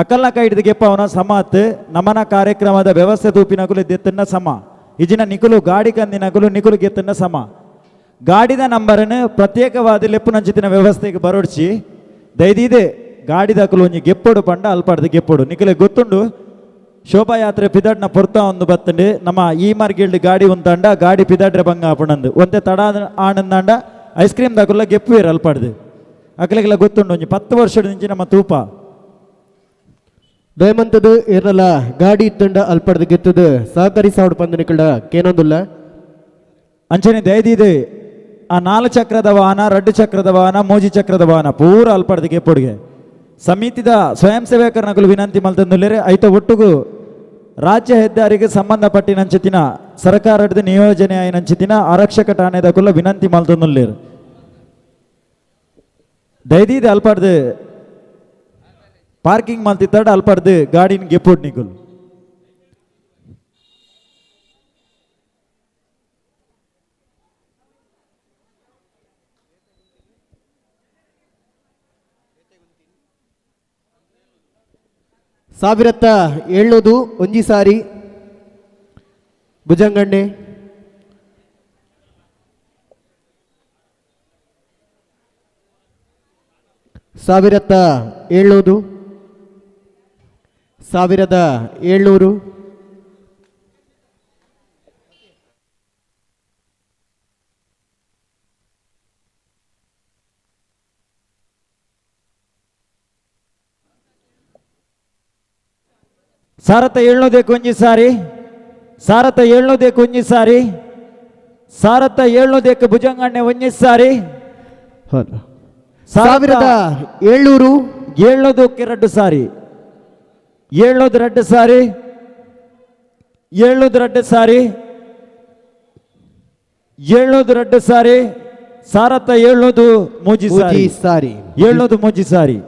ಅಕಲ್ನ ಕೈಡ್ದು ಗೆಪ್ಪವನ ಸಮಾತ್ ನಮನ ಕಾರ್ಯಕ್ರಮದ ವ್ಯವಸ್ಥೆ ತೂಪಿನಗುಲು ದೆತ್ತನ್ನ ಸಮ ಇಜಿನ ನಿಕುಲು ಗಾಡಿ ಕಂದಿನಗುಲು ನಿಕುಲು ಗೆತ್ತನ್ನ ಸಮ ಗಾಡಿದ ನಂಬರನ್ನು ಪ್ರತ್ಯೇಕವಾದ ಲೆಪ್ಪುನಂಚಿತಿನ ವ್ಯವಸ್ಥೆಗೆ ಬರೋಡ್ಚಿ ದೈದಿದೆ ಗಾಡಿದಕುಲು ಒಂಜಿ ಗೆಪ್ಪೋಡು ಪಂಡ ಅಲ್ಪಾಡ್ದು ಗೆಪ್ಪೋಡು ನಿಕುಲೆ ಗೊತ್ತುಂಡು ಶೋಭಾಯಾತ್ರೆ ಪಿದಡ್ನ ಪೊರ್ತ ಒಂದು ಬತ್ತಂಡು ನಮ್ಮ ಈ ಮಾರ್ಗಿಲ್ಡ್ ಗಾಡಿ ಉಂತಾಂಡ ಗಾಡಿ ಪಿದಡ್ರೆ ಬಂಗ ಆಪಣಂದು ಒಂತೆ ತಡ ಆನಂದಾಂಡ ಐಸ್ ಕ್ರೀಮ್ ದಕುಲ ಗೆಪ್ಪುವೇರು ಅಲ್ಪಾಡ್ದು ಅಕಲೆಗೆಲ್ಲ ಗೊತ್ತುಂಡು ಒಂಜಿ 10 ವರ್ಷದ ನಿಂಚಿ ನಮ್ಮ ತೂಪ ದಯಮಂತದ ಏರ್ನಲ ಗಾಡಿ ಇತ್ತಂಡ ಅಲ್ಪಡ್ದು ಗೆತ್ತದ ಸಹಕಾರಿ ಸಾವಡು ಪಂದನಿಕಳ ಕೇನೊಂದುಲ್ಲ. ಅಂಚನೆ ದಯದಿದೆ ಆ 4 ಚಕ್ರದ ವಾಹನ 2 ಚಕ್ರದ ವಾಹನ 3 ಚಕ್ರದ ವಾಹನ ಪೂರ ಅಲ್ಪಡ್ದು ಗೆಪ್ಪೊಡುಗೆ ಸಮಿತಿದ ಸ್ವಯಂ ಸೇವಕರನಗುಲು ವಿನಂತಿ ಮಲ್ತಂದುಲ್ಲೇರೆ ಐತ ಒಟ್ಟುಗು ರಾಜ್ಯ ಹೆದ್ದಾರಿಗೆ ಸಂಬಂಧಪಟ್ಟಿನಂಚಿತಿನ ಸರ್ಕಾರದ ನಿಯೋಜನೆ ಆಯಿನಂಚಿತಿನ ಆರಕ್ಷಕ ಠಾಣೆದಕುಲ ವಿನಂತಿ ಮಲ್ತಂದುಲ್ಲೇರು ದಯದೀದೆ ಅಲ್ಪಡ್ದು ಪಾರ್ಕಿಂಗ್ ಮಲ್ತಿತ್ತಾಡ ಅಲ್ಪಡ್ದು ಗಾಡಿನ ಗೆಪ್ಪೊಡು ನಿಗುಲು. 1700 ಒಂಜಿ ಸಾರಿ ಭುಜಂಗಣ್ಣೆ. 1700. 1700. 1700 ಒಂಜಿ ಸಾರಿ. 1700 ಒಂಜಿ ಸಾರಿ. 1700 ಭುಜಂಗಣ್ಣೆ ಒಂಜಿ ಸಾರಿ. 1700. 702 ಸಾರಿ. 702 ಸಾರಿ. 702 ಸಾರಿ. 702 ಸಾರಿ. 1700 ಮೂಜಿ ಸಾರಿ. 700 ಮೂಜಿ ಸಾರಿ.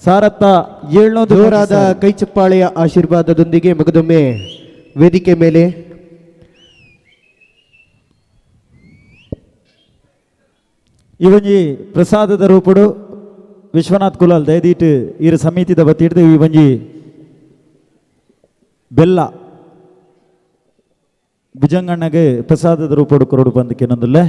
1700. ಜೋರಾದ ಕೈ ಚಪ್ಪಾಳೆಯ ಆಶೀರ್ವಾದದೊಂದಿಗೆ ಮಗದೊಮ್ಮೆ ವೇದಿಕೆ ಮೇಲೆ ಈ ಒಂಜಿ ಪ್ರಸಾದದ ರೂಪುಡು ವಿಶ್ವನಾಥ್ ಕುಲಾಲ್ ದಯದೀಟ್ ಈರು ಸಮಿತಿದ ಬತ್ತಿಡ್ದು ಈ ಒಂಜಿ ಬೆಲ್ಲ ಭುಜಂಗಣ್ಣಗೆ ಪ್ರಸಾದದ ರೂಪುಡು ಕೊರಡು ಬಂದಕ್ಕೆ ಏನೊಂದುಲ್ಲೆ.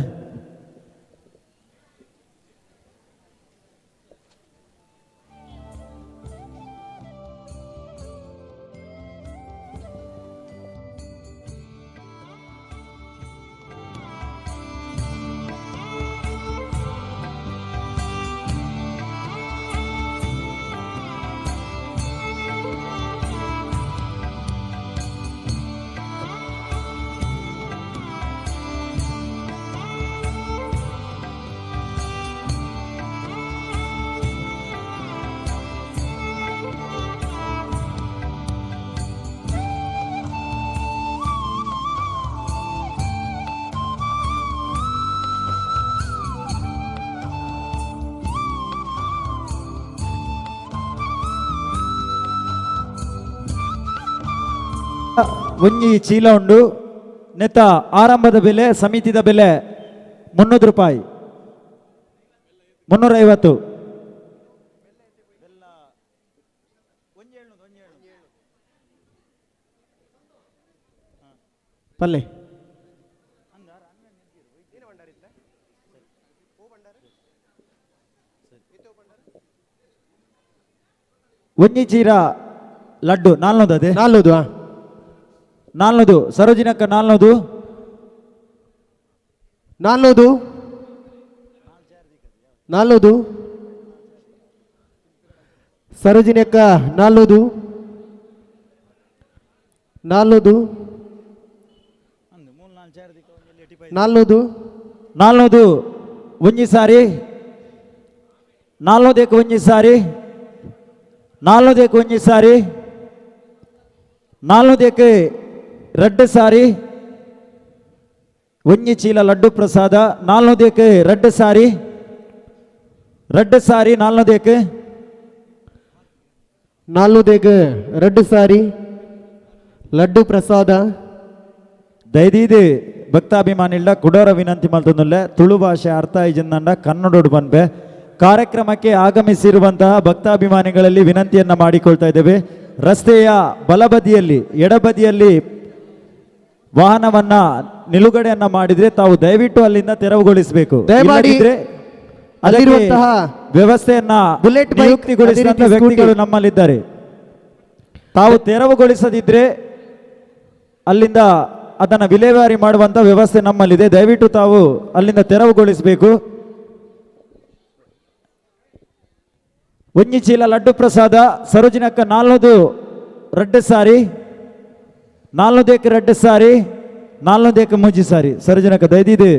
ಒಂಜಿ ಚೀಲ ಉಂಡು. ನೆತ್ತ ಆರಂಭದ ಬೆಲೆ ಸಮಿತಿದ ಬೆಲೆ 300 ರೂಪಾಯಿ, 350. ಪಲ್ಲೆ ಒಂಜಿ ಚೀರ ಲಡ್ಡು 400 ಅದೇ 400 400 ಸರೋಜಿನಕ್ಕ 400 400 400 ಸರೋಜಿನಕ್ಕ 400 400 400 400 ಒಂಜಿ ಸಾರಿ 400 ಒಂಜಿ ಸಾರಿ 400 ಒಂಜಿ ಸಾರಿ 400 ರಡ್ಡು ಸಾರಿ ಒಂಜಿ ಚೀಲ ಲಡ್ಡು ಪ್ರಸಾದ 400 ರಡ್ಡು ಸಾರಿ ರಡ್ಡು ಸಾರಿ 400 400 ರಡ್ಡು ಸಾರಿ ಲಡ್ಡು ಪ್ರಸಾದ. ದಯದೀದು ಭಕ್ತಾಭಿಮಾನಿಲ್ಲ ಕುಡೋರ ವಿನಂತಿ ಮಲ್ತೊಂದುಲ್ಲೆ ತುಳು ಭಾಷೆ ಅರ್ಥ ಇಜಂದಂಡ ಕನ್ನಡೋಡು ಪನ್ಪೆ. ಕಾರ್ಯಕ್ರಮಕ್ಕೆ ಆಗಮಿಸಿರುವಂತಹ ಭಕ್ತಾಭಿಮಾನಿಗಳಲ್ಲಿ ವಿನಂತಿಯನ್ನು ಮಾಡಿಕೊಳ್ತಾ ಇದ್ದೇವೆ. ರಸ್ತೆಯ ಬಲಬದಿಯಲ್ಲಿ ಎಡಬದಿಯಲ್ಲಿ ವಾಹನವನ್ನ ನಿಲುಗಡೆಯನ್ನ ಮಾಡಿದ್ರೆ ತಾವು ದಯವಿಟ್ಟು ಅಲ್ಲಿಂದ ತೆರವುಗೊಳಿಸಬೇಕು. ದಯಮಾಡಿ ಅಲ್ಲಿರುವಂತಹ ವ್ಯವಸ್ಥೆಯನ್ನ ಬುಲೆಟ್ ನಿಯುಕ್ತಿಗೊಳಿಸಿದಂತಹ ವ್ಯಕ್ತಿಗಳು ನಮ್ಮಲ್ಲಿದ್ದಾರೆ. ತಾವು ತೆರವುಗೊಳಿಸದಿದ್ರೆ ಅಲ್ಲಿಂದ ಅದನ್ನು ವಿಲೇವಾರಿ ಮಾಡುವಂತ ವ್ಯವಸ್ಥೆ ನಮ್ಮಲ್ಲಿದೆ. ದಯವಿಟ್ಟು ತಾವು ಅಲ್ಲಿಂದ ತೆರವುಗೊಳಿಸಬೇಕು. ಒಂಜಿ ಚೀಲ ಲಡ್ಡು ಪ್ರಸಾದ ಸರೋಜಿನಕ್ಕ 400 ರಡ್ಡು ಸಾರಿ 400 ರಡ್ಡು ಸಾರಿ 400 ಮೂಜಿ ಸಾರಿ ಸರೋಜಿನಕ್ಕ ದಯದೀದು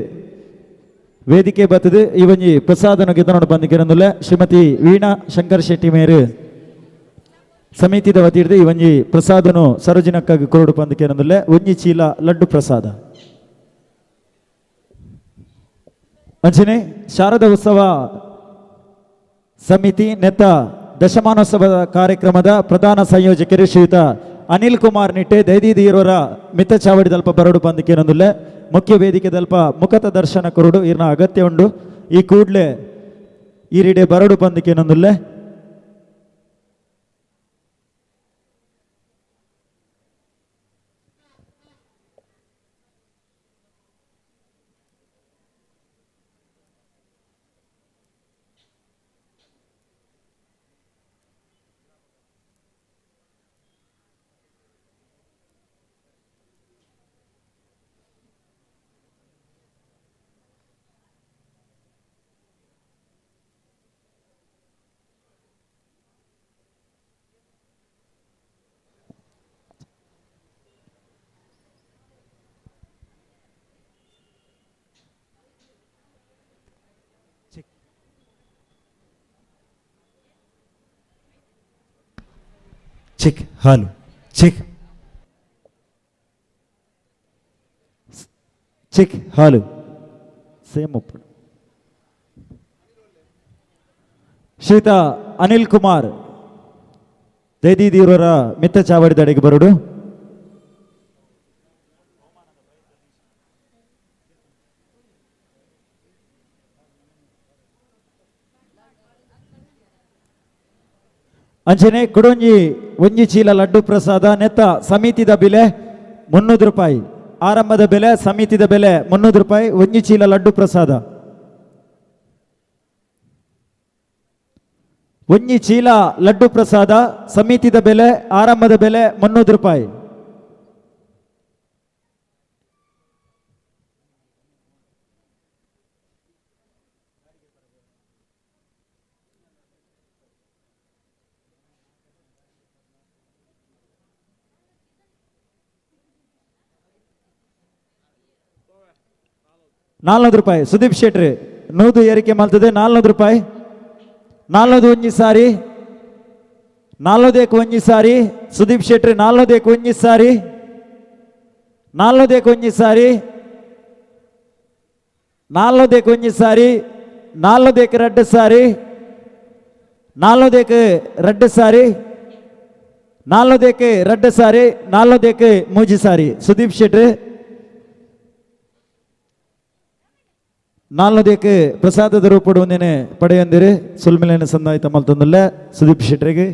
ವೇದಿಕೆ ಬರ್ತದೆ. ಈ ಒಂಜಿ ಪ್ರಸಾದನ ಗೆದ್ದನೋಡು ಬಂದಿಕ್ಕಿರಂದುಲ್ಲ ಶ್ರೀಮತಿ ವೀಣಾ ಶಂಕರ್ ಶೆಟ್ಟಿ ಮೇರು ಸಮಿತಿದ ವತಿಯಿಡ್ದು ಈ ಒಂಜಿ ಪ್ರಸಾದನು ಸರೋಜಿನಕ್ಕಾಗಿ ಕೊರಡು ಬಂದಿಕ್ಕಿರಂದುಲ್ಲ ಒಂಜಿ ಚೀಲ ಲಡ್ಡು ಪ್ರಸಾದ. ಅಂಚನೆ ಶಾರದಾ ಉತ್ಸವ ಸಮಿತಿ ನೆತ್ತ ದಶಮಾನೋತ್ಸವದ ಕಾರ್ಯಕ್ರಮದ ಪ್ರಧಾನ ಸಂಯೋಜಕರು ಶ್ರೀಯುತ ಅನಿಲ್ ಕುಮಾರ್ ನಿಟ್ಟೆ ದೈದೀದಿ ಇರೋರ ಮಿತ್ತ ಚಾವಡಿ ದಲ್ಪ ಬರಡು ಬಂದಿಕ್ಕಿರಂದುಲ್ಲ ಮುಖ್ಯ ವೇದಿಕೆ ದಲ್ಪ ಮುಖತ ದರ್ಶನ ಕೊರಡು ಇರ್ನ ಅಗತ್ಯ ಉಂಡು. ಈ ಕೂಡ್ಲೆ ಈ ರೀಡೆ ಬರಡು ಬಂದಿಕ್ಕಿರಂದುಲ್ಲ. Check hello check check hello same ಒಪ್ಪು. ಶ್ರೀತ ಅನಿಲ್ ಕುಮಾರ್ ದೈದೀದಿಯವರ ಮಿತ್ತ ಚಾವಡಿದಡೆಗೆ ಬರಡು. ಅಂಚನೆ ಕುಡೊಂಜಿ ಒಂಜಿ ಚೀಲ ಲಡ್ಡು ಪ್ರಸಾದ ನೆತ್ತ ಸಮಿತಿದ ಬೆಲೆ 300 ರೂಪಾಯಿ, ಆರಂಭದ ಬೆಲೆ ಸಮಿತಿದ ಬೆಲೆ 300 ರೂಪಾಯಿ ಒಂಜಿ ಚೀಲ ಲಡ್ಡು ಪ್ರಸಾದ. ಒಂಜಿ ಚೀಲ ಲಡ್ಡು ಪ್ರಸಾದ ಸಮಿತಿದ ಬೆಲೆ ಆರಂಭದ ಬೆಲೆ 300 ರೂಪಾಯಿ. 400 ರೂಪಾಯಿ ಸುದೀಪ್ ಶೆಟ್ರಿ 100 ಏರಿಕೆ ಮಾಡ್ತದೆ 400 ರೂಪಾಯಿ. 400 ಒಂಜಿ ಸಾರಿ 400 ಒಂಜಿ ಸಾರಿ ಸುದೀಪ್ ಶೆಟ್ರಿ 400 ಒಂಜಿ ಸಾರಿ 400 ಒಂಜಿ ಸಾರಿ 400 ಒಂಜಿ ಸಾರಿ 400 ರಡ್ಡು ಸಾರಿ 400 ರಡ್ಡು ಸಾರಿ ನಾಲ್ನೋದೇಕೆ ರಡ್ಡ ಸಾರಿ, ನಾಲ್ನೋದೇಕೆ ಮೂಜಿ ಸಾರಿ. ಸುದೀಪ್ ಶೆಟ್ಟಿ ನಾಲ್ನೋದೇಕೆ ಪ್ರಸಾದದ ರೂಪಡು ಒಂದೇನೆ ಪಡೆಯಂದಿರಿ. ಸುಲ್ಮಿಲೇನ ಸಂದಾಯಿತ ಮಲ್ತೊಂದುಲ್ಲ ಸುದೀಪ್ ಶೆಟ್ಟರಿಗೆ.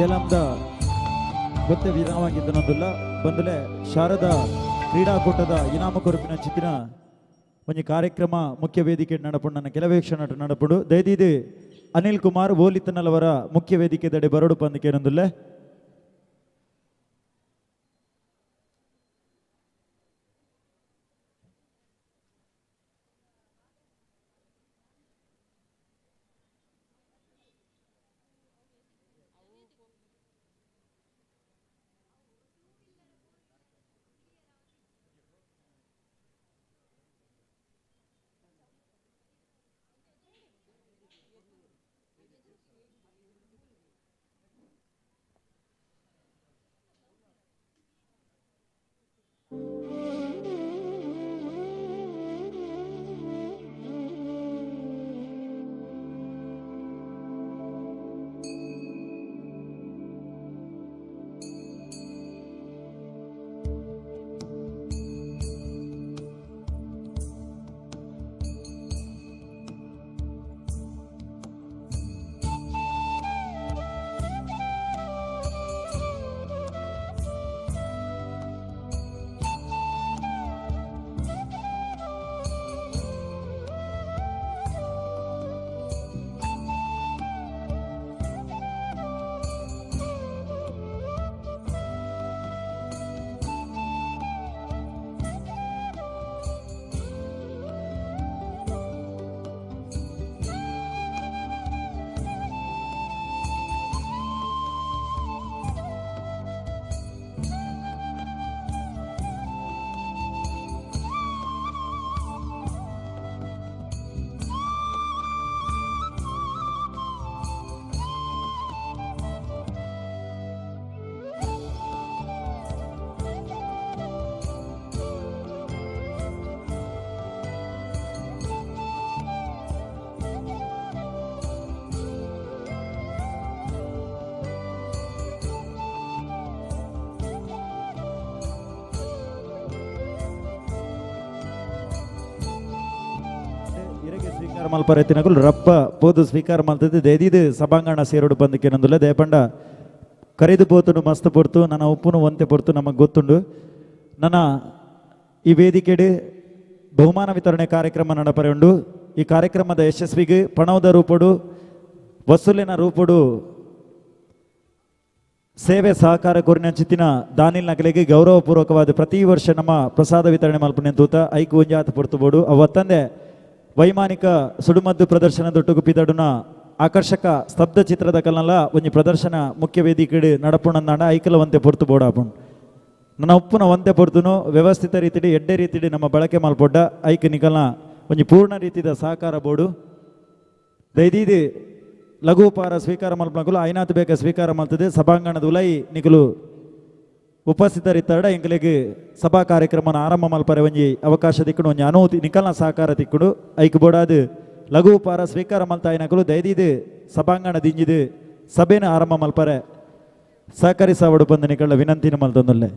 ಏಲಂದ ಗೊತ್ತೆ ವಿರಾಮಾಗಿದ್ದನೊಂದುಲ್ಲ ಬಂದಲೆ ಶಾರದಾ ಕ್ರೀಡಾಕೂಟದ ಇನಾಮ ಕೊರಪಿನ ಚಿತ್ತಿನ ಒಂಜಿ ಕಾರ್ಯಕ್ರಮ ಮುಖ್ಯ ವೇದಿಕೆ ನಡಪುಂಡು. ಕೆಲವೇ ಕ್ಷಣ ನಡಪುಂಡು. ದಯದೀದಿ ಅನಿಲ್ ಕುಮಾರ್ ಓಲಿತನಲವರ ಮುಖ್ಯ ವೇದಿಕೆ ದಡೆ ಬರಡು ಪಂದಕೇನೊಂದುಲ್ಲ. ಸ್ವೀಕಾರ ಮಲ್ಪರೆತ್ತಿನಕುಲು ರಪ್ಪ ಪೋದು ಸ್ವೀಕಾರ ಮಲ್ತದ್ದು ದೇದಿದು ಸಭಾಂಗಣ ಸೇರೋಡು ಬಂದಕ್ಕೇನೊಂದುಲ್ಲ. ದೇಪಂಡ ಕರೆದು ಪೋತುಂಡು ಮಸ್ತ್ ಪೊರ್ತು ನನ್ನ ಉಪ್ಪುನು ಒಂತೆ ಪೊರ್ತು ನಮಗೆ ಗೊತ್ತುಂಡು. ನನ್ನ ಈ ವೇದಿಕೆಡು ಬಹುಮಾನ ವಿತರಣೆ ಕಾರ್ಯಕ್ರಮ ನಡಪರೆ ಉಂಡು. ಈ ಕಾರ್ಯಕ್ರಮದ ಯಶಸ್ವಿಗೆ ಪಣವದ ರೂಪಡು ವಸೂಲಿನ ರೂಪಡು ಸೇವೆ ಸಹಕಾರ ಕೊರಿನ ಚಿತ್ತಿನ ದಾನಿಲ್ ನಕಲಿಗೆ ಗೌರವಪೂರ್ವಕವಾದ ಪ್ರತಿ ವರ್ಷ ನಮ್ಮ ಪ್ರಸಾದ ವಿತರಣೆ ಮಲ್ಪುನೆ ತೂತ ಐಕು ಒಂಜಾತ ಪೊರ್ತುಬೋಡು. ಅವತ್ತಂದೆ ವೈಮಾನಿಕ ಸುಡುಮದ್ದು ಪ್ರದರ್ಶನ ದೊಟ್ಟುಗು ಪಿದಡುನ ಆಕರ್ಷಕ ಸ್ತಬ್ಧ ಚಿತ್ರದ ಕಲ್ನಲ್ಲ ಒಂಜಿ ಪ್ರದರ್ಶನ ಮುಖ್ಯ ವೇದಿಕೆಡು ನಡಪುಣಂದಾಂಡ ಐಕಲ ಒಂತೆ ಪೊರ್ತು ಬೋಡಾಪುಂಡು. ನನ್ನ ಉಪ್ಪುನ ಒಂತೆ ಪೊರ್ತುನು ವ್ಯವಸ್ಥಿತ ರೀತಿಡಿ ಎಡ್ಡೆ ರೀತಿಡಿ ನಮ್ಮ ಬಳಕೆ ಮಲ್ಪೊಡ್ಡ ಐಕ್ ನಿಕಲ್ನ ಒಂಜಿ ಪೂರ್ಣ ರೀತಿದ ಸಹಕಾರ ಬೋಡು. ದೈದೀದಿ ಲಘುಪಾರ ಸ್ವೀಕಾರ ಮಲ್ಪನಕುಲು ಐನಾತ್ ಬೇಕ ಸ್ವೀಕಾರ ಮಲ್ತದೆ. ಸಭಾಂಗಣದ ಉಲೈ ನಿಕಲು ಉಪಸ್ಥಿತರಿತ್ತಾಡ ಎಂಕಲೆಗ್ ಸಭಾ ಕಾರ್ಯಕ್ರಮನ ಆರಂಭ ಮಲ್ಪರೆ ಒಂಜಿ ಅವಕಾಶ ತಿಕ್ಕುಂಡು ಒಂಜಿ ಅನೂತಿ ನಿಕಲ್ನ ಸಹಕಾರ ತಿಕ್ಕುಂಡು. ಐಕ್ ಬೋಡಾದ್ ಲಘುಪಾರ ಸ್ವೀಕಾರ ಮಲ್ತಾಯಿನಕುಲು ದಯದೀದು ಸಭಾಂಗಣ ದಿಂಜಿದು ಸಭೆನ ಆರಂಭ ಮಲ್ಪರೆ ಸಹಕರಿಸವಡು ಬಂದು ನಿಕಲ್ನ ವಿನಂತಿನ ಮಲ್ತೊಂದುಲ್ಲೆ.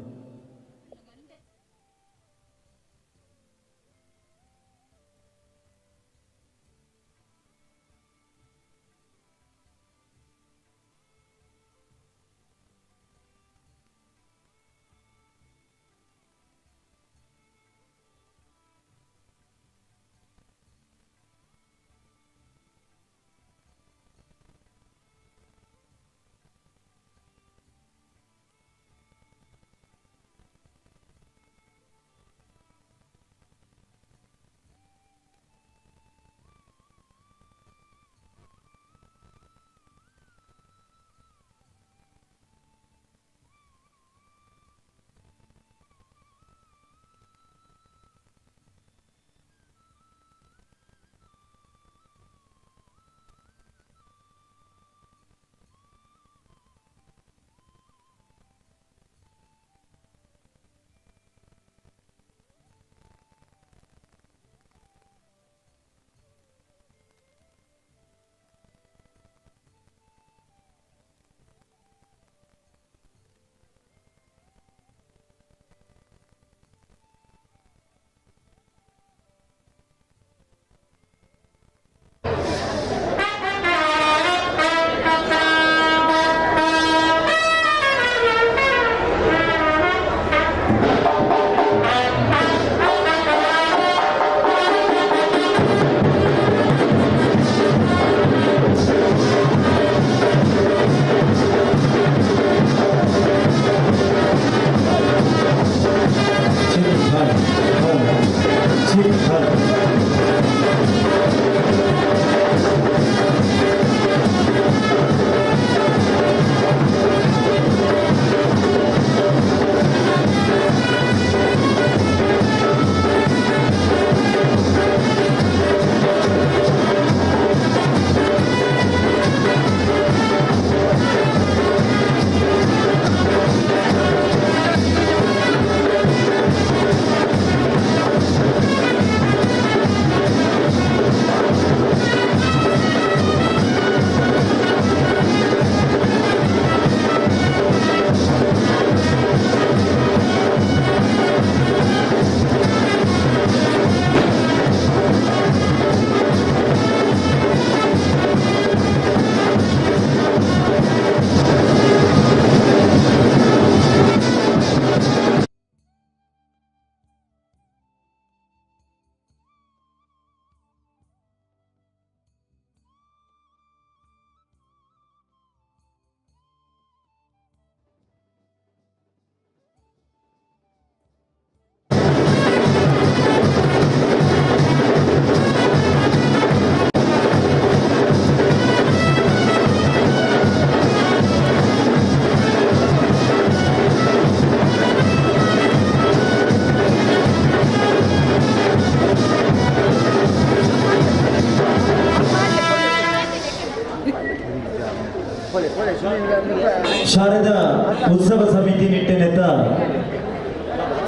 ಉತ್ಸವ ಸಮಿತಿ ನಿಟ್ಟಿನೆತ್ತ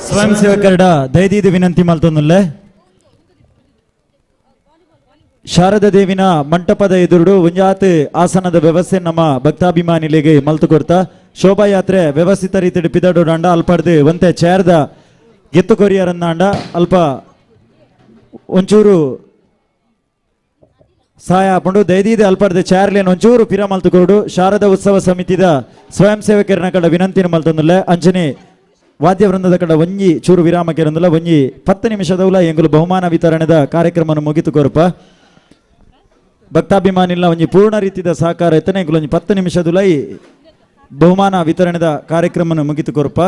ಸ್ವಯಂ ಸೇವಕರಡ ದಯದೀದ ವಿನಂತಿ ಮಲ್ತೊಂದುಲ್ಲೆ. ಶಾರದಾ ದೇವಿನ ಮಂಟಪದ ಎದುರುಡು ಒಂಜಾತ್ ಆಸನದ ವ್ಯವಸ್ಥೆ ನಮ್ಮ ಭಕ್ತಾಭಿಮಾನಿಗಳಿಗೆ ಮಲ್ತು ಕೊಡ್ತಾ ಶೋಭಾಯಾತ್ರೆ ವ್ಯವಸ್ಥಿತ ರೀತಿಯಲ್ಲಿ ಪಿದಡೋಡಾಂಡ ಅಲ್ಪಡ್ದು ಒಂತೆ ಚೇರ್ದ ಗೆತ್ತು ಕೊರಿಯರನ್ನಾಂಡ ಅಲ್ಪ ಒಂಚೂರು ಸಹಾಯ ಆಪುಂಡು. ದಯದೀದ ಅಲ್ಪಡ್ದು ಚೇರ್ಲೇನ್ ಒಂಚೂರು ಪಿರ ಮಲ್ತು ಕೊರಡು. ಶಾರದಾ ಉತ್ಸವ ಸಮಿತಿದ ಸ್ವಯಂ ಸೇವಕರನ ಕಡ ವಿನಂತಿನ ಮಲ್ತೊಂದುಲ್ಲೆ. ಅಂಚನೆ ವಾದ್ಯ ವೃಂದದ ಕಡ ಒಂಜಿ ಚೂರು ವಿರಾಮ ಕೇರಂದುಲ್ಲ. ಒಂಜಿ 10 ನಿಮಿಷದೌಲ ಎಂಗುಲು ಬಹುಮಾನ ವಿತರಣೆದ ಕಾರ್ಯಕ್ರಮವನ್ನು ಮುಗಿತು ಕೊರಪ. ಭಕ್ತಾಭಿಮಾನಿಲ್ಲ ಒಂಜಿ ಪೂರ್ಣ ರೀತಿಯ ಸಹಕಾರ ಇತ್ತನೆ ಎಂಗುಲು ಒಂಜಿ 10 ನಿಮಿಷದುಲ ಈ ಬಹುಮಾನ ವಿತರಣೆದ ಕಾರ್ಯಕ್ರಮವನ್ನು ಮುಗಿತು ಕೊರಪ.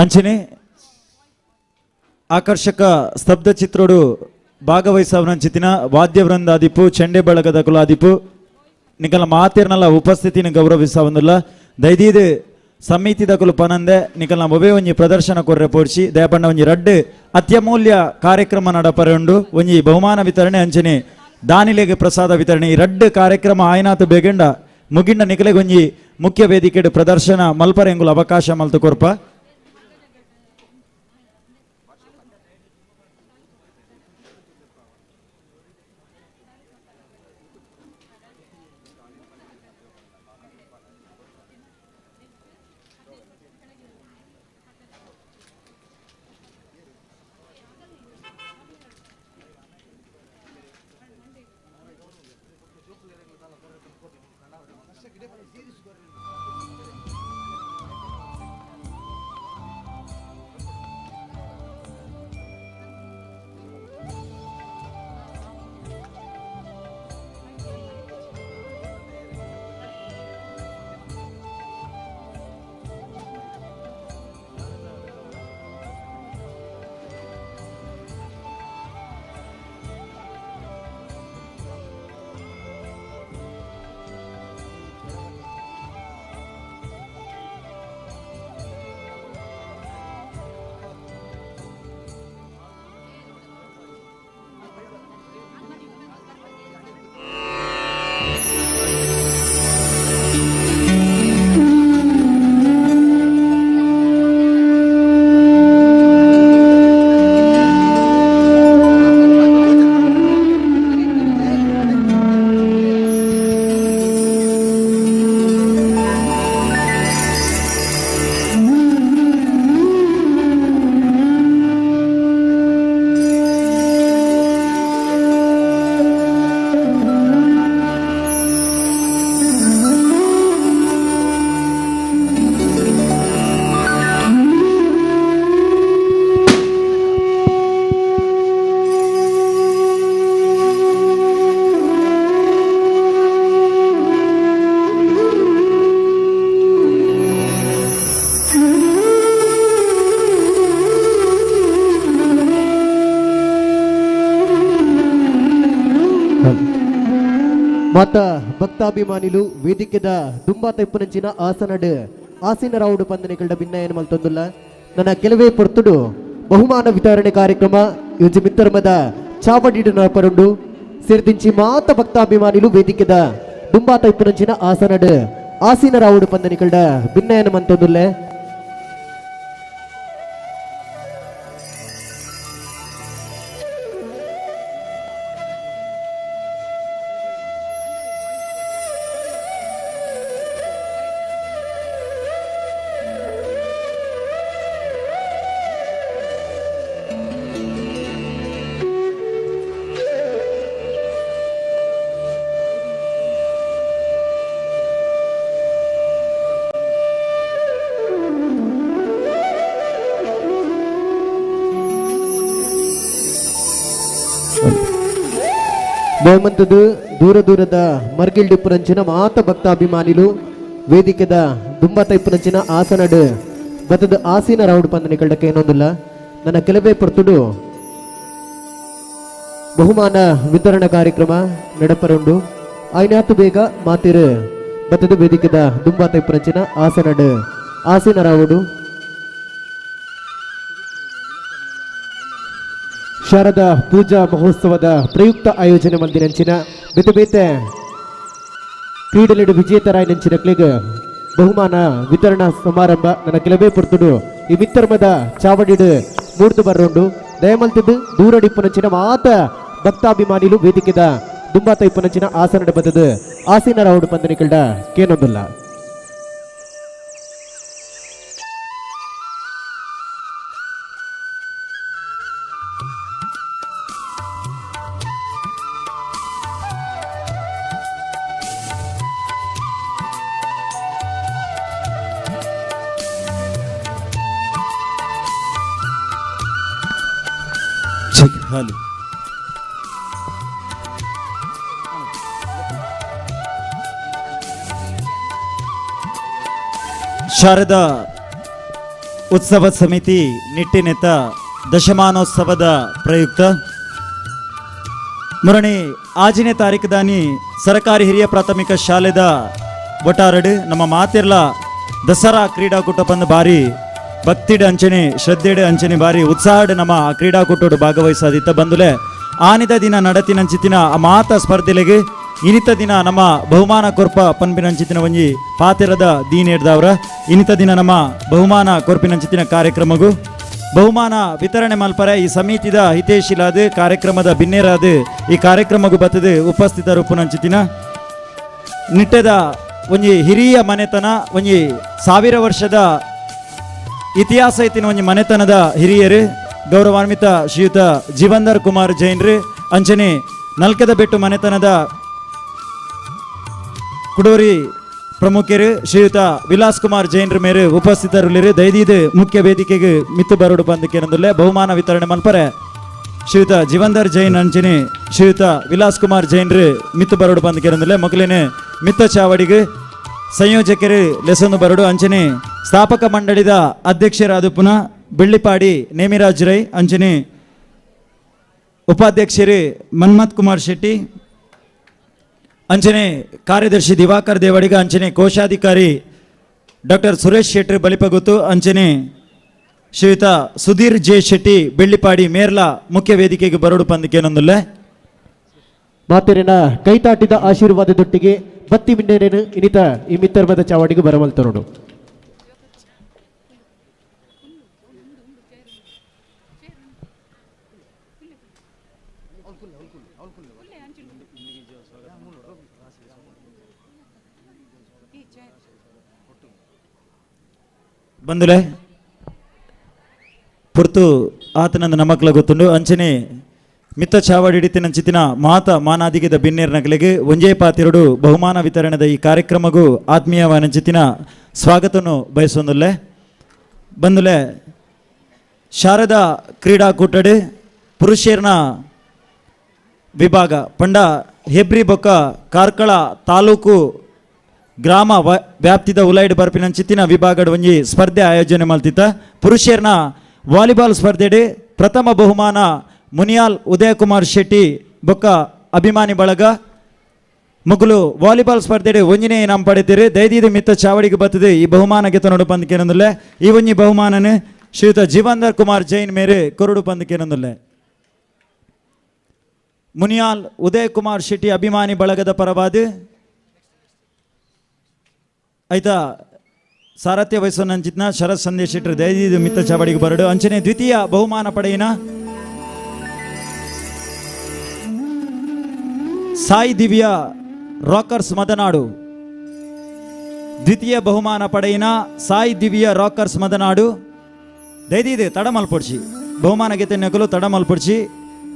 ಅಂಚನೆ ಆಕರ್ಷಕ ಸ್ತಬ್ಧ ಚಿತ್ರೋಡು ಭಾಗವಹಿಸವನಂಚಿತಿನ ವಾದ್ಯ ವೃಂದಾದಿಪು ಚೆಂಡೆ ಬಳಗದ ಕುಲಾದಿಪು ನಿಕಲ ಮಾತಿರ್ನಲ್ಲ ಉಪಸ್ಥಿತಿನ ಗೌರವಿಸವಂದುಲ್ಲ. ದೈದೀದ್ ಸಮಿತಿದ ಕುಲು ಪನಂದೆ ನಿಕಲ್ನ ಒಬೆ ಒಂಜಿ ಪ್ರದರ್ಶನ ಕೊರ್ರೆ ಪೋಡ್ಸಿ ದಯಪಂಡ ಒಂಜಿ ರಡ್ಡು ಅತ್ಯಮೂಲ್ಯ ಕಾರ್ಯಕ್ರಮ ನಡಪರೆ ಉಂಡು. ಒಂಜಿ ಬಹುಮಾನ ವಿತರಣೆ ಅಂಚನೆ ದಾನಿಲೆಗೆ ಪ್ರಸಾದ ವಿತರಣೆ ಈ ರಡ್ಡು ಕಾರ್ಯಕ್ರಮ ಆಯ್ನಾತು ಬೇಗಂಡ ಮುಗಿಂಡ ನಿಕಲೆಗೆ ಒಂಜಿ ಮುಖ್ಯ ವೇದಿಕೆ ಪ್ರದರ್ಶನ ಮಲ್ಪರೆಂಗುಲ ಅವಕಾಶ ಮಲ್ತು ಕೊರ್ಪ. ಮಾತ ಭಕ್ತಾಭಿಮಾನಿಲು ವೇದಿಕೆದ ದುಂಬಾ ತೆಪ್ಪುನಂಚಿನ ಆಸನಡ್ ಆಸೀನ ರಾವುಡು ಪಂದನೆಗಳ ಭಿನ್ನಯನ ಮಲ್ತೊಂದುಲ್ಲ. ನನ್ನ ಕೆಲವೇ ಪೊರ್ತುಡು ಬಹುಮಾನ ವಿತರಣೆ ಕಾರ್ಯಕ್ರಮ ಇಂಜಿ ಮಿತ್ತರ್ಮದ ಚಾವಡಿಡು ನಡಪರುಂಡು. ಸೇರ್ದಿಂಚಿ ಮಾತ ಭಕ್ತಾಭಿಮಾನಿಲು ವೇದಿಕೆದ ದುಂಬಾ ತೈಪುನಂಚಿನ ಆಸನಡ್ ಆಸೀನ ರಾವುಡು ಪಂದನೆಗಳ ಭಿನ್ನಯನ ಮಲ್ತೊಂದುಲ್ಲ. ಬಹುಮಂತದ್ದು ದೂರ ದೂರದ ಮರ್ಗಿಲ್ಡಿಪ್ಪುನಂಚಿನ ಮಾತ ಭಕ್ತಾಭಿಮಾನಿಲು ವೇದಿಕೆದ ದುಂಬ ತೈಪುನಂಚಿನ ಆಸನಡ್ ಬತ್ತದ ಆಸೀನ ರೌಡ್ ಪಂದನೆ ಏನೊಂದಿಲ್ಲ. ನನ್ನ ಕೆಲವೇ ಪೊರ್ತುಡು ಬಹುಮಾನ ವಿತರಣಾ ಕಾರ್ಯಕ್ರಮ ನಡಪರುಂಡು. ಆಯ್ನಾತು ಬೇಗ ಮಾತಿರು ಬತ್ತದ ವೇದಿಕೆದ ದುಂಬ ತೈಪುನಂಚಿನ ಆಸನಡ್ ಆಸೀನರಾವುಡು. ಶಾರದಾ ಪೂಜಾ ಮಹೋತ್ಸವದ ಪ್ರಯುಕ್ತ ಆಯೋಜನೆ ಮಲ್ದಿನಂಚಿನ ಬೇತೆ ಬೇತೆ ಕ್ರೀಡೆಲೆಡು ವಿಜೇತರಾಯಿನಂಚಿನ ಕ್ಲೆಗ್ ಬಹುಮಾನ ವಿತರಣಾ ಸಮಾರಂಭ ನನ್ನ ಕೆಲವೇ ಪೊರ್ತುಡು ಈ ಮಿತ್ತರ್ಮದ ಚಾವಡಿಡು ಮೂಡ್ದು ಬರ್ರುಂಡು. ದಯಮಲ್ತಿದ್ದು ದೂರಡಿಪ್ಪುನಂಚಿನ ಮಾತ ಭಕ್ತಾಭಿಮಾನಿಲು ವೇದಿಕೆದ ದುಂಬಾತ ಇಪ್ಪುನಂಚಿನ ಆಸನಡ ಬದದು ಆಸೀನರಾವುಡು ಪಂದನಿಕಲ್ಡ ಕೇನೊಂದುಲ್ಲ. ಹಾಲು ಶಾರದಾ ಉತ್ಸವ ಸಮಿತಿ ನಿಟ್ಟಿನೆತ್ತ ದಶಮಾನೋತ್ಸವದ ಪ್ರಯುಕ್ತ ಮುರಣಿ ಆಜಿನೇ ತಾರೀಕು ದಾನಿ ಸರಕಾರಿ ಹಿರಿಯ ಪ್ರಾಥಮಿಕ ಶಾಲೆದ ಒಟ್ಟಾರಡು ನಮ್ಮ ಮಾತಿರ್ಲ ದಸರಾ ಕ್ರೀಡಾಕೂಟ ಬಂದು ಬಾರಿ ಭಕ್ತಿಡ್ ಅಂಚನೆ ಶ್ರದ್ಧೆಡ್ ಅಂಚನೆ ಬಾರಿ ಉತ್ಸಾಹಡ್ ನಮ್ಮ ಆ ಕ್ರೀಡಾಕೂಟೋಡು ಭಾಗವಹಿಸಾದಿತ್ತ ಬಂದುಲೆ ಆನಿದ ದಿನ ನಡತಿನಂಚಿತಿನ ಆ ಮಾತ ಸ್ಪರ್ಧೆಲೆಗೆ ಇನಿತ ದಿನ ನಮ್ಮ ಬಹುಮಾನ ಕೊರ್ಪ ಪನ್ಪಿನಂಚಿತಿನ ಒಂಜಿ ಪಾತಿರದ ದೀನೇಡ್ದವರ ಇನಿತ ದಿನ ನಮ್ಮ ಬಹುಮಾನ ಕೊರ್ಪಿನಂಚಿತಿನ ಕಾರ್ಯಕ್ರಮಗೂ ಬಹುಮಾನ ವಿತರಣೆ ಮಲ್ಪರೆ ಈ ಸಮಿತಿದ ಹಿತೇಶಿಲಾದ ಕಾರ್ಯಕ್ರಮದ ಬಿನ್ನೇರಾದ ಈ ಕಾರ್ಯಕ್ರಮಗೂ ಬತ್ತದು ಉಪಸ್ಥಿತರು ಪುನಂಚಿತಿನ ನಿಟ್ಟೆದ ಒಂಜಿ ಹಿರಿಯ ಮನೆತನ ಒಂಜಿ 1000 ವರ್ಷದ ಇತಿಹಾಸ ಐತಿನ ಒಂಜಿ ಮನೆತನದ ಹಿರಿಯರು ಗೌರವಾನ್ವಿತ ಶ್ರೀಯುತ ಜೀವಂದರ್ ಕುಮಾರ್ ಜೈನ್ರು ಅಂಚನೆ ನಲ್ಕದ ಬೆಟ್ಟು ಮನೆತನದ ಕುಡೋರಿ ಪ್ರಮುಖರು ಶ್ರೀಯುತ ವಿಲಾಸ್ ಕುಮಾರ್ ಜೈನ್ರ ಮೇರು ಉಪಸ್ಥಿತರುಲಿರು. ದೈದೀದ್ ಮುಖ್ಯ ವೇದಿಕೆಗೆ ಮಿತ್ತು ಬರೋಡು ಬಂದಕ್ಕೇನಂದುಲ್ಲೆ ಬಹುಮಾನ ವಿತರಣೆ ಮಲ್ಪರೆ ಶ್ರೀಯುತ ಜೀವಂದರ್ ಜೈನ್ ಅಂಚನೆ ಶ್ರೀಯುತ ವಿಲಾಸ್ ಕುಮಾರ್ ಜೈನ್ರು ಮಿತ್ತು ಬರೋಡು ಬಂದಕ್ಕೇನಂದುಲ್ಲೆ ಮೊಗಲೇನೆ ಮಿತ್ತ ಚಾವಡಿಗೆ ಸಂಯೋಜಕರು ಲೆಸೊಂದು ಬರಡು ಅಂಚನೆ ಸ್ಥಾಪಕ ಮಂಡಳಿದ ಅಧ್ಯಕ್ಷರಾದ ಪುನಃ ಬೆಳ್ಳಿಪಾಡಿ ನೇಮಿರಾಜ್ ರೈ ಅಂಚನೆ ಉಪಾಧ್ಯಕ್ಷರು ಮನ್ಮಥ್ ಕುಮಾರ್ ಶೆಟ್ಟಿ ಅಂಚನೆ ಕಾರ್ಯದರ್ಶಿ ದಿವಾಕರ್ ದೇವಡಿಗ ಅಂಚನೆ ಕೋಶಾಧಿಕಾರಿ ಡಾಕ್ಟರ್ ಸುರೇಶ್ ಶೆಟ್ಟಿ ಬಲಿಪಗುತ್ತು ಅಂಚನೆ ಶ್ರೀಯುತ ಸುಧೀರ್ ಜೆ ಶೆಟ್ಟಿ ಬೆಳ್ಳಿಪಾಡಿ ಮೇರ್ಲಾ ಮುಖ್ಯ ವೇದಿಕೆಗೆ ಬರೋಡು ಪಂದಕ್ಕೇನೊಂದುಲ್ಲೆ. ಮಾತೆರೆನ ಕೈತಾಟಿದ ಆಶೀರ್ವಾದದೊಟ್ಟಿಗೆ ಬತ್ತಿ ಮಿನ್ನೇನೇನು ಇನಿತ ಈ ಮಿತ್ತರ್ಮದ ಚಾವಡಿಗೆ ಬರಮಲ್ತರುಡು. ಬಂದುಲೆ ಪುರ್ತು ಆತನಂದ ನಮಕ್ಲ ಗೊತ್ತುಂಡು ಅಂಚನೆ ಮಿತ್ತ ಚಾವಡಿ ಹಿಡಿತಿನಂಚಿತಿನ ಮಾತ ಮಾನಾದಿಗೆದ ಬಿನ್ನೇರ್ ನಗಲಿಗೆ ಒಂಜೇ ಪಾತಿರುಡು ಬಹುಮಾನ ವಿತರಣೆದ ಈ ಕಾರ್ಯಕ್ರಮಗೂ ಆತ್ಮೀಯವಾನಂಚಿತಿನ ಸ್ವಾಗತವನ್ನು ಬಯಸೊಂದುಲ್ಲೆ. ಬಂದುಲೆ ಶಾರದಾ ಕ್ರೀಡಾಕೂಟಡು ಪುರುಷೇರ್ನ ವಿಭಾಗ ಪಂಡ ಹೆಬ್ರಿ ಬೊಕ್ಕ ಕಾರ್ಕಳ ತಾಲೂಕು ಗ್ರಾಮ ವ್ಯಾಪ್ತಿದ ಉಲೈಡ್ ಬರ್ಪಿನಂಚಿತ್ತಿನ ವಿಭಾಗದ ಒಂಜಿ ಸ್ಪರ್ಧೆ ಆಯೋಜನೆ ಮಲ್ತಿತ್ತ. ಪುರುಷೇರ್ನ ವಾಲಿಬಾಲ್ ಸ್ಪರ್ಧೆಡೆ ಪ್ರಥಮ ಬಹುಮಾನ ಮುನಿಯಾಲ್ ಉದಯಕುಮಾರ್ ಶೆಟ್ಟಿ ಬೊಕ್ಕ ಅಭಿಮಾನಿ ಬಳಗ ಮುಗುಲು ವಾಲಿಬಾಲ್ ಸ್ಪರ್ಧೆಡೆ ಒಂಜಿನೇ ಇನಾಮ್ ಪಡೆತೀರಿ. ದೈದೀದ ಮಿತ್ತ ಚಾವಡಿಗೆ ಬತ್ತದೆ ಈ ಬಹುಮಾನ ಗೆತ ನೋಡು ಪಂದಕ್ಕೇನೊಂದುಲ್ಲೆ. ಈ ಒಂಜಿ ಬಹುಮಾನನೆ ಶ್ರೀಯುತ ಜೀವಂದರ್ ಕುಮಾರ್ ಜೈನ್ ಮೇರೆ ಕೊರಡು ಪಂದಕ್ಕೇನೊಂದುಲ್ಲೆ. ಮುನಿಯಾಲ್ ಉದಯಕುಮಾರ್ ಶೆಟ್ಟಿ ಅಭಿಮಾನಿ ಬಳಗದ ಪರವಾದ ಆಯ್ತಾ ಸಾರಥ್ಯ ವಹಿಸೋನಂಚಿತ್ನ ಶರತ್ ಸಂದೇಶ್ ಶೆಟ್ಟರು ದಯದೀದ ಮಿತ್ತ ಚಾವಡಿಗೆ ಬರಡು ಅಂಚನೆ ದ್ವಿತೀಯ ಬಹುಮಾನ ಪಡೆಯಿನ ಸಾಯಿ ದಿವ್ಯ ರಾಕರ್ಸ್ ಮದನಾಡು ದ್ವಿತೀಯ ಬಹುಮಾನ ಪಡೆಯಿನ ಸಾಯಿ ದಿವ್ಯ ರಾಕರ್ಸ್ ಮದನಾಡು ದಯದೀದೆ ತಡಮಲ್ಪೊಡ್ಚಿ ಬಹುಮಾನ ಗೆತೆ ನಕಲು ತಡಮಲ್ಪೊಡ್ಚಿ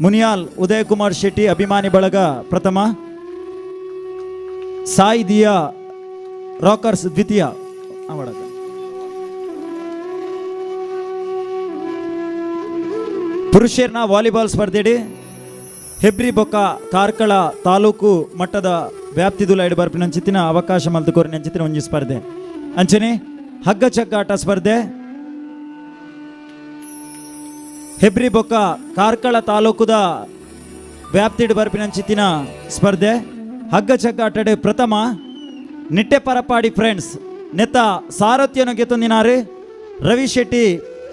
ಮುನಿಯಾಲ್ ಉದಯಕುಮಾರ್ ಶೆಟ್ಟಿ ಅಭಿಮಾನಿ ಬಳಗ ಪ್ರಥಮ, ಸಾಯಿ ದಿಯಾ ರಾಕರ್ಸ್ ದ್ವಿತೀಯ. ಪುರುಷರ್ನ ವಾಲಿಬಾಲ್ ಸ್ಪರ್ಧೆಡಿ ಹೆಬ್ರಿ ಬೊಕ್ಕ ಕಾರ್ಕಳ ತಾಲೂಕು ಮಟ್ಟದ ವ್ಯಾಪ್ತಿದುಲ ಐಡು ಬರ್ಪಿನಂಚಿತ್ತಿನ ಅವಕಾಶ ಮಲ್ತುಕೋರಿನಂಚಿತ್ತಿನ ಒಂಜಿ ಸ್ಪರ್ಧೆ ಅಂಚನೆ ಹಗ್ಗ ಚಗ್ಗಾಟ ಸ್ಪರ್ಧೆ ಹೆಬ್ರಿ ಬೊಕ್ಕ ಕಾರ್ಕಳ ತಾಲೂಕುದ ವ್ಯಾಪ್ತಿಡು ಬರ್ಪಿನಂಚಿತ್ತಿನ ಸ್ಪರ್ಧೆ ಹಗ್ಗ ಚಗ್ಗಾಟಡೆ ಪ್ರಥಮ ನಿಟ್ಟೆ ಪರಪಾಡಿ ಫ್ರೆಂಡ್ಸ್ ನೆತ್ತ ಸಾರಥ್ಯನು ಗೆತ್ತೊಂದಿನಾರು ರವಿ ಶೆಟ್ಟಿ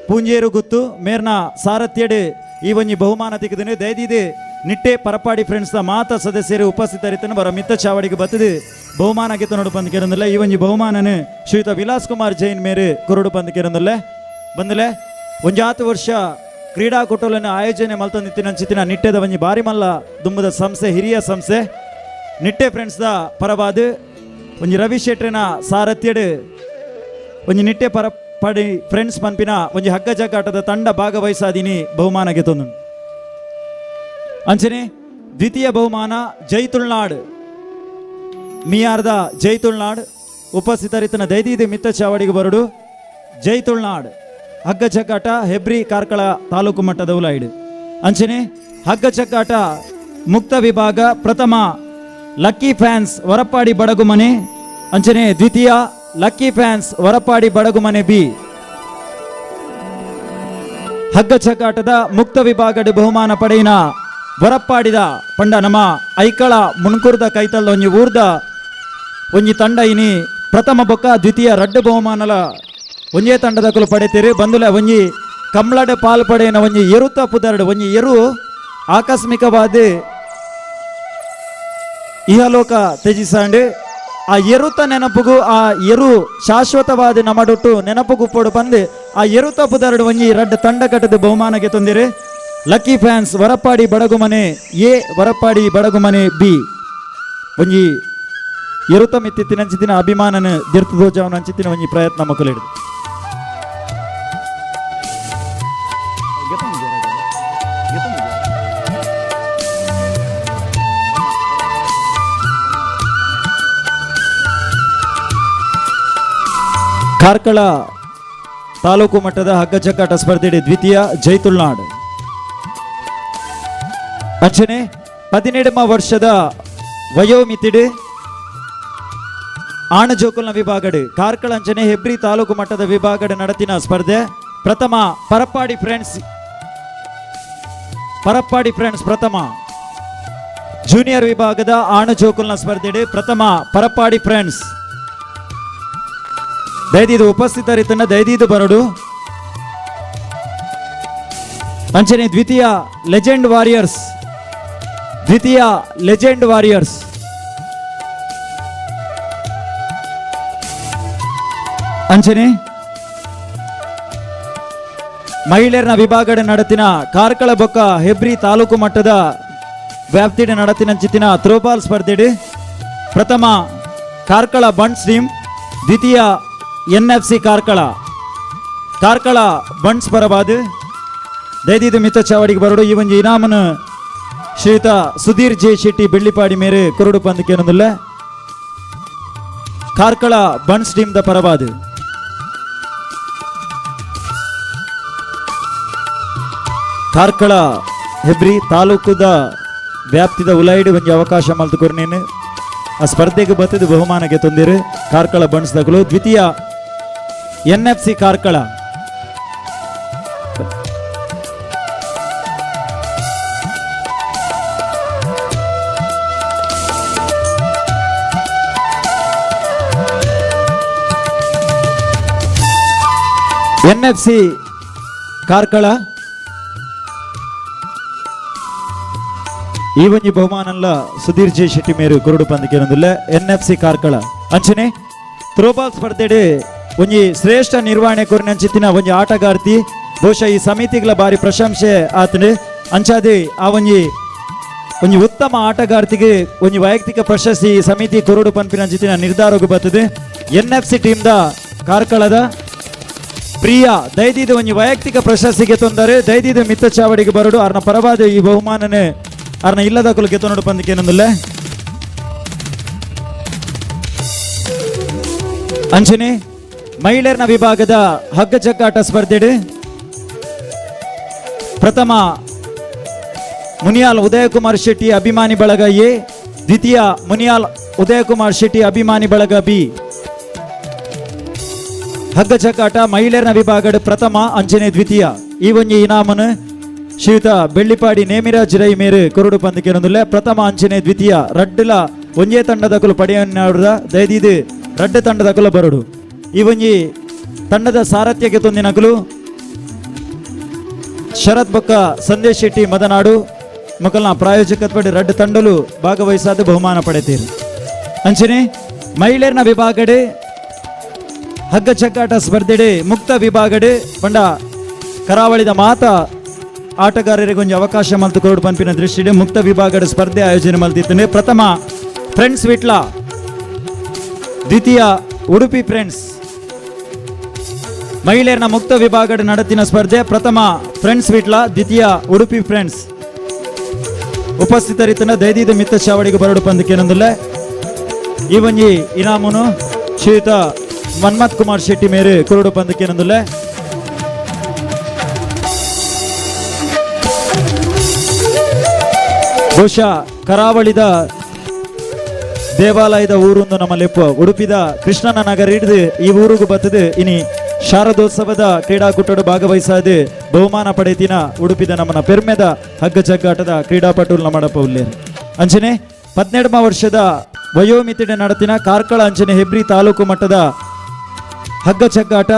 ಪೂಂಜೇರು ಗುತ್ತು ಮೇರ್ನ ಸಾರಥ್ಯಡು ಈ ಒಂಜಿ ಬಹುಮಾನ ತಿಕ್ಕದನು. ದಯದೀದು ನಿಟ್ಟೆ ಪರಪಾಡಿ ಫ್ರೆಂಡ್ಸ್ ಮಾತ ಸದಸ್ಯರು ಉಪಸ್ಥಿತರಿತನು ಬರ ಮಿತ್ತ ಚಾವಡಿಗೆ ಬತ್ತದು ಬಹುಮಾನ ಗೆತ್ತನೋಡು ಬಂದು ಕೇರೊಂದಿಲ್ಲ. ಈ ಒಂಜಿ ಬಹುಮಾನನು ಶ್ರೀಯುತ ವಿಲಾಸ್ ಕುಮಾರ್ ಜೈನ್ ಮೇರು ಕೊರಡು ಬಂದು ಕೇರೊಂದಿಲ್ಲ. ಬಂದಲೆ ಒಂಜಾತು ವರ್ಷ ಕ್ರೀಡಾಕೂಟಗಳನ್ನು ಆಯೋಜನೆ ಮಲ್ತೊಂದಿತ್ತಿನಂಚಿತ್ತಿನ ನಿಟ್ಟೆದ ಒಂಜಿ ಬಾರಿ ಮಲ್ಲ ದುಂಬದ ಸಂಸ್ಥೆ, ಹಿರಿಯ ಸಂಸ್ಥೆ ನಿಟ್ಟೆ ಫ್ರೆಂಡ್ಸ್ದ ಪರವಾದ ಒಂಜಿ ರವಿ ಶೆಟ್ರಿನ ಸಾರಥ್ಯಡು ಒಂಜಿ ನಿಟ್ಟೆ ಪರಪಾಡಿ ಫ್ರೆಂಡ್ಸ್ ಪನ್ಪಿನ ಒಂಜಿ ಹಗ್ಗ ಜಗ್ಗಾಟದ ತಂಡ ಭಾಗವಹಿಸಾದಿನಿ ಬಹುಮಾನ ಗೆತ್ತೊಂದು. ಅಂಚನೆ ದ್ವಿತೀಯ ಬಹುಮಾನ ಜೈತುಳ್ನಾಡ್ ಮಿಯಾರ್ದ ಜೈತುಳ್ನಾಡ್ ಉಪಸ್ಥಿತರಿತನ ದೈದೀದಿ ಮಿತ್ತ ಚಾವಡಿಗೆ ಬರಡು. ಜೈತುಳ್ನಾಡ್ ಹಗ್ಗ ಚಕ್ಕಾಟ ಹೆಬ್ರಿ ಕಾರ್ಕಳ ತಾಲೂಕು ಮಟ್ಟದ ಉಲಾಯಿಡು. ಅಂಚನೆ ಹಗ್ಗ ಚಕ್ಕಾಟ ಮುಕ್ತ ವಿಭಾಗ ಪ್ರಥಮ ಲಕ್ಕಿ ಫ್ಯಾನ್ಸ್ ವರಪಾಡಿ ಬಡಗುಮನೆ, ಅಂಚನೆ ದ್ವಿತೀಯ ಲಕ್ಕಿ ಫ್ಯಾನ್ಸ್ ವರಪಾಡಿ ಬಡಗುಮನೆ ಬಿ. ಹಗ್ಗ ಚಕ್ಕಾಟದ ಮುಕ್ತ ವಿಭಾಗದ ಬಹುಮಾನ ಪಡೆಯಿನ ವರಪ್ಪಾಡಿದ ಪಂಡ ನಮ್ಮ ಐಕಳ ಮುಣ್ಕುರ್ದ ಕೈತಲ್ದ ಒಂಜಿ ಊರ್ದ ಒಂಜಿ ತಂಡ ಇನಿ ಪ್ರಥಮ ಬೊಕ್ಕ ದ್ವಿತೀಯ ರಡ್ಡು ಬಹುಮಾನಲ ಒಂಜೇ ತಂಡದಕುಲು ಪಡೆತೀರಿ. ಬಂದುಲ ಒಂಜಿ ಕಮ್ಲಡ ಪಾಲ್ ಪಡೆಯಿನ ಒಂಜಿ ಎರುತ ಪುದರ್ಡು ಒಂಜಿ ಎರು ಆಕಸ್ಮಿಕವಾದ ಇಹಲೋಕ ತ್ಯಜಿಸಾಂಡು ಆ ಎರುತ ನೆನಪುಗು ಆ ಎರು ಶಾಶ್ವತವಾದ ನಮಡುಟ್ಟು ನೆನಪುಗು ಪೊಡು ಬಂದು ಆ ಎರುತ ಪುದರ್ಡು ಒಂಜಿ ರಡ್ಡು ತಂಡ ಕಟ್ಟದ ಬಹುಮಾನಕ್ಕೆ ತಂದಿರಿ. Lucky fans Varappadi Badagumane A, Varappadi Badagumane B. ಒಂಜಿ ಎರುತ ಮಿತ್ತಿತ್ತಿನಂಚಿತ್ತಿನ ಅಭಿಮಾನನ ದಿರ್ತು ದೋಜಾವನ ಅಂಚಿತ್ತಿನ ಒಂಜಿ ಪ್ರಯತ್ನ ಮಕ್ಕಳಿಡು. ಕಾರ್ಕಳ ತಾಲೂಕು ಮಟ್ಟದ ಹಗ್ಗ ಜಗ್ಗಾಟ ಸ್ಪರ್ಧೆ ದ್ವಿತೀಯ ಜೈತುಳ್ನಾಡ್. ಅಂಚನೆ 17 ವರ್ಷದ ವಯೋಮಿತಿಡು ಆಣಜೋಕುಲ್ನ ವಿಭಾಗಡು ಕಾರ್ಕಳ ಅಂಚನೆ ಹೆಬ್ರಿ ತಾಲೂಕು ಮಟ್ಟದ ವಿಭಾಗಡು ನಡೆತಿನ ಸ್ಪರ್ಧೆ ಪ್ರಥಮ ಪರಪ್ಪಾಡಿ ಫ್ರೆಂಡ್ಸ್, ಪರಪ್ಪಾಡಿ ಫ್ರೆಂಡ್ಸ್ ಪ್ರಥಮ. ಜೂನಿಯರ್ ವಿಭಾಗದ ಆಣಜೋಕುಲ್ನ ಸ್ಪರ್ಧೆಡು ಪ್ರಥಮ ಪರಪ್ಪಾಡಿ ಫ್ರೆಂಡ್ಸ್. ದಯದೀದು ಉಪಸ್ಥಿತರಿತನ ದಯದೀದು ಬರಡು. ಅಂಚನೆ ದ್ವಿತೀಯ ಲೆಜೆಂಡ್ ವಾರಿಯರ್ಸ್, ದ್ವಿತೀಯ ಲೆಜೆಂಡ್ ವಾರಿಯರ್ಸ್. ಅಂಚನೆ ಮಹಿಳೆಯರ ವಿಭಾಗದ ನಡತಿನ ಕಾರ್ಕಳ ಬೊಕ್ಕ ಹೆಬ್ರಿ ತಾಲೂಕು ಮಟ್ಟದ ವ್ಯಾಪ್ತಿಡ ನಡತಿನಂಚಿತ್ತಿನ ಥ್ರೋಬಾಲ್ ಸ್ಪರ್ಧೆಡು ಪ್ರಥಮ ಕಾರ್ಕಳ ಬಂಡ್ಸ್ ಟೀಮ್, ದ್ವಿತೀಯ ಎನ್ಎಫ್ಸಿ ಕಾರ್ಕಳ. ಕಾರ್ಕಳ ಬಂಡ್ಸ್ ಪರವಾದ ದಯದೀದು ಮಿತ್ತ ಚಾವಡಿಗೆ ಬರಡು. ಈ ಒಂಜಿ ಇನಾಮನು ಶ್ರೀಯುತ ಸುಧೀರ್ ಜೆ ಶೆಟ್ಟಿ ಬೆಳ್ಳಿಪಾಡಿ ಮೇರೆ ಕುರುಡು ಪಂದಕ್ಕೇನೊಂದಿಲ್ಲ ಕಾರ್ಕಳ ಬಂಡ್ಸ್ ಟೀಮ್ the ಪರವಾದ. ಕಾರ್ಕಳ ಹೆಬ್ರಿ ತಾಲೂಕುದ ವ್ಯಾಪ್ತಿದ ಉಲೈಡು ಒಂಜಿ ಅವಕಾಶ ಮಲ್ತುಕೊರ್ನೇನು ಆ ಸ್ಪರ್ಧೆಗೆ ಬತ್ತದ ಬಹುಮಾನಕ್ಕೆ ತಂದಿರು ಕಾರ್ಕಳ ಬಂಡ್ಸ್ ದಕಲು. ದ್ವಿತೀಯ ಎನ್ಎಫ್ಸಿ ಕಾರ್ಕಳ. ಎನ್ಎಫ್ಸಿ ಕಾರ್ಕಳ ಈ ಒಂಜಿ ಬಹುಮಾನಲ್ಲ ಸುಧೀರ್ ಜೆ ಶೆಟ್ಟಿ ಮೇರು ಕುರುಡು ಪಂದಕೇನೊಂದಿಲ್ಲ ಎನ್ಎಫ್ಸಿ ಕಾರ್ಕಳ. ಅಂಚನೆ ಥ್ರೋಬಾಲ್ ಸ್ಪರ್ಧೆಡು ಒಂಜಿ ಶ್ರೇಷ್ಠ ನಿರ್ವಹಣೆ ಕೊರಿನಂಚಿತ್ತಿನ ಒಂಜಿ ಆಟಗಾರ್ತಿ ಬಹುಶಃ ಈ ಸಮಿತಿಗಳ ಬಾರಿ ಪ್ರಶಂಸೆ ಆತನು. ಅಂಚಾದಿ ಆ ಒಂಜಿ ಒಂಜಿ ಉತ್ತಮ ಆಟಗಾರ್ತಿಗೆ ಒಂಜಿ ವೈಯಕ್ತಿಕ ಪ್ರಶಸ್ತಿ ಈ ಸಮಿತಿ ಕುರುಡು ಪನ್ಪಿನಂಚಿತ್ತಿನ ನಿರ್ಧಾರಕ್ಕೆ ಬರ್ತದೆ. ಎನ್ಎಫ್ಸಿ ಟೀಮ್ದ ಕಾರ್ಕಳದ ಪ್ರಿಯಾ ದಯದೀದ ಒಂಜಿ ವೈಯಕ್ತಿಕ ಪ್ರಶಸ್ತಿಗೆ ತೊಂದರೆ ದಯದೀದ ಮಿತ್ತ ಚಾವಡಿಗೆ ಬರಡು. ಅರ್ನ ಪರವಾದ ಈ ಬಹುಮಾನನೆ ಅರ್ನ ಇಲ್ಲದ ಕುಲಕ್ಕೆ ತೊನಡು ಪಂದಕ್ಕೇನೊಂದಿಲ್ಲ. ಅಂಚನೆ ಮಹಿಳೆಯರ ವಿಭಾಗದ ಹಗ್ಗ ಜಗ್ಗಾಟ ಸ್ಪರ್ಧೆಡು ಪ್ರಥಮ ಮುನಿಯಾಲ್ ಉದಯಕುಮಾರ್ ಶೆಟ್ಟಿ ಅಭಿಮಾನಿ ಬಳಗ ಎ, ದ್ವಿತೀಯ ಮುನಿಯಾಲ್ ಉದಯಕುಮಾರ್ ಶೆಟ್ಟಿ ಅಭಿಮಾನಿ ಬಳಗ ಬಿ. ಹಗ್ಗ ಜಗ್ಗಾಟ ಮಹಿಳೆಯರ ವಿಭಾಗದ ಪ್ರಥಮ ಅಂಚನೆ ದ್ವಿತೀಯ ಈ ಒಂಜಿ ಇನಾಮನು ಶ್ರೀಯುತ ಬೆಳ್ಳಿಪಾಡಿ ನೇಮಿರಾಜ್ ರೈ ಮೇರು ಕುರುಡು ಪಂದಕ್ಕೇನೊಂದಿಲ್ಲ. ಪ್ರಥಮ ಅಂಚನೆ ದ್ವಿತೀಯ ರಡ್ಡುಲ ಒಂಜೇ ತಂಡದ ಕುಲು ಪಡೆಯನ್ನಾಡುದ ದಯದೀದು ರಡ್ಡು ತಂಡದ ಕುಲ ಬರಡು. ಈ ಒಂಜಿ ತಂಡದ ಸಾರಥ್ಯಕ್ಕೆ ತೊಂದಿನಕುಲು ಶರತ್ ಬೊಕ್ಕ ಸಂದೇಶ್ ಶೆಟ್ಟಿ ಮದನಾಡು ಮೊಕಲ್ನ ಪ್ರಾಯೋಜಕತ್ವ ರಡ್ಡು ತಂಡಲು ಭಾಗವಹಿಸಾದ ಬಹುಮಾನ ಪಡೆತೀರು. ಅಂಚನೆ ಮಹಿಳೆಯರ್ನ ವಿಭಾಗಡೆ ಹಗ್ಗ ಚಕ್ಕಾಟ ಸ್ಪರ್ಧೆಡೆ ಮುಕ್ತ ವಿಭಾಗಡೆ ಪಂಡ ಕರಾವಳಿದ ಮಾತ ಆಟಗಾರರಿಗೆ ಒಂಜಿ ಅವಕಾಶ ಮಲ್ತು ಕೊರಡು ಪಂಪಿನ ದೃಷ್ಟಿಡೆ ಮುಕ್ತ ವಿಭಾಗದ ಸ್ಪರ್ಧೆ ಆಯೋಜನೆ ಮಲ್ತಿತ್ತನೆ. ಪ್ರಥಮ ಫ್ರೆಂಡ್ಸ್ ವಿಟ್ಲ, ದ್ವಿತೀಯ ಉಡುಪಿ ಫ್ರೆಂಡ್ಸ್. ಮಹಿಳೆಯರ ಮುಕ್ತ ವಿಭಾಗದ ನಡತಿನ ಸ್ಪರ್ಧೆ ಪ್ರಥಮ ಫ್ರೆಂಡ್ಸ್ ವಿಟ್ಲ, ದ್ವಿತೀಯ ಉಡುಪಿ ಫ್ರೆಂಡ್ಸ್. ಉಪಸ್ಥಿತರಿತನ ದೈದೀದ ಮಿತ್ತ ಚಾವಡಿಗೆ ಬರಡು ಪಂದಕ್ಕೇನೊಂದಿಲ್ಲ. ಈ ಒಂಜಿ ಇನಾಮುನು ಶ್ರೀಯುತ ಮನ್ಮಥ್ ಕುಮಾರ್ ಶೆಟ್ಟಿ ಮೇರೆ ಕುರುಡು ಪಂದಕ್ಕೇನೊಂದಿಲ್ಲ. ಬಹುಶಃ ಕರಾವಳಿದ ದೇವಾಲಯದ ಊರೊಂದು ನಮ್ಮ ಲೆಪ್ಪ ಉಡುಪಿದ ಕೃಷ್ಣನ ನಗರ ಹಿಡಿದು ಈ ಊರಿಗೂ ಬರ್ತದೆ. ಇನಿ ಶಾರದೋತ್ಸವದ ಕ್ರೀಡಾಕೂಟದ ಭಾಗವಹಿಸಾದೆ ಬಹುಮಾನ ಪಡೆತಿನ ಉಡುಪಿದ ನಮ್ಮನ ಪೆರ್ಮೆದ ಹಗ್ಗ ಜಗ್ಗಾಟದ ಕ್ರೀಡಾಪಟು ನಮ್ಮಡಪ್ಪ ಉಲ್ಲೇರು. ಅಂಚನೆ 12 ವರ್ಷದ ವಯೋಮಿತಿಡೆ ನಡತಿನ ಕಾರ್ಕಳ ಅಂಚನೆ ಹೆಬ್ರಿ ತಾಲೂಕು ಮಟ್ಟದ ಹಗ್ಗ ಜಗ್ಗಾಟ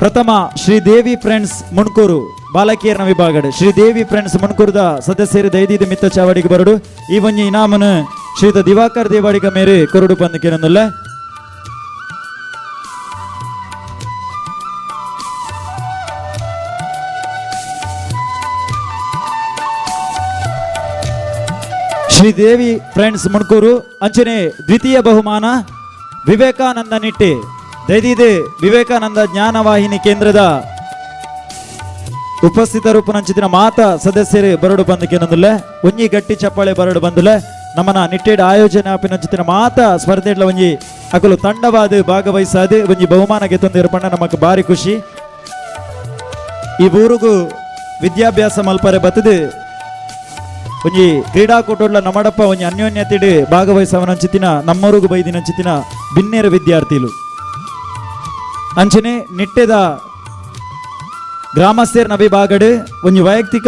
ಪ್ರಥಮ ಶ್ರೀದೇವಿ ಫ್ರೆಂಡ್ಸ್ ಮುಣ್ಕೂರು ಬಾಲಕಿಯರ್ನ ವಿಭಾಗಡೆ ಶ್ರೀದೇವಿ ಫ್ರೆಂಡ್ಸ್ ಮುಣ್ಕೂರದ ಸದಸ್ಯರು ದೈದೀದ ಮಿತ್ತ ಚಾವಡಿಗೆ ಬರಡು. ಈ ಒಂಜಿ ಇನಾಮನು ಶ್ರೀಯುತ ದಿವಾಕರ್ ದೇವಾಡಿಗ ಮೇರೆ ಕೊರಡು ಪಂದಕ್ಕೇನೊಂದಿಲ್ಲ. ಶ್ರೀದೇವಿ ಫ್ರೆಂಡ್ಸ್ ಮುಣ್ಕೂರು. ಅಂಚನೆ ದ್ವಿತೀಯ ಬಹುಮಾನ ವಿವೇಕಾನಂದ ನಿಟ್ಟೆ ದೈದಿದೆ ವಿವೇಕಾನಂದ ಜ್ಞಾನವಾಹಿನಿ ಕೇಂದ್ರದ ಉಪಸ್ಥಿತರು ಪುನಂಚಿತಿನ ಮಾತಾ ಸದಸ್ಯರು ಬರಡು ಬಂದಕ್ಕೇನೊಂದಿಲ್ಲ. ಒಂಜಿ ಗಟ್ಟಿ ಚಪ್ಪಾಳೆ ಬರಡು ಬಂದಿಲ್ಲ. ನಮ್ಮನ ನಿಟ್ಟೆಡ್ ಆಯೋಜನೆ ಆಪಿನಂಚಿತಿನ ಮಾತಾ ಸ್ಪರ್ಧೆಡ್ಲ ಒಂಜಿ ಅಕಲು ತಂಡವಾದ ಭಾಗವಹಿಸಾದ ಒಂಜಿ ಬಹುಮಾನ ಗೆತ್ತೊಂದಿರಪಣ್ಣ ನಮಕ್ ಭಾರಿ ಖುಷಿ. ಈ ಊರಿಗೂ ವಿದ್ಯಾಭ್ಯಾಸ ಮಲ್ಪರೆ ಬತ್ತದೆ ಒಂಜಿ ಕ್ರೀಡಾಕೂಟೊಡ್ಲ ನಮ್ಮಡಪ್ಪ ಒಂಜಿ ಅನ್ಯೋನ್ಯತೆಡ್ ಭಾಗವಹಿಸವನಂಚಿತಿನ ನಮ್ಮೂರುಗು ಬೈದಿನಂಚಿತಿನ ಬಿನ್ನೇರ ವಿದ್ಯಾರ್ಥಿಲು. ಅಂಚನೆ ನಿಟ್ಟೆದ ಗ್ರಾಮಸ್ಥರ ವಿಭಾಗಡ್ ಒಂಜಿ ವೈಯಕ್ತಿಕ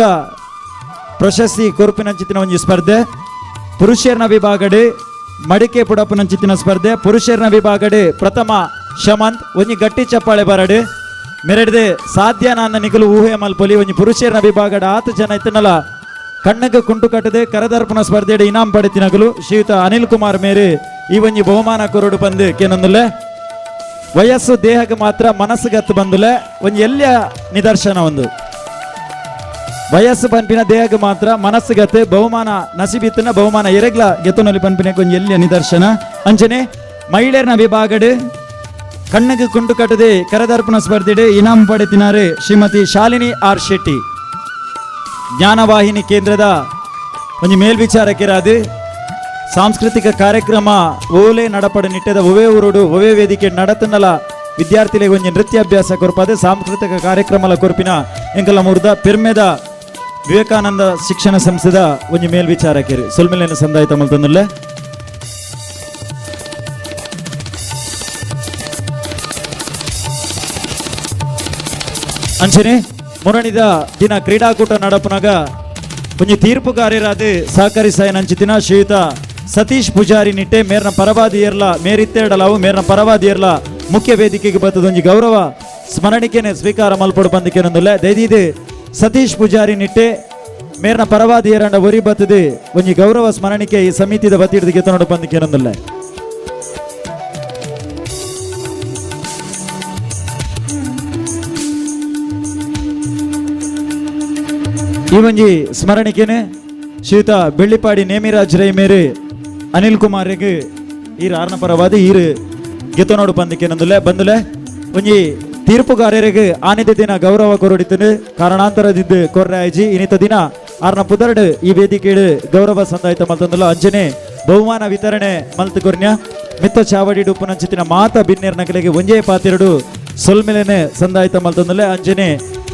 ಪ್ರಶಸ್ತಿ ಕೊರ್ಪಿನಂಚಿತಿನ ಒಂಜಿ ಸ್ಪರ್ಧೆ. ಪುರುಷರ್ನ ವಿಭಾಗಡ್ ಮಡಿಕೆ ಪುಡಪುನಂಚಿತಿನ ಸ್ಪರ್ಧೆ. ಪುರುಷರ್ನ ವಿಭಾಗಡ್ ಪ್ರಥಮ ಶಮಂತ್ ಒಂಜಿ ಗಟ್ಟಿ ಚಪ್ಪಾಳೆ ಬರಡು ಮೆರಡ್ದೆ ಸಾಧ್ಯ ನಾನ ನಿಕಲು ಊಹೆ ಮಲ್ಪೊಲಿ. ಒಂಜಿ ಪುರುಷರ್ನ ವಿಭಾಗಡ್ ಆತ ಜನ ಇತ್ತನಲ ಕಣ್ಣಗೆ ಕುಂಟು ಕಟ್ಟದೆ ಕರದರ್ಪಣ ಸ್ಪರ್ಧೆಡ್ ಇನಾಮ್ ಪಡೆತಿನಗಲು ಶ್ರೀಯುತ ಅನಿಲ್ ಕುಮಾರ್ ಮೇರೆ ಈ ಒಂಜಿ ಬಹುಮಾನ ಕೊರಡು ಬಂದು ಕೇನೊಂದುಲ್ಲೆ. ವಯಸ್ಸು ದೇಹಕ್ಕೆ ಮಾತ್ರ ಮನಸ್ಸುಗತ್ತು ಬಂದುಲೆ ಒಂಜಿ ಎಲ್ಲಿಯ ನಿದರ್ಶನ ಒಂದು ವಯಸ್ಸು ಪನ್ಪಿನ ದೇಹಕ್ಕೆ ಮಾತ್ರ ಮನಸ್ಸುಗತ್ತೆ ಬಹುಮಾನ ನಸಿಬಿತ್ತನ ಬಹುಮಾನ ಎರೆಗ್ಲ ಗೆತ್ತನಲ್ಲಿ ಪನ್ಪಿನ ಒಂಜಿ ಎಲ್ಲಿಯ ನಿದರ್ಶನ. ಅಂಚನೆ ಮಹಿಳೆಯರ್ನ ವಿಭಾಗಡ್ ಕಣ್ಣಿಗೆ ಕುಂಟು ಕಟ್ಟದೆ ಕರದರ್ಪಣ ಸ್ಪರ್ಧೆಡ್ ಇನಾಮ್ ಪಡೆತಿನಾರೆ ಶ್ರೀಮತಿ ಶಾಲಿನಿ ಆರ್ ಶೆಟ್ಟಿ ಜ್ಞಾನವಾಹಿನಿ ಕೇಂದ್ರದ ಒಂಜಿ ಮೇಲ್ವಿಚಾರಕಿರಾದು ಸಾಂಸ್ಕೃತಿಕ ಕಾರ್ಯಕ್ರಮ ಓಲೆ ನಡಪಡ ನಿಟ್ಟದ ಒವೇ ಊರುಡು ಒವೇ ವೇದಿಕೆ ನಡತನಲ ವಿದ್ಯಾರ್ಥಿಗಳಿಗೆ ಒಂಜಿ ನೃತ್ಯಾಭ್ಯಾಸ ಕೊರ್ಪಾದೆ ಸಾಂಸ್ಕೃತಿಕ ಕಾರ್ಯಕ್ರಮಲ ಕೊರ್ಪಿನ ಎಂಕಲ ಮೂರ್ದ ಪೆರ್ಮೆದ ವಿವೇಕಾನಂದ ಶಿಕ್ಷಣ ಸಂಸ್ಥೆದ ಒಂಜಿ ಮೇಲ್ವಿಚಾರಕಿರು ಸೊಲ್ಮೆಲೆನ ಸಂದಾಯ ತಮಲ್ತಂದುಲ್ಲೆ. ಅಂಚನೆ ಮುರಣಿದ ದಿನ ಕ್ರೀಡಾಕೂಟ ನಡಪನಾಗ ಒಂಜಿ ತೀರ್ಪುಗಾರರಾದ ಸಹಕರಿಸಾಯನಂಚಿತಿನ ಶ್ರೀಯುತ ಸತೀಶ್ ಪೂಜಾರಿ ನಿಟ್ಟೆ ಮೇರ್ನ ಪರವಾದಿಯರ್ಲ ಮೇರಿತ್ತೇಡಲಾವು ಮೇರ್ನ ಪರವಾದಿಯರ್ಲ ಮುಖ್ಯ ವೇದಿಕೆಗೆ ಬತ್ತದೊಂಜಿ ಗೌರವ ಸ್ಮರಣಿಕೆನೆ ಸ್ವೀಕಾರ ಮಲ್ಪಡು ಬಂದಕ್ಕೇನೊಂದುಲ್ಲ. ದೈದೀದೆ ಸತೀಶ್ ಪೂಜಾರಿ ನಿಟ್ಟೆ ಮೇರ್ನ ಪರವಾದಿಯರಂಡ ಒರಿ ಬತ್ತದೆ ಒಂಜಿ ಗೌರವ ಸ್ಮರಣಿಕೆ ಈ ಸಮಿತಿದ ವತಿಡ್ದು ಗೆತ್ತನೋಡು ಬಂದಕ್ಕೇನೊಂದುಲ್ಲ. ಈ ಒಂಜಿ ಸ್ಮರಣಿಕೆನೆ ಶ್ರೀಯುತ ಬೆಳ್ಳಿಪಾಡಿ ನೇಮಿರಾಜ್ ರೈ ಮೇರೆ ಅನಿಲ್ ಕುಮಾರ್ಗೆ ಈರು ಆರ್ನ ಪರವಾದ ಈರು ಗೆತ್ತನೋಡು ಬಂದಕ್ಕೇನೊಂದುಲ್ಲೆ ಬಂದುಲೆ. ಒಂಜಿ ತೀರ್ಪುಗಾರರಿಗೆ ಆನಿದ ದಿನ ಗೌರವ ಕೊರಡಿತನು ಕಾರಣಾಂತರದಿದ್ದು ಕೊರ್ರಾಯಜಿ ಇನ್ನಿತ ದಿನ ಆರ್ನ ಪುದರ್ಡು ಈ ವೇದಿಕೆಡು ಗೌರವ ಸಂದಾಯಿತ ಮಲ್ತಂದುಲ್ಲ. ಅಂಚನೆ ಬಹುಮಾನ ವಿತರಣೆ ಮಲ್ತು ಕೊರ್ನ್ಯ ಮಿತ್ತ ಚಾವಡಿ ಉಪ್ಪುನಂಚಿತಿನ ಮಾತ ಬಿನ್ನೇರ್ ನಕಲಿಗೆ ಒಂಜೇ ಪಾತಿರಡು ಸೊಲ್ಮೆಲೆನೆ ಸಂದಾಯಿತ ಮಲ್ತಂದುಲ್ಲೆ. ಅಂಚನೆ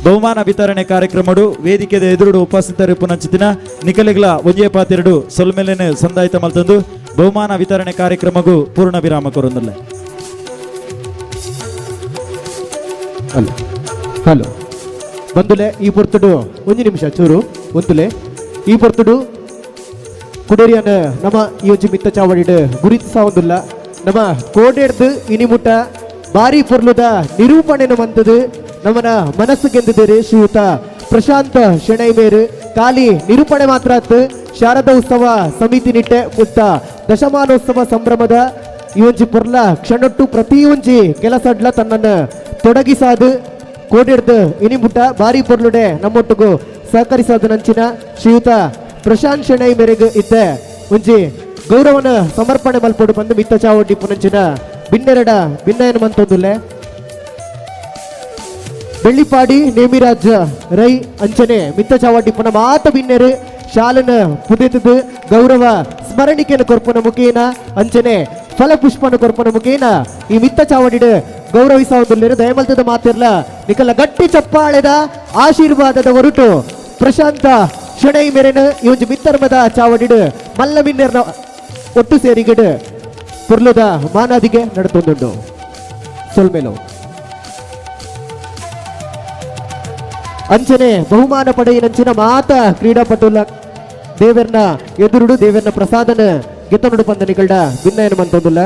ಬಹುಮಾನ ವಿತರಣೆ ಕಾರ್ಯಕ್ರಮಡು ವೇದಿಕೆದ ಎದುರುಡು ಉಪಸ್ಥಿತರು ಪುನಂಚಿತಿನ ನಿಕಲಿಗ್ಲ ಒಂಜೇ ಪಾತಿರಡು ಸೊಲ್ಮೆಲೆನೆ ಸಂದಾಯಿತ ಮಲ್ತಂದು ಬಹುಮಾನ ವಿತರಣೆ ಕಾರ್ಯಕ್ರಮಗೂ ಪೂರ್ಣ ವಿರಾಮ ಕೊರೊಂದುಲ್ಲೆ. ಹಲೋ ಹಲೋ ಬಂದುಲೆ ಈ ಪೊರ್ತುಡು ಒಂಜಿ ನಿಮಿಷ ಚೂರು ಒಂದುಲೆ ಈ ಪೊರ್ತುಡು ಕುಡೇರಿಯನ ನಮ್ಮ ಈ ಒಂಜಿ ಮಿತ್ತ ಚಾವಡಿಡ್ ಗುರುತಿಸಾವೊಂದುಲ್ಲ ನಮ್ಮ ಕೋಡೆಡ್ದು ಇನಿಮುಟ ಬಾರಿ ಪೊರ್ಲುದ ನಿರೂಪಣೆನು ಮಂತದು ನಮನ ಮನಸ್ಸು ಗೆಂದಿದ್ದೀರಿ ಶ್ರೀಯುತ ಪ್ರಶಾಂತ್ ಶೆಣೈ ಮೇರು. ಖಾಲಿ ನಿರೂಪಣೆ ಮಾತ್ರ ಅತ್ತು ಶಾರದಾ ಉತ್ಸವ ಸಮಿತಿ ನಿಟ್ಟೆ ಮುತ್ತ ದಶಮಾನೋತ್ಸವ ಸಂಭ್ರಮದ ಈ ಒಂಜಿ ಪೊರ್ಲ ಕ್ಷಣೊಟ್ಟು ಪ್ರತಿಯೊಂಜಿ ಕೆಲಸಡ್ಲ ತನ್ನನ್ನು ತೊಡಗಿಸಾದು ಕೋಡಿಡ್ದು ಇನಿಮುಟ್ಟ ಬಾರಿ ಪೊರ್ಲುಡೆ ನಮ್ಮೊಟ್ಟಿಗೂ ಸಹಕರಿಸಾದ ನಂಚಿನ ಶ್ರೀಯುತ ಪ್ರಶಾಂತ್ ಶೆಣೈ ಮೇರೆಗೆ ಇದ್ದೆ ಒಂಜಿ ಗೌರವನ ಸಮರ್ಪಣೆ ಮಲ್ಪೊಡು ಬಂದು ಮಿತ್ತ ಚಾವಡಿ ಪುನಂಚಿನ ಬಿನ್ನೆರಡ ಬಿನ್ನಯನ ಮಂತೊಂದುಲ್ಲೆ. ಬೆಳ್ಳಿಪಾಡಿ ನೇಮಿರಾಜ್ ರೈ ಅಂಚನೆ ಮಿತ್ತ ಚಾವಡಿ ಪುನ ಮಾತ ಬಿನ್ನೆರು ಶಾಲನ ಪುದೆತದು ಗೌರವ ಸ್ಮರಣಿಕೆನ ಕೊರ್ಪುನ ಮುಖೇನ ಅಂಚನೆ ಫಲಪುಷ್ಪನ ಕೊರ್ಪುನ ಮುಖೇನ ಈ ಮಿತ್ತ ಚಾವಡಿಡು ಗೌರವಿಸುವುದಿಲ್ಲ. ದಯಮಲ್ತದ ಮಾತಿರ್ಲ ನಿಕಲ ಗಟ್ಟಿ ಚಪ್ಪಾಳೆದ ಆಶೀರ್ವಾದದ ಹೊರಟು ಪ್ರಶಾಂತ ಶೆಣೈ ಮೇರೆನ ಈ ಒಂಜಿ ಮಿತ್ತರ್ಮದ ಚಾವಡಿಡು ಮಲ್ಲ ಮಿನ್ನೆರ್ನ ಒಟ್ಟು ಸೇರಿಗಿಡು ಪುರ್ಲುದ ಮಾನಾದಿಗೆ ನಡತೊಂದುಂಡು. ಸೊಲ್ಮೇಲು ಅಂಚನೆ ಬಹುಮಾನ ಪಡೆಯಿನಂಚಿನ ಮಾತ ಕ್ರೀಡಾಪಟುಲ ದೇವರ್ನ ಎದುರುಡು ದೇವರ್ನ ಪ್ರಸಾದನ ಗೆತ್ತನುಡು ಪಂದ ನಿಗಳ್ಡ ಭಿನ್ನಯನ ಮಂತೊಂದುಲ್ಲ.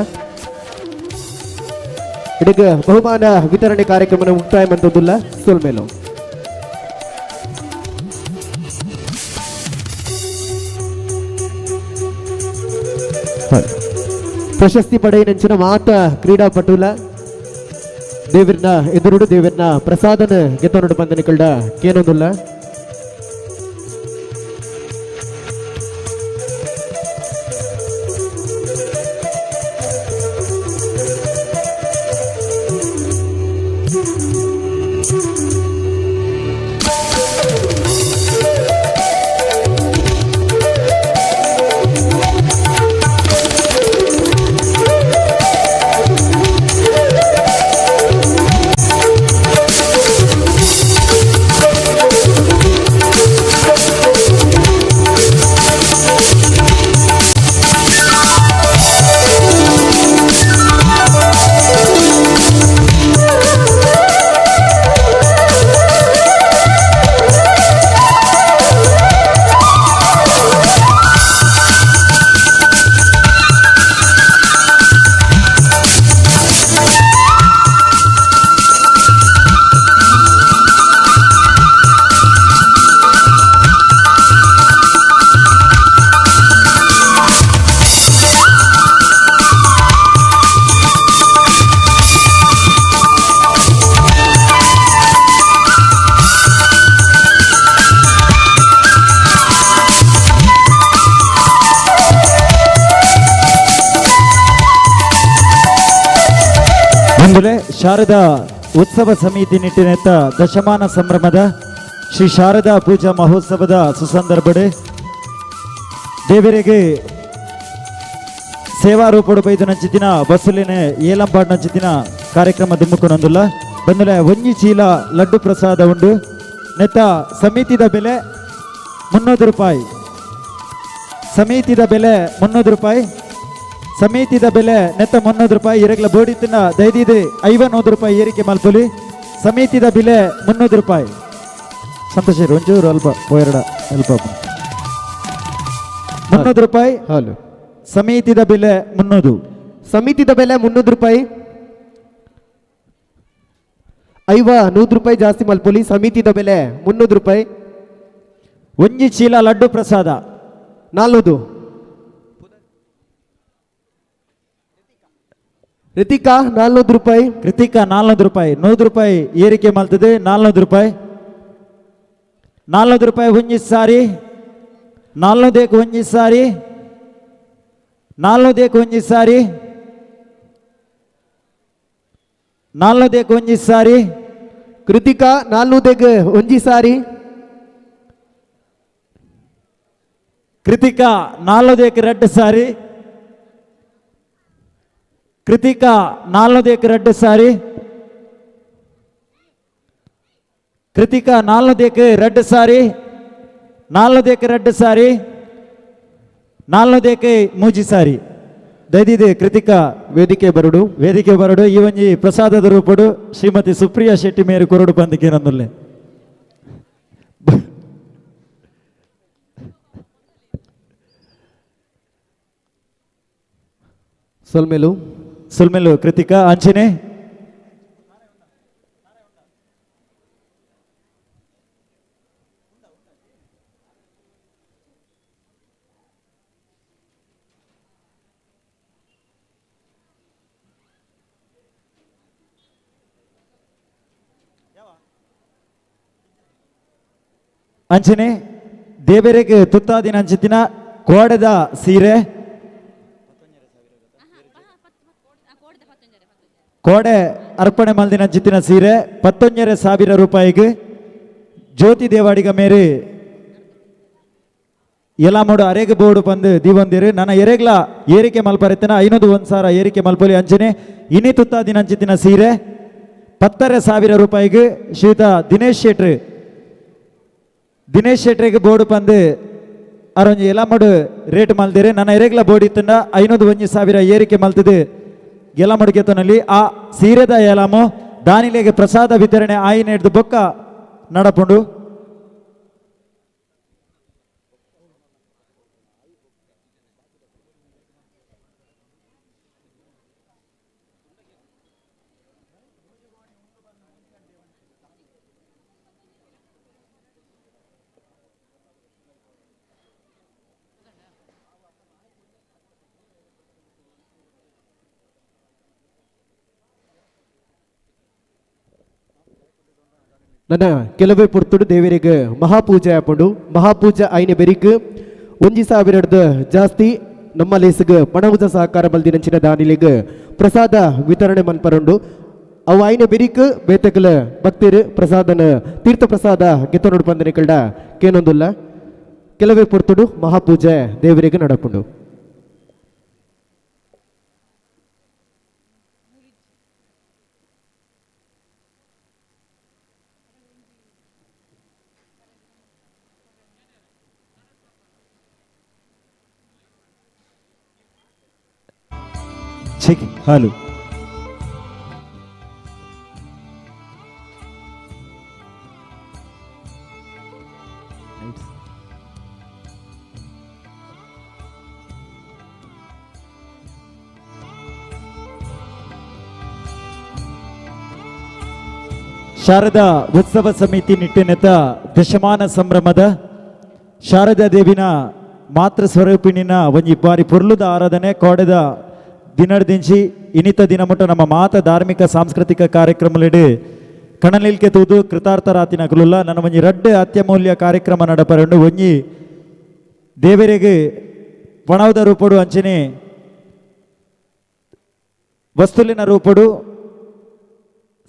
ಇದಕ್ಕೆ ಬಹುಮಾನ ವಿತರಣೆ ಕಾರ್ಯಕ್ರಮನ ಮುಕ್ತಾಯ ಮಂತೊಂದುಲ್ಲ. ಸೊಲ್ಮೇಲು ಪ್ರಶಸ್ತಿ ಪಡೆಯಿನಂಚಿನ ಮಾತ ಕ್ರೀಡಾಪಟುಲ ದೇವರ್ನ ಎದುರುಡು ದೇವರ್ನ ಪ್ರಸಾದನ ಗೆತ್ತನುಡು ಪಂದ ನಿಗಳ್ಡ ಕೇನೊಂದುಲ್ಲ. ಶಾರದಾ ಉತ್ಸವ ಸಮಿತಿ ನಿಟ್ಟಿನೆತ್ತ ದಶಮಾನ ಸಂಭ್ರಮದ ಶ್ರೀ ಶಾರದಾ ಪೂಜಾ ಮಹೋತ್ಸವದ ಸುಸಂದರ್ಭಡೆ ದೇವರಿಗೆ ಸೇವಾ ರೂಪಡು ಬೈದು ನಂಚಿದಿನ ಬಸ್ಸುಲಿನ ಏಲಂಪಾಡು ನಂಚಿದಿನ ಕಾರ್ಯಕ್ರಮ ದುಮ್ಮುಕುನೊಂದುಲ್ಲ ಬಂದುಲೆ ಒಂಜಿ ಚೀಲ ಲಡ್ಡು ಪ್ರಸಾದ ಉಂಡು. ನೆತ್ತ ಸಮಿತಿದ ಬೆಲೆ 300 ರೂಪಾಯಿ. ಸಮಿತಿದ ಬೆಲೆ 300 ರೂಪಾಯಿ. ಸಮಿತಿದ ಬೆಲೆ ನೆತ್ತ 300 ರೂಪಾಯಿ. ಇರಗ್ಲ ಬೋಡಿತಿನ ದೈದಿದೆ 500 ರೂಪಾಯಿ ಏರಿಕೆ ಮಲ್ಪುಲಿ. ಸಮಿತಿದ ಬೆಲೆ 300 ರೂಪಾಯಿ. ಸಂತೋಷ ಒಂಚೂರು ಅಲ್ಪ ಪೋಯರಡ ಅಲ್ಪ 300 ರೂಪಾಯಿ. ಹಲೋ ಸಮಿತಿದ ಬೆಲೆ 300. ಸಮಿತಿದ ಬೆಲೆ 300 ರೂಪಾಯಿ. 500 ರೂಪಾಯಿ ಜಾಸ್ತಿ ಮಲ್ಪುಲಿ. ಸಮಿತಿದ ಬೆಲೆ 300 ರೂಪಾಯಿ. ಒಂಜಿ ಚೀಲ ಲಡ್ಡು ಪ್ರಸಾದ 400. ರಿತಿಕಾ 400 ರೂಪಾಯಿ. ಕೃತಿಕಾ 400 ರೂಪಾಯಿ. 100 ರೂಪಾಯಿ ಏರಿಕೆ ಮಲ್ತದೆ 400 ರೂಪಾಯಿ. 400 ರೂಪಾಯಿ ಒಂಜಿ ಸಾರಿ. 400 ಒಂಜಿ ಸಾರಿ. 400 ಒಂಜಿ ಸಾರಿ. 400 ಒಂಜಿ ಸಾರಿ. ಕೃತಿಕಾ 400 ಒಂಜಿ ಸಾರಿ. ಕೃತಿಕಾ 400 ರಡ್ಡು ಸಾರಿ. ಕೃತಿಕಾ 400 ರಡ್ಡು ಸಾರಿ. ಕೃತಿಕಾ 400 ರಡ್ಡು ಸಾರಿ. 400 ರಡ್ಡು ಸಾರಿ. 400 ಮೂಜಿ ಸಾರಿ. ದಯದಿದೆ ಕೃತಿಕಾ ವೇದಿಕೆ ಬರುಡು. ವೇದಿಕೆ ಬರುಡು. ಈ ಒಂಜಿ ಪ್ರಸಾದದ ರೂಪಡು ಶ್ರೀಮತಿ ಸುಪ್ರಿಯಾ ಶೆಟ್ಟಿ ಮೇರು ಕೊರಡು ಬಂದಿಗೆ ನಂದುಲ್ಲೆ. ಸೊಲ್ಮೆಲು ಸೊಲ್ಮೆಲು ಕೃತಿಕಾ. ಅಂಚನೆ ಅಂಚನೆ ದೇವರಿಗೆ ತುತ್ತಾದಿನ ಅಂಚಿತಿನ ಕೋಡೆದ ಸೀರೆ ಕೋಡೆ ಅರ್ಪಣೆ ಮಲ್ದಿನ ಅಂಚಿತಿನ ಸೀರೆ 11,500 ರೂಪಾಯಿಗೆ ಜ್ಯೋತಿ ದೇವಾಡಿಗ ಮೇರೆ ಎಲಾಮೋಡು ಅರೆಗೆ ಬೋರ್ಡು ಬಂದು ದೀವಂದಿರು ನನ್ನ ಎರೆಗ್ಲ ಏರಿಕೆ ಮಲ್ಪರಿತನ 501,000 ಏರಿಕೆ ಮಲ್ಪೊಲಿ ಅಂಚನೆ ಇನಿ ತುತ್ತಾದಿನ ಅಂಚಿತಿನ ಸೀರೆ 10,500 ರೂಪಾಯಿಗೆ ಶ್ರೀಯುತ ದಿನೇಶ್ ಶೆಟ್ರು ದಿನೇಶ್ ಶೆಟ್ರಿಗೆ ಬೋರ್ಡು ಬಂದು ಅರೊಂಜಿ ಎಲಾಮೋಡು ರೇಟ್ ಮಲ್ದಿರಿ ನನ್ನ ಎರೆಗ್ಲ ಬೋರ್ಡ್ ಇತ್ತಂಡ 501,000 ಏರಿಕೆ ಮಲ್ತಿದ್ದು ಎಲಾಮೋಡು ಕೆತ್ತನಲ್ಲಿ ಆ ಸೀರೆದ ಎಲಾಮು ದಾನಿಲೆಗೆ ಪ್ರಸಾದ ವಿತರಣೆ ಆಯಿನ ಹಿಡ್ದು ಬೊಕ್ಕ ನಡಪುಂಡು. ನನ್ನ ಕೆಲವೇ ಪುರ್ತುಡು ದೇವರಿಗೆ ಮಹಾಪೂಜೆ ಆಪುಂಡು. ಮಹಾಪೂಜೆ ಐನೆ ಬೆರಿಕ್ 1,000 ಜಾಸ್ತಿ ನಮ್ಮ ಲೇಸಿಗೆ ಪಣವುದ ಸಹಕಾರ ಬಲ್ದಿನಂಚಿನ ದಾನಿಲೆಗ್ ಪ್ರಸಾದ ವಿತರಣೆ ಮನ್ಪರುಂಡು. ಅವು ಐನೆ ಬೆರಿಕ್ ಬೇತಕಲ ಭಕ್ತರು ಪ್ರಸಾದನ ತೀರ್ಥ ಪ್ರಸಾದ ಗೆತ್ತನೋಡು ಪಂದನೆ ಕಲ್ಡ ಕೇನೊಂದುಲ್ಲ. ಕೆಲವೇ ಪುರ್ತುಡು ಮಹಾಪೂಜೆ ದೇವರಿಗೆ ನಡಪುಂಡು. ठीक हालो ಶಾರದಾ ಉತ್ಸವ ಸಮಿತಿ ನಿಟ್ಟಿನತ ದಶಮಾನ ಸಂಭ್ರಮದ ಶಾರದಾ ದೇವಿನ ಮಾತೃ ಸ್ವರೂಪಿಣಿನ ಒಂಜಿ ಬಾರಿ ಪೊರ್ಲುದ ಆರಾಧನೆ ಕೋಡೆದ ದಿನಡ್ದಿಂಚಿ ಇನಿತ ದಿನಮುಟ್ಟ ನಮ್ಮ ಮಾತ ಧಾರ್ಮಿಕ ಸಾಂಸ್ಕೃತಿಕ ಕಾರ್ಯಕ್ರಮಲಿಡು ಕಣನಿಲ್ಕೆ ತೂದು ಕೃತಾರ್ಥರಾತಿನ ಕುಲುಲ್ಲ ನನ್ನ ಒಂಜಿ ರಡ್ಡು ಅತ್ಯಮೂಲ್ಯ ಕಾರ್ಯಕ್ರಮ ನಡಪರಂಡು. ಒಂಜಿ ದೇವರಿಗೆ ಪಣವದ ರೂಪಡು ಅಂಚನೆ ವಸ್ತುಲಿನ ರೂಪಡು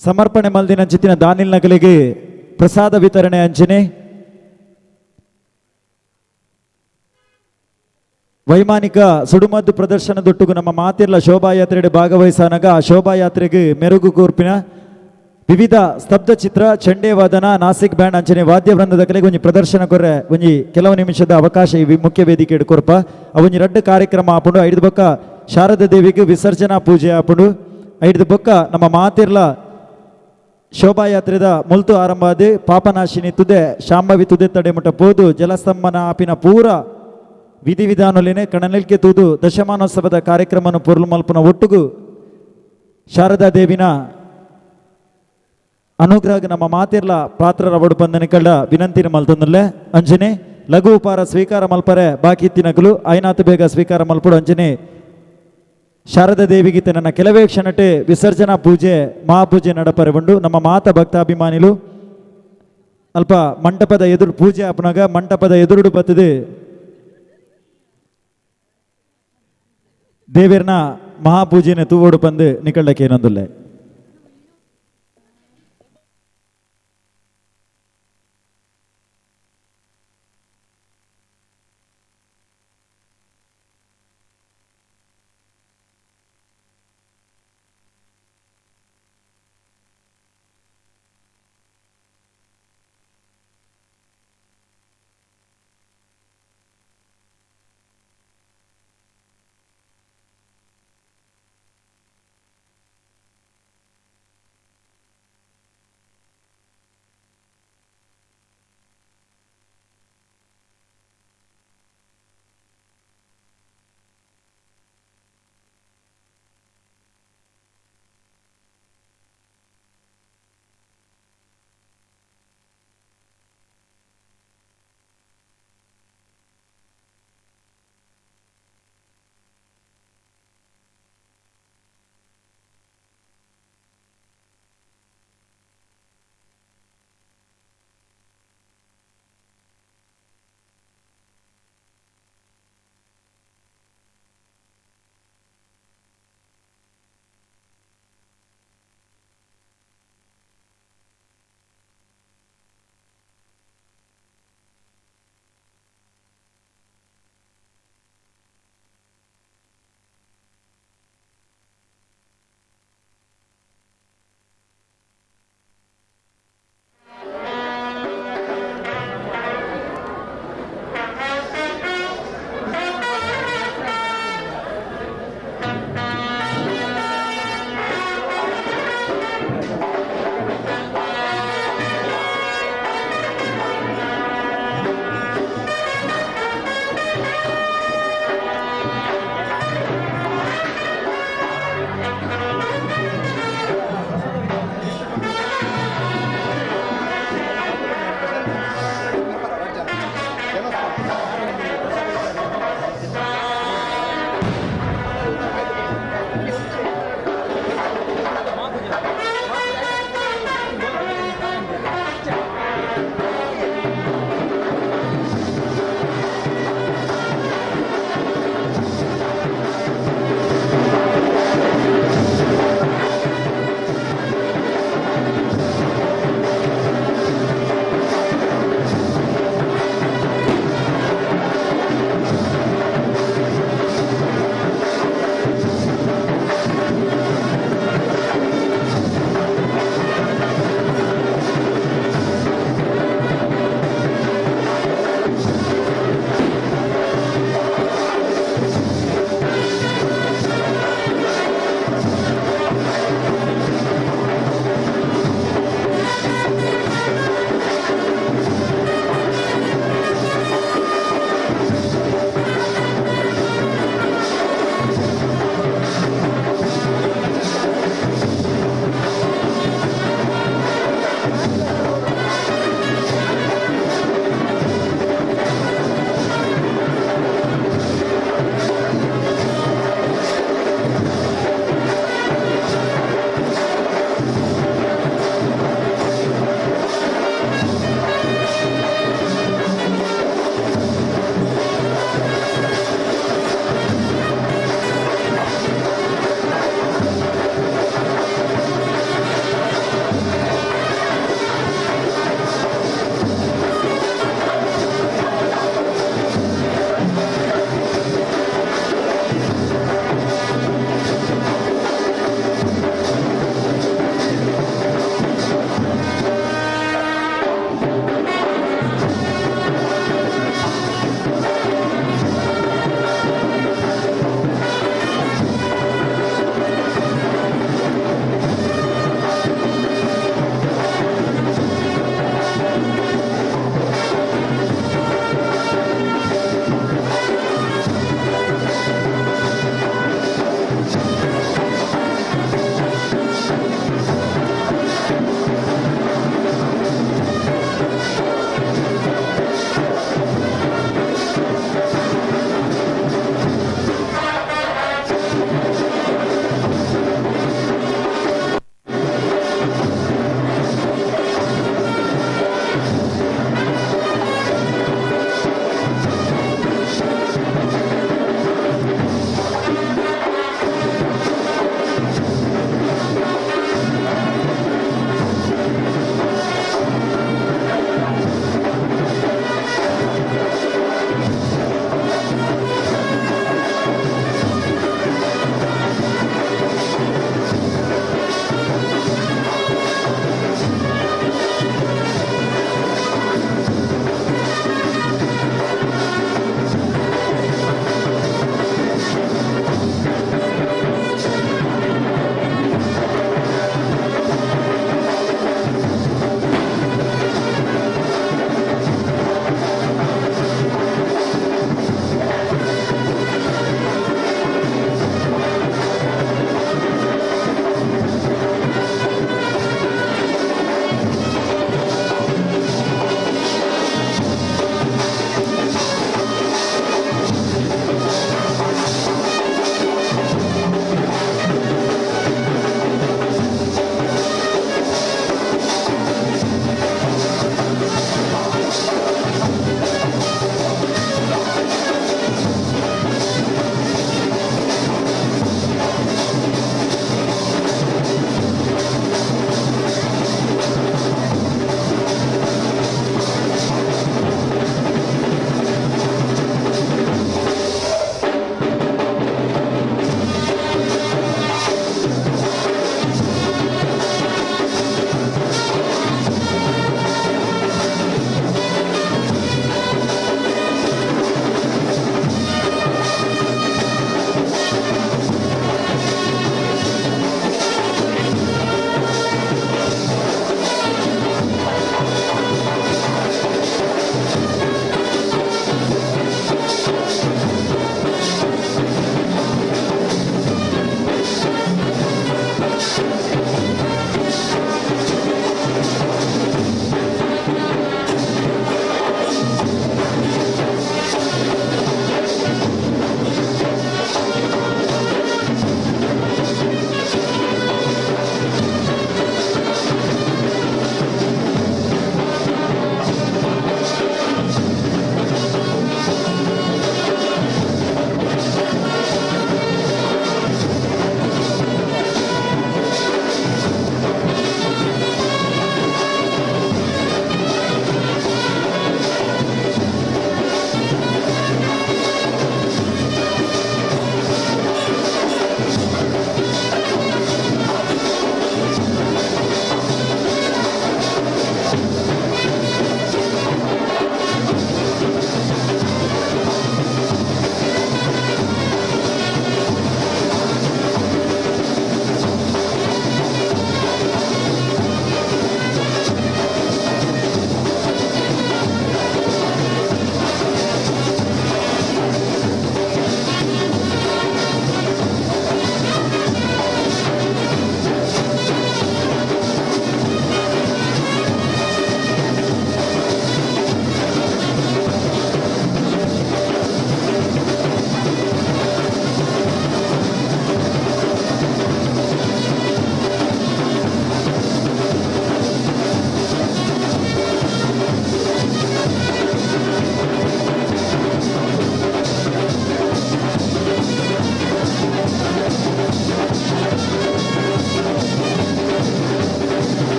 ಸಮರ್ಪಣೆ ಮಲ್ದಿನ ಅಂಚಿತಿನ ದಾನಿಲ್ ನಗಲಿಗೆ ಪ್ರಸಾದ ವಿತರಣೆ ಅಂಚನೆ ವೈಮಾನಿಕ ಸುಡುಮದ್ದು ಪ್ರದರ್ಶನದೊಟ್ಟುಗು ನಮ್ಮ ಮಾತಿರ್ಲ ಶೋಭಾಯಾತ್ರೆಗೆ ಭಾಗವಹಿಸನಗ ಆ ಶೋಭಾಯಾತ್ರೆಗೆ ಮೆರುಗು ಕೂರ್ಪಿನ ವಿವಿಧ ಸ್ತಬ್ಧ ಚಿತ್ರ ಚಂಡೆ ವಾದನ ನಾಸಿಕ್ ಬ್ಯಾಂಡ್ ಅಂಚನೆ ವಾದ್ಯ ವೃಂದದ ಕಲೆಗೆ ಒಂಜಿ ಪ್ರದರ್ಶನ ಕೊರ್ರೆ ಒಂಜಿ ಕೆಲವು ನಿಮಿಷದ ಅವಕಾಶ ಈ ಮುಖ್ಯ ವೇದಿಕೆ ಕೊರ್ಪ. ಅವೊಂಜಿ ರಡ್ಡು ಕಾರ್ಯಕ್ರಮ ಆಪುಂಡು. ಐದು ಬೊಕ್ಕ ಶಾರದಾ ದೇವಿಗೆ ವಿಸರ್ಜನಾ ಪೂಜೆ ಆಪುಂಡು. ಐದು ಬೊಕ್ಕ ನಮ್ಮ ಮಾತಿರ್ಲ ಶೋಭಾಯಾತ್ರೆದ ಮುಲ್ತು ಆರಂಭ ಆದ ಪಾಪನಾಶಿನಿ ತುದೆ ಶಾಂಭವಿ ತುದೆ ತಡೆಮುಟ ಪೋದು ಜಲಸ್ತಂಭನ ಆಪಿನ ಪೂರ ವಿಧಿವಿಧಾನಲಿನೇ ಕಣನಿಲ್ಕೆ ತೂದು ದಶಮಾನೋತ್ಸವದ ಕಾರ್ಯಕ್ರಮವನ್ನು ಪೊರ್ಲು ಮಲ್ಪುನ ಒಟ್ಟುಗು ಶಾರದಾ ದೇವಿನ ಅನುಗ್ರಹ ನಮ್ಮ ಮಾತಿರ್ಲ ಪಾತ್ರರ ಒಡು ಬಂದನೆ ಕಳ್ಳ ವಿನಂತಿನ ಮಲ್ತೊಂದಲ್ಲೇ ಅಂಜನೆ ಲಘು ಉಪಾರ ಸ್ವೀಕಾರ ಮಲ್ಪರೆ ಬಾಕಿ ತಿನಕಲು ಐನಾತು ಬೇಗ ಸ್ವೀಕಾರ ಮಲ್ಪಡು. ಅಂಜನೆ ಶಾರದಾ ದೇವಿಗೆ ನನ್ನ ಕೆಲವೇ ಕ್ಷಣಟೆ ವಿಸರ್ಜನಾ ಪೂಜೆ ಮಹಾಪೂಜೆ ನಡಪರೆ ಉಂಡು. ನಮ್ಮ ಮಾತ ಭಕ್ತಾಭಿಮಾನಿಲು ಅಲ್ಪ ಮಂಟಪದ ಎದುರು ಪೂಜೆ ಅಪ್ಪನಾಗ ಮಂಟಪದ ಎದುರುಡು ಬತ್ತದೆ ದೇವೇರ್ನ ಮಹಾಪೂಜೆನ ತೂವೋಡು ಬಂದು ನಿಕಳ್ಳಕ್ಕೆ ಏನೊಂದುಲ್ಲೆ.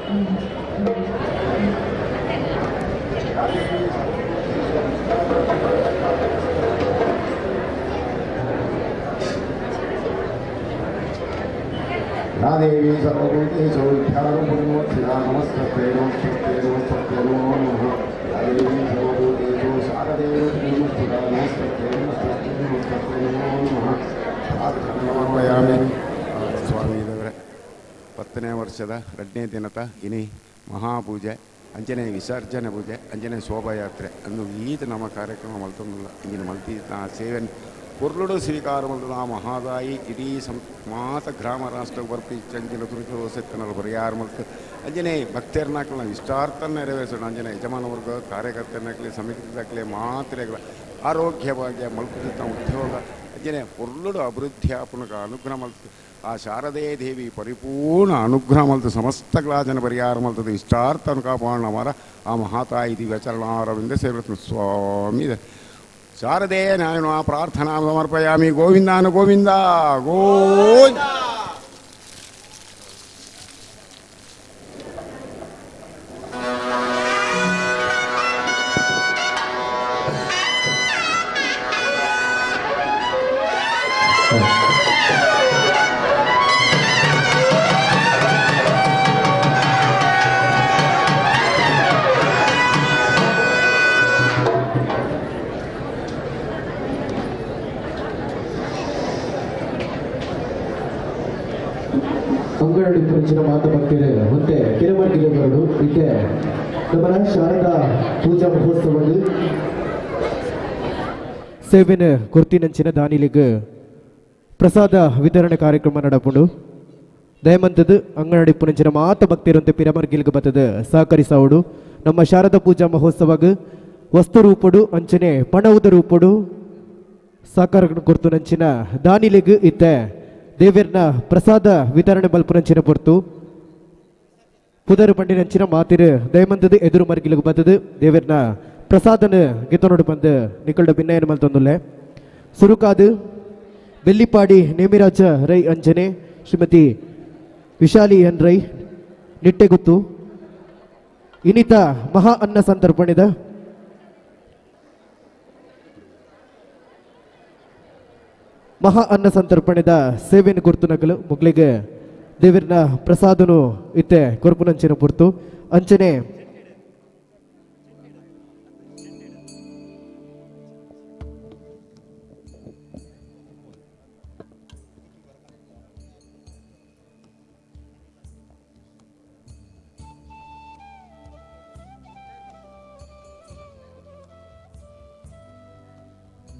देवी सर्वभूतेषु विद्यारूपिणोऽर्चिता नमस्तस्यै नमस्तस्यै नमस्तस्यै नमो नमः। या देवी सर्वभूतेषु शारदे नमस्तस्यै नमस्तस्यै नमस्तस्यै नमस्तस्यै नमो नमः. ಸಮರ್ಪಯಾಮಿ. ಸ್ವಾಮಿ ದೇವರೇ, 10ನೇ ವರ್ಷದ 2ನೇ ದಿನದ ಇನಿ ಮಹಾಪೂಜೆ, ಅಂಜನೆ ವಿಸರ್ಜನೆ ಪೂಜೆ, ಅಂಜನೆ ಶೋಭಾಯಾತ್ರೆ ಅಂದು ಈತ ನಮ್ಮ ಕಾರ್ಯಕ್ರಮ ಮಲ್ತೊಂದುಲ್ಲ. ಇಂಜಿನ ಮಲ್ತಿ ಸೇವೆ ಪೊರ್ಲುಡು ಸ್ವೀಕಾರ ಮಲ್ತದ ಆ ಮಹಾದಾಯಿ ಇಡೀ ಸಂ ಮಾತ ಗ್ರಾಮ ರಾಷ್ಟ್ರ ಬರ್ಪಿ ಚಂಚಿನ ತುರುಕು ಸೆತ್ತನರು ಪರಿಹಾರ ಮಲ್ತು ಅಂಜನೆ ಭಕ್ತರ್ನಾಕ್ಲ ಇಷ್ಟಾರ್ಥ ನೆರವೇರಿಸೋಣ. ಅಂಜನೆ ಯಜಮಾನ ವರ್ಗ ಕಾರ್ಯಕರ್ತನಾಗಲಿ ಸಮಿತಿದಾಗಲಿ ಮಾತ್ರೆಗಳ ಆರೋಗ್ಯ ಭಾಗ್ಯ ಮಲ್ಪುತ್ತ ಉದ್ಯೋಗ ಅಂಜನೆ ಪೊರ್ಲುಡು ಅಭಿವೃದ್ಧಿ ಆಪುನಕ ಅನುಗ್ರಹ ಮಲ್ತು ಆ ಶಾರದೇ ದೇವಿ ಪರಿಪೂರ್ಣ ಅನುಗ್ರಹ ಮಲ್ತು ಸಮಸ್ತ ಗ್ಲಾಜನ ಪರಿಹಾರ ಮಲ್ತದ ಇಷ್ಟಾರ್ಥ ಅನುಕಾಪಾಣ ಮರ ಆ ಮಹಾತಾಯಿ ದಿವ್ಯ ಚರಣಾರವಿಂದ ಸೇವೆ ಸ್ವಾಮಿ ಶಾರದೇ ನಾಯನ ಪ್ರಾರ್ಥನಾ ಸಮರ್ಪಯಾಮಿ. ಗೋವಿಂದಾನು ಗೋವಿಂದ ಗೋವಿಂದ. ಅಂಗಡಿ ಪುರುಷನ ಮಾತು ಭಕ್ತರು ಮತ್ತೆ ಕಿರಮರ್ಗಿಲೆಬರಡು ಇತ್ತೆ ನಮ್ಮ ಶಾರದಾ ಪೂಜಾ ಮಹೋತ್ಸವಡು ಸೇವೆನ ಕೊರ್ತಿನಂಚಿನ ದಾನಿಲಿಗೆ ಪ್ರಸಾದ ವಿತರಣೆ ಕಾರ್ಯಕ್ರಮ ನಡಪುಂಡು. ದಯಮಂತದ ಅಂಗನಡಿ ಪುನಂಚಿನ ಮಾತ ಭಕ್ತಿರಂತೆ ಪಿರಮರ್ಗಿಲ್ಗೆ ಬತ್ತದ ಸಹಕರಿಸಾವುಡು. ನಮ್ಮ ಶಾರದಾ ಪೂಜಾ ಮಹೋತ್ಸವಗ ವಸ್ತು ರೂಪಡು ಅಂಚನೆ ಪಣವುದ ರೂಪಡು ಸಹಕಾರ ಕೊರ್ತುನಂಚಿನ ದಾನಿಲಿಗೆ ಇತ್ತೆ ದೇವಿರ್ನ ಪ್ರಸಾದ ವಿತರಣೆ ಬಲ್ಪುನಂಚಿನ ಪೊರ್ತು ಪುದರು ಪಂಡಿನಂಚಿನ ಮಾತಿರು ದಯಮಂತದ ಎದುರು ಮರ್ಗಿಲಿಗೆ ಬತ್ತದು ದೇವಿರ್ನ ಪ್ರಸಾದನ ಗಿತ್ತನೋಡು ಬಂದು ನಿಕಲ್ಡ ಭಿನ್ನಯನ ಮಲ್ತೊಂದುಲ್ಲೆ. ಸುರುಕಾದು ಬೆಳ್ಳಿಪಾಡಿ ನೇಮಿರಾಜ ರೈ ಅಂಜನೆ ಶ್ರೀಮತಿ ವಿಶಾಲಿ ಎನ್ ರೈ ನಿಟ್ಟೆಗುತ್ತು ಇನಿತ ಮಹಾ ಅನ್ನ ಸಂತರ್ಪಣೆದ ಮಹಾ ಅನ್ನ ಸಂತರ್ಪಣೆದ ಸೇವೆಯನ್ನು ಗುರ್ತು ನಕಲು ಮುಗ್ಲಿಗೆ ದೇವಿರ್ನ ಪ್ರಸಾದನು ಇತ್ತೆ ಕೊರ್ಪುನಂಚಿನ ಪುರ್ತು ಅಂಚನೆ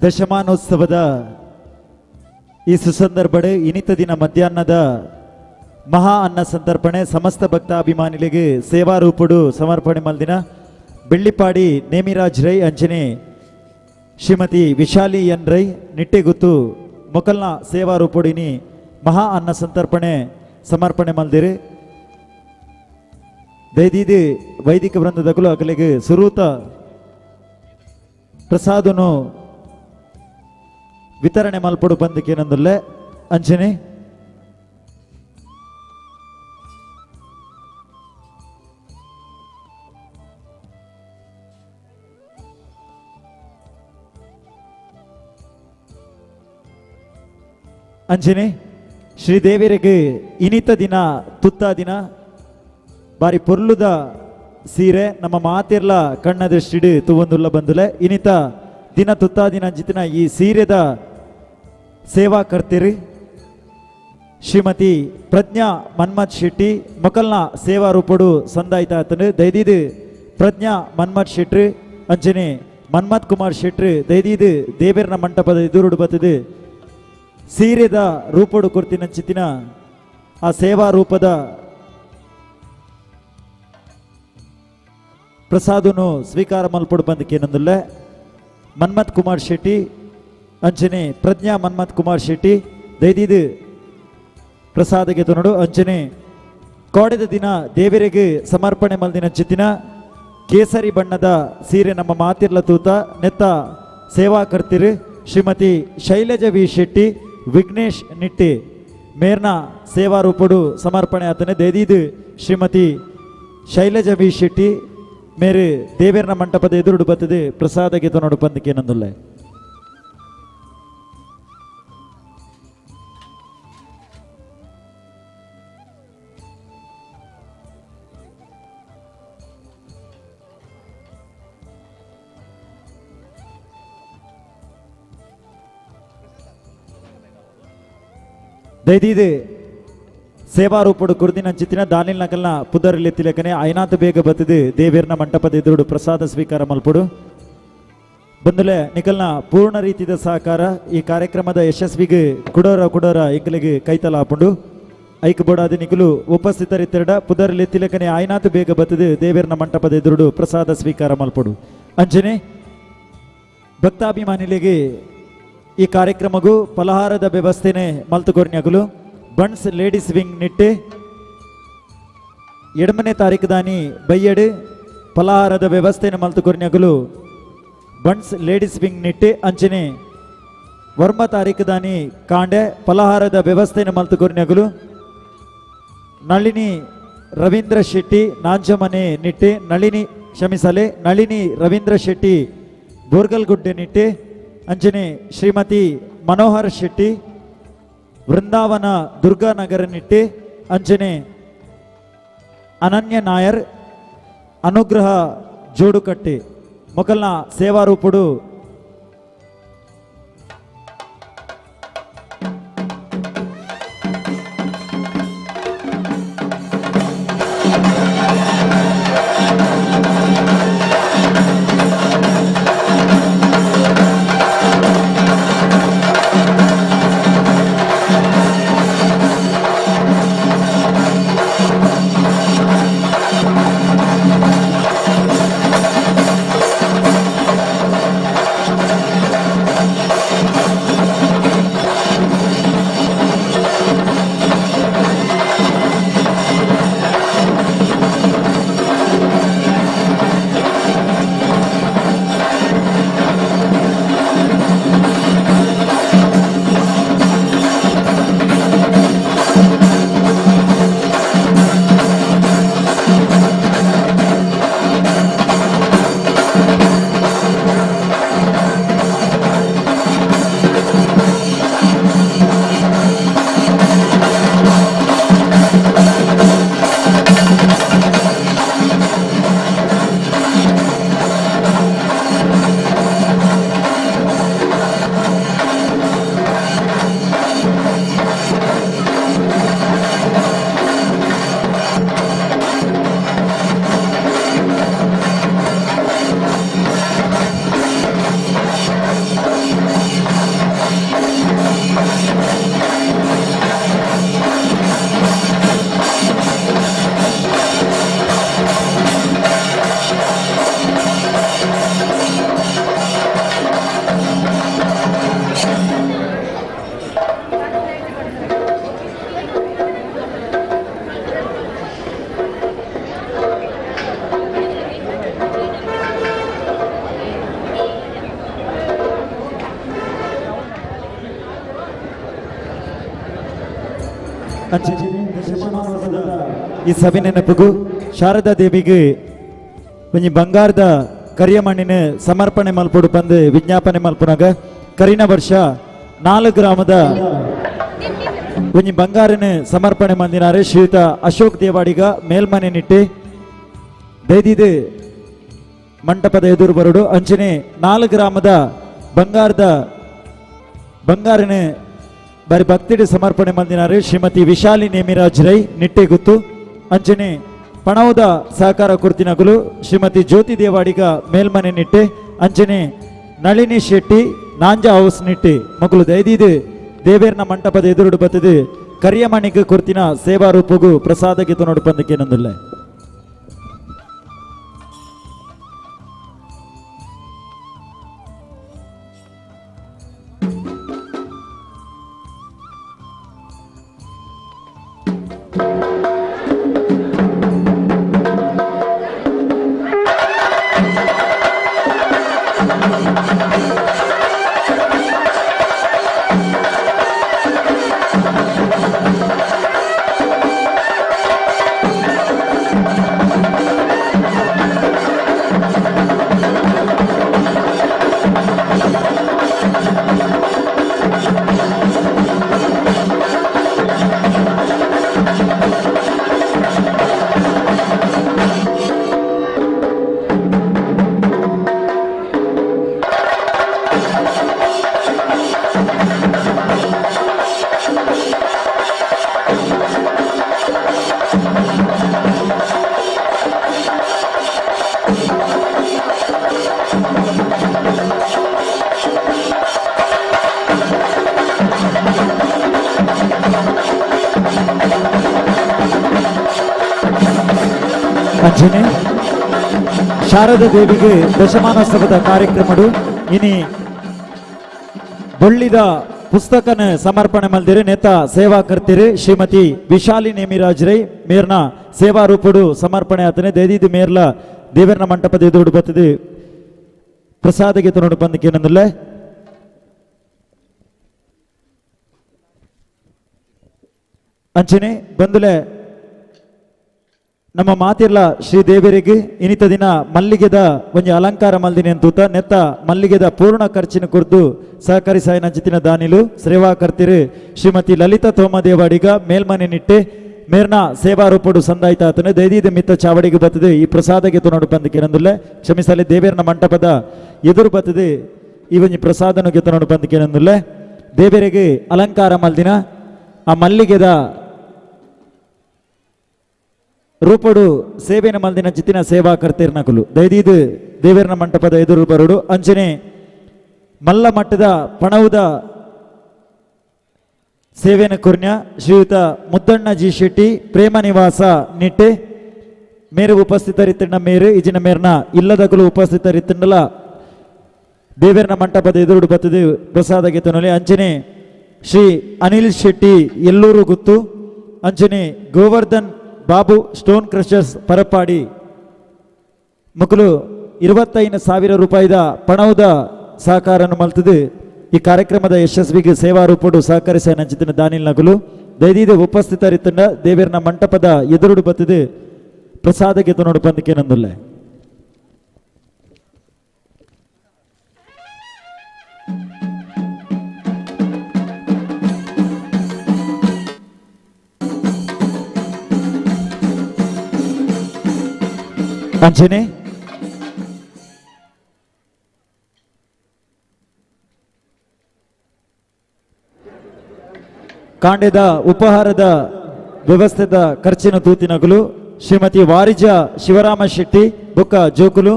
ದಶಮಾನೋತ್ಸವದ ಈ ಸುಸಂದರ್ಭಡೆ ಇನಿತ ದಿನ ಮಧ್ಯಾಹ್ನದ ಮಹಾ ಅನ್ನ ಸಂತರ್ಪಣೆ ಸಮಸ್ತ ಭಕ್ತಾಭಿಮಾನಿಗಳಿಗೆ ಸೇವಾ ರೂಪುಡು ಸಮರ್ಪಣೆ ಮಲ್ದಿನ ಬೆಳ್ಳಿಪಾಡಿ ನೇಮಿರಾಜ್ ರೈ ಅಂಜನೆ ಶ್ರೀಮತಿ ವಿಶಾಲಿ ಎನ್ ರೈ ನಿಟ್ಟೆಗುತ್ತು ಮೊಕಲ್ನ ಸೇವಾ ರೂಪುಡಿನಿ ಮಹಾ ಅನ್ನ ಸಂತರ್ಪಣೆ ಸಮರ್ಪಣೆ ಮಲ್ದಿರಿ. ದೈದೀದಿ ವೈದಿಕ ವೃಂದದಕಲು ಅಕಲಿಗೆ ಸುರೂತ ಪ್ರಸಾದನು ವಿತರಣೆ ಮಲ್ಪಡು ಬಂದಕ್ಕೇನಂದುಲ್ಲೆ ಅಂಚನೆ ಅಂಚನೆ ಶ್ರೀದೇವಿರಿಗೆ ಇನಿತ ದಿನ ತುತ್ತ ದಿನ ಬಾರಿ ಪೊರ್ಲುದ ಸೀರೆ ನಮ್ಮ ಮಾತಿರ್ಲ ಕಣ್ಣ ದೃಷ್ಟಿಡು ತುವಂದುಲ್ಲ ಬಂದುಲೆ ಇನಿತ ದಿನ ತುತ್ತ ದಿನ ಅಂಚಿತಿನ ಈ ಸೀರೆದ ಸೇವಾ ಕರ್ತಿರಿ ಶ್ರೀಮತಿ ಪ್ರಜ್ಞಾ ಮನ್ಮಥ್ ಶೆಟ್ಟಿ ಮೊಕಲ್ನ ಸೇವಾ ರೂಪಡು ಸಂದಾಯ್ತ ಆತನು. ದೈದೀದು ಪ್ರಜ್ಞಾ ಮನ್ಮಥ್ ಶೆಟ್ರು ಅಂಚನೆ ಮನ್ಮಥ್ ಕುಮಾರ್ ಶೆಟ್ರು ದೈದೀದು ದೇವೇರ್ನ ಮಂಟಪದ ಎದುರುಡು ಬತ್ತದು ಸೀರೆದ ರೂಪಡು ಕೊರ್ತಿನಂಚಿತಿನ ಆ ಸೇವಾ ರೂಪದ ಪ್ರಸಾದನು ಸ್ವೀಕಾರ ಮಲ್ಪಡು ಬಂದಕ್ಕೇನಂದುಲ್ಲೆ ಮನ್ಮಥ್ ಕುಮಾರ್ ಶೆಟ್ಟಿ ಅಂಚನೆ ಪ್ರಜ್ಞಾ ಮನ್ಮಥ್ ಕುಮಾರ್ ಶೆಟ್ಟಿ ದೈದೀದು ಪ್ರಸಾದಗೆ ತೊನಡು. ಅಂಚನೆ ಕೋಡೆದ ದಿನ ದೇವರಿಗೆ ಸಮರ್ಪಣೆ ಮಲ್ದಿನ ಚಿತ್ತಿನ ಕೇಸರಿ ಬಣ್ಣದ ಸೀರೆ ನಮ್ಮ ಮಾತಿರ್ಲ ತೂತ ನೆತ್ತ ಸೇವಾ ಕರ್ತಿರು ಶ್ರೀಮತಿ ಶೈಲಜ ವಿ ಶೆಟ್ಟಿ ವಿಘ್ನೇಶ್ ನಿಟ್ಟಿ ಮೇರ್ನ ಸೇವಾ ರೂಪಡು ಸಮರ್ಪಣೆ ಆತನೆ. ದೈದೀದು ಶ್ರೀಮತಿ ಶೈಲಜಾ ಬಿ ಶೆಟ್ಟಿ ಮೇರು ದೇವೇರ್ನ ಮಂಟಪದ ಎದುರುಡು ಬತ್ತದೆ ಪ್ರಸಾದ ಗೆತನೋಡು ಪಂದಿಕೇನಂದುಲ್ಲೆ. ದಯದೀದು ಸೇವಾರೂಪಡು ಕುರ್ದಿನಂಚಿತ್ತಿನ ದಾನಿಲ್ ನಕಲ್ನ ಪುದರ್ಲೆತ್ತಿಲೆಕನೆ ಐನಾತ್ ಬೇಗ ಬತ್ತಿದು ದೇವೇರ್ನ ಮಂಟಪದ ಎದುರುಡು ಪ್ರಸಾದ ಸ್ವೀಕಾರ ಮಲ್ಪುಡು. ಬಂದುಲೆ ನಿಕಲ್ನ ಪೂರ್ಣ ರೀತಿಯ ಸಹಕಾರ ಈ ಕಾರ್ಯಕ್ರಮದ ಯಶಸ್ವಿಗೆ ಕುಡೋರ ಕುಡೋರ ಇಂಕಲಿಗೆ ಕೈತಲ ಹಾಪುಂಡು. ಐಕ್ ಬೋಡಾದಿ ನಿಕಲು ಉಪಸ್ಥಿತರಿತ್ತೆರಡ ಪುದರ್ಲೆತ್ತಿಲೆಕನೆ ಐನಾತ್ ಬೇಗ ಬತ್ತಿದು ದೇವೇರ್ನ ಮಂಟಪದ ಎದುರುಡು ಪ್ರಸಾದ ಸ್ವೀಕಾರ ಮಲ್ಪುಡು. ಅಂಚನೆ ಭಕ್ತಾಭಿಮಾನಿಲಿಗೆ ಈ ಕಾರ್ಯಕ್ರಮಗೂ ಫಲಹಾರದ ವ್ಯವಸ್ಥೆನೆ ಮಲ್ತುಕೊರ್ನ್ಯಗುಲು ಬಣ್ಸ್ ಲೇಡೀಸ್ ವಿಂಗ್ ನಿಟ್ಟೆ 8ನೇ ತಾರೀಕು ದಾನಿ ಬೈಯಡು ಫಲಹಾರದ ವ್ಯವಸ್ಥೆನ ಮಲ್ತುಕೊರ್ನ್ಯಗುಲು ಬಣ್ಸ್ ಲೇಡೀಸ್ ವಿಂಗ್ ನಿಟ್ಟೆ. ಅಂಚನೆ 9 ತಾರೀಕು ದಾನಿ ಕಾಂಡೆ ಫಲಹಾರದ ವ್ಯವಸ್ಥೆನ ಮಲ್ತುಕೊರ್ನ್ಯಗುಲು ನಳಿನಿ ರವೀಂದ್ರ ಶೆಟ್ಟಿ ನಾಂಜಮನೆ ನಿಟ್ಟೆ, ನಳಿನಿ ಕ್ಷಮಿಸಲೆ ನಳಿನಿ ರವೀಂದ್ರ ಶೆಟ್ಟಿ ಬೋರ್ಗಲ್ಗುಡ್ಡೆ ನಿಟ್ಟೆ. ಅಂಚನೆ ಶ್ರೀಮತಿ ಮನೋಹರ್ ಶೆಟ್ಟಿ ವೃಂದಾವನ ದುರ್ಗಾನಗರ ನಿಟ್ಟೆ. ಅಂಚನೆ ಅನನ್ಯ ನಾಯರ್ ಅನುಗ್ರಹ ಜೋಡುಕಟ್ಟೆ ಮೊಕಲ್ನ ಸೇವಾರೂಪುಡು ಈ ಸಭೆ ನೆನಪುಗು ಶಾರದಾ ದೇವಿಗೆ ಒಂಜಿ ಬಂಗಾರದ ಕರಿಯಮಣ್ಣಿನ ಸಮರ್ಪಣೆ ಮಲ್ಪೊಡು ಪಂದು ವಿಜ್ಞಾಪನೆ ಮಲ್ಪುನಾಗ ಕರಿನ ವರ್ಷ 4 ಗ್ರಾಮದ ಒಂಜಿ ಬಂಗಾರನ ಸಮರ್ಪಣೆ ಮಂದಿನಾರೆ ಶ್ರೀಯುತ ಅಶೋಕ್ ದೇವಾಡಿಗ ಮೇಲ್ಮನೆ ನಿಟ್ಟೆ ದೈದಿದು ಮಂಟಪದ ಎದುರು ಬರುಡು. ಅಂಚನೆ 4 ಗ್ರಾಮದ ಬಂಗಾರನ ಬಾರಿ ಭಕ್ತಿಡು ಸಮರ್ಪಣೆ ಮಂದಿನಾರು ಶ್ರೀಮತಿ ವಿಶಾಲಿ ನೇಮಿರಾಜ್ ರೈ ನಿಟ್ಟೆ ಗುತ್ತು. ಅಂಚನೆ ಪಣೌದ ಸಹಕಾರ ಕುರ್ತಿನಗುಲು ಶ್ರೀಮತಿ ಜ್ಯೋತಿ ದೇವಾಡಿಗ ಮೇಲ್ಮನೆ ನಿಟ್ಟೆ. ಅಂಚನೆ ನಳಿನಿ ಶೆಟ್ಟಿ ನಾಂಜಾ ಹೌಸ್ ನಿಟ್ಟೆ ಮಕ್ಕಳು ದೈದಿದು ದೇವೇರ್ನ ಮಂಟಪದ ಎದುರುಡು ಬತ್ತದು ಕರಿಯಮಣಿಗೆ ಕುರ್ತಿನ ಸೇವಾ ರೂಪಗೂ ಪ್ರಸಾದಕ್ಕೆ ತೊನೋಡು ಪಂದಕ್ಕೇನೊಂದಿಲ್ಲ. Thank you. ಅಂಚನೆ ಶಾರದಾ ದೇವಿಗೆ ದಶಮಾನೋತ್ಸವದ ಕಾರ್ಯಕ್ರಮಡು ಇನಿ ಬೊಳ್ಳಿದ ಪುಸ್ತಕನ ಸಮರ್ಪಣೆ ಮಲ್ದಿರಿ ನೇತ ಸೇವಾ ಕರ್ತಿರಿ ಶ್ರೀಮತಿ ವಿಶಾಲಿ ನೇಮಿರಾಜ್ ರೈ ಮೇರ್ನ ಸೇವಾ ರೂಪಡು ಸಮರ್ಪಣೆ ಆತನೆ ದೇದಿದು ಮೇರ್ಲ ದೇವರನ ಮಂಟಪದ ಎದುರು ಬತ್ತದೆ ಪ್ರಸಾದಗೆ ತನೋಡು ಬಂದಕ್ಕೆ ಏನಂದಿಲ್ಲ. ಅಂಚನೆ ಬಂದುಲೆ ನಮ್ಮ ಮಾತಿರ್ಲ ಶ್ರೀ ದೇವರಿಗೆ ಇನಿತ ದಿನ ಮಲ್ಲಿಗೆದ ಒಂಜಿ ಅಲಂಕಾರ ಮಲ್ದಿನಿ ಅಂತೂತ ನೆತ್ತ ಮಲ್ಲಿಗೆದ ಪೂರ್ಣ ಖರ್ಚಿನ ಕುರಿತು ಸಹಕಾರಿ ಸಾಯನ ದಾನಿಲು ಸೇವಾ ಕರ್ತಿರು ಶ್ರೀಮತಿ ಲಲಿತಾ ತೋಮದೇವಾಡಿಗ ಮೇಲ್ಮನೆ ನಿಟ್ಟೆ ಮೇರ್ನ ಸೇವಾ ರೂಪಡು ಸಂದಾಯ್ತ ಆತನು ದೈದೀದ ಮಿತ್ತ ಚಾವಡಿಗೆ ಬತ್ತದೆ ಈ ಪ್ರಸಾದಕ್ಕೆ ತುನೋಡು ಬಂದಕ್ಕೆ ಏನಂದುಲ್ಲ. ಕ್ಷಮಿಸಲಿ ದೇವೇರ್ನ ಮಂಟಪದ ಎದುರು ಬತ್ತದೆ ಈ ಒಂಜಿ ಪ್ರಸಾದನು ತನೋಡು ಬಂದಕ್ಕೆ ಏನಂದುಲ್ಲ. ದೇವರಿಗೆ ಅಲಂಕಾರ ಮಲ್ದಿನ ಆ ಮಲ್ಲಿಗೆದ ರೂಪಡು ಸೇವೆನ ಮಲ್ದಿನ ಜಿತ್ತಿನ ಸೇವಾ ಕರ್ತಿರ್ನಕುಲು ದೈದೀದು ದೇವೇರ್ನ ಮಂಟಪದ ಎದುರು ಬರುಡು. ಅಂಚನೆ ಮಲ್ಲ ಮಟ್ಟದ ಪಣವುದ ಸೇವೆನ ಕುರ್ಣ್ಯ ಶ್ರೀಯುತ ಮುದ್ದಣ್ಣ ಜಿ ಶೆಟ್ಟಿ ಪ್ರೇಮ ನಿವಾಸ ನಿಟ್ಟೆ ಮೇರು ಉಪಸ್ಥಿತರಿತ್ತಿಣ್ಣ ಮೇರು ಇಜಿನ ಮೇರ್ನ ಇಲ್ಲದಕುಲು ಉಪಸ್ಥಿತರಿತ್ತಿಂಡಲ ದೇವೇರ್ನ ಮಂಟಪದ ಎದುರುಡು ಬತ್ತದೆ ಪ್ರಸಾದ ಗೆತನೊಲಿ. ಅಂಚನೆ ಶ್ರೀ ಅನಿಲ್ ಶೆಟ್ಟಿ ಎಲ್ಲೂರು ಗುತ್ತು ಅಂಚನೆ ಗೋವರ್ಧನ್ ಬಾಬು ಸ್ಟೋನ್ ಕ್ರಷರ್ಸ್ ಪರಪಾಡಿ ಮುಕುಲು 25,000 ರೂಪಾಯಿದ ಪಣವುದ ಸಹಕಾರನ್ನು ಮಲ್ತದು ಈ ಕಾರ್ಯಕ್ರಮದ ಯಶಸ್ವಿಗೆ ಸೇವಾ ರೂಪಡು ಸಹಕರಿಸ ನಂಚಿತಿನ ದಾನಿಲ್ ನಗುಲು ದೈದೀದ ಉಪಸ್ಥಿತರಿತ್ತಂಡ ದೇವೇರ್ನ ಮಂಟಪದ ಎದುರುಡು ಬತ್ತದೆ ಪ್ರಸಾದಕ್ಕೆ ತನೋಡು ಬಂದಕ್ಕೆ ನಂದುಲ್ಲ. ಅಂಚನೆ ಕಾಂಡೆದ ಉಪಹಾರದ ವ್ಯವಸ್ಥೆದ ಖರ್ಚಿನ ತೂತಿನಗುಲು ಶ್ರೀಮತಿ ವಾರಿಜ ಶಿವರಾಮ ಶೆಟ್ಟಿ ಬುಕ್ಕ ಜೋಕುಲು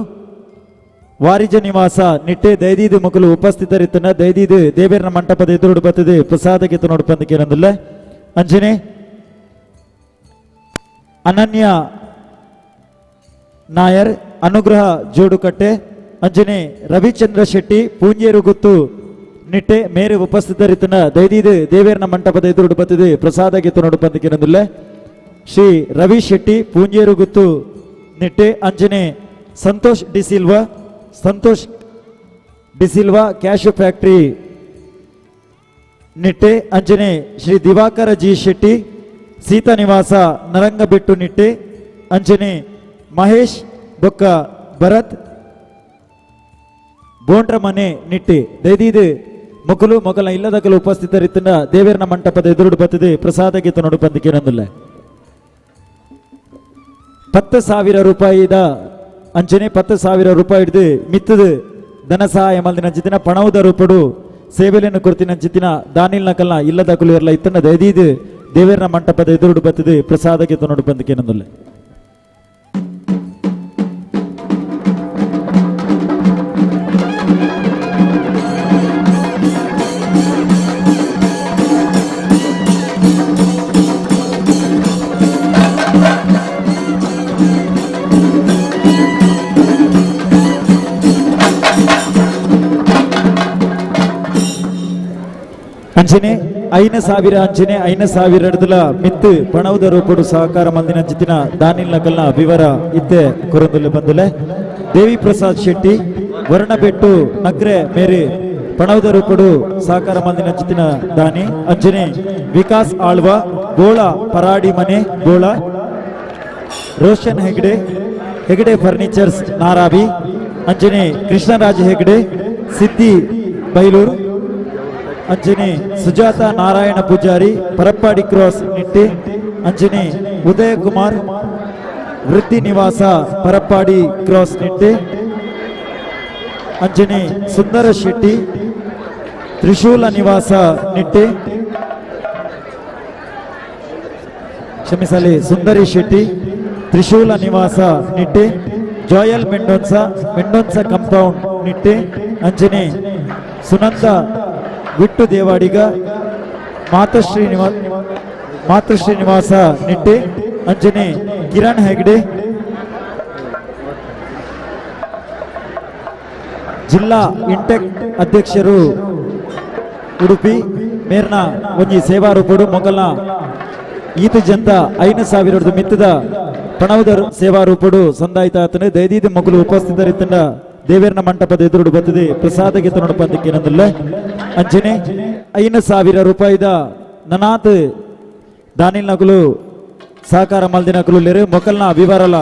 ವಾರಿಜ ನಿವಾಸ ನಿಟ್ಟೆ ದೈದೀದು ಮುಕುಲು ಉಪಸ್ಥಿತರಿತ್ತನ ದೈದೀದು ದೇವೇರ್ನ ಮಂಟಪದ ಎದುರುಡು ಬತ್ತದೆ ಪ್ರಸಾದಕ್ಕೆ ತನೋಡು ಬಂದಕ್ಕೆ ಏನಂದಿಲ್ಲ. ಅಂಚನೆ ಅನನ್ಯ ನಾಯರ್ ಅನುಗ್ರಹ ಜೋಡುಕಟ್ಟೆ ಅಂಜನೆ ರವಿಚಂದ್ರ ಶೆಟ್ಟಿ ಪೂಂಜೇರು ಗುತ್ತು ನಿಟ್ಟೆ ಮೇರೆ ಉಪಸ್ಥಿತರಿತನ ದೈದೀದು ದೇವೇರ್ನ ಮಂಟಪದ ಎದುರುಡು ಬತ್ತದೆ ಪ್ರಸಾದಕ್ಕೆ ತನೋಡು ಬಂದಕ್ಕೆ ಏನಂದಿಲ್ಲ. ಶ್ರೀ ರವಿ ಶೆಟ್ಟಿ ಪೂಂಜೇರು ಗುತ್ತು ನಿಟ್ಟೆ ಅಂಜನೆ ಸಂತೋಷ್ ಡಿಸಿಲ್ವಾ ಸಂತೋಷ್ ಡಿಸಿಲ್ವಾ ಕ್ಯಾಶು ಫ್ಯಾಕ್ಟರಿ ನಿಟ್ಟೆ ಅಂಜನೆ ಶ್ರೀ ದಿವಾಕರ ಜಿ ಶೆಟ್ಟಿ ಸೀತಾ ನಿವಾಸ ನರಂಗಬೆಟ್ಟು ನಿಟ್ಟೆ ಅಂಜನೆ ಮಹೇಶ್ ಬೊಕ್ಕ ಭರತ್ ಬೋಂಡ್ರ ಮನೆ ನಿಟ್ಟಿ ದೈದೀದು ಮುಕುಲು ಮೊಗಲ ಇಲ್ಲದಕಲು ಉಪಸ್ಥಿತರಿತ್ತಂಡ ದೇವೇರ್ನ ಮಂಟಪದ ಎದುರುಡು ಬತ್ತದೆ ಪ್ರಸಾದಕ್ಕೆ ತನೋಡು ಬಂದಕ್ಕೆ ಏನಂದಿಲ್ಲ. 10,000 ರೂಪಾಯಿದ ಅಂಚನೆ 10,000 ರೂಪಾಯಿ ಹಿಡಿದು ಮಿತ್ತದು ಧನ ಸಹಾಯ ಮಲ್ದಿನ ಅಂಚಿತಿನ ಪಣವುದ ರೂಪಡು ಸೇವೆಲೆಯನ್ನು ಕೊಡ್ತಿನ ಅಂಚಿತಿನ ದಾನಿಲ್ ನಕಲ್ನ ಇಲ್ಲದಕಲು ಇರಲ ಇತ್ತಂಡ ದೈದೀದು ದೇವೇರ್ನ ಮಂಟಪದ ಎದುರುಡು ಬತ್ತದೆ ಪ್ರಸಾದಕ್ಕೆ ತನೋಡು ಬಂದಕ್ಕೆ ಏನಂದಿಲ್ಲ. ಅಂಚನೆ 5,000 ಅಂಚನೆ 5,000 ಎಡದಲ ಮಿತ್ತು ಪಣವುದ ರೂಪಡು ಸಹಕಾರ ಮಂದಿನ ಜಿತ್ತಿನ ದಾನಿಲ್ ನಕಲ್ನ ವಿವರ ಇತ್ತೆ ಕೊರಂದುಲೆ ಬಂದುಲೆ ದೇವಿ ಪ್ರಸಾದ್ ಶೆಟ್ಟಿ ವರ್ಣಬೆಟ್ಟು ನಗ್ರೆ ಮೇರೆ ಪಣವುದ ರೂಪಡು ಸಹಕಾರ ಮಂದಿನ ಜಿತ್ತಿನ ದಾನಿ ಅಂಚನೆ ವಿಕಾಸ್ ಆಳ್ವ ಬೋಳ ಪರಾಡಿ ಮನೆ ಬೋಳ ರೋಷನ್ ಹೆಗ್ಡೆ ಹೆಗ್ಡೆ ಫರ್ನಿಚರ್ಸ್ ನಾರಾವಿ ಅಂಚನೆ ಕೃಷ್ಣರಾಜ್ ಹೆಗ್ಡೆ ಸಿದ್ದಿ ಬೈಲೂರು ಅಂಚನೆ ಸುಜಾತ ನಾರಾಯಣ ಪೂಜಾರಿ ಪರಪ್ಪಾಡಿ ಕ್ರಾಸ್ ನಿಟ್ಟೆ ಅಂಚನೆ ಉದಯ ಕುಮಾರ್ ವೃತ್ತಿ ನಿವಾಸ ಪರಪ್ಪಾಡಿ ಕ್ರಾಸ್ ನಿಟ್ಟೆ ಅಂಚನೆ ಸುಂದರ ಶೆಟ್ಟಿ ತ್ರಿಶೂಲ ನಿವಾಸ ನಿಟ್ಟೆ ಕ್ಷಮಿಸಲಿ ಸುಂದರಿ ಶೆಟ್ಟಿ ತ್ರಿಶೂಲ ನಿವಾಸ ನಿಟ್ಟೆ ಜೋಯಲ್ ಮೆಂಡೋನ್ಸಾ ಮೆಂಡೋನ್ಸಾ ಕಂಪೌಂಡ್ ನಿಟ್ಟೆ ಅಂಚನೆ ಸುನಂದ ವಿಟ್ಟು ದೇವಾಡಿಗ ಮಾತೃಶ್ರೀ ನಿವಾಸ ನಿಟ್ಟೆ ಅಂಚನೆ ಕಿರಣ್ ಹೆಗ್ಡೆ ಜಿಲ್ಲಾ ಇಂಟೆಕ್ ಅಧ್ಯಕ್ಷರು ಉಡುಪಿ ಮೇರ್ನ ಒಂಜಿ ಸೇವಾ ರೂಪಡು ಮೊಗಲ್ನ ಈತ ಜಂತ 5000 ಮಿತ್ತದ ಪಣವುದ ಸೇವಾ ರೂಪಡು ಸಂದಾಯಿತ ಆತನು ದೈದೀದ ಮೊಗಲು ಉಪಸ್ಥಿತರಿತ್ತಂಡ ದೇವೇರ್ನ ಮಂಟಪದ ಎದುರುಡು ಬತ್ತದೆ ಪ್ರಸಾದ ಗೆತನೊಡು ಪಂದಕ್ಕೇನಂದಿಲ್ಲ. ಅಂಚನೆ 5000 ರೂಪಾಯಿದ ನನಾತ್ ದಾನಿಲ್ ನಕಲು ಸಹಕಾರ ಮಲ್ದಿನಕುಲು ಲೇರು ಮೊಕಲ್ನ ವಿವರಲ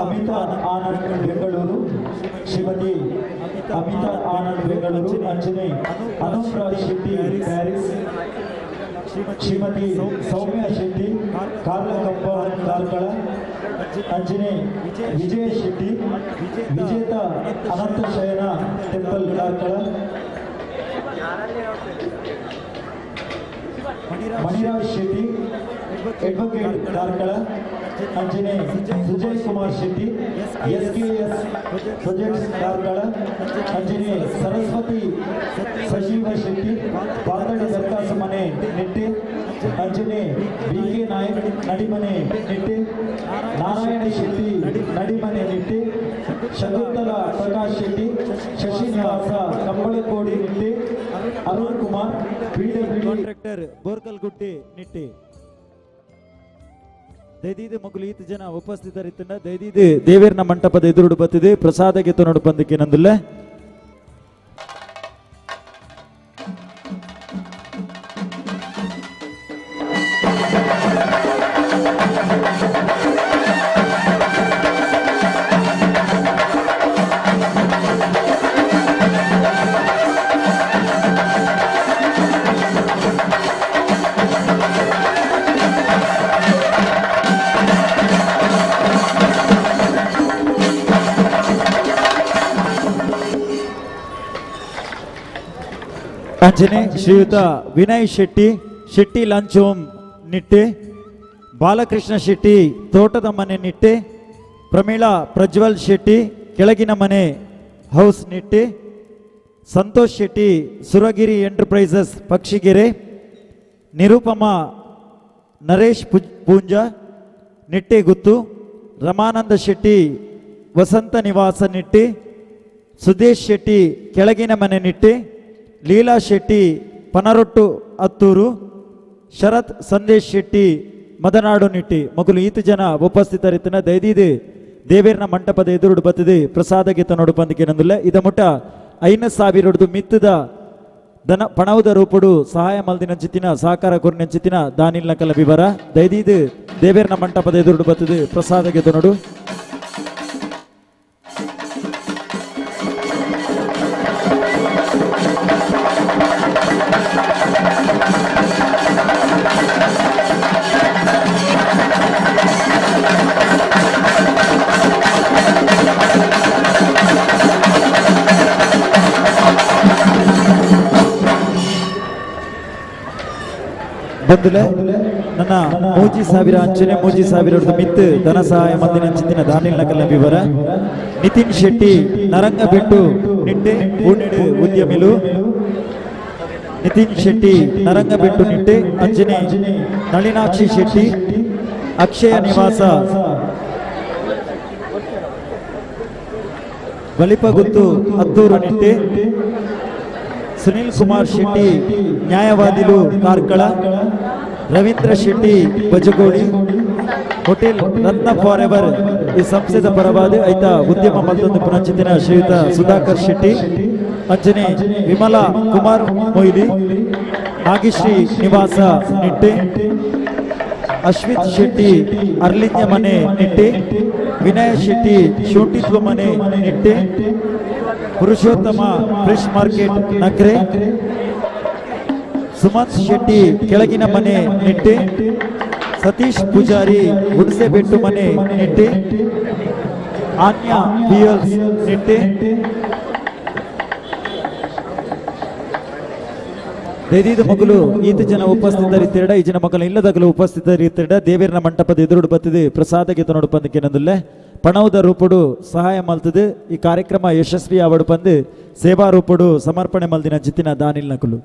ಅಮಿತಾ ಆನಂದ್ ಬೆಂಗಳೂರು, ಶ್ರೀಮತಿ ಅಮಿತಾ ಆನಂದ್ ಬೆಂಗಳೂರು, ಅಂಜನೆ ಅನುಪ್ರಾಜ್ ಶೆಟ್ಟಿ ಪ್ಯಾರಿಸ್, ಶ್ರೀಮತಿ ಸೌಮ್ಯ ಶೆಟ್ಟಿ ಕಾರ್ಲ ಕಂಪೌಂಡ್ ಕಾರ್ಕಳ, ಅಂಜನೆ ವಿಜಯ ಶೆಟ್ಟಿ ವಿಜೇತ ಅನಂತ ಶಯನ ಟೆಂಪಲ್ ಕಾರ್ಕಳ, ಮಣಿರಾಜ್ ಶೆಟ್ಟಿ ಅಡ್ವೊಕೇಟ್ ಕಾರ್ಕಳ, ಅಂಜನೆ ಸುಜಯ್ ಕುಮಾರ್ ಶೆಟ್ಟಿ ಎಸ್ಕೆಎಸ್ ಪ್ರೊಜೆಕ್ಟ್ಸ್ ಕಾರ್ಕಳ, ಅಂಜನೆ ಸರಸ್ವತಿ ಸಜೀವ ಶೆಟ್ಟಿ ಪಾತಡಿ ದರ್ಕಾಸು ಮನೆ ನಿಟ್ಟೆ, ಅಂಜನೆ B K Nayak Nadimane Nitte, Narayana Shetty Nadimane Nitte, Shakuntala Prakash Shetty Shashinivasa Kambalakodi Nitte, Arun Kumar PW contractor Borkalgutte Nitte. ದೈದೀದ ಮಗುಲು ಈತ ಜನ ಉಪಸ್ಥಿತರಿತ್ತಂಡ ದೈದೀದ ದೇವೇರ್ನ ಮಂಟಪದ ಎದುರುಡು ಬತ್ತಿದೆ ಪ್ರಸಾದ ಗೆತ್ತನೊಡು ಪಂದಕ್ಕೆ ನಂದುಲ್ಲ. ಅಂಜನೆ ಶ್ರೀಯುತ ವಿನಯ್ ಶೆಟ್ಟಿ ಶೆಟ್ಟಿ ಲಂಚ್ ಹೋಮ್ ನಿಟ್ಟೆ, ಬಾಲಕೃಷ್ಣ ಶೆಟ್ಟಿ ತೋಟದ ಮನೆ ನಿಟ್ಟೆ, ಪ್ರಮೀಳಾ ಪ್ರಜ್ವಲ್ ಶೆಟ್ಟಿ ಕೆಳಗಿನ ಮನೆ ಹೌಸ್ ನಿಟ್ಟೆ, ಸಂತೋಷ್ ಶೆಟ್ಟಿ ಸುರಗಿರಿ ಎಂಟರ್ಪ್ರೈಸಸ್ ಪಕ್ಷಿಗೆರೆ, ನಿರುಪಮ ನರೇಶ್ ಪೂಂಜಾ ನಿಟ್ಟೆ ಗುತ್ತು, ರಮಾನಂದ ಶೆಟ್ಟಿ ವಸಂತ ನಿವಾಸ ನಿಟ್ಟೆ, ಸುದೇಶ್ ಶೆಟ್ಟಿ ಕೆಳಗಿನ ಮನೆ ನಿಟ್ಟೆ, ಲೀಲಾ ಶೆಟ್ಟಿ ಪನರೊಟ್ಟು ಅತ್ತೂರು, ಶರತ್ ಸಂದೇಶ್ ಶೆಟ್ಟಿ ಮದನಾಡು ನಿಟ್ಟಿ. ಮಗುಲು ಈತ ಜನ ಉಪಸ್ಥಿತರಿತ್ತನ ದೈದೀದೆ ದೇವೇರ್ನ ಮಂಟಪದ ಎದುರುಡು ಬತ್ತದೆ ಪ್ರಸಾದ ಗೆತ್ತನೊಡು ಪಂದಿಕೆ ನಂದುಲ್ಲ. ಇದ ಮುಟ್ಟ 5000 ಮಿತ್ತದ ಧನ ಪಣವುದ ರೂಪುಡು ಸಹಾಯ ಮಲ್ದಿನಂಚಿತಿನ ಸಹಕಾರ ಕೊರಿನಂಚಿತಿನ ದಾನಿಲ್ನ ಕಲ ವಿವರ ದೈದೀದು ದೇವೇರ್ನ ಮಂಟಪದ ಎದುರುಡು ಬತ್ತದೆ ಪ್ರಸಾದ ಗೆತ್ತನೊಡು. ಬಂದುಲೆ ನನ್ನ 3000 ಅಂಚನೆ 3000 ಮಿತ್ತು ಧನ ಸಹಾಯ ಮಂದಿನ ದಾನಿಲ್ ನಕಲ ವಿವರ ನಿತಿನ್ ಶೆಟ್ಟಿ ನರಂಗಬೆಟ್ಟು ನಿಟ್ಟೆ ಪೂನೆಡು ಉದ್ಯಮಿಲು, ನಿತಿನ್ ಶೆಟ್ಟಿ ನರಂಗಬೆಟ್ಟು ನಿಟ್ಟೆ, ಅಂಜನೆ ನಳಿನಾಕ್ಷಿ ಶೆಟ್ಟಿ ಅಕ್ಷಯ ನಿವಾಸ ಬಲಿಪಗುತ್ತು Attur Nitte, Sunil Kumar Shetty ನ್ಯಾಯವಾದಿಲು Karkala, Ravindra Shetty Bajagoli hotel Ratna for ever ಈ ಸಂಸ್ಥೆದ ಪರವಾದ ಐತ ಉದ್ಯಮ ಮಲ್ತೊಂದು ಪುನಂಚಿತಿನ ಶ್ರೀಯುತ ಸುಧಾಕರ್ ಶೆಟ್ಟಿ, ಅಂಜನೆ ವಿಮಲಾ ಕುಮಾರ್ ಮೊಯ್ಲಿ ನಾಗಶ್ರೀ ನಿವಾಸ ನಿಟ್ಟೆ, ಅಶ್ವಿತ್ ಶೆಟ್ಟಿ ಅರ್ಲಿಂಜ ಮನೆ ನಿಟ್ಟೆ, ವಿನಯ ಶೆಟ್ಟಿ ಶುಂಠಿತ್ವ ಮನೆ ನಿಟ್ಟೆ, ಪುರುಷೋತ್ತಮ ಫ್ರೆಶ್ ಮಾರ್ಕೆಟ್ ನಕ್ರೆ, ಸುಮಂತ್ ಶೆಟ್ಟಿ ಕೆಳಗಿನ ಮನೆ ನಿಟ್ಟೆ, ಸತೀಶ್ ಪೂಜಾರಿ ಹುಣಸೆಬೆಟ್ಟು ಮನೆ ನಿಟ್ಟೆ, ಆನ್ಯಾ ಬಿಯಲ್ಸ್ ನಿಟ್ಟೆ, ದೈದೀದ ಮಗಲು ಈತ ಜನ ಉಪಸ್ಥಿತರಿತ್ತಿರಡ ಈ ಜನ ಮಗಲು ಇಲ್ಲದಗಲು ಉಪಸ್ಥಿತರಿತ್ತಿರಡ ದೇವೇರ್ನ ಮಂಟಪದ ಎದುರುಡು ಬತ್ತದೆ ಪ್ರಸಾದಕ್ಕೆ ತನೋಡು ಪಂದಕ್ಕೆನದುಲ್ಲೆ ಪಣವುದ ರೂಪುಡು ಸಹಾಯ ಮಲ್ತದೆ ಈ ಕಾರ್ಯಕ್ರಮ ಯಶಸ್ವಿ ಆವಡು ಪಂದು ಸೇವಾ ರೂಪುಡು ಸಮರ್ಪಣೆ ಮಲ್ದಿನ ಜಿತ್ತಿನ ದಾನಿಲ್ ನಕುಲು.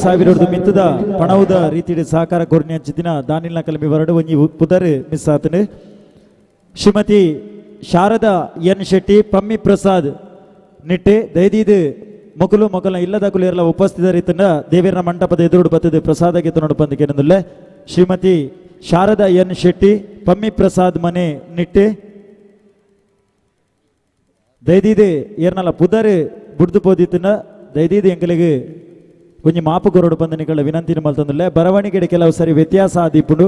ಸಾವಿರದ ಮಿತ್ತದ ಪಣವುದ ರೀತಿಯ ಸಹಕಾರ ಕೊರ್ನಿ ಹಂಚಿದಿನ ದಾನಿಲ್ನ ಕಲಮಿ ಬರಡು ಒಂಜಿ ಪುದರ್ ಮಿಸ್ ಆತನು. ಶ್ರೀಮತಿ ಶಾರದಾ ಎನ್ ಶೆಟ್ಟಿ ಪಮ್ಮಿ ಪ್ರಸಾದ್ ನಿಟ್ಟೆ ದೈದೀದ್ ಮೊಕಲು ಮೊಕಲ ಇಲ್ಲದಕುಲು ಇರಲ ಉಪಸ್ಥಿತರಿತನ ದೇವೇರ್ನ ಮಂಟಪದ ಎದುರುಡು ಬತ್ತದೆ ಪ್ರಸಾದಕ್ಕೆ ತನ್ನೋಡು ಬಂದಕ್ಕೆ ಶ್ರೀಮತಿ ಶಾರದಾ ಎನ್ ಶೆಟ್ಟಿ ಪಮ್ಮಿ ಪ್ರಸಾದ್ ಮನೆ ನಿಟ್ಟೆ ದೈದೀದ್ ಏರ್ನಲ ಪುದರ್ ಬುಡ್ದು ಪೋದಿತ್ತನ ದೈದೀದ್ ಎಂಕಲಿಗೆ ಒಂಜಿ ಮಾಪು ಕೊರಡು ಬಂದ ನಿಕಳ ವಿನಂತಿನ ಮಲ್ತಂದುಲ್ಲೆ ಬರವಣಿಗೆ ಕೆಲವು ಸರಿ ವ್ಯತ್ಯಾಸ ಆದಿಪ್ಪುಂಡು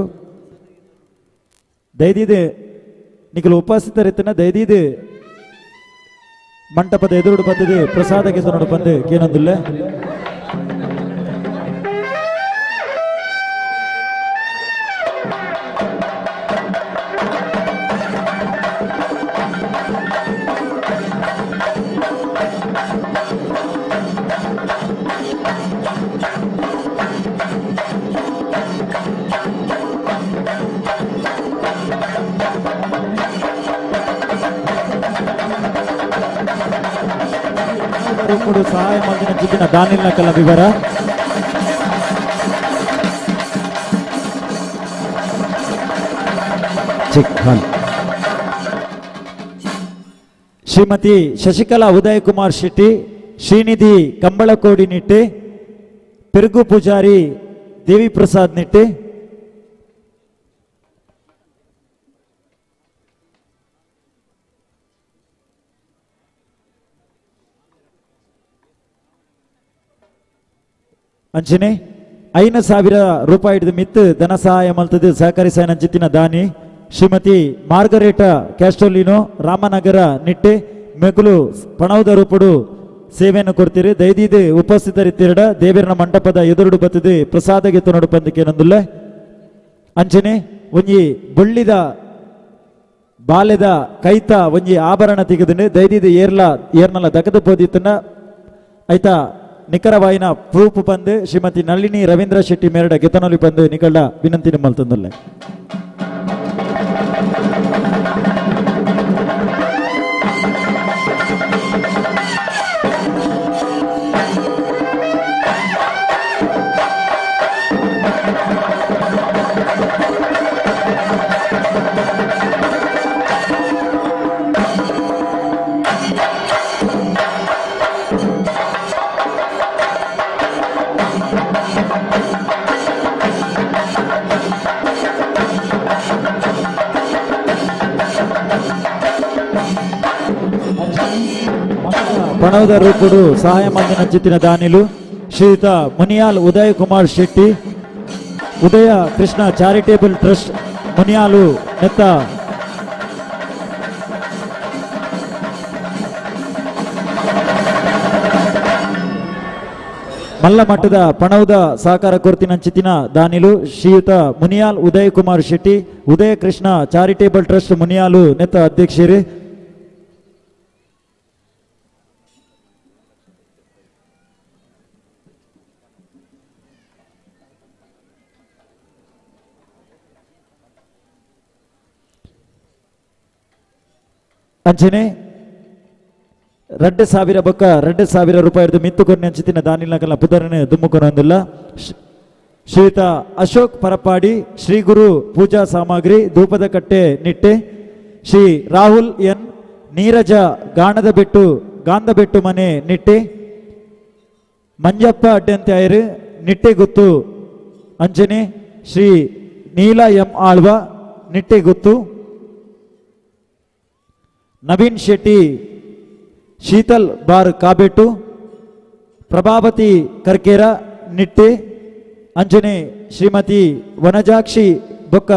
ದೈದೀದ್ ನಿಕಲು ಉಪಸ್ಥಿತರಿತ್ತನ ದೈದೀದ್ ಮಂಟಪದ ಎದುರುಡು ಬಂದಿದೆ ಪ್ರಸಾದಕ್ಕೆ ತನ್ನೋಡು ಬಂದು ಕೇನೊಂದುಲ್ಲೆ. ಸಹಾಯ ಮಾಡಿದ ಜಿದ್ದಿನ ದಾನಿಲ್ನ ಕಲ ವಿವರ ಶ್ರೀಮತಿ ಶಶಿಕಲಾ ಉದಯ್ ಕುಮಾರ್ ಶೆಟ್ಟಿ ಶ್ರೀನಿಧಿ ಕಂಬಳಕೋಡಿ ನಿಟ್ಟೆ ಪೆರುಗು ಪೂಜಾರಿ ದೇವಿ ಪ್ರಸಾದ್ ನಿಟ್ಟೆ ಅಂಚನೆ 5,000 ರೂಪಾಯಿ ಮಿತ್ತು ಧನ ಸಹಾಯ ಮಲ್ತದೆ ಸಹಕರಿಸಾಯ ನಂಚಿತ್ತಿನ ದಾನಿ ಶ್ರೀಮತಿ ಮಾರ್ಗರೇಟಾ ಕ್ಯಾಸ್ಟೋಲಿನೋ ರಾಮನಗರ ನಿಟ್ಟೆ ಮೆಗುಲು ಪಣವುದ ರೂಪುಡು ಸೇವೆಯನ್ನು ಕೊಡ್ತೀರಿ ದೈದೀದೆ ಉಪಸ್ಥಿತರಿತ್ತಿರಡ ದೇವರನ ಮಂಟಪದ ಎದುರುಡು ಬತ್ತದೆ ಪ್ರಸಾದಗೆ ತನ್ನೋಡು ಪಂದಕ್ಕೆ ನಂದುಲ್ಲೆ ಅಂಚನೆ ಒಂಜಿ ಬೊಳ್ಳಿದ ಬಾಲೆದ ಕೈತ ಒಂಜಿ ಆಭರಣ ತೆಗೆದು ದೈದೀದೆ ಏರ್ಲ ಏರ್ನಲ ದಗದ ಪೋದಿತ್ತನ ಆಯ್ತಾ ನಿಖರವಾಯಿನ ಪ್ರೂಫ್ ಬಂದು ಶ್ರೀಮತಿ ನಳಿನಿ ರವೀಂದ್ರ ಶೆಟ್ಟಿ ಮೇರಡ ಗೆತನೊಲಿ ಬಂದು ನಿಕಳ ವಿನಂತಿ ಮಲ್ತಂದುಲ್ಲೆ. ಪಣವದ ರೂಪುಡು ಸಹಾಯ ಮಂದಿನ ಚಿತ್ತಿನ ದಾನಿಲು ಶ್ರೀಯುತ ಮುನಿಯಾಲ್ ಉದಯ್ ಕುಮಾರ್ ಶೆಟ್ಟಿ ಉದಯ ಕೃಷ್ಣ ಚಾರಿಟೇಬಲ್ ಟ್ರಸ್ಟ್ ಮುನಿಯಾಲು ನೆತ್ತ ಮಲ್ಲ ಮಟ್ಟದ ಪಣವುದ ಸಹಕಾರ ಕೊರ್ತಿನ ಚಿತ್ತಿನ ದಾನಿಲು ಶ್ರೀಯುತ ಮುನಿಯಾಲ್ ಉದಯ್ ಕುಮಾರ್ ಶೆಟ್ಟಿ ಉದಯ ಕೃಷ್ಣ ಚಾರಿಟೇಬಲ್ ಟ್ರಸ್ಟ್ ಮುನಿಯಾಲು ನೆತ್ತ ಅಧ್ಯಕ್ಷರು. ಅಂಚನೆ 2000 ಬೊಕ್ಕ 2000 ರೂಪಾಯಿ ಮಿತ್ತು ಕೊರ್ನೆ ಅಂಚಿತ್ತಿನ ದಾನಿಲ್ನಕಲ್ನ ಪುದರನೆ ದುಮ್ಮುಕೊನೊಂದುಲ್ಲ. ಶ್ರೀಯುತ ಅಶೋಕ್ ಪರಪಾಡಿ ಶ್ರೀ ಗುರು ಪೂಜಾ ಸಾಮಗ್ರಿ ಧೂಪದ ಕಟ್ಟೆ ನಿಟ್ಟೆ, ಶ್ರೀ ರಾಹುಲ್ ಎನ್ ನೀರಜ ಗಾಣದ ಬೆಟ್ಟು ಗಾಂಧಬೆಟ್ಟು ಮನೆ ನಿಟ್ಟೆ, ಮಂಜಪ್ಪ ಅಡ್ಡಂತ್ಯಾಯರು ನಿಟ್ಟೆ ಗುತ್ತು ಅಂಚನೆ ಶ್ರೀ ನೀಲ ಎಂ ಆಳ್ವ ನಿಟ್ಟೆ ಗುತ್ತು, ನವೀನ್ ಶೆಟ್ಟಿ ಶೀತಲ್ ಬಾರ್ ಕಾಬೆಟ್ಟು, ಪ್ರಭಾವತಿ ಕರ್ಕೇರ ನಿಟ್ಟೆ ಅಂಚನೆ ಶ್ರೀಮತಿ ವನಜಾಕ್ಷಿ ಬೊಕ್ಕ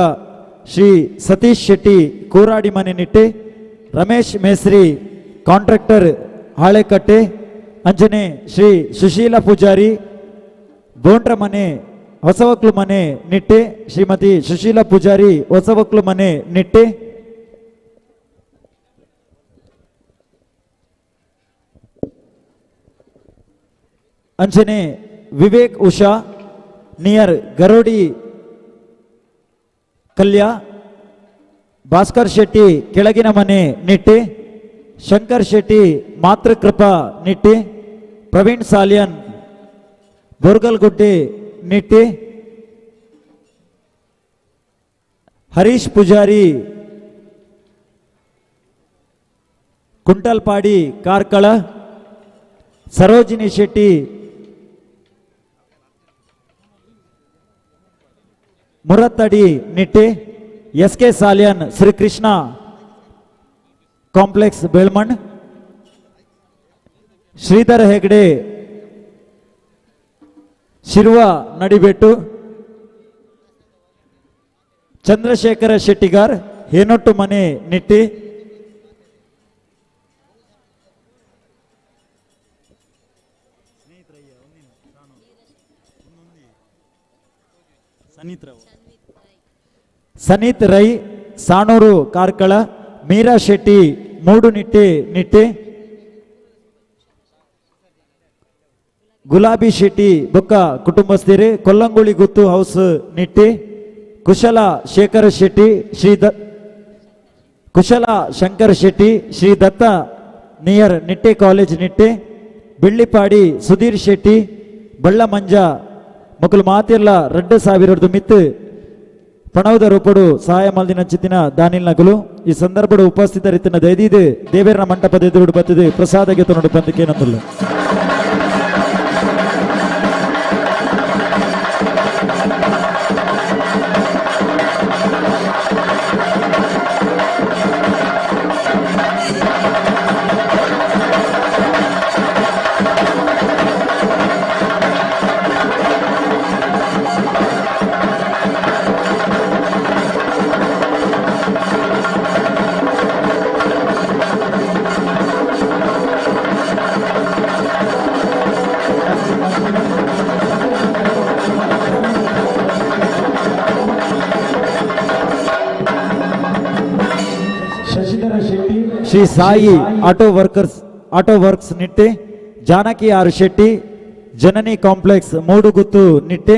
ಶ್ರೀ ಸತೀಶ್ ಶೆಟ್ಟಿ ಕೂರಾಡಿ ಮನೆ ನಿಟ್ಟೆ, ರಮೇಶ್ ಮೇಸ್ರಿ ಕಾಂಟ್ರಾಕ್ಟರ್ ಹಾಳೆಕಟ್ಟೆ ಅಂಚನೆ ಶ್ರೀ ಸುಶೀಲ ಪೂಜಾರಿ ಬೋಂಡ್ರ ಮನೆ ಹೊಸವಕ್ಲು ಮನೆ ನಿಟ್ಟೆ, ಶ್ರೀಮತಿ ಸುಶೀಲ ಪೂಜಾರಿ ಹೊಸವಕ್ಲು ಮನೆ ನಿಟ್ಟೆ. ಅಂಚನೆ ವಿವೇಕ್ ಉಷಾ ನಿಯರ್ ಗರೋಡಿ ಕಲ್ಯ, ಭಾಸ್ಕರ್ ಶೆಟ್ಟಿ ಕೆಳಗಿನ ಮನೆ Nitte, Shankar Shetty ಮಾತೃಕೃಪಾ Nitte, Praveen Salian ಬೋರ್ಗಲ್ಗುಡ್ಡೆ Nitte, Harish Poojary Kuntalpadi Karkala, Sarojini Shetty ಮುರತ್ತಡಿ Nitte, S K Salian Shri Krishna complex Belman, Shridhar Hegde Shirva Nadibettu, Chandrashekara Shettigar Henottu Mane Nitte, Saneeth Rai Sanoor Karkala, Meera Shetty Moodunitte Nitte, Gulabi Shetty ಬೊಕ್ಕ ಕುಟುಂಬಸ್ಥರು ಕೊಲ್ಲಂಗುಳಿ ಗುತ್ತು ಹೌಸ್ ನಿಟ್ಟೆ, ಕುಶಲ ಶೇಖರ ಶೆಟ್ಟಿ ಶ್ರೀ ಕುಶಲ ಶಂಕರ್ ಶೆಟ್ಟಿ ಶ್ರೀ ದತ್ತ ನಿಯರ್ ನಿಟ್ಟೆ ಕಾಲೇಜ್ ನಿಟ್ಟೆ, ಬೆಳ್ಳಿಪಾಡಿ ಸುಧೀರ್ ಶೆಟ್ಟಿ ಬಳ್ಳಮಂಜ ಮೊಕಲು ಮಾತಿರ್ಲ 2000 ಮಿತ್ತು ಪಣವದ ರೂಪಡು ಸಹಾಯ ಮಲ್ದಿನ ಚಿತ್ತಿನ ದಾನಿಲ್ ನಕಲು. ಈ ಸಂದರ್ಭಡು ಉಪಸ್ಥಿತರಿತ್ತಿನ ದೈದಿದೆ ದೇವೇರನ ಮಂಟಪದ ಎದುರುಡು ಬತ್ತಿದೆ ಪ್ರಸಾದಗೆ ತೊನಡು ಬಂದಕ್ಕೆ ನಂದುಲ್ಲ. Shri Sai auto works Nitte, Janaki R Shetty Janani complex Mooduguttu Nitte,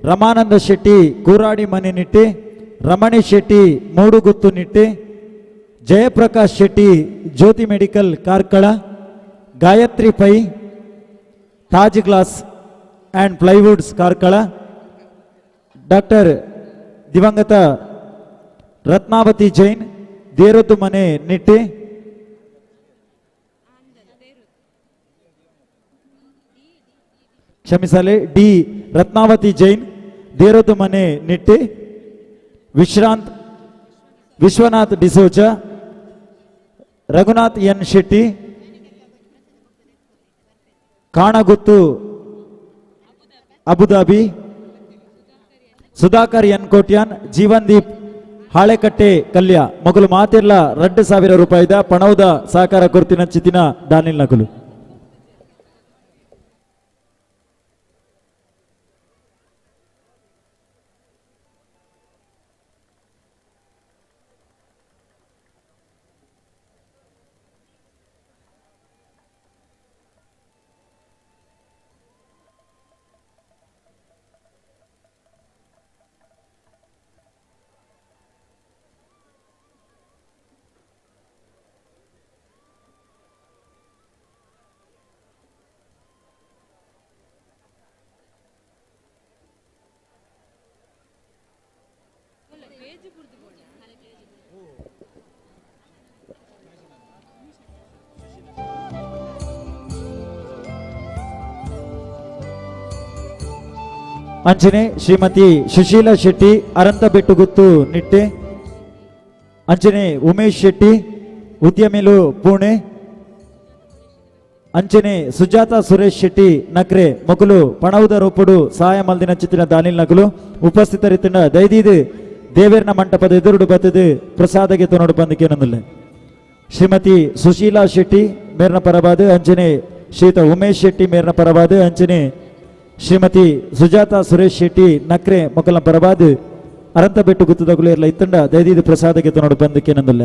Ramananda Shetty Kooradi Mane Nitte, Ramani Shetty Mooduguttu Nitte, Jayaprakash Shetty Jyothi medical Karkala, Gayatri Pai Taj glass and plywoods Karkala, doctor ದಿವಂಗತ ರತ್ನಾವತಿ ಜೈನ್ ದೇರದ್ದು ಮನೆ Nitte, ಕ್ಷಮಿಸಲೆ D Ratnavati Jain ದೇರದ್ದು ಮನೆ ನಿಟ್ಟೆ, ವಿಶ್ರಾಂತ್ ವಿಶ್ವನಾಥ್ ಡಿಸೋಜ, ರಘುನಾಥ್ ಎನ್ Shetty ಕಾಣಗುತ್ತು Abu Dhabi, Sudhakar N Kotian Jeevandeep Halekatte Kalya ಮೊಗಲು ಮಾತಿರ್ಲ 2000 ರೂಪಾಯಿದ ಪಣೌದ ಸಹಕಾರ ಕೊರ್ತಿನ ಚಿತ್ತಿನ ದಾನಿಲ್ ನಕಲು. ಅಂಚನೆ ಶ್ರೀಮತಿ ಸುಶೀಲಾ ಶೆಟ್ಟಿ ಅರಂತಬೆಟ್ಟುಗುತ್ತು ನಿಟ್ಟೆ. ಅಂಚನೆ ಉಮೇಶ್ ಶೆಟ್ಟಿ ಉದ್ಯಮಿಲು ಪುಣೆ. ಅಂಚನೆ ಸುಜಾತ ಸುರೇಶ್ ಶೆಟ್ಟಿ ನಕ್ರೆ ಮೊಕಲು ಪಣವುದ ರೂಪುಡು ಸಹಾಯ ಮಲ್ದಿನ ಚಿತ್ತಿನ ದಾನಿಲ್ ನಕಲು ಉಪಸ್ಥಿತರಿತ್ತಿನ ದೈದೀದು ದೇವೇರ್ನ ಮಂಟಪದ ಎದುರುಡು ಬತ್ತದು ಪ್ರಸಾದಗೆ ತೊನೋಡು ಬಂದಕೇನೊಂದಿಲ್ಲ. ಶ್ರೀಮತಿ ಸುಶೀಲಾ ಶೆಟ್ಟಿ ಮೇರ್ನ ಪರವಾದ ಅಂಚನೆ ಶ್ರೀತ ಉಮೇಶ್ ಶೆಟ್ಟಿ ಮೇರ್ನ ಪರವಾದ ಅಂಚನೆ ಶ್ರೀಮತಿ ಸುಜಾತ ಸುರೇಶ್ ಶೆಟ್ಟಿ ನಕ್ರೆ ಮೊಕಲ ಪರವಾದ ಅರಂತಬೆಟ್ಟು ಗುತ್ತದಗುಲು ಇರ್ಲ ಇತ್ತಂಡ ದೈದೀದು ಪ್ರಸಾದಗೆ ತೊನೋಡು ಬಂದಕೇನೊಂದಿಲ್ಲ.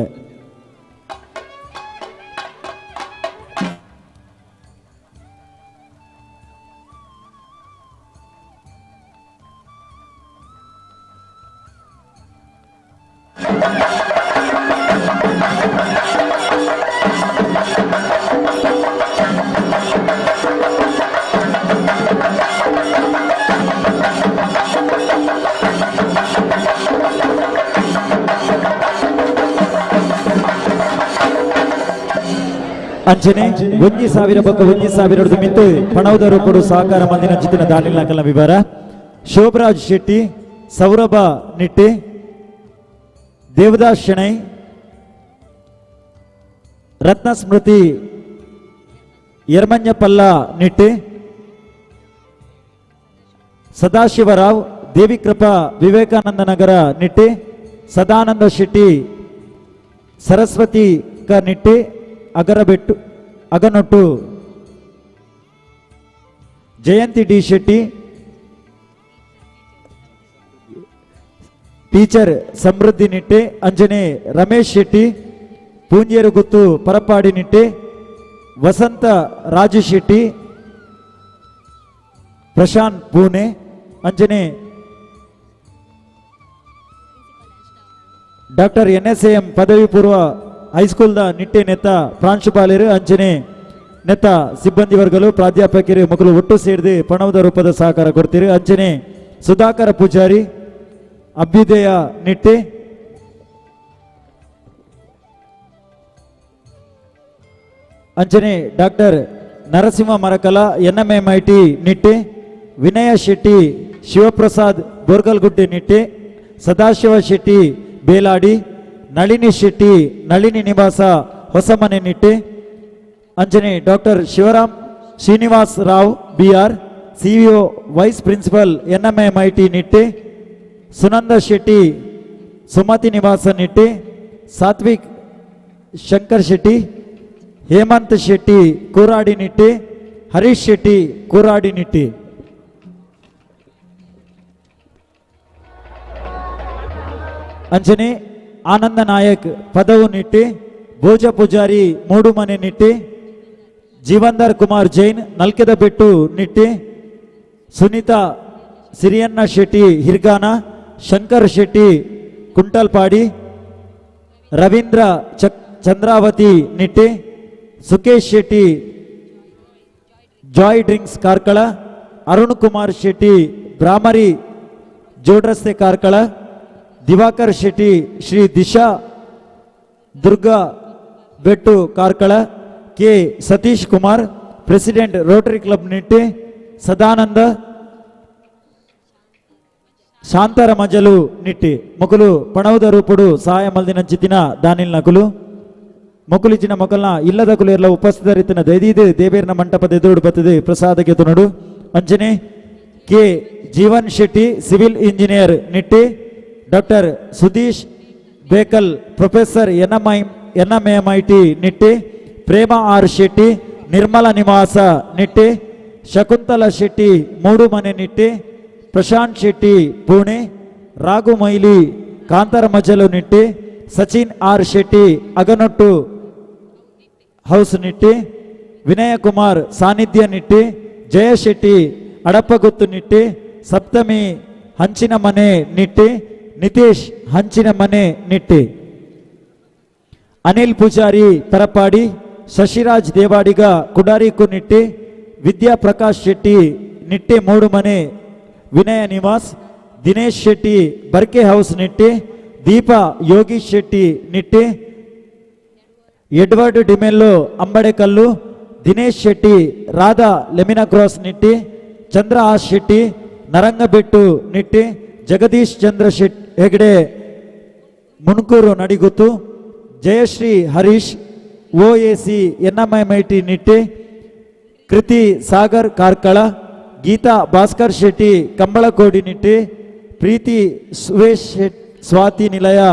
ಅಂಚನೆ 1000 ಬೊಕ್ಕ 1000 ಮಿತ್ತು ಪಣವುದ ರೂಪಡು ಸಹಕಾರ ಮಂದಿನ ಜಿತಿನ ದಾನಿಲ್ ನಕಲ ವಿವರ ಶೋಭರಾಜ್ ಶೆಟ್ಟಿ, ಸೌರಭ ನಿಟ್ಟೆ, ದೇವದಾಸ್ ಶೆಣೈ, ರತ್ನ ಸ್ಮೃತಿ ಯರ್ಮನ್ಯಪಲ್ಲ ನಿಟ್ಟೆ, ಸದಾಶಿವರಾವ್ ದೇವಿಕೃಪಾ ವಿವೇಕಾನಂದ ನಗರ ನಿಟ್ಟೆ, ಸದಾನಂದ ಶೆಟ್ಟಿ ಸರಸ್ವತಿ ಕ ನಿಟ್ಟೆ, ಅಗರಬೆಟ್ಟು ಅಗನೊಟ್ಟು, ಜಯಂತಿ ಡಿ ಶೆಟ್ಟಿ, ಟೀಚರ್ ಸಮೃದ್ಧಿ ನಿಟ್ಟೆ, ಅಂಜನೆ ರಮೇಶ್ ಶೆಟ್ಟಿ ಪೂಂಜೇರುಗುತ್ತು ಪರಪಾಡಿ ನಿಟ್ಟೆ, ವಸಂತ ರಾಜು ಶೆಟ್ಟಿ ಪ್ರಶಾಂತ್ ಪೂನೆ, ಅಂಜನೆ ಡಾಕ್ಟರ್ ಎನ್ಎಸ್ಎಂ ಪದವಿ ಪೂರ್ವ ಹೈಸ್ಕೂಲ್ದ ನಿಟ್ಟೆ ನೆತ್ತ ಪ್ರಾಂಶುಪಾಲರು ಅಂಚನೆ ನೆತ್ತ ಸಿಬ್ಬಂದಿ ವರ್ಗಲು ಪ್ರಾಧ್ಯಾಪಕರು ಮಕ್ಕಳು ಒಟ್ಟು ಸೇರಿದು ಪಣವದ ರೂಪದ ಸಹಕಾರ ಕೊಡ್ತೀರಿ. ಅಂಚನೆ ಸುಧಾಕರ ಪೂಜಾರಿ ಅಭ್ಯುದಯ ನಿಟ್ಟೆ, ಅಂಚನೆ ಡಾಕ್ಟರ್ ನರಸಿಂಹ ಮರಕಲ ಎನ್ಎಂಎಂಐಟಿ ನಿಟ್ಟೆ, ವಿನಯ ಶೆಟ್ಟಿ ಶಿವಪ್ರಸಾದ್ ಬೋರ್ಗಲ್ಗುಡ್ಡೆ ನಿಟ್ಟೆ, ಸದಾಶಿವ ಶೆಟ್ಟಿ ಬೇಲಾಡಿ, ನಳಿನಿ ಶೆಟ್ಟಿ ನಳಿನಿ ನಿವಾಸ ಹೊಸಮನೆ ನಿಟ್ಟೆ, ಅಂಚನೆ doctor Shivaram Srinivas Rao BR CVO vice principal NMMIT Nitte, Sunanda Shetty Sumathi Nivasa Nitte, Satvik Shankar Shetty, Hemant Shetty Kooradi Nitte, Harish Shetty Kooradi Nitte. ಅಂಚನೆ ಆನಂದ ನಾಯಕ್ ಪದವು ನಿಟ್ಟೆ, ಭೋಜ ಪೂಜಾರಿ ಮೂಡುಮನೆ ನಿಟ್ಟೆ, ಜೀವಂದರ್ ಕುಮಾರ್ ಜೈನ್ ನಲ್ಕೆದ ಬೆಟ್ಟು Nitte, Sunita ಸಿರಿಯನ್ನ Shetty Hirgana, Shankar Shetty Kuntalpadi, Ravindra Chandravati Nitte, Sukesh Shetty Joy drinks Karkala, Arun Kumar Shetty Bhramari ಜೋಡ್ರಸ್ತೆ Karkala, Diwakar Shetty Shri Disha Durga Bettu Karkala, K Satish Kumar president Rotary club Nitte, Sadananda Shantara Majalu Nitte. ಮೊಕಲು ಪಣವುದ ರೂಪುಡು ಸಹಾಯ ಮಲ್ದಿನ ಚಿತ್ತಿನ ದಾನಿಲ್ ನಕುಲು ಮೊಕುಲಿಚಿನ ಮೊಕಲ್ನ ಇಲ್ಲದ ಕುಲೇರ್ಲ ಉಪಸ್ಥಿತರಿತ್ತಿನ ದೈದೀದು ದೇವೇರ್ನ ಮಂಟಪದ ಎದುರುಡು ಬತ್ತದೆ ಪ್ರಸಾದಕ್ಕೆ ತುನಡು. ಅಂಚನೆ K Jeevan Shetty civil engineer Nitte, doctor Sudhish Bekal professor NMMIT Nitte, Prema R Shetty Nirmala Nivasa Nitte, Shakuntala Shetty Moodumane Nitte, Prashant Shetty Pune, Raghu Maili Kantara Majalu Nitte, Sachin R Shetty Aganottu house Nitte, Vinaya Kumar Sannidhya Nitte, Jaya Shetty Adappaguttu Nitte, Saptami Hanchina Mane Nitte, Nitesh Hanchina Mane Nitte, Anil Poojary Parapadi, Shashiraj Devadiga Kudariku Nitte, Vidya Prakash Shetty Nitte Moodumane Vinaya Nivas, Dinesh Shetty Barke house Nitte, Deepa Yogish Shetty Nitte, Edward D'Mello Ambadekallu, Dinesh Shetty Radha Lemina cross Nitte, Chandrahas Shetty Narangabettu Nitte, Jagadish Chandra Hegde Mundkur Nadiguttu, Jayashree Harish OAC NMMIT Nitte, Kriti Sagar Karkala, Geetha Bhaskar Shetty Kambalakodi Nitte, Preethi Suresh Swathi Nilaya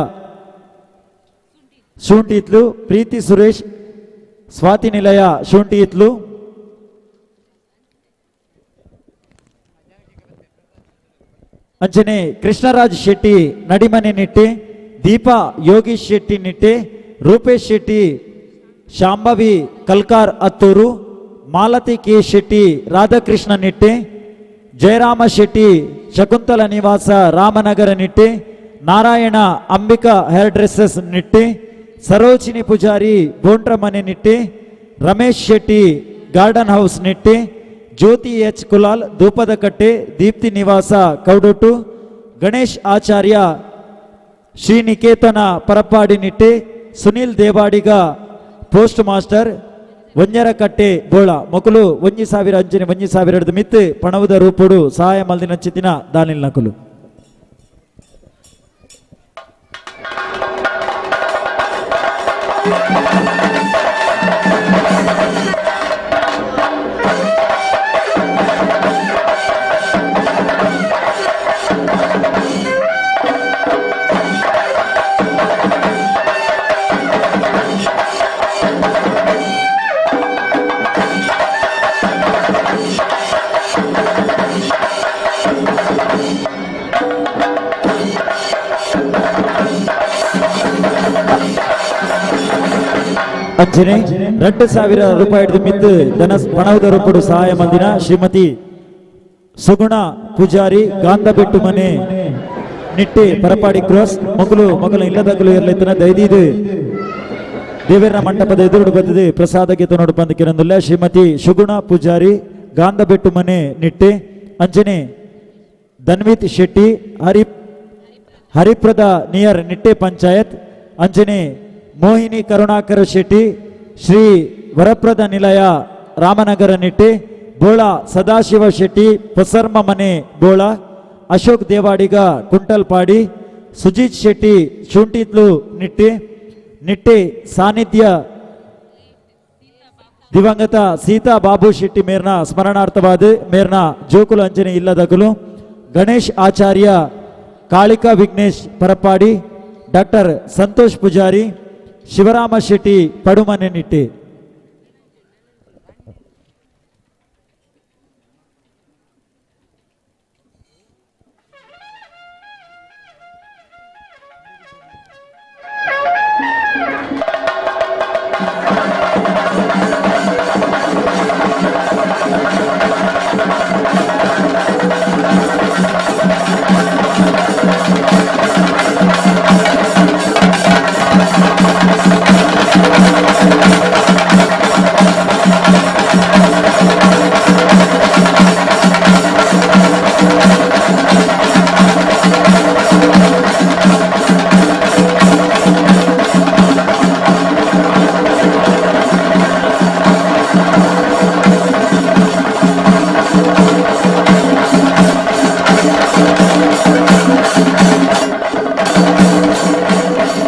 Shuntitlu, Preethi Suresh Swathi Nilaya Shuntitlu. ಅಂಚನೆ Krishnaraj Shetty Nadimane Nitte, Deepa Yogish Shetty Nitte, Rupesh Shetty Shambhavi ಕಲ್ಕಾರ್ Attur, Malathi K Shetty Radhakrishna Nitte, Jayarama Shetty Shakuntala Nivasa Ramanagara Nitte, Narayana Ambika hair dresses Nitte, Sarojini Pujari Bondramane Nitte, Ramesh Shetty garden house Nitte, Jyothi H Kulal Doopadakatte, Deepti Nivasa Kaudottu, Ganesh Acharya Sriniketana Parappadi Nitte, Sunil Devadiga post master Vanjarakatte Bola ಮೊಕಲು 1000 ಅಂಚನೆ 1000 ಮಿತ್ತು ಪಣವುದ ರೂಪುಡು ಸಹಾಯ ಮಲ್ದಿನ ಚಿತ್ತಿನ ದಾನಿಲ್ ನಕಲು. ಅಂಚನೆ 2000 ರೂಪಾಯಿ ಮಿತ್ತು ಧನ ಪಣವುದ ರೂಪುಡು ಸಹಾಯ ಮಂದಿನ ಶ್ರೀಮತಿ ಸುಗುಣ ಪೂಜಾರಿ ಗಾಂಧಬೆಟ್ಟು ಮನೆ ನಿಟ್ಟೆ ಪರಪಾಡಿ ಕ್ರಾಸ್ ಮಗಳು ಮಗಳ ಇಲ್ಲದಗಲು ಇರಲಿತ್ತನ ದೈದೀದು ದೇವರ ಮಂಟಪದ ಎದುರುಡು ಬತ್ತದೆ ಪ್ರಸಾದಕ್ಕೆ ನೋಡು ಬಂದ ಕಿರಂದುಲ್ಲ ಶ್ರೀಮತಿ ಸುಗುಣ ಪೂಜಾರಿ ಗಾಂಧಬೆಟ್ಟು ಮನೆ ನಿಟ್ಟೆ. ಅಂಚನೆ ಧನ್ವಿತ್ ಶೆಟ್ಟಿ ಹರಿಪ್ರದ ನಿಯರ್ ನಿಟ್ಟೆ ಪಂಚಾಯತ್. ಅಂಚನೆ ಮೋಹಿನಿ ಕರುಣಾಕರ ಶೆಟ್ಟಿ ಶ್ರೀ ವರಪ್ರದ ನಿಲಯ ರಾಮನಗರ ನಿಟ್ಟೆ, ಬೋಳ ಸದಾಶಿವ ಶೆಟ್ಟಿ ಪೊಸರ್ಮ ಮನೆ ಬೋಳ, ಅಶೋಕ್ ದೇವಾಡಿಗ ಕುಂಟಲ್ಪಾಡಿ, ಸುಜಿತ್ ಶೆಟ್ಟಿ ಶುಂಠಿತ್ಲು ನಿಟ್ಟೆ, ನಿಟ್ಟೆ ಸಾನ್ನಿಧ್ಯ ದಿವಂಗತ ಸೀತಾ ಬಾಬು ಶೆಟ್ಟಿ ಮೇರ್ನ ಸ್ಮರಣಾರ್ಥವಾದ ಮೇರ್ನ ಜೋಕುಲು ಅಂಜನೆ ಇಲ್ಲದಗಲು, ಗಣೇಶ್ ಆಚಾರ್ಯ ಕಾಳಿಕಾ ವಿಘ್ನೇಶ್ ಪರಪಾಡಿ, ಡಾಕ್ಟರ್ ಸಂತೋಷ್ ಪೂಜಾರಿ, ಶಿವರಾಮ ಶೆಟ್ಟಿ ಪಡುಮನೆ ನಿಟ್ಟೆ.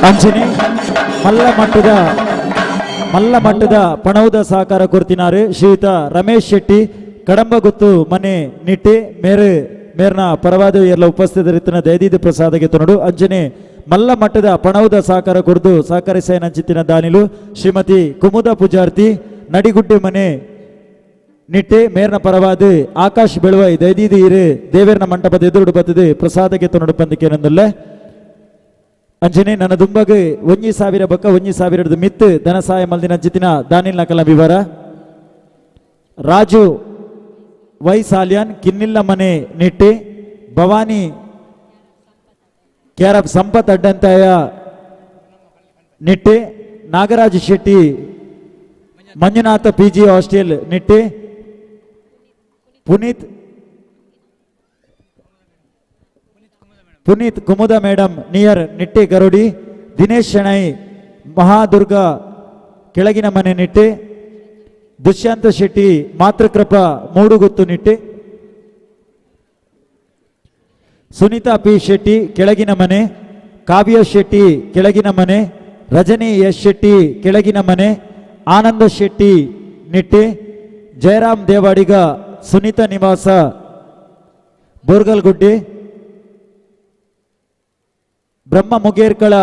ಅಂಜನೆ ಮಲ್ಲ ಮಟ್ಟದ ಪಣವುದ ಸಹಕಾರ ಕೊಡ್ತಿನಾರು ಶ್ರೀಯುತ ರಮೇಶ್ ಶೆಟ್ಟಿ ಕಡಂಬಗುತ್ತು ಮನೆ ನಿಟ್ಟೆ ಮೇರೆ ಮೇರ್ನ ಪರವಾದ ಎಲ್ಲ ಉಪಸ್ಥಿತರಿತನ ದಯದೀದ ಪ್ರಸಾದಗೆ ತೊನಡು. ಅಂಜನೆ ಮಲ್ಲ ಮಟ್ಟದ ಪಣವುದ ಸಹಕಾರ ಕೊಡ್ದು ಸಹಕರಿಸ ನಂಚಿತ್ತಿನ ದಾನಿಲು ಶ್ರೀಮತಿ ಕುಮುದ ಪೂಜಾರ್ತಿ ನಡಿಗುಡ್ಡೆ ಮನೆ ನಿಟ್ಟೆ ಮೇರ್ನ ಪರವಾದ ಆಕಾಶ್ ಬೆಳುವೈ ದಯದೀದ ಇರು ದೇವೇರ್ನ ಮಂಟಪದ ಎದುರುಡು ಬತ್ತದೆ ಪ್ರಸಾದಕ್ಕೆ ತೊನಡು ಪಂದಿಕೆನಂದುಲ್ಲ. ಅಂಜನೆ ನನ್ನ ದುಂಬಗೆ 1000 ಬಕ್ಕ 1000 ಮಿತ್ತು ಧನಸಹಾಯ ಮಲ್ದಿನ ಜಿತಿನ ದಾನಿಲ್ ನಕಲ ವಿವರ ರಾಜು ವೈ ಸಾಲಿಯಾನ್ ಕಿನ್ನಿಲ್ಲ ಮನೆ Nitte, Bhavani ಕ್ಯಾರಪ್ Sampath Addantaya Nitte, Nagaraj Shetty Manjunatha P G hostel Nitte, Puneeth Puneeth Kumuda madam near Nitte Garudi, Dinesh Shenoy Mahadurga ಕೆಳಗಿನ ಮನೆ ನಿಟ್ಟೆ, ದುಷ್ಯಂತ ಶೆಟ್ಟಿ ಮಾತೃಕೃಪಾ ಮೂಡುಗುತ್ತು ನಿಟ್ಟೆ, ಸುನೀತಾ ಪಿ ಶೆಟ್ಟಿ ಕೆಳಗಿನ ಮನೆ, ಕಾವ್ಯ ಶೆಟ್ಟಿ ಕೆಳಗಿನ ಮನೆ, ರಜನಿ ಎಸ್ ಶೆಟ್ಟಿ ಕೆಳಗಿನ ಮನೆ, ಆನಂದ ಶೆಟ್ಟಿ ನಿಟ್ಟೆ, ಜಯರಾಮ್ ದೇವಾಡಿಗ ಸುನೀತಾ ನಿವಾಸ ಬೋರ್ಗಲ್ಗುಡ್ಡೆ, ಬ್ರಹ್ಮ ಮುಗೇರ್ಕಳ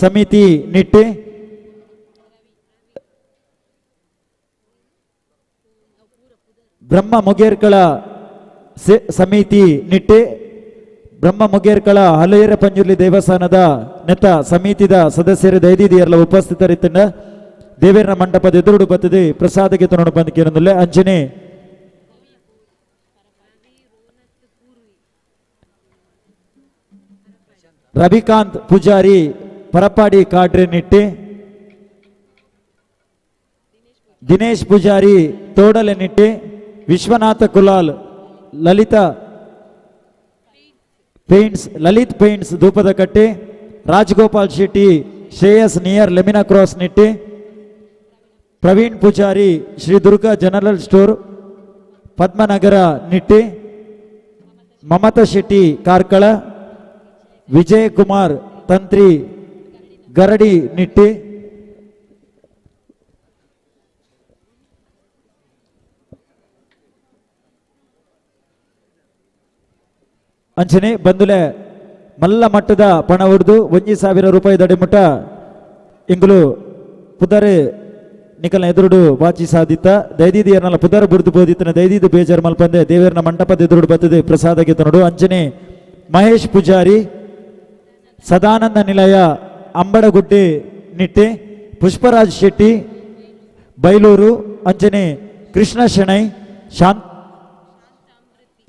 ಸಮಿತಿ ನಿಟ್ಟೆ, ಬ್ರಹ್ಮ ಮುಗೇರ್ಕಳ ಸಮಿತಿ ನಿಟ್ಟೆ, ಬ್ರಹ್ಮ ಮುಗೇರ್ಕಳ ಹಲೇರ ಪಂಜುರ್ಲಿ ದೇವಸ್ಥಾನದ ನೆತ್ತ ಸಮಿತಿದ ಸದಸ್ಯರು ದೈದಿದಿಯರ್ಲ ಉಪಸ್ಥಿತರಿತ್ತಂಡ ದೇವೇರ್ನ ಮಂಟಪದ ಎದುರುಡು ಬತ್ತದೆ ಪ್ರಸಾದಕ್ಕೆ ತನ್ನೋಡು ಬಂದು ಕೇರೊಂದುಲ್ಲೆ. ಅಂಚನೆ Ravikanth Poojary Parapadi Kadre Nitte, Dinesh Poojary Thodale Nitte, Vishwanatha Kulal Lalitha paints Lalith paints Dhoopdakatte, Rajgopal Shetty Shreyas near Lemina cross Nitte, Praveen Poojary Shri Durga general store Padmanagara Nitte, Mamata Shetty Karkala, Vijay Kumar Tantri Garadi Nitte, ಅಂಚನೆ ಬಂದುಲೆ ಮಲ್ಲ ಮಟ್ಟದ ಪಣ ಹೊಡೆದು 1000 ರೂಪಾಯಿ ದಡಿಮುಟ ಇಂಗುಲು ಪುದರೆ ನಿಕಲ್ನ ಎದುರುಡು ವಾಚಿ ಸಾಧಿತ ದೈದೀದಿ ಎನ್ನಲ ಪುದರ ಬುರ್ದು ಬೋದಿತ್ತನ ದೈದೀದು ಬೇಜಾರು ಮಲ್ಪಂದೆ ದೇವೇರ್ನ ಮಂಟಪದ ಎದುರುಡು ಬತ್ತದೆ ಪ್ರಸಾದಕ್ಕೆ ತನಡು. ಅಂಚನೆ ಮಹೇಶ್ ಪೂಜಾರಿ ಸದಾನಂದ ನಿಲಯ ಅಂಬಡಗುಡ್ಡೆ ನಿಟ್ಟೆ, ಪುಷ್ಪರಾಜ್ ಶೆಟ್ಟಿ ಬೈಲೂರು, ಅಂಚನೆ ಕೃಷ್ಣ ಶೆಣೈ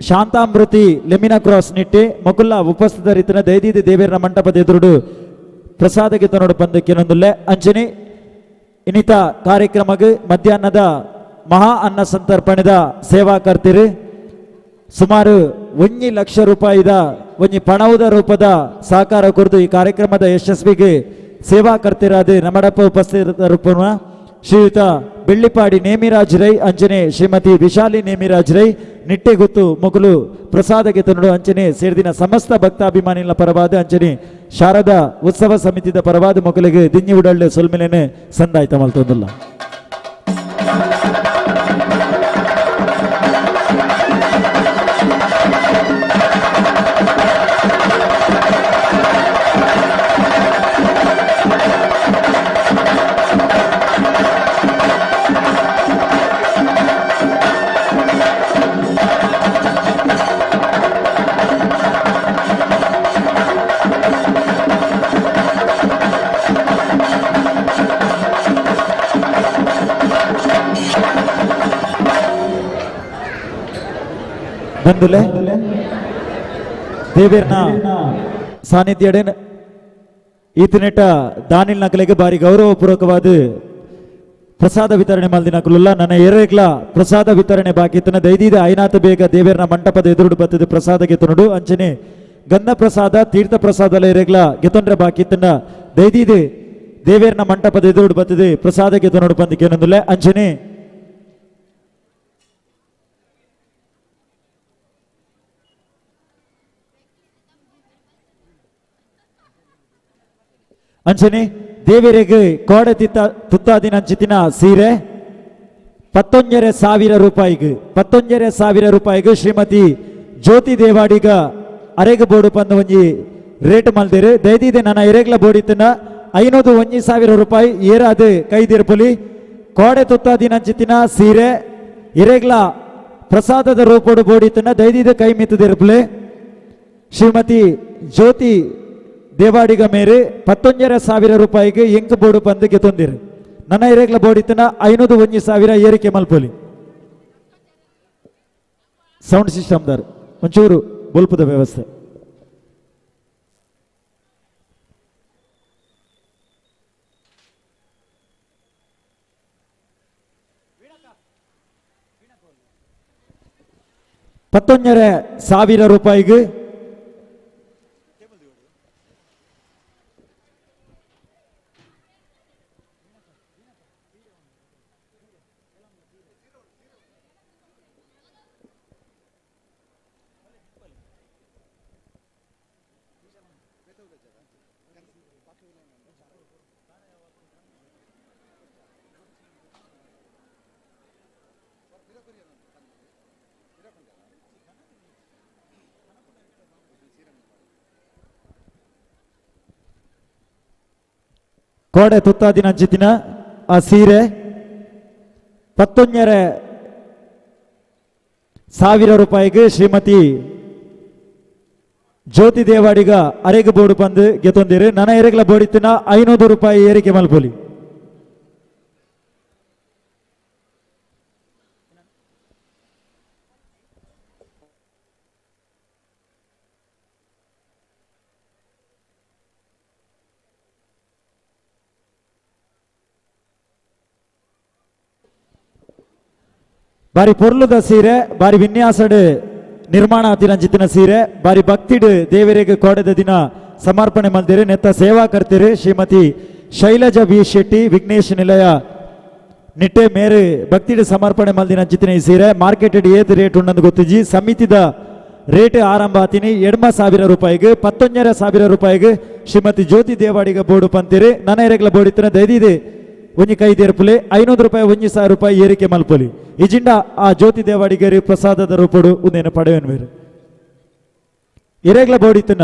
ಶಾಂತಾಮೃತಿ ಲೆಮಿನಾ ಕ್ರಾಸ್ ನಿಟ್ಟೆ ಮೊಕುಲ್ಲ ಉಪಸ್ಥಿತರಿತನ ದೈದೀದಿ ದೇವೇರ್ನ ಮಂಟಪದ ಎದುರುಡು ಪ್ರಸಾದಕ್ಕೆ ತನ್ನೋಡು ಬಂದ ಕೆನೊಂದುಲ್ಲೆ. ಅಂಚನೆ ಇನ್ನಿತ ಕಾರ್ಯಕ್ರಮಕ್ಕೆ ಮಧ್ಯಾಹ್ನದ ಮಹಾ ಅನ್ನ ಸಂತರ್ಪಣೆದ ಸೇವಾಕರ್ತಿರು ಸುಮಾರು 1 ಲಕ್ಷ ರೂಪಾಯಿದ ಒಂಜಿ ಪಣವುದ ರೂಪದ ಸಹಕಾರ ಕುರಿತು ಈ ಕಾರ್ಯಕ್ರಮದ ಯಶಸ್ವಿಗೆ ಸೇವಾಕರ್ತಿರಾದ ನಮ್ಮಡಪ್ಪ ಉಪಸ್ಥಿತರು ಶ್ರೀಯುತ ಬೆಳ್ಳಿಪಾಡಿ ನೇಮಿರಾಜ್ ರೈ, ಅಂಚನೆ ಶ್ರೀಮತಿ ವಿಶಾಲಿ ನೇಮಿರಾಜ್ ರೈ ನಿಟ್ಟೆಗುತ್ತು ಮೊಗಲು ಪ್ರಸಾದಕ್ಕೆ ತನ್ನಡು. ಅಂಚನೆ ಸೇರಿದಿನ ಸಮಸ್ತ ಭಕ್ತಾಭಿಮಾನಿಗಳ ಪರವಾದ ಅಂಚನೆ ಶಾರದಾ ಉತ್ಸವ ಸಮಿತಿದ ಪರವಾದ ಮೊಗಲಿಗೆ ದಿನ್ನಿ ಉಡಳ್ಳೆ ಸೊಲ್ಮೆಲೇನೆ ಸಂದಾಯ್ತ ಮಲ್ತೊಂದುಲ್ಲ. ಬಂದುಲೆ ದೇವೇರ್ನ ಸಾನ್ನಿಧ್ಯಡೆ ಈತನೆಟ ದಾನಿಲ್ ನಕಲಿಗೆ ಬಾರಿ ಗೌರವಪೂರ್ವಕವಾದ ಪ್ರಸಾದ ವಿತರಣೆ ಮಲ್ದಿನಕುಲುಲ್ಲ. ನನ್ನ ಏರೇಗ್ಲ ಪ್ರಸಾದ ವಿತರಣೆ ಬಾಕಿತನ ದೈದೀದ ಐನಾಥ ಬೇಗ ದೇವೇರ್ನ ಮಂಟಪದ ಎದುರುಡು ಬತ್ತದೆ ಪ್ರಸಾದ ಗೆತನುಡು. ಅಂಚನೆ ಗಂಧ ಪ್ರಸಾದ ತೀರ್ಥ ಪ್ರಸಾದ ಏರೇಗ್ಲ ಗೆತೊಂಡ್ರೆ ಬಾಕಿತನ ದೈದೀದೆ ದೇವೇರ್ನ ಮಂಟಪದ ಎದುರುಡು ಬತ್ತದೆ ಪ್ರಸಾದ ಗೆತನುಡು ಬಂದಿಕೇನೊಂದುಲ್ಲೆ. ಅಂಚನೆ ಅಂಚನೆ ದೇವರಿಗೆ ಕೋಡೆ ತಿತ್ತ ತುತ್ತಾದಿನ ಅಂಚಿತಿನ ಸೀರೆ 19,000 ರೂಪಾಯಿಗೆ 19,000 ರೂಪಾಯಿಗೆ ಶ್ರೀಮತಿ ಜ್ಯೋತಿ ದೇವಾಡಿಗ ಅರೆಗ ಬೋಡು ಪಂದು ಒಂಜಿ ರೇಟ್ ಮಲ್ದಿರು. ದಯದೀದೆ ನನ್ನ ಎರೆಗ್ಲ ಬೋಡಿತನ 501,000 ರೂಪಾಯಿ ಏರಾದ ಕೈದಿರ್ಪುಲಿ. ಕೋಡೆ ತುತ್ತಾದಿನ ಅಂಚಿತಿನ ಸೀರೆ ಎರೆಗ್ಲ ಪ್ರಸಾದದ ರೂಪೋಡು ಬೋಡಿತನ ದಯದೀದೆ ಕೈ ಮಿತ್ತದಿರ್ಪುಲೆ. ಶ್ರೀಮತಿ ಜ್ಯೋತಿ ದೇವಾಡಿಗ ಮೇರೆ 19,000 ರೂಪಾಯಿಗೆ ಎಂಕ್ ಬೋರ್ಡು ಬಂದು ಗೆತೊಂದಿರು. ನನ್ನ ಎರೆಗ್ಲ ಬೋಡಿತನ 501,000 ಏರಿಕೆ ಮಲ್ಪೊಲಿ. ಸೌಂಡ್ ಸಿಸ್ಟಮ್ ದಾರ್ ಒಂಚೂರು ಬೊಲ್ಪದ ವ್ಯವಸ್ಥೆ. 19,000 ರೂಪಾಯಿಗೆ ಕೋಡೆ ತುತ್ತಾದಿನ ಅಂಚಿತ್ತಿನ ಆ ಸೀರೆ 11,500 ರೂಪಾಯಿಗೆ ಶ್ರೀಮತಿ ಜ್ಯೋತಿ ದೇವಾಡಿಗ ಅರೆಗೆ ಬೋರ್ಡು ಬಂದು ಗೆತ್ತೊಂದಿರು. ನನ್ನ ಎರೆಗ್ಲ ಬೋಡಿತ್ತಿನ 500 ರೂಪಾಯಿ ಏರಿಕೆ ಮಲ್ಪೊಲಿ. ಬಾರಿ ಪೊರ್ಲುದ ಸೀರೆ, ಬಾರಿ ವಿನ್ಯಾಸಡು ನಿರ್ಮಾಣ ಆತಿರಂಜಿತಿನ ಸೀರೆ, ಬಾರಿ ಭಕ್ತಿಡು ದೇವರಿಗೆ ಕೋಡೆದ ದಿನ ಸಮರ್ಪಣೆ ಮಲ್ದಿರು. ನೆತ್ತ ಸೇವಾ ಕರ್ತಿರು ಶ್ರೀಮತಿ ಶೈಲಜಾ ವಿ ಶೆಟ್ಟಿ ವಿಘ್ನೇಶ್ ನಿಲಯ ನಿಟ್ಟೆ ಮೇರೆ ಭಕ್ತಿಡು ಸಮರ್ಪಣೆ ಮಲ್ದಿನ ಅಂಚಿತಿನ ಈ ಸೀರೆ ಮಾರ್ಕೆಟೆಡ್ ಏತ್ ರೇಟ್ ಉಂಡಂದು ಗೊತ್ತಿಜಿ. ಸಮಿತಿದ ರೇಟ್ ಆರಂಭ ಆತಿನಿ 8,000 ರೂಪಾಯಿಗೆ 19,500 ರೂಪಾಯಿಗೆ ಶ್ರೀಮತಿ ಜ್ಯೋತಿ ದೇವಾಡಿಗ ಬೋರ್ಡು ಪಂತಿರು. ನನ್ನ ಎರೆಗ್ಲ ಬೋಡಿತ್ತಿನ ದೈದಿದೆ ಒಂಜಿ ಕೈ ದೇರ್ಪುಲೆ 500 ರೂಪಾಯಿ 1,000 ರೂಪಾಯಿ ಏರಿಕೆ ಮಲ್ಪೊಲಿ. ಇಜಿಂಡ ಆ ಜ್ಯೋತಿ ದೇವಾಡಿಗರಿ ಪ್ರಸಾದದ ರೂಪಡು ಉಂದೇನು ಪಡೆಯನ್ವೇರು. ಎರೆಗ್ಲ ಬೋಡಿತ್ತಿನ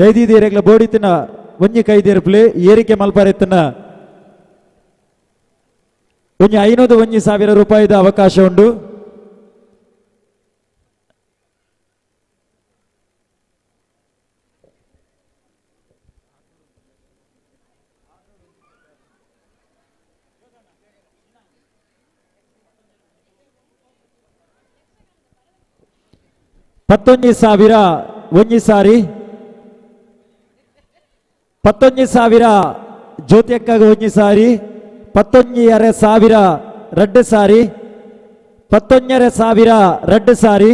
ದೈದೀದಿ ಎರೆಗ್ಲ ಬೋಡಿತ್ತಿನ ಒಂಜಿ ಕೈ ದೇರ್ಪುಲೆ ಏರಿಕೆ ಮಲ್ಪರೆತ್ತಿನ ಒಂಜಿ 500 1,000 ರೂಪಾಯಿದ ಅವಕಾಶ ಉಂಡು. 19,000 ಒಂಜಿ ಸಾರಿ 19,000 ಜ್ಯೋತಿ ಅಕ್ಕಗ ಒಂಜಿ ಸಾರಿ 19,500 ರಡ್ಡು ಸಾರಿ 19,500 ರಡ್ಡು ಸಾರಿ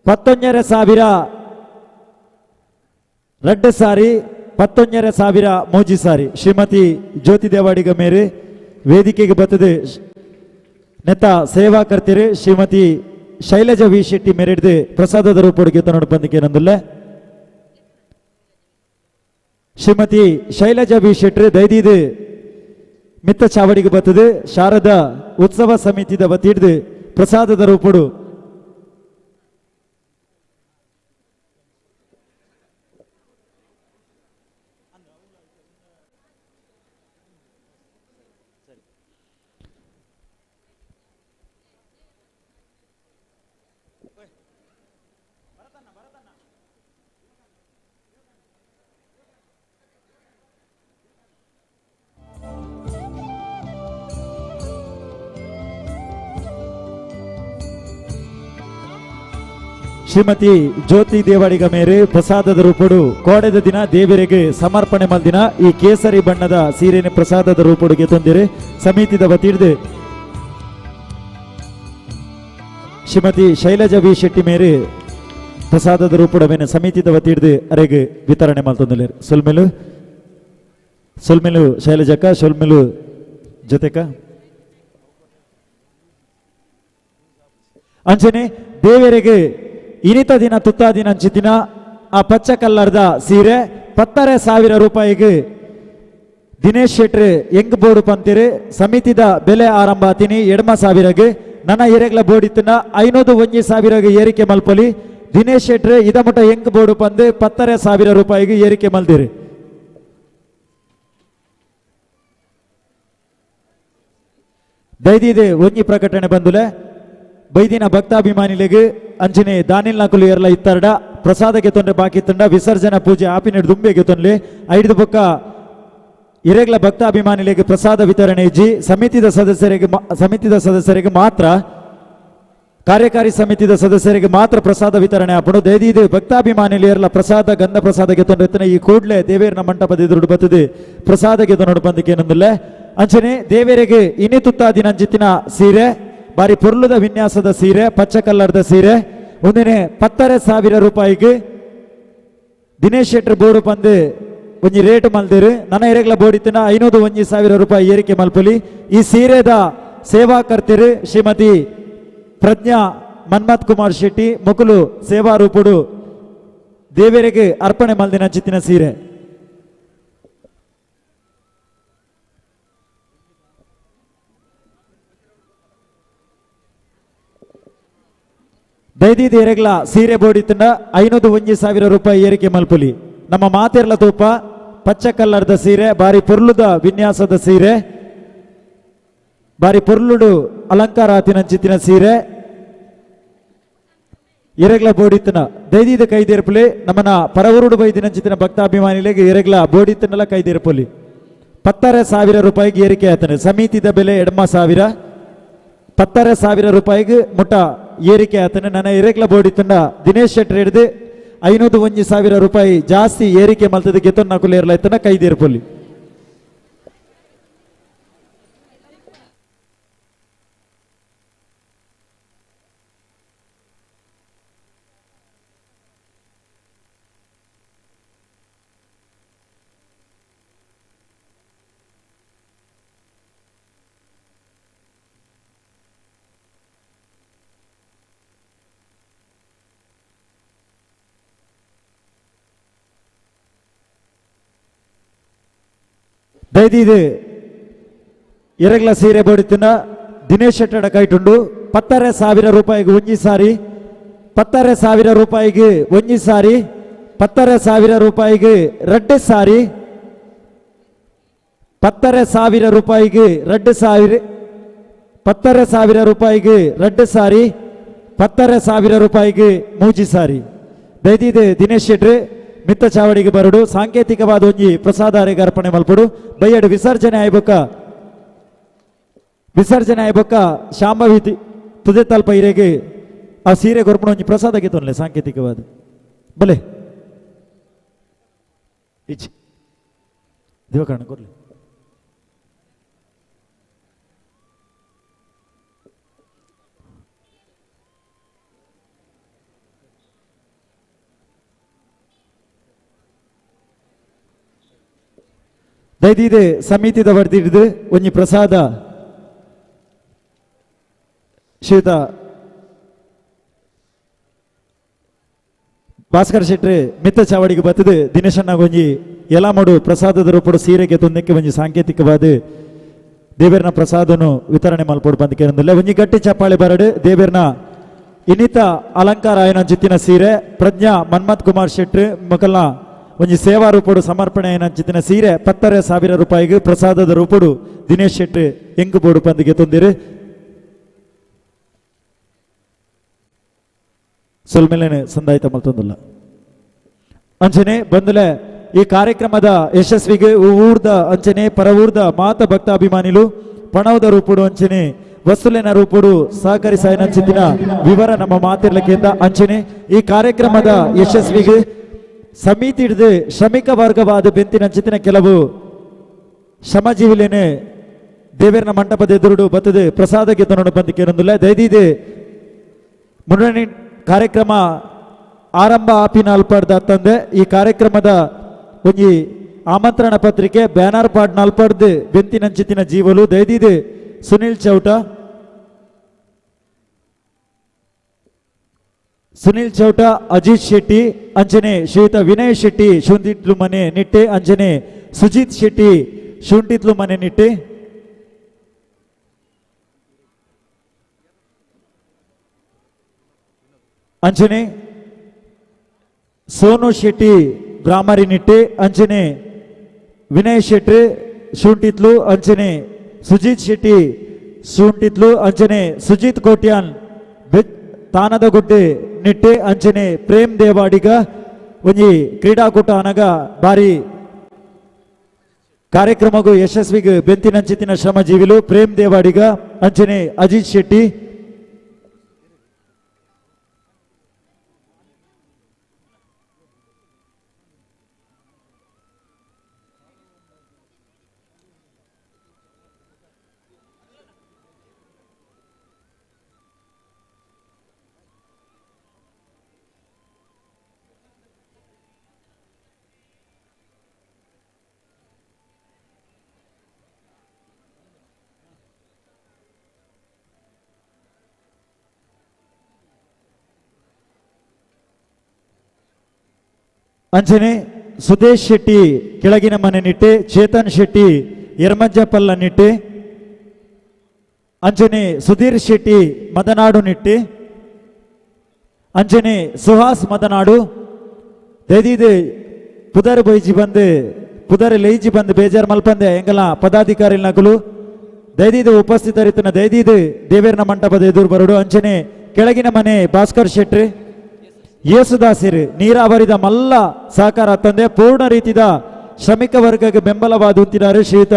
19,500 ರಡ್ಡು ಸಾರಿ 19,500 ಮೋಜಿ ಸಾರಿ ಶ್ರೀಮತಿ ಜ್ಯೋತಿ ದೇವಾಡಿಗ ಮೇರೆ ವೇದಿಕೆಗೆ ಬತ್ತದೆ ನೆತ್ತ ಸೇವಾ ಕರ್ತಿರು ಶ್ರೀಮತಿ ಶೈಲಜಾ ವಿ ಶೆಟ್ಟಿ ಮೇರೆಡ್ದು ಪ್ರಸಾದದ ರೂಪೊಡುಗೆ ತನ್ನೋಡು ಬಂದಿಕೆ ನಂದುಲ್ಲ. ಶ್ರೀಮತಿ ಶೈಲಜಾ ವಿ ಶೆಟ್ಟಿ ದೈದೀದು ಮಿತ್ತ ಚಾವಡಿಗೆ ಬತ್ತದೆ ಶಾರದಾ ಉತ್ಸವ ಸಮಿತಿದ ವತಿಡ್ದು ಪ್ರಸಾದದ ರೂಪೊಡು ಶ್ರೀಮತಿ ಜ್ಯೋತಿ ದೇವಾಡಿಗ ಮೇರೆ ಪ್ರಸಾದದ ರೂಪಡು ಕೋಡೆದ ದಿನ ದೇವರಿಗೆ ಸಮರ್ಪಣೆ ಮಲ್ದಿನ ಈ ಕೇಸರಿ ಬಣ್ಣದ ಸೀರೆನ ಪ್ರಸಾದದ ರೂಪಡುಗೆ ತಂದಿರೆ ಸಮಿತಿದ ವತಿಡ್ದು ಶ್ರೀಮತಿ ಶೈಲಜಾ ವಿ ಶೆಟ್ಟಿ ಮೇರೆ ಪ್ರಸಾದದ ರೂಪುಡ ಮೇಲೆ ಸಮಿತಿದ ವತಿಡ್ದು ಅರೆಗೆ ವಿತರಣೆ ಮಲ್ತೊಂದುಲ್ಲೆರ್. ಸೊಲ್ಮೆಲು ಸೊಲ್ಮೆಲು ಶೈಲಜಕ್ಕ, ಸೊಲ್ಮೆಲು ಜೊತೆಕ. ಅಂಚನೆ ದೇವರಿಗೆ ಇನಿತ ದಿನ ತುತ್ತ ದಿನ ಅಂಚಿತಿನ ಆ ಪಚ್ಚ ಕಲ್ಲರ್ದ ಸೀರೆ 10,500 ರೂಪಾಯಿಗೆ ದಿನೇಶ್ ಶೆಟ್ರು ಎಂಗ್ ಬೋರ್ಡು ಪಂತಿರು. ಸಮಿತಿದ ಬೆಲೆ ಆರಂಭ ಆತಿನಿ 8,000ಗೆ ನನ್ನ ಎರೆಗ್ಲ ಬೋರ್ಡ್ ಇತ್ತಿನ 500 1,000ಗೆ ಏರಿಕೆ ಮಲ್ಪೊಲಿ. ದಿನೇಶ್ ಶೆಟ್ರು ಇದಮುಟ ಎಂಗ್ ಬೋರ್ಡು ಪಂದು 10,500 ರೂಪಾಯಿಗೆ ಏರಿಕೆ ಮಲ್ದಿರಿ. ದೈದಿದೆ ಒಂಜಿ ಪ್ರಕಟಣೆ ಬಂದುಲೆ ಬೈದಿನ ಭಕ್ತಾಭಿಮಾನಿಲೆಗ್ ಅಂಚನೆ ದಾನಿಲ್ ನಕುಲು ಎರ್ಲ ಇತ್ತರ್ಡ ಪ್ರಸಾದಕ್ಕೆ ತೊಂದರೆ ಬಾಕಿ ತಂಡ ವಿಸರ್ಜನಾ ಪೂಜೆ ಆಪಿನ ದುಂಬೆಗೆ ತೊಂದರೆ ಐದು ಬೊಕ್ಕ ಇರೆಗ್ಲ ಭಕ್ತಾಭಿಮಾನಿಲೆಗ್ ಪ್ರಸಾದ ವಿತರಣೆ ಇಜ್ಜಿ. ಸಮಿತಿದ ಸದಸ್ಯರಿಗೆ ಮಾತ್ರ ಕಾರ್ಯಕಾರಿ ಸಮಿತಿದ ಸದಸ್ಯರಿಗೆ ಮಾತ್ರ ಪ್ರಸಾದ ವಿತರಣೆ ಆಪುಂಡು. ದಯದೀದು ಭಕ್ತಾಭಿಮಾನಿಲು ಎರ್ಲ ಪ್ರಸಾದ ಗಂಧ ಪ್ರಸಾದಕ್ಕೆ ತೊಂದರೆ ಈ ಕೂಡ್ಲೆ ದೇವೇರ್ನ ಮಂಟಪದ ಎದುರು ಬತ್ತದೆ ಪ್ರಸಾದಕ್ಕೆ ತೊಂದರೆ ಬಂದಕ್ಕೆ ಏನಂದಿಲ್ಲ. ಅಂಚನೆ ದೇವರಿಗೆ ಇನಿ ತುತ್ತಾದಿನ ಅಂಚಿತ್ತಿನ ಸೀರೆ ಬಾರಿ ಪೊರ್ಲುದ ವಿನ್ಯಾಸದ ಸೀರೆ ಪಚ್ಚ ಕಲ್ಲರ್ದ ಸೀರೆ ಒಂದಿನೇ 10,500 ರೂಪಾಯಿಗೆ ದಿನೇಶ್ ಶೆಟ್ರು ಬೋರ್ಡು ಪಂದು ಒಂಜಿ ರೇಟ್ ಮಲ್ದಿರು. ನನ್ನ ಎರೆಗ್ಲ ಬೋರ್ಡ್ ಇತ್ತಿನ 500 1,000 ರೂಪಾಯಿ ಏರಿಕೆ ಮಲ್ಪೊಲಿ. ಈ ಸೀರೆದ ಸೇವಾಕರ್ತಿರು ಶ್ರೀಮತಿ ಪ್ರಜ್ಞಾ ಮನ್ಮಥ್ ಕುಮಾರ್ ಶೆಟ್ಟಿ ಮುಕುಲು ಸೇವಾ ರೂಪುಡು ದೇವರಿಗೆ ಅರ್ಪಣೆ ಮಲ್ದಿನ ಅಂಚಿತ್ತಿನ ಸೀರೆ. ದೈದೀದ ಎರೆಗ್ಲ ಸೀರೆ ಬೋಡಿತಂಡ 501,000 ರೂಪಾಯಿ ಏರಿಕೆ ಮಲ್ಪುಲಿ. ನಮ್ಮ ಮಾತೆರ್ಲ ತೂಪ ಪಚ್ಚ ಕಲ್ಲರ್ದ ಸೀರೆ, ಬಾರಿ ಪೊರ್ಲುದ ವಿನ್ಯಾಸದ ಸೀರೆ, ಬಾರಿ ಪೊರ್ಲುಡು ಅಲಂಕಾರ ಆತಿನಂಚಿತ್ತಿನ ಸೀರೆ ಎರೆಗ್ಲ ಬೋಡಿತನ ದೈದೀದ ಕೈದೇರ್ಪುಲಿ. ನಮ್ಮನ ಪರವೂರುಡು ಬೈದಿನಂಚಿತ್ತಿನ ಭಕ್ತಾಭಿಮಾನಿಗಳಿಗೆ ಎರೆಗ್ಲ ಬೋಡಿತನಲ ಕೈದೇರ್ಪುಲಿ. 10,000 ರೂಪಾಯಿಗೆ ಏರಿಕೆ ಆತನೆ. ಸಮಿತಿದ ಬೆಲೆ 8,000, 10,000 ರೂಪಾಯಿಗೆ ಮುಟ್ಟ ಏರಿಕೆ ಆತನೆ. ನನ್ನ ಎರೆಗ್ಲ ಬೋಡಿತಂಡ ದಿನೇಶ್ ಶೆಟ್ಟರ್ ಹಿಡಿದು 501,000 ರೂಪಾಯಿ ಜಾಸ್ತಿ ಏರಿಕೆ ಮಲ್ತದ ಗೆತೊನ್ನ ಕುಲೇರ್ಲ ಇತ್ತನ ಕೈದೇರ್ಪುಲಿ. ದಯದೀದು ಎರಗ್ಲ ಸೀರೆ ಬೋಡಿತನ ದಿನೇಶ್ ಶೆಟ್ಟಡ ಕೈಟುಂಡು 10,000 ರೂಪಾಯಿಗೆ ಒಂಜಿ ಸಾರಿ, 10,000 ರೂಪಾಯಿಗೆ ಒಂಜಿ ಸಾರಿ, 10,000 ರೂಪಾಯಿಗೆ ರಡ್ಡು ಸಾರಿ, 10,000 ರೂಪಾಯಿಗೆ ರಡ್ಡು ಸಾವಿರ, 10,000 ರೂಪಾಯಿಗೆ ರಡ್ಡು ಸಾರಿ, 10,000 ರೂಪಾಯಿಗೆ ಮೂಜಿ ಸಾರಿ. ದಯದೀದು ದಿನೇಶ್ ಶೆಟ್ರು ಮಿತ್ತ ಚಾವಡಿಗೆ ಬರಡು ಸಾಂಕೇತಿಕವಾದ ಒಂಜಿ ಪ್ರಸಾದಾರಿಗೆ ಅರ್ಪಣೆ ಮಲ್ಪಡು. ಬಯ್ಯಡು ವಿಸರ್ಜನೆ ಆಯ್ಬೊಕ್ಕ, ವಿಸರ್ಜನೆ ಆಯ್ಬೊಕ್ಕ ಶಾಂಭವಿ ತುದೆ ತಲ್ಪ ಇರೆಗೆ ಆ ಸೀರೆ ಕೊರ್ಪಣ ಒಂಜಿ ಪ್ರಸಾದಕ್ಕೆ ತೊನ್ಲೆ ಸಾಂಕೇತಿಕವಾದ ಬಲೆ ಇಚ್ ದೇವಕರಣ ಕೊರ್ಲಿ. ದಯದೀದೆ ಸಮಿತಿದ ವರ್ದಿಡ್ದು ಒಂಜಿ ಪ್ರಸಾದ ಶ್ರೀಯುತ ಭಾಸ್ಕರ್ ಶೆಟ್ರಿ ಮಿತ್ತ ಚಾವಡಿಗೆ ಬತ್ತದು ದಿನೇಶಣ್ಣ ಒಂಜಿ ಎಲಾಮಡು ಪ್ರಸಾದದ ರೂಪಡು ಸೀರೆಗೆ ತೊಂದಕ್ಕೆ ಒಂಜಿ ಸಾಂಕೇತಿಕವಾದ ದೇವೇರ್ನ ಪ್ರಸಾದನು ವಿತರಣೆ ಮಲ್ಪೊಡು ಬಂದಕ್ಕೆ ಒಂಜಿ ಗಟ್ಟಿ ಚಪ್ಪಾಳೆ ಬರಡು. ದೇವೇರ್ನ ಇನ್ನಿತ ಅಲಂಕಾರ ಆಯನ ಚಿತ್ತಿನ ಸೀರೆ ಪ್ರಜ್ಞಾ ಮನ್ಮಥ್ ಕುಮಾರ್ ಶೆಟ್ರಿ ಮೊಕಲ್ನ ಒಂಜಿ ಸೇವಾ ರೂಪಡು ಸಮರ್ಪಣೆ ಚಿತ್ತಿನ ಸೀರೆ 10,000 ರೂಪಾಯಿಗೆ ಪ್ರಸಾದದ ರೂಪಡು ದಿನೇಶ್ ಶೆಟ್ಟಿ ಎಂಕು ಬೋಡು ಪಂದಿಗೆ ತೊಂದಿರು. ಸೊಲ್ಮೇಲೆ ಸಂದಾಯಿತ ಮಲ್ತೊಂದಿಲ್ಲ. ಅಂಚನೆ ಬಂದಲೆ ಈ ಕಾರ್ಯಕ್ರಮದ ಯಶಸ್ವಿಗೆ ಊರ್ದ ಅಂಚನೆ ಪರವೂರ್ದ ಮಾತ ಭಕ್ತಾಭಿಮಾನಿಲು ಪಣವದ ರೂಪುಡು ಅಂಚನೆ ವಸ್ತುಲಿನ ರೂಪುಡು ಸಹಕರಿಸಾಯನ ಚಿತ್ತಿನ ವಿವರ ನಮ್ಮ ಮಾತಿರ್ಲಿಕ್ಕಿಂತ ಅಂಚನೆ ಈ ಕಾರ್ಯಕ್ರಮದ ಯಶಸ್ವಿಗೆ ಸಮಿತಿ ಹಿಡಿದು ಶ್ರಮಿಕ ವರ್ಗವಾದ ಬೆಂತಿನ ಚಿತ್ತಿನ ಕೆಲವು ಶ್ರಮಜೀವಿಲೇನೆ ದೇವೇರ್ನ ಮಂಟಪದ ಎದುರುಡು ಬತ್ತದೆ ಪ್ರಸಾದಕ್ಕೆ ತನ್ನೋಡು ಬಂದಿಕ್ಕೆ ದಯದೀದೆ ಮುನ್ನಣಿ ಕಾರ್ಯಕ್ರಮ ಆರಂಭ ಆಪಿನ ಅಲ್ಪಡ್ದ ತಂದೆ ಈ ಕಾರ್ಯಕ್ರಮದ ಒಂಜಿ ಆಮಂತ್ರಣ ಪತ್ರಿಕೆ ಬ್ಯಾನರ್ ಪಾಡ್ ನಲ್ಪಡ್ದು ಬೆಂತಿನಂಚಿತ್ತಿನ ಜೀವಲು ದಯದೀದೆ ಸುನಿಲ್ ಚೌಟ, ಸುನಿಲ್ ಚೌಟ, ಅಜಿತ್ ಶೆಟ್ಟಿ ಅಂಚನೆ ಶ್ರೀಯುತ ವಿನಯ್ ಶೆಟ್ಟಿ ಶುಂಠಿತ್ಲು ಮನೆ ನಿಟ್ಟೆ ಅಂಚನೆ ಸುಜಿತ್ ಶೆಟ್ಟಿ ಶುಂಠಿತ್ಲು ಮನೆ ನಿಟ್ಟೆ. ಅಂಚನೆ ಸೋನು ಶೆಟ್ಟಿ ಬ್ರಾಹ್ಮರಿ ನಿಟ್ಟೆ ಅಂಚನೆ ವಿನಯ್ ಶೆಟ್ಟಿ ಶುಂಠಿತ್ಲು ಅಂಚನೆ ಸುಜಿತ್ ಶೆಟ್ಟಿ ಶುಂಠಿತ್ಲು ಅಂಚನೆ ಸುಜಿತ್ ಕೋಟ್ಯಾನ್ ತಾನದ ಗುಡ್ಡೆ ನಿಟ್ಟೆ ಅಂಚನೆ ಪ್ರೇಮ್ ದೇವಾಡಿಗ ಒಂಜಿ ಕ್ರೀಡಾಕೂಟ ಅನಗ ಬಾರಿ ಕಾರ್ಯಕ್ರಮಗೂ ಯಶಸ್ವಿಗೆ ಬೆಂತಿನಂಚಿತಿನ ಶ್ರಮಜೀವಿಲು ಪ್ರೇಮ್ ದೇವಾಡಿಗ ಅಂಚನೆ ಅಜಿತ್ ಶೆಟ್ಟಿ. ಅಂಚನೆ ಸುದೇಶ್ ಶೆಟ್ಟಿ ಕೆಳಗಿನ ಮನೆ ನಿಟ್ಟೆ, ಚೇತನ್ ಶೆಟ್ಟಿ ಯರ್ಮಜ್ಜಪಲ್ಲ ನಿಟ್ಟೆ, ಅಂಚನೆ ಸುಧೀರ್ ಶೆಟ್ಟಿ ಮದನಾಡು ನಿಟ್ಟೆ, ಅಂಚನೆ ಸುಹಾಸ್ ಮದನಾಡು ದಯದೀದ್ ಪುದರ್ ಬೈಜಿ ಬಂದು ಪುದರ್ ಲೇಜಿ ಬಂದು ಬೇಜಾರ್ ಮಲ್ಪಂದೆ ಎಂಗಲ ಪದಾಧಿಕಾರಿ ನಕಲು ದಯದೀದ್ ಉಪಸ್ಥಿತರಿತನ ದಯದೀದ್ ದೇವೇರ್ನ ಮಂಟಪದ ಎದುರು ಬರಡು. ಅಂಚನೆ ಕೆಳಗಿನ ಮನೆ ಭಾಸ್ಕರ್ ಶೆಟ್ರಿ ಯೇಸುದಾಸಿರು ನೀರಾವರಿದ ಮಲ್ಲ ಸಹಕಾರ ತಂದೆ ಪೂರ್ಣ ರೀತಿಯ ಶ್ರಮಿಕ ವರ್ಗಕ್ಕೆ ಬೆಂಬಲವಾದ ಉಂತಿದ್ದಾರೆ ಶ್ರೀಯುತ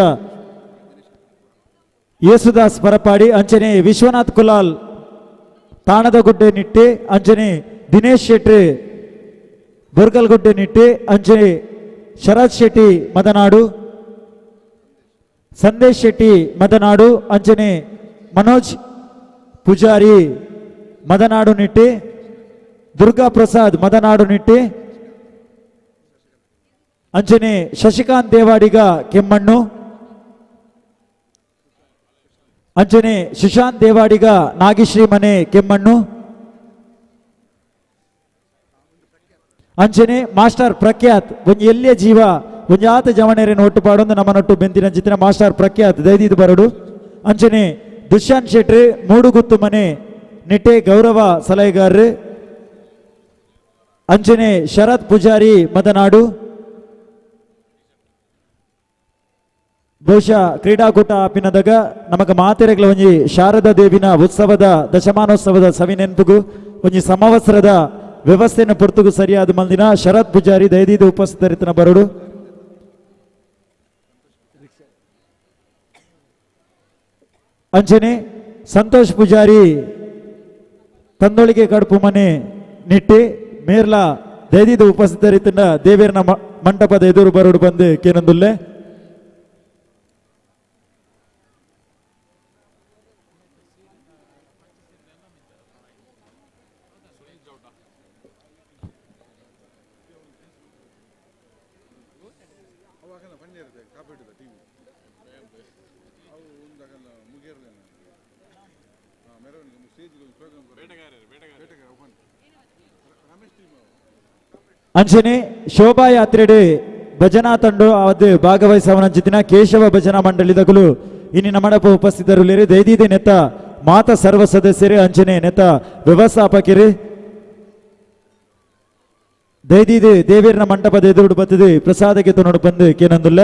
ಯೇಸುದಾಸ್ ಪರಪಾಡಿ. ಅಂಚನೆ ವಿಶ್ವನಾಥ್ ಕುಲಾಲ್ ತಾಣದಗುಡ್ಡೆ ನಿಟ್ಟೆ, ಅಂಚನೆ ದಿನೇಶ್ ಶೆಟ್ಟಿ ಬುರ್ಗಲ್ಗುಡ್ಡೆ ನಿಟ್ಟೆ, ಅಂಚನೆ ಶರತ್ ಶೆಟ್ಟಿ ಮದನಾಡು, ಸಂದೇಶ್ ಶೆಟ್ಟಿ ಮದನಾಡು, ಅಂಚನೆ ಮನೋಜ್ ಪೂಜಾರಿ ಮದನಾಡು ನಿಟ್ಟೆ, ದುರ್ಗಾ ಪ್ರಸಾದ್ ಮದನಾಡು ನಿಟ್ಟೆ, ಅಂಚನೆ ಶಶಿಕಾಂತ್ ದೇವಾಡಿಗ ಕೆಮ್ಮಣ್ಣು, ಅಂಚನೆ ಸುಶಾಂತ್ ದೇವಾಡಿಗ ನಾಗಿಶ್ರೀ ಮನೆ ಕೆಮ್ಮಣ್ಣು, ಅಂಚನೆ ಮಾಸ್ಟರ್ ಪ್ರಖ್ಯಾತ್ ಒಂಜಿ ಎಲ್ಲಿಯ ಜೀವ ಒಂಜಾತ ಜವಣೇರಿನ ಒಟ್ಟು ಪಾಡೊಂದು ನಮ್ಮನೊಟ್ಟು ಬೆಂತಿನ ಚಿತ್ರ ಮಾಸ್ಟರ್ ಪ್ರಖ್ಯಾತ್ ದೈದಿದ್ ಬರಡು. ಅಂಚನೆ ದುಷ್ಯಾಂತ್ ಶೆಟ್ರಿ ಮೂಡುಗುತ್ತು ಮನೆ ನಿಟ್ಟೆ ಗೌರವ ಸಲಹೆಗಾರರು, ಅಂಚನೆ ಶರತ್ ಪೂಜಾರಿ ಮದನಾಡು. ಬಹುಶಃ ಕ್ರೀಡಾಕೂಟ ಆಪಿನದಾಗ ನಮಗ ಮಾತೆರೆಗಳ ಒಂಜಿ ಶಾರದಾ ದೇವಿನ ಉತ್ಸವದ ದಶಮಾನೋತ್ಸವದ ಸವಿ ನೆನಪುಗು ಒಂಜಿ ಸಮವಸ್ತ್ರದ ವ್ಯವಸ್ಥೆಯನ್ನು ಪೊರ್ತುಗು ಸರಿಯಾದ ಮಂದಿನ ಶರತ್ ಪೂಜಾರಿ ದಯದೀದ ಉಪಸ್ಥಿತರಿತನ ಬರಡು. ಅಂಚನೆ ಸಂತೋಷ್ ಪೂಜಾರಿ ತಂದೊಳಿಗೆ ಕಡುಪು ಮನೆ ನಿಟ್ಟೆ ಮೇರ್ಲಾ ದಯದೀದ ಉಪಸ್ಥಿತರಿತನ ದೇವೇರ್ನ ಮಂಟಪದ ಎದುರು ಬರಡು ಬಂದು ಕೇನಂದುಲ್ಲೆ. ಅಂಚನೆ ಶೋಭಾಯಾತ್ರೆಡೆ ಭಜನಾ ತಂಡು ಅದು ಭಾಗವಹಿಸವನಂಚಿತಿನ ಕೇಶವ ಭಜನಾ ಮಂಡಳಿದಗುಲು ಇನ್ನು ನಮ್ಮಡಪ ಉಪಸ್ಥಿತರು ದೈದೀದೆ ನೆತ್ತ ಮಾತ ಸರ್ವ ಸದಸ್ಯರು ಅಂಚನೆ ನೆತ್ತ ವ್ಯವಸ್ಥಾಪಕರು ದೈದೀದೆ ದೇವೇರ್ನ ಮಂಟಪದ ಎದುರು ಬತ್ತದೆ ಪ್ರಸಾದಕ್ಕೆ ತೊನೋಡು ಬಂದು ಕೇನಂದುಲ್ಲ.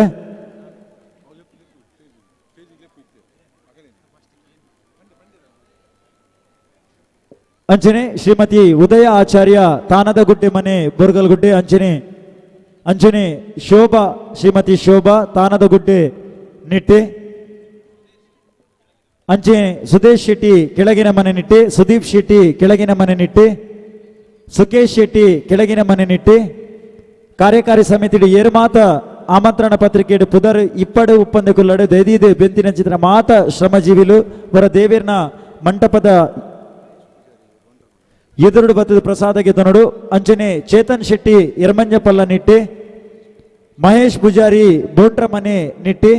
ಅಂಚನೆ ಶ್ರೀಮತಿ ಉದಯ ಆಚಾರ್ಯ ತಾನದಗುಡ್ಡೆ ಮನೆ ಬೊರ್ಗಲ್ಗುಡ್ಡೆ, ಅಂಚನೆ ಅಂಚನೆ ಶೋಭಾ ಶ್ರೀಮತಿ ಶೋಭಾ ತಾನದಗುಡ್ಡೆ ನಿಟ್ಟೆ, ಅಂಚನೆ ಸುದೇಶ್ ಶೆಟ್ಟಿ ಕೆಳಗಿನ ಮನೆ ನಿಟ್ಟೆ, ಸುದೀಪ್ ಶೆಟ್ಟಿ ಕೆಳಗಿನ ಮನೆ ನಿಟ್ಟೆ, ಸುಕೇಶ್ ಶೆಟ್ಟಿ ಕೆಳಗಿನ ಮನೆ ನಿಟ್ಟೆ. ಕಾರ್ಯಕಾರಿ ಸಮಿತಿ ಏರ್ಮಾತ ಆಮಂತ್ರಣ ಪತ್ರಿಕೆ ಪುದರ್ ಇಪ್ಪಡು ಉಪ್ಪಂದಕುಲ್ಲಡು ದೈದೀದೆ ಬೆಂತಿನ ಚಿತ್ರ ಮಾತ ಶ್ರಮಜೀವಿಲು ವರ ದೇವೇರ್ನ ಮಂಟಪದ ಎದುರುಡು ಬತ್ತದ ಪ್ರಸಾದಕ್ಕೆ ತನಡು. ಅಂಚನೆ ಚೇತನ್ ಶೆಟ್ಟಿ ಯರ್ಮಂಜಪಲ್ಲ ನಿಟ್ಟೆ, ಮಹೇಶ್ ಪೂಜಾರಿ ಬೋಂಟ್ರ ಮನೆ ನಿಟ್ಟೆ,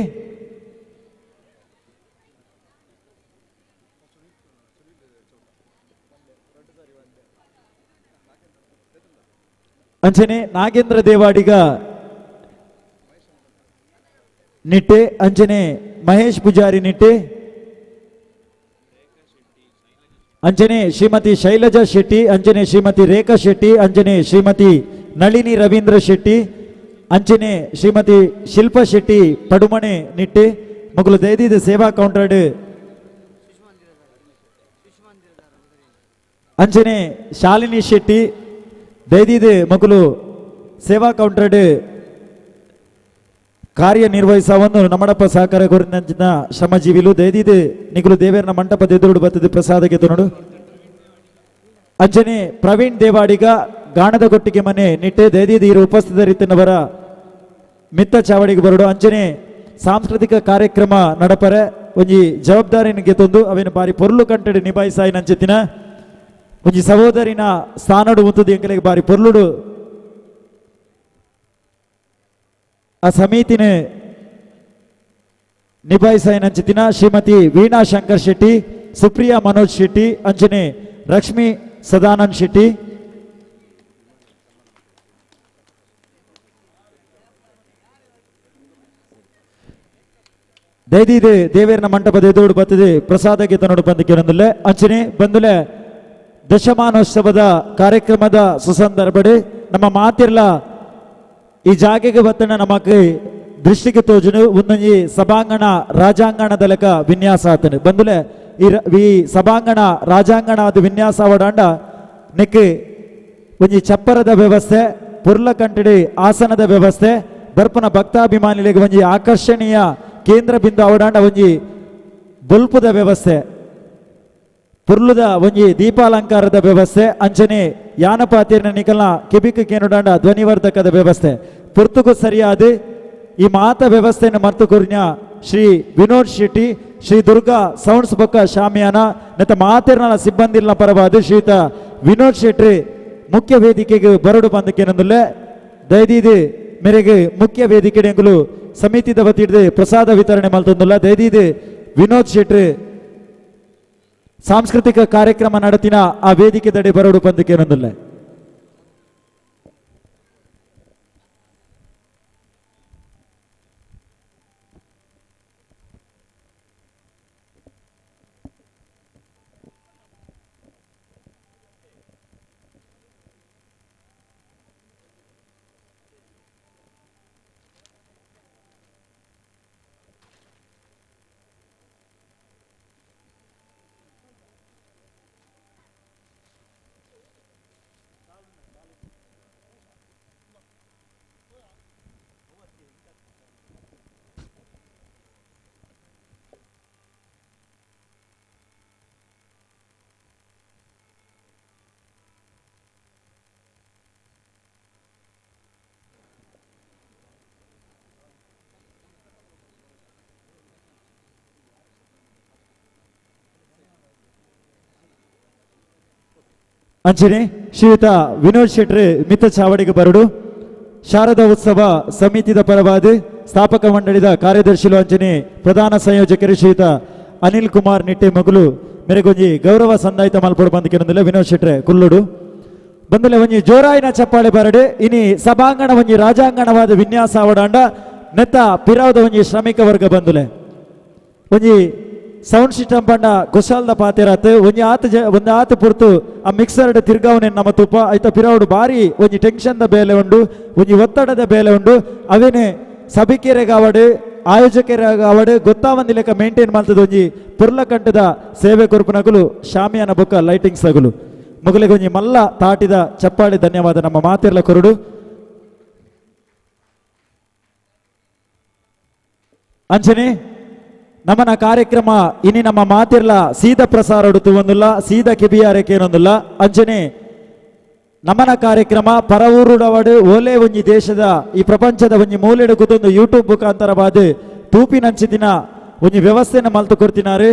ಅಂಚನೆ ನಾಗೇಂದ್ರ ದೇವಾಡಿಗ ನಿಟ್ಟೆ, ಅಂಚನೆ ಮಹೇಶ್ ಪೂಜಾರಿ ನಿಟ್ಟೆ, ಅಂಚನೆ ಶ್ರೀಮತಿ ಶೈಲಜಾ ಶೆಟ್ಟಿ, ಅಂಚನೆ ಶ್ರೀಮತಿ ರೇಖಾ ಶೆಟ್ಟಿ, ಅಂಚನೆ ಶ್ರೀಮತಿ ನಳಿನಿ ರವೀಂದ್ರ ಶೆಟ್ಟಿ, ಅಂಚನೆ ಶ್ರೀಮತಿ ಶಿಲ್ಪಾ ಶೆಟ್ಟಿ ಪಡುಮಣೆ ನಿಟ್ಟೆ ಮಗಳು ದಯದೀದ ಸೇವಾ ಕೌಂಟರ್. ಅಂಚನೆ ಶಾಲಿನಿ ಶೆಟ್ಟಿ ದಯದೀದ ಮಗಳು ಸೇವಾ ಕೌಂಟರ್ ಕಾರ್ಯನಿರ್ವಹಿಸವನ್ನು ನಮ್ಮಡಪ್ಪ ಸಹಕಾರ ಗುರಿನ ಶ್ರಮಜೀವಿಲು ದಯದೀದೆ ನಿಗುಲು ದೇವೇರ್ನ ಮಂಟಪದ ಎದುರುಡು ಬತ್ತದೆ ಪ್ರಸಾದಕ್ಕೆ ತನಡು. ಅಂಚನೆ ಪ್ರವೀಣ್ ದೇವಾಡಿಗ ಗಾಣದ ಕೊಟ್ಟಿಗೆ ಮನೆ ನಿಟ್ಟೆ ದಯದೀದಿ ಇರು ಉಪಸ್ಥಿತರಿತನವರ ಮಿತ್ತ ಚಾವಡಿಗೆ ಬರಡು. ಅಂಚನೆ ಸಾಂಸ್ಕೃತಿಕ ಕಾರ್ಯಕ್ರಮ ನಡಪರೆ ಒಂಜಿ ಜವಾಬ್ದಾರಿನಿಗೆ ತಂದು ಅವೇನು ಬಾರಿ ಪೊರ್ಲು ಕಂಟಡಿ ನಿಭಾಯಿಸಾಯಿ ನಂಚೆತ್ತಿನ ಒಂಜಿ ಸಹೋದರಿನ ಸ್ಥಾನಡು ಉಂತುದು ಎಂಕಲೆಗೆ ಬಾರಿ ಪೊರ್ಲುಡು ಆ ಸಮಿತಿನ ನಿಭಾಯಿಸಾಯಿ ನಂಚೆತ್ತಿನ ಶ್ರೀಮತಿ ವೀಣಾ ಶಂಕರ್ ಶೆಟ್ಟಿ, ಸುಪ್ರಿಯಾ ಮನೋಜ್ ಶೆಟ್ಟಿ, ಅಂಚನೆ ಲಕ್ಷ್ಮೀ ಸದಾನಂದ್ ಶೆಟ್ಟಿ. ದಯದೀದೆ ದೇವೇರ್ನ ಮಂಟಪದ ಎದುರು ಬತ್ತದೆ ಪ್ರಸಾದಕ್ಕೆ ತನ್ನೋಡು ಬಂದು ಕೇಳಂದುಲ್ಲೆ. ಅಂಚನೆ ಬಂದುಲೆ ದಶಮಾನೋತ್ಸವದ ಕಾರ್ಯಕ್ರಮದ ಸುಸಂದರ್ಭಡೆ ನಮ್ಮ ಮಾತಿರ್ಲ ಈ ಜಾಗೆಗೆ ಬತ್ತಣ ನಮಕ್ ದೃಷ್ಟಿಗೆ ತೋಜುನು ಒಂದೊಂಜಿ ಸಭಾಂಗಣ ರಾಜಾಂಗಣದ ಲೆಕ್ಕ ವಿನ್ಯಾಸ ಆತನು ಬಂದುಲೆ ಈ ಸಭಾಂಗಣ ರಾಜಾಂಗಣ ಅದು ವಿನ್ಯಾಸ ಅವಡಾಂಡ ನೆಕ್ ಒಂಜಿ ಚಪ್ಪರದ ವ್ಯವಸ್ಥೆ ಪುರ್ಲ ಕಂಟಡಿ ಆಸನದ ವ್ಯವಸ್ಥೆ ಬರ್ಪನ ಭಕ್ತಾಭಿಮಾನಿಗಳಿಗೆ ಒಂಜಿ ಆಕರ್ಷಣೀಯ ಕೇಂದ್ರ ಬಿಂದು ಅವಡಾಂಡ ಒಂಜಿ ಬೊಲ್ಪುದ ವ್ಯವಸ್ಥೆ ಪುರ್ಲುದ ಒಂಜಿ ದೀಪಾಲಂಕಾರದ ವ್ಯವಸ್ಥೆ ಅಂಚನೆ ಯಾನಪಾತಿರ್ನ ನಿಕಲ್ನ ಕೆಬಿಕ್ ಕೇನುಡಾಂಡ ಧ್ವನಿವರ್ಧಕದ ವ್ಯವಸ್ಥೆ ಪುರ್ತುಕು ಸರಿಯಾದ ಈ ಮಾತ ವ್ಯವಸ್ಥೆಯನ್ನು ಮರ್ತು ಕೊರ್ನ ಶ್ರೀ ವಿನೋದ್ ಶೆಟ್ಟಿ ಶ್ರೀ ದುರ್ಗಾ ಸೌಂಡ್ಸ್ ಬೊಕ್ಕ ಶಾಮಿಯಾನ ನೆತ್ತ ಮಾತಿರ್ನ ಸಿಬ್ಬಂದಿಲ್ನ ಪರವಾದ ಶ್ರೀಯುತ ವಿನೋದ್ ಶೆಟ್ಟಿ ಮುಖ್ಯ ವೇದಿಕೆಗೆ ಬರಡು ಬಂದಕ್ಕೇನಂದುಲ್ಲೆ ದಯದೀದಿ ಮೇರೆಗೆ ಮುಖ್ಯ ವೇದಿಕೆ ಸಮಿತಿದ ವತಿಡ್ದು ಪ್ರಸಾದ ವಿತರಣೆ ಮಲ್ತೊಂದುಲ್ಲ. ದಯದೀದಿ ವಿನೋದ್ ಶೆಟ್ಟಿ ಸಾಂಸ್ಕೃತಿಕ ಕಾರ್ಯಕ್ರಮ നടത്തിನ ಆ ವೇದಿಕೆ ದಡೆ ಬರಡು ಬಂದಕ್ಕೇನಂದುಲ್ಲೆ. ಅಂಚನೆ ಶ್ರೀಯುತ ವಿನೋದ್ ಶೆಟ್ಟಿ ಮಿತ್ತ ಚಾವಡಿಗೆ ಬರಡು ಶಾರದಾ ಉತ್ಸವ ಸಮಿತಿದ ಪರವಾದ ಸ್ಥಾಪಕ ಮಂಡಳಿದ ಕಾರ್ಯದರ್ಶಿಲು ಅಂಚನೆ ಪ್ರಧಾನ ಸಂಯೋಜಕರು ಶ್ರೀಯುತ ಅನಿಲ್ ಕುಮಾರ್ ನಿಟ್ಟೆ ಮಗುಲು ಮೇರೆಗೊಂಜಿ ಗೌರವ ಸಂದಾಯಿತ ಮಲ್ಪೊಡು ಬಂದಕ್ಕೆನೊಂದಿಲ್ಲ ವಿನೋದ್ ಶೆಟ್ರೆ ಕುಲ್ಲುಡು ಬಂದಲೆ ಒಂಜಿ ಜೋರಾಯಿನ ಚಪ್ಪಾಳೆ ಬರಡು. ಇನಿ ಸಭಾಂಗಣ ಒಂಜಿ ರಾಜಾಂಗಣವಾದ ವಿನ್ಯಾಸ ಅವಡಾಂಡ ನೆತ್ತ ಪಿರಾವದ ಒಂಜಿ ಶ್ರಮಿಕ ವರ್ಗ ಬಂದುಲೆ ಒಂಜಿ ಸೌಂಡ್ ಸಿಸ್ಟಮ್ ಪಂಡ ಕುಶಾಲ್ದ ಪಾತೆರಾತ್ ಒಂಜಿ ಆತ ಒಂದು ಆತ ಪುರ್ತು ಆ ಮಿಕ್ಸರ್ ತಿರ್ಗಾವನೆ ನಮ್ಮ ತುಪ್ಪ ಐತ ಪಿರಾವುಡು ಬಾರಿ ಒಂಜಿ ಟೆನ್ಷನ್ದ ಬೇಲೆ ಉಂಡು ಒಂಜಿ ಒತ್ತಡದ ಬೇಲೆ ಉಂಡು ಅವೇನೆ ಸಭಿಕೆರೆಗಾವಡು ಆಯೋಜಕರಾಗವಡು ಗೊತ್ತಾವಂದಿ ಲೆಕ್ಕ ಮೇಂಟೈನ್ ಮಾಡ್ತದ ಒಂಜಿ ಪುರ್ಲಕಂಠದ ಸೇವೆ ಕೊರ್ಪುನಗುಲು ಶಾಮಿಯಾನ ಬೊಕ್ಕ ಲೈಟಿಂಗ್ಸ್ ಅಗುಲು ಮೊಗಲಿಗೆ ಒಂಜಿ ಮಲ್ಲ ತಾಟಿದ ಚಪ್ಪಾಳಿ ಧನ್ಯವಾದ ನಮ್ಮ ಮಾತಿರ್ಲ ಕೊರಡು. ಅಂಚನೆ ನಮ್ಮನ ಕಾರ್ಯಕ್ರಮ ಇನಿ ನಮ್ಮ ಮಾತಿರ್ಲ ಸೀದಾ ಪ್ರಸಾರ ತುವಂದಿಲ್ಲ ಸೀದಾ ಕಿಬಿಯಾರಕ್ಕೇನೊಂದಿಲ್ಲ. ಅಂಚನೆ ನಮ್ಮನ ಕಾರ್ಯಕ್ರಮ ಪರವೂರುಡವಡು ಓಲೆ ಒಂಜಿ ದೇಶದ ಈ ಪ್ರಪಂಚದ ಒಂಜಿ ಮೂಲೆಡು ಕೂತೊಂದು ಯೂಟ್ಯೂಬ್ ಮುಖಾಂತರವಾದ ತೂಪಿನಂಚಿದಿನ ಒಂಜಿ ವ್ಯವಸ್ಥೆಯನ್ನು ಮಲ್ತು ಕೊಡ್ತಿನಾರು.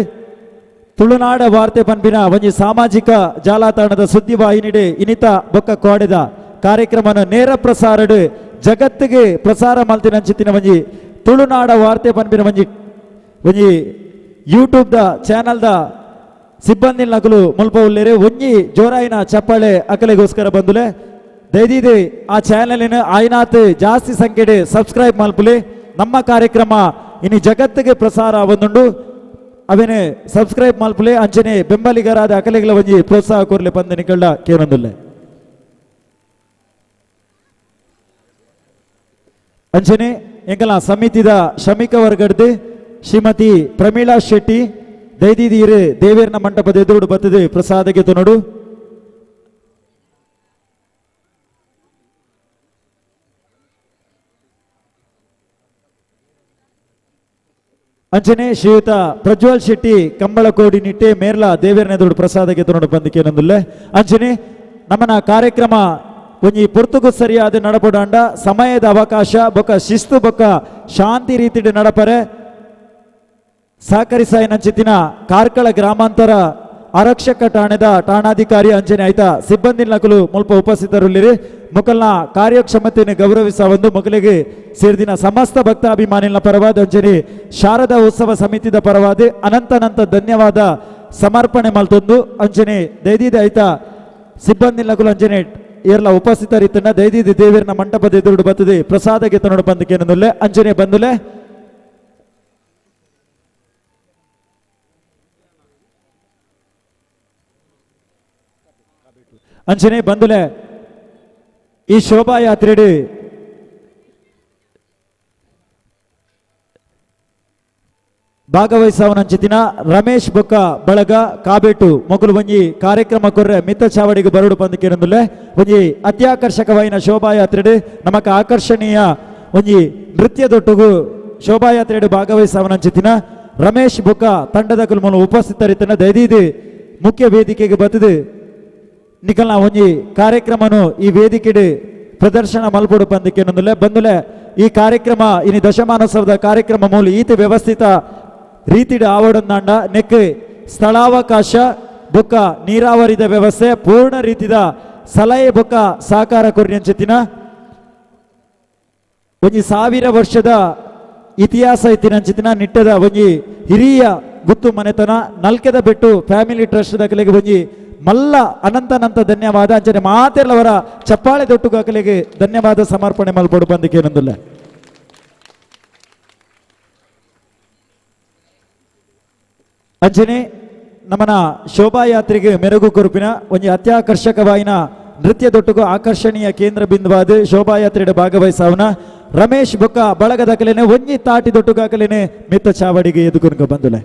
ತುಳುನಾಡ ವಾರ್ತೆ ಪನ್ಪಿನ ಒಂಜಿ ಸಾಮಾಜಿಕ ಜಾಲತಾಣದ ಸುದ್ದಿವಾಹಿನಿಡೆ ಇನಿತ ಬೊಕ್ಕ ಕೋಡೆದ ಕಾರ್ಯಕ್ರಮನ ನೇರ ಪ್ರಸಾರಡು ಜಗತ್ತಿಗೆ ಪ್ರಸಾರ ಮಲ್ತಿನಂಚಿತಿನ ಒಂಜಿ ತುಳುನಾಡ ವಾರ್ತೆ ಪನ್ಪಿನ ಒಂಜಿ ಒಂಜಿ ಯೂಟ್ಯೂಬ್ the channel the ಸಿಬ್ಬಂದಿ ನಕಲು ಮುಲ್ಪ ಉಲ್ಲೇರೆ ಒಂಜಿ ಜೋರಾಯಿನ ಚಪ್ಪಾಳೆ ಅಕಲೆಗೋಸ್ಕರ ಬಂದುಲೆ. ದಯದೀದಿ ಆ ಚಾನೆಲಿನ ಆಯ್ನಾತ್ ಜಾಸ್ತಿ ಸಂಖ್ಯೆಡೆ ಸಬ್ಸ್ಕ್ರೈಬ್ ಮಲ್ಪುಲೆ. ನಮ್ಮ ಕಾರ್ಯಕ್ರಮ ಇನಿ ಜಗತ್ತಿಗೆ ಪ್ರಸಾರ ಒಂದುಂಡು ಅವೇನೆ ಸಬ್ಸ್ಕ್ರೈಬ್ ಮಲ್ಪುಲೆ. ಅಂಚನೆ ಬೆಂಬಲಿಗರಾದ ಅಕಲೆಗಳ ಒಂಜಿ ಪ್ರೋತ್ಸಾಹ ಕೋರ್ಲೆ ಪಂದ ನಿಕಳ್ಳ ಕೇನೊಂದುಲ್ಲೆ. ಅಂಚನೆ ಎಂಕಲ ಸಮಿತಿದ ಶ್ರಮಿಕ ವರ್ಗಡ್ದು ಶ್ರೀಮತಿ ಪ್ರಮೀಳಾ ಶೆಟ್ಟಿ ದೈದೀದಿರು ದೇವೇರ್ನ ಮಂಟಪದ ಎದುರುಡು ಬತ್ತದೆ ಪ್ರಸಾದಕ್ಕೆ ತುನಡು. ಅಂಚನೆ ಶ್ರೀಯುತ ಪ್ರಜ್ವಲ್ ಶೆಟ್ಟಿ ಕಂಬಳಕೋಡಿ ನಿಟ್ಟೆ ಮೇರ್ಲ ದೇವೇರ್ನ ಎದುರುಡು ಪ್ರಸಾದಕ್ಕೆ ತುನಡು ಬಂದಿಕೇನೊಂದುಲ್ಲೆ. ಅಂಚನೆ ನಮ್ಮನ ಕಾರ್ಯಕ್ರಮ ಒಂಜಿ ಪೊರ್ತುಗು ಸರಿಯಾದ ನಡಪಡಾಂಡ ಸಮಯದ ಅವಕಾಶ ಬೊಕ್ಕ ಶಿಸ್ತು ಬೊಕ್ಕ ಶಾಂತಿ ರೀತಿಡ್ ನಡಪರೆ ಸಹಕರಿಸಾಯಿನಂಚಿತಿನ ಕಾರ್ಕಳ ಗ್ರಾಮಾಂತರ ಆರಕ್ಷಕ ಠಾಣೆದ ಠಾಣಾಧಿಕಾರಿ ಅಂಚನೆ ಆಯ್ತಾ ಸಿಬ್ಬಂದಿ ನಕಲು ಮುಲ್ಪ ಉಪಸ್ಥಿತರುಲ್ಲಿರಿ. ಮುಕಲ್ನ ಕಾರ್ಯಕ್ಷಮತೆಯನ್ನು ಗೌರವಿಸ ಒಂದು ಮೊಗಲಿಗೆ ಸೇರಿದಿನ ಸಮಸ್ತ ಭಕ್ತಾಭಿಮಾನಿಗಳ ಪರವಾದ ಅಂಚನೆ ಶಾರದಾ ಉತ್ಸವ ಸಮಿತಿದ ಪರವಾದ ಅನಂತ ಧನ್ಯವಾದ ಸಮರ್ಪಣೆ ಮಲ್ತೊಂದು ಅಂಚನೆ ದೈದೀದ ಆಯ್ತಾ ಸಿಬ್ಬಂದಿ ನಕಲು ಅಂಚನೆ ಏರ್ಲ ಉಪಸ್ಥಿತರಿತ್ತನ್ನ ದೈದೀದಿ ದೇವಿರ್ನ ಮಂಟಪದ ಎದುರುಡು ಬತ್ತದೆ ಪ್ರಸಾದಕ್ಕೆ ತನ್ನೋಡು ಬಂದಕ್ಕೇನೊಂದುಲ್ಲೆ. ಅಂಚನೆ ಬಂದುಲೆ ಅಂಚನೆ ಬಂಧುಲೆ ಈ ಶೋಭಾಯಾತ್ರೆಡ್ ಭಾಗವಹಿಸವನಂಚಿತಿನ ರಮೇಶ್ ಬೊಕ್ಕ ಬಳಗ ಕಾಬೇಟು ಮೊಗಲು ಒಂಜಿ ಕಾರ್ಯಕ್ರಮ ಕೊರ್ರೆ ಮಿತ್ತ ಚಾವಡಿಗೆ ಬರಡು ಪಂದಕೇನಂದುಲ್ಲೆ ಒಂಜಿ ಅತ್ಯಾಕರ್ಷಕವಾಯಿನ ಶೋಭಾಯಾತ್ರೆಡ್ ನಮಕ ಆಕರ್ಷಣೀಯ ಒಂಜಿ ನೃತ್ಯದೊಟ್ಟುಗು ಶೋಭಾಯಾತ್ರೆಡ್ ಭಾಗವಹಿಸವನಂಚಿತಿನ ರಮೇಶ್ ಬೊಕ್ಕ ತಂಡದ ಕುಲ್ಮೂಲ ಉಪಸ್ಥಿತರಿತನ ದಯದೀದು ಮುಖ್ಯ ವೇದಿಕೆಗೆ ಬತ್ತದು ನಿಕಲ್ನ ಒಂಜಿ ಕಾರ್ಯಕ್ರಮನು ಈ ವೇದಿಕೆಡ್ ಪ್ರದರ್ಶನ ಮಲ್ಪೊಡು ಪಂದಕೇನಂದುಲ್ಲೆ ಬಂದುಲೆ ಈ ಕಾರ್ಯಕ್ರಮ ಇನಿ ದಶಮಾನೋತ್ಸವದ ಕಾರ್ಯಕ್ರಮ ಮೂಲ ಈತ ವ್ಯವಸ್ಥಿತ ರೀತಿಡ್ ಆವಡಂದಾಂಡ ನೆಕ್ ಸ್ಥಳಾವಕಾಶ ಬೊಕ್ಕ ನೀರಾವರಿದ ವ್ಯವಸ್ಥೆ ಪೂರ್ಣ ರೀತಿದ ಸಲಹೆ ಬೊಕ್ಕ ಸಹಕಾರ ಕೊರ್ಯಂಚಿತಿನ ಒಂಜಿ 1000 ವರ್ಷದ ಇತಿಹಾಸ ಇತ್ತಿನಂಚಿತಿನ ನಿಟ್ಟದ ಒಂಜಿ ಹಿರಿಯ ಗುತ್ತು ಮನೆತನ ನಲ್ಕೆದ ಬೆಟ್ಟು ಫ್ಯಾಮಿಲಿ ಟ್ರಸ್ಟ್ ದಕಲೆಗೆ ಒಂಜಿ ಮಲ್ಲ ಅನಂತ ಅನಂತ ಧನ್ಯವಾದ. ಅಂಚನೆ ಮಾತೆಲ್ಲವರ ಚಪ್ಪಾಳೆ ದೊಟ್ಟುಗಾಕಲಿಗೆ ಧನ್ಯವಾದ ಸಮರ್ಪಣೆ ಮಲ್ಪೊಡು ಬಂದಿಕೇನಂದುಲ್ಲ. ಅಂಚನೆ ನಮನ ಶೋಭಾಯಾತ್ರೆಗೆ ಮೆರುಗು ಕುರುಪಿನ ಒಂಜಿ ಅತ್ಯಾಕರ್ಷಕವಾಯಿನ ನೃತ್ಯ ದೊಟ್ಟುಗು ಆಕರ್ಷಣೀಯ ಕೇಂದ್ರ ಬಿಂದುವಾದ ಶೋಭಾಯಾತ್ರೆಯ ಭಾಗವಹಿಸವನ ರಮೇಶ್ ಬೊಕ್ಕ ಬಳಗದಕಲೇನೆ ಒಂಜಿ ತಾಟಿ ದೊಟ್ಟುಗಾಕಲೇನೆ ಮಿತ್ತ ಚಾವಡಿಗೆ ಎದುಕುನ್ಕ ಬಂದುಲೆ.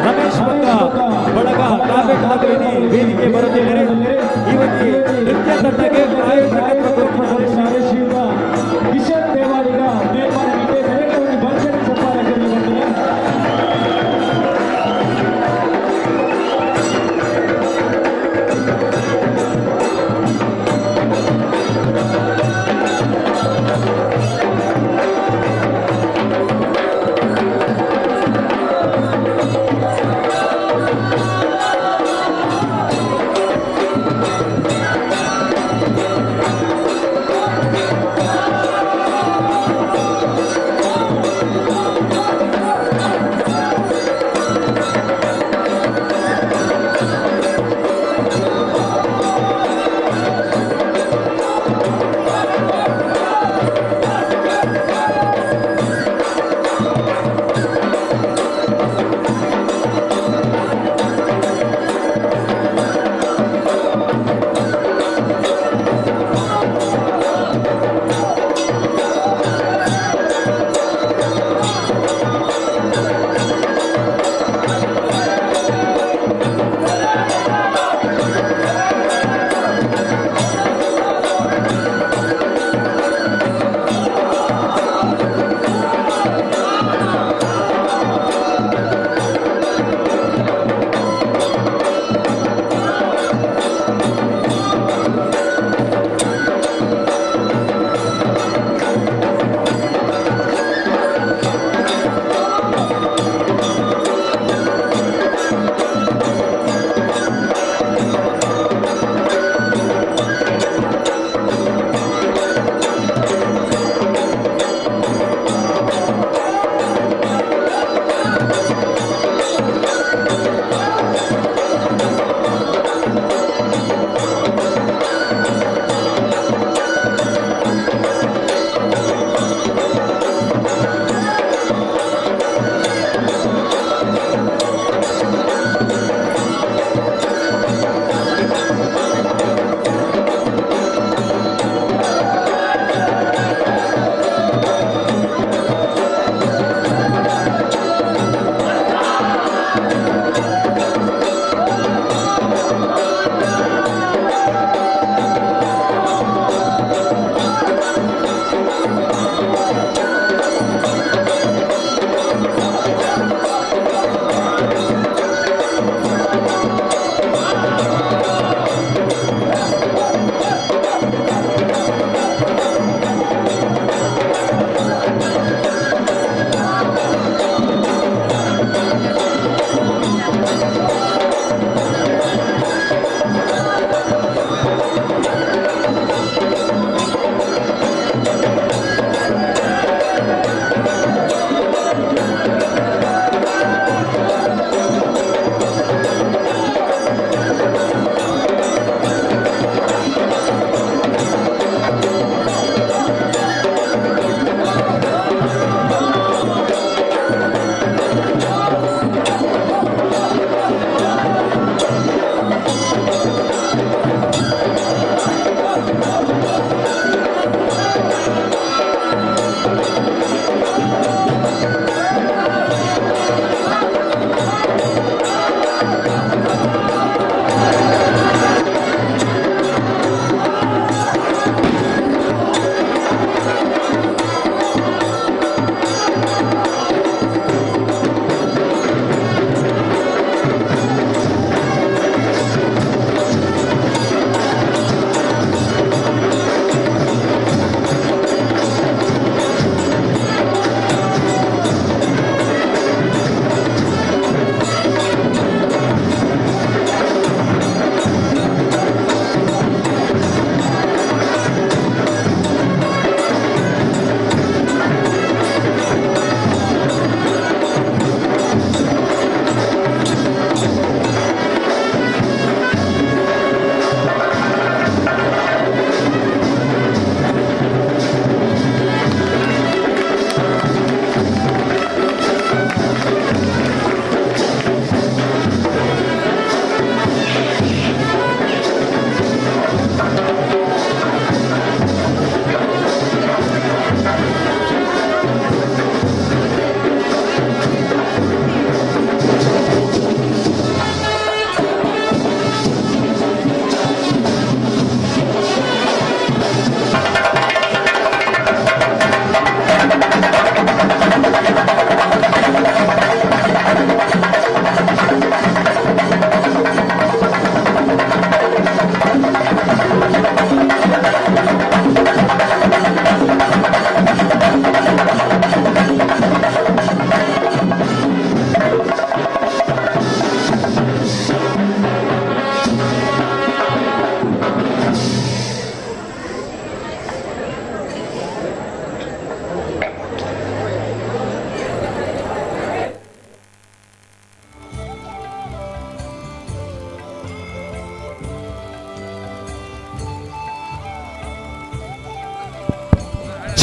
ರಮೇಶ್ ಬೊಕ್ಕ ಬಳಗ ಕಾಬೇಟಾಗಲೇನೆ ವೇದಿಕೆ ಬರುತ್ತಿದ್ದಾರೆ. ಈ ಒಂದು ನೃತ್ಯ ತಂಡಕ್ಕೆ ಆಯೋಜಕತ್ವ ಕಿಶನ್ ದೇವಾಡಿಗ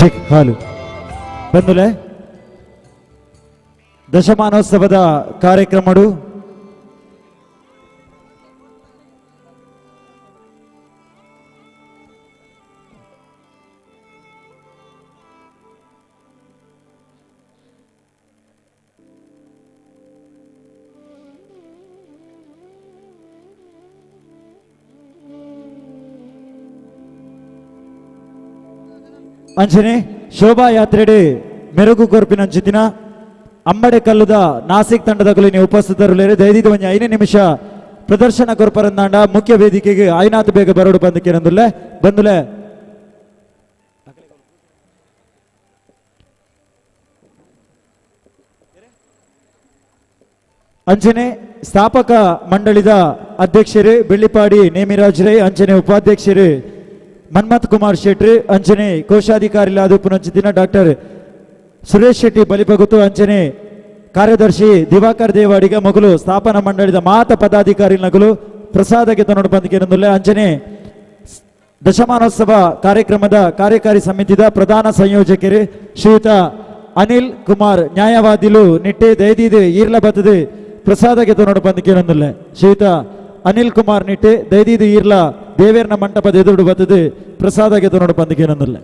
ಮ್ಯೂಸಿಕ್ ಹಾಲ್ ಬಂದುಲೆ ದಶಮಾನೋತ್ಸವದ ಕಾರ್ಯಕ್ರಮಡು ಅಂಚನೆ ಶೋಭಾಯಾತ್ರೆಡೆ ಮೆರುಗು ಕೊರ್ಪಿನಂಚಿತಿನ ಅಂಬಡೆ ಕಲ್ಲುದ ನಾಸಿಕ್ ತಂಡದ ನೀವು ಉಪಸ್ಥಿತರುಲೇರು ದಯದಿದ್ದು ಒಂಜಿ 5 ನಿಮಿಷ ಪ್ರದರ್ಶನ ಕೊರ್ಪರಂದಾಂಡ ಮುಖ್ಯ ವೇದಿಕೆಗೆ ಐನಾತ್ ಬೇಗ ಬರೋಡು ಬಂದಕ್ಕೆ ಬಂದುಲೆ ಅಂಚನೆ ಸ್ಥಾಪಕ ಮಂಡಳಿದ ಅಧ್ಯಕ್ಷರು ಬೆಳ್ಳಿಪಾಡಿ ನೇಮಿರಾಜ್ ರೈ, ಅಂಚನೆ ಉಪಾಧ್ಯಕ್ಷರು ಮನ್ಮಥ್ ಕುಮಾರ್ ಶೆಟ್ಟಿ, ಅಂಚನೆ ಕೋಶಾಧಿಕಾರಿ ಪುನಂಚಿತಿನ ಡಾಕ್ಟರ್ ಸುರೇಶ್ ಶೆಟ್ಟಿ ಬಲಿಪಗುತ್ತು, ಅಂಚನೆ ಕಾರ್ಯದರ್ಶಿ ದಿವಾಕರ್ ದೇವಾಡಿಗ ಮಗುಲು ಸ್ಥಾಪನಾ ಮಂಡಳಿದ ಮಾತ ಪದಾಧಿಕಾರಿ ನಗುಲು ಪ್ರಸಾದಕ್ಕೆ ತನ್ನೋಡು ಬಂದಿಕೆನೊಂದುಲ್ಲೆ. ಅಂಚನೆ ದಶಮಾನೋತ್ಸವ ಕಾರ್ಯಕ್ರಮದ ಕಾರ್ಯಕಾರಿ ಸಮಿತಿದ ಪ್ರಧಾನ ಸಂಯೋಜಕರು ಶ್ರೀಯುತ ಅನಿಲ್ ಕುಮಾರ್ ನ್ಯಾಯವಾದಿಲು ನಿಟ್ಟೆ ದಯದೀದೆ ಈರ್ಲ ಬತ್ತದೆ ಪ್ರಸಾದಕ್ಕೆ ತನ್ನೋಡು ಬಂದಿಕೆನೊಂದುಲ್ಲೆ. ಶ್ರೀಯುತ ಅನಿಲ್ ಕುಮಾರ್ ನಿಟ್ಟೆ ದಯದೀದು ಈರ್ಲ ದೇವೇರ್ನ ಮಂಟಪದ ಎದುರು ಬತ್ತದೆ ಪ್ರಸಾದಕ್ಕೆ ತನ್ನೋಡು ಬಂದಿಕೆನೊಂದುಲ್ಲೆ.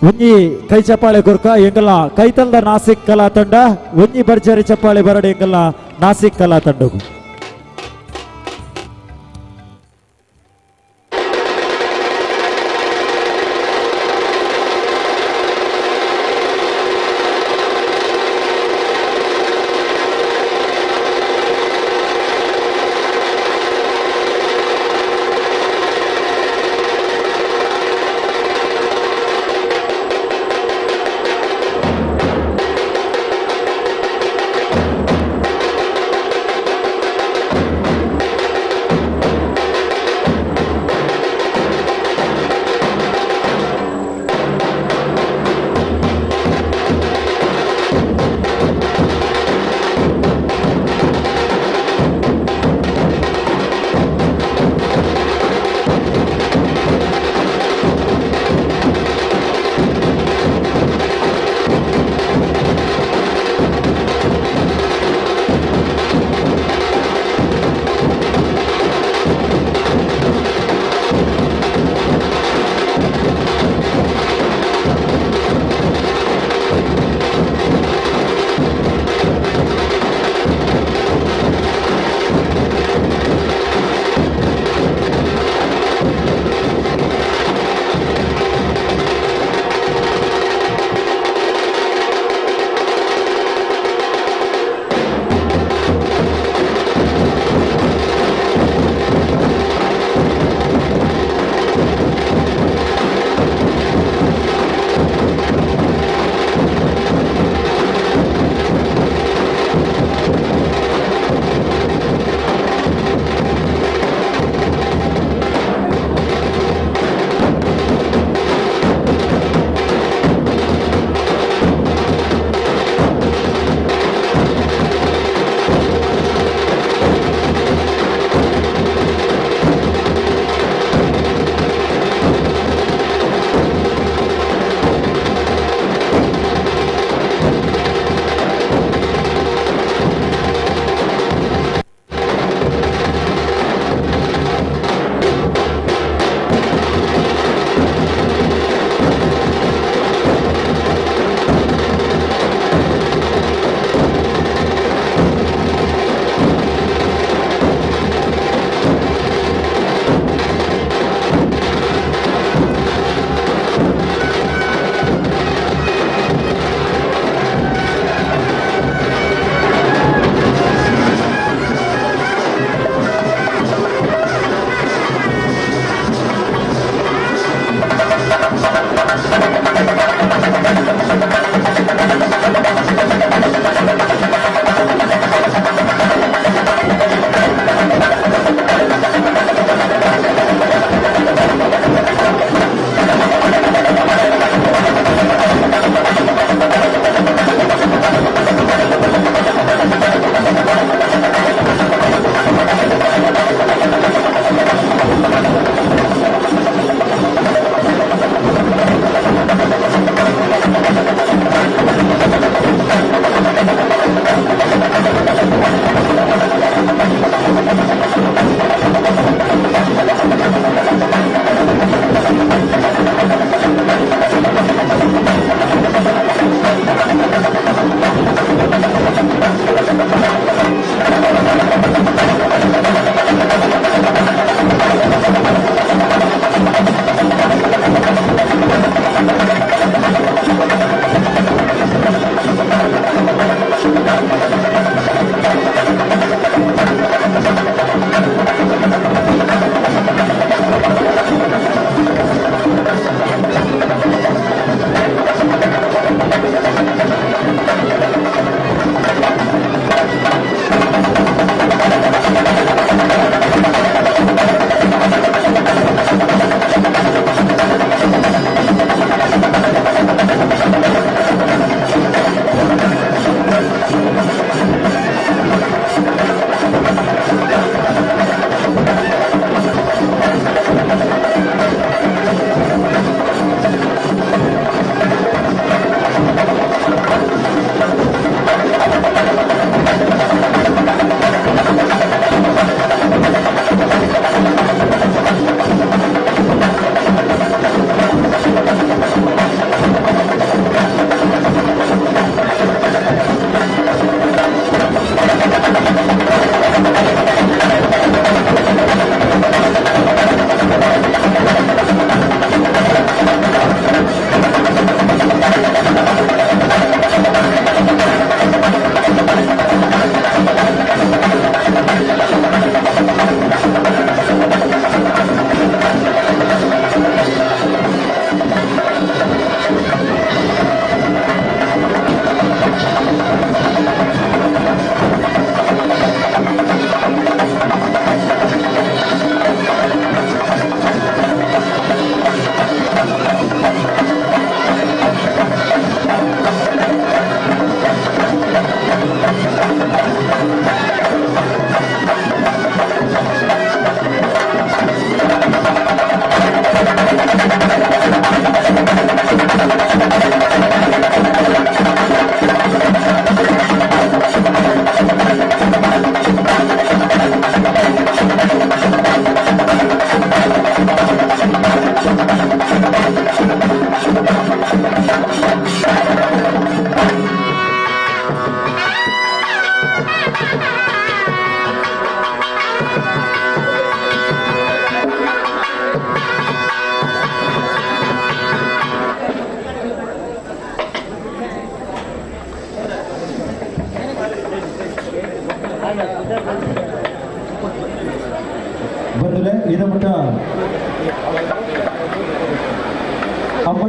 ಒಂಜಿ ಕೈ ಚಪ್ಪಾಳೆ ಕೊರ್ಕ ಎಂಗಲ್ಲ ಕೈತಲ್ದ ನಾಸಿಕ್ ಕಲಾ ತಂಡ ಒಂಜಿ ಭರ್ಜರಿ ಚಪ್ಪಾಳೆ ಬರಡೆ ಎಂಗಲ್ಲ ನಾಸಿಕ್ ಕಲಾ ತಂಡಗು.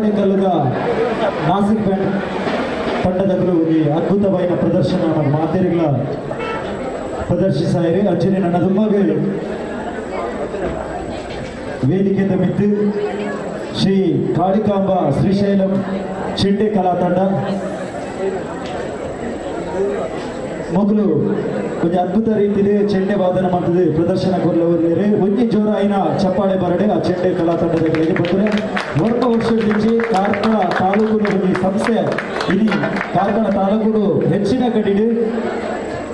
ಎರಡನೇ ಕಲ್ಲುದ ನಾಸಿಕ್ ಬ್ಯಾಂಡ್ ತಂಡದವರು ಈ ಅದ್ಭುತವಾದ ಪ್ರದರ್ಶನ ಮಾತೆರಿಗಳ ಪ್ರದರ್ಶಿಸಾಯಿರಿ. ಅಂಚನೆ ನನ್ನ ದುಮ್ಮಗೆ ವೇದಿಕೆ ಮಿತ್ತು ಶ್ರೀ ಕಾಳಿಕಾಂಬ ಶ್ರೀಶೈಲಂ ಚೆಂಡೆ ಕಲಾ ತಂಡ ಮೊದಲು ಒಂಜಿ ಅದ್ಭುತ ರೀತಿಯಲ್ಲಿ ಚೆಂಡೆ ವಾದನ ಮಾಡ್ತದೆ ಪ್ರದರ್ಶನ ಕೊರಲವರ್ಲೇರು. ಒಂಜಿ ಜೋರಾಯಿನ ಚಪ್ಪಾಳೆ ಬರಡೆ ಆ ಚೆಂಡೆ ಕಲಾ ತಂಡದಗಳಿಗೆ ಬಂದರೆ ವರ್ಗ ವರ್ಷದಿಂಚಿ ಕಾರ್ಕಳ ತಾಲೂಕು ಒಂಜಿ ಸಂಸ್ಥೆ ಇಡೀ ಕಾರ್ಕಳ ತಾಲೂಕು ಹೆಚ್ಚಿನ ಕಡೆಗೆ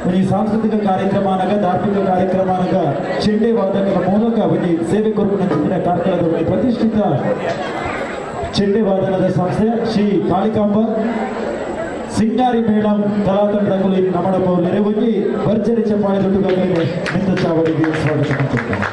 ಒಂಜಿ ಸಾಂಸ್ಕೃತಿಕ ಕಾರ್ಯಕ್ರಮ ಅನಗ ಧಾರ್ಮಿಕ ಕಾರ್ಯಕ್ರಮ ಅನಗ ಚೆಂಡೆ ವಾದಕರ ಮೂಲಕ ಒಂಜಿ ಸೇವೆ ಕೊರಪಿನ ಕಾರ್ಕಳದ ಒಂಜಿ ಪ್ರತಿಷ್ಠಿತ ಚೆಂಡೆ ವಾದನದ ಸಂಸ್ಥೆ ಶ್ರೀ ಕಾಳಿಕಾಂಬ ಸಿಂಗಾರಿ ಮೇಳಂ ಕಲಾತಂಡಗಳು ನಮಡ ಪೌಲರೆ ಒಂಜಿ ಭರ್ಜರಿ ಚಪ್ಪಾಳೆ ದುಡ್ಡುಗಳಿಗೆ ನಿಂತ ಚಾವಡಿಗೆ ಸ್ವಾಗತ ಮಾಡ್ತಿದ್ದಾರೆ.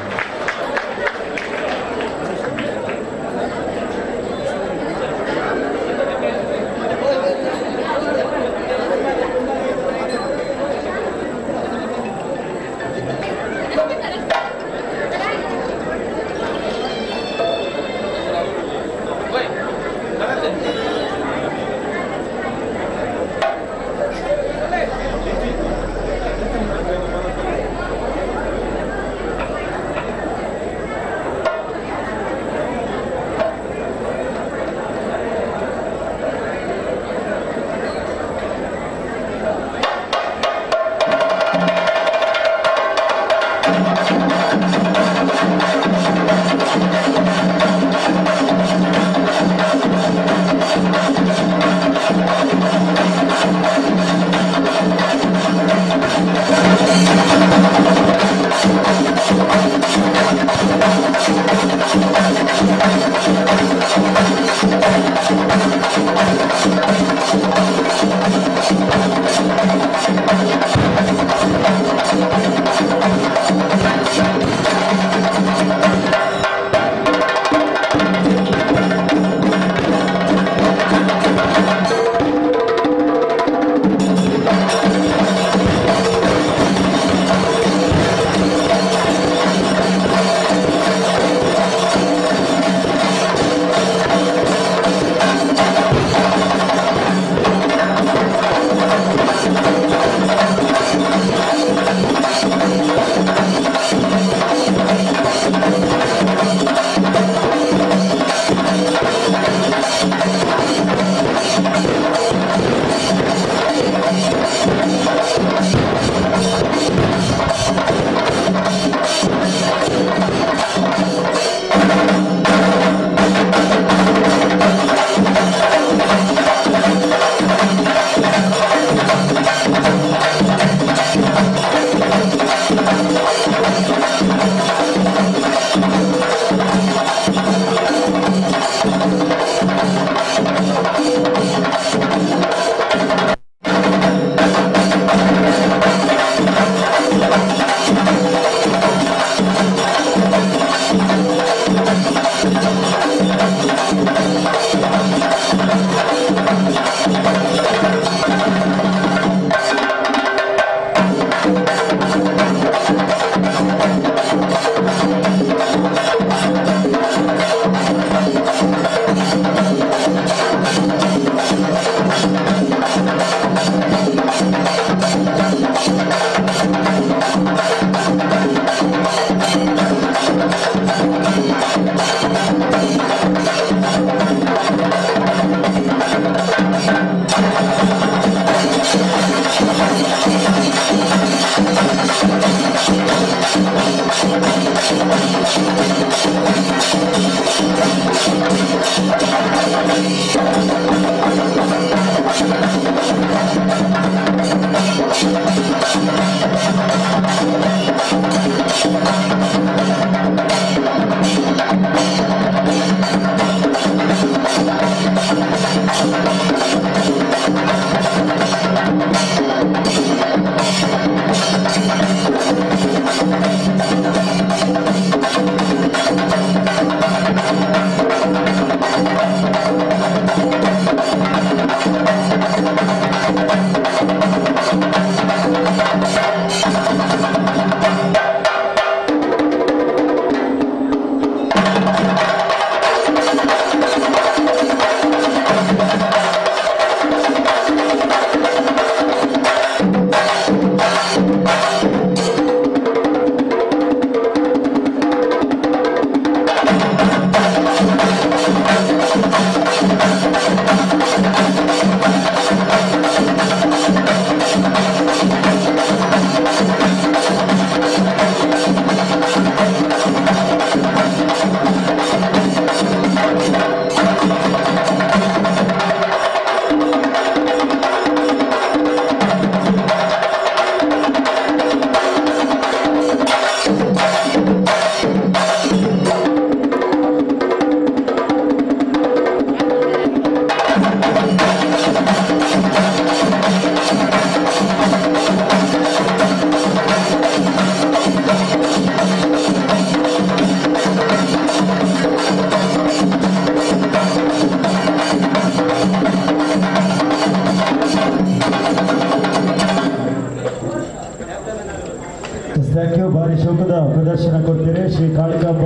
ಕಾಳಿಕಾಂಬ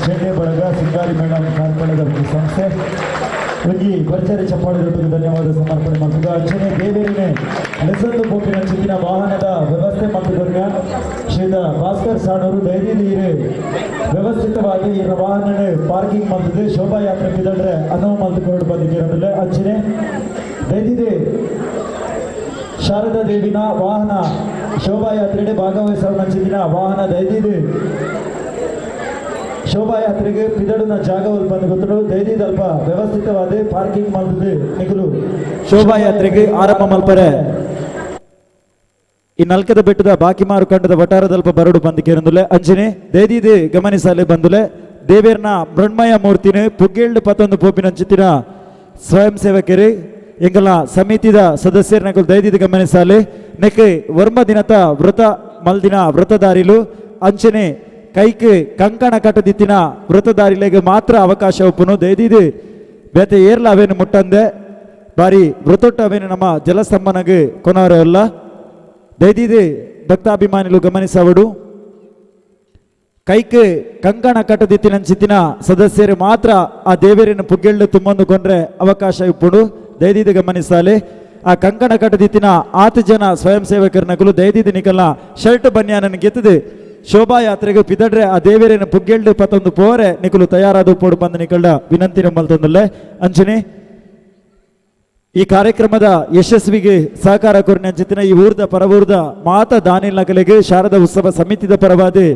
ಚೆಂಡೆ ಬಳಗ ಸಿಂಗಾರಿ ಮೇಡಮ್ ಕಾರ್ಕಳದ ಒಂದು ಸಂಸ್ಥೆ ಒಂಜಿ ಭರ್ಜರಿ ಚಪ್ಪಾಳೆ ದೊಡ್ಡದು ಧನ್ಯವಾದ ಸಮರ್ಪಣೆ ಮಾಡ್ತದೆ. ಅಂಚನೆ ದೇವೇರಿನ ಲೆಸಂದು ಪೋಪಿನ ಚಿತ್ತಿನ ವಾಹನದ ವ್ಯವಸ್ಥೆ ಮಾಡ್ತಿದ್ದ ಶ್ರೀದ ಭಾಸ್ಕರ್ ಸಾಣೂರು ಧೈರ್ಯ ನೀರು ವ್ಯವಸ್ಥಿತವಾಗಿ ಈ ವಾಹನ ಪಾರ್ಕಿಂಗ್ ಮಾಡ್ತದೆ. ಶೋಭಾಯಾತ್ರೆ ಬಿದ್ದಡ್ರೆ ಅನುವು ಮಲ್ತು ಬಂದಿರೋದಿಲ್ಲ. ಅಂಚನೆ ದೈದಿದೆ ಶಾರದಾ ದೇವಿನ ವಾಹನ ಶೋಭಾಯಾತ್ರೆಗೆ ಭಾಗವಹಿಸುವ ನಂಚಿನ ವಾಹನ ದೈದಿದೆ ಶೋಭಾಯಾತ್ರೆಗೆ ಪಿದಡುನ ಜಾಗವಲ್ ಬಂದು ಗೊತ್ತು ದೈದಿದಲ್ಪ ವ್ಯವಸ್ಥಿತವಾದ ಪಾರ್ಕಿಂಗ್ ಮಾಡ್ತದೆ. ನಿಗುಲು ಶೋಭಾಯಾತ್ರೆಗೆ ಆರಂಭ ಮಲ್ಪರೆ ಈ ನಲ್ಕದ ಬೆಟ್ಟದ ಬಾಕಿಮಾರು ಕಂಡದ ವಟಾರದಲ್ಪ ಬರಡು ಬಂದು ಕೇರಂದುಲೆ. ಅಂಚನೆ ದೈದಿದೆ ಗಮನಿಸಲೆ ಬಂದುಲೆ ದೇವೇರ್ನ ಮೃಣ್ಮಯ ಮೂರ್ತಿನ ಪುಗ್ಗೇಳ್ಡು ಪತ್ತೊಂದು ಪೋಪಿನ ಅಂಚಿತಿನ ಸ್ವಯಂ ಸೇವಕರು ಎಂಗಲ ಸಮಿತಿದ ಸದಸ್ಯರ ನಕಲು ದೈದಿದ ಗಮನಿಸಲೆ ನೆಕ್ಕೆ ವರ್ಮ ದಿನತ ವ್ರತ ಮಲ್ದಿನ ವ್ರತದಾರಿಲು ಅಂಚನೆ ಕೈಕ್ ಕಂಕಣ ಕಟ್ಟದಿತ್ತಿನ ವ್ರತದಾರಿಲೆಗೆ ಮಾತ್ರ ಅವಕಾಶ ಒಪ್ಪುನು. ದೈದಿದು ಬೇತೆ ಏರ್ಲ ಅವೇನು ಮುಟ್ಟಂದೆ ಬಾರಿ ವ್ರತೊಟ್ಟು ಅವೇನು ನಮ್ಮ ಜಲಸ್ತಂಭನಗೆ ಕೊನವರಲ್ಲ. ದೈದಿದು ಭಕ್ತಾಭಿಮಾನಿಲು ಗಮನಿಸವಡು ಕೈಕ್ ಕಂಕಣ ಕಟ್ಟದಿತ್ತಿನ ಸದಸ್ಯರು ಮಾತ್ರ ಆ ದೇವರನ್ನು ಪುಗ್ಗೆಳ್ಳು ತುಂಬೊಂದು ಕೊಂಡ್ರೆ ಅವಕಾಶ ಇಪ್ಪುಡು. ದೈದಿದು ಗಮನಿಸಾಲೆ ಆ ಕಂಕಣ ಕಟ್ಟದಿತ್ತಿನ ಆತು ಜನ ಸ್ವಯಂ ಸೇವಕರ ನಕಲು ದೈದಿದು ನಿಕಲ್ನ ಶರ್ಟ್ ಬನ್ಯಾನನ್ನು ಗೆತ್ತದೆ ಶೋಭಾಯಾತ್ರೆಗೆ ಪಿದಡ್ರೆ ಆ ದೇವರೇನ ಪುಗ್ಗೆಳ್ಳು ಪತ್ತೊಂದು ಪೋರೆ ನಿಕಲು ತಯಾರಾದ ಪೋಡು ಬಂದು ನಿಕಲ್ಡ ವಿನಂತಿ ನಮ್ಮಲ್ತೊಂದಲ್ಲ. ಅಂಚನೆ ಈ ಕಾರ್ಯಕ್ರಮದ ಯಶಸ್ವಿಗೆ ಸಹಕಾರ ಕೊರಿನ ಅಂಚಿತಿನ ಈ ಊರ್ದ ಪರವೂರ್ದ ಮಾತ ದಾನಿಲ್ ನಕಲಿಗೆ ಶಾರದಾ ಉತ್ಸವ ಸಮಿತಿದ ಪರವಾದಿ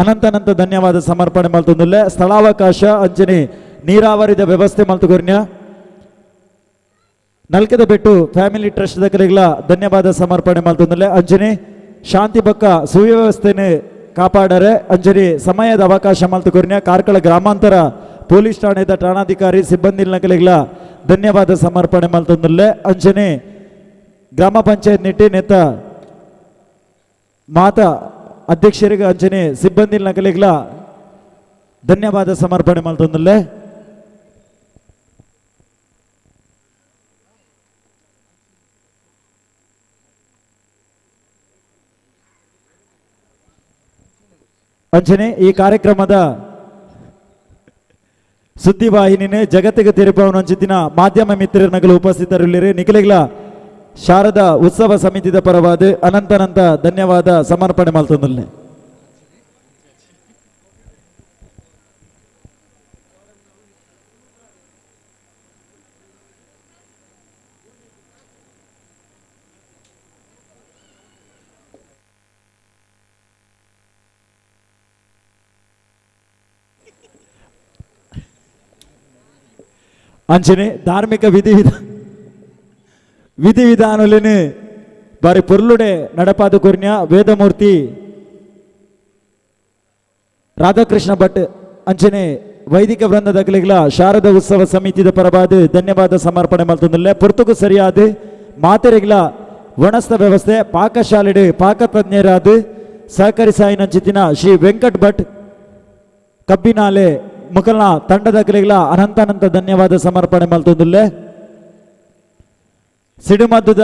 ಅನಂತ ಅನಂತ ಧನ್ಯವಾದ ಸಮರ್ಪಣೆ ಮಲ್ತೊಂದುಲ್ಲೆ. ಸ್ಥಳಾವಕಾಶ ಅಂಚನೆ ನೀರಾವರಿದ ವ್ಯವಸ್ಥೆ ಮಲ್ತುಕೊರ್ನ್ಯ ನಲ್ಕದ ಬೆಟ್ಟು ಫ್ಯಾಮಿಲಿ ಟ್ರಸ್ಟ್ ದಕಲಿಗ್ಲ ಧನ್ಯವಾದ ಸಮರ್ಪಣೆ ಮಲ್ತೊಂದುಲ್ಲೆ. ಅಂಚನೆ ಶಾಂತಿ ಬಕ್ಕ ಸುವ್ಯವಸ್ಥೆನೆ ಕಾಪಾಡರೆ ಅಂಜನೆ ಸಮಯದ ಅವಕಾಶ ಮಲ್ತುಕೊರ್ನ್ಯ ಕಾರ್ಕಳ ಗ್ರಾಮಾಂತರ ಪೊಲೀಸ್ ಠಾಣೆದ ಠಾಣಾಧಿಕಾರಿ ಸಿಬ್ಬಂದಿ ನಕಲಿಗ್ಲ ಧನ್ಯವಾದ ಸಮರ್ಪಣೆ ಮಲ್ತೊಂದುಲ್ಲೆ. ಅಂಚನೆ ಗ್ರಾಮ ಪಂಚಾಯತ್ ನಿಟ್ಟಿ ನೇತ ಮಾತಾ ಅಧ್ಯಕ್ಷರಿಗೆ ಅಂಚನೆ ಸಿಬ್ಬಂದಿ ನಕಲಿಗ್ಲ ಧನ್ಯವಾದ ಸಮರ್ಪಣೆ ಮಲ್ತೊಂದುಲ್ಲೆ. ಅಂಚನೆ ಈ ಕಾರ್ಯಕ್ರಮದ ಸುದ್ದಿವಾಹಿನಿನೇ ಜಗತ್ತಿಗೆ ತೆರಪವನ ಅಂಚಿತಿನ ಮಾಧ್ಯಮ ಮಿತ್ರರ ನಗಲು ಉಪಸ್ಥಿತರಿಲ್ಲಿರಿ. ನಿಖಲಿಗ್ಲ ಶಾರದಾ ಉತ್ಸವ ಸಮಿತಿದ ಪರವಾದ ಅನಂತನಂತ ಧನ್ಯವಾದ ಸಮರ್ಪಣೆ ಮಲ್ತೊಂದುಲ್ಲೆ. ಅಂಚನೆ ಧಾರ್ಮಿಕ ವಿಧಿ ವಿಧಾನಲಿನ ಬಾರಿ ಪೊರ್ಲುಡೆ ನಡಪಾದ ಕೊರ್ನ್ಯ ವೇದಮೂರ್ತಿ ರಾಧಾಕೃಷ್ಣ ಭಟ್ ಅಂಚನೆ ವೈದಿಕ ವೃಂದದಗಲಿಗ್ಲ ಶಾರದಾ ಉತ್ಸವ ಸಮಿತಿದ ಪರವಾದ ಧನ್ಯವಾದ ಸಮರ್ಪಣೆ ಮಲ್ತೊಂದುಲ್ಲೆ. ಪೊರ್ತುಗು ಸರಿಯಾದ ಮಾತೆರೆಗ್ಲ ವಣಸ್ತ ವ್ಯವಸ್ಥೆ ಪಾಕಶಾಲೆಡೆ ಪಾಕತಜ್ಞರಾದ ಸಹಕರಿಸಾಯಿನಂಚಿತಿನ ಶ್ರೀ ವೆಂಕಟ್ ಭಟ್ ಕಬ್ಬಿನಾಲೆ ಮುಕಲ್ನ ತಂಡದ ಕಲೆಗಳ ಅನಂತ ಅನಂತ ಧನ್ಯವಾದ ಸಮರ್ಪಣೆ ಮಲ್ತೊಂದುಲ್ಲೆ. ಸಿಡುಮದ್ದುದ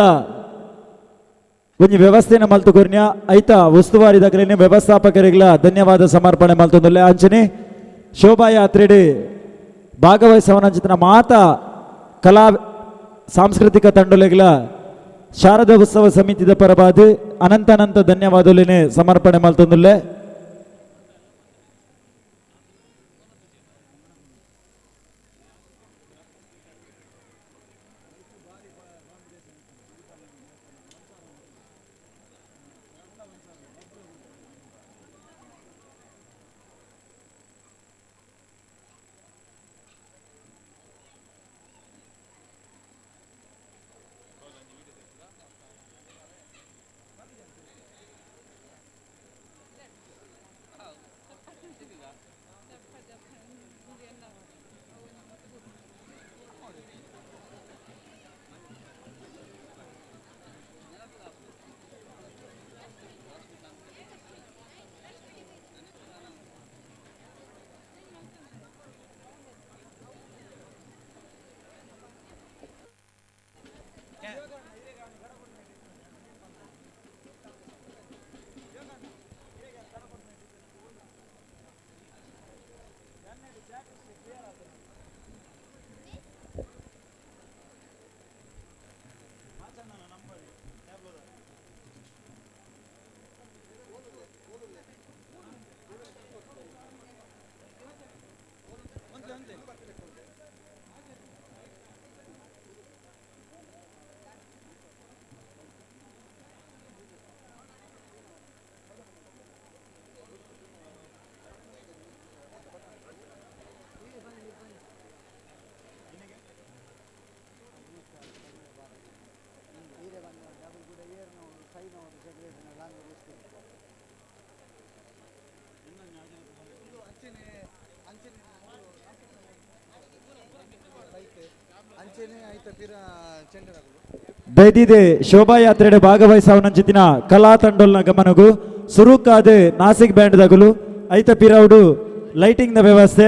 ಒಂಜಿ ವ್ಯವಸ್ಥೆನ ಮಲ್ತು ಕೊರ್ನ್ಯ ಐತ ಉಸ್ತುವಾರಿ ದಕಲಿನ ವ್ಯವಸ್ಥಾಪಕರಿಗಳ ಧನ್ಯವಾದ ಸಮರ್ಪಣೆ ಮಲ್ತೊಂದುಲ್ಲೆ. ಅಂಚನೆ ಶೋಭಾಯಾತ್ರೆಡೆ ಭಾಗವಹಿಸವನಂಚಿತನ ಮಾತಾ ಕಲಾ ಸಾಂಸ್ಕೃತಿಕ ತಂಡಲೆಗಳ ಶಾರದಾ ಉತ್ಸವ ಸಮಿತಿದ ಪರವಾದ ಅನಂತ ಅನಂತ ಧನ್ಯವಾದಲಿನೇ ಸಮರ್ಪಣೆ ಮಲ್ತೊಂದುಲ್ಲೆ. ದೈದಿದೆ ಶೋಭಾಯಾತ್ರೆಡೆ ಭಾಗವಹಿಸವನಂಚಿತಿನ ಕಲಾ ತಂಡೋಲ್ನ ಗಮನಗು ಸುರುಕಾದ ನಾಸಿಕ್ ಬ್ಯಾಂಡ್ ದಗುಲು ಐತ ಪಿರವುಡು ಲೈಟಿಂಗ್ ದ ವ್ಯವಸ್ಥೆ.